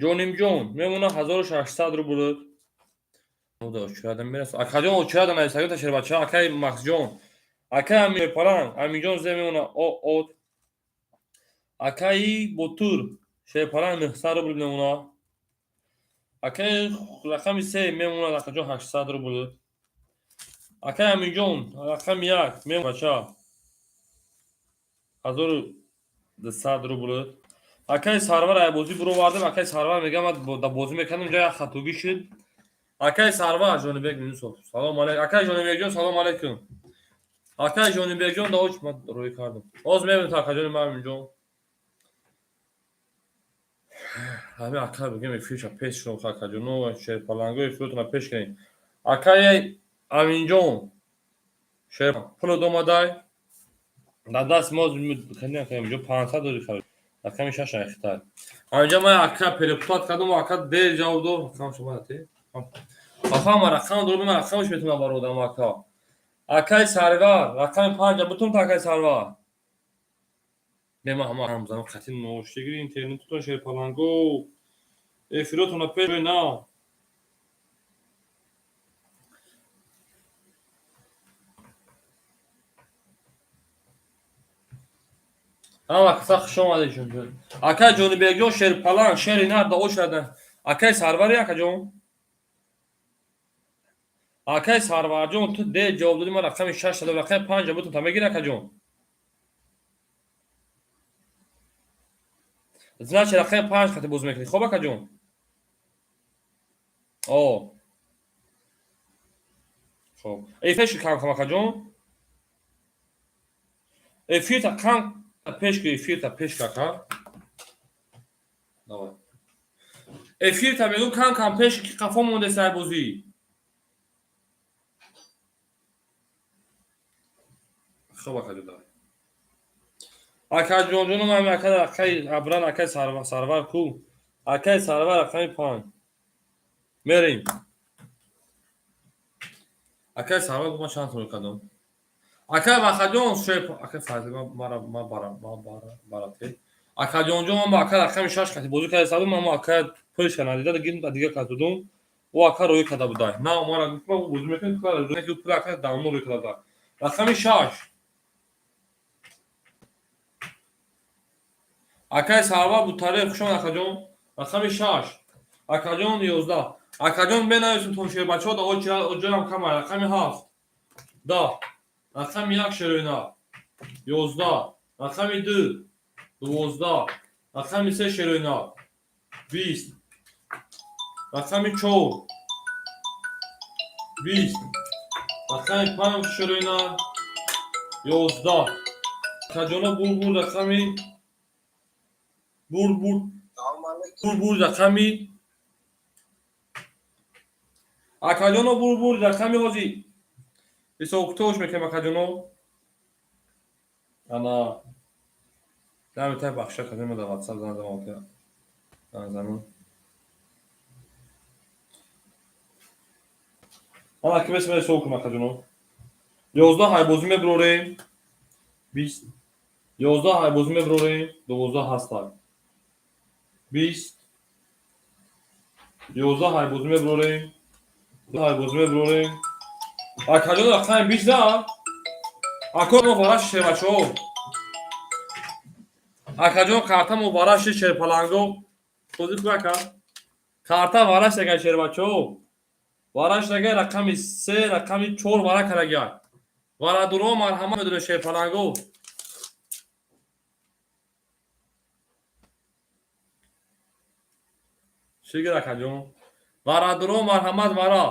ҷонимҷон, мемона 1600 рубл. Акаҷон, очирада нависагита, шербача. Акай Максҷон, акай Амипаланг, Аминҷон зе мемона от. Акаи Ботур шерпаланг 900 рубл мемона. Акаи рақами се мемонад, акаҷон, 800 рубл. Акаи Аминҷон, рақами як бача, 1200 рубл. Акаи Сарвар айбозӣ буровардем. Акаи Сарвар мегам, да бозӣ мекардем, ҷа як хатогӣ шуд. Акаи Сарвар, Ҷонибек Юнусов, салом алейкум. Акаи Ҷонибекҷон, салом алейкум. Акаи Ҷонибекҷон, да оч ман рӯй кардам. Ҳозир мебинем, акаҷони ман Аминҷон. Ҳами ака бигем, эфирша пеш шуд, акаҷоно, шерпаланго, эфиротона пеш кунед. Акаи Аминҷон, шер пулот омадай дар даст мо. Аминҷон, 500 дори, харид. Рақами шаш айхтай. Ҳаминҷа ман ака переплат кардам, ака дер ҷавоб дод. Рақам шума ака, рақам дорам, ман рақамаш метавонам бародам, ака. Акаи Сарвар, рақами панҷа бутун та, акаи Сарвар. Бема ҳама ҳамзанам қати ноштигири интернетутон, шерпаланго, эфиротона пеш на. Ҳама каса хуш омадед. Акай Ҷонибекҷон, шерпаланг, шери нар да ошадан. Акай Сарвари, акаҷон. Акай Сарварҷон, ту дер ҷавоб додӣ, ман рақами шаш дадам, рақами панҷа бутум та мегирӣ, акаҷон? Значит, рақами панҷ хати боз мекунӣ. Хоб, акаҷон? О. Хоб. Эфир кам кам, акаҷон. Эфирта кам пеш ки, эфирта пеш ка, ака. Давай. Эфирта мегӯм кам кам пеш ки, қафо монде сайбозӣ. Хоб, акаҷон, давай. Акаҷонҷоном, ами ака, акай Абран, акай Сарвар ку? Акай Сарвар, рақами панҷ. Мерем. Акай Сарвар гуфт, ман чанд сом кардам? Акай Вахаҷон, шеп, акай Файзал, мара ма бара ма бара барате. Акаҷонҷон, ман ба ака рақами шаш хати бозӣ карда сабу, ман ака пулша надида гирм, дига кас додум. Ӯ ака рӯй карда будай. На, мара гуфт, ман бозӣ мекунем, пул ака давно рӯй карда будай. Рақами шаш. Акай Сарвар Бутаре, хуш омад, акаҷон. Рақами шаш. Акаҷон, 11. Акаҷон, менависем то шербачаҳо да оҷоям кама. Рақами ҳафт. 10. Рақами як, шероина. 11. Рақами ду. 12. Рақами се, шероина. 20. Рақами чор. 20. Рақами панҷ, шероина. 11. Акаҷоно, бур рақами бур бур бур рақами, акаҷоно, бур бур рақами ҳози ҳисобкитобш мекунем, акаҷоно. Ана дамитай бахша кардем дар WhatsApp, зан зан занон. Ана ки бесма ҳисоб кунам, акаҷоно. 11 ҳайбозӣ мебурорем. 20. 11 ҳайбозӣ мебурорем. 12 ҳастак. 20. 11 ҳайбозӣ мебурорем. Ҳайбозӣ мебурорем. Акаҷон, рақами 20 на? Ако мо вараш, шербачаҳо. Акаҷон, карта мо вараши, шерпаланго. Бозӣ ку, ака. Карта вараш дагай, шербачаҳо. Вараш дагай, рақами се, рақами чор вара карагай. Варадуро марҳамат медонед, шерпаланго. Шигир, акаҷон. Варадуро марҳамат, вара.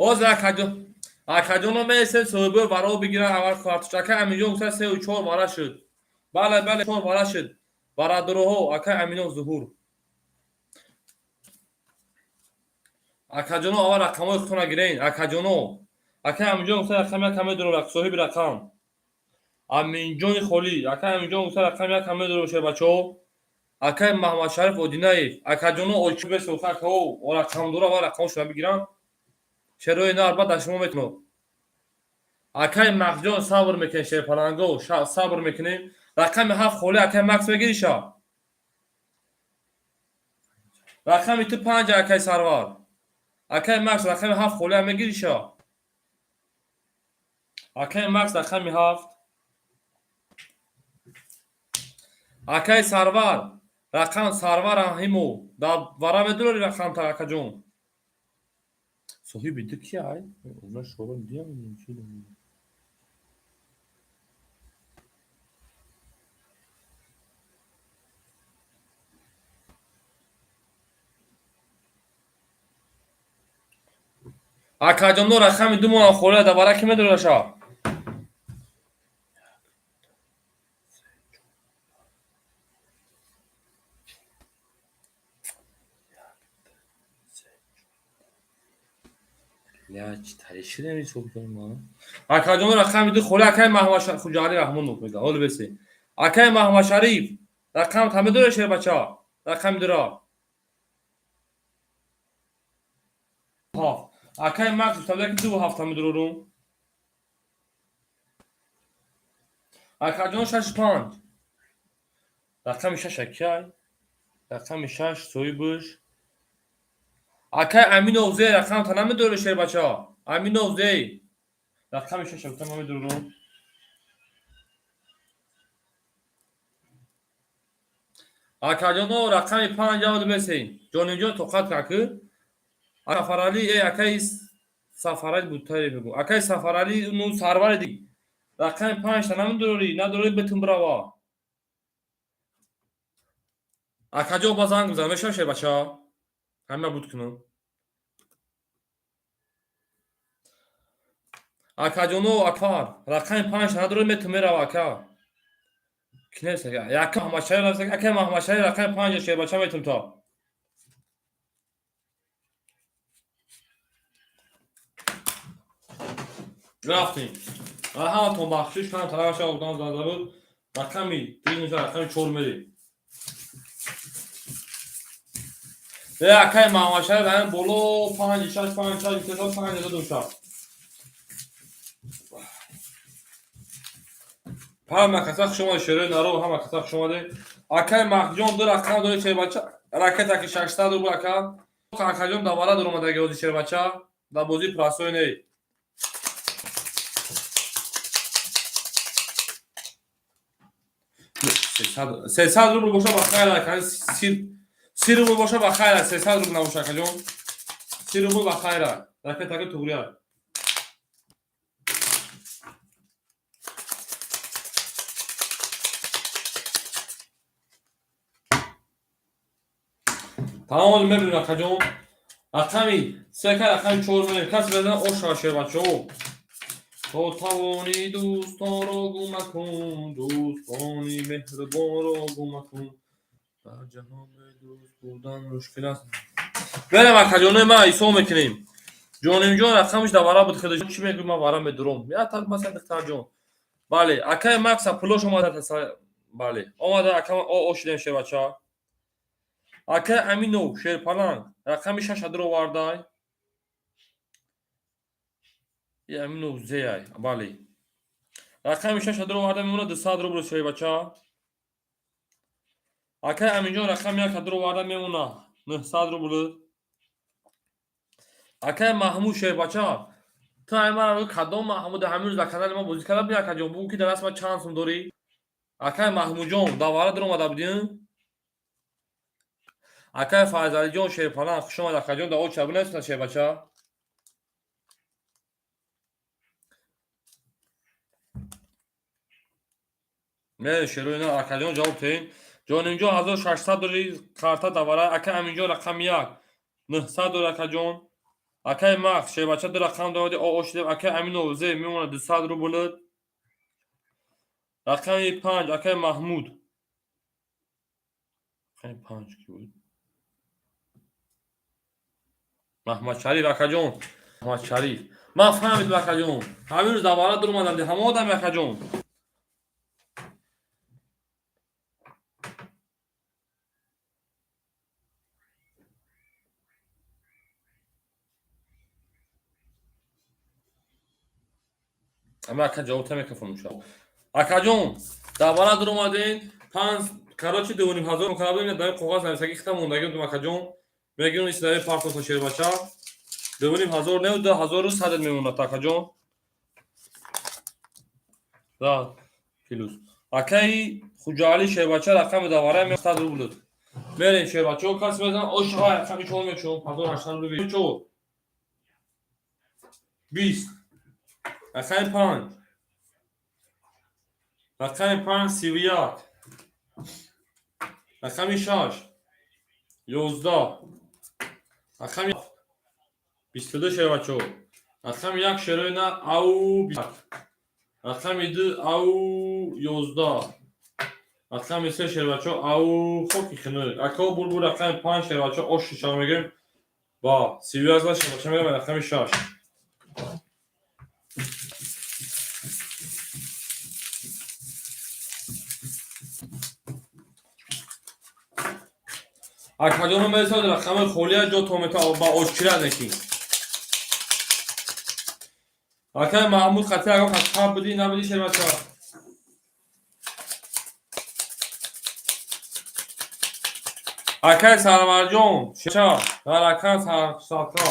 Ҳозир, акаҷон, акаҷоно месем, соҳибои варо бигиранд аввал карточка. Ака Аминҷон гуфта, сеу чор вара шуд. Бале, бале, чор вара шуд. Варадуроҳо, ака Аминҷон Зуҳур. Акаҷоно, аввал рақамҳои худтонро гирен. Акаҷоно. Ака Аминҷон гуфта, рақам якам медорам, соҳиби рақам. Аминҷони холӣ. Ака Аминҷон гуфта, рақам якам медорам, шербачаҳо. Акай Маҳмадшариф Одинаев. Акаҷоно, очи бесоха, акаҳо рақамдора аввал рақамҳошонро бигиранд. Шерои нар баъд аз шумо метунад. Акай Мақҷон, сабр мекунем, шерпаланго, сабр мекунем. Рақами ҳафт холӣ, акай Макс, мегириша? Рақами ту панҷ, акай Сарвар. Акай Макс, рақами ҳафт холиам мегириша? Акай Макс, рақами ҳафт. Акай Сарвар, рақам Сарвар Раҳимов. Дар вара медорӣ рақамта, акаҷон? Соҳиби ду ки ай? Уна шоро диям чӣ? Акаҷоно, рақами ду монам холия, дар вара ки медораша? Акаҷоно, рақами ду холия, акай Маҳмад Хуҷаали Раҳмонов мега. Ҳоли бесе. Акай Маҳмадшариф, рақам та медора, шербача? Рақами дура. Ҳафт. Акай Макс гуфта ки ду ҳафта медорорум. Акаҷон, шаш панҷ. Рақами шаша киай? Рақами 6 соҳибаш акай Аминов Зе. Рақамта намедорӣ, шербача? Аминов Зе, рақами 6 гуфтам, намедорам. Акаҷоно, рақами 5 ҷавоб бесен. Ҷонимҷон, тоқат каки. Сафаралӣ, э, акаи Сафаралӣ буд, бигӯ. Акаи Сафаралӣ, ну сарвари ди. Рақами 5-та намедорӣ, надорӣ, битун бирава. Акаҷон, ба занг бизан, мешава, шербача? Ҳама буд кунам. Акаҷоно, акар, рақами 5-та надорӣ, метун мерава, ака. Ки нест, яка Маҳмадшариф, акаи Маҳмадшариф, рақами 5, шербача, метун то. Рафтем. Ҳаматон бахшиш кунам, талаша одам зада буд. Рақами 2, рақами 4 мерем. Э, акаи Маҳмадшариф, ҳамин боло 5 6 5 6 3 5 2 6. Ҳама каса хуш омадед, шерои наро, ҳама каса хуш омадед. Акаи Маҳҷон, ду рақам доред, шербача. Ракета ки 600 рубл, ака. Акаҷон, давара дуромадаги ҳозир, шербача. Дар бозии простой не. 300 рубл боша, ба хайр, ака. 30 рубл боша, ба хайр, 300 рубл набоша, акаҷон. 30 рубл ба хайр. Ракетаки туғрия. Тамом, мебинем, акаҷон. Рақами 3 ка рақами 4 мерем. Касе бизан оша, шербачаҳо. То тавонӣ дӯстонро гум макун, дӯстони меҳрубонро гум макун. Дар ҷаҳон бедӯст будан мушкил аст. Берем, акаҷонои ман, ҳисоб мекунем. Ҷонимҷон, рақамаш дар вара буд, хеле чӣ мегӯй, ман вара медуром. Я так масалан, духтарҷон. Бале, акаи Макса пулош омада, бале. Омада, ака, ошидем, шербача. Акаи Аминов, шерпаланг, рақами 6 дуровардай. И Аминов Зеяй, бале. Рақами 6 дуроварда, мемонад 200 рубл, шербача. Акаи Аминҷон, рақами 1 дуроварда, мемонад 900 рубл. Акаи Маҳмуд, шербача, ту ай мара кадом Маҳмуд ҳамин рӯз дар канали мо бозӣ карда будӣ, акаҷон? Бугӯ, ки дар даст ман чанд сум дорӣ? Акаи Маҳмудҷон, давара дуромада будӣ? Акаи Файзалиҷон, шерпаланг, хуш омад, акаҷон, дар оча бинависна, шербача. Не, шерои на, акаҷон, ҷавоб теҳем. Ҷонимҷон, 1600 дори карта давара. Акаи Аминҷон, рақами 1 900 дори, акаҷон. Акаи Макс, шербача, ду рақам довади, ошидем. Акаи Аминов Зе, мемонад 200 рубл. Рақами 5, акаи Маҳмуд. Рақами 5 ки буд? Маҳмадшариф, акаҷон. Маҳмадшариф. Ман фаҳмидам, акаҷон. Ҳамин рӯз давара дуромадам, ҳама одами, акаҷон. Ама ака ҷавоб та микрофон мешава. Акаҷон, давара дуромаден, панҷ, короче, 2500 карда будем, дар коғаз нависаги хита мондагӣ будем, акаҷон. Мегирем, истидаи партофта, шербача. 2500 не, 2100 мемонад, акаҷон. Да, плюс. Акаи Хуҷаалӣ, шербача, рақами давара 100 рубл. Мерем, шербачаҳо, кас мезанад, ошҳай, рақами 4 мекушам, 1800 рубл. 4. 20. Рақами 5. Рақами 5 31. Рақами 6 11. Рақами 22, шербачаҳо. Рақами 1, шерои на, ау, рақами 2, ау, 11. Рақами 3, шербачаҳо, ау, хоки хинук. Акао булбул, рақами 5, шербачаҳо, ош шишава мегирем. Ба 31 шербача мегирем, рақами 6. Акаҷоно, мерасад рақами холия ҷо то мета ба очира неки. Акаи Маҳмуд, хати ягон хат будӣ, набудӣ, шербача? Акай Сарварҷон, шеша, дар акан садқа.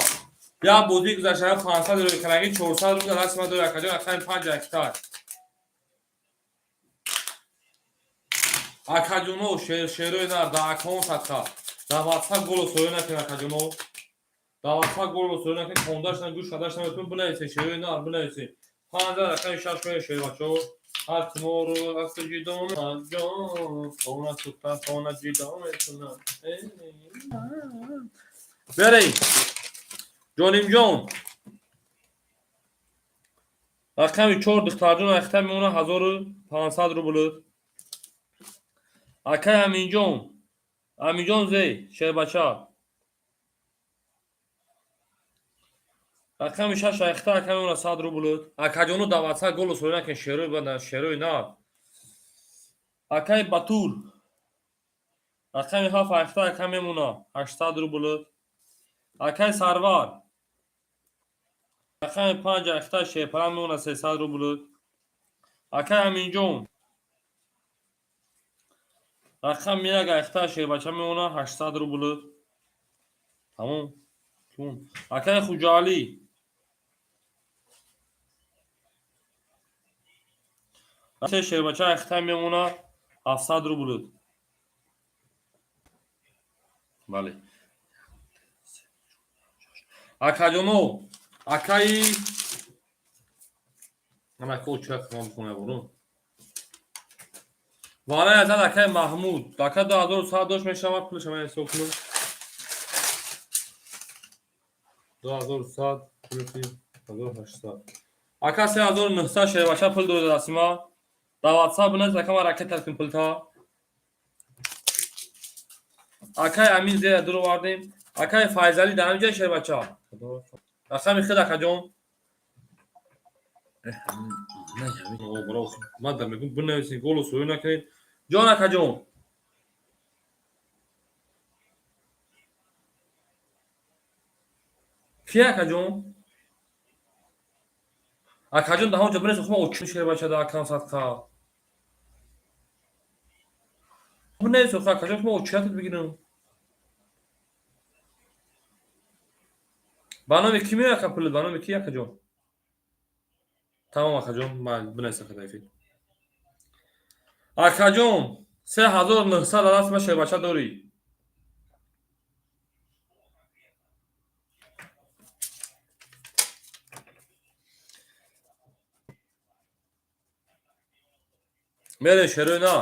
Як бозӣ гузашта 500 рӯй караги 400 рубл даст ма дори, акаҷон, акани панҷ акитай. Акаҷоно, шерои нар, дар акаон садқа. Дар ватсап голо соё накун, акаҷоно. Дар ватсап голо соё накун, хондаш на, гӯш кардаш наметун, бинависен, шерои нар, бинависен. Панҷ акани шаш мея, шербачаҳо. Ҳар моро аз ҷидо ҷон, хона сӯхта, хона ҷидо метунам. Берей. Ҷонимҷон. Рақами чор духтарҷон ахта мемона 1500 рубл. Акай Аминҷон. Аминҷон зей, шербача. Рақами шаш ахта ака мемона 100 рубл. Акаҷону дар ватсап голо соя накун, шерои бада, шерои нар. Акай Батур. Рақами ҳафт ахта ака мемона 800 рубл. Акай Сарвар. Рақами панҷ ахта шерпаран мемона 300 рубл. Акай Аминҷон. Рақами як ахта шербача мемона 800 рубл. Тамом. Акай Хуҷаалӣ. Се шербача ахта мемона 700 рубл. Бале. Акаҷоно, акаи ана ко чак ман бихонам бурун. Варай азад акаи Маҳмуд, ака 2100 дошт мешавад, пулаш ман ҳисоб кунам. 2100 плюси 1800. Ака 3900 шербача пул дорад дастима. Дар WhatsApp бинавис, ака, ман ракета кун пулта. Акай Амин зера дур овардем. Акай Файзалӣ дар ҳамин ҷои шербача. Рақами худ, акаҷон. Ман да мегӯм, бинависед, голо соё накунед. Ҷон, акаҷон. Ки, акаҷон? Акаҷон, дар ҳамон ҷо бинавис, хуб, очи шербача дар акам садқа. Бинавис, акаҷон, хуб, очиятат бигирам. Ба номи кӣ меояд, ака, пулат? Ба номи ки, акаҷон? Тамом, акаҷон, ман бинавис, ака, дар эфир. Акаҷон, 3900 дар даст ма шербача дорӣ. Мере, шерои на.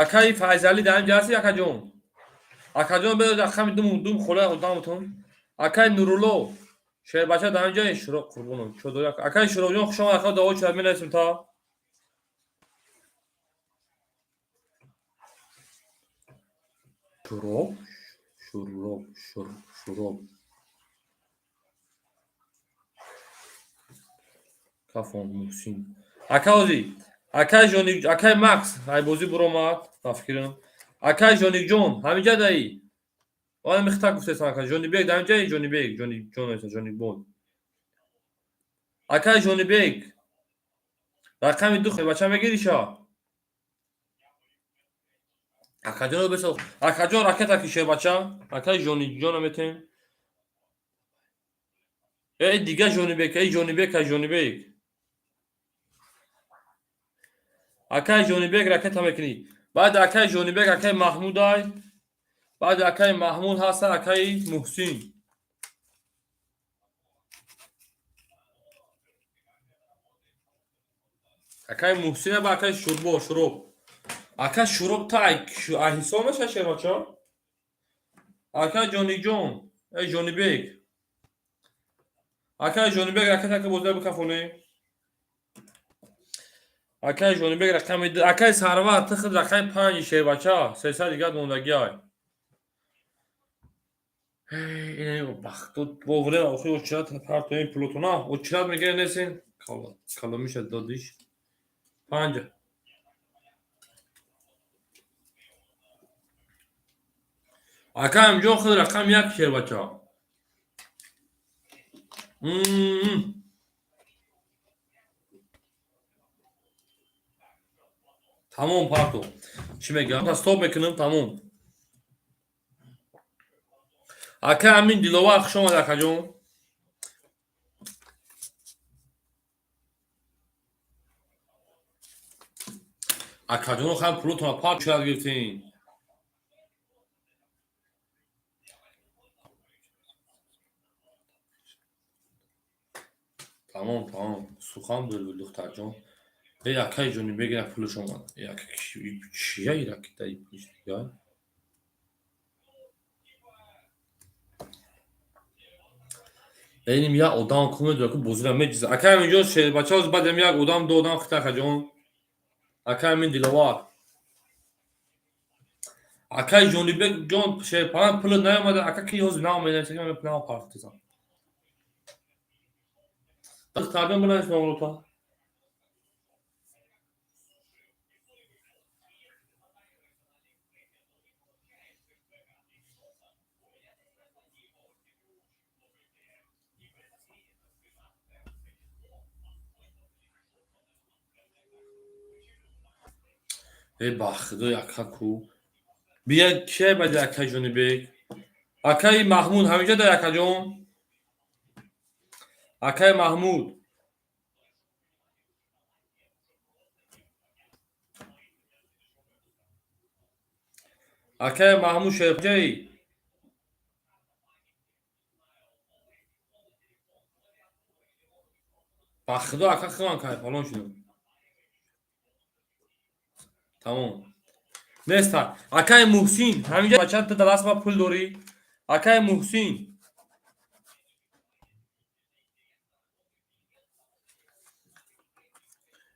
Акаи Файзалӣ дар ҳамин ҷо ҳасти, акаҷон? Акаҷон, бе рақами дум дум хола одамтон. Акаи Нурулло, шербача дар ҳамин ҷои Шуроқ Қурбонов. Чодори акаи Шуроқҷон, хуш омад, ака, дуо чад менависем та. Шуроб, шуроб, шур, шуроб. Кафон Муҳсин. Ака ози, акаи Жоник, акаи Макс, ай бозӣ буромад, ба фикрам. Акаи Жоникҷон, ҳамин ҷа даи? Вала михта гуфтесам, ака Жонибек дар ҳамин ҷаи Жонибек, Жоникҷон эса Жоникбон. Акаи Жонибек, рақами ду бача мегириша? Акаҷон бесо, акаҷон, ракета ки шербача, акаи Жоникҷона метем. Эй, дига Жонибек, эй Жонибек, ай Жонибек. Акаи Жонибек, ракета мекунӣ. Баъд акаи Жонибек акаи Маҳмудай. Баъд акаи Маҳмуд ҳаста акаи Муҳсин. Акаи Муҳсин ба акаи Шурбо, Шуроб. Ака Шуроб, та ай ҳисоб меша, шербача? Акаи Ҷоникҷон, эй Ҷонибек. Акаи Ҷонибек, ракета ка бозия бикафонӣ. Акаи Ҷонибек рақами ду, акаи Сарвар, ту худ рақами панҷи, шербача, 300 дигар мондагиай. Бахту вовре охи очират партои пулотона, очират мегирен несин. Каломиша додиш. Панҷа. Ака Амҷон, худ рақами як, шербача. Тамом, парту. Чӣ мегӯям? Стоп мекунам, тамом. Ака Амин Диловар, хуш омад, акаҷон. Акаҷоно, хай, пулотона парт шояд гирифтем. Тамом, тамом. Сухан булбул, духтарҷон. Э, акаи ҷони, бегира, пулаш омад. Э, ака, чия ракета пулиш дига? Иним як одам ку медора, ку бозира меҷиза. Ака Аминҷон, шербача, ҳозир баъдам як одам, ду одам хита, акаҷон. Ака Амин Диловар. Акаи Ҷонибек ҷон, шерпалан, пулат наомада. Ака, ки ҳозир наомеда, нав партизам. Духтарҷон, бинавис номрота. Э, ба худо, ака ку. Бия, кия бади, акаи Ҷонибек? Акаи Маҳмуд ҳаминҷа дар, акаҷон? Акаи Маҳмуд. Акаи Маҳмуд шерҷаи? Ба худо, ака, худам кай фалон шудам. Тамом. Неста. Акаи Муҳсин, ҳаминҷа бача, ту дар даст пул дорӣ? Акаи Муҳсин.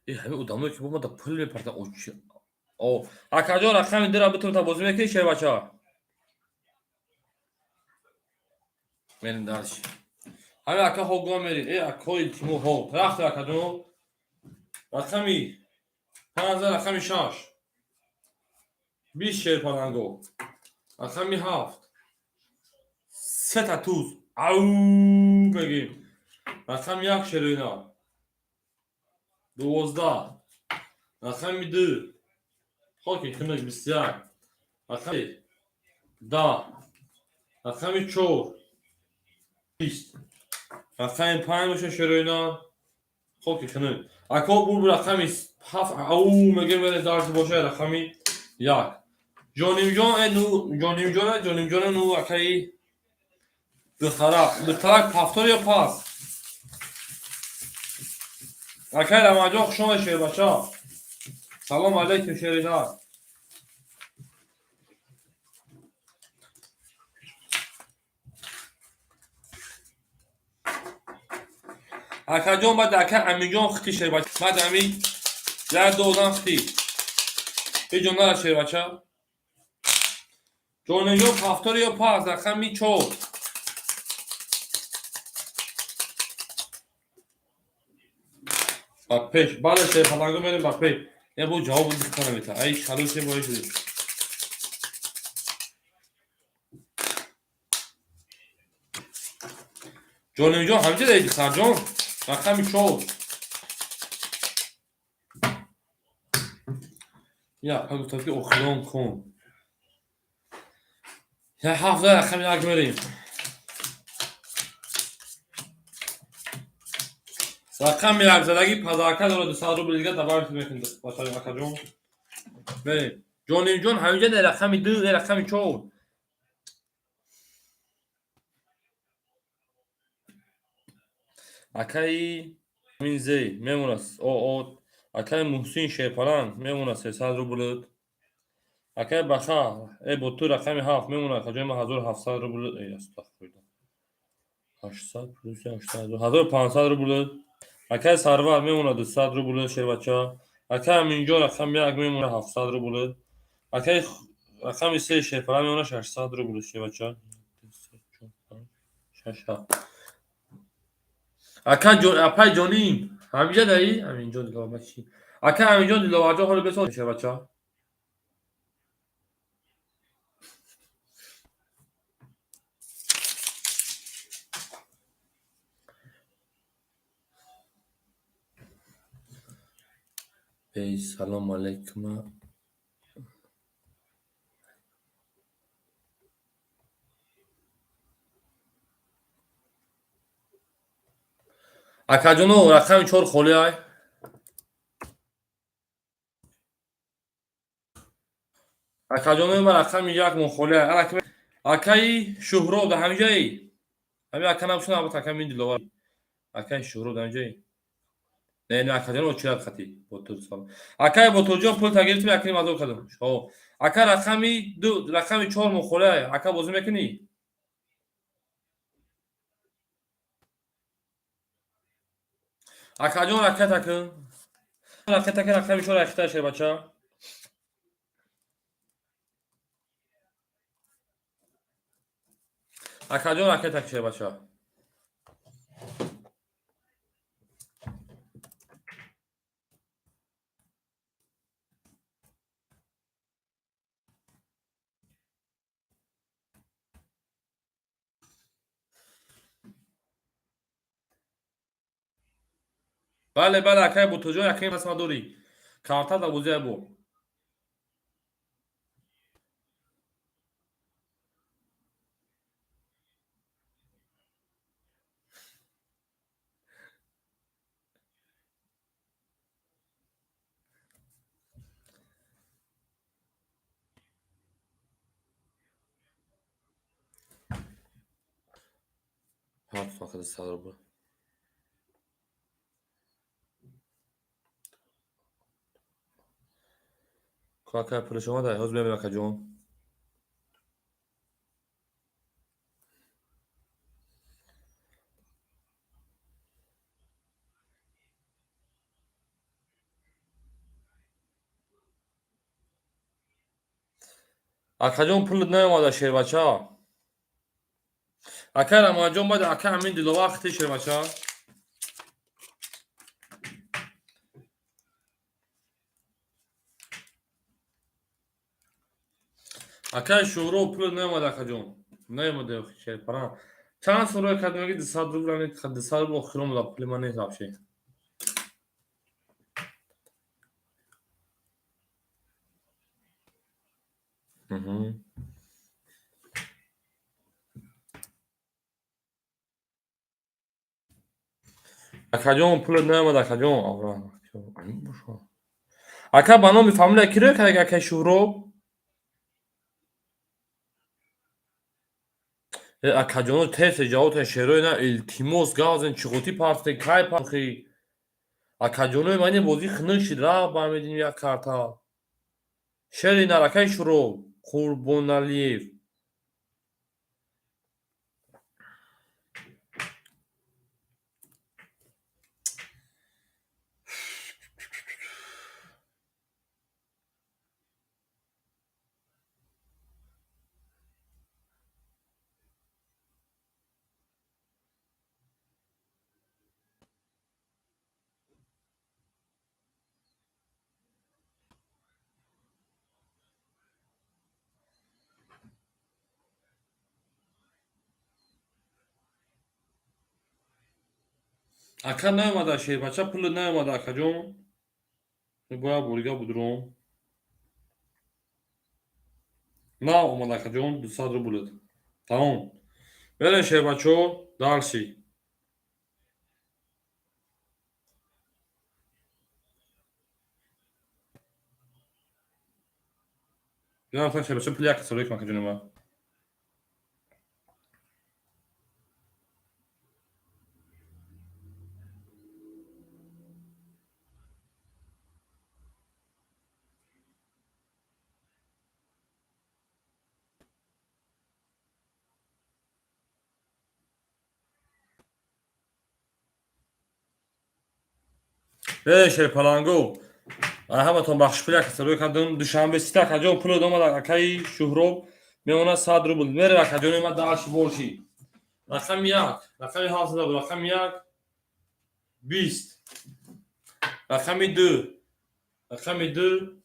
Э, ҳамин одамое ки бо пул мепартан. О, акаҷон, рақами дира битун, та бозӣ мекунӣ, шербача? Мерим дальше. Ҳамин ака ҳо гума мерим. Э, акҳо, илтимо, ҳо. Рафт, акаҷон. Рақами 5, рақами 6. 20 шерпаланго. Рақами 7. Сета туз. Ау мегим. Рақами 1, шероина. 12. Рақами 2. Хоки хунук, 21. Рақами 10. Рақами 4. 20. Рақами 5 боша, шероина. Хоки хунук. Ако бур, рақами 7, ау мегем, вере дарси боша, рақами 1. Ҷонимҷон, э, ну Ҷонимҷон, Ҷонимҷон, ну акаи духтарак, духтарак, повтор ё пас? Акаи Рамаҷон, хуш омадед, шербача. Салом алейкум, шерина. Акаҷон, баъд ака Аминҷон хити, шербача. Баъд ами як ду одам хити. Ҳеҷ нара, шербача. Ҷониҷон, повтор ё пас? Рақами 4. Ба пеш. Бале, шерпаланго, мерем ба пеш. Я бо ҷавоб дихта намета. Ай, шалусе бои шуди. Ҷонимҷон, ҳаминҷа даи, духтарҷон? Рақами 4. Я апа гуфтам, ки охирон кун. Я 7, рақами 1 мерем. Рақами 1 задагӣ подарка дорад, 200 рубл дига добавить мекунем, бачаҷон, акаҷон. Мерем. Ҷонимҷон, ҳаминҷа дар рақами 2, рақами 4. Акаи Минзей мемонад. О, о, акаи Муҳсин Шерпаланг мемонад 300 рубл. Акаи Баха, э, бо ту рақами 7 мемонад, акаҷони ман, 1700 рубл. Э, астағфируллоҳ. 800 плюс 800, 1500 рубл. Акаи Сарвар мемонад 200 рубл, шербача. Акаи Аминҷон, рақами 1 мемонад 700 рубл. Акаи рақами 3 Шерпаланг мемонад 600 рубл, шербача. 6 7. Ака ҷон, апаи ҷоним, ҳаминҷа даи? Аминҷон Диловар чӣ? Ака Аминҷон Диловарҷон, ҳоло бесол, шербача. Эй, салом алейкума. Акаҷоно, рақами 4 холӣ ай. Акаҷонои ман, рақами 1 мон холӣ ай. Акаи Шуҳроб дар ҳамиҷаи? Ҳами ака набошад, албатта, ака мин Диловар. Акаи Шуҳроб дар ҳамиҷаи? Не, не, акаҷон, очират хати. Акаи Ботурҷон, пул тагирифтим, якним азоб кардам. Ака, рақами 2, рақами 4 мон холӣ ай. Ака, бозӣ мекунӣ? Акаҷон, ракета кун. Ракета кун, рақами 4 ракета, шербача. Акаҷон, ракета кун, шербача. Бале, бале, акай Ботурҷон, якним қисма дорӣ. Карта дар бозия бо. Ҳафт фақат 100 рубл. Акай, пулаш омада? Ҳозир мебинам, акаҷон. Акаҷон, пулат наомада, шербача. Акай Рамазонҷон, баъд ака ҳамин Диловар хити, шербача. Акай Шӯҳроб, пулат наомада, акаҷон. Наомада, шерпаран. Чанд сум рӯй кардем, меги 200 рубл, 200 рубл охир омада, пули ман нест вообще. Мгм. Акаҷон, пулат наомада, акаҷон. Ака, ба номи фамилия ки рӯй кард, акай Шӯҳроб? Э, акаҷоно, тез ҷавобтон, шерои на, илтимос, гавзен, чиғотӣ партофтед, кай партохӣ? Акаҷонои ман, ин бозӣ хунук шид, рафт, баҳмедим як карта. Шери нар, акаи Шӯҳроб Қурбоналиев. Ака, наомада, шербача, пулат наомада, акаҷон. Бояд борига будуром. Наомада, акаҷон, 200 рублат. Тамом. Берем, шербачо, дальше. Шербача, пули як касро кун, акаҷони ман. Э, шерпаланго, ҳаматон бахшиш, пули як касро кардам. Душанбе сита, акаҷон, пулат омада, акаи Шӯҳроб, мемонад 100 рубл. Мерем, акаҷони ман, дальше больше. Рақами 1, рақами 7 буд, рақами 1 20, рақами 2, рақами 2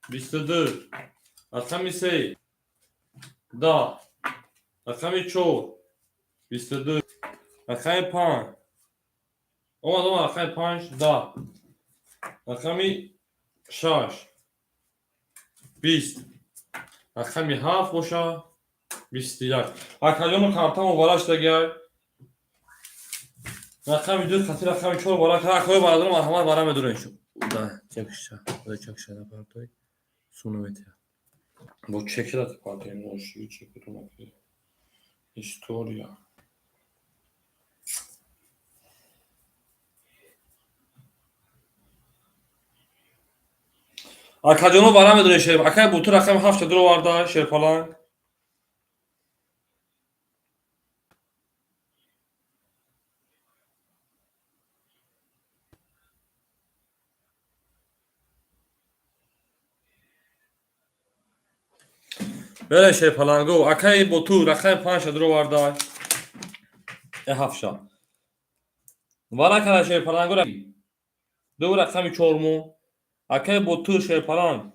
22, рақами 3 10, рақами 4 22, рақами 5 омад, омад, рақами 5 10, рақами 6 20, рақами 7 боша 21. Акаҷону картамо вара шудагиай. Рақами 2 хати рақами 4 вара. Акои бародаро, марҳамат, вара медурен. Да чекша, да чекша, да партой сунаметия. Бо чекшада партой моши чекутуна история. Акаҷоно, вара медурен шер. Акай буту рақами 7 дуроварда, шерпаланг. Бере, шерпаланго. Акаи боту рақами 5 дуроварда. Э, ҳафша. Вара кара, шерпаланго, ду рақами чорму. Акаи боту, шерпаланг,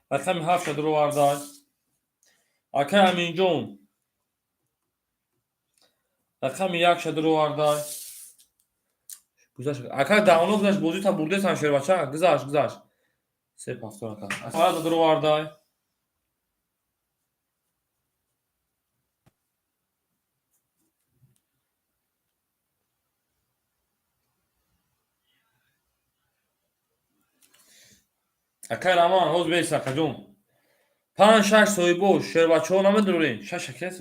рақами ҳафша дуроварда. Акаи Аминҷон рақами якша дуроварда. Гузашт. Ака давно гузашт, бозита бурдесан, шербача. Гузашт, гузашт. Се повтор, ака. Вара дуроварда. Акай Раман, ҳоз бес, акаҷон. Панҷ, шаш соҳибо, шербачаҳо намедурен. Шаш акес.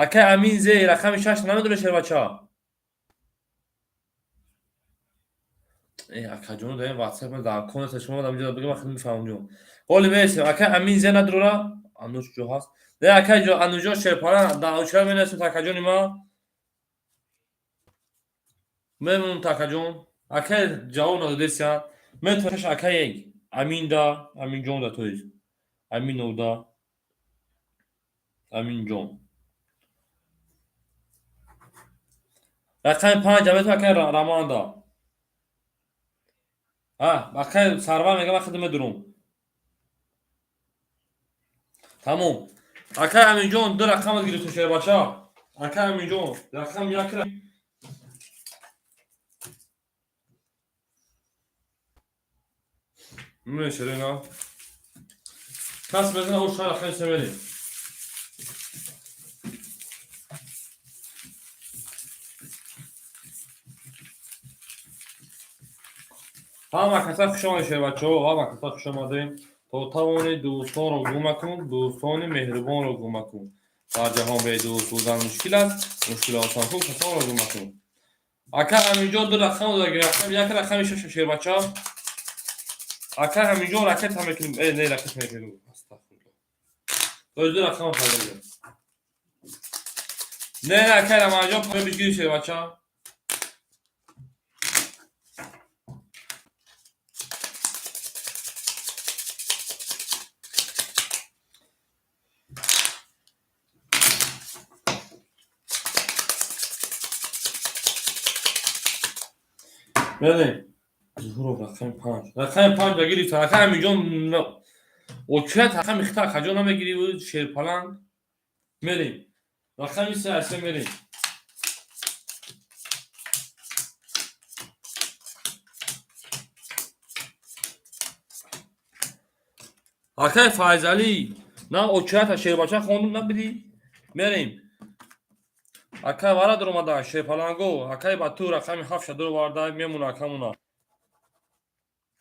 Акай Амин зе рақами шаш намедуре, шербача. Э, акаҷон, даем WhatsApp дар конеса шумо дам ҷо бигам, хеле мефаҳмам ҷон. Ҳоли месем, акай Амин зе надурора? Ануш ҷо ҳаст. Не, акай ҷо Ануҷо шерпара дар очра менасем, такаҷони ма. Мемонам, такаҷон. Акай ҷавоб надодесян. Метавонаш акай Аминда, Аминҷонда, то есть Аминовда, Аминҷон. Рақами панҷ метавон акай Раманда. А, акай Сарвар мегам, худам медурум. Тамом. Акай Аминҷон ду рақам гирифту, шербача. Акай Аминҷон рақами як. Мешерена. Кас мезана, о шара хеле семери. Ҳама каса хуш омадед, шербачаҳо, ҳама каса хуш омадем. То тавонӣ дӯстонро гум макун, дӯстони меҳрубонро гум макун. Дар ҷаҳон бедӯст будан мушкил аст, мушкил осон кун, касонро гум макун. Ака Аминҷон ду рақам дода, рақами як, рақами шаш, шербача. Ака Аминҷон, ракета мекунем. Э, не, ракета мекунем. Астағфируллоҳ. То ду рақам пайдо. Не, не, ака Раманҷон, бигири, шербача. Мерем. Зуҳуров рақами панҷ. Рақами панҷ гирифта. Ака Аминҷон, очият рақами хита акаҷон намегирӣ, шерпаланг. Мерем. Рақами се асе мерем. Акай Файзалӣ, на очията шербача хондум набидӣ? Мерем. Акай вара дуромада, шерпаланго, акай Бату рақами ҳафт дуроварда, мемона акамона.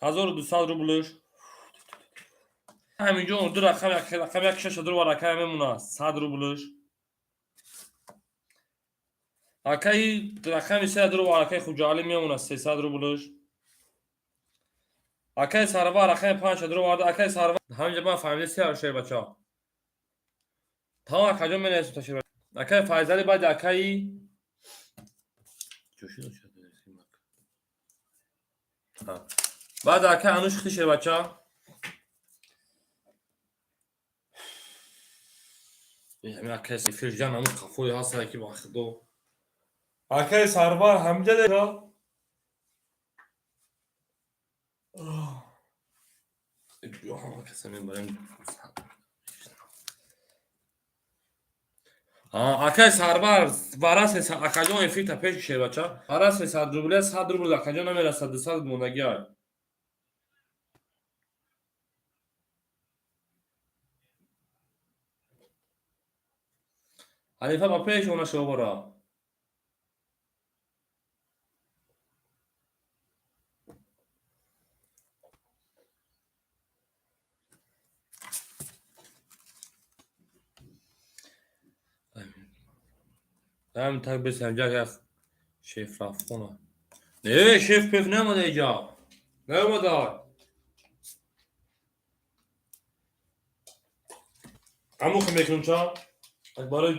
1200 рублш. Ҳаминҷо ду рақам, рақами як, шаш дуровар, акай мемона 100 рублш. Акаи рақами се дуровар, акаи Хуҷаалӣ мемона 300 рублш. Акаи Сарвар рақами панҷ дуроварда, акаи Сарвар ҳаминҷа ман фаҳмида се шербача. Тамом, акаҷон, менависем та шербача. Акаи Файзалӣ баъди акаи баъд акаи Ануш хити, шербача. Акаи Фирҷан ҳамун қафои ҳастае ки ба худо. Акаи Сарвар ҳаминҷа дега. Ҳама каса мебарем. Акаи Сарвар вара акаҷон эфирта пеш, шербача. Вара 300 рубля, 100 рубл акаҷон намерасад, 200 мондагиай. Ҳанифа ба пеш она шобора. Ҳамин так бесам ҷак як шеф рафт хона. Не, шеф пеф наомада иҷа. Наомада. Амухи мекунам ча? Барои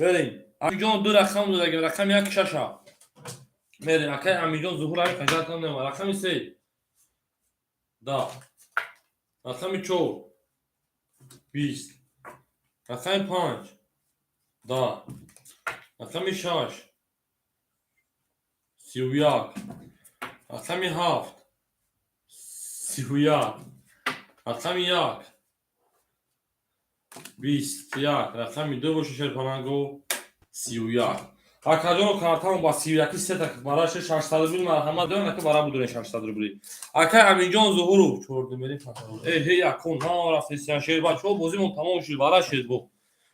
мерем. Амиҷон ду рақам додагим, рақами як шаша. Мерем, акай Амиҷон Зуҳур ами қажатам нема. Рақами се. Да. Рақами чор. 20. Рақами панҷ. Да. Рақами шаш. 31. Рақами ҳафт. 31. Рақами як. 21. Рақами ду боша шерпаланго 31. Акаҷоно картамо ба 31 сета бараши 600 рубли марҳамат дорам, ака бара будуре 600 рубли. Акай Аминҷон Зуҳуров чорду мери э ҳе якун ҳа рафтисян шербачаҳо бозимон тамом шуд бара шед бо.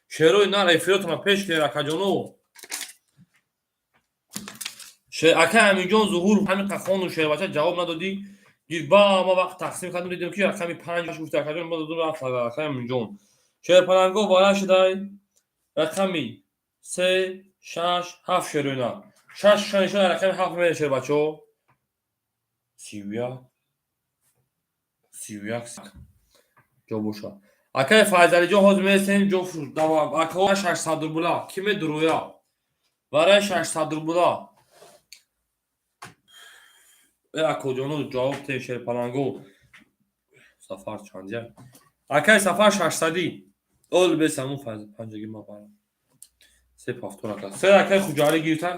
Шерои нар эфиротона пеш кунед акаҷоно. Акай Аминҷон Зуҳуров ҳамин қахону шербача ҷавоб надодӣ. Гирба ма вақт тақсим кардем дидем ки рақами панҷ гуфта акаҷон ма додум рафт акай Аминҷон. Шерпаланго бара шудай рақами се шаш ҳафт шероина. Шаш шанишон рақами ҳафт мере шербачаҳо. 31 31 ҷо боша. Акай Файзалиҷон ҳозир мересем ҷо акаҳо 600 рубла ки медуроя. Барои 600 рубла. Э акоҷоно ҷавоб тем шерпаланго. Сафар чандя? Акай Сафар шашсадӣ. Ол бесамун панҷаги ма барам. Се повтор ака. Се акай Хуҷаалӣ гирифтан.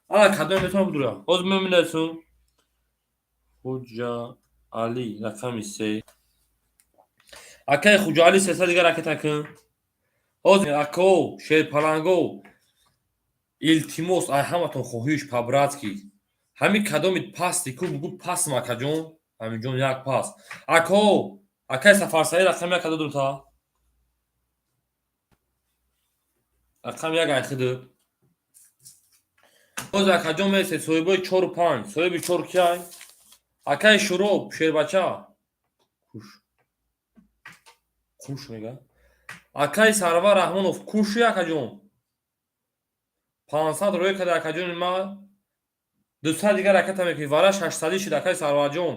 Ана кадом метавонам бидурам? Ҳозир меминасум. Хуҷаалӣ рақами се. Акай Хуҷаалӣ сеса дигар ракета кун. Ҳозир ако шерпаланго илтимос ай ҳаматон хоҳиш по-братски. Ҳамин кадоми пасти ку бугу пасм акаҷон. Ҳаминҷон як пас. Ако акай Сафарсаид рақами як кадо дута. Рақами як айхиду. Ҳозир акаҷон мересед соҳибои чору панҷ. Соҳиби чор киай? Акай Шуроб шербача. Куш. Куш мега. Акай Сарвар Раҳмонов куши акаҷон. 500 рӯя карда акаҷони ма. 200 дигар ракета мекунӣ. Вара 600 шид акай Сарварҷон.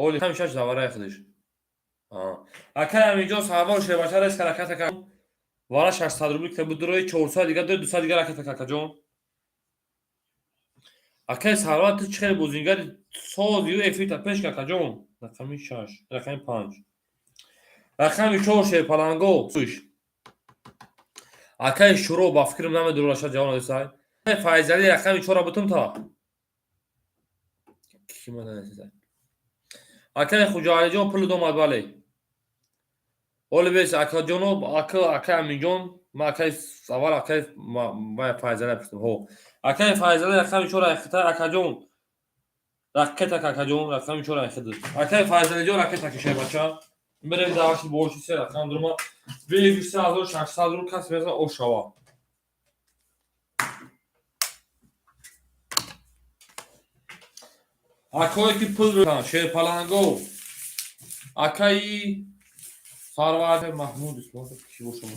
Оли ҳами шаш завараи худиш. Акай Аминҷон Сарвар шербача рес ракета кард. Вара 600 рубли ка будурои 400 дигар 200 дигар ракета кард акаҷон. Акай Сарвар ту чӣ хеле бозингари сози ю эфирта пеш кард акаҷон. Рақами шаш, рақами панҷ. Рақами чор шерпаланго. Суш. Акай Шуро ба фикрам намедурад шад ҷавоб надисай. Файзалӣ рақами чора бутум та. Ки ма надисай. Акай Хуҷаалиҷон пул домад бале. Оли бес акаҷоно ака акай Аминҷон ма акай аввал акай ма Файзалӣ пурсидам. Ҳо. Акай Файзалӣ рақами чора айхита акаҷон. Ракета акаҷон рақами чора айхида. Акай Файзалиҷон ракета кишай бача. Мерем даваши боши се рақам дурума. Бегу 3600 рубл кас мезана ошава. Акое ки пул шерпаланго. Акаи Сарвар Маҳмуд Исломов ки бошам.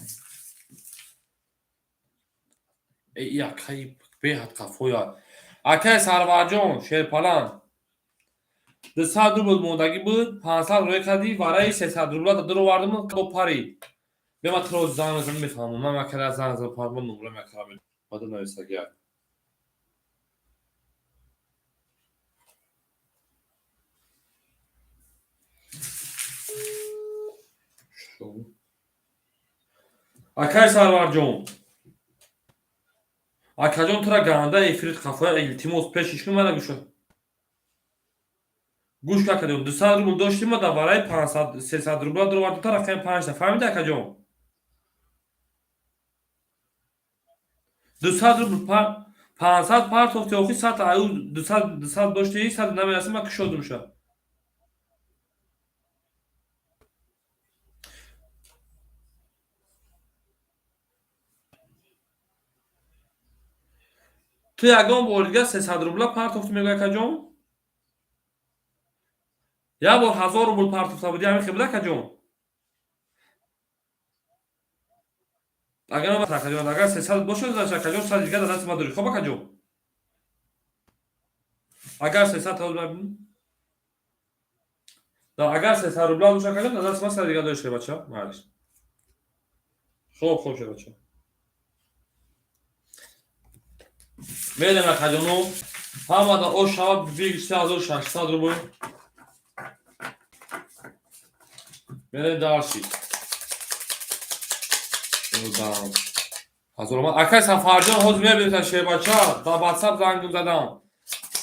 Э и акаи беҳад қафоя. Акаи Сарварҷон шерпаланг. 200 рубл мондагӣ буд, 500 рӯя кардӣ, вараи 300 рубла дуровардам бо пари. Бема туро занг мезанам мефаҳмам. Ман макара занг зад пармон нумра макара бада нависагия. Акай Сарварҷон. Акаҷон тура ганда эфирит қафоя илтимос пешиш кун мана гӯша. Гӯш какадем 200 рубл доштим ма дар барои 500 300 рубла дуровардем та рақами 5 та фаҳмиди акаҷон? 200 рубл 500 партофти охи 100 аю 200 200 дошти 100 намерасим ма кушодумша. Ту ягон бор дига 300 рубла партофтӣ, мегӯй, акаҷон? Як бор 1000 рубл партофта будӣ, ҳамин хел буд, акаҷон? Агар акаҷон, агар 300 бошад, значит, акаҷон, 100 дига дар дасти ма дорӣ. Хоб, акаҷон, агар 300 агар 300 рубла бошад, акаҷон, дар дасти ма 100 дига дорӣ, шербача. Майлиш, хоб, хоб, шербача. Мерем, акаҷоно, ҳамада ош шавад. Биг 3600 рубл. Мерем дальше. Акай Сафарҷон, ҳозир мебинед, шербача, дар Ватсап зангм задам.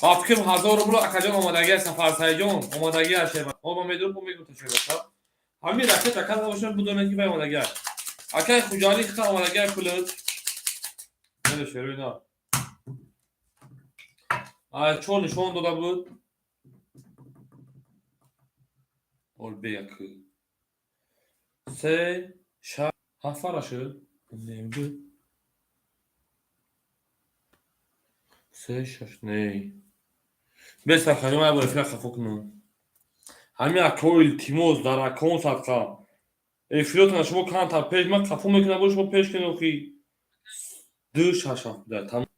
Ба фикрам, 1000 рубл, акаҷон, омадагия. Сафарсайҷон, омадагия, шербача. Ма медонам, мегӯм, шербача, ҳамин ракет ака набошад, будонед, ки вай омадагия. Акай Хуҷалӣ, хита омадагия пулат. Меда, шерои на чор нишон дода буд. Беяк, се, шаш, ҳафтфара шуд. Ду, се, шаш, не, беса хаҷон, як бор эфира хафо кунам. Ҳамин акао, илтимос, дар акаон садқа эфиротона шумо камтар пеш, ман хафо мекунам, бо шумо пеш кунем. Охи, ду, шаш, ҳафт буда тамом.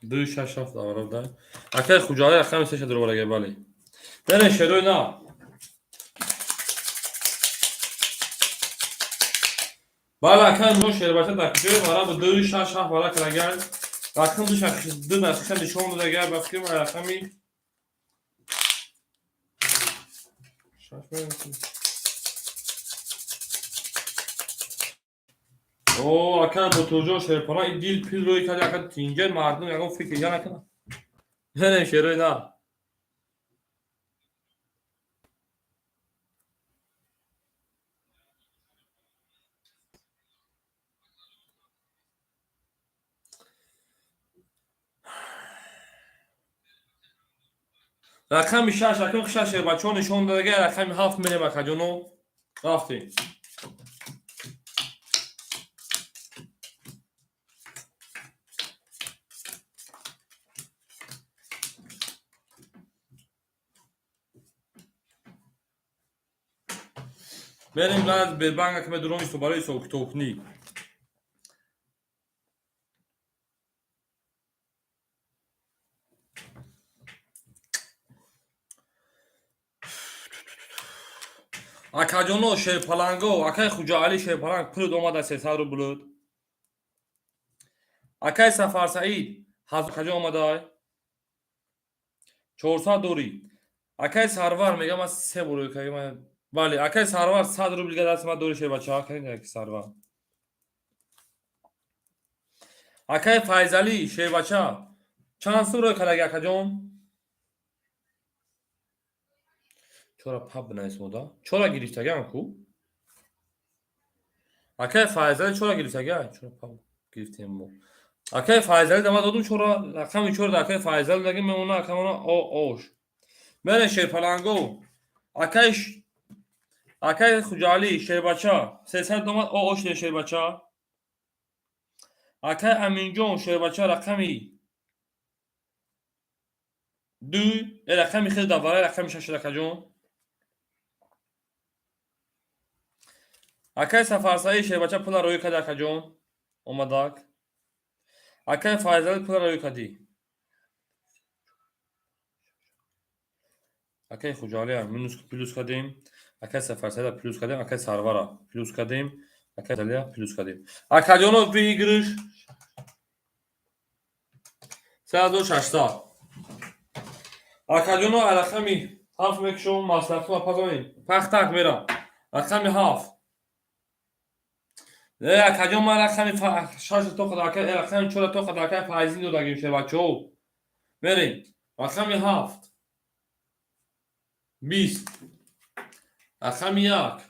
Ду, шаш, ҳафт аварда. Акаи Хуҷалӣ, рақами сеша дуроварага. Бале, берен, шерои на. Бале, акаи мо, шербача, дар куҷои вара бу? Ду, шаш, ҳафт вара кардагай. Рақам ду, шаш, ду дастиша нишон додагай. Ба фикрам, рақами шаш. О, ака Ботурҷон, шерпара, и дил пил рӯй кард. Ака, тинҷа мардум ягон фикр я накунад. Не, шерои на. Рақами шаш, акун шаш шербачаҳо нишон додага. Рақами ҳафт мерем, акаҷоно, рафтем. Мерем баъд Сбербанка, ки медуром исо барои ҳисобкитобкунӣ. Акаҷоно, шерпаланго, акаи Хуҷаалӣ, шерпаланг, пулуд омада, 300 рублуд. Акаи Сафарсаид, акаҷон, омадай, 400 дорӣ. Акаи Сарвар, мегам, ман се бор. Бале, акаи Сарвар, 100 рубл га дасти ман дорӣ, шербача. Сарвар, акаи Файзалӣ, шербача, чанд сум рӯй кардаги, акаҷон? Чора паб бинависмода, чора гирифтагиам ку. Акаи Файзалӣ, чора гирифтага, чора паб гирифтем мо. Акаи Файзалӣ, дама додум чора, рақами чора да акаи Файзалӣ даги мемона. Акамона ош мерен, шерпаланго. Акаи Хуҷалӣ, шербача, 300 омад, о ош, шербача. Акаи Аминҷон, шербача, рақами ду, рақами хел давара, рақами шаш, акаҷон. Акаи Сафарсаид, шербача, пула рӯй карди, акаҷон, омадак. Акаи Файзалӣ, пула рӯй кардӣ. Акаи Хуҷалия минус, плюс кардем. Акаи Сафарсаида плюс кардем, акаи Сарвара плюс кардем, акаи Залия плюс кардем. Акаҷоно, выигрыш 3600. Акаҷоно, рақами ҳафт мекушом, маслиҳатҳо пазонем, пахтак мерам. Рақами ҳафт. Э, акаҷон, ман рақами шаш тоқада, рақами чора тоқада, акаи Файзин додагим, шербачаҳо. Мерем, рақами ҳафт, 20, рақами як,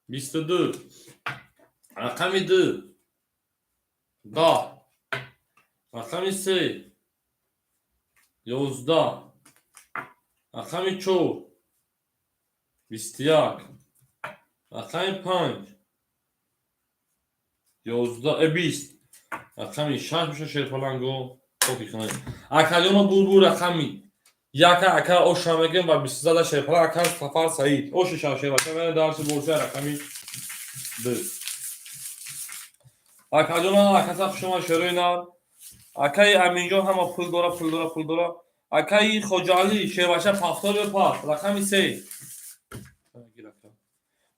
22, рақами ду, 10, рақами се. 11, рақами 4, 21, рақами 5, 11, 20, рақами 6 меша. Шерпаланго акаҷоно, бурбур рақами яка ака оша мегем ва бистзада шерпаланг ака Сафар Саид оши шав шербача мена дарси борча рақами 2. Акаҷоно, акаса хушома шерои нар. Акаи Аминҷон ҳама пул дора, пул дора, пул дора. Акаи Хоҷаалӣ шербача, повтор бепас, рақами 3.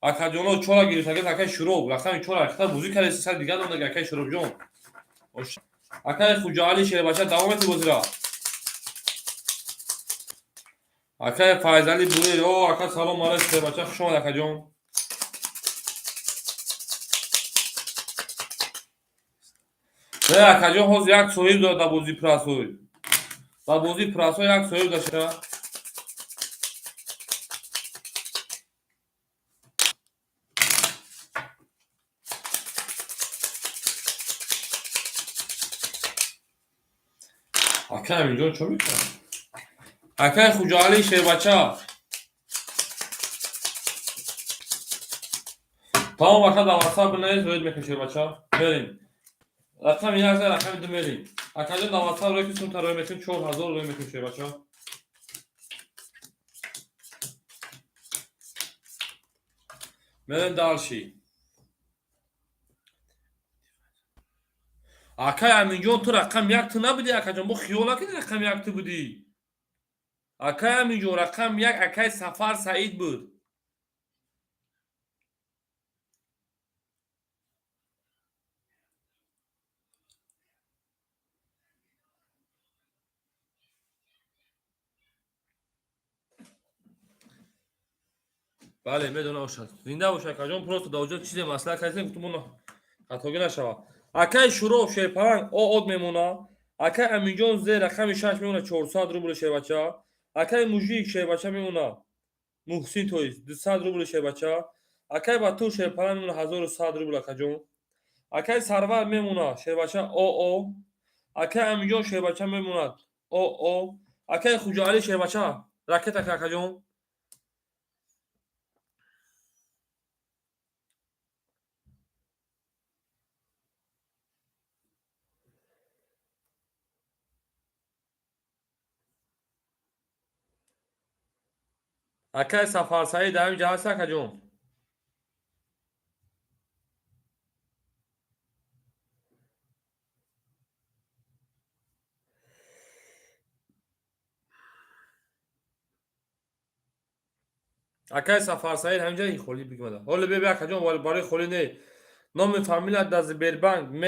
Акаҷоно, чора гирифтагӣ. Акаи Шуроб рақами чора хита бозӣ кардеси, сар дигар дондаги. Акаи Шуробҷон, акаи Хуҷаалӣ шербача, давом мети бозира. Акаи Файзалӣ Бурер, о ака, салом алайкум, шербача, хуш омад, акаҷон. Не, акаҷон, ҳозир як соҳиб дорад дар бозии прасой, дар бозии прасой як соҳиб дошта. Акай Аминҷон чо мекунад? Акай Хуҷаалӣ шербача, тамом. Ака, дар ватсап бинавис, роид мекунӣ. Шербача, мерем рақами як, рақами 2 мерем. Акаҷон, дар ватсап рӯй ки сумта рӯй мекунем, 4000 рӯй мекунем, шербача. Мерем дальше. Акай Аминҷон, ту рақам як ту набудӣ, акаҷон, бо хиёл накунӣ, рақами як ту будӣ. Акай Аминҷон, рақам як акай Сафар Саид буд. Бале, медонам, бошад, зинда бош, акаҷон. Просто дар оҷо чизе маслиҳат кардем, гуфтум, хатогӣ нашавад. Акай Шуроб шерпаланг од мемона. Акай Аминҷон зе рақами 6 мемона, 400 рубли, шербача. Акай Мужик шербача мемона, Муҳсин тоиз, 200 рубли, шербача. Акай Батур шерпаланг мемона 1100 рубл, акаҷон. Акай Сарвар мемона, шербача, оо. Акай Аминҷон шербача мемонад, оо. Акай Хуҷаалӣ шербача, ракета, акаҷон. Акай Сафарсаид ҳамин ҷа ҳаст, акаҷон? Акай Сафарсаид ҳамин ҷа холӣ бигмада. Ҳоле беби, акаҷон, барои холӣ не. Номи фамилия дар Сбербанк м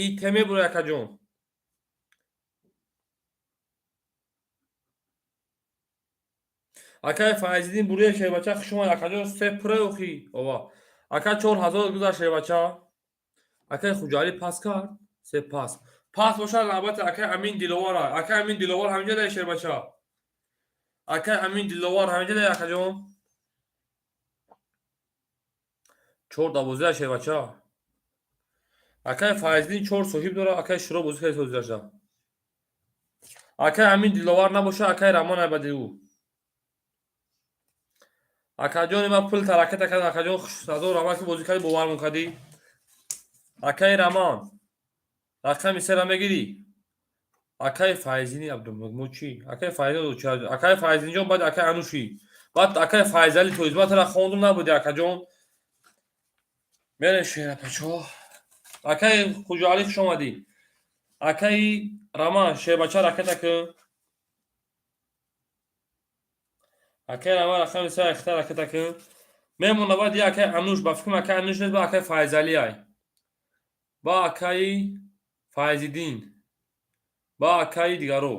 и т мебурад, акаҷон. Акай Файзиддин Буриев шербача, хуш омад, акаҷон. Се пура охи ова. Ака, 4000 гузашт, шербача. Акай Хуҷаалӣ пас кард, се пас. Пас бошад, албатта, акай Амин Диловар. Акай Амин Диловар ҳаминҷа дай, шербача. Акай Амин Диловар ҳаминҷа дай, акаҷон. Чор 12, шербача. Акай Файзиддин чор соҳиб дорад. Акай Шуро бозӣ карди созираша. Акай Амин Диловар набошад, акай Рамон айбади ӯ. Акаҷони ман пул тараката кардам, акаҷон, ҳазор раҳмат, ки бозӣ кардӣ, бовармон кардӣ. Акаи Раман, рақами сера мегирӣ? Акаи Файзини Абдулмо чӣ? Акаи Файзин, акаи Файзинҷон, баъд акаи Ануши, баъд акаи Файзали тоиз. Ман тара хондум, набуди, акаҷон. Мерем, шерапачо. Акаи Хуҷоалӣ, хуш омадӣ. Акаи Раман шербача, ракета кун. Акаи Раман, рақами се ихта ракета кун. Мемона баъд акаи Ануш, ба фикрам, акаи Ануш нест, ба акаи Файзалӣ ай. Ба акаи Файзиддин, ба акаи дигаро.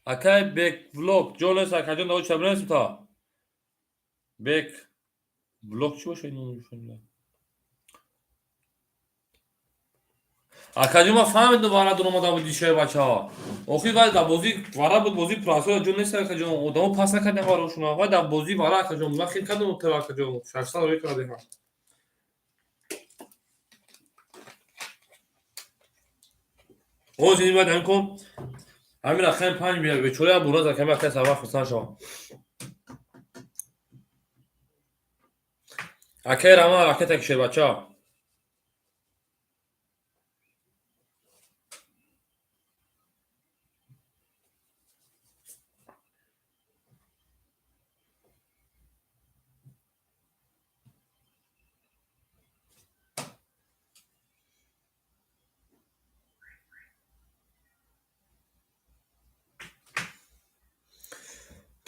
Акаи Беквлог ҷо нест, акаҷон, даво ча бинависем та. Бек влог чӣ бошад номашон? Акаҷон, ман фаҳмидам, вара дуромада буди, шербача. Охир вай дар бозӣ вара буд, бозии прасоя ҷо нест, акаҷон. Одамо пас накардем варошуна. Вай дар бозии вара, акаҷон. Ман хел кардам тара, акаҷон. 600 рӯй кардем. Ҳозир ин бояд ҳамин кун. Ҳамин рақами панҷ биёд. Бечора як бураз рақами акай Сарвар хурсанд шавад. Акай Раман ракета ки шербача.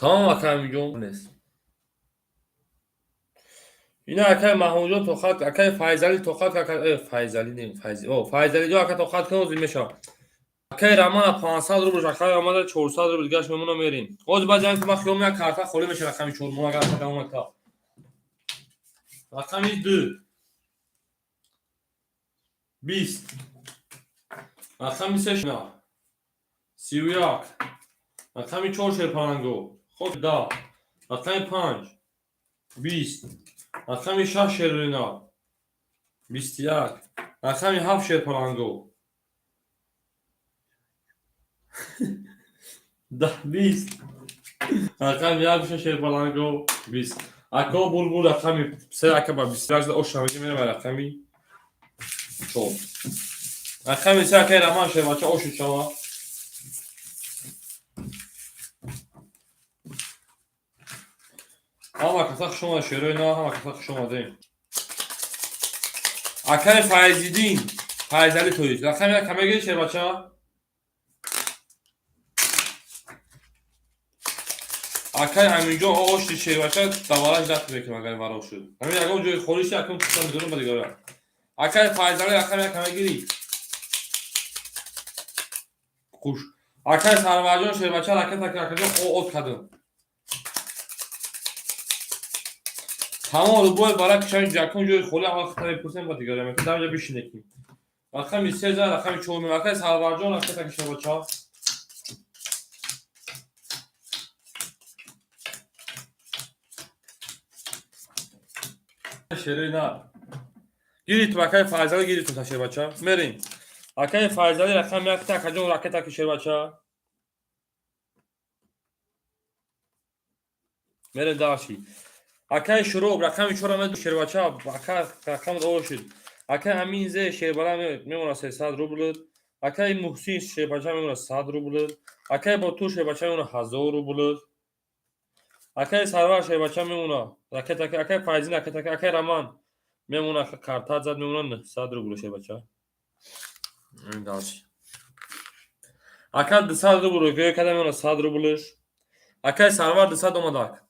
Тамом акай Аминҷон нест. Ина акай Маҳмудҷон тоқат, акай Файзалӣ тоқат, акай Файзалӣ не, Файзи. О, Файзалиҷон ака тоқат кун, ҳозир мешавад. Акай Рамана 500 рубл, акай Рамана 400 рубл дигаш мемона мерем. Ҳозир баъд ҷанг ман хиёл мекунам карта холӣ мешавад рақами 4 мо агар давом та. Рақами 2 20. Рақами 3 на 31. Рақами 4 шерпаланго. Хоб 10. Рақами 5 20. Рақами 6 шерина 21. Рақами 7 шерпаланго. 10 20. Рақами 1 шерпаланго 20. Ако булбул рақами 3 ака ба 21 оша мегирем рақами 4. Рақами 3 акай Раман шербача ошу чава. Ҳама каса хуш омада шерои нав, ҳама каса хуш омадаем. Акай Файзиддин, Файзали тоист. Рақами як мегири шербача? Акай Аминҷон ошти шербача давараш дафт мекунам агар варо шуд. Ҳамин ягон ҷои холиши акун туса мезорам ба дигара. Акай Файзали рақами як мегири? Хуш. Акай Сарварҷон шербача ракета акаҷон от кардам. Тамом любой барак шан ҷакун ҷои холи аввал хата мепурсем ба дигара мекунам. Дамҷа бишинеким. Рақами 3 за рақами 4 акай Сарварҷон ракета ки шербача. Шерои на. Гиритум акай Файзали гиритум та шербача. Мерем. Акай Файзали рақами 1 та акаҷон ракета ки шербача. Мерем дальше. Акай Шуроб рақами 4 мед шербача ака рақам ошид. Акай Амин зе шербала мемона 300 рубл. Акай Муҳсин шербача мемона 100 рубл. Акай Ботур шербача мемона 1000 рубл. Акай Сарвар шербача мемона ракета акай Файзин ракета акай Раман мемона карта зад мемона 900 рубл шербача. Дальше. Ака 200 рубл гӯё када мемона 100 рублш. Акай Сарвар 200 омадак.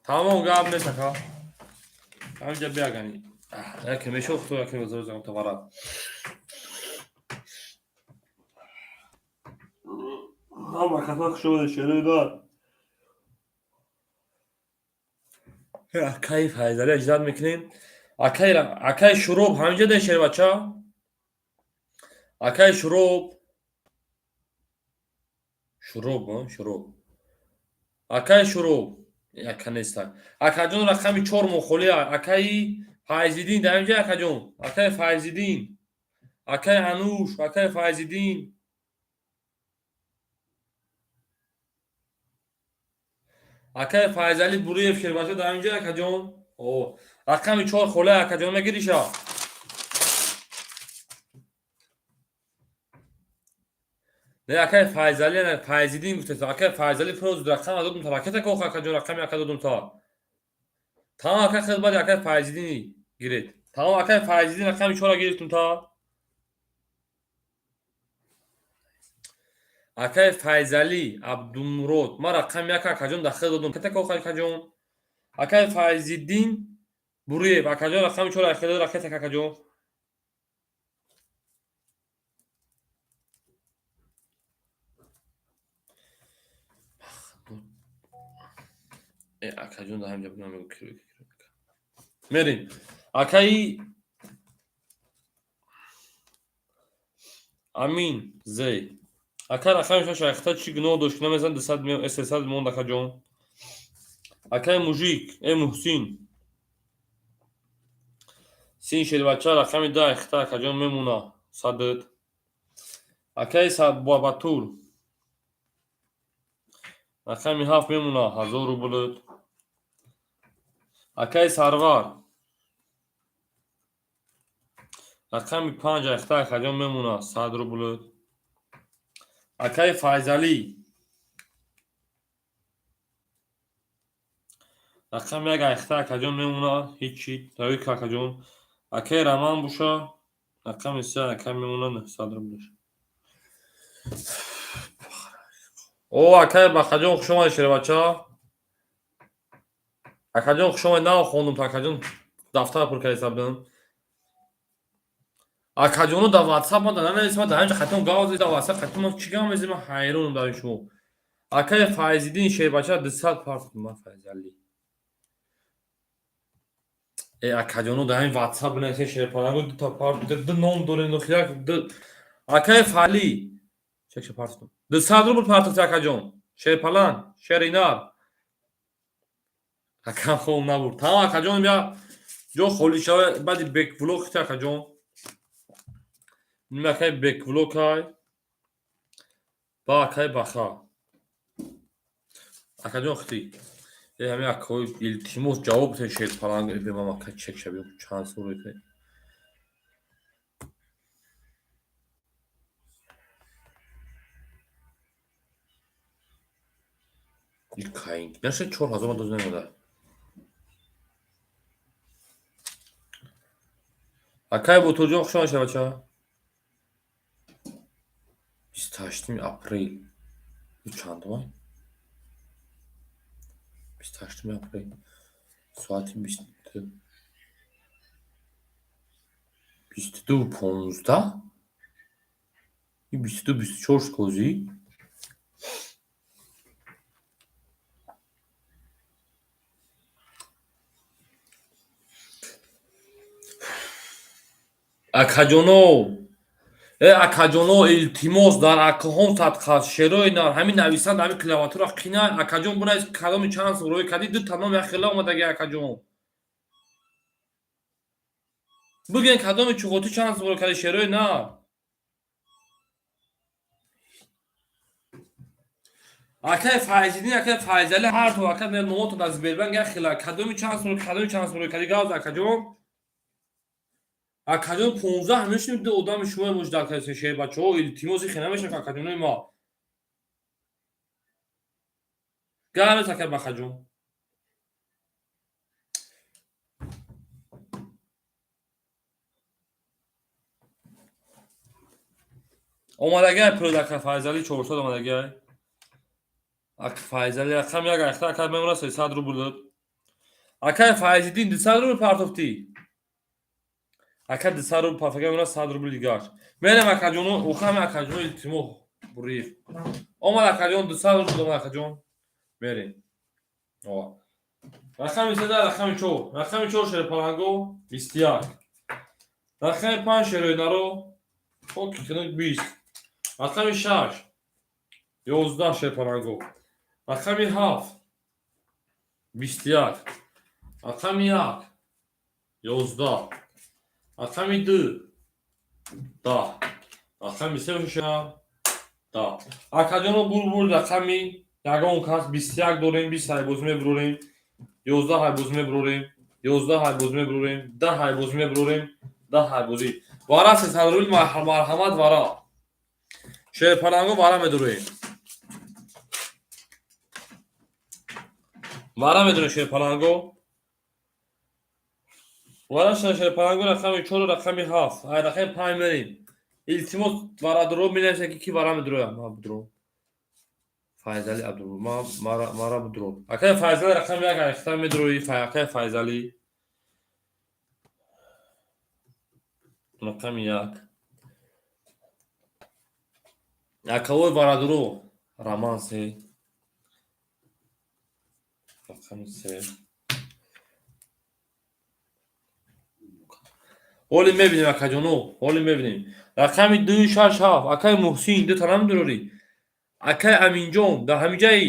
Тамом гап нест ака. Ҳамҷа биягани. Яке мешохту хто яке зор тавара. Ҳама каса хуш омада шерои дор. Акай Файзали аҷдад мекунем. Акай акай Шуроб ҳамҷа де шербача. Акай Шуроб. Шуроб, Шуроб. Акай Шуроб. Яка нестак. Акаҷон рақами 4 мохоли акаи Файзиддин дар инҷа акаҷон. Акаи Файзиддин. Акаи Ануш, акаи Файзиддин. Акаи Файзали Буриев шербача дар инҷа акаҷон. О, рақами 4 холи акаҷон мегириша. Не акаи Файзали, не Файзиддин гуфтеса. Акаи Файзали фроз рақам додум та ракета коха акаҷон рақами ака додум та. Тамом акаи хел баъд акаи Файзиддин гиред. Тамом акаи Файзиддин рақами 4 гирифтум та. Акаи Файзали Абдумурод ман рақами 1 акаҷон дахил додум. Ракета коха акаҷон. Акаи Файзиддин Буриев акаҷон рақами 4 ахил дод ракета акаҷон. Акаҷон дар ҳамҷа будам мегӯ киро. Мерем. Акаи Амин Зей. Ака рақами 6 айхта чӣ гуноҳ дошт намезан 200 300 монд акаҷон. Акаи Мужик, Муҳсин. Син шербача рақами 10 айхта акаҷон мемона 100. Акаи Батур рақами 7 мемона 1000 рубл. Акаи Сарвар рақами 5 айхта акаҷон мемона 100 рубл. Акаи Файзалӣ рақами 1 айхта акаҷон мемона ҳичи равик акаҷон. Акаи Раман боша рақами 3 ака мемона 900 рубл. О, акаи Бахаҷон, хуш омадед, шербача. Акаҷон, хуш омадед, нав хондум, акаҷон, дафтар пур карда будам. Акаҷоно, дар WhatsApp ма нанависем, дар ҳаминҷа қатъиён гап задед, дар WhatsApp қатъиён ма чӣ гап мезанем, ман ҳайронам дар шумо. Акаи Файзиддин шербача 200 партофт, ман Файзалӣ. Э, акаҷоно, дар ҳамин WhatsApp бинависед, шерпаланго дута парт, ду ном дорем, як ду. Акаи Фали чекша партофтам. 200 рубл партофти, акаҷон. Шерпаланг, шеринар. Акам хом набурд. Тамом, акаҷон, я ҷо холӣ шава баъди беквлок акаҷон. Ним акаи беквлокай. Ба акаи Баха. Акаҷон, хити. Э, ҳамин акаҳои, илтимос, ҷавоб бидиҳед, шерпаланг, бемам ака чек шави чанд сум рӯй. Наша 4000 ма доз намеда. Акай Ботурҷон, хуш омадед, бача. 28 апрел. Чандум? 28 апрел. Соати 22:15? 22:24 шуд. Акаҷоно, э, акаҷоно, илтимос, дар акаҳом садқа, шерои нар ҳамин нависанд, ҳамин клавиатура қина. Акаҷон, бунавис, кадоми чанд сум рӯй кардӣ, дута ном яхела омадаги, акаҷон. Бигӯен, кадоми чуғотӣ чанд сум рӯй кардӣ, шерои нар. Акаи Файзиддин, акаи Файзалӣ, ҳар то ака номотон аз Сбербанк як хела. Кадоми чанд сум, кадоми чанд сум рӯй кардӣ, гавз, акаҷон. Акаҷон, 15 мешунем, ду одами шумо муждар кардем, шербачаҳо, илтимос, ихе намешавад, акаҷонои ма. Гавз, акаи Бахаҷон. Омадагиай пул, ака Файзалӣ, 400 омадагиай. Ака Файзалӣ рақами 1 айхта ака мемона 300 рубл дод. Акаи Файзиддин 200 рубл партофтӣ. Ака 200 рубл партофта мемона 100 рубл дигарш. Мерем, акаҷоно, охами акаҷоно, илтимос, буриф. Омад, акаҷон, 200 рубл омад, акаҷон. Мерем. О. Рақами 3, рақами 4. Рақами 4, шерпаланго, 21. Рақами 5, шерои наро, хок 20. Рақами 6, 11, шерпаланго. Рақами 7, 21. Рақами 1, 11. Рақами 2, 10. Рақами 3, 10. Акаҷоно, булбул рақами ягон кас 21 дорем, 20 ҳайбоз мебурорем, 11 ҳайбоз мебурорем, 11 ҳайбоз мебурорем, 10 ҳайбоз мебурорем, 10 ҳайбозӣ. Вара 300 рубл, марҳамат, вара. Шерпаланго, вара медуроем. Вара медуроем, шерпаланго. Вара шерпаланго, рақами 4, рақами 7. Ай рақами 5 мерем. Илтимос, варадуро менависед, ки ки вара медуроям. Ма будуром. Файзали Абдулло, ма мара мара будуром. Акай Файзали, рақами 1 айхта медурои, акай Файзали. Рақами 1. Акавои варадуро Раман се. Рақами 3. Ҳоли мебинем, акаҷоно, ҳоли мебинем. Рақами 2, 6, 7. Акай Муҳсин, ду та намедурорӣ. Акай Аминҷон, дар ҳаминҷаи?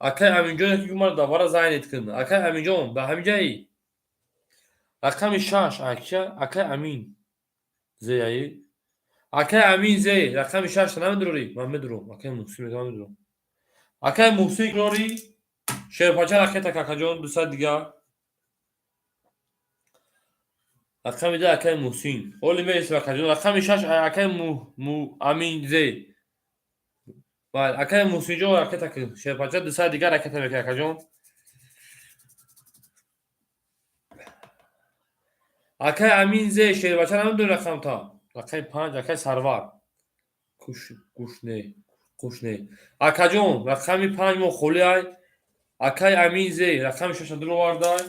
Акай Аминҷон, яке мара дар вара зайнет кун. Акай Аминҷон, дар ҳаминҷаи? Рақами шаш акай Амин зеяи. Акай Амин зе рақами шашта намедурорӣ? Ман медурам. Акай Муҳсин ман медурам. Акай Муҳсин рорӣ шерпача ракета, какаҷон, 200 дигар. Рақами 2 акай Муҳсин. Оли мересем, акаҷон. Рақами шаш акай Амин зе. Бале, акай Муҳсинҷон, ракета шерпача 200 дигар ракета мекунад, акаҷон. Акай Амин зе шербача намедони рақамта. Рақами панҷ акай Сарвар. Кушне, кушне. Акаҷон, рақами панҷ мо холӣ ай. Акай Амин зе рақами шаша дуровардай.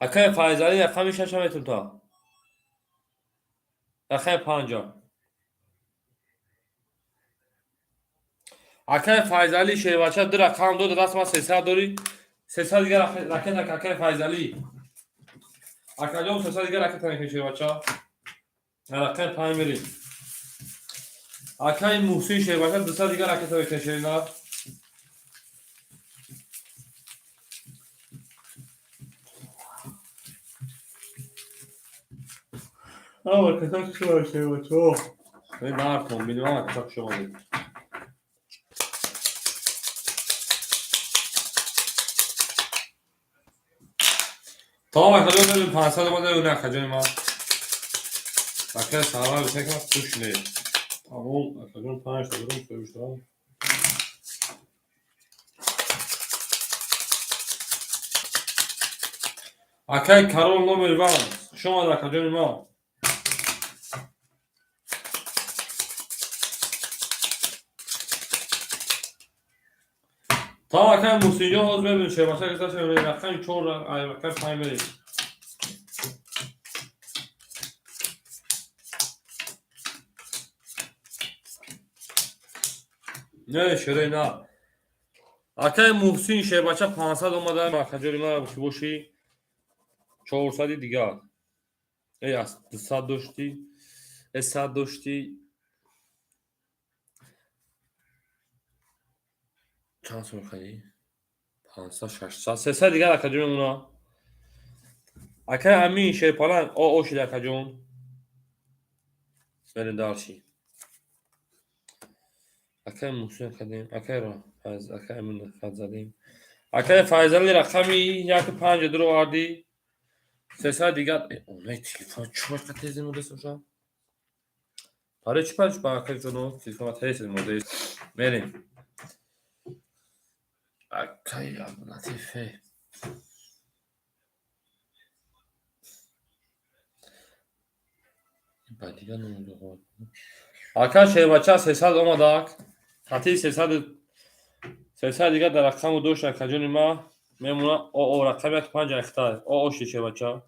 Акай Файзалӣ рақами шаша метунта. Рақами панҷа. Акай Файзалӣ шербача ду рақам дод, даст ман 300 дорӣ. 300 дигар ракета, акай Файзалӣ. Акаҷон, 300 дигар ракета мекунӣ, шербача. Рақами панҷ мерем. Акай Муҳсин шербача 200 дигар ракета мекунӣ, шерина. Ава ракета шума, шербача. Мартон, бинем, ракета шума. Тамом, акаҷон, бибин 500 омада ё не, акаҷони ман. Акай Сарвар бисекам хуш не. Тамом, акаҷон, панҷ та дорам, фурӯштам. Акай Карол номер ван. Хуш омад, акаҷони ман. Тамом, акай Муҳсинҷон, ҳозир мебинем шербача гузашта рақами чор, рақами панҷ мерем. Не, шерей на. Акай Муҳсин шербача 500 омада, акаҷони ман, ки бошӣ 400 дигар. Эй, аз 200 доштӣ, э 100 доштӣ. Чанд сом харӣ? 500, 600, 300 дигар, акаҷон, мемона. Акай Амин шерпаланг о о шид, акаҷон. Мерем дальше. Акай Муҳсин кардем, акай акай Амин хат задем. Акай Файзали рақами яку панҷ дуровардӣ. 300 дигар. Онай телефон чӣ қадр тез мурдест оша? Барои чӣ панҷ ба акай ҷоно телефон тез мурдест? Мерем. Акай Абдулатифе. Ба дигар номер. Ака шербача 300 омадак. Хати 300, 300 дигар дар рақаму дошт, акаҷони ма мемона о о рақами як панҷ айхта. О о ши, шербача.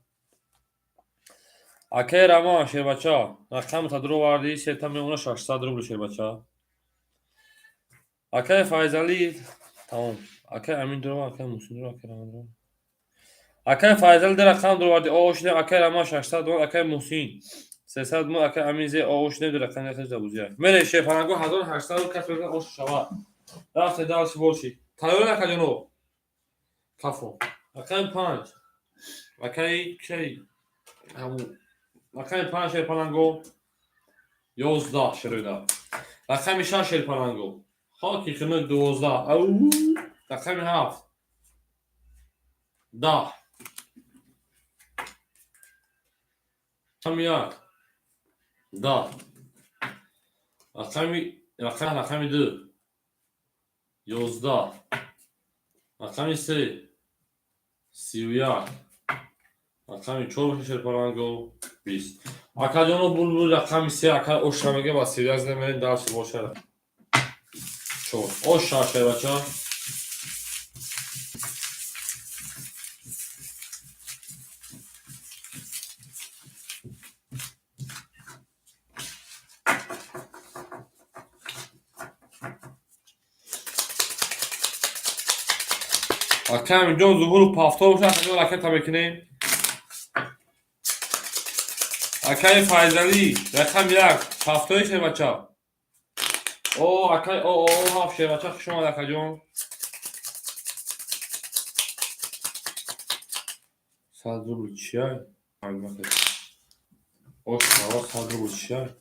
Акай Раман шербача рақаму та дуровардӣ, сета мемона 600 рубл, шербача. Акай Файзалӣ тамом. Акай Амин дурова, акай Муҳсин дурова, акай Раман дурова. Акай Файзалӣ ду рақам дуровардӣ, о о шидем, акай Раман 600 дурова, акай Муҳсин 300 мо, акай Амин зе о о шидем, ду рақам яхеш дабузия. Мере шерпаланго 1800 кас мекунад, ош шавад. Рафте дальше боши. Тайёр, акаҷоно? Кафо. Рақами панҷ. Акай кай ҳамун рақами панҷ шерпаланго 11 шероида. Рақами шаш шерпаланго. Хоки хунук 12. Ау. Рақами ҳафт. 10. Рақами як. 10. Рақами рақами ду. 11. Рақами се. 31. Рақами чор боша, шерпаланго 20. Акаҷоно, булбул рақами се ака оша мега ба 31 зада мерем дальше боша. Чор. Оша, шербача. Акай Аминҷон Зуҳуров пафтор боша, акаҷон, ракета мекунем. Акай Файзалӣ рақами як пафтори, шербача. О, акай, о, о, ҳафт шербача, хуш омад, акаҷон. 100 рубл чия? Ош, 100 рубл чия?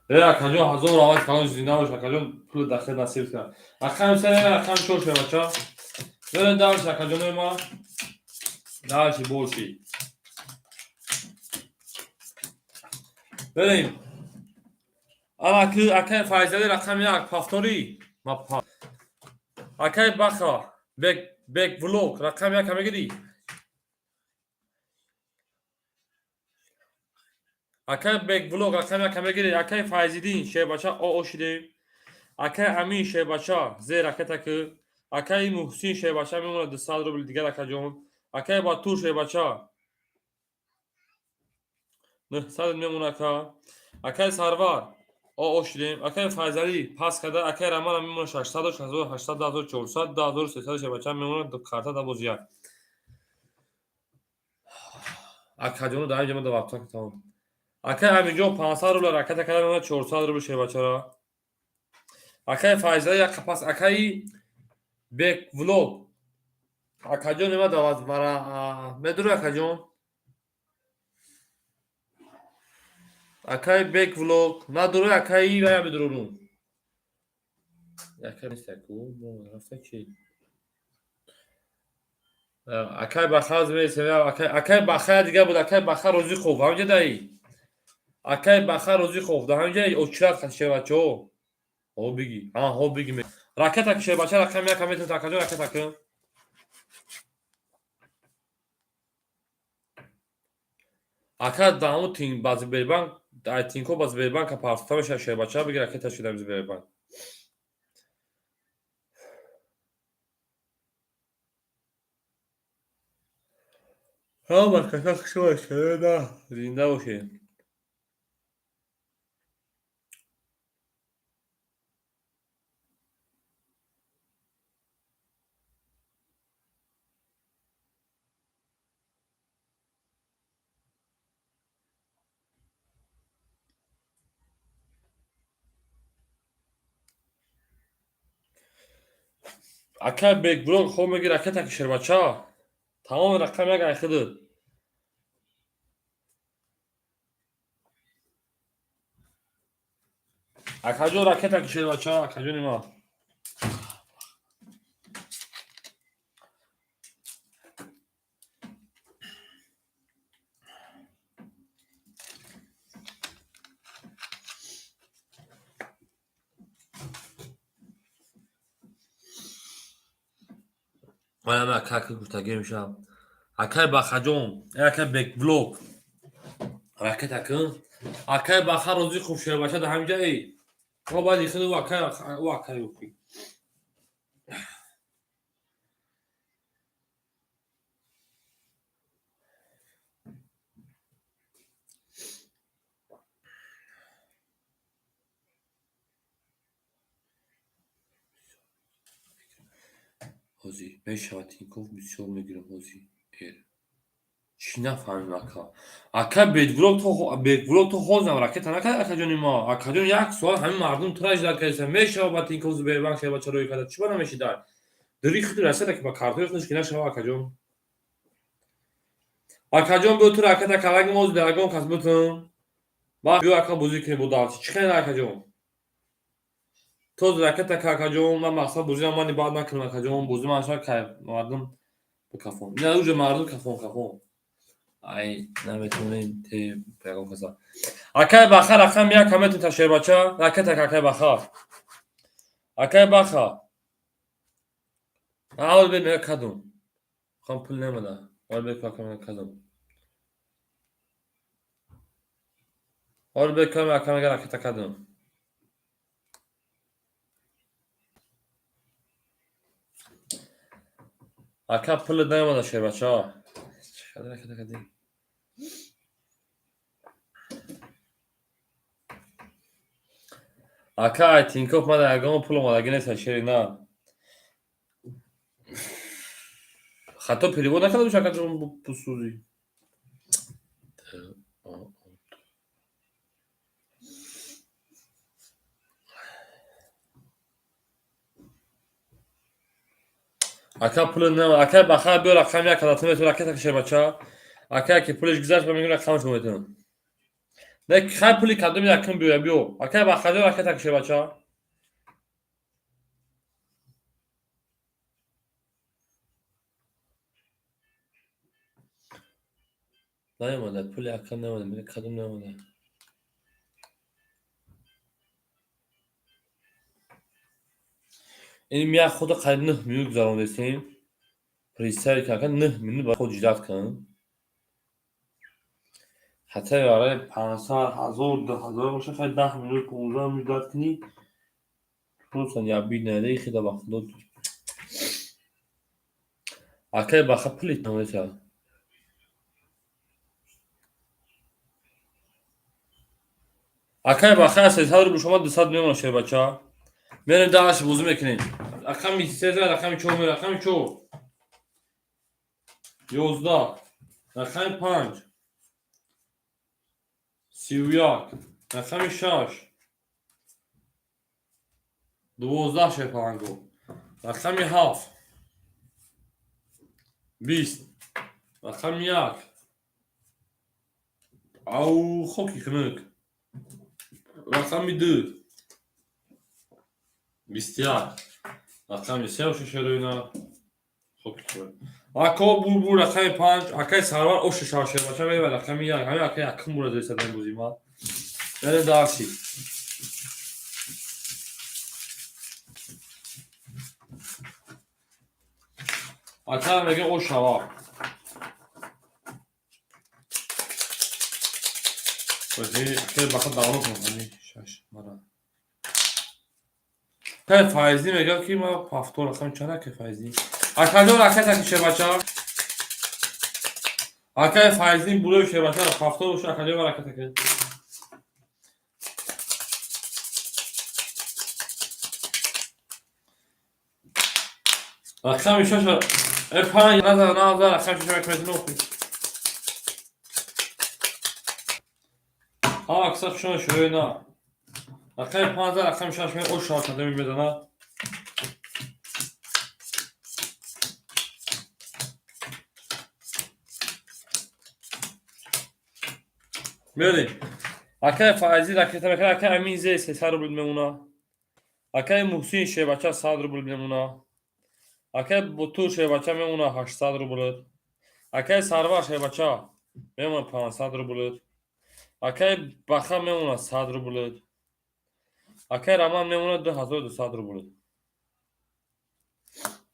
Э, акаҷон, ҳазор раҳмат калон, зинда бош, акаҷон, пули дахил насиб кунад. Рақами се, рақами чор, шербача. Берем дальше, акаҷонои ма. Дальше больше. Берем. Ана акай Файзали, рақами як, повтори. Акай Баха, Бек, Бек Влог, рақами яка мегирӣ? Акай Бек Влог, рақами яка мегирӣ? Акай Файзиддин, шербача, о шидем. Акай Амин, шербача, зе ракета ки. Акаи Муҳсин, шербача, мемонад 200 рубл дигар, акаҷон. Акаи Батур, шербача, 900 мемонад, ака. Акаи Сарвар, о шидем. Акаи Файзалӣ пас карда. Акаи Рамана мемонад 600, 800, 2400, 2300, шербача, мемонад карта да боз як. Акаҷону дар инҷа ма давабта тамом. Акаи Аминҷон 500 рубл ракета карда, мемонад 400 рубл шербачара. Акаи Файзалӣ як пас. Акаи Бек Влог. Акаҷон, нима дават мара медури, акаҷон? Акаи Бек Влог надури, акаи вая медурурум. Акай нестаку, рафта ки. Акай Баха месем, акай Баха дигар буд, акай Баха Розиқов, ҳамҷа даи. Акай Баха Розиқов, да ҳамҷа очират шербачаҳо. Ҳо биги, ҳа, ҳо биги. Ракета ки, шербача, рақами яка метавонед, акаҷон, ракета ки. Ака даҳаму тин ба Сбербанк, ай Тинькофф ба Сбербанка партофта мешавад, шербача, биги ракета шудам Сбербанк. Ҳама каса хуш бошед, зинда бошед. Ака Бекблок хоб меги, ракета ки, шербача. Тамоми рақам як айхидид. Акаҷон, ракета ки, шербача, акаҷони ма. Валама ака ки гуфтагӣ мешавам. Акай Бахаҷон, акай Бекблок. Ракета кун. Акай Баха Розиқов, шербача, да ҳамҷа эй. Мо баъди худ ӯ акай, ӯ акай ӯ. Ҳозир мешавад Тинькофф бисёр мегирам ҳозир. Эр. Чӣ нафаҳмем, ака? Ака Бекблок, то Бекблок то ҳозирам ракета накард, акаҷони ма. Акаҷон, як соат ҳамин мардум тура иҷро кардааст. Мешавад ба Тинькофф Сбербанк, шербача, рӯй карда. Чӣ ба намешидай? Дори худи расида ки ба картои худаш ки нашава, акаҷон. Акаҷон, биё ту ракета калаги мо ягон кас бутун. Ба биё, ака, бозӣ кунем бо давти. Чӣ хел, акаҷон? То ракета ка, акаҷон, ман мақсад бозиам мани баъд накунам, акаҷон, бозӣ ман шояд кайф мардум бикафон. Ина уже мардум кафон кафон. Ай наметонем те ягон каса. Акай Баха, рақам як ҳаметон та, шербача, ракета ка, акай Баха. Акай Баха. Аввал бе мега кадум. Хам пул немада. Аввал бе ака мега кадум. Аввал бе кам ака мега ракета кадум. Ака, пулат наомада, шербача. Чӣ қадар ракета кардӣ? Ака, ай Тинькофф мада ягон пул омадагӣ нест, шери на. Хато перевод накарда бош, акаҷон, бусӯзӣ. Ака пули на, ака баха биё, рақами як кадатон метавон ракета кише, бача. Ака ки пулиш гузашт, ба мегӯям, рақамашо метавон. Не, хай, пули кадоми якум биёя, биё. Ака бахаҷо ракета кише, бача. Наёмада пули ака, наёмада, кадом наёмада. Ин як худа қариб 9 минут гузарондесем. Представить ки, ака, 9 минут ба худ ждать кун. Ҳатто барои 500, 1000, 2000 боша, хай, 10 минут, 15 минут ждать кунӣ. Просто необидно, хида ба худо. Акай баха пули наметавад. Акай баха 300 рубл шумо 200 мемонад, шербача. Мерем, даҳаш бозӣ мекунем. Рақами се, рақами чор, рақами чор. 11, рақами панҷ. 31, рақами шаш. 12, шерпаланго. Рақами ҳафт. 20. Рақами як. Ау, хоки хунук. Рақами ду. 21. Рақами се оша шероина. Хоки хунук. Ако бурбур, рақами панҷ, акай Сарвар оша шава, шербача, мерава рақами як. Ҳамин акай якум бура зесадем бозима. Мерем дарси. Ака мега о шава. Акай баха давно кун, шаш мара. Акай Файзӣ мега, ки ма повтор, рақами чанд, акай Файзӣ? Акаҷон, ракета ки, шербача. Акай Файзӣ бурои, шербача, повтор боша, акаҷон, ракета ки. Рақами шаш, э, панҷ назар, назар, рақами шаш мекунед, нохи. Ҳа, аксар шумо шӯи на. Рақами панҷ, рақами шаш ме ош шава кадами мезана. Мерем. Акай Файзӣ ракета мекунад, акай Амин зе 300 рубл мемона. Акай Муҳсин шербача 100 рубл мемона. Акай Бутур шербача мемона 800 рубл. Акай Сарвар шербача мемона 500 рубл. Акай Баха мемона 100 рубл. Акай Раман мемона 2200 рубл.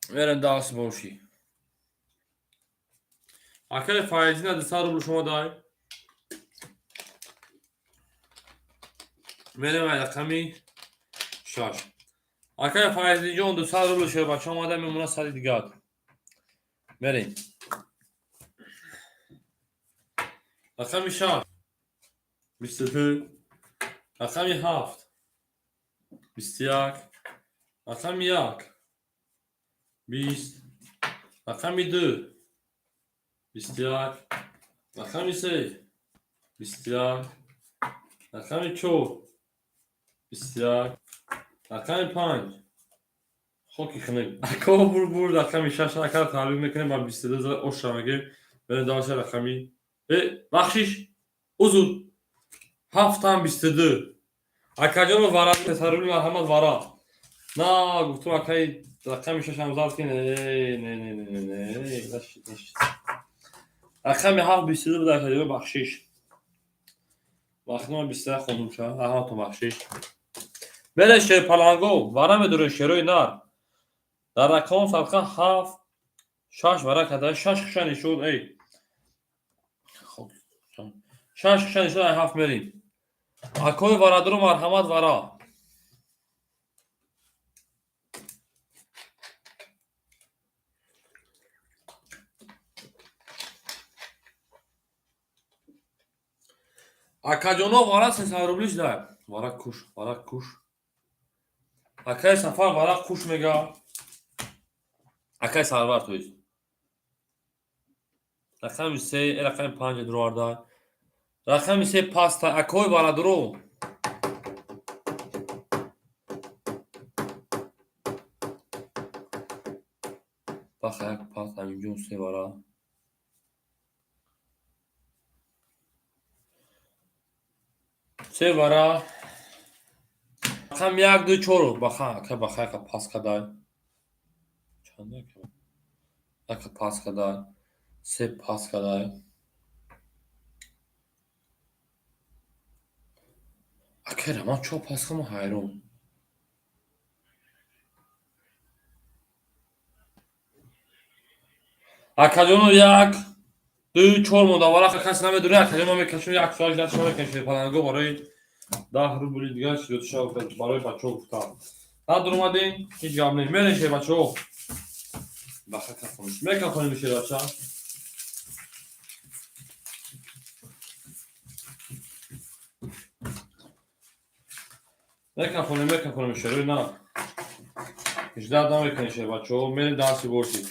Мерем дарс бошӣ. Акай Файзина 200 рубл шумо дай. Мерем ай рақами шаш. Акай Файзиҷон 200 рубл шербача омада мемона сади дигар. Мерем. Рақами шаш. 22. Рақами ҳафт. 21. Рақами як. 20. Рақами ду. 21. Рақами се. 21. Рақами чор. 21. Рақами панҷ. Хоки хунук. Ако бурбур, рақами шаш, акара таҳлил мекунем ба 22 зада оша мегем. Берем дальше, рақами, э, бахшиш, узр. Ҳафтам 22. Акаҷоно, вара тесарубли, марҳамат, вара. На гуфтум, акаи рақами шашам зад, ки не, не, не, не, не, не, нашид, нашид. Рақами ҳафт 22 буда, акаҷоно, бахшиш. Вақти 21 хондум ша, раҳматон, бахшиш. Бере, шерпаланго, вара медорем, шерои нар. Дар рақам садқа ҳафт, шаш вара када, шаш хиша нишон, эй. Шаш хиша нишон, ай ҳафт мерим. Акои варадуру, марҳамат, вара. Акаҷоно, вара 300 рубли шуда. Вара куш, вара куш. Акаи Сафар вара куш мега. Акаи Сарвар, то есть. Рақами се, рақами панҷ дуроварда. Рақами се паста, акои варадуро. Баха як пас, Аминҷон се вара. Се вара. Рақам як, ду, чор. Баха, ака баха яка пас кадай. Чанд яка? Яка пас кадай. Се пас кадай. Ака Раман чор пас кама ҳайрон. Акаҷоно як, ду, чор монда. Варақа кас намедуре, акаҷон ман мекашам як соат ждать мекашем. Паланго барои 10 рубли дигар шидотиша барои бачаҳо гуфтам. Надуромадем, ҳеҷ гап не. Мерем шербачаҳо. Баха кафониш. Мекафонем шербача. Мекафонем, мекафонем шерои на. Ждать намекунем шербачаҳо. Мерем дарси борси.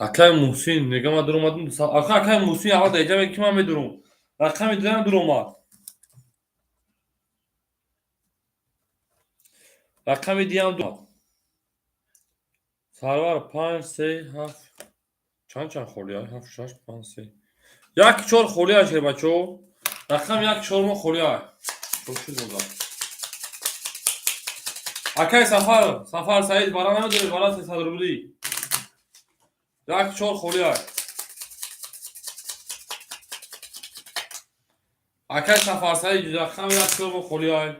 Акай Муҳсин мега ман дуромадам. Ака акай Муҳсин аввал дар иҷа ки ман медурам. Рақами дуям дуромад. Рақами диям дуромад. Сарвар 5 3 7 чанд чанд холӣ ай? 7 6 5 3 1 4 холӣ ай шербачо. Рақам 1 4 мо холӣ ай. Чор шуд монда. Акай Сафар, Сафар Саид бара намедонӣ, бара 300 рубли. 1 4 холӣ ай. Акай Сафар Саид рақам 1 4 мо холӣ ай.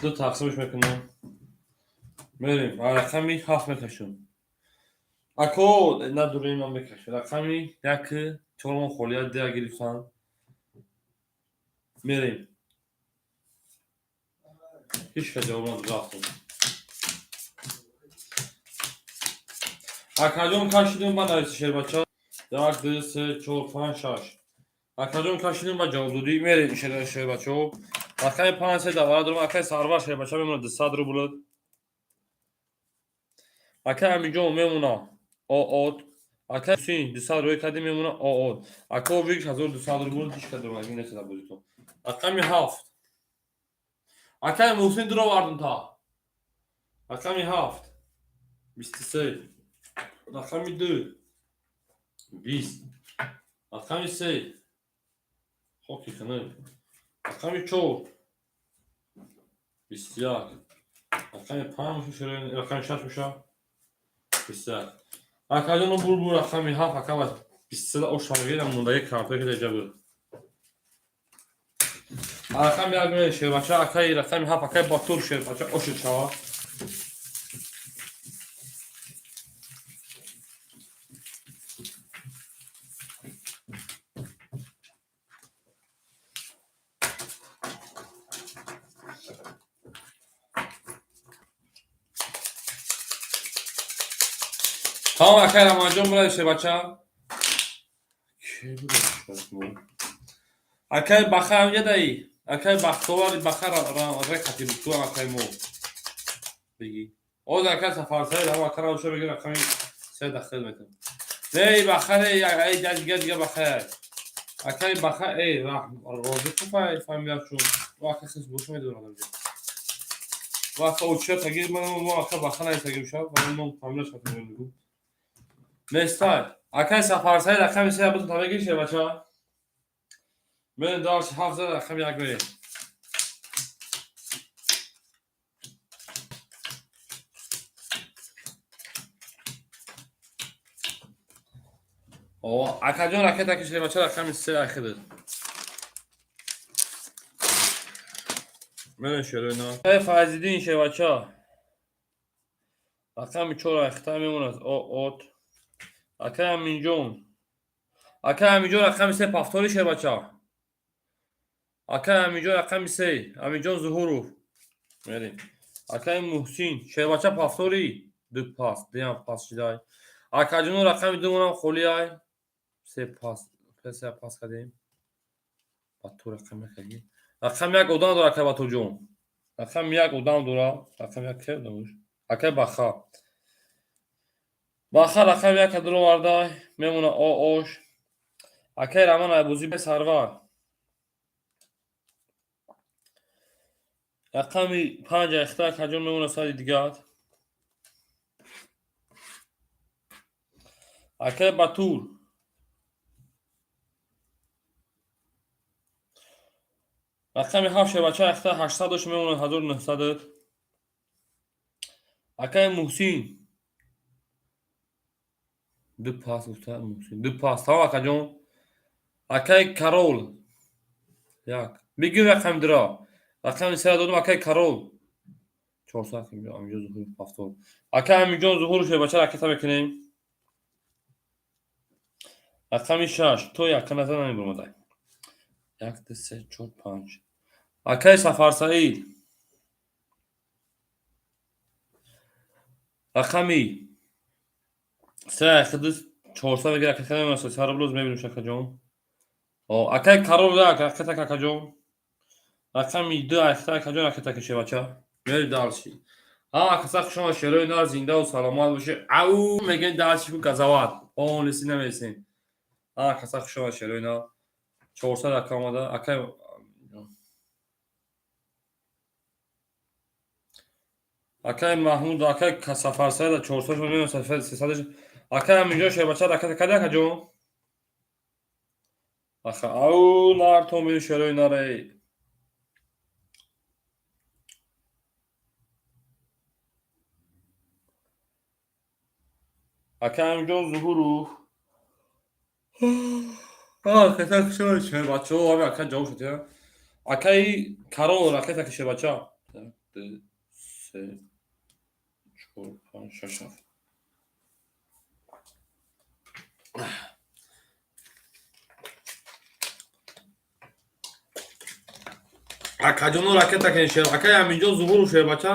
Ду тақсимш мекунам. Мерем, рақами 7 мекашам. Ако надурем ман мекашам. Рақами 1 4 мо холӣ ай, 2 гирифтан. Мерем. Ҳеҷ кас ҷавоб надод, рафтем. Акаҷон кашидем ба нависи шербача. 1 2 3 4 5 6. Акаҷон кашидем ба ҷавоб додӣ. Мерем шербачаҳо. Рақами 5 3 давара дорам. Акай Сарвар шербача мемонад 200 рубл. Акай Аминҷон мемона ООД. Акай Ҳусин 200 рӯй кардем мемона ООД. Ака Овик 1200 рубл ҳеҷ кас дорам нест дар бозитон. Рақами 7. Акай Муҳсин дуровардум та. Рақами 7. 23. Рақами 2. 20. Рақами 3. Хоки хунук. Рақами 4. 21. Рақами 5 меша, рақами 6 меша. 21. Акаҷоно бур рақами 7 ака ва 23 ош мегирам мондаги картое ки дар ҷа буд. Рақами 1 ме шербача, акаи рақами 7 акаи Батур шербача ошид шава. Тамом акай Рамазонҷон буради шербача. Ки буд? Акай Баха ҳамҷа даи. Акай Бахтовар Баха рекати буд ту акай мо. Бигӣ. Оз акай Сафарсаид ҳам ака равша бигир рақами 3 дахил метам. Не Баха не, ай дига дига Баха. Акай Баха эй Розиқов ай фамилияшон. Ва ака хис бош медонад ҳамҷа. Ва ака оча тагир ман мо ака Баха наитагир шав, ва ном фамилияш хатм мегӯ. Нестай. Акай Сафарсаид рақами 3 бутун та бигир шербача. Мен дарси 7 зад рақами 1 мерем. О, акаҷон ракета ки шербача рақами 3 ахири. Мерем шероина. Эй Файзиддин шербача. Рақами 4 ахита мемонад. О, от. Акай Аминҷон. Акай Аминҷон рақами 3 повтори шербача. Акай Аминҷон рақами 3. Аминҷон Зуҳуров. Мерем. Акай Муҳсин шербача повтори. 2 пас, 2 пас шидай. Акаҷоно рақами 2 монам холӣ ай. 3 пас, 3 пас кардем. Батур рақами 1 кардем. Рақами 1 одам дора акай Батурҷон. Рақами 1 одам дора. Рақами 1 ки одамуш? Акай Баха. Баха рақами яка дуроварда мемона ош. Акай Раман Айбозӣ Сарвар. Рақами панҷ айхта акаҷон мемона сари дигар. Акай Батур. Рақами ҳафт шербача айхта 800 дошт мемона 1900. Акай Муҳсин. Ду пас гуфта Муҳсин. Ду пас. Тамом акаҷон. Акай Карол. Як. Бигир рақами дура. Рақами сера додум акай Карол. 400 Аминҷон Зуҳур повтор. Акай Аминҷон Зуҳур шербача ракета мекунем. Рақами шаш. То яка назар намебурмадай. Як, ду, се, чор, панҷ. Акай Сафарсаид. Рақами се айхиди 400 мегир акай мемонад сарблоз мебинем шакаҷон. Акай Карол як ракета какаҷон. Рақами ду айхита акаҷон ракета кашебача. Мери дальше. Каса хушома шерои нар зиндаву саломат боше. Ау мегӯем дальше ку газават. Он лиси намересем. Каса хушома шерои нар. 400 ака омада. Акай Акай Маҳмуд, акай Сафарсаида 400 мемонад 300. Акай Аминҷон шербача ракета кади акаҷон? Аха, ау нартон бини шерои нарей. Акай Аминҷон Зуҳуров. Ракета кишо шербачо, ами акай ҷавоб шуд, я. Акай Карол ракета ки шербача. Як, ду, се, чор, панҷ, шаш, ҳафт. Акаҷоно ракета кен шер. Акай Аминҷон Зуҳуров шербача.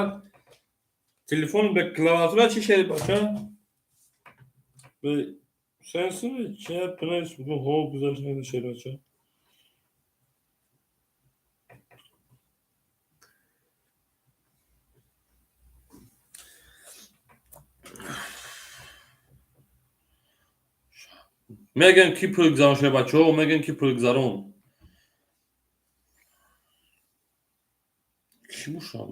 Телефон бе клавиатура чи шербача? Бе сенсори чи плес бу ҳо гузашта шербача. Мегӯем ки пул гузарон шербачаҳо, мегӯем ки пул гузарон. Кӣ бошад?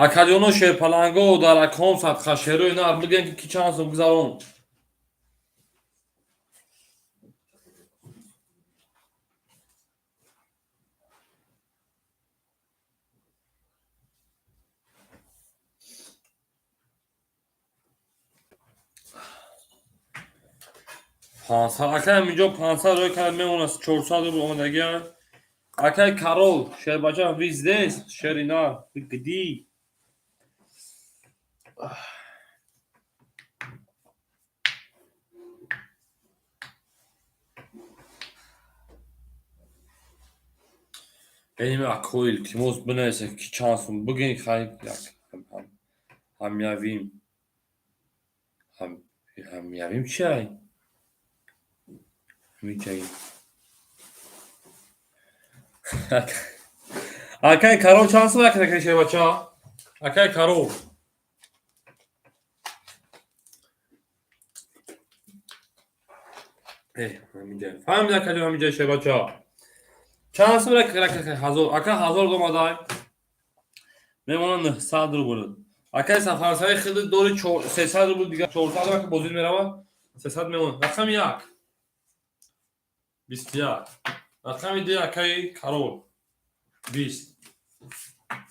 Акаҷоно шерпаланго дар акҳом садқа шерои нар бигӯем ки чанд сум гузарон. Пансад. Акай Аминҷон 500 рӯй кард мемонад 400 рубл омадагиа. Акай Карол шербача вы здесь, шери нар, вы где? Эними акои илтимос бинависед ки чанд сум бигӯед хай як ҳамявим. Ҳамявим чи ай? Ҳамиҷаим. Акай Карол чанд сум ракета кардӣ шербача? Акай Карол. Ҳамиҷа. Фаҳмид акаҷон ҳамиҷа шербача. Чанд сум ракета кардӣ? 1000. Ака 1000 омадай. Мемонад 900 рубл. Акай Сафарсаид хеле дори 300 рубл дигар 400 рубл бозӣ меравад. 300 мемонад. Рақами як. 21. Рақами ду акаи Карол. 20.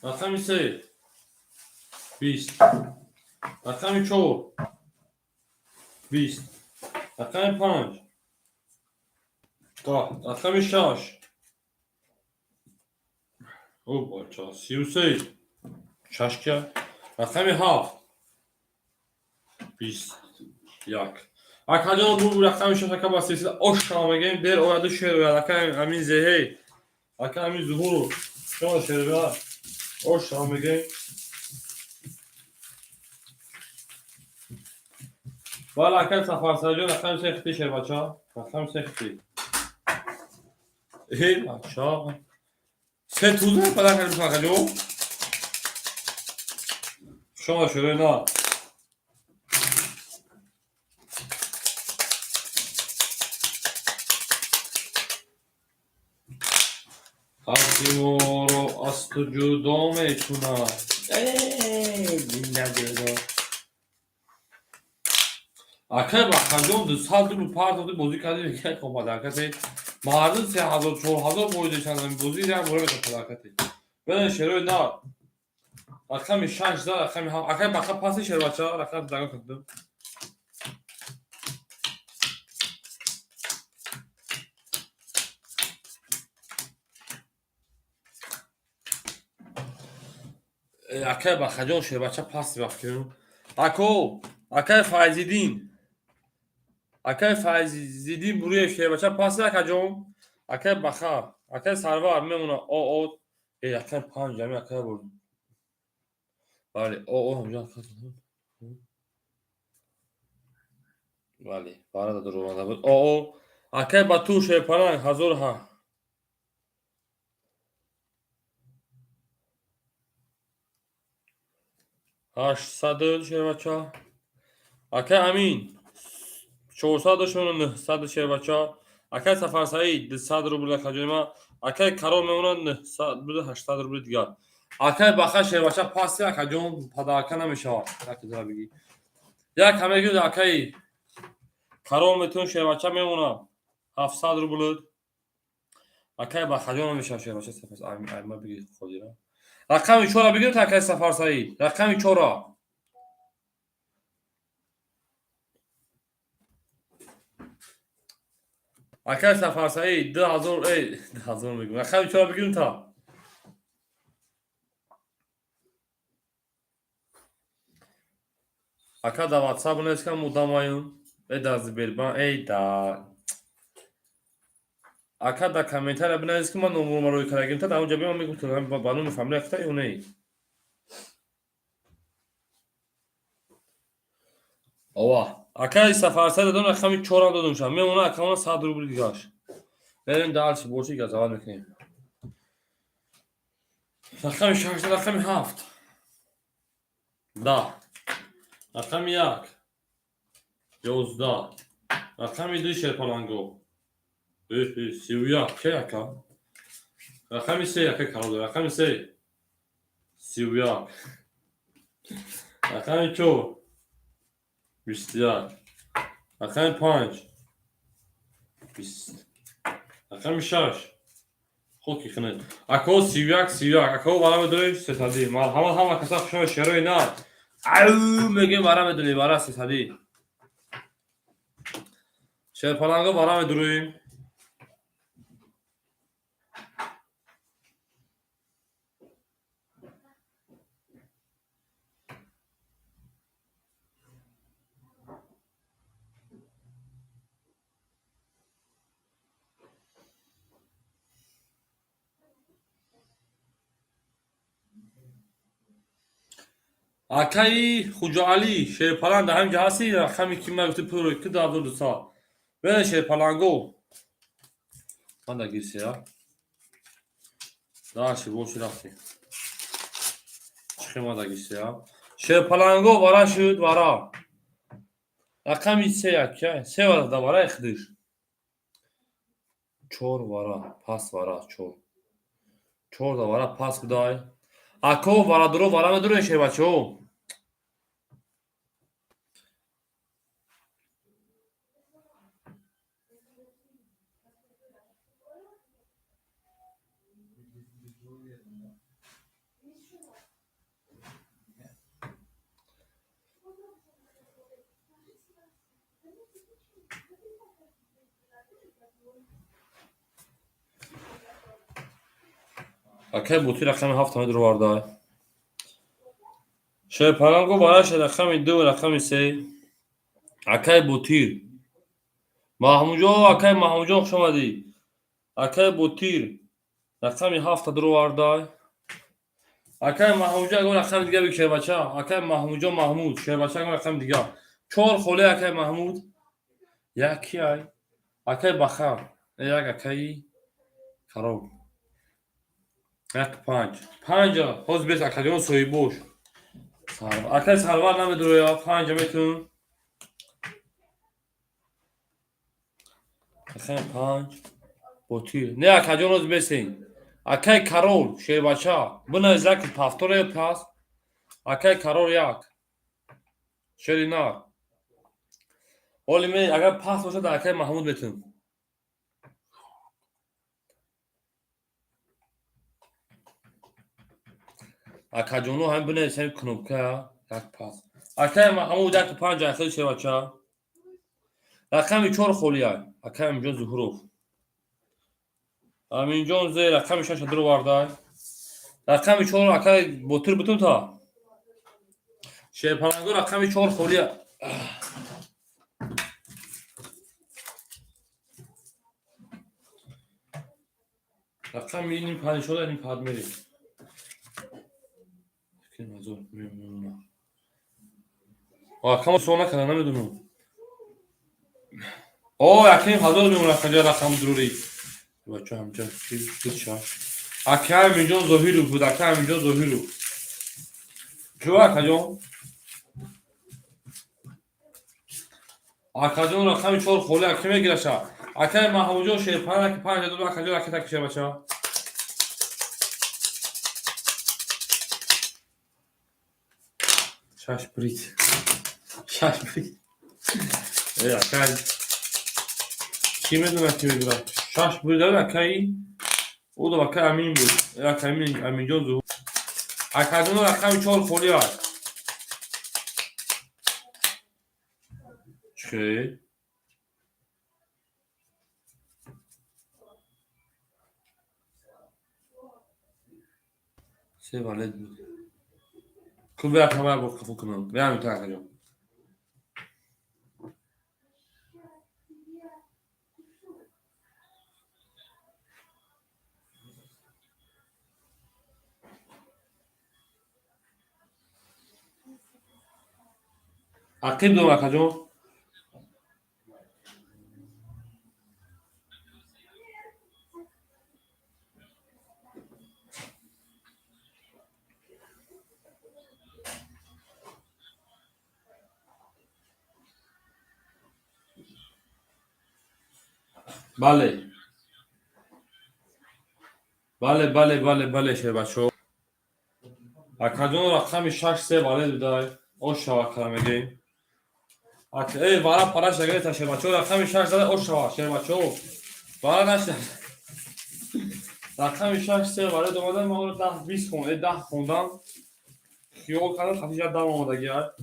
Рақами се. 20. Рақами чор. 20. Рақами панҷ. 10. Рақами шаш. О, бача, 33. Шаш кия? Рақами ҳафт. 21. Акаҷон бу рақами шаш ака ба сесида оша мегӯем дер ояду шер ояд. Ака Амин Зеҳей. Ака Амин Зуҳуров. Шумо шер ояд. Оша мегӯем. Вала ака Сафарсаҷон рақами се хити шербача. Рақами се хити. Э, бача. Се туза падар кардем акаҷон. Хушома шӯрои на. Ҳарфи моро аз ту ҷудо мекунад. Акай Бахаҷон 200 рубл партоди бозӣ карди, як подаркате. Мардум 3000 4000 боидешанд бозӣ, як бора мета подаркате. Бена шерои на. Рақами 6 за рақами 7. Акай Баха паси шербача, рақам дагон кардам. Акай Бахаҷон шербача паси бафкирам. Ако, акай Файзиддин. Акай Файзиддин Буриев шербача паси акаҷон. Акай Баха, акай Сарвар мемона о акай 5 ҷами акай бур. Бале, о ҳамҷо. Бале, бара даромада буд. О акай Батур шерпаланг 1000 ҳа. 800 шербача. Акай Амин 400 мемона 900 шербача. Акай Сафарсаид 200 рубл акаҷонима. Акай Карол мемона 900 рубл 800 рубл дигар. Акай Баха шербача паси акаҷон подарка намешавад. Як дора бигӣ. Як ҳамегӯ акай Карол метун шербача мемона 700 рубл. Акай Бахаҷон намешавад шербача Сафар ама бигӣ ходира. Рақами 4 бигиред акай Сафарсаид. Рақами 4. Акай Сафарсаид 2000 2000 мегӯм. Рақами 4 бигирем та. Ака дар WhatsApp навискам мудамаюн. Дар Сбербанк, да. Ака дар комментария бинавис ки ман номурма рӯй кардагим та дар онҷа биём мегуфтам ба номи фамилия кута ё не. Ова. Акай Сафарсаид додам рақами 4 додам шам. Мемона акамона 100 рубл дигаш. Берем дальше, больше газават мекунем. Рақами 6, рақами 7. Да. Рақами 1. 11. Рақами 2 шерпаланго. 31. Ке ака? Рақами 3 ака Карол. Рақами 3. 31. Рақами 4. 21. Рақами 5. 20. Рақами 6. Хоки хунед. Ако 31 31. Ако вара медорем сесади. Марҳамат ҳама каса хушома шерои на. Ау мегем вара медорем вара сесади. Шерпаланго вара медорем. Акаи Хуҷоалӣ шерпаланг дар ҳамин ҷо ҳасти, рақами ки ман гуфти пулро ки 2200. Бена шерпаланго. Ман дар гирсия. Дальше больше рафтем. Чихе ман дар гирсия. Шерпаланго вара шуд вара. Рақами 3 ака, 3 вара да вара ихдиш. 4 вара, пас вара 4. 4 да вара пас будай. Ако варадуро вара медурен шербачаҳо. Акай бути рақами 7 медуровардай. Шерпаланго вараш рақами 2 рақами 3. Акай Ботир. Маҳмудҷон, акай Маҳмудҷон хуш омадӣ. Акай Ботир рақами 7 дуровардай. Акай Маҳмудҷон ягон рақами дига биг шербача. Акай Маҳмудҷон Маҳмуд шербача ягон рақами дига. 4 холе акай Маҳмуд. Яки ай. Акай Баха. Як акаи Карол. 1 5. 5 ҳозир бес акаҷон соҳибош. Акай Сарвар намедуроя, панҷа метун. Рақами панҷ Ботир. Не, акаҷон, роз бесен. Акай Карол, шербача. Бинавис, як повторе пас. Акай Карол як. Шери нар. Оли ме агар пас бошад, акай Маҳмуд метун. Акаҷоно, ҳам бинависем кнопка як пас. Акай Маҳмуд як панҷ айхел шербача. Рақами чор холия. Акай Аминҷон Зуҳуров. Аминҷон зе рақами шаша дуровардай. Рақами чор акай Ботир бутун та. Шерпаланго, рақами чор холия. Рақами ним панҷ шода, ним пад мерем. Мемона. Акама суол накарда, намедонам. О, якним ҳазор мемона, акаҷа рақам дурури. Бача, ҳамҷа чи ака Аминҷон Зоҳиров буд, ака Аминҷон Зоҳиров. Чӯ, акаҷон? Акаҷон, рақами чор холи аки мегираша. Акаи Маҳмудҷон шерпана ки панҷ дод, акаҷон, ракета ки шербача. Шаш брит. Шаш брит. Э, акай. Ки медонад, ки мегирад? Шаш брит акаи. Ӯ акай Амин буд. Акай Амин, Аминҷон Зуҳур. Акаҷон, рақами чор холи аст. Чӣ? Се валет буд. Ку бия камара бо қафо кунам. Бия ҳамин акаҷон. Ақиб дорам, акаҷон. Бале. Бале, бале, бале, бале, шербачо. Акаҷон, рақами шаш се валет будай. Ош шава кара мегем. Эй, вара пара шагирета, шербачо, рақами шаш зада, ош шава, шербачо. Вара нашда. Рақами шаш се валет омада, ман ора даҳ бист хон, даҳ хондам. Хиёл кардам, хатиҷа дам омадагиа.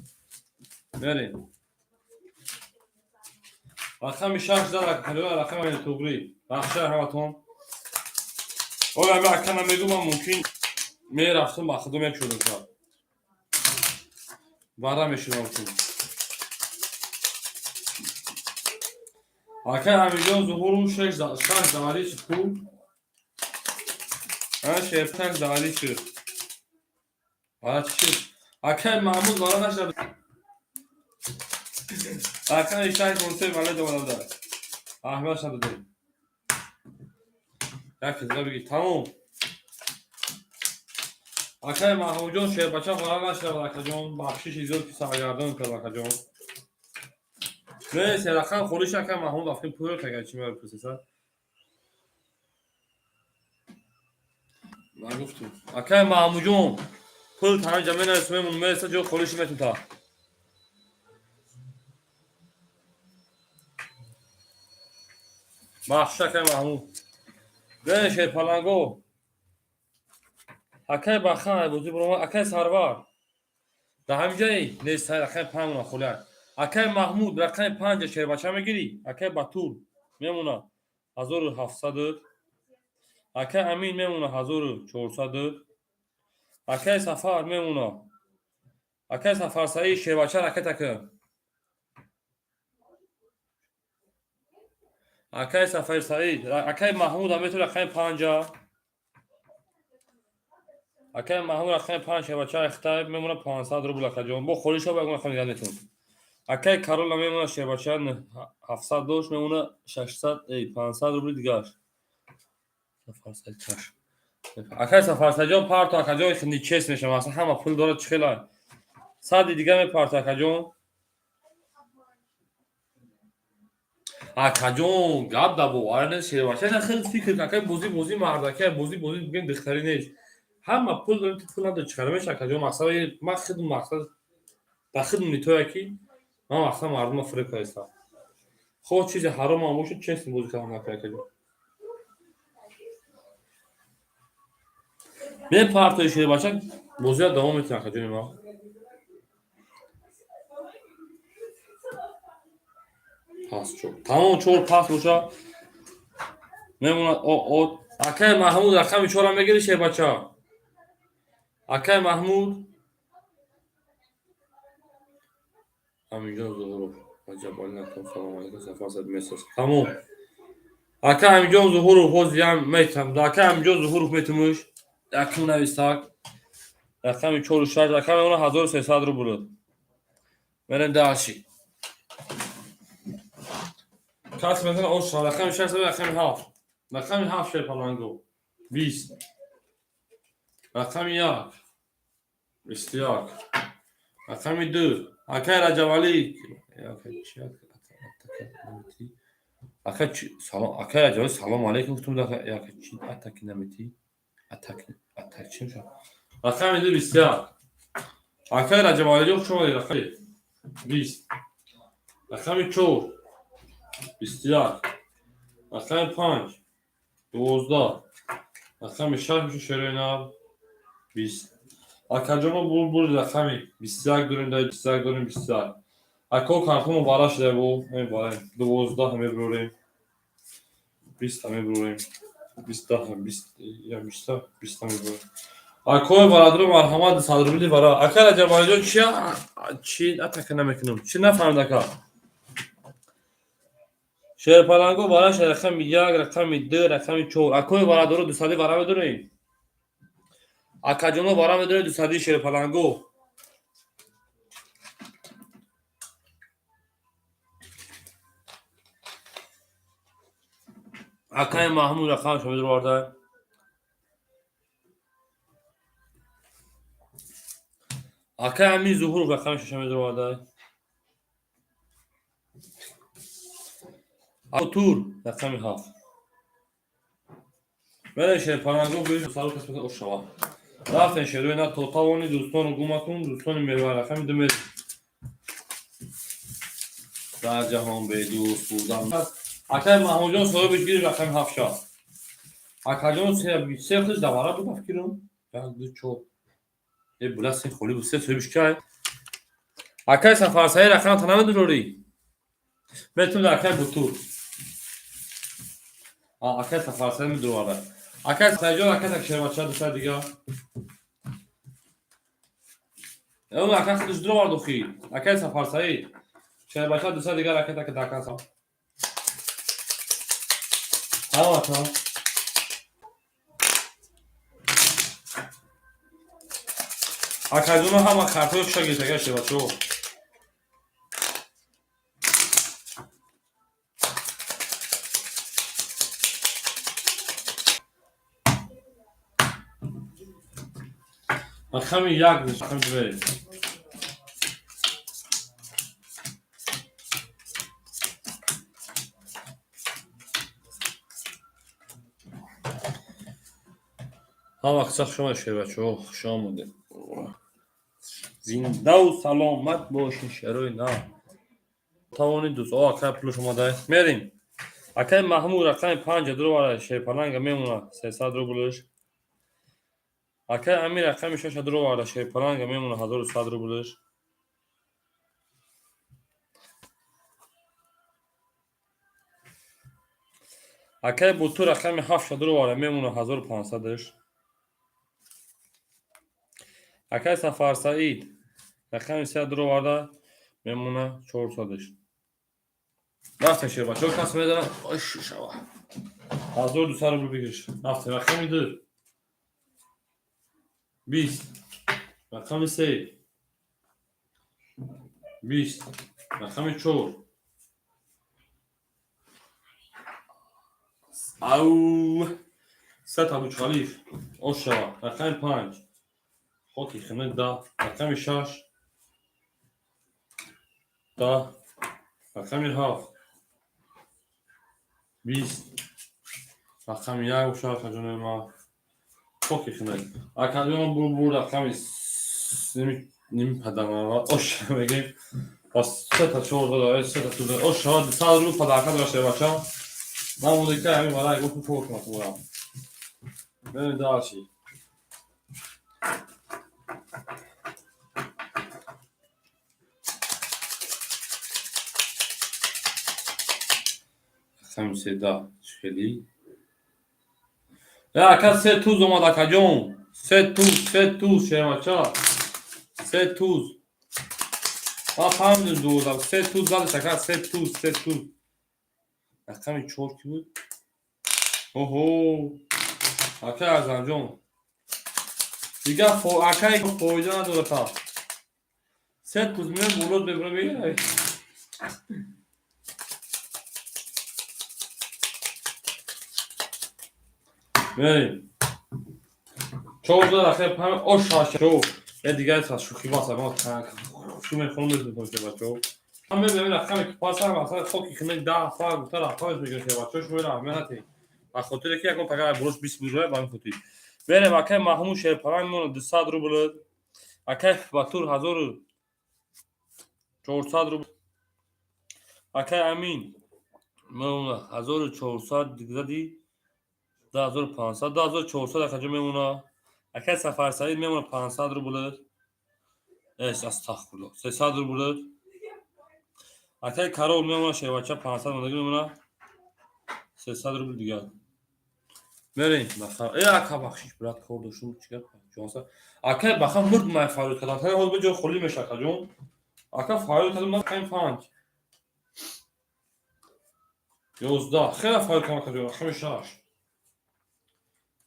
Мерем. Рақами шаш зада, акаҷон, рақами туғрӣ. Бахшай ҳаматон. Оля, ами ака намегӯ, ман мумкин мерафтам, ба худо мекушодам шояд. Вара мешудам мумкин. Акай Амиҷон Зуҳуру шаш заварӣ шуд ку? Шерпак заварӣ шуд. Вара чӣ шуд? Акай Маҳмуд вара нашуд. Рақами шаш монсе вале омада. Аҳмад шуда. Як хизга бигир. Тамом. Акай Маҳмудҷон, шербача вара нашуд, акаҷон. Бахшиши зиёд ки саргардон кард, акаҷон. Не, се рақам холиш, акай Маҳмуд афкин пӯё тагар чӣ мепурсиса? Нагуфтум. Акай Маҳмудҷон, пул таҳамҷа менавис, мемон мереса ҷо холиши метун та. Бахшиш, акай Маҳмуд. Не, шерпаланго. Акай Бахан бозӣ бирома, акай Сарвар. Дар ҳамин нест, рақами панҷ мона холия. Акай Маҳмуд рақами панҷа шербача мегирӣ? Акай Батур мемона 1700. Акай Амин мемона 1400. Акай Сафар мемона. Акай Сафар Саид, шербача ракета кун. Акай Сафар Саид, акай Маҳмуд ҳам метавон рақами панҷа. Акай Маҳмуд рақами панҷ шербача ихтай мемона 500 рубл, акаҷон. Бо холиша ба ягон рақам дигар метавон. Акай Карола мемона, шербача 700 дошт, мемона 600, эй, 500 рубли дигаш. Сафар Саид чаш. Акай Сафар Саидҷон парто, акаҷон, нечест мешавам, аслан ҳама пул дорад, чӣ хела. Сади дига мепарта, акаҷон. Акаҷон, гап да бовара нест, шербача. На, хеле фикр кун, бозӣ бозӣ мардака, бозӣ бозӣ бигем духтарӣ нест. Ҳама пул дорем, ту пул надори, чӣ кара меша, акаҷон? Мақсад ман хидм, мақсад дар хидм нитоя, ки ман мақсад мардума фиреб кардистам. Хоҳ чизи ҳаромам бошад, честно бозӣ кардам накар, акаҷон. Мепартои, шербача, бозиро давом метиҳам, акаҷони ман. Пас чор. Тамом, чор пас боша. Мемонад от. Акай Маҳмуд, рақами чора мегири, шербача? Акай Маҳмуд. Аминҷон Зуҳуров. Раҷабали Наком, салом алейкум, Сафар Саид месас. Тамом. Акай Аминҷон Зуҳуров ҳозир ям метам. Акай Аминҷон Зуҳуров метумуш. Якум нависак. Рақами чору шаш, рақами она 1300 рубл. Мерем дальше. Кас метавонад ош, рақами шаш, рақами ҳафт. Рақами ҳафт, шерпаланго. 20. Рақами як. 21. Рақами ду. Акай Раҷабалӣ. Ака, салом, акай Раҷабалӣ, салом алейкум гуфтум, ака чи атаки наметӣ? Атак, атак чи мешавад? Рақами ду, 21. Акай Раҷабалиҷон, хуш омадед. Рақами 20. Рақами чор. 21. Рақами панҷ. 12. Рақами шаш меша, шерои нав. 20. Акаҷоно, бур рақами 21 дорем, дар 21 дорем, 21. Ако картомо вара шуда бу, ҳамин вара 12 мебурем. 20 мебурем. 20, 20, я 20, 20 мебурем. Акои бародаро, марҳамат, 100 рубли вара. Ака Раҷабалиҷон, чи чи атака намекунам? Чи нафаҳмид, ака? Шерпаланго вараш рақами як, рақами ду, рақами чор. Акои бародаро, дусади вара медорем? Акаҷоно, вара медорем дусади шерпаланго? Акаи Маҳмуд рақамашо медуроварда. Акаи Амин Зуҳуров рақами шаша медуроварда. Тур рақами ҳафт. Мерем, шерпаланго, сару кас ош шава. Рафтем, шерои на, то тавони дӯстонро гум макун, дӯстони меҳрибон, рақами ду мерем. Дар ҷаҳон бедӯст будан. Акаи Маҳмудҷон соҳибиш гирифт рақами ҳафт ша. Акаҷон, се хис давара буд, фикрм. Як, ду, чор. Э, була се холӣ буд, се соҳибиш кай? Акаи Сафарсаид, рақамата намедурорӣ? Метавонед, акаи Бутур. Акаи Сафарсаид медуроварда. Акаи Саидҷон, акаи так шербача дуса дига. Он ака худаш дуровард охи. Акаи Сафарсаид. Шербача дуса дига ракета ки дакаса. Тамом, ака. Акаҷоно, ҳама картҳои хуша гирифт, ака шербачаҳо. Рақами як, рақами ду. Ҳама вақт хуш омадед, шербачаҳо, хуш омадед. Зиндаву саломат бошед, шерои нав. Тавонид дӯст, о, акай пулш омада. Мерем. Акай Маҳмуд рақами панҷа дуровара, шерпаланга мемонад 300 рублш. Акай Амир рақами шаша дуроварда, шерпаланга мемонад 1100 рублш. Акай Буту рақами ҳафтша дуроварда, мемонад 1500-ш. Акай Сафарсаид рақами се дуроварда, мемонад 400-ш. Рафтем, шербачаҳо, кас медонад, ош шава. 1200 рубл бигириш. Рафтем, рақами ду. 20. Рақами се. 20. Рақами чор. Ау. Сет Абучхалиф. Ош шава. Рақами панҷ. Хоки хинак да. Рақами шаш. 10, рақами 7, 20, рақами 1 бошад, акаҷонои ман. Хоки хунак, акаҷон. Бур рақами ними падармава ош мегем. Пас сета чор дора, сета ту ош шава, 100 рубл подарка дора шербача. Ман музыка ҳамин варай гуфту кор кунам бурам. Мерем дальше. Рақами 13 хелӣ. Ака, се туз омад, акаҷон, се туз, се туз, шербача, се туз. Ман фаҳмидим, дувоздаҳ, се туз задаш, ака, се туз, се туз. Рақами 4 ки буд? Оҳо, ака Азамҷон, дигар акай фоида надорад. Та се туз меояд, болот мебура, мегирад. Мерем. Чор рақами 5 ош шо. Е, дигар шӯхӣ бас, шу мехонам, мезунам, бачаҳо. Ман мебинам рақаме ки пасам, масалан, хоки хунак 10 фар гуфта рақамеш мегирам, бачаҳо, шумо аҳамият натиҳед, ба хотире ки ягон пагар болош 20 бузурая. Ба ҳамин хотир мерем. Акай Маҳмуд Шерпаланг мемонад 200 рубл, акай Батур 1400 рубл, акай Амин мемонад 1400 зади 2500, 2400 акаҷо мемонад. Акай Сафарсаид мемонад 500 рубл, эс, астағфирулло, 300 рубл. Акай Карол мемонад, шербача, 500 мондагӣ мемонад, 300 рубл дигар. Мерем. Э, ака, бахшиш, брат, кор доштум. Чӣ гап? Акай Баха мурд, май фарёд кардам. Ҳозир ба ҷои холӣ меша, акаҷон. Ака фарёд кардам ман. Рақами 5, 11, хеле фарёд кардам, акаҷон. Рақами 6,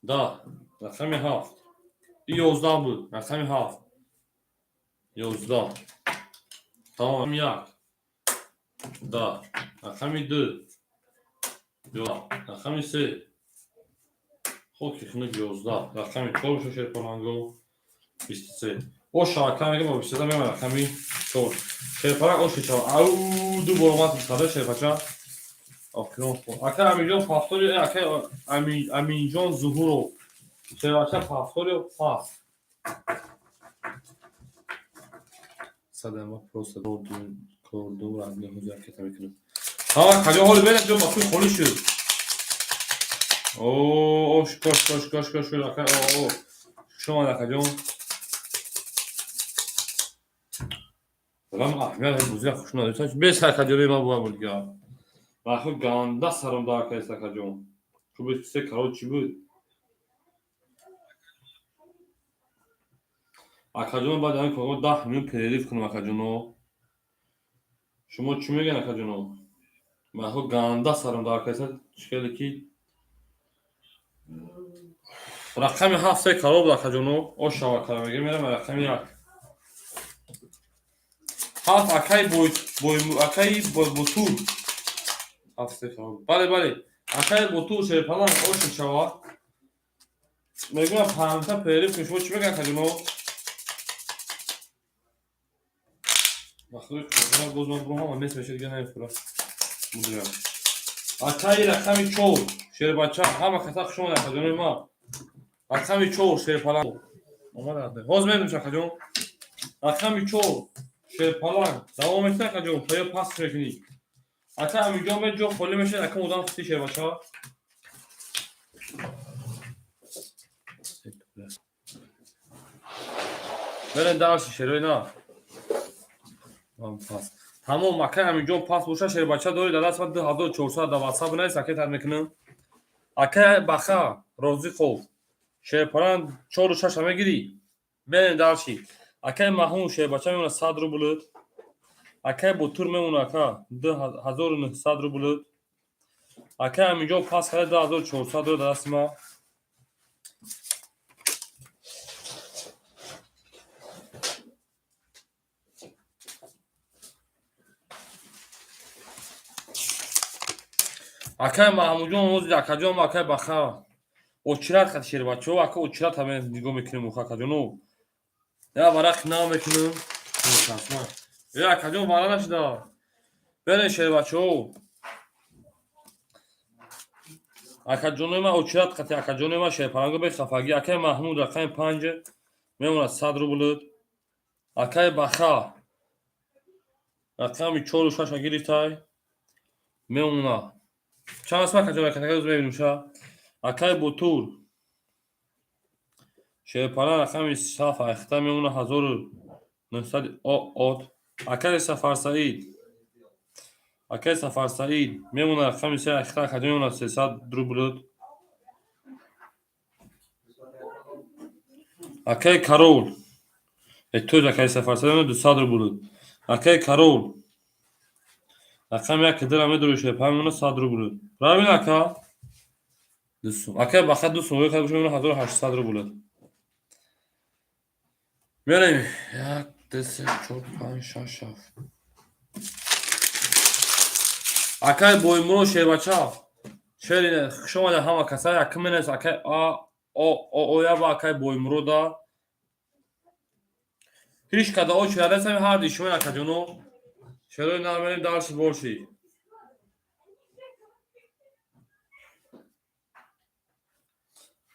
10, рақами 7, и 11 буд, рақами 7, 11, тамом. 1, 10, рақами 2, рақами 3, хоки хунук, 11, рақами 4 боша, шерпаланго, 23. Оша, ака, мегам, бо 23 мемон. Рақами 4, шерпаланг, оши чава. Ау, ду бор омад сада, шерпача. Охирон. Ака Аминҷон повтори, ака Аминҷон Зуҳуров, шербача, повтори пас садама. Просто кордум радни ҳозир ракета мекунам. Ҳа, каҷо ҳоли беред, ҷо ба холӣ шуд. Ош, кош, кош, кош, кош, ака, о, шумо, акаҷон. Балам аҳамият бузира хуш надошт. Бес, акаҷони ман бувам буд гап. Бахо ганда саром дар кайс, акаҷон. Шу се корол чӣ буд? Акаҷон, баъд ҳамин корҳо 10 минут перерыв кунам, акаҷоно. Шумо чӣ мегӯед, акаҷоно? Бахо ганда саром дар кайса, чӣ хеле ки рақами 7 се корол буд, акаҷоно. Ошава кара мегирем, мерам рақами 1. 7, акай бой, акай Ботур. 7 се корол. Бале, бале. Акай Ботур шерпаланг, оши шава. Мегӯям, панҷта перерыв кунем. Шумо чӣ мегӯед, акаҷоно? Бахудои қурбон, боз ман бурам, ҳама нест меша, дига намефурам. Мудрам. Акаи рақами 4 шербача, ҳама каса хуш омад, акаҷонои ма. Рақами 4 шерпаланг. Омад. Ҳозир мебинем, акаҷон. Рақами 4 шерпаланг. Давом мекунӣ, акаҷон, ё пас мекунӣ? Ака Амиҷон, ме ҷо холӣ мешавад, ака одам хусти, шербача. Берем дальше, шерои на. Пас. Тамом, акай Амиҷон, пас боша, шербача, дори дар даст 2400 дар ватсап навис, акай тар мекунам. Акай Баха Розиқов шерпаланг, чору шаша мегирӣ. Берем дальше. Акай Маҳмуд шербача мемонад 100 рубл. Акай Ботур мемонад, ака, 1900 рубл. Акай Амиҷон пас карда, 2400 дори дар дасти ман. Акай Маҳмудҷон, ҳозир, акаҷон, акай Баха очират хат, шербачаҳо, ака, очират ҳаме нигоҳ мекунем, уха, акаҷоно. Я варақи нав мекунем. Акаҷон, вара нашуда. Берен, шербачаҳо. Акаҷонои ман, очират қати акаҷонои ман, шерпаланго бехафагӣ. Акаи Маҳмуд, рақами 5 мемонад 100 рубл. Акаи Баха рақами 4 6 гирифтай, мемона чанд аст, акаҷон? Акаҷон, мебинем ша. Акаи Бутур, шерпалан, рақами 7 айхта мемона 1900 от. Акаи Сафарсаид, акаи Сафарсаид мемона рақами 3 айхта, акаҷон, мемона 300 рубл. Акаи Карол, тоҷ, акаи Сафарсаид мемона 200 рубл. Акаи Карол, рақами 1 дира медори, шерпалан, мемона 100 рубл. Правильно, ака? 2 сум. Акаи Баха 2 сум мемона 1800 рубл. Мерем: як, ду, се, чор, панҷ, шаш, ҳафт. Акаи Боимуро, шербача, шери, хушомада ҳама каса. Якум менавис, акаи а о о ояба. Акаи Боимурода ҳеҷ када очи нарасами, ҳарди шумо, акаҷоно, шерои нар. Мерем дальше больше.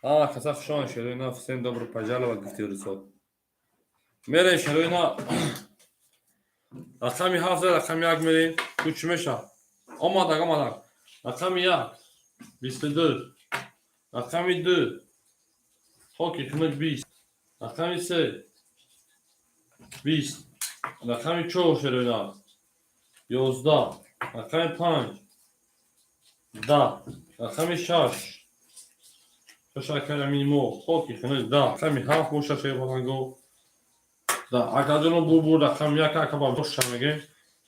Ҳама каса хушомад, шерои нар. Всем добро пожаловать, гуфти русо. Мерем, шерои нар, рақами 7, рақами 1 мерем. Ку чӣ меша? Омадак, омадак. Рақами 1 22, рақами 2, хоки хунук, 20, рақами 3 20, рақами 4, шерои нар, 11, рақами 5 10, рақами 6, шашакарамини мо, хоки хунук, 10, рақами 7 боша, шерпаланго, да. Акаҷоно, бурбур, рақами 1, ака боша, мегем.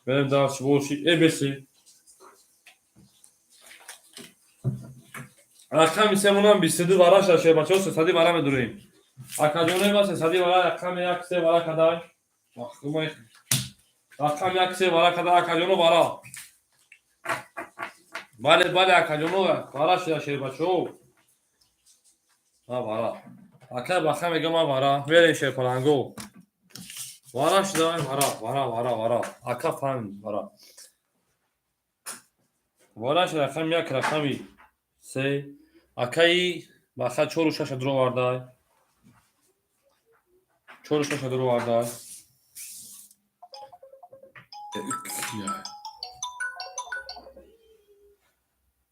Мерем дальше больше. Эбеси рақами 3 монам 22 вара шуда, шербачаҳо, 300 вара медурем. Акаҷонои ма, 300 вара. Рақами 1 се вара кадай, рақами 1 се вара кадай, акаҷоно, вара. Бале, бале, акаҷоно, вара шуда, шербачаҳо, вара. Акай Баха мегам, ма вара. Мерем, шерпаланго, вара шуда, вара, вара, вара, вара. Ака фаҳмид, вара, вара шуда. Рақами 1, рақами 3, акаи Баха чору шаша дуровардай, чору шаша дуровардай.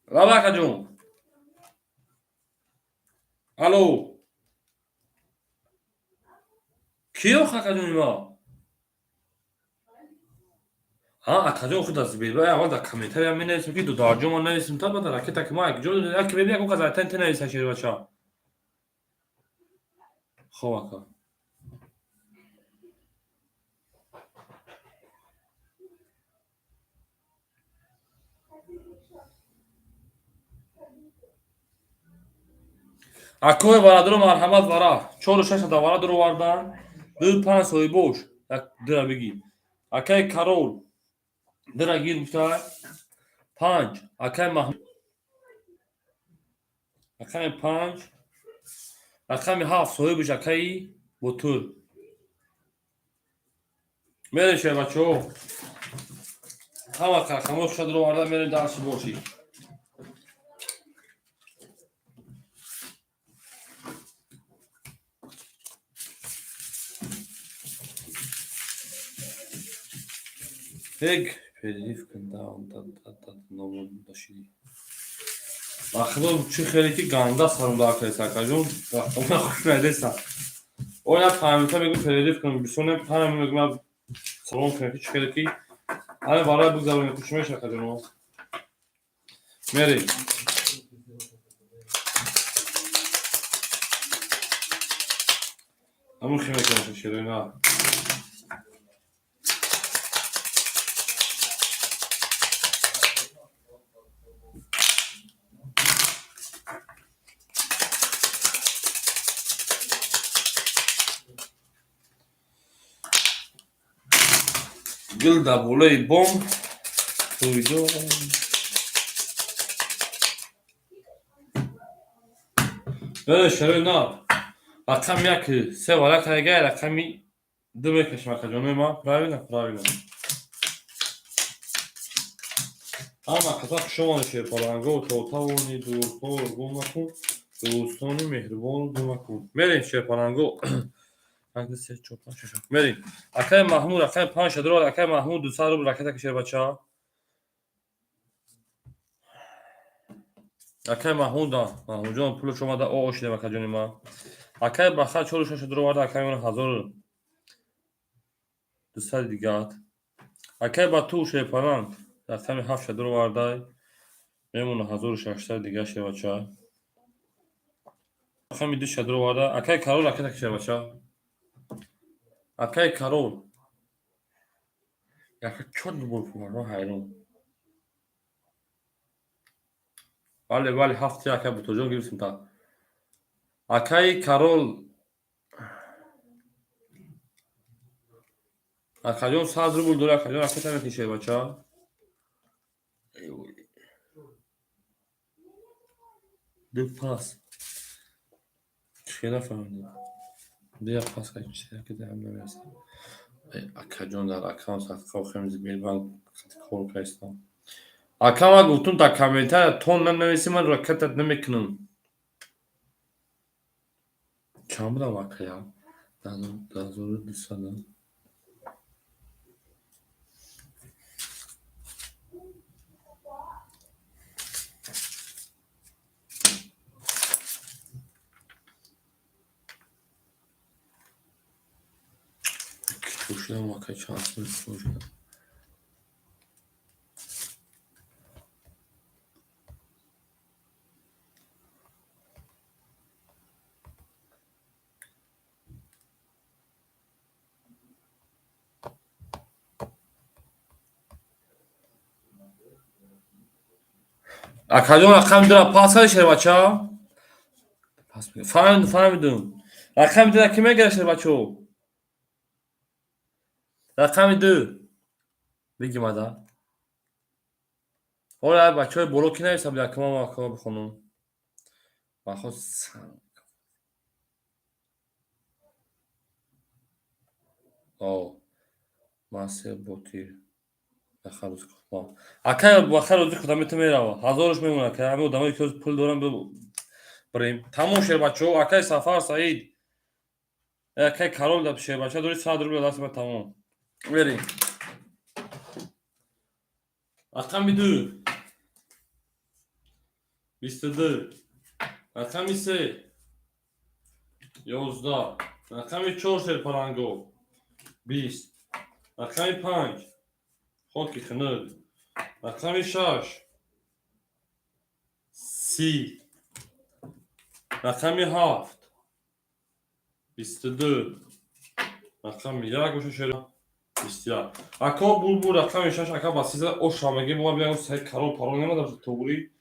Лаба, акаҷон, алло, киё, акаҷони ма? Ҳа, акаҷон, худ аз беба аввал дар комментария менависем, ки дударҷон, ма нависем, та бада ракета, ки ма якҷо яке беби, ягон кас айтан те нависа, шербача. Хоб, ака. Акои бародаро, марҳамат, вара чору шаша да вара дуровардан. Ду, панҷ, соҳибош, як дира бигӣ. Акаи Карол дира гир гуфта, панҷ. Акаи Маҳмуд, рақами 5, рақами 7, соҳибаш акаи Ботур. Мерем, шербачаҳо, ҳама рақамҳои хуша дуроварда. Мерем дальше больше. Эг, перерыв кун, нашидӣ. Ба худо, чӣ хеле ки ганда сарум дар кардеса, акаҷон, рақамҳои хуш надеса. Оя фаҳмида мегӯ, перерыв кун, бисёр фаҳм мегӯ, салом кунем, ки чӣ хеле ки ҳаме барои бигзаронем, чӣ меша, акаҷоно? Мерем. Ҳамун хе мекунам, шероина. Гул дар болои бом тӯйдо. Шарои нав, рақами 1 се варақа, ягай рақами Ду мекашем, акаҷонои ман. Правильно, правильно. Ҳама қаса хушомадед, шерпаланго, то тавони дурҳоро гум накун, дӯстони меҳрубонро гум накун. Мерем, шерпаланго. Як, ду, се, чор, панҷ, шаш. Мерем. Акаи Маҳмуд рақами панҷ шадро, акаи Маҳмуд 200 рубл ракета ки, шербача. Акаи Маҳмуда, Маҳмудҷон, пулаш омада, о ошидем, акаҷони ман. Акаи Баха чору шаш шадро оварда, акаи ман 1200 дигар. Акаи Бату шерпаланг рақами ҳафт шадро овардай, мемона 1600 дигар, шербача. Рақами ду шадро оварда, акаи Карол ракета ки, шербача. Акаи Карол яка чор рубл пул, ҳайрон. Бале, бале, ҳафти акаи Бутоҷон гирифтем та. Акаи Карол, акаҷон, 100 рубл дори, акаҷон, ракета мекунӣ, шербача. Ду пас. Чӣ нафаҳмидем? Бия пас ҳам намерасад. Акаҷон, дар аккаунт садқа охем Сбербанк кор кардистам. Ака, ман гуфтум, дар комментария тон нанависӣ, ман ракетат намекунам. Чанд будам, акая? 1200. Шудам, ака, чанд шудам? Акаҷон, рақами дура пас карди, шербача? Фаҳмидум. Рақами дура ки мегирад, шербачо? Рақами ду бигимада. Ҳола бачаҳои боло ки нависа буд, акама акама бихонум. Бахос. О, Масер Ботир. Акай, бахайр, рӯзи худам мету мерава. Ҳазораш мемонад, акай. Ҳамин одамое ки пул дорам бирем. Тамом, шербачаҳо, акай Сафар Саид. Акай Карол да шербача дори 100 рубл даст ма, тамом. Мерем. Рақами ду. 22. Рақами се. 11. Рақами чор, шерпаланго. 20. Рақами панҷ. Хоки хунук. Рақами шаш. 30. Рақами ҳафт. 22. Рақами як боша, шер 21. Ако Булбул рақами шаш, ака ба сиза оша мегем, мо биям сай карол парол намадам, туғри,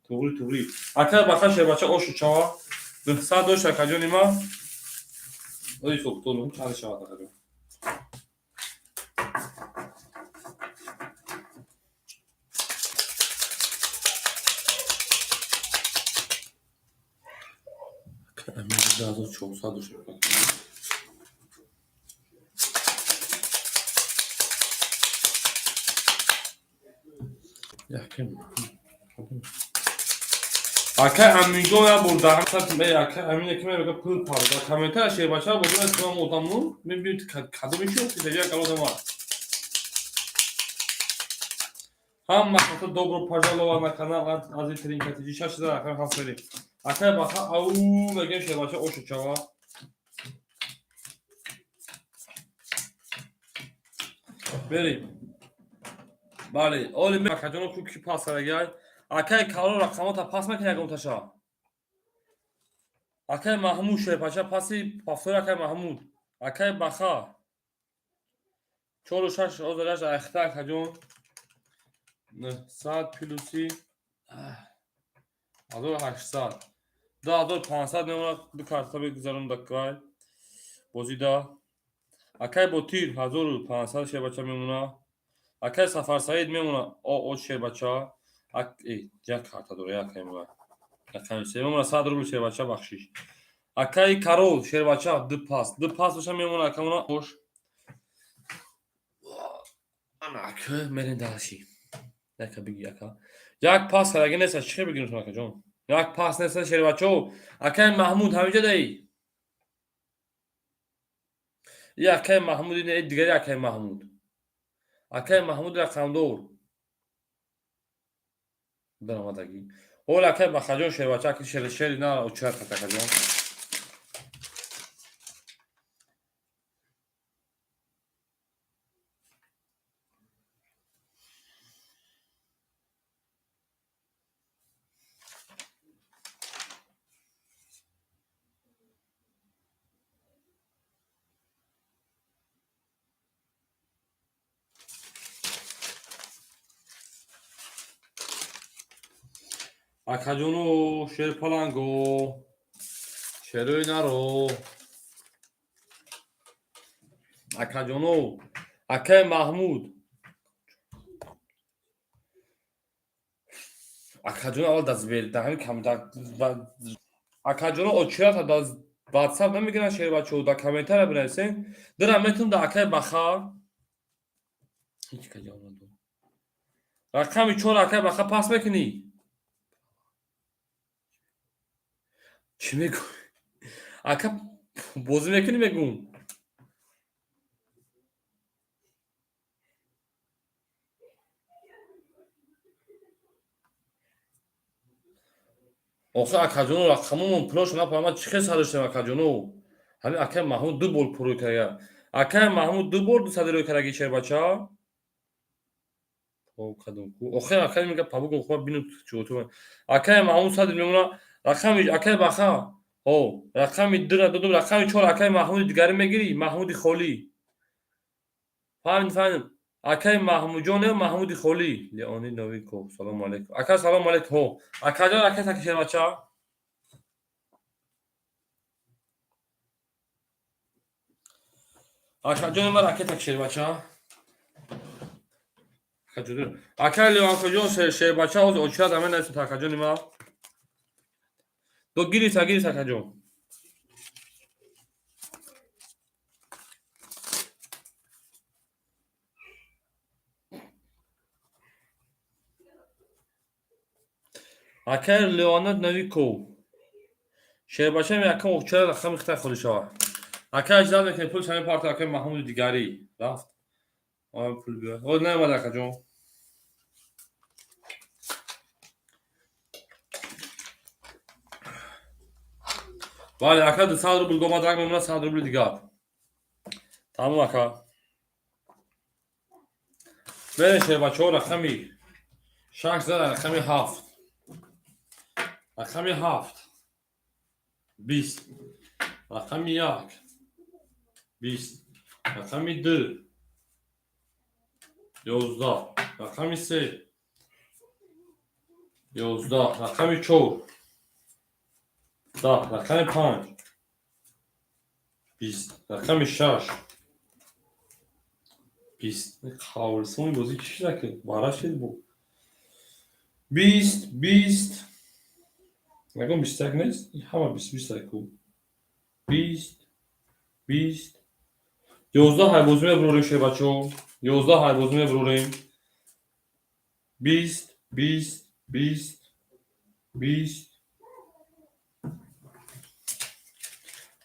туғри, туғри. Ака баха, шербача, ошу чава. 900 дошт, акаҷони ма. Ой, хуб, чанд шавад, акаҷон? 1400 дошт. Якем. Акай Аминҷон як бор акай Амин ки мега пул парда комментария, шербача бозор исмам одаму мебинед кадоми шо ки як одам аст. Ҳама хато, добро пожаловать на канал Ази Тринка ТЖ. Шаш рақам ҳафт мерем. Акай баха ау мегем, шербача, ошу чава. Мерем. Бале, оли акаҷоно ку ки пас карагай. Акай Карол рақамота пас мекунӣ ягонташа? Акай Маҳмуд шерпача паси повтори, акай Маҳмуд. Акай Баха. Чору шаш озараш айхта, акаҷон. 900 плюси 1800. 2500 мемонад, ду карта бигзарон дакай. Бозида. Акай Ботир 1500 шербача мемона. Акай Сафарсаид мемона о шербача. Як карта дора, як мемона. Рақами се мемона 100 рубл, шербача, бахшиш. Акай Карол шербача ду пас. Ду пас боша мемона акамона ош. Анак мерем дальше. Яка биги, ака. Як пас кардаги неста, чӣ хел бигирем, акаҷон? Як пас неста, шербачо. Акаи Маҳмуд ҳамиҷа даи. И акаи Маҳмуд, ин дигари акаи Маҳмуд. Акаи Маҳмуд рақамдор. Даромадаги. Ҳол акаи Бахаҷон, шербача, аки шери на очарат, акаҷон. Акаҷону шерпаланго, шерои наро, акаҷону, акаи Маҳмуд, акаҷону, аввал акаҷону, очирата дар ватсап намегиранд, шербачо, дар комментария бинависен. Дира метавонам дар акаи Баха, ҳеҷ ка ҷавоб надод. Рақами чор, акаи Баха, пас мекунӣ? Чӣ мегӯ, ака, бозӣ мекунӣ, мегӯм? Охи, акаҷону, рақамомон пулошо напарам, чӣ хел сар доштем, акаҷону? Ҳамин акаи Маҳмуд ду бор пуррӯй карда, акаи Маҳмуд ду бор дусади рӯй кардаги, шербача. Охи, акаи мега пабугум, хуба бину чӯту. Акаи Маҳмуд сади мемона. Рақами акаи Баха, ҳо, рақами дура додум. Рақами чор, акаи Маҳмуди дигарӣ мегирӣ, Маҳмуди холӣ. Фаҳмид, фаҳмидем, акаи Маҳмудҷон, Маҳмуди холӣ. Леонид Новиков, салому алейкум, ака, салому алейкум. Ҳо, акаҷон, ака таки, шербача. Акаҷони ман, ракета, шербача. Акаи Леонкоҷон, шербача, ҳозир очират аме нависед, акаҷони ман. До гирифт, гирифт, акаҷон. Акаи Леонид Новиков, шербачаам, якам очират рақами хитай холӣ шавад. Акай, аждат мекунем, пул шами парта. Акаи Маҳмуди дигарӣ рафт, пул биёр. О, наомад, акаҷон. Бале, ака, 200 рубл гомад, ранг мемонад, 100 рубли дигар. Тамом, ака, берем, шербачаҳо. Рақами шаш зада, рақами ҳафт, рақами ҳафт 20, рақами як 20, рақами ду 11, рақами се 11, рақами чор 10, рақами панҷ 20, рақами шаш 20. Қавлсони бозӣ чӣ шуда, ки бара шид бу? 20, 20, ягон 21 нест, ҳама 20, 20 ку. 20, 20, 11 ҳайбозӣ мебурорем, шербачаҳо, 11 ҳайбозӣ мебурорем. 20, 20, 20, 20.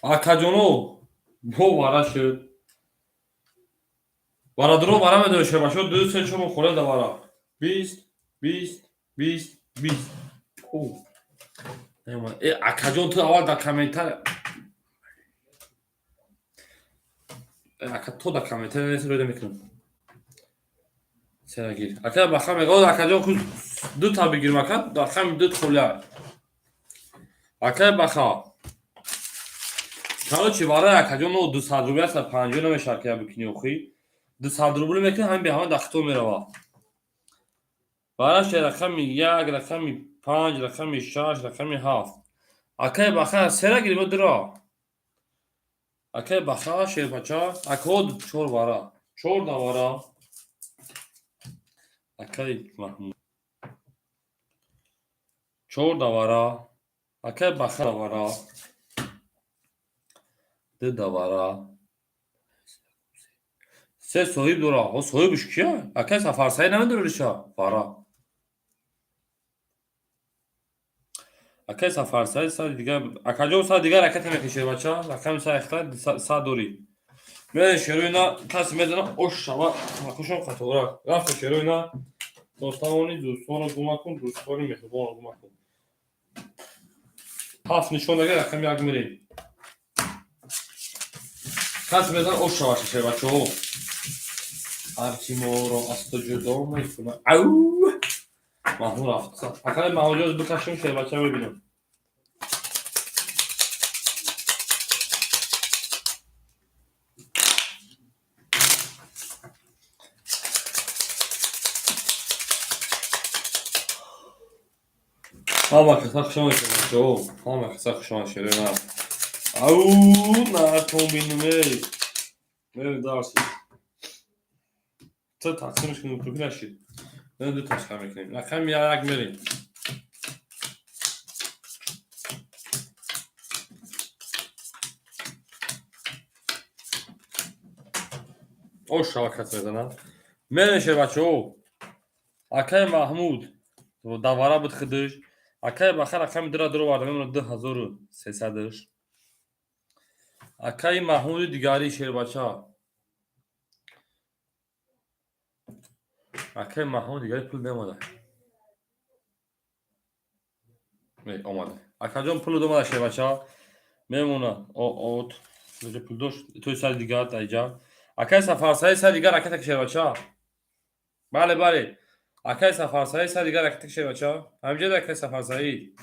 Акаҷоно, бо вара шуд, варадуро вара медои, шербачаҳо. Ду, се, чор, хӯре да вара. 20, 20, 20, 20. Э, акаҷон, ту аввал дар комментария, ака, то дар комментария нест, рӯйда мекунам. Серагир, ака баха мега, акаҷон, ку ду та бигирм, ака, рақами ду холия, акаи баха. Короче, барои акаҷон 200 рубли аст, 50 намешавад, ки бикунӣ. Охи, 200 рубли мекунӣ, ҳамин беҳама дар хито меравад. Бараш рақами як, рақами панҷ, рақами шаш, рақами ҳафт. Акаи баха, сера гирим, дура, акаи баха, шербача. Акаҳо, чор вара, чор давара. Акаи Маҳмуд, чор давара. Акаи баха, давара, ду давара. Се соҳиб дора. О, соҳибш кия? Акай Сафарсаид намедориша? Фара. Акай Сафарсаид сади дигар, акаҷон, сад дигар ракета мекашед, бача. Рақами са ихта сад дорӣ. Мерен, шерои на, касе медона, ош шава, хушон қатора. Рафта, шерои на, дӯставони дӯстонро гум накун, дӯстони меҳрубонро гум накун. Ҳафт нишон дага, рақами як мерем. Касе медона, ош шава, шер бачаҳо. Ҳар ки моро аз ту ҷудо мекунад. Ау! Маҳмуд рафт. Акай Маҳмуд бикашем, шербача мебинам. Ҳама каса хуш омадед, бачаҳо. Ҳама каса хуш омадед, шерои ман. Ау, наратон бинем, эй. Мерем дарси. Ту тақсимш кунем, ту нашид. Ду ташка мекунем. Рақами як мерем. Ош шава, кас мезанад. Мерем, шербачаҳо. Акай Маҳмуд давара буд худаш. Акай Баха рақами дура дуроварда, мемонад 2300-ш. Акаи Маҳмуди дигари, шербача. Акаи Маҳмуд дигари пул немода. Омада. Акаҷон, пул омада, шербача. Мемонад. От. Пул дошт. Той сари дигар даиҷа. Акаи Сафарсаид сари дигар ракета шербача. Бале, бале. Акаи Сафарсаид сари дигар ракета шербача. Ҳамҷода акаи Сафарсаид.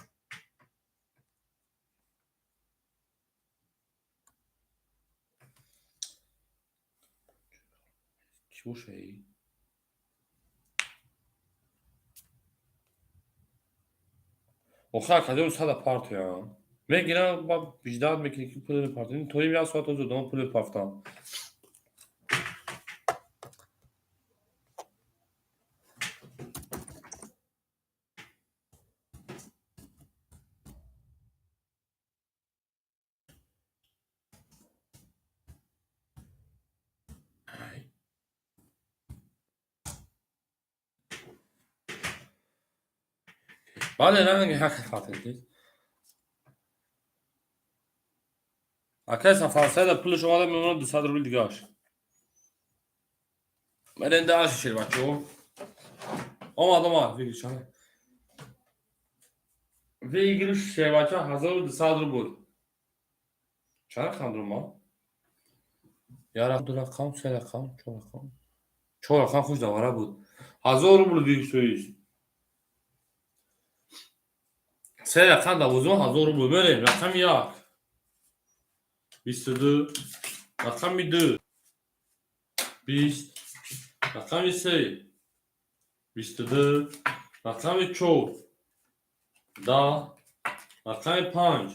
Кӣ боша? Охир акаҷон, сада партоям. Мегирам, ба ждать мекунӣ, ки пул мепартоем. То им як соат озо дома пул мепартам. Бале, ранги ҳақ фатидид. Акай Сафарсаида пулаш омада, мемонад 200 рубл дигааш. Мерен даши, шербачаҳо. Омад, омад, выигрыш. Выигрыш, шербача, 1200 рубл. Чанд рақам дурма? Як, ду рақам, се рақам, чор рақам. Чор рақам хуш давара буд. 1000 рубл выигрыш. Се рақам давозум, 1000 рубл. Мерем, рақами як. 22, рақами ду. 20, рақами се. 22, рақами чор. 10, рақами панҷ.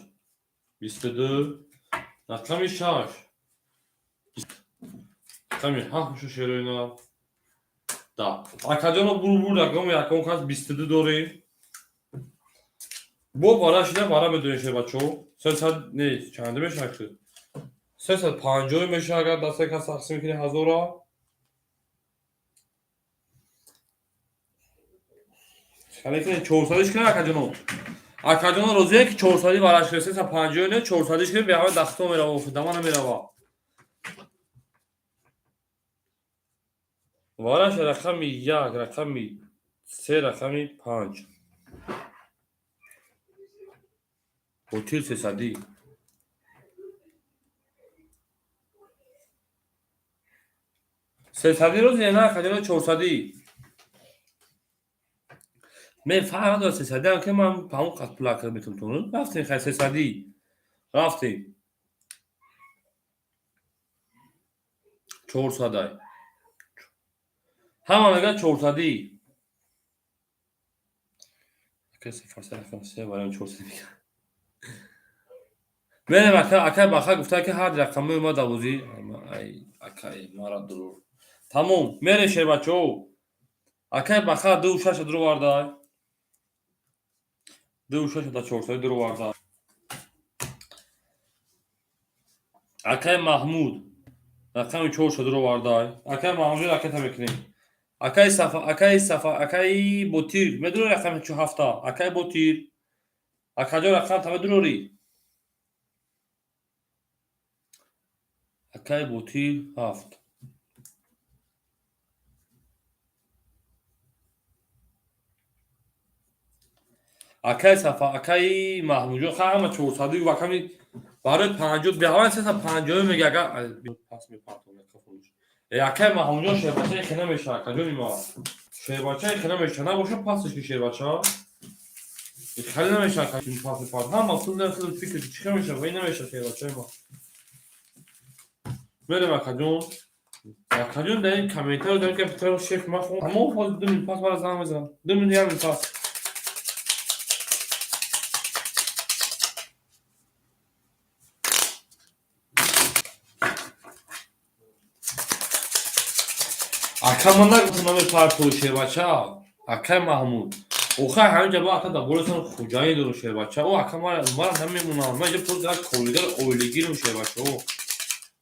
22, рақами шаш. Рақами ҳафт меша, шероина. 10. Акаҷоно, бур рақами якум кас 22 дорем. Бо бара шида бара медонем, шербачаҳо. 300 не, чанде мешавад шуд? 350 мешавад, агар дар се кас тақсим кунӣ ҳазора. Чорсадиш кунем, акаҷоно. Акаҷоно, розие ки чорсадӣ бараш кунем, 350 не, чорсадиш кунем, беҳама дахто мерава, дама намерава. Вараш рақами як, рақами се, рақами панҷ. Ботил сесадӣ. Сесадӣ розия на, акаҷоно, чорсадӣ. Мен фарқ надорад, сесадиам ки ман ҳамон қадр пул акр метавонам. Рафтем, хай, сесадӣ. Рафтем. Чорсадай. Ҳама мегӯяд чорсадӣ. Ака Сафарсаид рақам се вариант чорсадӣ мегӯяд. Мерем, ака, акай Баха гуфта ки ҳар рақамои ма давозӣ. Ай, акай, мара дурур. Тамом, мерем, шербачаҳо. Акай Баха ду шаша дуровардай. Ду шаша да чорсадӣ дуровардай. Акай Маҳмуд Рақами 4 шадуровардай. Акай Маҳмудҷон, ракета мекунем. Акай Сафа, акай Сафа, акай Ботир, медури рақами 7-а? Акай Ботир. Акаҷон, рақам та медурорӣ? Акай Ботир 7. Акай Сафа, акай Маҳмудҷон, ха ҳама 400 ва ками барои 50 беҳаван 350 мега, ака пас мепартом якафонш. Э, акай Маҳмудҷон, шербачаи хина меша, акаҷони ма. Шербачаи хина меша, набоша пасш ки шербача. Хеле намеша, ака пас мепарт. Ҳама пул хеле фикр ки чӣ хел меша, ва ин намеша шербачаи ма. Мерем, акаҷон. Акаҷон, дар ин комментарио дар ин капитал шеф ма хон. Ҳамон фоз 2 мин пас мара занг мезанам. 2 мин, 1 мин пас. Ака, ман нагуфтам намепартои шербача. Акай Маҳмуд. Охай ҳаминҷа ба ака дар болосан хуҷаин дору шербача. О, ака, мара намемонам. Ман инҷа просто як коригар ойлигирам, шербача. О.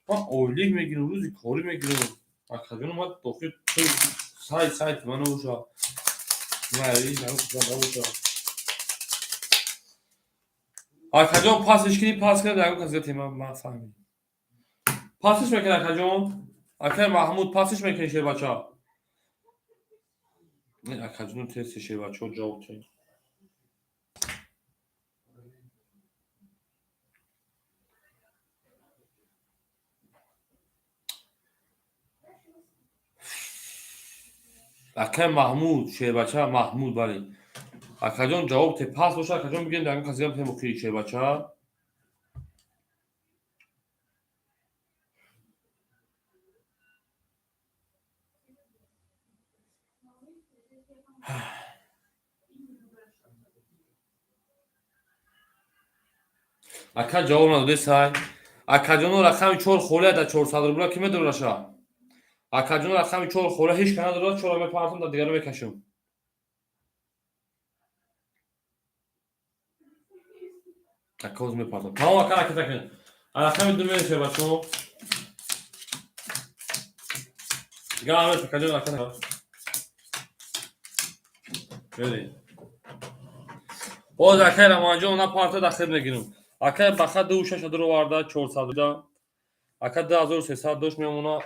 Ман ойлик мегирам, рӯзи корӣ мегирам. Акаҷон, ман дохил сайт ман набоша. Набоша. Акаҷон, пасш кини, пас кина, дар кас гати ман фаҳмидам. Пасш мекунӣ, акаҷон? Акай Маҳмуд, пасш мекунӣ, шербача? Акаҷон, тест шербачаҳо ҷавоб тед. Акай Маҳмуд, шербача Маҳмуд, бале. Акаҷон, ҷавоб те, пас боша, акаҷон, бигем дар кас гап тем шербача. Ака, ҷавоб надоде сай. Акаҷоно, рақами 4 холия дар 400 рубла ки медораша? Акаҷоно, рақами 4 холия ҳеч ка надорад, чора мепартам, дар дигаро мекашам. Ака, ҳозир мепартам. Тамом, ака, ракета кунед. Рақами 2 мереше, бачаҳо. Дигар ҳамеш, акаҷон, ракета. Мерем. Боз акай Раманҷон напарта, дар хел мегирам. Акай Баха 2 6 шадуроварда 400 да. Ака 2300 дошт, мемона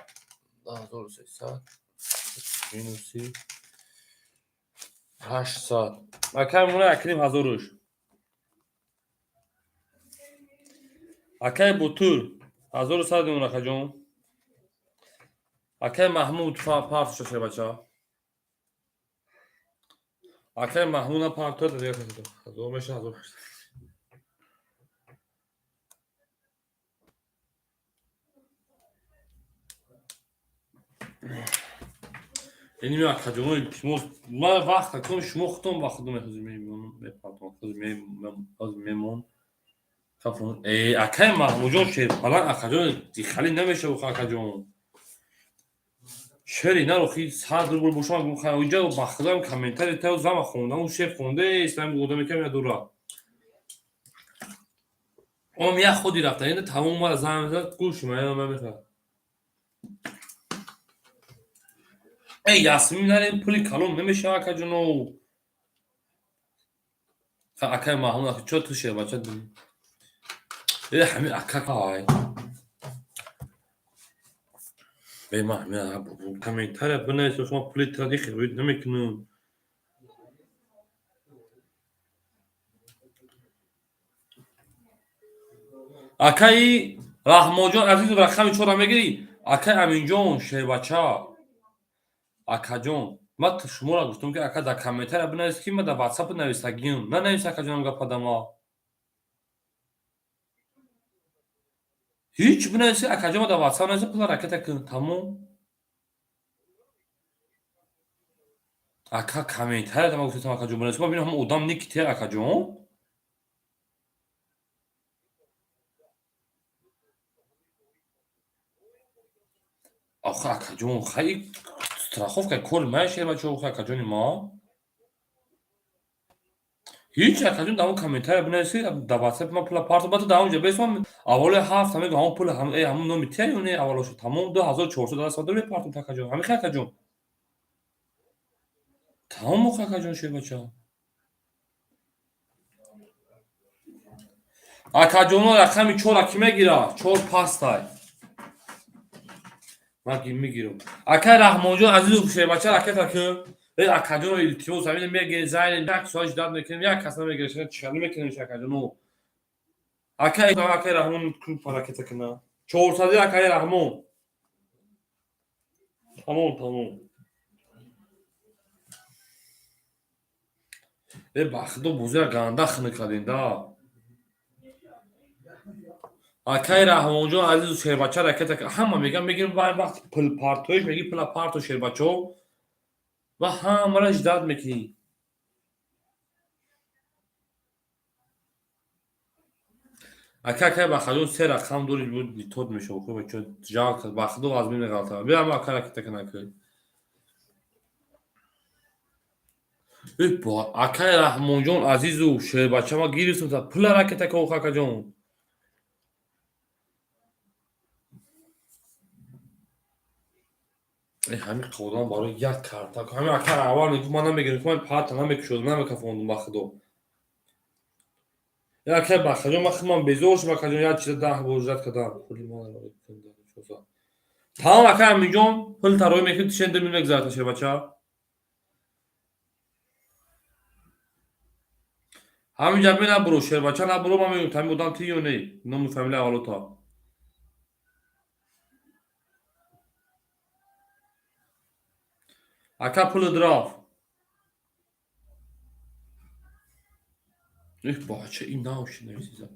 2300 минуси 800. Акай, мемона 1,5 ҳазоруш. Акай Бутур 1100 мемона, акаҷон. Акай Маҳмуд, партша, шербача. Акай Маҳмуд напарта, ҳазор меша, 1800. Яъне акаҷоно, илтимос, ман вақт акун шумо худтон ба худо мехозед, мепартом, ҳозир мемон. Э, акай Маҳмудҷон, шерпалан, акаҷон, дихалӣ намешава, акаҷон. Шери нарохи 100 рубл бошам, инҷа ба худам комментари та зама хондам, шеф хонде, ислам одаме кам надора. Ом як худи рафта, ин тамом мара занг мезад, гӯш ман мехоҳам. Эй, Ясмин, нарем, пули калон намешава, акаҷоно. Акай Маҳмуд, ака, чо ту шербача? Э, ҳамин ака ай. Бе, ман ҳамин комментария бинависам, шумо пули тради хирбид намекунам. Акаи Раҳмонҷон Азизов, рақами чора мегирӣ? Акай Аминҷон, шербача. Акаҷон, ман шуморо гуфтам, ки ака, дар комментария бинавис, ки ман дар ватсап нависагиам. Нанавис, акаҷонам, гапа да ма. Ҳеҷ бинавис, акаҷон, ман дар ватсап нависа, пула ракета кун, тамом. Ака, комментария да ман гуфтам, акаҷон, бинавис. Ман бинам, ҳамон одам ники те, акаҷон. Охи, акаҷон, хай страховка кори ман, шербача, охи, акаҷони ма. Ҳеҷ, акаҷон, дар он комментария бинависед, дар ватсапи ман пула партоб, баъд дар онҷа бесом аввали ҳафта мегӯ, ҳамон пул ҳамон номи тия ё не, аввалошо тамом 2400 даст мепартом, акаҷон. Ҳамин хел, акаҷон. Тамом, акаҷон, шербача. Акаҷоно, рақами чора кӣ мегирад? Чор пастай. Ман мегирам. Акай Раҳмонҷон Азизов, шербача, ракета ки. Э, акаҷоно, илтимос, ҳамин мегирем, зайнем, як соат ждать мекунем, як кас намегирад, чиқарӣ мекунем, акаҷоно. Акай Раҳмон ку ракета кина. 400, акай Раҳмон. Тамом, тамом. Э, ба худо, бозиро ганда хунук кардем да. Акай Раҳмонҷон Азизу, шербача, ракета ҳама меган, мегирем, вақти пулпартоиш меги, пула парто, шербачо, ва ҳамаро ждать мекунӣ. Ака, акай Бахаҷон, се рақам дори, буд тод мешава, бачо, жалко, ба худо, аз мин меғалта. Биям, ака, ракета кана ки. Акай Раҳмонҷон Азизу, шербача, ма гирифтам та пула ракета ка, акаҷон. Ҳамин қодам барои як карта, ҳамин ака аввал мегуфт, ман намегирифтам, ман парта намекушодам, намекафондум, ба худо. Акай Бахаҷон, ман худман безор шудам, акаҷон, як чиза 10 бор ждать кардам. Пули ман тамом, акай Аминҷон, пул тароӣ мекунӣ, тишен 2 мил мегузарад, шербача. Ҳаминҷа ме набуро, шербача, набуро, ман мегӯям, тами одам ти ё не, ному фамилия аввалота. Ака, пулат рафт. Эҳ, бача, ин нав шид нависиза.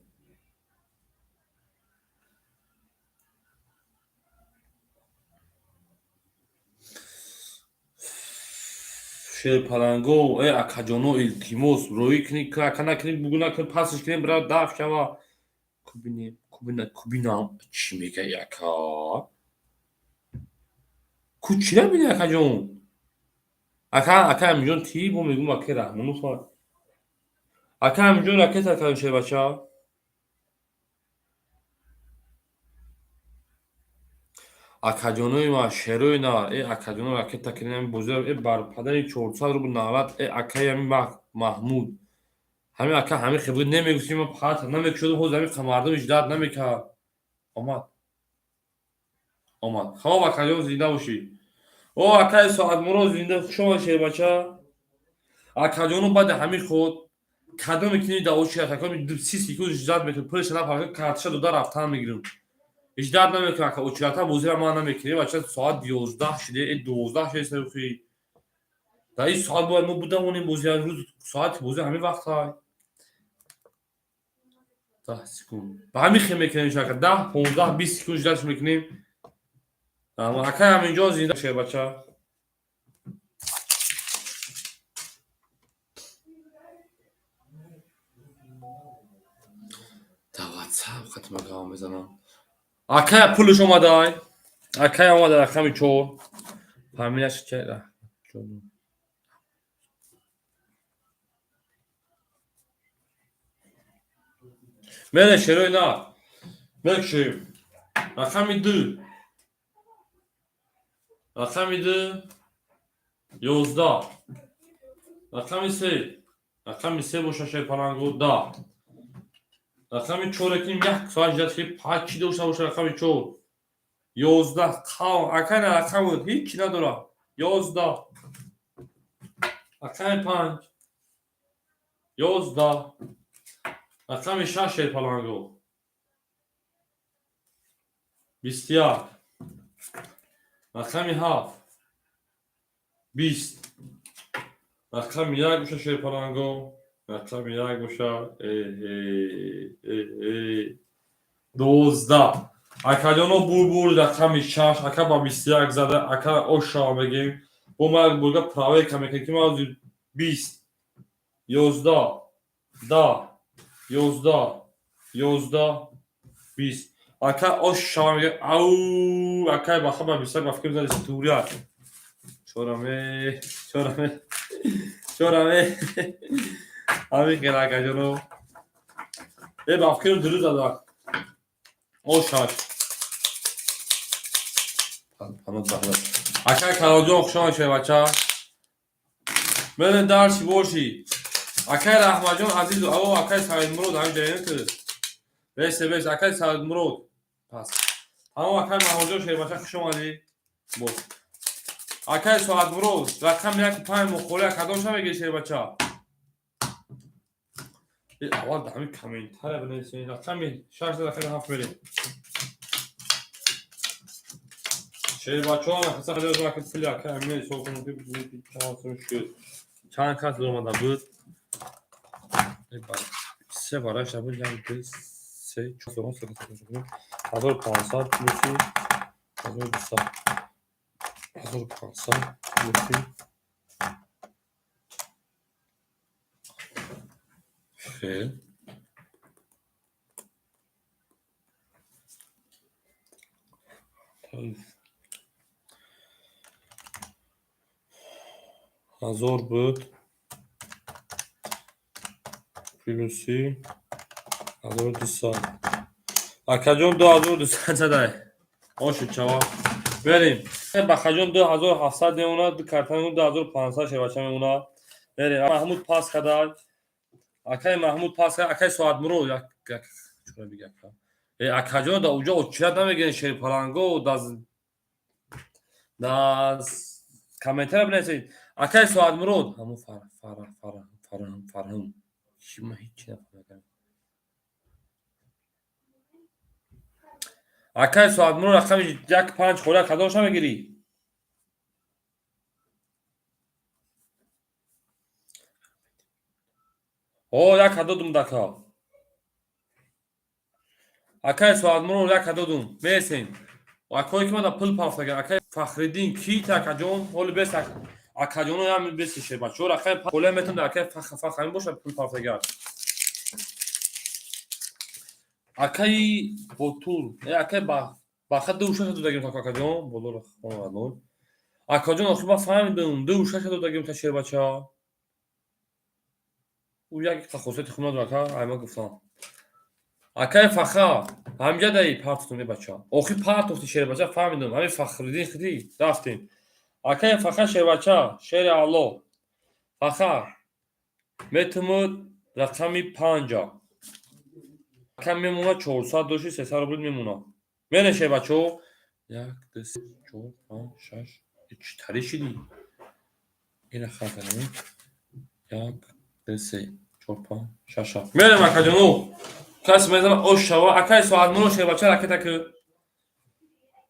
Шерпаланго, э, акаҷоно, илтимос, роӣ кунӣ, ака накунӣ, бугу накунӣ, пасш кунем, бира даф шава. Кубинем, кубина, кубинам, чӣ мегӯяй, ака? Ку чӣ набинӣ, акаҷон? Ака, ака Аминҷон, ти бо мегӯм, акай Раҳмонов. Ака Аминҷон, ракета кардем, шербача. Акаҷонои ман, шерои на, э, акаҷоно, ракета кардем, ҳамин бозиро, э, бар падари 400 рубл навад, э, акаи ҳамин Маҳмуд. Ҳамин ака ҳамин хел буд, намегуфти, ман парта намекушодам, ҳозир ҳамин мардум ждать намекард. Омад. Омад. Хоб, акаҷон, зинда бошӣ. О, акаи Соатмурод, зинда, хуш омадӣ, шербача. Акаҷоно, баъди ҳамин худ кадоме ки дар очи акаҷон 30 секунд ждать мекунем, пулаша напардохт, карташа дода рафтан мегирем. Ждать намекунем, ака, очередь бозиро ман намекунем, бача, соат 11 шиде, э, 12 шиде сарухи. Дар ин соат бояд мо будавонем бозӣ, рӯз соати бозӣ ҳамин вақт. 10 секунд. Ба ҳамин хел мекунем, ака, 10, 15, 20 секунд ждать мекунем. Акай Аминҷон, зинда, шербача. Дар ватсап хати ман гап мезанам. Акая, пулаш омадай. Акая омада, рақами чор. Фамилияш ча? Мере, шерои на. Мекушем. Рақами ду. Рақами ду. 11. Рақами се. Рақами се боша, шерпалангу, 10. Рақами чор кунем, як соат ждать ки пачи дошта боша, рақами чор. 11 қавм, акай, на рақам буд, ҳеҷ надора. 11. Рақами панҷ. 11. Рақами шаш, шерпалангу. 21. Рақами ҳафт. 20. Рақами як боша, шерпаланго. Рақами як боша. 12. Акаҷоно, бур, рақами шаш, ака ба 21 зада, ака ошава мегем. Бо ма як бурга проверка мекунем, ки ма 20, 11, 10, 11, 11, 20. Ака ошава мегем. Ау, акай баха ба 21 ба фикр зада турия. Чораме, чораме, чораме. Ҳамин хел, акаҷоно. Э, ба фикрм дуруст зада. О, шаш. Панот бахла. Акай Калоҷон, хуш омад, шербача. Мене дарши боши. Акай Раҳматҷон Азизу, аво, акай Саидмурод ҳамин ҷаён ки. Бесе, бес, акай Саидмурод. Пас. Ҳамо, акай Маҳмудҷон шербача, хуш омадӣ. Боз. Акай Соатмурод, рақами 1 5 мухолия кадомша мегири, шербача? Аввал дар ҳамин комментария бинависед. Рақами 6, рақами 7 мерем. Шербачаҳо хаса пули акай Амина ҳисоб кунем, ки чанд сум шуд. Чанд кас омада буд? Се вараша буд, як, ду, се, чор, се, 1500 плюси 1200. 1500 плюси хел. Ҳазор буд плюси 1200. Акаҷон, 2200 задай. Ошуд чава. Берем. Бахаҷон, 2700 мемонад, ду карта мемонад, 2500 шербача мемонад. Берем. Маҳмуд пас кадай. Акай Маҳмуд пас кад, акай Соатмурод як як чора бига ака. Э, акаҷон, да уҷо очират намегирен, шерпаланго да комментария бинависед. Акай Соатмурод, ҳамун фара фара фара фарҳам фарҳам. Чӣ, ман ҳеҷ нафаҳмидам. Акай Соатмурод, рақами 1 5 холия кадомша мегирӣ? О, як додум дака. Акай Соатмурод, як додум. Месем. Акое ки мада пул пафтага. Акай Фахриддин кит, акаҷон, ҳоли бес акаҷоно ям беси шербачо. Рақами холия метон да акай Фаха Фаха ҳамин боша пул пафтага. Акаи Ботур, э, акай Баха 2 6 додагим та, акаҷон, боло хонадон. Акаҷон, охир ман фаҳмидам, 2 6 додагим та, шербача. Ӯ як хосияти хуб надорад, ака, айма гуфтам. Акай Фаха, ҳамҷа даи партофтум, э, бача. Охир партофти, шербача, фаҳмидам. Ҳамин Фахриддин хиди рафтем. Акай Фаха, шербача, шери Аллоҳ. Фаха метумуд рақами 5. Ака мемонад 400 доши, 300 рубл мемонад. Мерем, шербачо. Як, ду, се, чор, панҷ, шаш. Чӣ тари шидӣ? Ина хатанем. Як, ду, се, чор, панҷ, шаш, ҳафт. Мерем, акаҷоно. Кас мезана ош шава. Акай Соатмурод, шербача, ракета ки.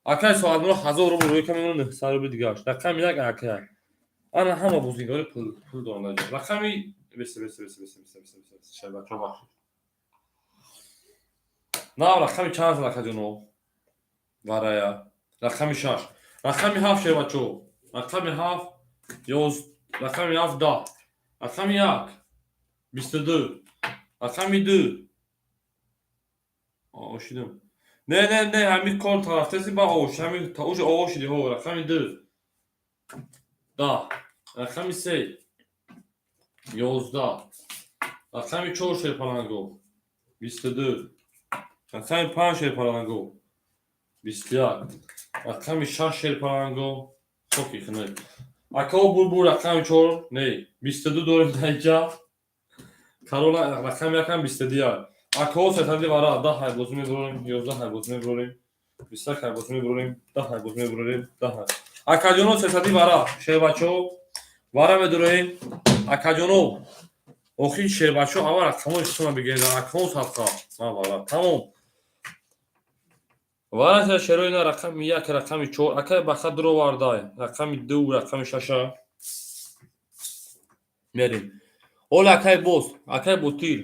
Акай Соатмурод, 1000 рубл рӯй ка мемонад, 900 рубл дигараш. Рақами 1, акай. Ана ҳама бозигари пул доранд. Рақами бесе, бесе, бесе, бесе, бесе, бесе, бесе, шербачо, бахшид. На, рақами чанд зад, акаҷоно? Варая. Рақами 6. Рақами 7, шербачо. Рақами 7 ёз, рақами 7 10. Рақами 1 22. Рақами 2. Ошидам. Не, не, не, ҳамин кор тарафтаси ба ош, ҳамин уже оғоз шуди, ҳо, рақами 2. 10. Рақами 3. 11. Рақами 4, шерпаланго. 22. Рақами 5, шерпаланго. 21. Рақами 6, шерпаланго. Хоки хунук. Акао Булбул, рақами 4, не, 22 дорем дар инҷа. Карола, рақами 1 22. Акао сетади вара 10 ҳай бозӣ мебурорем, 11 ҳай бозӣ мебурорем, 21 ҳай бозӣ мебурорем, 10 ҳай бозӣ мебурорем, 10 ҳай. Акаҷоно, сетади вара, шербачо, вара медуроем. Акаҷоно, охир шербачо аввал рақамҳои худтонро бигиред, рақамҳо садқа. Ман вара. Тамом. Вара шерои на рақами 1, рақами 4, акай Баха дуровардай, рақами 2, рақами 6. Мерем. Ола, акай боз, акай Ботир.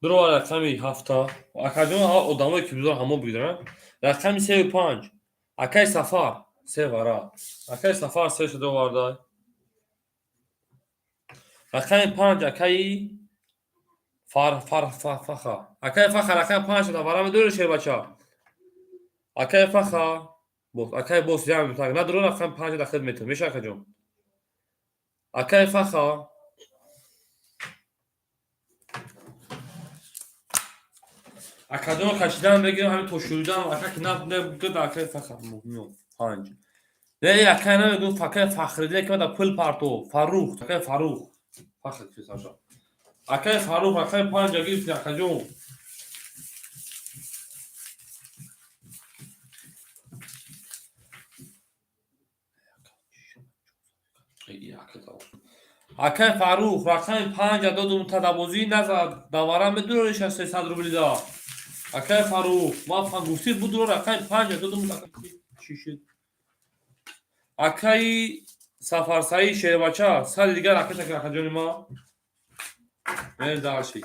Дуровар рақами 7. Акаҷон, одамое ки бизор ҳамо бигиранд. Рақами 3 5. Акай Сафар, се вара. Акай Сафар се шуда овардай. Рақами 5, акаи Фар Фар Фаха. Акай Фаха, рақами 5 шуда вара медорӣ, шербача? Акай Фаха, боз, акай боз ям так надоро, рақами 5 дахил метавон. Меша, акаҷон? Акай Фаха. Акаҷон, кашидан бегирам, ҳамин то шуридан. Ака ки набуд, акаи фахр панҷ. Не, акай намегӯ, акаи Фахриддин, ки мада пул парто. Фаррух, акаи Фаррух. Фахр ки. Акаи Фаррух, акаи панҷа гирифти, акаҷон. Акаи Фаррух, рақами панҷа додум, тадабозӣ назад, давара медурориш 300 рубли да. Акаи Фаррух, ман гуфтӣ будуро, рақами панҷа додум, чӣ шуд? Акаи Сафарсаид, шербача, сари дигар ракета, акаҷони ма. Мерем дальше.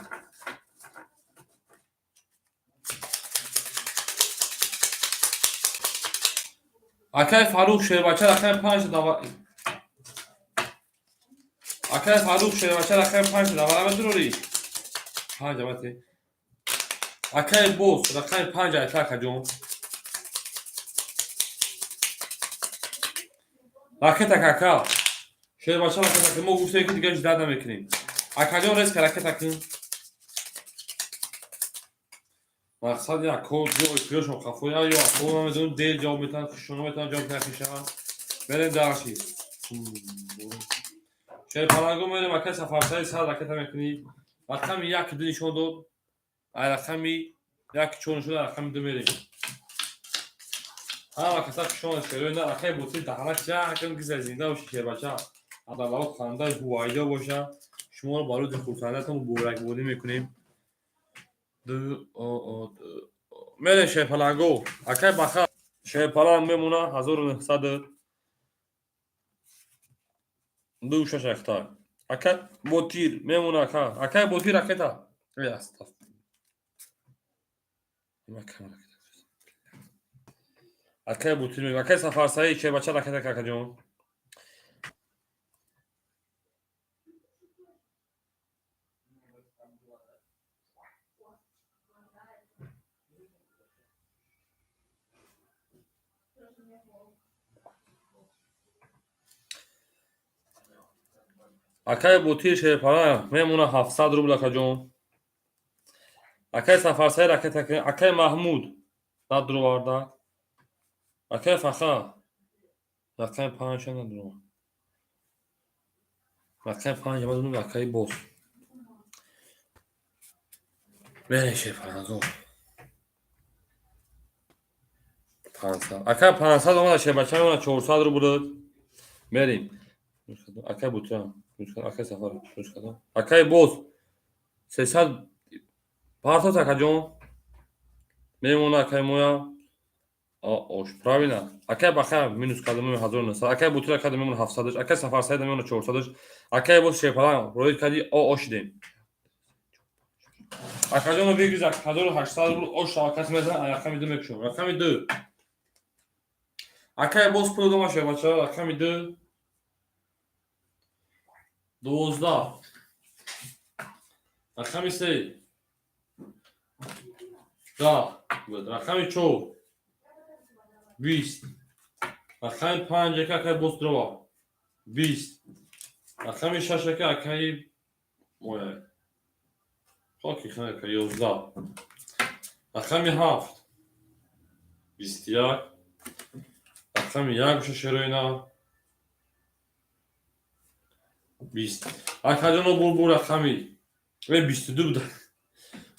Акаи Фаррух, шербача, рақами панҷа дава. Акаи Фаррух, шербача, рақами панҷа давара медурорӣ? Панҷа бате. Акаи Бос, рақами панҷа айта, акаҷон. Ракета, кака. Шербача, ракета ки мо гуфтем, ки дигар ждать намекунем. Акаҷон, резко ракета кун. Мақсад як код ё ихтиёршон қафоя, ё ако намедонам, дер ҷавоб метавонад, хушона метавонад ҷавоб накишавад. Мерем дальше. Шерпаланго мерем, акаи Сафарсаи, сад ракета мекунӣ. Рақами як ду нишон дод. Ай рақами як чор нишон дод, рақами ду мерем. Ҳама каса хушон шерои на, акаи Ботир, даҳанак ҷакн гиза, зинда боши, шербача. Адалао хандаи ҳувайдо боша. Шуморо ба рӯзи хурсандиятон муборакбодӣ мекунем. Мерем, шерпаланго. Акаи Баха, шерпаланг мемона 1902 шаш ахта. Акай Ботир мемона, ака. Акаи Ботир, ракета. Э, астаф. Акаи Ботир мемона. Акаи Сафарсаид, шербача, ракета, какаҷон. Акаи Ботир, шерпаланг мемона 700 рубл, акаҷон. Акаи Сафарсаид, ракета. Акаи Маҳмуд надуроварда. Акаи Фаха, рақами панҷа надурова. Рақами панҷа мадунум, акаи Бос. Мерем, шерпаланго. 500. Акаи 500 омада, шербача мемона 400 рубл. Мерем. Акаи Ботир, акаи Сафар, акаи Бос 300 партос, акаҷон. Мемона акаи моя. Ош, правильно. Акаи Баха минус карда, мемона 1900. Акаи Ботир карда, мемона 700. Акаи Сафарсаида мемона 400. Акаи Бос, шерпаланг роид кардӣ, о ошидем. Акаҷоно, бигиз 1800 рубл, ош шава, каси мезанад, рақами ду мекушем. Рақами ду. Акаи Бос пул дома, шербача, рақами ду. 12. Рақами се. 10. Рақами чор. 20. Рақами панҷ, ака, акаи Бос дрова. 20. Рақами шаш, ака, акаи моя. Хоки хака, 11. Рақами ҳафт. 21. Рақами як боша, шероина. 20. Акаҷоно, бурбур рақами. Э, 22 буда.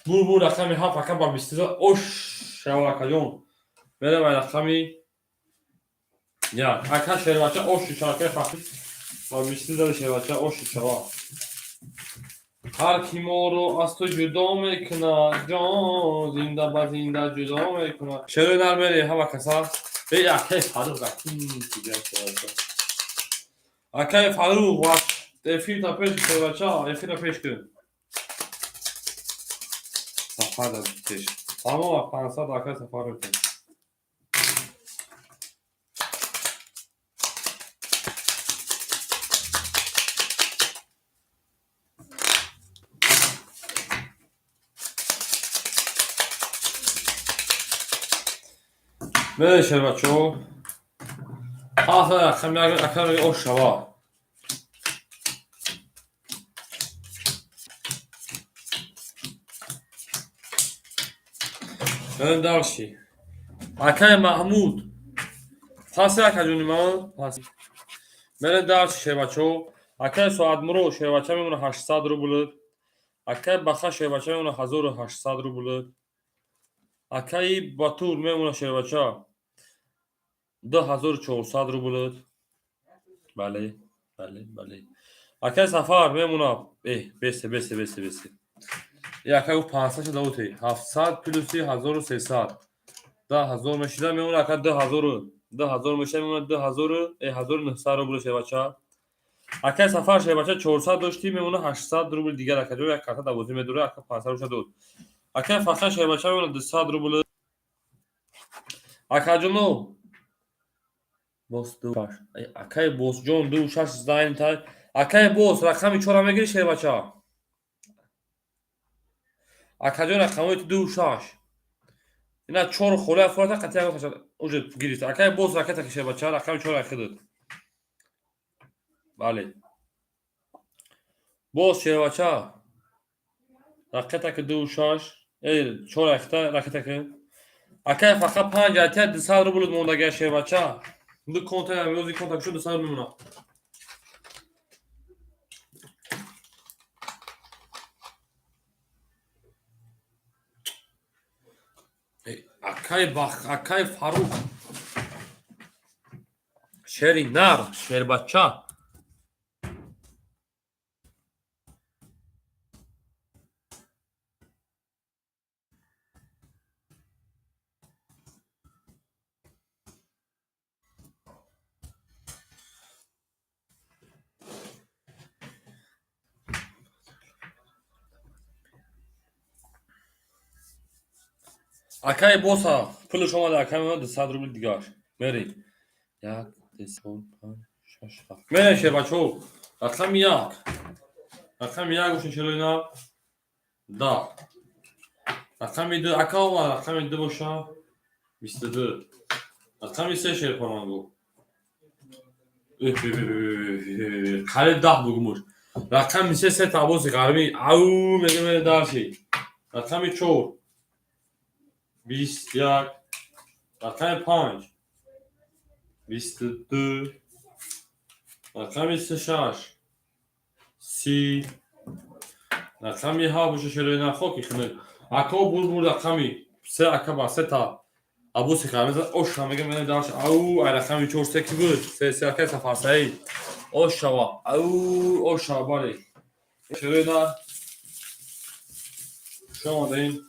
Бурбур рақами ҳафт, ака, ба 22 ош шава, акаҷон. Мерем ай рақами як. Ака шербача, оши шава, фахр. Ба 22 шербача, оши шава. Ҳар ки моро аз ту ҷудо мекунад, ҷон, зинда ба зинда ҷудо мекунад. Шерои нар мери ҳама каса. Э, акаи Фаррух, акаи Фаррух, эфирта пеш, шербача, эфирта пеш кун. Сафар пеш. Тамом, 500 акаи Сафар мекунад. Мерем, шербачаҳо. Ҳафта рақами ака ош шава. Мерем дальше. Акай Маҳмуд. Паси, акаҷони ман, пас. Мерем дальше, шербачо. Акай Соатмуро шербача мемона 800 рубл. Акай Баха шербача мемона 1800 рубл. Акаи Батур мемона шербача 2400 рубл. Бале, бале, бале. Акай Сафар мемона, бесе, бесе, бесе, бесе. Акай гуфт 500 шуда ути. 700 плюси 1300. 10 000 мешида, мемона ака 2000, 2000 мешида, мемона 2000, 1900 рубл шербача. Акай Сафар шербача 400 доштӣ, мемона 800 рубл дигар, акаҷо як карта давозӣ медора, ака 500 рубл дод. Акай Фаха шербача мемона 200 рубл. Акаҷоно бос ду шаш. Акай Босҷон ду шаш зайн тай. Акай Бос, рақами чора мегирӣ, шербача? Акаҷон, рақамҳои ту ду шаш. Ина чор холи афората қатъи уже гирифта. Акай Бос, ракета ки шербача, рақами чора хидад. Бале. Бос шербача. Ракета ки ду шаш. Чор ракета, ракета ки. Акай фақат панҷ атия 200 рубл мондага, шербача. Ду конта, рӯзи конта шуд, 200 рубл мемонад. Акай Бах, акай Фарух. Шери нар, шербача. Акай Боса, пулш омада, акай мемонад 200 рубл дигар. Мерем. Як, ду, чор, панҷ, шаш, ҳафт. Мерем, шербачо. Рақами як. Рақами як боша, шероина. 10. Рақами ду, ака омад, рақами ду боша. 22. Рақами се, шерпаланго. Қариб 10 бугумуш. Рақами се, се табоси ғарбӣ. Ау, мега мере дальше. Рақами чор. 21. Рақами панҷ. 22. Рақами се, шаш. 30. Рақами ҳафт боша, шероина, хоки хунук. Ако бур бур рақами се, ака ба се та абоси ғарбӣ зад. Оша мега мере дальше. Ау, ай рақами чор се ки буд? Се, се, акай Сафарсаид. Ошава. Ау, ошава, бале. Шероина. Хуш омадем.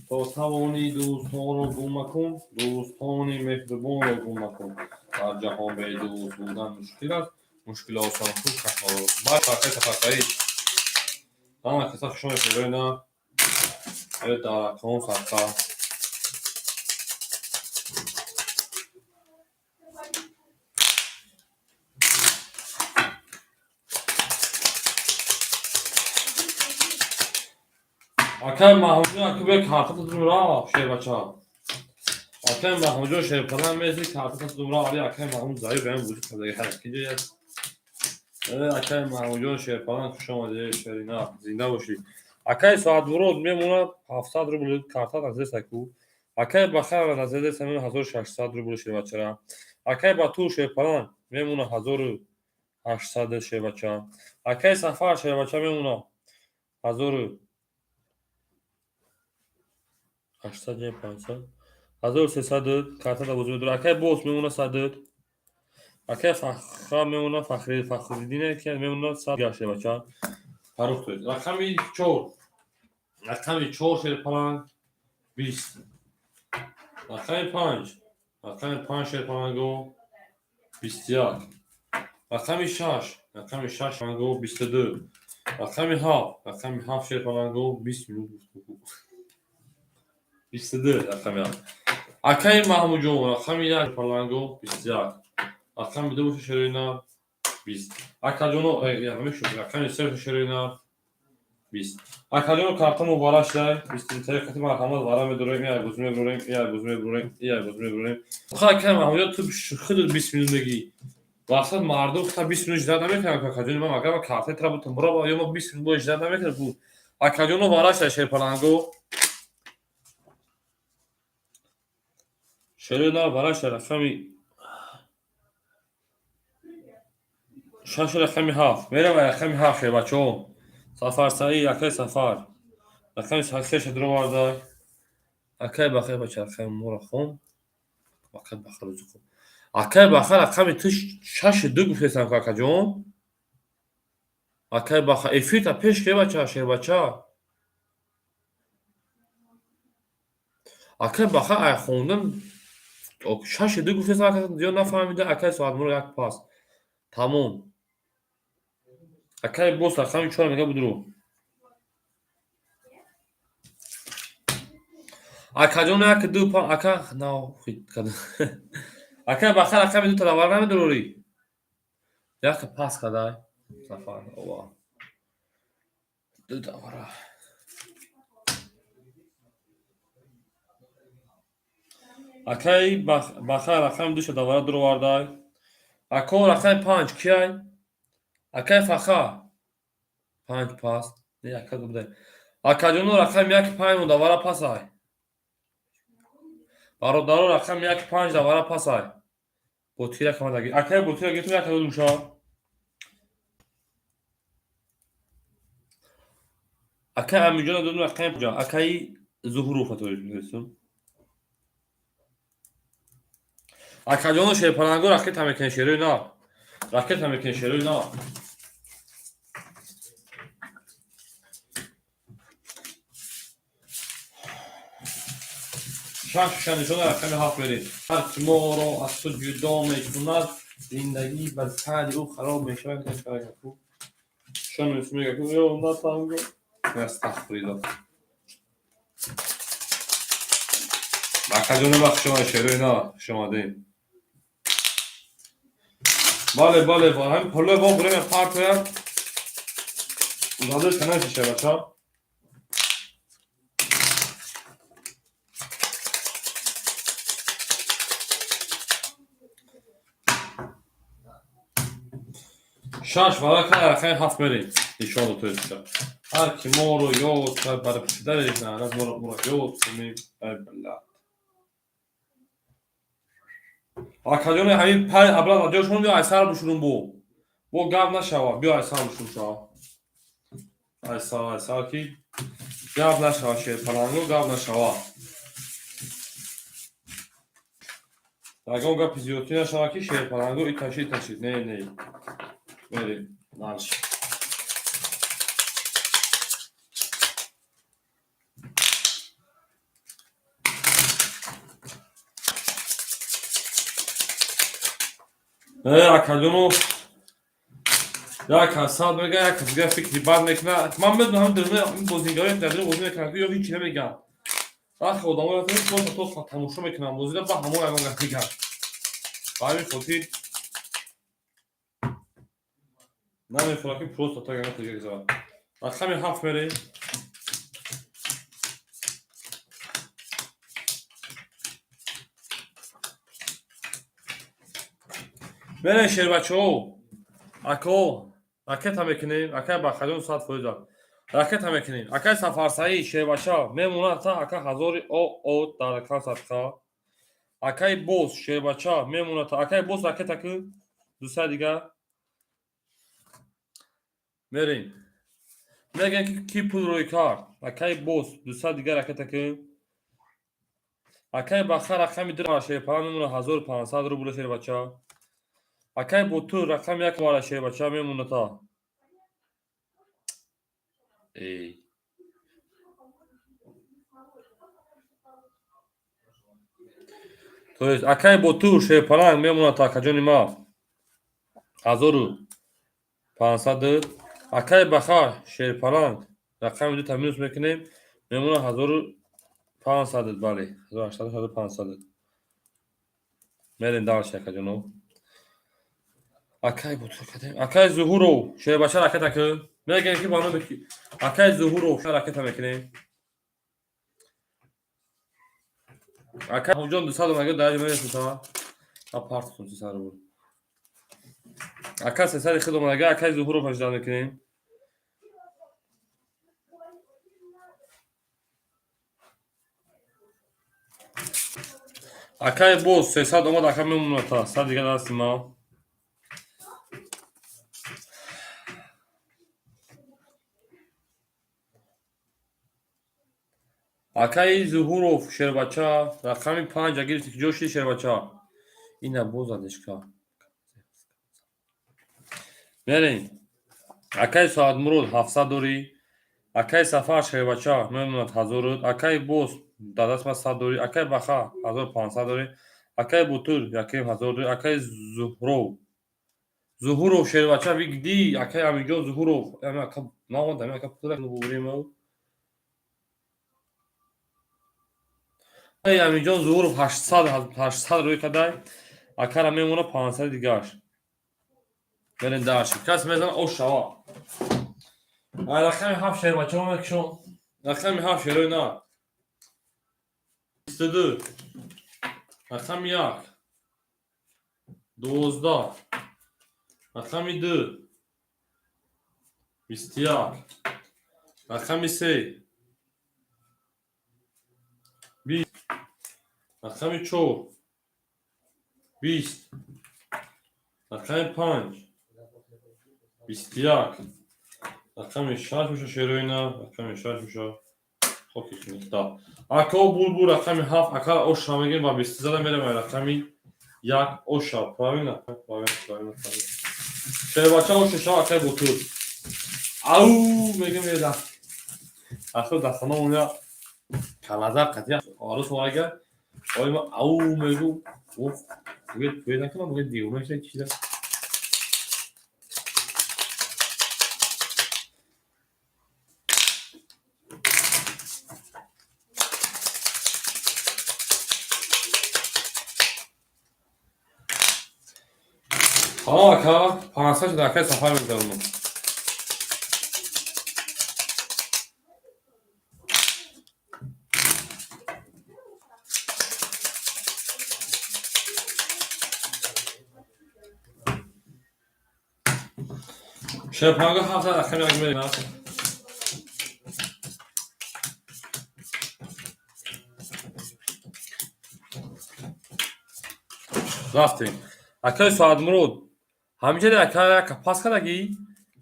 То тавонӣ дӯстонро гум макун, дӯстони меҳрубонро гум макун. Дар ҷаҳон бедӯст будан мушкил аст, мушкил осон кун чашмаро. Баъд акай Сафарсаид. Ҳама каса хуш омадед, шероина. Дар рақам садқа. Акай Маҳмудҷон, ака бия карта тудум рафт, шербача. Акай Маҳмудҷон шерпалан мези карта тудум рафт, али акай Маҳмуд заиф баён вуҷуд карда ҳаракиҷа як. Акай Маҳмудҷон шерпалан, хуш омадед, шерина, зинда бошӣ. Акай Соатмурод мемонад 700 рубл карта назесаку. Акай Бахар назеса мемонад 1600 рубл, шербачара. Акай Батур шерпалан мемонад 1800, шербача. Акай Сафар шербача мемонад 1800 ҷа 500 1300 карта да бозӣ медорад. Акай Бос мемонад 100. Акай Фаха мемонад, Фахри Фахриддине ки мемонад 100 дигар, шербача. Фарух тоед. Рақами чор. Рақами чор, шерпаланг, 20. Рақами панҷ. Рақами панҷ, шерпаланго, 21. Рақами шаш. Рақами шаш шерпаланго, 22. Рақами ҳафт. Рақами ҳафт, шерпаланго, 20 минут гуфтугӯ. 22 рақами ҳафт. Акаи Маҳмудҷон, рақами як, паланго, 21. Рақами ду боша, шероина, 20. Акаҷоно, рақами се боша, шероина, 20. Акаҷоно, карта муборак шудай. 20 қати марҳамат вара медорем, як бозӣ мебурем, як бозӣ мебурем, як бозӣ мебурем. Охир, акаи Маҳмудҷон, ту худат 20 минут мегӣ. Вақсад мардум та 20 минут ждать намекунанд, акаҷони ман, агар картаи тра бутам бура, ё ма 20 минут бо ждать намекунад. Акаҷоно, вара шудай, шерпаланго. Шерои нав бараша рақами 6, рақами 7. Мерам рақами 7, шербачаҳо. Сафарсаид, акай Сафар. Рақами 3 дуроварда. Акай Бахар, бача, рақами моро хон. Акай Бахар рӯзи хуб. Акай Бахар, рақами ту 6-ду гуфтесам, акаҷон. Акай Бахар, эфирта пеш ке, бача, шербача. Акай Бахар, ай хондан 6-ду гуфтесам, ака зиёд нафаҳмида, акай Соатмуро як пас. Тамом. Акай бос рақами 4 мега будуру. Акаҷон, як ду па ака нахид кад. Акай Бахар, рақами ду талабар намедурорӣ. Як пас кадай. Сафар ова. Ду давара. Акай Бахар рақами душа давара дуровардай. Ако, рақами 5 кияй? Акай Фаха. 5 пас. Не, ака будай. Акаҷоно, рақами 1 5 давара пасай. Бародаро, рақами 1 5 давара пасай. Ботира камадаги. Акай Ботира гирифтум, як душа. Акай Амиҷон додум рақами 5. Акай Зуҳуров атоисум. Акаҷоно, шерпаланго, ракета мекунем, шерои нав. Ракета мекунем, шерои нав. 6 нишона, рақами 7 мерем. Ҳар ки моро аз ту ҷудо мекунад, зиндагӣ ба сари ӯ хароб мешавад. Шон мега ку ё натанго. Астағфируллоҳ. Акаҷоно, ба хуш омадед, шерои нав, хуш омадед. Бале, бале, ҳамин пулои бо время партояд. Задаш канашиша, бача. 6 варака, рақами 7 мерем. Нишон дотоиша. Ҳар ки моро ёд кард, бар падари лаънат моро ёд кунем, ай блядь. Акаҷони, ҳамин пай абрад ҷошон, биё айсар бушурум бо. Бо гап нашава, биё айсар бушурум шава. Айсар, айсар ки гап нашава, шерпаланго, гап нашава. Ягон гапи зиёдтӣ нашава, ки шерпаланго иташи иташи. Не, не. Мерем. Дальше. Акаҷоно, як ҳасад мега, як дига фикри бад мекунад. Ман медонам, ҳам дирна бозингарои дар бозӣ мекунанд, ё ҳеҷ намегӯянд. Вақте одамои то тамошо мекунанд бозиро, ба ҳамон ягон гап мегӯянд. Ба ҳамин хотир намехӯрад, ки просто так ягон дига гузарад. Рақами 7 мерем. Мерем, шербачаҳо. Ако, ракета мекунем, акай Бахаҷон 100%. Ракета мекунем. Акай Сафарсаид, шербача, мемонад та ака ҳазори о дар ракам садқа. Акай Бос, шербача, мемонад та акай Бос, ракета ку 200 дига. Мерем. Мегӯям, ки ки пул рӯй кард. Акай Бос 200 дига ракета ку. Акай Баха, рақами 2 шерпала мемонад 1500 рубл, шербача. Акай Ботур, рақами 1 вара, шербача, мемонад та. Эй. То есть акай Ботур, шерпаланг, мемонад та, акаҷони ма. 1500. Акай Баха, шерпаланг, рақами 2 та минус мекунем, мемонад 1500, бале. 1800, 1500. Мерем дальше, акаҷоно. Акай Ботур кадем. Акай Зуҳуров, шербача, ракета ку. Мегӯем, ки ба номи акай Зуҳуров ракета мекунем. Акай Ҳуҷон 200 омага дар мересита. А партхун 300 рубл. Ака 300 худ омага, акай Зуҳуров ажда мекунем. Акай боз 300 омад, ака мемонад та 100 дига дасти ма. Акаи Зуҳуров шербача рақами 5 гирифти, ҷо шуди шербача. Ина боз задешка. Мерем. Акаи Соатмурод 700 дорӣ. Акаи Сафар шербача мемонад 1000. Акаи боз дар даст ма 100 дорӣ. Акаи Баха 1500 дорӣ. Акаи Бутур 1500 дорӣ. Акаи Зуҳров. Зуҳуров шербача вигди. Акаи Амиҷон Зуҳуров. Ака наомад, ака пула бубурем. Акаи Амиҷон Зуҳуров 800 рӯй кадай. Акара мемона 500 дигаш. Мерем даши. Кас мезана ош шава. Рақами 7 шербачаро мекушам. Рақами 7 шерои на. 22. Рақами 1. 12. Рақами 2. 21. Рақами 3. 20. Рақами 4. 20. Рақами 5. 21. Рақами 6 меша шерои на. Рақами 6 меша. Хоки хунукта. Ако булбул рақами 7 ака оша мегем ва 20 зада мерем рақами 1 оша. Правильно? Правильно, правильно, правильно. Шербача оша шава акай бутур. Ау мегем еда. Ахо дастана уня калазар қатия арус вага. Ой ма ау мегу. Оф. Мегӯяд пӯя накунам, мегӯяд девона шуда чиза. Тамом ака, 500 шуда акай сафар мегузаронам. Шерпанга 700 рақами як мерем. Рафтем. Акаи Соатмурод ҳамиҷари ака яка пас кардагӣ.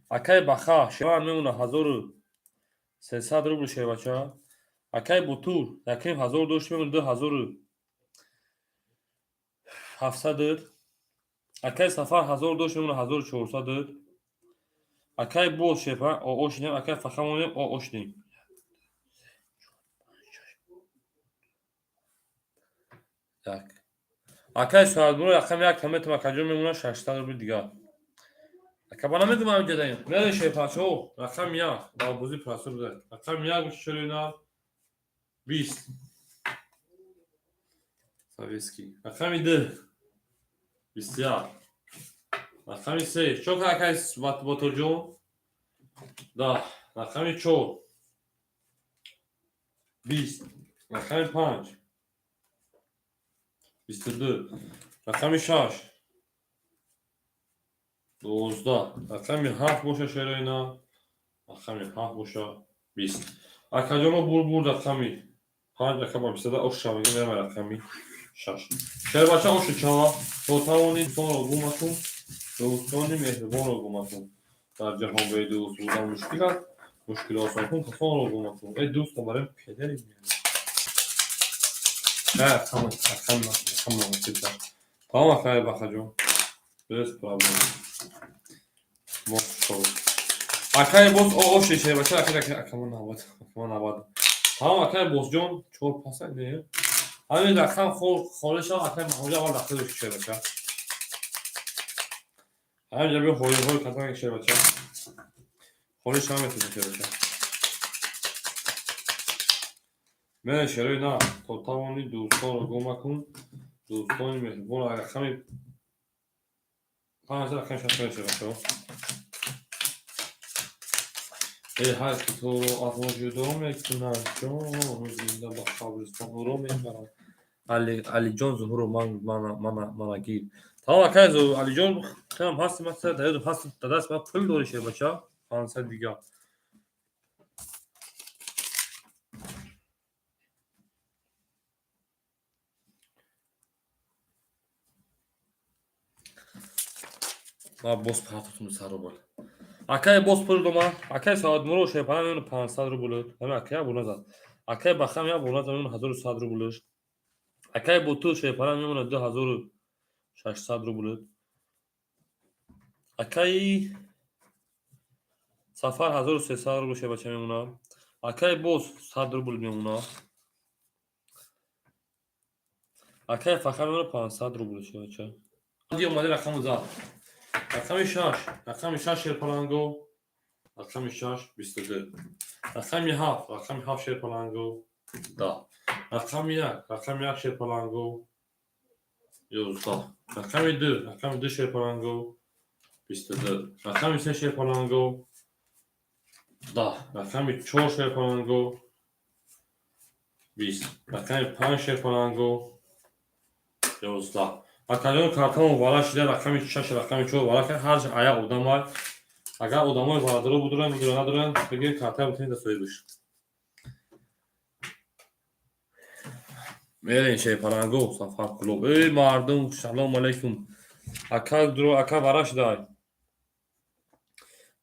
Акаи Баха шербан мемона 1300 рубл шербача. Акаи Бутур 1500 дошт мемона 2700. Акаи Сафар 1000 дошт мемона 1400. Акаи боз шерпан оо шудем, акаи Фаха монем оо шудем. Так. Акаи Соатмурод рақами 1 таметам акаҷон мемона 600 рубл дигар. Ака ба намедум ҳамиҷадаем. Мерем шерпачаҳо рақами 1 дар бозӣ прасур буда. Рақами 1 бошад на 20. Советский. Рақами 2 21. Рақами 3. Чо акаи Ботурҷон? Да. Рақами 4 20. Рақами 5 22. Рақами 6 12. Рақами 7 боша шерои на. Рақами 7 боша 20. Акаҷоно булбул рақами 5 ака ба 22 оша мегем мерам рақами 6. Шербача ошу чава. То тавонӣ дӯстонро гум макун. Дӯстони меҳрубонро гум макун. Дар ҷаҳон бе дӯст будан мушкил аст. Мушкил осон кун, касонро гум макун. Эй дӯст, барем педери. Тамом, тамом, тамом, тамом, акаи Бахаҷон. Без проблем. Мо шо. Акаи боз оши шербача, акаи акама набад, акама набад. Тамом акаи бозҷон, 4 паса не. Ҳамин рақам холӣ шав, акаи Маҳмуд аввал рафта дошт шербача. Ҳамин ҷа биё ҳоли ҳоли катан шербача. Холӣ шав метавонӣ шербача. Мере шерои на, то тавонӣ дӯстонро гум макун. Дӯстони меҳрубон рақами 5 рақами 6 шербачаҳо. Эй ҳар ки туро аз мо ҷудо мекунад, ҷону зинда ба қабристон ӯро мебарад. Алиҷон Зуҳуров мана гир. Тамом акаи Алиҷон, хелам ҳасти, ман дар ёдам ҳасти, дар даст ман пул дорӣ шербача, 500 дигар. Ма боз партотум 200 рубл. Акай боз пул дома. Акай Саодмуро шерпаланг мемона 500 рубл. Ҳама акай як бор назад. Акай Бахам як бор назад, мемона 1100 рублш. Акай Ботур шерпаланг мемона 2600 рубл. Акай Сафар 1300 рубл шербача мемона. Акай боз 100 рубл мемона. Акай Фахар мемона 500 рубл шербача. Ди омади рақаму зад. Рақами 6, рақами 6 шерпаланго, рақами 6 22. Рақами 7, рақами 7 шерпаланго 10. Рақами 1, рақами 1 шерпаланго 11. Рақами 2, рақами 2 шерпаланго 22. Рақами 3 шерпаланго 10. Рақами 4 шерпаланго 20. Рақами 5 шерпаланго 11. Акаҷон, картамон вара шида, рақами 6, рақами 4 вара кард, ҳар аяқ одамай. Агар одамои варадоро будуранд, будура надоранд, бигир карта бутунед да соҳибаш. Мерем шерпаланго, Сафар клуб. Эй мардум, салом алейкум. Ака дуро, ака вара шидай.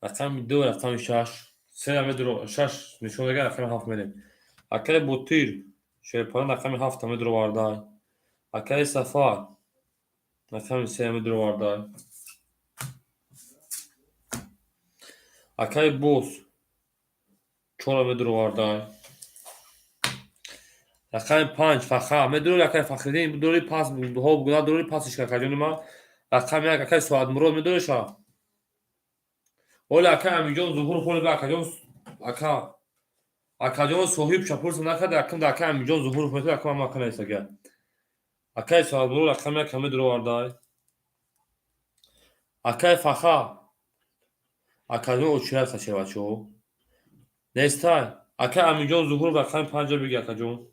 Рақами 2, рақами 6. Се медро, 6 нишон дага, рақами 7 мерем. Акаи Ботир, шерпаланг рақами 7 медро вардай. Акаи Сафар рақами 3 медро вардай. Акаи Боз 4 медро вардай. Рақами 5 Фаха медури, акаи Фахриддин медури, пас ҳо надури, пасиш акаҷони ман. Рақами 1 акаи Соатмурод медуриша. Оли акаи Амиҷон Зуҳур холи ба акаҷон, ака акаҷон соҳиб шапурса накарда, акам да акаи Амиҷон Зуҳуров метури, акам ама ака нест. Акаи Соатмурод рақами 1 медур овардай. Акаи Фаха акаҷон очират хашевачо. Нестай. Акаи Амиҷон Зуҳуров рақами 5 биги акаҷон.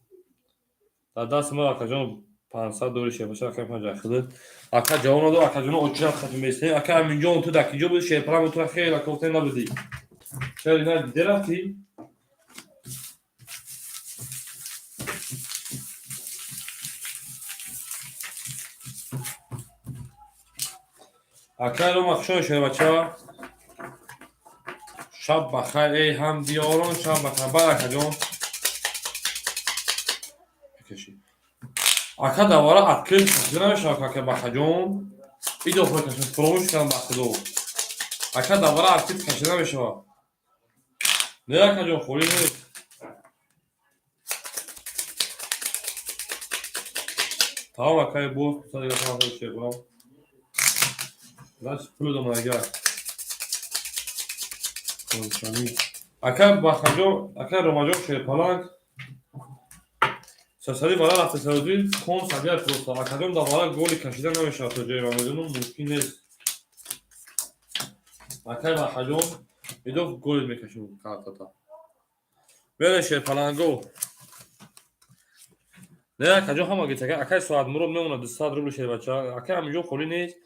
Дар дасти ма акаҷон 500 дори шерпаша, рақами 5 хидат. Ака ҷавоб надод, акаҷон очират хати местем. Ака Амиҷон, ту дар киҷо буди? Шерпаланг тура хеле кофта набудӣ. Чаро ина диде рафтӣ? Акай Рома, хушон шербача. Шаб бахайр, эй ҳамдиёрон, шаб бахайр. Бад акаҷон. Бикаши. Ака давара открыт кашида намешавад, ака Бахаҷон. Идофа кашид, фуромӯш кардам ба худо. Ака давара открыт кашида намешавад. Не, акаҷон, холӣ нест. Тамом, акаи боз, дусад дига шербалам. Значит, пул дом агар. Ака Бахаҷон, ака Ромаҷон шерпаланг. Сасари вара рафта сарози кон сагар просто. Акаҷон, давара голи кашида намешавад, то ҷое ман медонам, мумкин нест. Акай Бахаҷон, идо голи мекашим картата. Бере шерпаланго. Не, акаҷон, ҳама гит, акай Соатмурод мемонад 200 рубл шербача. Акай Амиҷон холӣ нест.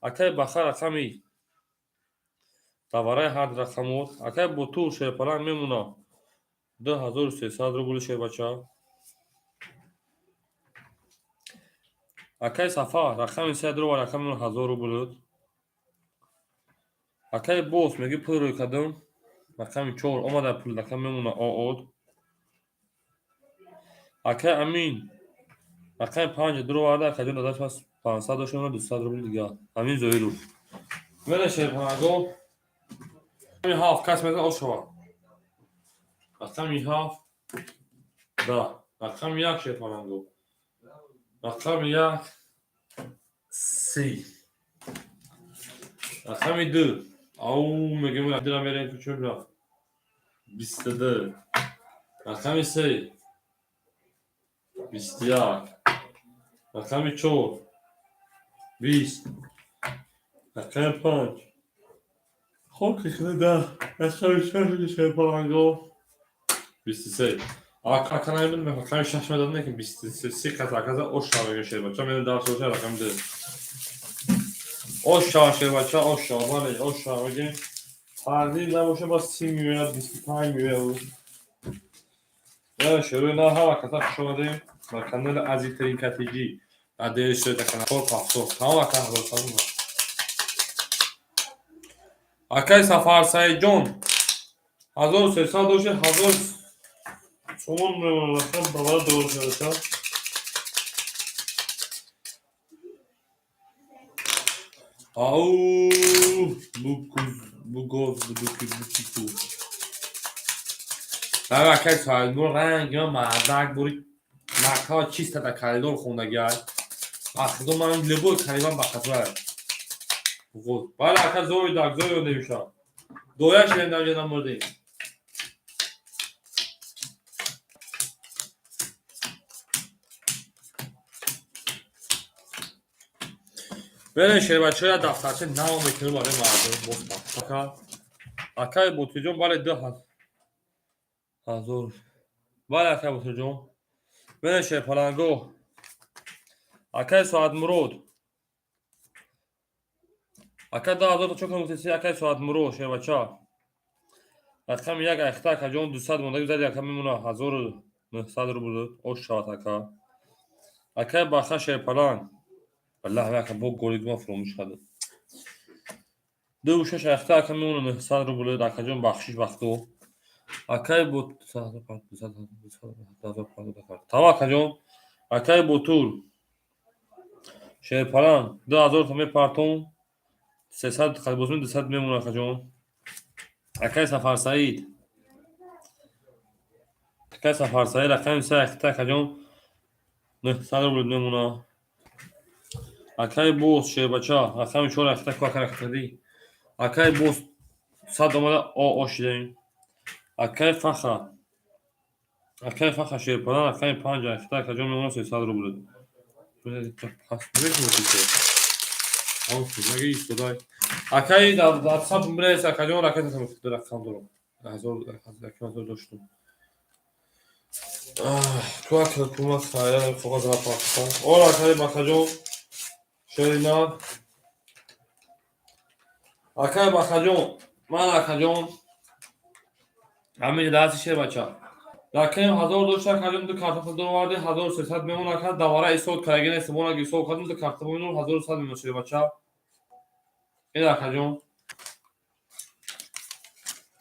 Акай Баха рақами давараи ҳар рақамот. Акай Ботур шерпаланг мемонад 2300 рубл шербача. Акай Сафар рақами 3 рубл, рақами 1000 рубл. Акай Бос меги пул рӯй кардам. Рақами 4 омада пул, рақам мемонад ООД. Акай Амин рақами 5 дуроварда, акаҷон дадаш пас 500 дошт, мемонад 200 рубл дига. Амин Зоиров. Мере шерпаланго. Рақами 7 кас мезанад ошава. Рақами 7 10. Рақами 1 шерпаланго. Рақами 1 30. Рақами 2. Ау мегем дира мерем кучум рафт. 22. Рақами 3 21. Рақами 4 20. Рақами 5 хоки худа. Рақами 6 шерпаланго 23. Ака намедонам, рақами 6 медодам, лекин 23 си қат аказа ош шава мегӯяд шербача. Мену дар соша рақами 2. Ош шава шербача, ош шава, бале, ош шава мегӯем. Фарди набоша, ба 30 меояд, 25 меояд. Шерои на ҳама каса хуш омадем ба канали Азизтарин КТГ. Дар дери шоида канал 4 пафтор. Тамом ака, ҳазор салом. Акай Сафар Саидҷон, 1300 дошти, 1000 сомон мемонад. Рақам давара дор шуда. Ау, букуз, бугоз, буки, букику. Дар акай Саидмур ранг мардак бури мактаба чиста да коридор хондагиай. Ахидо ман любой калима ба хатар. Бугоз. Бале, ака Зоидак, Зоио навишам. Доя шудем дар ҷо намурдем. Берен шербачаҳо, як дафтарча нав мекунем барои мардум. Боз акаи Ботирҷон, бале, 2000. Бале, акаи Ботирҷон. Берен шерпаланго. Акаи Соатмурод. Ака 2000 чо кунем гуфтеси, акаи Соатмурод шербача. Рақами як айхта акаҷон 200 мондаги зади ака мемона 1900 рубл ош шавад ака. Акаи Баха шерпаланг. Валлаҳ ака бо голид ма фуромӯш кардам. 2 шаш айхта ака мемона 900 рубл акаҷон, бахшиш вақту. Акаи бо тамом акаҷон. Акаи Ботур шерпаланг 2000 та мепартом, 300 қадбозми 200 мемона акаҷон. Акаи Сафарсаид. Акаи Сафарсаид рақами се айхта акаҷон 900 рубл мемона. Акаи Боз шербача рақами чор айхта ку ака рақами. Акаи Боз 100 омада о шидем. Акаи Фаха. Акаи Фаха шерпаланг рақами панҷ айхта акаҷон мемона 300 рубл. Акаи дар WhatsApp бинавис акаҷон, ракета рақам дорам. Ҳазор ҳазор доштум. Ку ака кумак хайра коғаз напартам. Ора акаи Бахаҷон шерина. Акаи Бахаҷон, ман акаҷон ҳамин даҳти шербача. Ракаем 1000 дошта акаҷон, ду картофа доварди 1300 мемон ака, давара исод кардаги нест, мона исод кардем, ду картофа мемон 1100 мемон шербача. Ин акаҷон.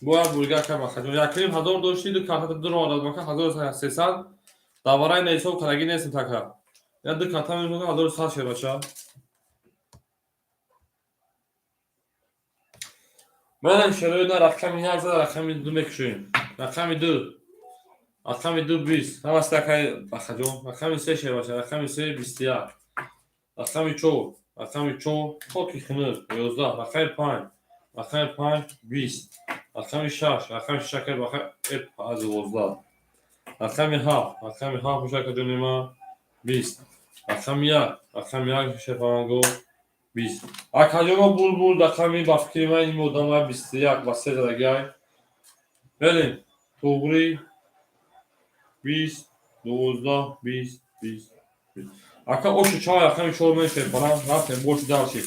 Бояд бурга ака Бахаҷон. Якрим 1000 дошти, ду картофа дуровард ака 1300. Давара ина ҳисоб кардаги нест така. Я ду карта мемон 1100 шербача. Манам шароит на рақами як зада рақами ду мекушоем. Рақами ду. Рақами ду 20. Ҳамаст акаи Бахаҷон. Рақами се шербача. Рақами се 21. Рақами чор. Рақами чор хоки хунук 11. Рақами панҷ. Рақами панҷ 20. Рақами шаш. Рақами шаш акаи Баха 12. Рақами ҳафт. Рақами ҳафт боша акаҷони ман 20. Рақами як. Рақами як шерпаланго 20. Акаҷоно булбул рақами ба фикри ман ин одама 21 ба се задагиай. Берем. Туғри 20, 12, 20, 20, 20. Ака оши чор рақами чор мен шерпаланг рафтем боши дарши.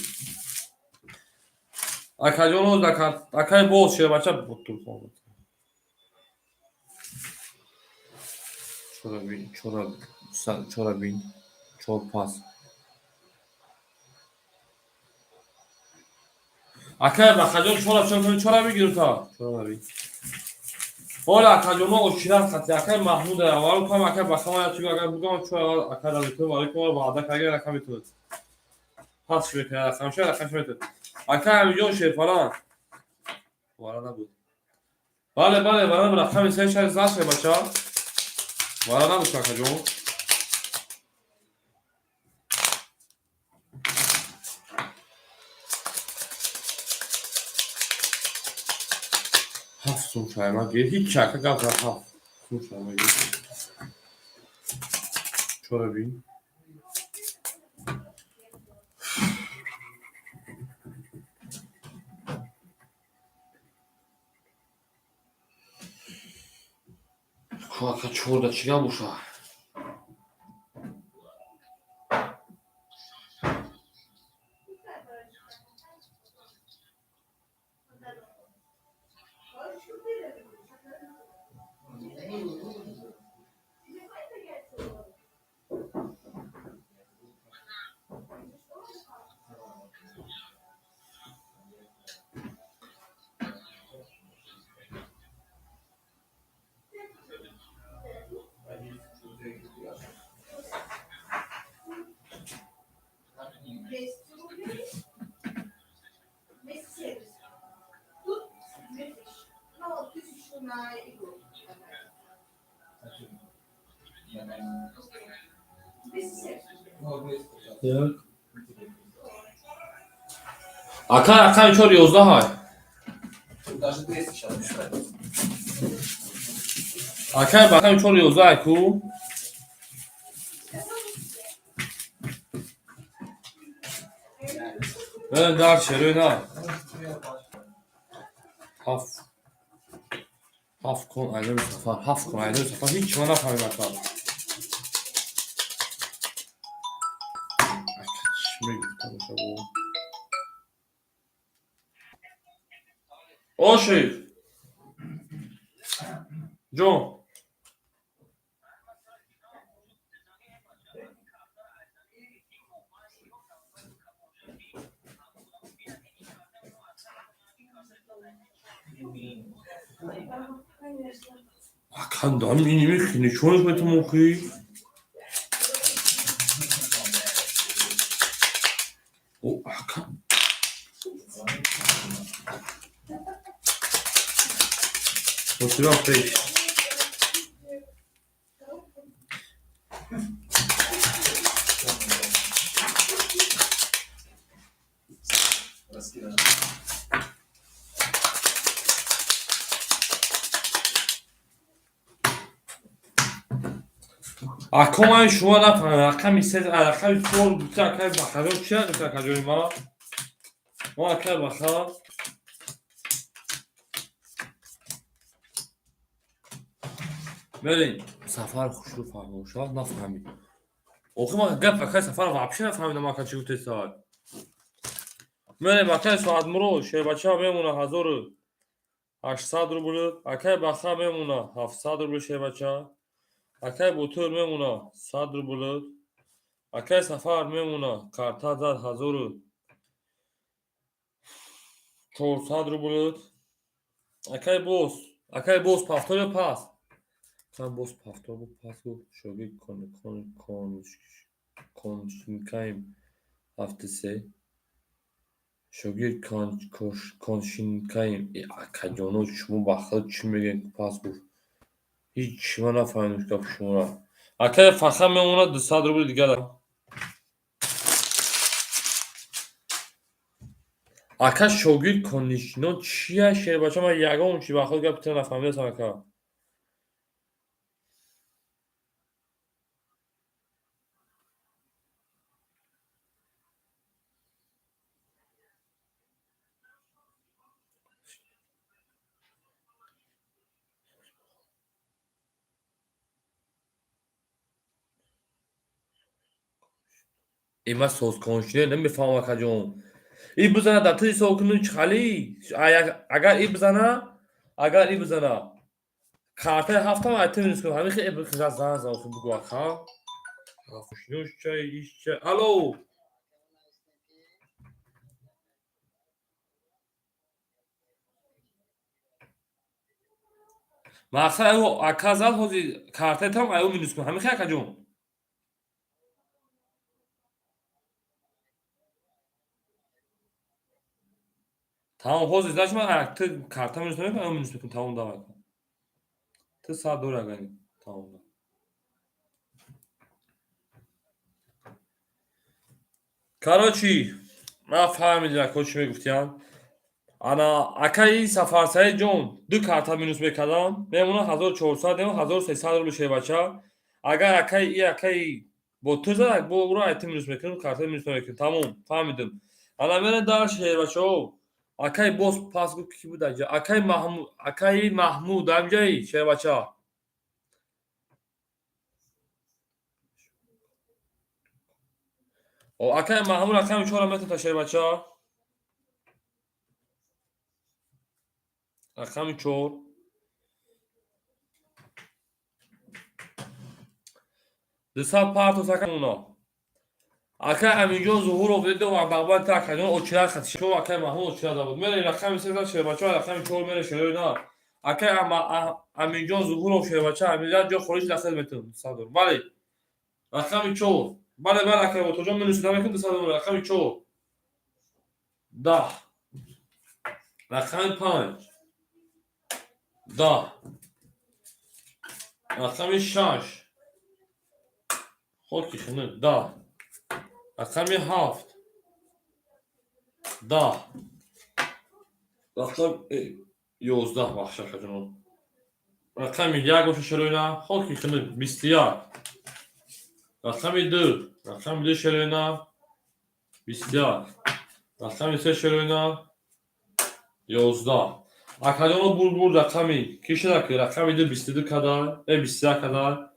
Акаҷоно акаи боз шербача бутур хонад. Чора бин, чора, чора бин, чор пас. Акаи Бахаҷон чора чор чора бигир та. Чора набин. Ҳола акаҷоно ошират хати акаи Маҳмуд аввал кам акаи Бахама чи агар бугам чо ака рамиту вале ко ваъда карда рақами ту. Пас мекунад рақам ша рақам ша. Акаи Амиҷон шерпаланг. Вара набуд. Бале, бале, вара рақами се шаш зад шербача. Вара набуд акаҷон. Ҳафт сум шайма гир. Ҳеч ака гап зад 7 сум шайма гир. Чора бин. Ку ака чорда чӣ гап боша? Як. Ака, рақами чор 11 ҳай. Даже 200 сейчас не. Ака, рақами чор 11 ҳай ку. Дар шерои на. Ҳафт. Ҳафт кон айноми сафар. Ҳафт кон айноми сафар. Ҳеҷ чима нафаҳмем, ака. Ака, чӣ мегуфтам ака бо? Ошиф. Ҷон. Ака, дам иними нишонаш метум охи. О, ака. Хотирам пеш. Раскидано. Ако, ман шумо нафаҳмем, рақами се, рақами чор гуфта, акаи Бахаҷон чи гуфта, акаҷони ма? Мо, акаи Баха. Мерем, Сафар хушрӯ фаҳмоша, нафаҳмид. Охи ман гап акаи Сафар вообще нафаҳмидам, ака, чӣ гуфтесай. Мерем, акаи Соатмурод шербача мемона 1800 рубл, акаи Баха мемона 700 рубл шербача, акаи Ботур мемона 100 рубл, акаи Сафар мемона карта зад 1400 рубл, акаи Бос, акаи Бос повтор ё пас? Акаи Бос повтор гуфт, пас гуфт, шогирд коншинкаим ҳафти се. Шогирд коншинкаим. Акаҷоно, шумо ба худ чӣ мегӯед, пас гуфт? Ҳеҷ чима нафаҳмидем гапи шуморо. Акаи Фаха мемонад 200 рубли дигар. Ака, шогирд конишино чия, шербача? Ман ягон чи ба худ гапи туро нафаҳмидастам, ака. Ман созконшино намефаҳмам, акаҷон. И бизана дар ту ҳисоб кунӣ чӣ хали? Агар и бизана, агар и бизана, картаи ҳафтам ай ту минус кун. Ҳамин хел зан зан бугӯ, ака. Алло. Мақсад аю ака зад, ҳозир картаи там аю минус кун. Ҳамин хел, акаҷон. Тамом, ҳозир значит ман ту карта минус намекунам, аю минус мекунам. Тамом, давай. Ту сад дори агани. Тамом. Короче, ман фаҳмидам, ако, чӣ мегуфтиям. Ана акаи Сафарсаид ҷон ду карта минус мекардам, мемонад 1400, мемонад 1300 рубли, шербача. Агар акаи и акаи бо ту зад, бо уро ай ту минус мекунем, карта минус намекунем. Тамом, фаҳмидам. Ана мерем дар, шербачаҳо. Акаи боз пас гуфт, ки буд аҷа? Акаи Маҳмуд, акаи Маҳмуд, амҷаи, шербача. О, акаи Маҳмуд рақами чора метавонад, шербача. Рақами чор. 200 партос ака мона. Акаи Аминҷон Зуҳуров дида ва бағбан та акаҷон очира хатишо, акаи Маҳмуд очира забуд. Мере рақами се, шербача, рақами чор мере, шерои на. Акаи Аминҷон Зуҳуров, шербача, Аминҷон ҷо хориҷ лахез метавон. 200 доллар. Бале. Рақами чор. Бале, бале, акаи Ботоҷон минус намекун 200 доллар. Рақами чор. 10. Рақами панҷ. 10, рақами 6, хоки хунук, 10, рақами 7, 10, рақами 11, бахш, акаҷоно. Рақами 1 боша, шероина, хоки хунук, 21, рақами 2, рақами 2, шероина, 21, рақами 3, шероина, 11. Акаҷоно, бурбур рақами ки шуда, ки рақами 2 22 када, 21 када,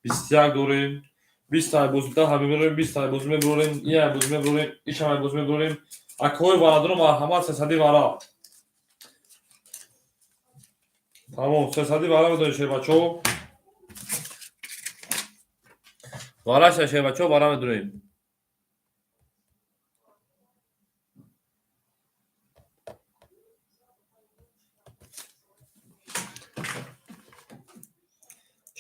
21 дорем. 20 ай бозӣ даҳ мебарорем, 20 ай бозӣ мебарорем, ин ай бозӣ мебарорем, ишам ай бозӣ мебарорем. Акаҳои варадоро, марҳамат, сесади вара. Тамом, сесади вара медонед, шербачаҳо. Вараша, шербачаҳо, вара медонем.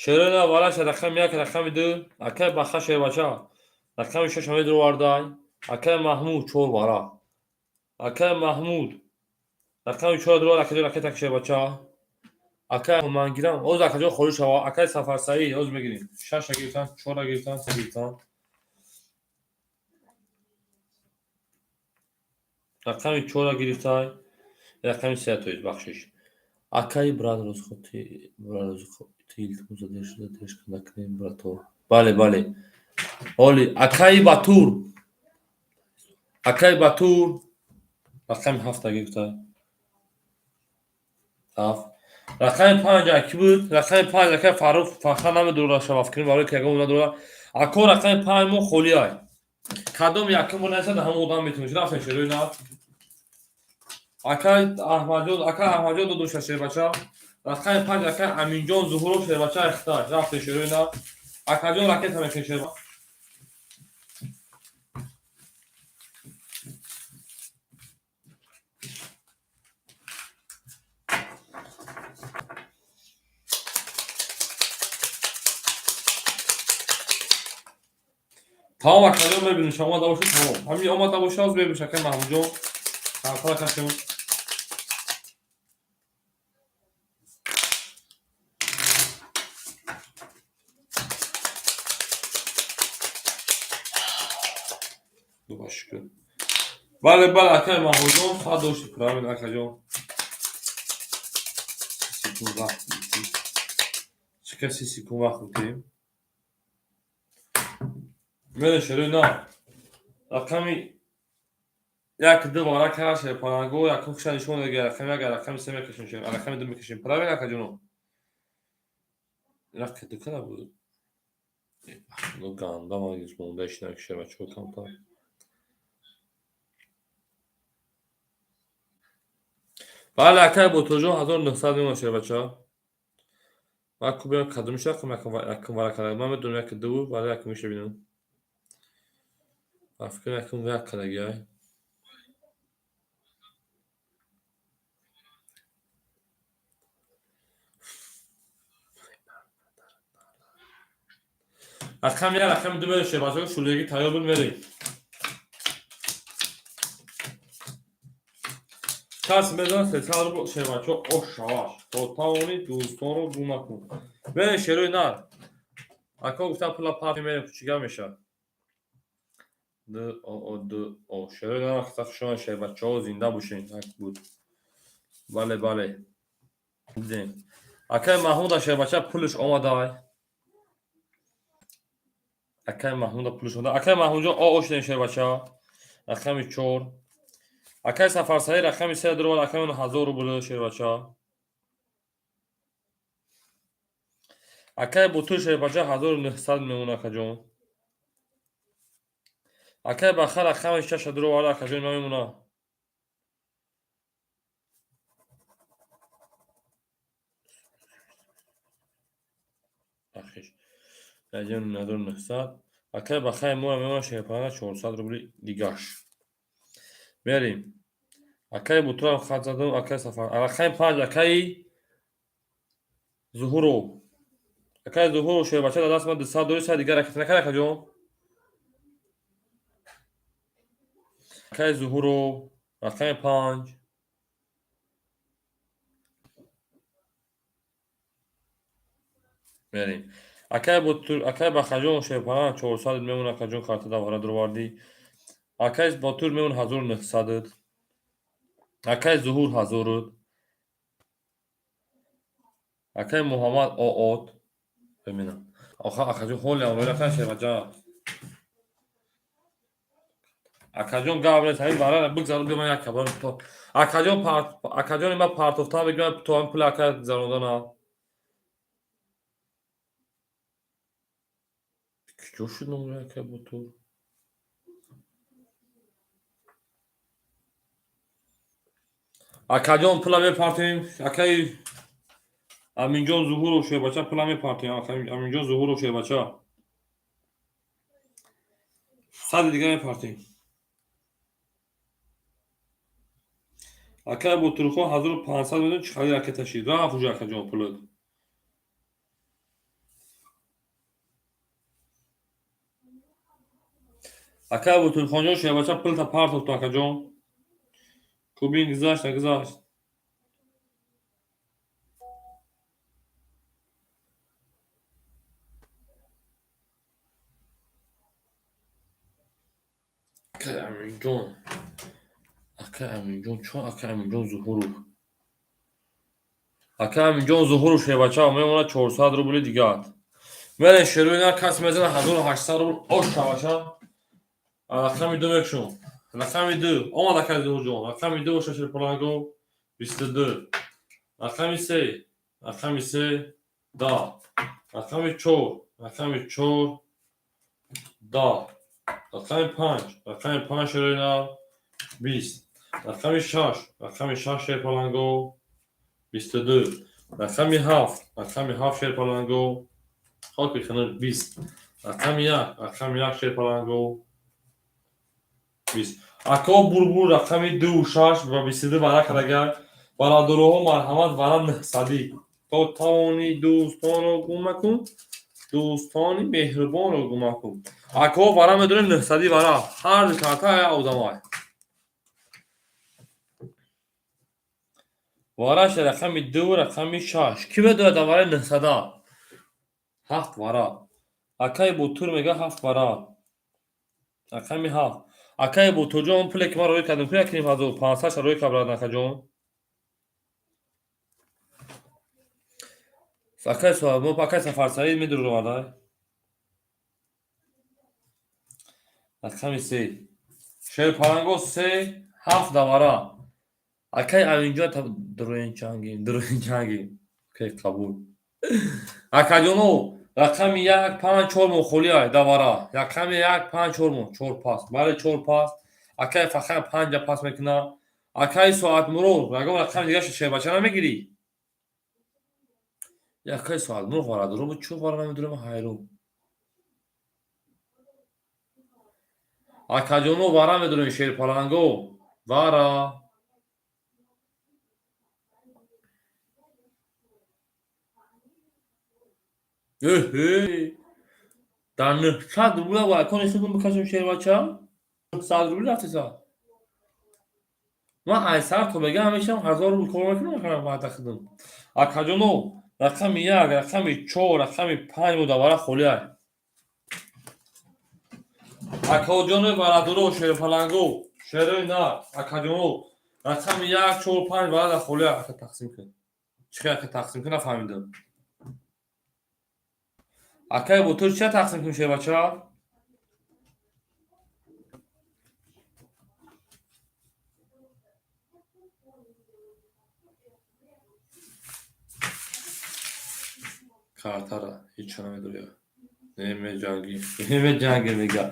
Шерона, вараша, рақами 1, рақами 2, акай Баха, шербача, рақами 6 медровардай, акай Маҳмуд чор вара. Акай Маҳмуд рақами 4 дровар, акаҷо ракета, шербача. Акай ман гирам, оз акаҷо холӣ шава, акай Сафарсаид оз мегирем. Шаша гирифтан, чора гирифтан, се гирифтан. Рақами чора гирифтай, рақами се, тоист, бахшиш. Акай брат, розхоти, брат, розхоти, илтимос, задержка накунем, брато. Бале, бале. Оли, акай Батур. Акай Батур рақами 7 гирифтай. 7. Рақами 5 ки буд? Рақами 5 акай Фаррух Фахр намедурад, шава фикр барои ки ягон надорад. Ако, рақами 5 мо холӣ ай. Кадом якум бо насад, ҳамон одам метавонед. Рафтем, шерои на. Акай Аҳмадҷон, акай Аҳмадҷон додуша, шербача. Рақами 5 акай Аминҷон Зуҳуров, шербача, ихтар. Рафтем, шерои на. Акаҷон, ракета мекунед, шерба. Тамом, акаҷон, мебинем, шумо омада бошед, тамом. Ҳамин омада боша, оз мебинем, акай Маҳмудҷон. Ҳарфа кашем. Шукр. Бале, бале, акай Маҳмудҷон, сад дошти, правильно, акаҷон. Секунд вақт. Чӣ каси секунд вақт бутем? Мере, шерои на. Рақами 1, 2 вара кард, шерпаранго, якум хуша нишон дега, рақами 1, рақами 3 мекашем, шер, рақами 2 мекашем. Правильно, акаҷоно? Як ду када буд. Ну ганда ман монда ишина, шербачаҳо камтар. Бале, акай Ботурҷон, 1900 мемонад, шербача. Ман ку бинам кадомиш рақам якум вара кардам. Ман медонам, яки ду буд, вале якумиша бинам. Ба фикрам, якум як кардагиай. Рақами 1, рақами 2 мерем, шербачаҳо, шулегӣ тайёр буд, мерем. Кас мезанад 300 рубл, шербачаҳо, ош шаваш. То тавонӣ дӯстонро гум накун. Мерем, шерои нар. Ако гуфтам, пула парти мерем, чӣ гап мешавад? Д О О Д О. Шерои нар, хушон, шербачаҳо, зинда бошед. Як буд. Бале, бале. Дидем. Акай Маҳмуда, шербача, пулш омадай. Акай Маҳмуда пулш омада. Акай Маҳмудҷон, о о шудем, шербача. Рақами 4. Акай Сафарсаид рақами 3 дуровад, акай 1000 рубл, шербача. Акай Бутур, шербача, 1900 мемонад, акаҷон. Акай Баха рақами 6 дуровад, акаҷон, намемонад. Бахшиш. 1900. Акай Бахаи мо мемонад, шерпана, 400 рубли дигаш. Мерем. Акай Бутурам хат задам, акай Сафар. Рақами 5 акаи Зуҳуров. Акай Зуҳуров, шербача, дар даст ман 200 дори, сай дигар ракета накард, акаҷон. Акай Зуҳуров, рақами 5. Мерем. Акай Акай Бахаҷон Шерпаланг 400 мемон, акаҷон, карта давара дуровардӣ. Акай Ботур мемон 1900. Акай Зуҳур 1000. Акай Муҳаммад Оот. Бибинам. Оха, акаҷон, ҳоли амрои акай Шербаҷа. Акаҷон, гап нест, ҳамин вара бигзарон, биё, ман як кабар то. Акаҷон, акаҷони ман партофтан бигӯям, то ҳамин пули ака гузарондана. Куҷо шуд номери акай Ботур? Акаҷон, пула мепартем. Акаи Аминҷон Зуҳуров Шербача, пула мепартем. Аминҷон Зуҳуров Шербача. 100 дига мепартем. Акай Ботурхон 1500 медон, чӣ хари ракета шид. Рафт уже, акаҷон, пулат. Акай Ботурхонҷон Шербача, пулта партофту, акаҷон. Кубин гузашт, нагузашт. Акай Аминҷон. Акай Аминҷон, чон акай Аминҷон Зуҳуров. Акай Аминҷон Зуҳуров Шербача мемонад 400 рубли дигар. Мерем, шеруи нар, кас мезанад 1800 рубл ош шаваша. Рақами ду мекушам. Рақами ду. Омад, акай Зуҳурҷон. Рақами ду боша, Шерпаланго 22. Рақами се. Рақами се 10. Рақами чор. Рақами чор 10. Рақами панҷ. Рақами панҷ, шеруи нар, 20. Рақами шаш. Рақами шаш, Шерпаланго, 22. Рақами ҳафт. Рақами ҳафт, Шерпаланго, хоки хунук, 20. Рақами як. Рақами як, Шерпаланго, 20. Ако Бурбур рақами ду, шаш ва 22 вара кардагар. Бародароҳо, марҳамат, вара нӯҳсадӣ. То тавонӣ дӯстонро гум макун, дӯстони меҳрубонро гум макун. Ако, вара медонем, нӯҳсадӣ вара. Ҳар ду карта як одамай. Вараш рақами ду, рақами шаш. Кӣ медонад вараи нӯҳсада? Ҳафт вара. Акаи Ботур мега ҳафт вара. Рақами ҳафт. Акаи Ботурҷон, пуле ки ман роӣ кардам, ку 1500 ша роӣ кард, акаҷон. Акаи акаи Сафарсаид медуровардай. Рақами се. Шерпаланго се, ҳафт давара. Акаи Аминҷон дуроинчангим, дуроинчангим. Окей, қабул. Акаҷоно, рақами як, панҷ, чор мо холиай давара. Рақами як, панҷ, чор мо, чор пас. Бале, чор пас. Акаи фақат панҷа пас мекунад. Акаи Соатмурод, ягон рақами дигаша шербача намегирӣ? Акаи Соатмурод варадоро бо чор вара намедонам, ҳайрон. Акаҷоно, вара медонем, Шерпаланго. Вара. Эҳе. Дар 900 рубля вайкони худам бикашем, шербача? 900 рубл рафтеса. Ман ай сар то бега ҳамешам 1000 рубл кор мекунам, акарам ваъда худам. Акаҷоно, рақами як, рақами чор, рақами панҷ бо давара холиай. Акаҷоно барадоро, Шерпаланго, шерои нар, акаҷоно, рақами як, чор, панҷ варада холиай, ака тақсим кун. Чӣ хел ака тақсим кун, нафаҳмидам. Акай Ботур, чия тақсим кун, шербача? Картара ҳеч намедоря. Немеҷангӣ, немеҷангӣ мега.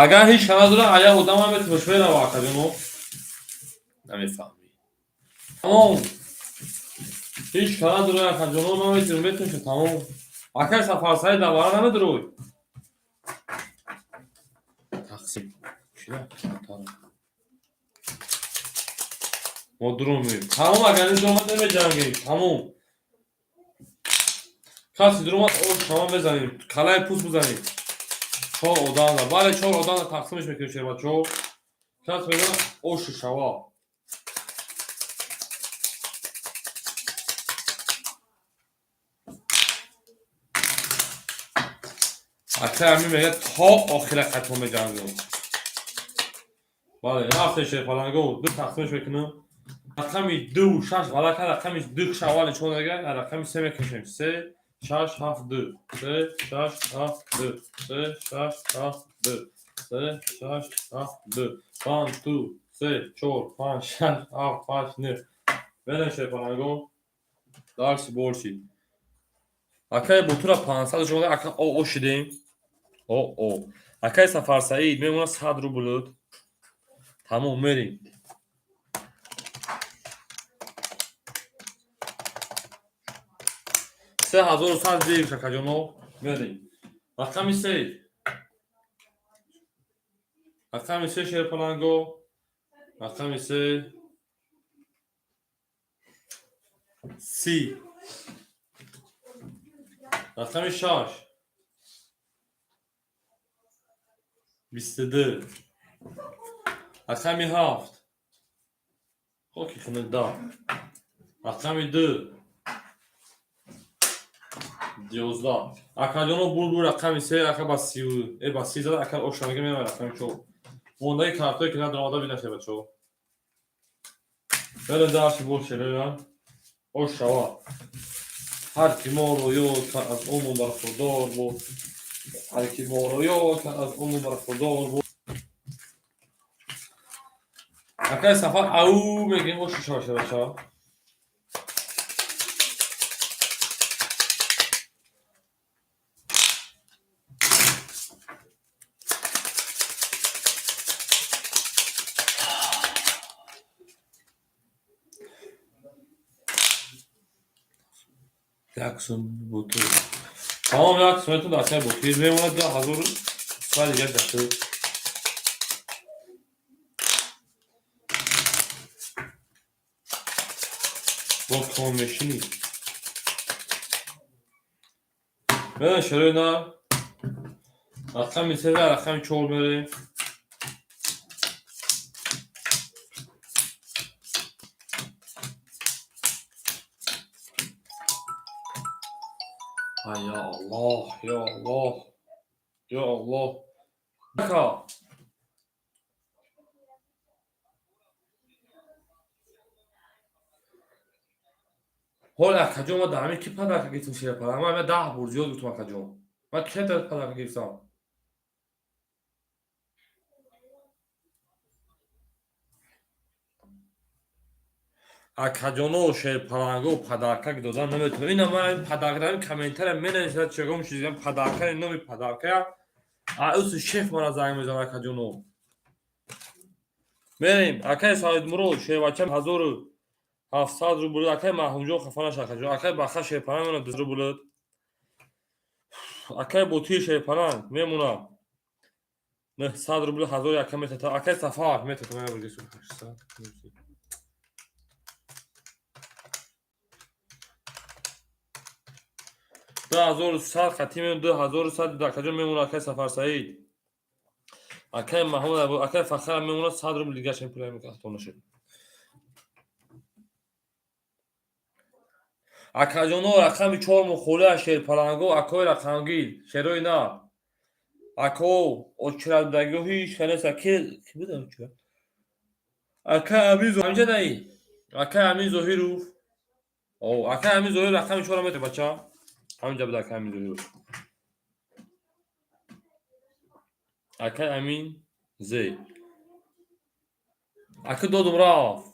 Агар ҳеч надора, ая одамам метавош мерава, акаҷоно. Намефаҳмӣ. Тамом. Ҳеч надора, акаҷоно, ман метавонам, метавонам, тамом. Акай Сафарсаид давара намедорой. Тақсим. Чия? Картара. Мо дурон меем. Тамом, агар ин омад, намеҷангем. Тамом. Каси дуромад, ош шама мезанем. Калаи пӯст бизанем. Чор одамда. Бале, чор одамда тақсимаш мекунем, шербачо. Кас мегӯяд оши шава. Акай Амин мегӯяд, то охира қатъо меҷангам. Бале, рафте, шерпаланго, ду тақсимш мекунам. Рақами ду шаш ғалат кард, рақами ду киш аввал нишон дага, рақами се мекашем. Се, шаш, ҳафт, ду. Се, шаш, ҳафт, ду. Се, шаш, ҳафт, ду. Се, шаш, ҳафт, ду. One, two, се, чор, панҷ, шаш, ҳафт, ҳашт, нӯҳ. Мерем, шерпаланго. Дальше больше. Акай Бутура 500 шумо, ака о о шидем. О о. Акай Сафарсаид мемонад 100 рубл. Тамом, мерем. 3100 зир, шакаҷоно, мерем. Рақами се. Рақами се, шерпаланго. Рақами се. 30. Рақами шаш. 22. Рақами ҳафт. Хоки хунук да. Рақами ду. 11. Акаҷоно, булбул рақами се, ака ба сию, э ба 30 зада, ака ошамега мева рақами чор. Мондаи картое ки надаромада бинаше, бачаҳо. Мерем дальше больше, мерем. Ош шава. Ҳар ки моро ёд кард, аз уму бархурдор буд. Ҳар ки моро ёд кард, аз уму бархурдор буд. Акай Сафар ау мегӯем, ошу шава, шава. Як сум бутур. Тамом, як суматон дар акай бутир мемонад, 2100 дига дашт. Бо ком мешинӣ. Мерем, шарои на. Рақами се, рақами чор мерем. Ай, я Аллоҳ, я Аллоҳ, я Аллоҳ. Ака. Ҳол, акаҷон, ма дар ҳамин ки подарка гирифтам, шерпала? Ман ҳамин 10 бор зиёд гуфтам, акаҷон. Ман ки подарка гирифтам? Акаҷоно, шерпаланго, подарка додан наметавонам. Ина ман подарка дар комментария менависад, чегом чиз подарка, номи подарка. А усу шеф мара занг мезанад, акаҷоно. Мерем, акай Саидмурод, шербача 1700 рубл, акай Маҳмудҷон хафа наша, акаҷон. Акай Баха шерпаланг мемонад 2 рубл. Акай Ботир шерпаланг мемонад 900 рубл, ҳазор яка метата. Акай Сафар метата, ман 800. 2100 хати мемонад, 2100 акаҷон мемонад, акай Сафарсаид. Акай Маҳмуд, акай Фахрам мемонад 100 рубл дигар, шем пулай мекахтон нашуд. Акаҷоно, рақами чор мухолиа, шерпаланго, акои рақамгир, шерои на. Ако очирадагиҳо ҳеҷ канеса ки ки буда очира? Акай Амин ҳамҷа наи. Акай Амин Зоҳиров. О, акай Амин Зоҳиров рақами чора мета, бача. Ҳамҷа буда акай Амин Зоҳиров. Акай Амин Зе. Ака додум рафт.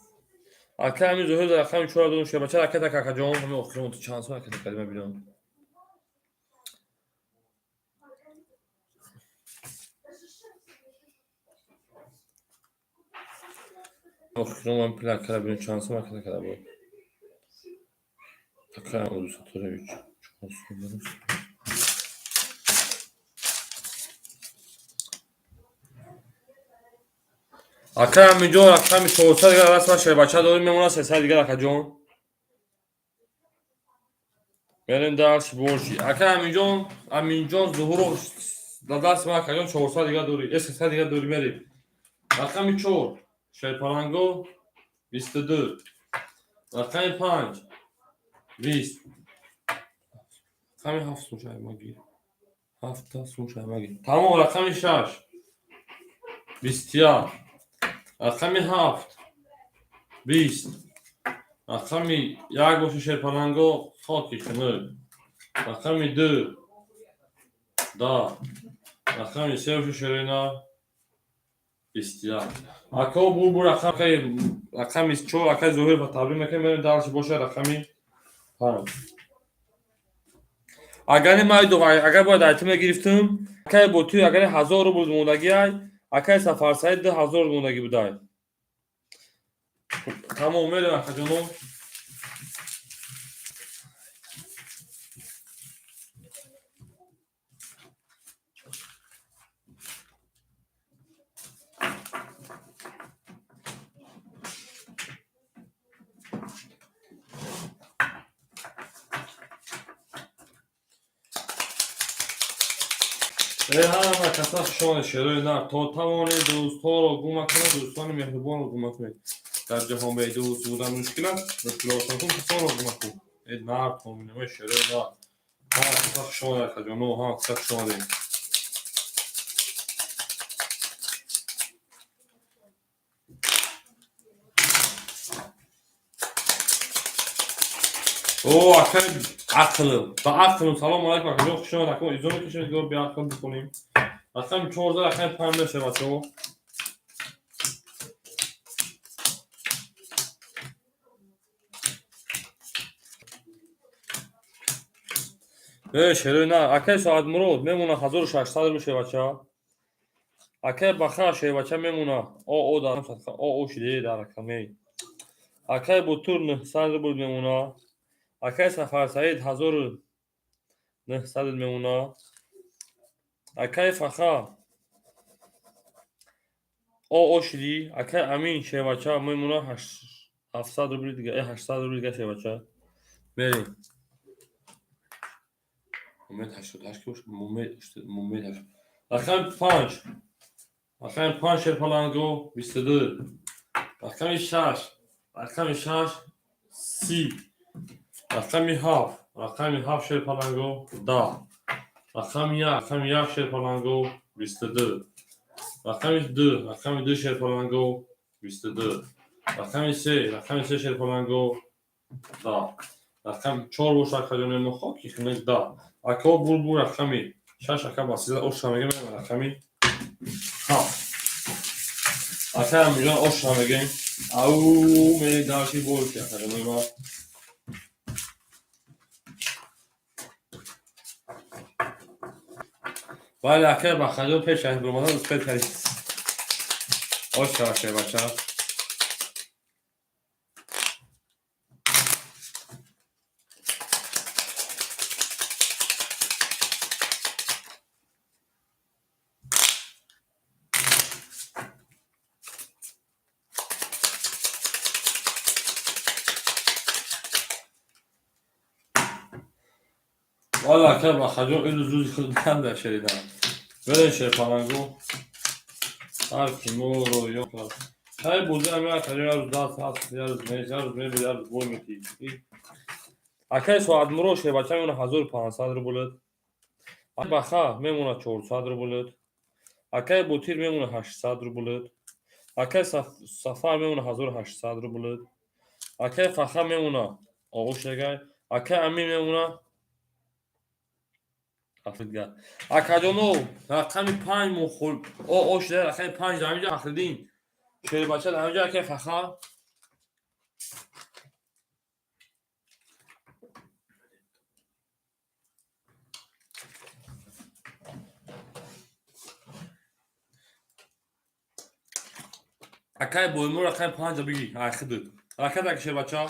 Акай Амин Зоҳиров рақами чора додум, шербача ракета, какаҷон, ҳамин охирон ту чанд сом ракета кардӣ, ман бинам. Охирон ман пул акара бинам, чанд сом ракета карда буд. Акай Абдусатторович чор сом дуруст. Акай Аминҷон, рақами 400 дигар расма, шербача дорим, мемонад 300 дигар, акаҷон. Мерем дальше больше. Акай Аминҷон, Аминҷон Зуҳуров дар дасти ман, акаҷон, 400 дигар дорӣ, э 300 дигар дорӣ, мерем. Рақами чор шерпаланго 22. Рақами панҷ 20. Рақами ҳафт сум шай ма гир. Ҳафта сумшамаги. Тамом, рақами шаш. 21. Рақами ҳафт. 20. Рақами як боша, шерпаланго, хоки хунук. Рақами ду. 10. Рақами се боша, шерина. 21. Ако бу рақами чор, акай Зоҳир ба табрик мекунем, мерем дальше, боша рақами панҷ. Агар майду, агар бояд айти мегирифтам, акай ботуй, агар 1000 рубл мондагӣ ай, акай Сафарсаид 2000 мондагӣ будай. Тамом, мерем, акаҷоно. Ҳама каса хушомадед, шерои нар. То тавонед, дӯстҳоро гум накунед, дӯстони меҳрубонро гум накунед. Дар ҷаҳон бедӯст будан мушкил аст, мушкилотон кун, касонро гум накун. Э нар томинамои шерои нар. Ҳама каса хушомадед, акаҷоно, ҳама каса хушомадед. О, акай ақлим. Ба ақлим салом алайкум, акаҷон, хуш омадед. Акун изо мекашем, гор беақл бикунем. Рақами 14, рақами 5 мешавад, бачаҳо. Э, шерои на, акай Соатмурод мемона 1600 рубл, шевача. Акай Баха, шевача, мемона. О, о, дар о, о шиде дар рақаме. Акай Бутур 900 рубл мемона. Акай Сафарсаид 1900 мемона. Акай Фаха о о шиди. Акай Амин, шевача, мемона 700 рубли дига, 800 рубли дига, шевача. Мерем. Умед 88 ки бош, Умед 8. Рақами 5. Рақами 5, шерпаланго, 22. Рақами 6. Рақами 6, 30. Рақами 7. Рақами 7, шерпаланго, 10. Рақами 1, рақами 1, шерпаланго, 22. Рақами 2, рақами 2, шерпаланго, 22. Рақами 3, рақами 3, шерпаланго, 10. Рақами 4 боша, акаҷони мо, хоки хунук, 10. Ако булбул, рақами 6, ака Басила оша мегем, рақами 7. Ака Амиҷон оша мегем. Ау, мери дальше больше, акаҷони мо. Бале, акай Бахаҷон пеш аз баромадан успел кардӣ. Оша, шебача. Валла, акай Бахаҷон илу зуди худ банда шеридам. Берен, шерпалангу. Ҳар ки моро ёд кард. Ҳай бозӣ ҳам як як рӯз даст ҳаст, як рӯз нест, як рӯз мебири, як рӯз бой метӣ. Акай Соатмуро, шебача, мемона 1500 рублет. Баха мемона 400 рублет. Акай Ботир мемона 800 рублет. Акай Сафар мемона 1800 рублет. Акай Фаха мемона оғӯш ягай. Акай Амин мемона афидга. Акаҷоно, рақами панҷ мухол о о шуда, рақами панҷ дар ҳаминҷа Фахриддин. Шербача дар ҳаминҷа, акай Фаха. Акай Боймур, рақами панҷа биги, ай худут. Ракат, ака шербача.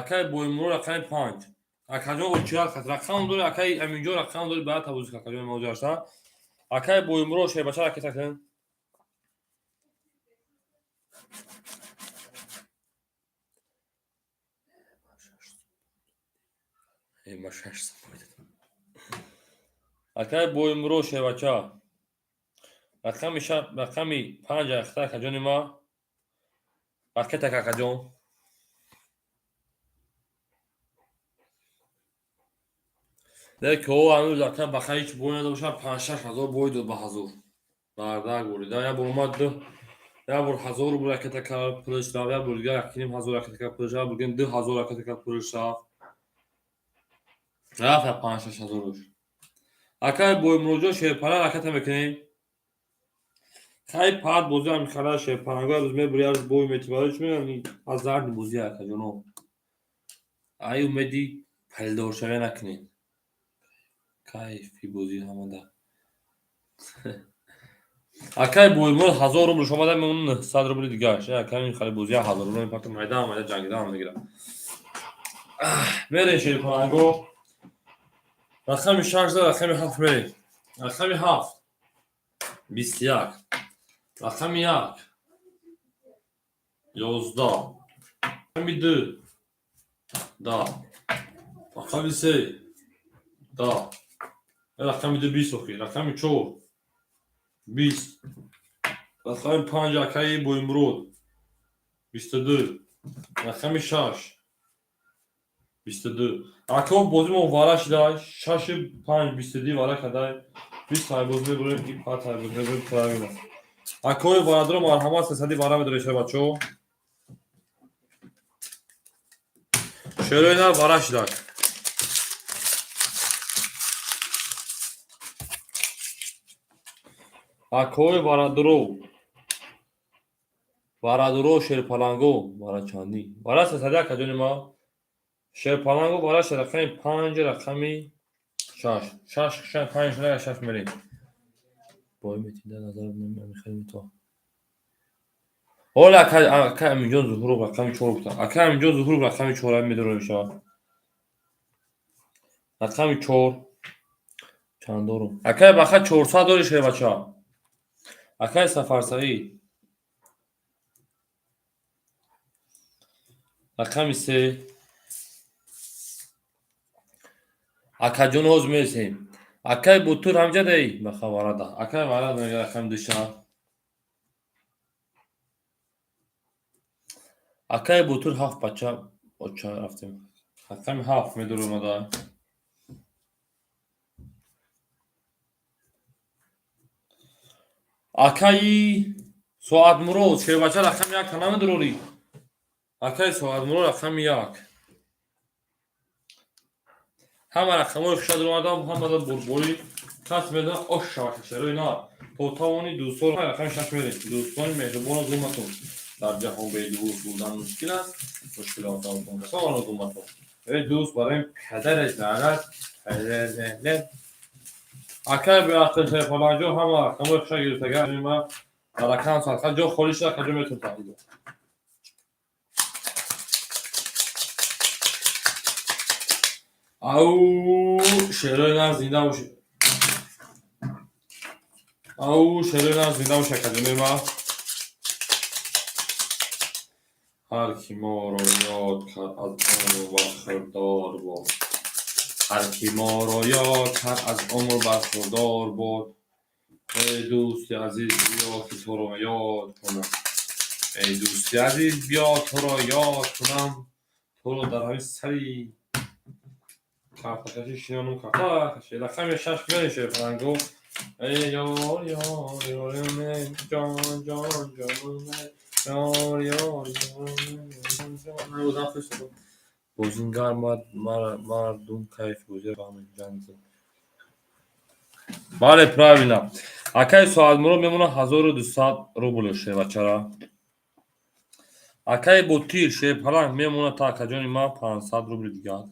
Акай Боймур, рақами панҷ. Акаҷон, очият хат рақам дори, акай Аминҷон рақам дори, баъд табузи акаҷон мавҷуд. Акай Боймуро, шербача, ракета кун. Ма шаш сом. Акай Боймуро, шербача. Рақами панҷ ахта, акаҷони ма. Ракета, акаҷон. Не ки о ҳанӯз ака ба ҳеҷ бой надошта, 5-6 ҳазор бой дод ба ҳазор. Бардак бурида. Як бор омад, як бор 1000 рубл ракета кард, пулаш рафт, як бор дигар 1,5 ҳазор ракета кард, пулаш рафт, бурген 2000 ракета кард, пулаш рафт. Рафт 5-6 ҳазоруш. Акай Боймуроҷон, шерпара ракета мекунем. Хай пад бозӣ ҳам хара шерпаранго рӯз мебури, як рӯз бой мети. Барои чӣ мегӯям, азарни бозӣ, акаҷоно. Ай умеди палидоршавӣ накунед. Кайфи бозӣ ҳамада. Акай Боймурод 1000 рублш омада, мемон 900 рубли дигараш. Акай ин хали бозӣ 1000 рубл мепарта, майда майда ҷангида мегирад. Мерем шерпаранго. Рақами шаш за рақами ҳафт мерем. Рақами ҳафт 21, рақами як 11, рақами ду 10, рақами се 10, рақами ду 20, охир рақами чор 20, рақами панҷ, акаи Боймурод, 22, рақами шаш 22. Ако бозимо вара шидай, шаши панҷ 22 вара кадай, 20 тай боз мебурем ки пад тай боз мебурем, правильно. Акои варадро марҳамат, сесади вара медоред, бачаҳо. Шерои нар вара шидай. Акои варадро, варадро, шерпаланго вара чандӣ? Вара сесади, акаҷони ма. Шерпаланго вара рақами панҷ, рақами шаш. Шаш, панҷ, шаш мерем. Бой метида назар намехарем то. Ҳола ака Аминҷон Зуҳуров рақами чор гуфтам. Ака Аминҷон Зуҳуров рақами чора медорем мешавад. Рақами чор чанд дорум? Акай Баха, 400 дори, шербача. Акай Сафарсаид. Рақами се. Акаҷон, ҳозир мерасем. Акай Бутур ҳамҷа даи баха варада. Акай варада мега рақами душа. Акай Бутур ҳафт бача оча рафтем. Рақами ҳафт медорумада. Акаи Соатмурод, шербача, рақами як та намедорӣ. Акаи Соатмурод, рақами як. Ҳама рақамҳои хуша даромадам, ҳамада бурборӣ кас медонад ош шавад, шерои на. То тавони дӯстон рақами шаш мерем. Дӯстони меҳрубону зуматон. Дар ҷаҳон бедӯст будан мушкил аст. Мушкилотон зуматон. Эй дӯст барои падараш лаънат. Акай беақл шерпаланҷо ҳама рақамҳои хуша гирифтага. Ма рақам садқа ҷо холӣ шуда, каҷо метавон таҳдид. Ау шерои нар зинда бошед. Ау шерои нар зинда бошед, акаҷонои ма. Ҳар ки моро ёд кард, аз умр бархӯрдор бод. Ҳар ки моро ёд кард, аз умр бархӯрдор бод. Эй дӯсти азиз, биё ки туро ёд кунам. Эй дӯсти азиз, биё туро ёд кунам. Туро дар ҳамин сари картакашӣ шинонум, картакашӣ. Рақами шаш мерем, шерпаланго. Эй ёр, ёр, ёр, ҷон, ҷон, ҷон, ёр, ёр, ёр. Бозингар мардум кайф бозӣ. Бале, правильно. Акаи Соатмурод мемонад 1200 рубл, шербачара. Акаи Ботир шерпаланг мемонад та акаҷони ман 500 рубли дигар.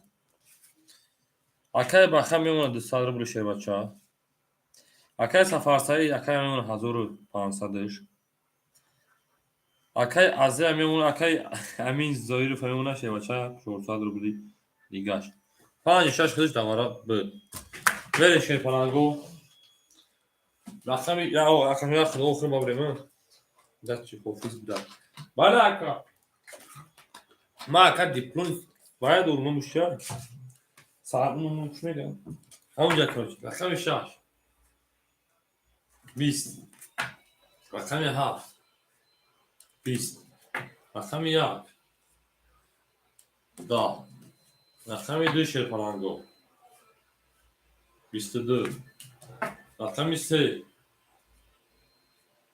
Акаи Баха мемонад 200 рубли, шербача. Акаи Сафарсаид акай мемонад 1500-ш. Акаи Азия мемонад, акаи Амин Зоиров мемонад, шербача, 400 рубли дигаш. Панҷ шаш худаш давара буд. Мерем, шерпаланго. Рақами рақами як охир мабурем. Дачи ҳофиз буда. Бале, ака. Ма ака диплом бояд дорум мушча. Саат ну чӣ мегӯям? Ҳамунҷа, короче. Рақами шаш. 20. Рақами ҳафт. 20. Рақами як. 10. Рақами ду, шерпаланго. 22, рақами се,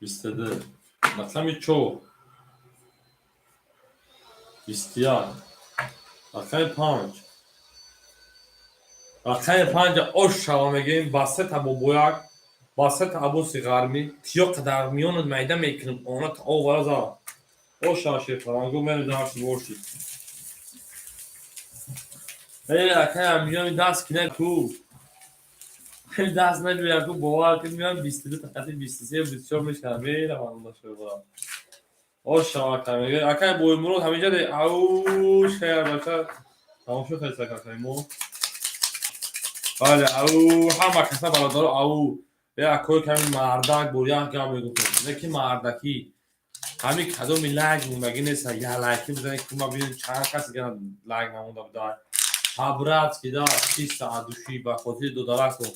22, рақами чор, 21, рақами панҷ, рақами панҷа ош шава мегӯем, ба сета бобояк, ба сета абоси ғармӣ, тиёқа дар миёнат майда мекунем, она та овара за. Ош шава, шерпаланго, мерем дарси боши. Э, акай, миёни даст кине ку. Даст набиёя ку, бовар кун, миён 22 тақати 23, 24 мешавад. Меравам бошо. Ош шава, акай мегӯ. Акай Боймурод ҳаминҷа де ау шер бача. Тамошо хеста акай мо. Бале, ау ҳама каса бародаро ау. Як кой ками мардак бо як гап мегуфтем. Не ки мардакӣ. Ҳамин кадоми лайк мондагӣ нест, я лайки бизанед, ки ма бинем чанд каси лайк намонда буда. По-братски, да, чисто от души, ба хотири додаракон.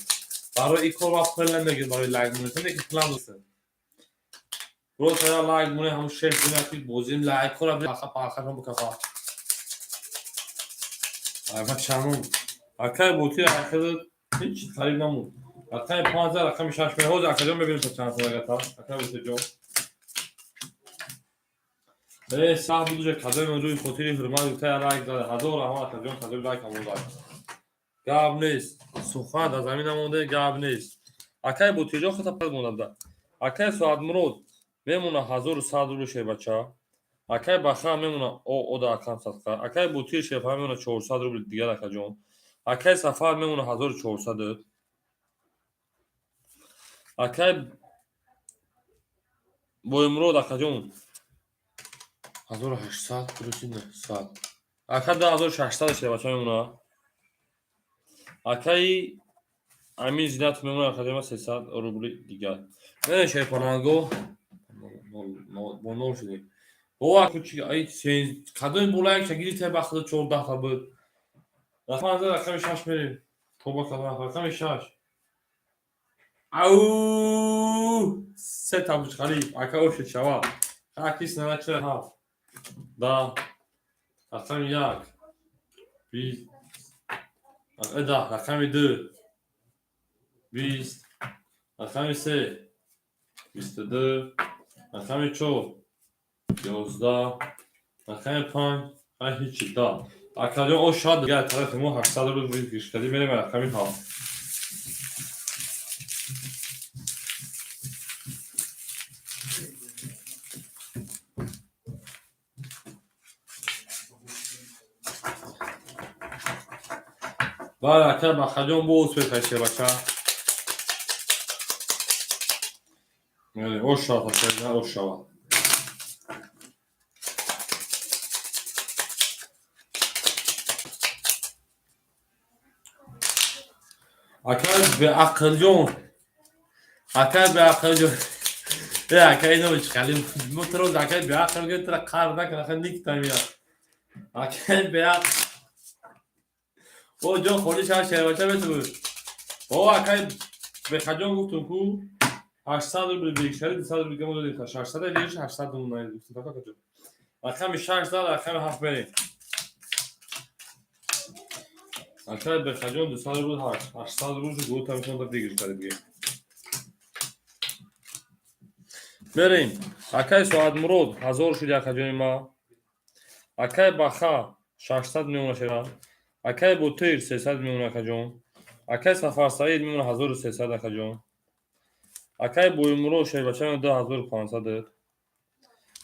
Барои ин кор ва пул намегирем, барои лайк монед, не ки пулам дост. Просто я лайк монед, ҳамун шеф бинад, ки бозим лайкҳоро паха пахашон бикафа. Бачану акай ботир ахир ҳеҷ харид намуд. Рақами панҷ, рақами шаш ме ҳозир акаҷон мебинем то чанд солагата. Акай ботирҷон. Э, саҳ будуже кадоми рӯи хотири ҳурмат гуфта я лайк зада. Ҳазор раҳмат, акаҷон, кадоми лайк ҳамон. Гап нест. Сухан дар замин намонда, гап нест. Акай ботирҷон хата пас монда буда. Акай Соатмурод мемона 1100 рубли, шербача. Акай Баха мемона о ода акам садқа. Акай Ботир шерфа мемона 400 рубли дигар, акаҷон. Акай Сафар мемона 1400. Акай Боймурод, акаҷон, 1800 плюси 900. Ака 2600 шербача мемона. Акаи Амин Зинатов мемона, акаҷон, 300 рубли дигар. Не, шерпаланго бо нол шудем. Бова кучи ай кадоми бола як шагири те бахта 14 та буд. Рақами рақами шаш мерем. Тоба кадам рақами шаш. Ау! Се та бучқали ака ошед шава. Хакис на ҳафт. Да. Рақами як. 20. Да, рақами ду. 20. Рақами се. 22. Рақами чор. 11. Рақами панҷ. Ай ҳичи да. Акаҷон о шад дигар тарафи мо 800 рубл гирифтадӣ, мерем рақами ҳафт. Бале, ака Бахаҷон, бо успех бача. Ош шавад, ош шавад. Акай беақлҷон, акай беақлҷон, э акай ино чиқали мо туро акай беақл гӯ, тура қарр накун, аха никтамия акай беақл о ҷон холи шава, шербача мету о акай бехаҷон гуфтум ку 800 рубли бегишари 200 рубли гамо додем, 600 бегиш 800 думна гуфтум, така акаҷон. Рақами шаш зад, рақами ҳафт мерем. Акай Бехаҷон 200 рубл, 800 рубл гӯта метавонда бигир кард бигир. Мерем. Акай Соатмурод 1000 шуд, акаҷони ма. Акай Баха 600 мемона шера. Акай Ботир 300 мемона, акаҷон. Акай Сафарсаид мемона 1300, акаҷон. Акай Боймурод шербача мемона 2500.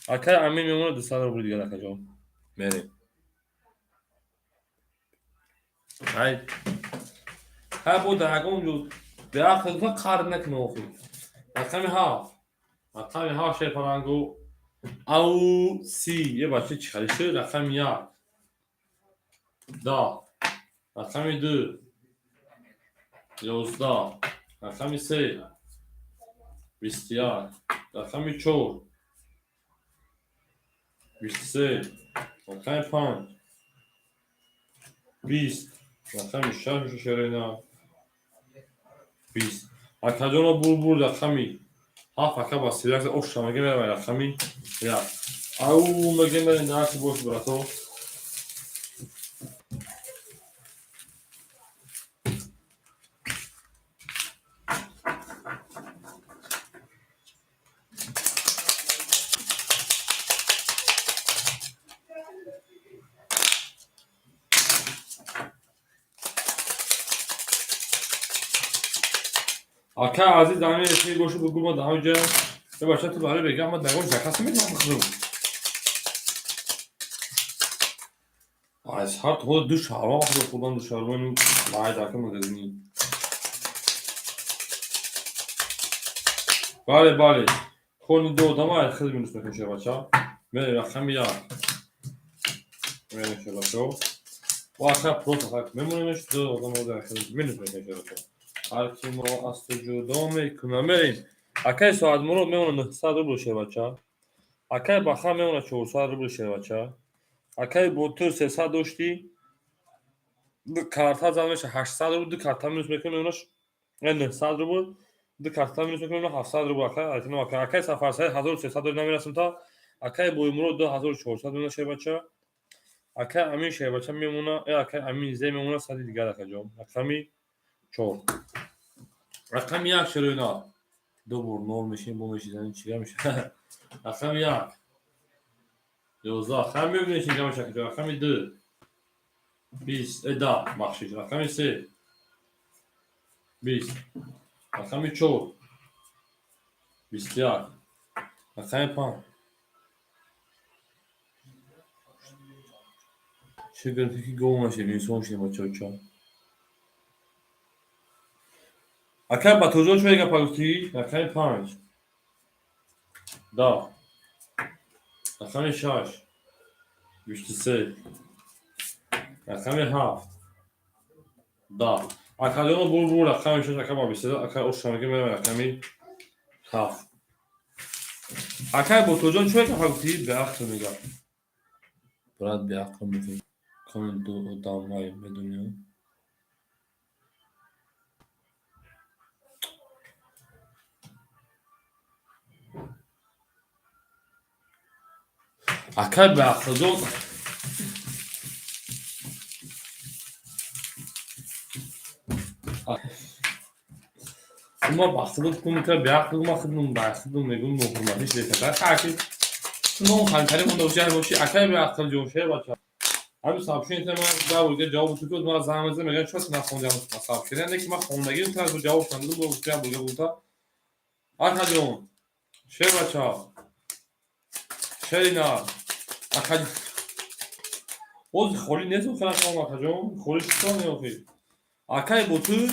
Акай Амин мемона 200 рубл дигар, акаҷон. Мерем. Ай. Ҳа бо ягон ҷо беақл қар накунӣ охир. Рақами ҳафт. Рақами ҳафт, шерпалангу. Ау си. Е бача чӣ хали шуд? Рақами як. Да. Рақами ду. 11. Рақами се. 21. Рақами чор. 23. Рақами панҷ. 20. Рақами шаш меша, шерина. 20. Акаҷоно бур рақами ҳафт, ака ба сирак оша мега мерам рақами як. Ау мега мерем дарси бош, брато. Ака азиз, ами эфир бошу, бугу ма даҳоҷа. Бача, ту барои бега ма дагон заказ метавонам бихӯрам. Аз ҳар то ду шаурма хӯрдам, хӯрдам ду шаурма майдака магазини. Бале, бале. Хони ду одама хеле минус мекунем, шербача. Мерем рақами як. Мерем, шербачо. Ва ака просто так мемонемш, ду одам хеле минус мекунем, шербачо. Ҳар ки мо аз ту ҷудо мекунам, мерем. Акаи Соатмурод мемона 900 рубл, шербача. Акаи Баха мемона 400 рубл, шербача. Акаи Ботир 300 дошти. Ду карта зад меша 800 рубл, ду карта минус мекунем, мемонаш 900 рубл. Ду карта минус мекунем, 700 рубл. Акай айтино акай. Акаи Сафарсаид 1300 дори, намерасем та. Акаи Боимурод 2400 мемона, шербача. Акаи Амин, шербача, мемона, акаи Амин зе мемона сади дигар, акаҷон. Рақами 4. Рақами 1, шероина. Ду бор нол мешин, бо мешизани чига меша. Рақами 1. 11. Ҳам мебинем чига меша, акаҷон. Рақами 2. 20, 10, бахшиш. Рақами 3. 20. Рақами 4. 21. Рақами 5. Чӣ гирифти ки гов нашем, инсон шем, бачаоча. Акай Батурҷон, чӣ гапа гуфтӣ? Рақами 5. 10. Рақами 6. 23. Рақами 7. 10. Акаҷоно, бур бур рақами 6, ака ба 23, ака оша мега, мерам рақами 7. Акай Ботурҷон, чӣ гапа гуфтӣ? Беақл мега. Брат, беақл мегӯ. Коми ду одам вай медонӣ? Акай беақлҷон. Ма ба худо кумика беақл, ма худум ба худум мегӯм, ноҳурматӣ шуда. Хаки ном хантари монда боши, боши, акай беақлҷон, шербача. Ҳамин сообщение ман да бурга ҷавоб ту куд, ман занг мезанам, мегӯям, чаро нахондиам сообщение, не ки ман хондагим та ҷавоб надодам, бо гуфтам бурга бута. Акаҷон, шербача. Шерина. Ака боз холӣ нест охир, акам, акаҷон, холӣ чита не охир. Акай Ботир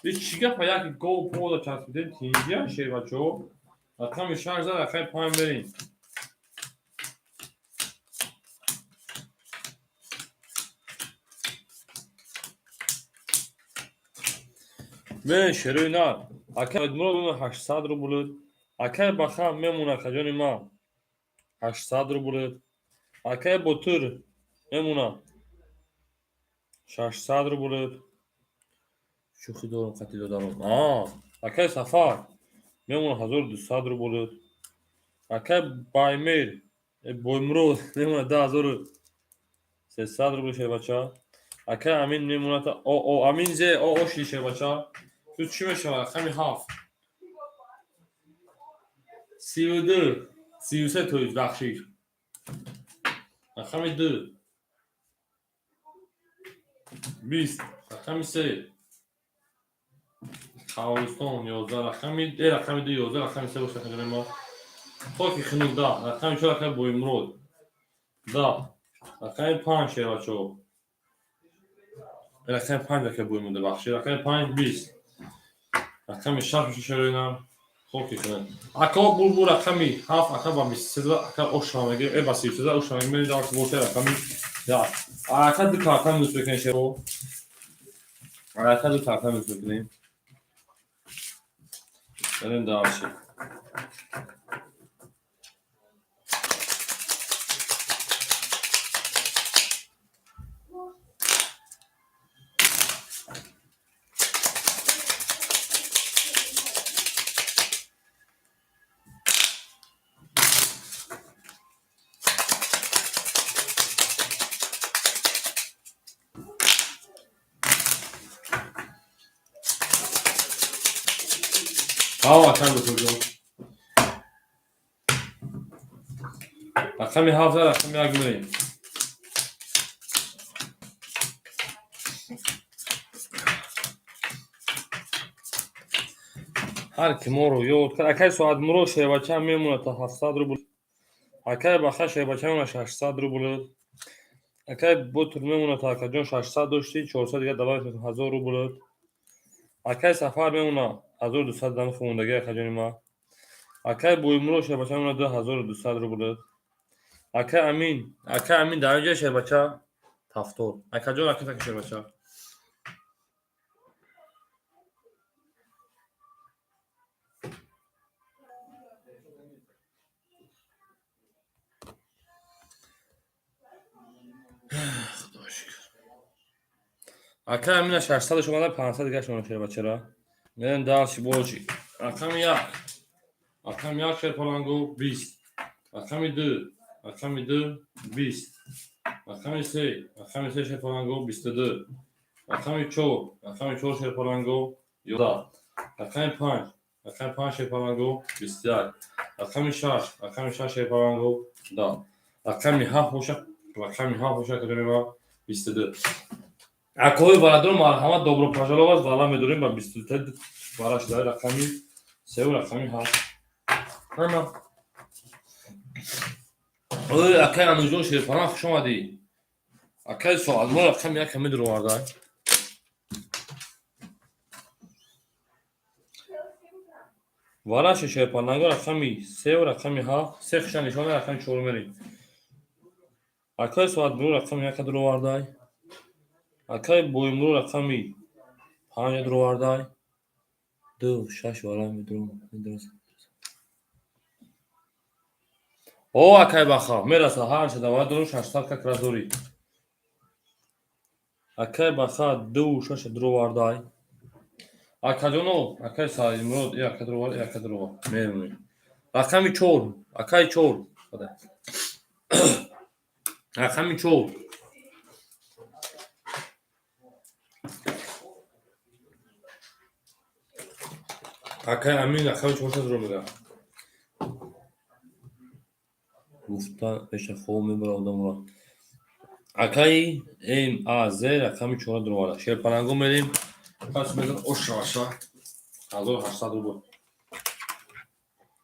и чӣ гапа, як гов пода часпидем, тинҷия, шербачо. Рақами 6 зад, рақами 5 мерем. Мерем, шерои нар. Акай Мурод мемона 800 рубл. Акай Баха мемона, акаҷони ман, 800 рубл. Акай Ботир мемона 600 рубл. Шӯхӣ дорам қатъи додарам. Акай Сафар мемона 1200 рубл. Акай Баймер, Боймурод мемона 2300 рубл, шербача. Акай Амин мемона о Амин зе о о ши, шербача. Ту чӣ мешавад? Рақами 7. 32, 33, то есть, бахшиш. Рақами 2. 20. Рақами 3. Қавристон 11, рақами 2 11, рақами 3 боша, акаҷони мо. Хоки хунук 10, рақами 4, акаи Боимурод. 10. Рақами 5, шербачо. Рақами 5, акаи Боимурод, бахшиш. Рақами 5 20. Рақами 6 боша, шероинам. Хоки хунук. Ака бур рақами 7, ака ба 23, ака оша мега, ба 33 оша мега, мерем дар боша рақами 1. Ака ду карта минус мекунем, шеро. Ака ду карта минус мекунем. Мерем дальше. Ҳав, акай Бутурҷон. Рақами 7, рақами 1 мерем. Ҳар ки моро ёд кард. Акай Соатмуро, шербача мемонад та 700 рубл. Акай Баха, шербача мемонад 600 рубл. Акай Ботур мемонад, акаҷон, 600 дошти, 400 дига добавить мекунам, 1000 рубл. Акай Сафар мемонад 1200 дам хондаги, акаҷони ма. Акай Боимуро, шербача мемонад 2200 рубл. Акай Амин, акай Амин дар инҷа, шербача 70. Акаҷон, акатаки шербача. Худо шукр. Акай Амина 600 омада, 500 дигаш мемонад шербачара. Мерем дальше больше. Рақами як. Рақами як, шерпалангу, 20. Рақами ду. Рақами ду, 20. Рақами се. Рақами се, шерпалангу, 22. Рақами чор. Рақами чор, шерпалангу, 11. Рақами панҷ. Рақами панҷ, шерпалангу, 21. Рақами шаш. Рақами шаш, шерпалангу, 10. Рақами ҳафт боша, рақами ҳафт боша, кадомева, 22. Акои барадор, марҳамат, добро пожаловать, вала медорем ба 22 бара шуда, рақами севу рақами ҳафт. Ана. Ой, акай Ануҷон, шерпалан, хуш омадӣ. Акай Соатмо рақами як ҳами дуроварда. Вараши шерпаланго, рақами севу рақами ҳафт, се хиша нишона, рақами чор мерем. Акай Соатмуро рақами яка дуровардай. Акай Боимуро рақами панҷа дуровардай. Ду, шаш вара медурам. О, акай Баха, мераса, ҳар шада дорум, 600 как раз дорӣ. Акай Баха ду шаша дуровардай. Акаҷоно, акай Саидмурод, и ака дуровард, и ака дуровард. Меронем. Рақами чор, акай чор. Рақами чор. Акай Амин рақами чорша дуро мега. Гуфта меша, хоб мебара одамро. Акай М А З рақами чора дуроварда. Шерпаланго мерем. Пас мезан ошаша. 1800 рубл.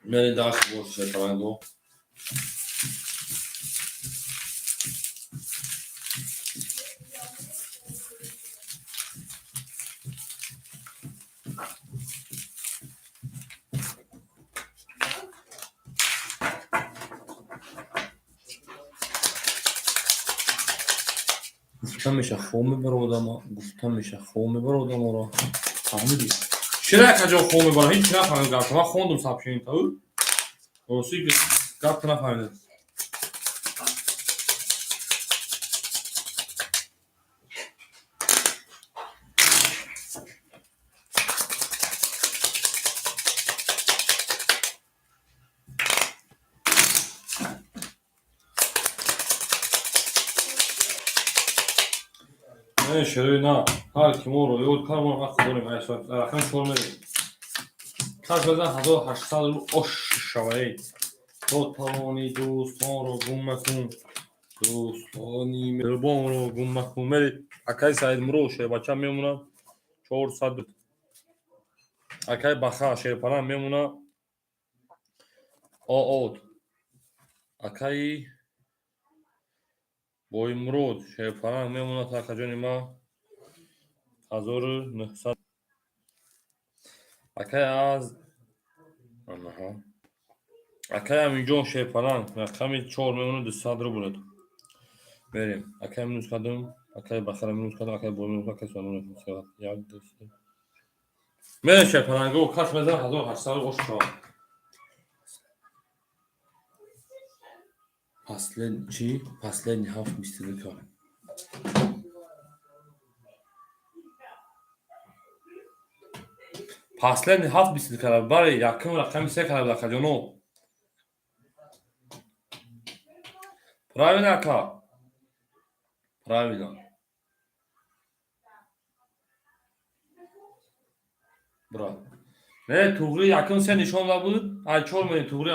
Мерем дальше бош, шерпаланго. Гуфта меша, хоб мебара одама, гуфта меша, хоб мебара одаморо. Фаҳмидӣ? Чира, акаҷон, хоб мебара? Ҳеҷ нафаҳмидам гапто. Ман хондум сообщение та. Рости, гапто нафаҳмидам. Не, шерои на, ҳар ки моро ёд кард, мо ҳақ дорем, рақами чор мерем. Кас базан 1800 рубл ош шаваи. То тавони дӯстонро гум макун. Дӯстони меҳрубонро гум макун. Мери, акай Саидмуро, шербача мемонад 400. Акай Баха, шерпалан мемонад оод. Акаи Боимурод, шерпалан мемонад, акаҷони ма, 1900. Акай аз анаҳа. Акай Аминҷон, шерпалан, рақами чор мемонад 200 рубл. Мерем. Акай минус кардам, акай Бахара минус кардам, акай Боимурод, акай Соатмурод. Як, ду, се. Мерем, шерпаланго, кас мезанад 1800 ош шавад. Последний чи? Последний ҳафт 22 кар. Последний ҳафт 22 кара. Бале, якум рақами се кара буд, акаҷоно. Правильно, ака? Правильно. Брат. Не, туғри якум се нишон набуд? Ай чор мерем туғри.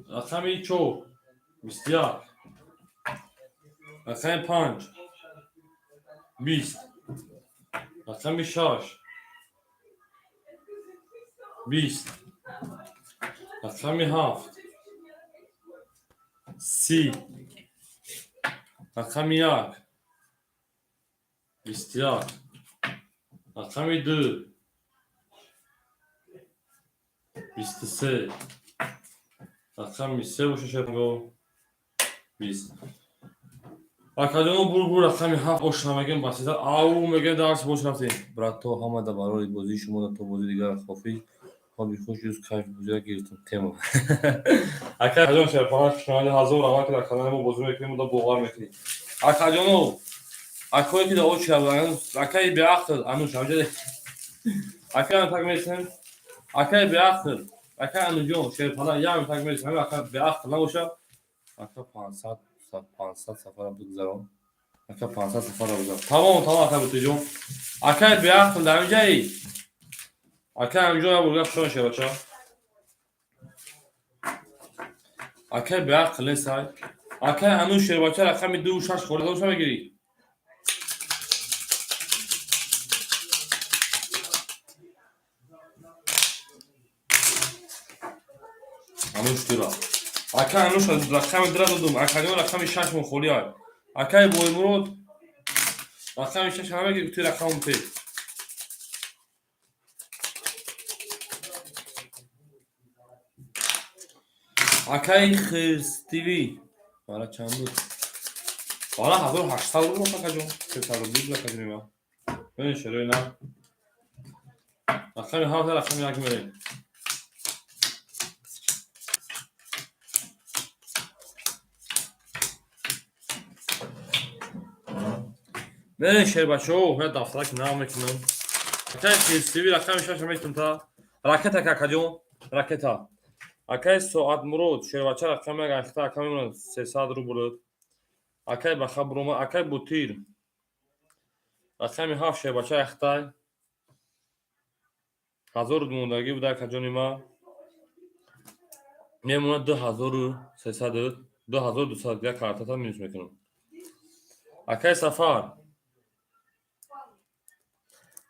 Рақами чор 21. Рақами панҷ 20. Рақами шаш 20, рақами 7, 30, рақами 1, 21, рақами 2, 23, рақами 3 боша, шерго, 20. Акаҷоно, бур, рақами 7 ошна мегем, басида ау мегем, дарс бош рафтем. Брато, ҳамада барои бозии шумо, то бозии дигар хофиз, хоби хуш, юз кайф бозиро гирифтам тема. Акаҷон, шерпаланг, хушомадӣ, ҳазор раҳмат, ки дар канали мо бозӣ мекунем, да бовар мекунӣ. Акаҷоно, акое ки дар очи акаи беақл ануш ҳамҷа, акаи так месем, акаи беақл, акаи ануҷон, шерпаланг, як так месем, ака беақл набоша, ака 500 500 сафара бигзарон, ака 500 сафара бигзарон. Тамом, тамом, ака бутиҷон, акаи беақл дар инҷаи, акаи ҳамҷо я бурга хушон шербача, акаи беақл нестай. Акаи ануш, шербача, рақами 2 6 хӯрда боша, мегирӣ. Ануш дура, ака ануш рақами 2-ра додум. Акаҷон, рақами 6 мон холӣ ай. Акаи Боимурод, рақами 6 ҳама гуфти, рақамон те. Акаи Хирстиви, бара чанд буд? Бара 1800 рубл, акаҷон, 300 рубл буд, акаҷони ма. Бибин, шерои на, рақами 7, рақами 1 мерем. Мерем, шербачаҳо, я дафтараки нав мекунам. Акаи Хирстиви, рақами 6 метум та ракета, какаҷон, ракета. Акаи Соатмурод, шербача, рақами 1 ахта, ака мемонад 300 рубл. Акаи баха бурома. Акаи Бутир, рақами 7, шербача, ахтай, 1000 мондагӣ буда, акаҷони ма, мемонад 2300, 2200, як картата минус мекунам. Акаи Сафар,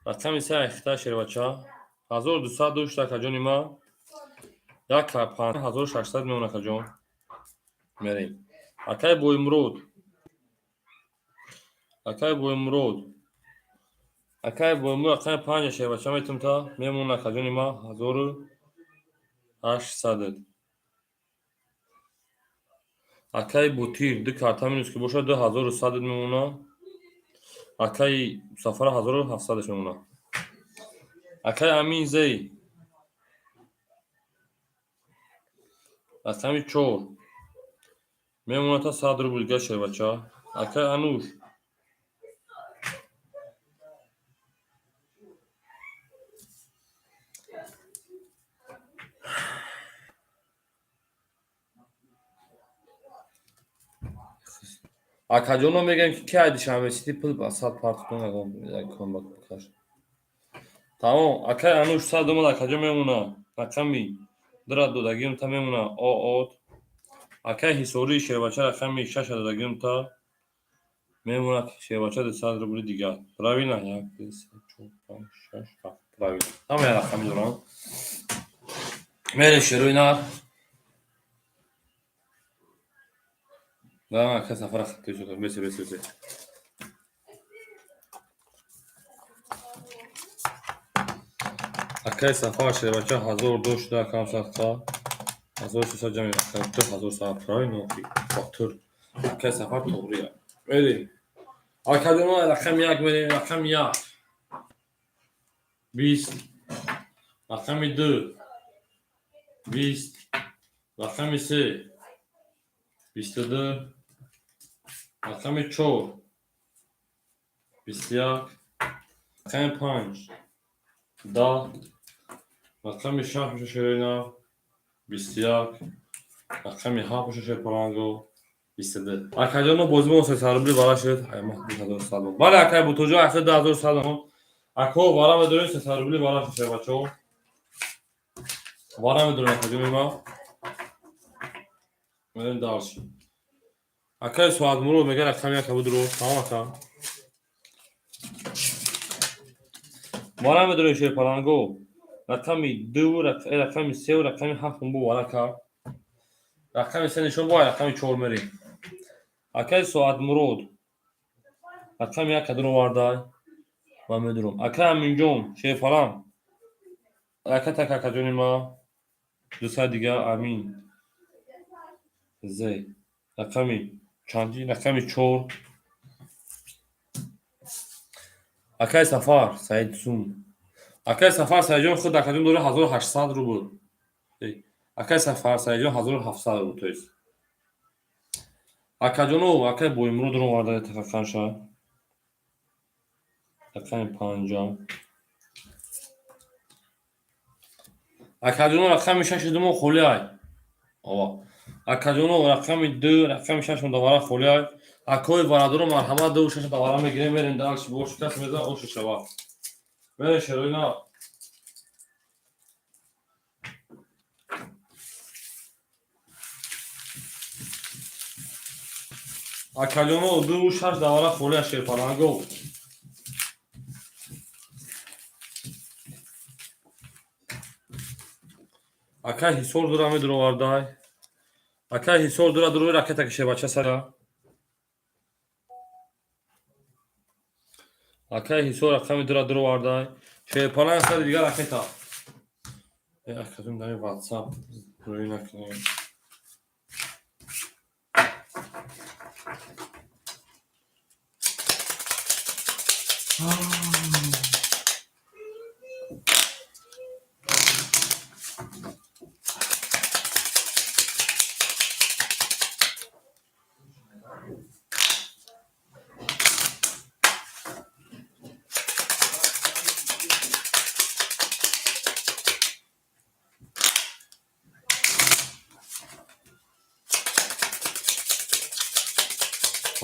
рақами 3 ахта, шербача, 1200 дошт, акаҷони ма, як 1600 мемонад, акаҷон. Мерем. Акаи Боимурод, акаи Боимурод, акаи Боимурод, рақами 5, шербача, метум та мемонад, акаҷони ма, 1800. Акаи Бутир, ду карта минус ки бошад, 2100 мемонад. Акаи Сафара, 1700-аш мемонад. Акаи Амин Зей, рақами 4 мемонад та 100 рубл дига, шербача. Акаи Ануш, акаҷоно, мегӯям, ки ки ай Душанбе Сити пул ба 100 партон ягон. Тамом, акаи Ануш, 100 омад, акаҷон, мемона, рақами 2-ра додагиам та мемона оот. Акаи Ҳисорӣ, шербача, рақами 6-ша додагиам та мемонад, шербача, 200 рубли дигар. Правильно, як, ду, се, чор, панҷ, шаш, ҳафт, правильно, ҳамаи рақами дорам. Мерем, шерои нар. Да, ака Сафара, бесе, бесе, бесе. Акаи Сафар, шербача, 1000 дошта, акам садқа, 1300 ҷамъи 2100, правильно, хотир. Акаи Сафар тоғрия. Мерем. Акаҷоно, рақами 1 мерем, рақами 1. 20, рақами 2, 20, рақами 3, 22, рақами 4, 21, рақами 5, 10, рақами 6 боша, шерои нав, 21, рақами 7 боша, шерпаланго, 22. Акаҷоно, бозимон 300 рубли бара шуд. 2100. Бале, акай Бутуҷон, ахир 2100. Ако вара медорем, 300 рубли бара шуд, шербачаҳо. Вара медорем, акаҷони ма. Мерем дальше. Акаи Соатмурод мега, рақами 1 будро. Тамом, ака. Вара медорем, шерпаланго. Рақами ду, рақами севу рақами ҳафт бо вара кард. Рақами се нишон бо рақами чор мерем. Акаи Соатмурод рақами як кадро овардай ва медурам. Акаи Аминҷон Шерфалам раката какаҷони ма дусад дига Амин з рақами чанди рақами чор. Акаи Сафар Саид Сум. Акаи Сафар Саидҷон худ акаҷон дора 1800 рубл. Акаи Сафар Саидҷон 1700 рубл, то есть. Акаҷоно акаи Боимурод ро оварда рақамша. Рақами панҷа. Акаҷоно рақами шаши думо холӣ ай. Ова. Акаҷоно рақами ду, рақами шашмо давара холӣ ай. Акои бародаро марҳамат ду шаша давара мегирем, мерем дальше бош кас меза ошу шава. Мерем шероина. Акаҷоно ду шаш давара холӣ ай шерпаланго. Акай Ҳисор дура медуровардай. Акай Ҳисор дура дуруи ракета ки шербача сара. Акай Ҳисор рақами дура дуровардай. Шерпаланг сари дигар ракета. Акаҷон дами WhatsApp рӯй накунем.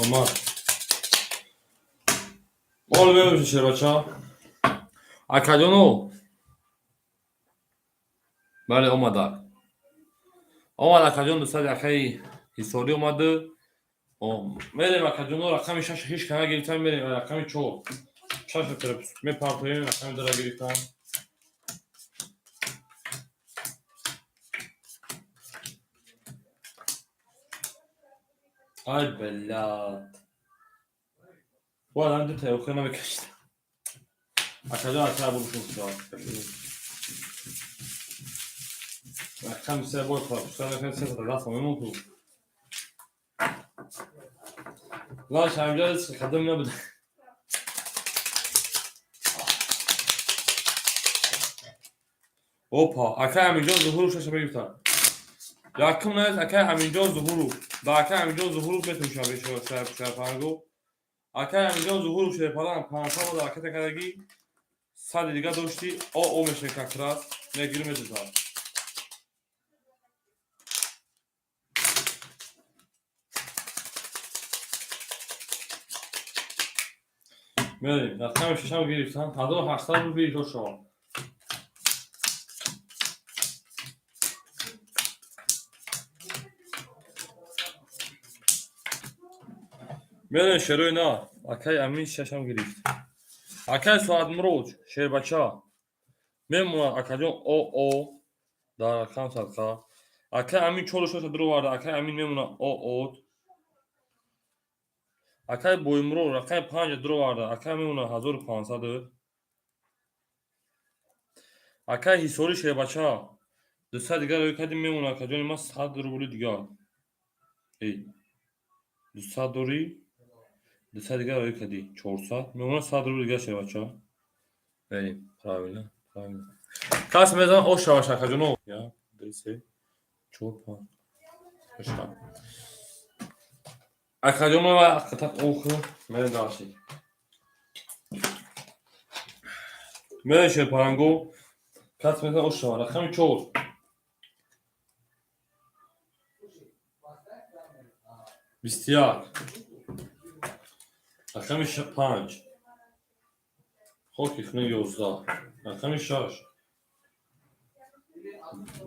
Омад. Ол мемоши шербача. Акаҷоно. Бале омада. Омад акаҷон дусади акаи Ҳисорӣ омаду. Мерем акаҷоно рақами шаш ҳеч кана гирифтан мерем рақами чор. Шаш мепартоем рақами дура гирифтан. Ай блядь. Bu adam da tevkına mı kaçtı? Akacı aşağı bulmuşum şu an. Rakam se boy propuskan rakam se da samim oldu. Lan şamca kadın ne bu? Опа, акай Аминҷон Зуҳуров шаша мегирифтан. Якум нест акай Аминҷон Зуҳуров. Ба акай Аминҷон Зуҳуров метавоншав шерпаланго. Акай Аминҷон Зуҳуров шерпаланг 500 бо ракета кардагӣ сади дига дошти о мешавӣ как раз мегирӣ метавонад. Мерем, рақами шашам гирифтан 1800 рубл гирифта шавад. Мерем шерои на. Акай Амин шашам гирифт. Акай Соатмурод шербача. Мемонад акаҷон о дар рақам садқа. Акай Амин чору шаша дуроварда. Акай Амин мемонад о. Акай Боимурод рақами панҷа дуроварда. Акай мемонад 1500. Акай Ҳисорӣ шербача. 200 дигар рӯй кардим мемонад акаҷони ман 100 рубли дигар. Эй. 200 дорӣ? 200 дигар рӯй кардӣ 400. Мемонад 100 рубли дигар шербача. Мерем. Правильно, правильно. Кас мезанад ош шаваш акаҷоно. 1, 2, 3, 4, 5. Шаш. Акаҷоно ва ҳақиқатан оху мерем дальше. Мерем шерпаланго. Кас мезанад ош шава. Рақами 4. 21. Рақами 5. Хоки хунӣ 11. Рақами 6.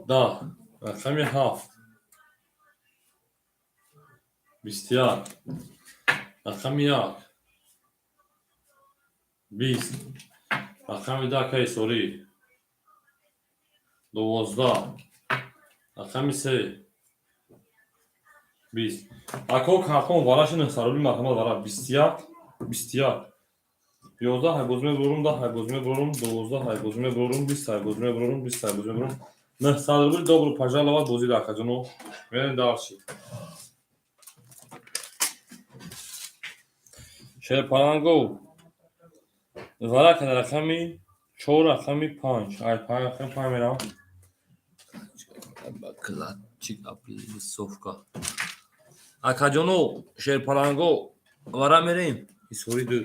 10. Рақами 7. 21. Рақами 1. 20. Рақами 10 акаи Ҳисорӣ. 12, рақами се, 20. Ако картон вараши 900 рубли, марҳамат, вара 21, 21. 11 ҳайбозӣ мебурорум, 10 ҳайбозӣ мебурорум, 12 ҳайбозӣ мебурорум, 20 ҳайбозӣ мебурорум, 20 ҳайбозӣ мебурорум. 900 рубли, добро пожаловать бозӣ да, акаҷоно. Мерем дальше. Шерпаланго вара када рақами чор, рақами панҷ. Ай панҷ, рақами панҷ мерам. Кладчик оплисовка. Акаҷоно, шерпаланго вара мерем. Ҳисори ду.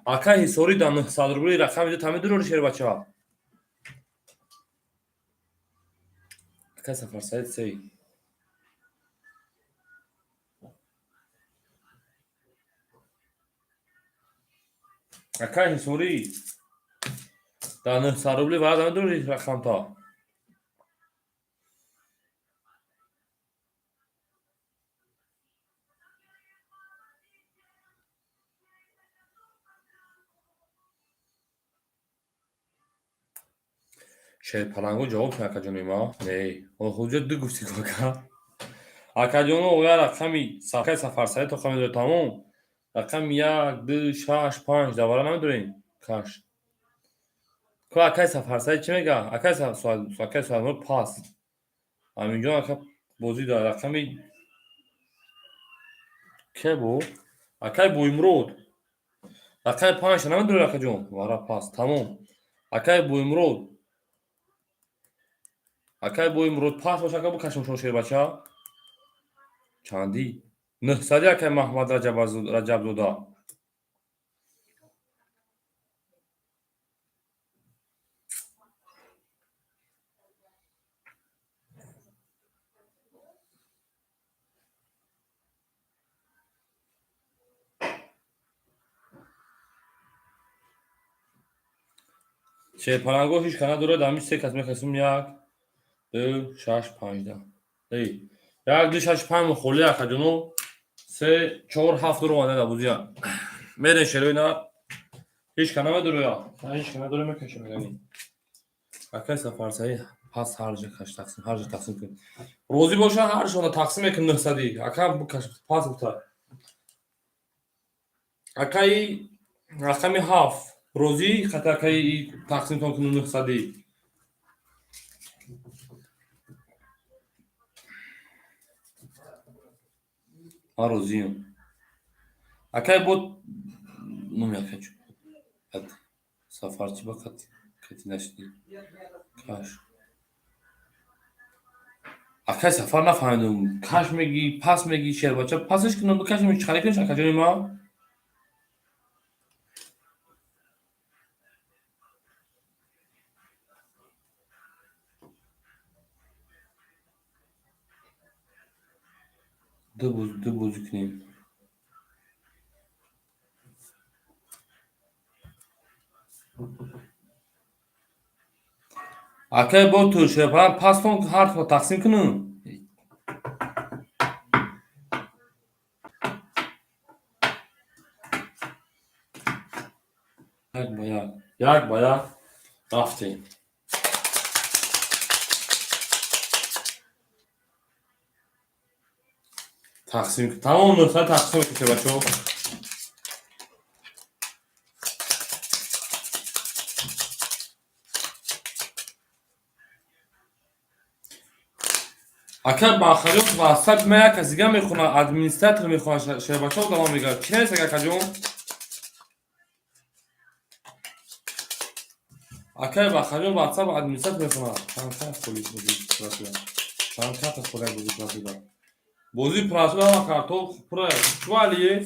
Ака ҳисори да 900 рубли рақами ду тами дурори, шербача. Ака Сафарсаид сей. Ака ҳисорӣ да 900 рубли вара да медурори рақамта. Шерпаланго ҷавоб кун, акаҷони ма. Не, ҳуҷа ду гуфтӣ, ака. Акаҷоно, оя рақами акай Сафарсаид то қамедори тамом. Рақами як, ду, шаш, панҷ давара намедорем? Каш. Ко акай Сафарсаид чӣ мега? Акай Суҳайбмурод пас. Аминҷон ака бозӣ дар рақами ке бу? Акай Буймурод. Рақами панҷ намедорӣ, акаҷон? Вара пас. Тамом. Акай Буймурод. Акай Буймурод пас боша, ака, букашем шумо, шербача. Чандӣ? 900, акай Маҳмад Раҷабзода. Шерпаланго ҳеҷ ка надорад, ҳамин се кас мехестем: як, ду, шаш, панҷда. Эй, як, ду, шаш, панҷ мухоли, акаҷоно. Се, чор, ҳафт дур омада дар бозия. Мерем, шерои на. Ҳеҷ ка намедороя. Ҳеҷ ка надора, мекашем яъне. Акай Сафарсаид пас ҳар ҷа каш тақсим, ҳар ҷа тақсим кун. Розӣ боша, ҳар шона тақсим мекунем 900. Ака букаш пас гуфта. Акаи рақами ҳафт розӣ хата, акаи тақсимтон кунем 900. Ман розиам. Акай бо номи акай чӣ? Сафар чӣ ба кати нашидӣ? Каш. Акай Сафар, нафаҳмидум. Каш мегӣ, пас мегӣ, шербача пасаш кунам, бикашем, чӣ хари кунем, акаҷони ман? Ду бозӣ кунем. Акай бо ту шерпаланг пастон ҳарфро тақсим кунем. Як ба як. Як ба як рафтем. Тақсим тамом нусха тақсим мекунем, бачаҳо. Ака Бахарён ватсап ма як кас дига мехонад, администратор мехонад, шербачаҳо давом мегӯяд. Чӣ нависак, акаҷон? Акай Бахарён ватсап администратор мехонад. Чанд карт холи бозӣ пурра? Чанд карта холи бозӣ пурра шуда? Бозӣ пурра шуда, ҳама картҳо пурра. Чӯ Алиев?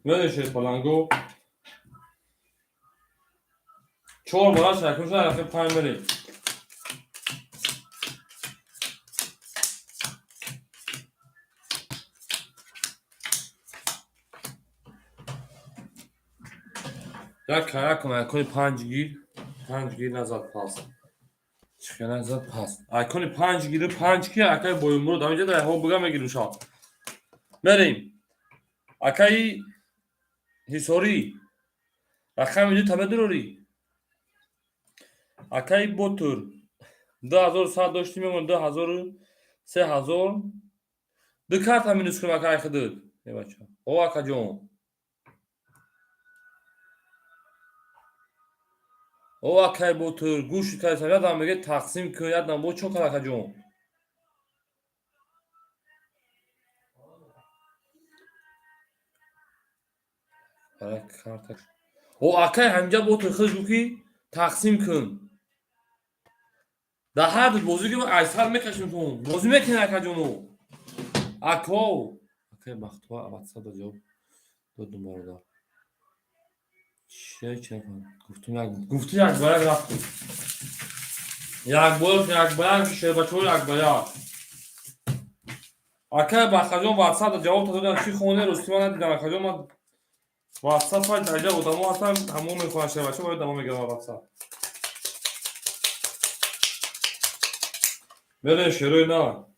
Медонӣ, шерпаланго? Чор бора шакун шуда, рафиқ, панҷ мерем. Як як кун, айкони панҷ гир, панҷ гир назад пас. Чихе назад пас. Айкони панҷ гиру панҷ ки акай Боюмурод ҳаминҷа дар ҳо буга мегирим шо. Мерем. Акаи Ҳисорӣ. Рақами ду таба дурорӣ. Акаи Ботур, 2100 доштӣ, мемон 2000, 3000. Ду карта минус кунем, акаи худут. Е бача. О, акаҷон. О, акай Ботур, гӯш кардам, ядам меге тақсим кун, ядам бо чо кар, акаҷон? Барои карта. О, акай ҳамҷа Ботур худаш гуфт, ки тақсим кун. Дар ҳар ду бозӣ ки айсар мекашем тун. Бозӣ мекунем, акаҷону. Ако. Акай Бахтова, WhatsApp ҷавоб додум, бародар. Чӣ чӣ гуфтум, як гуфтум, як ба як рафтум. Як бор як ба як, шербачаҳо, як ба як. Акай Бахтаҷон, WhatsApp ҷавоб додам, чӣ хоне, рости ман надидам, акаҷон, ман WhatsApp даҷа одамо ҳастан, ҳамон мехоҳанд, шербачаҳо бояд дамо мегирам WhatsApp. Мерем, шерои на.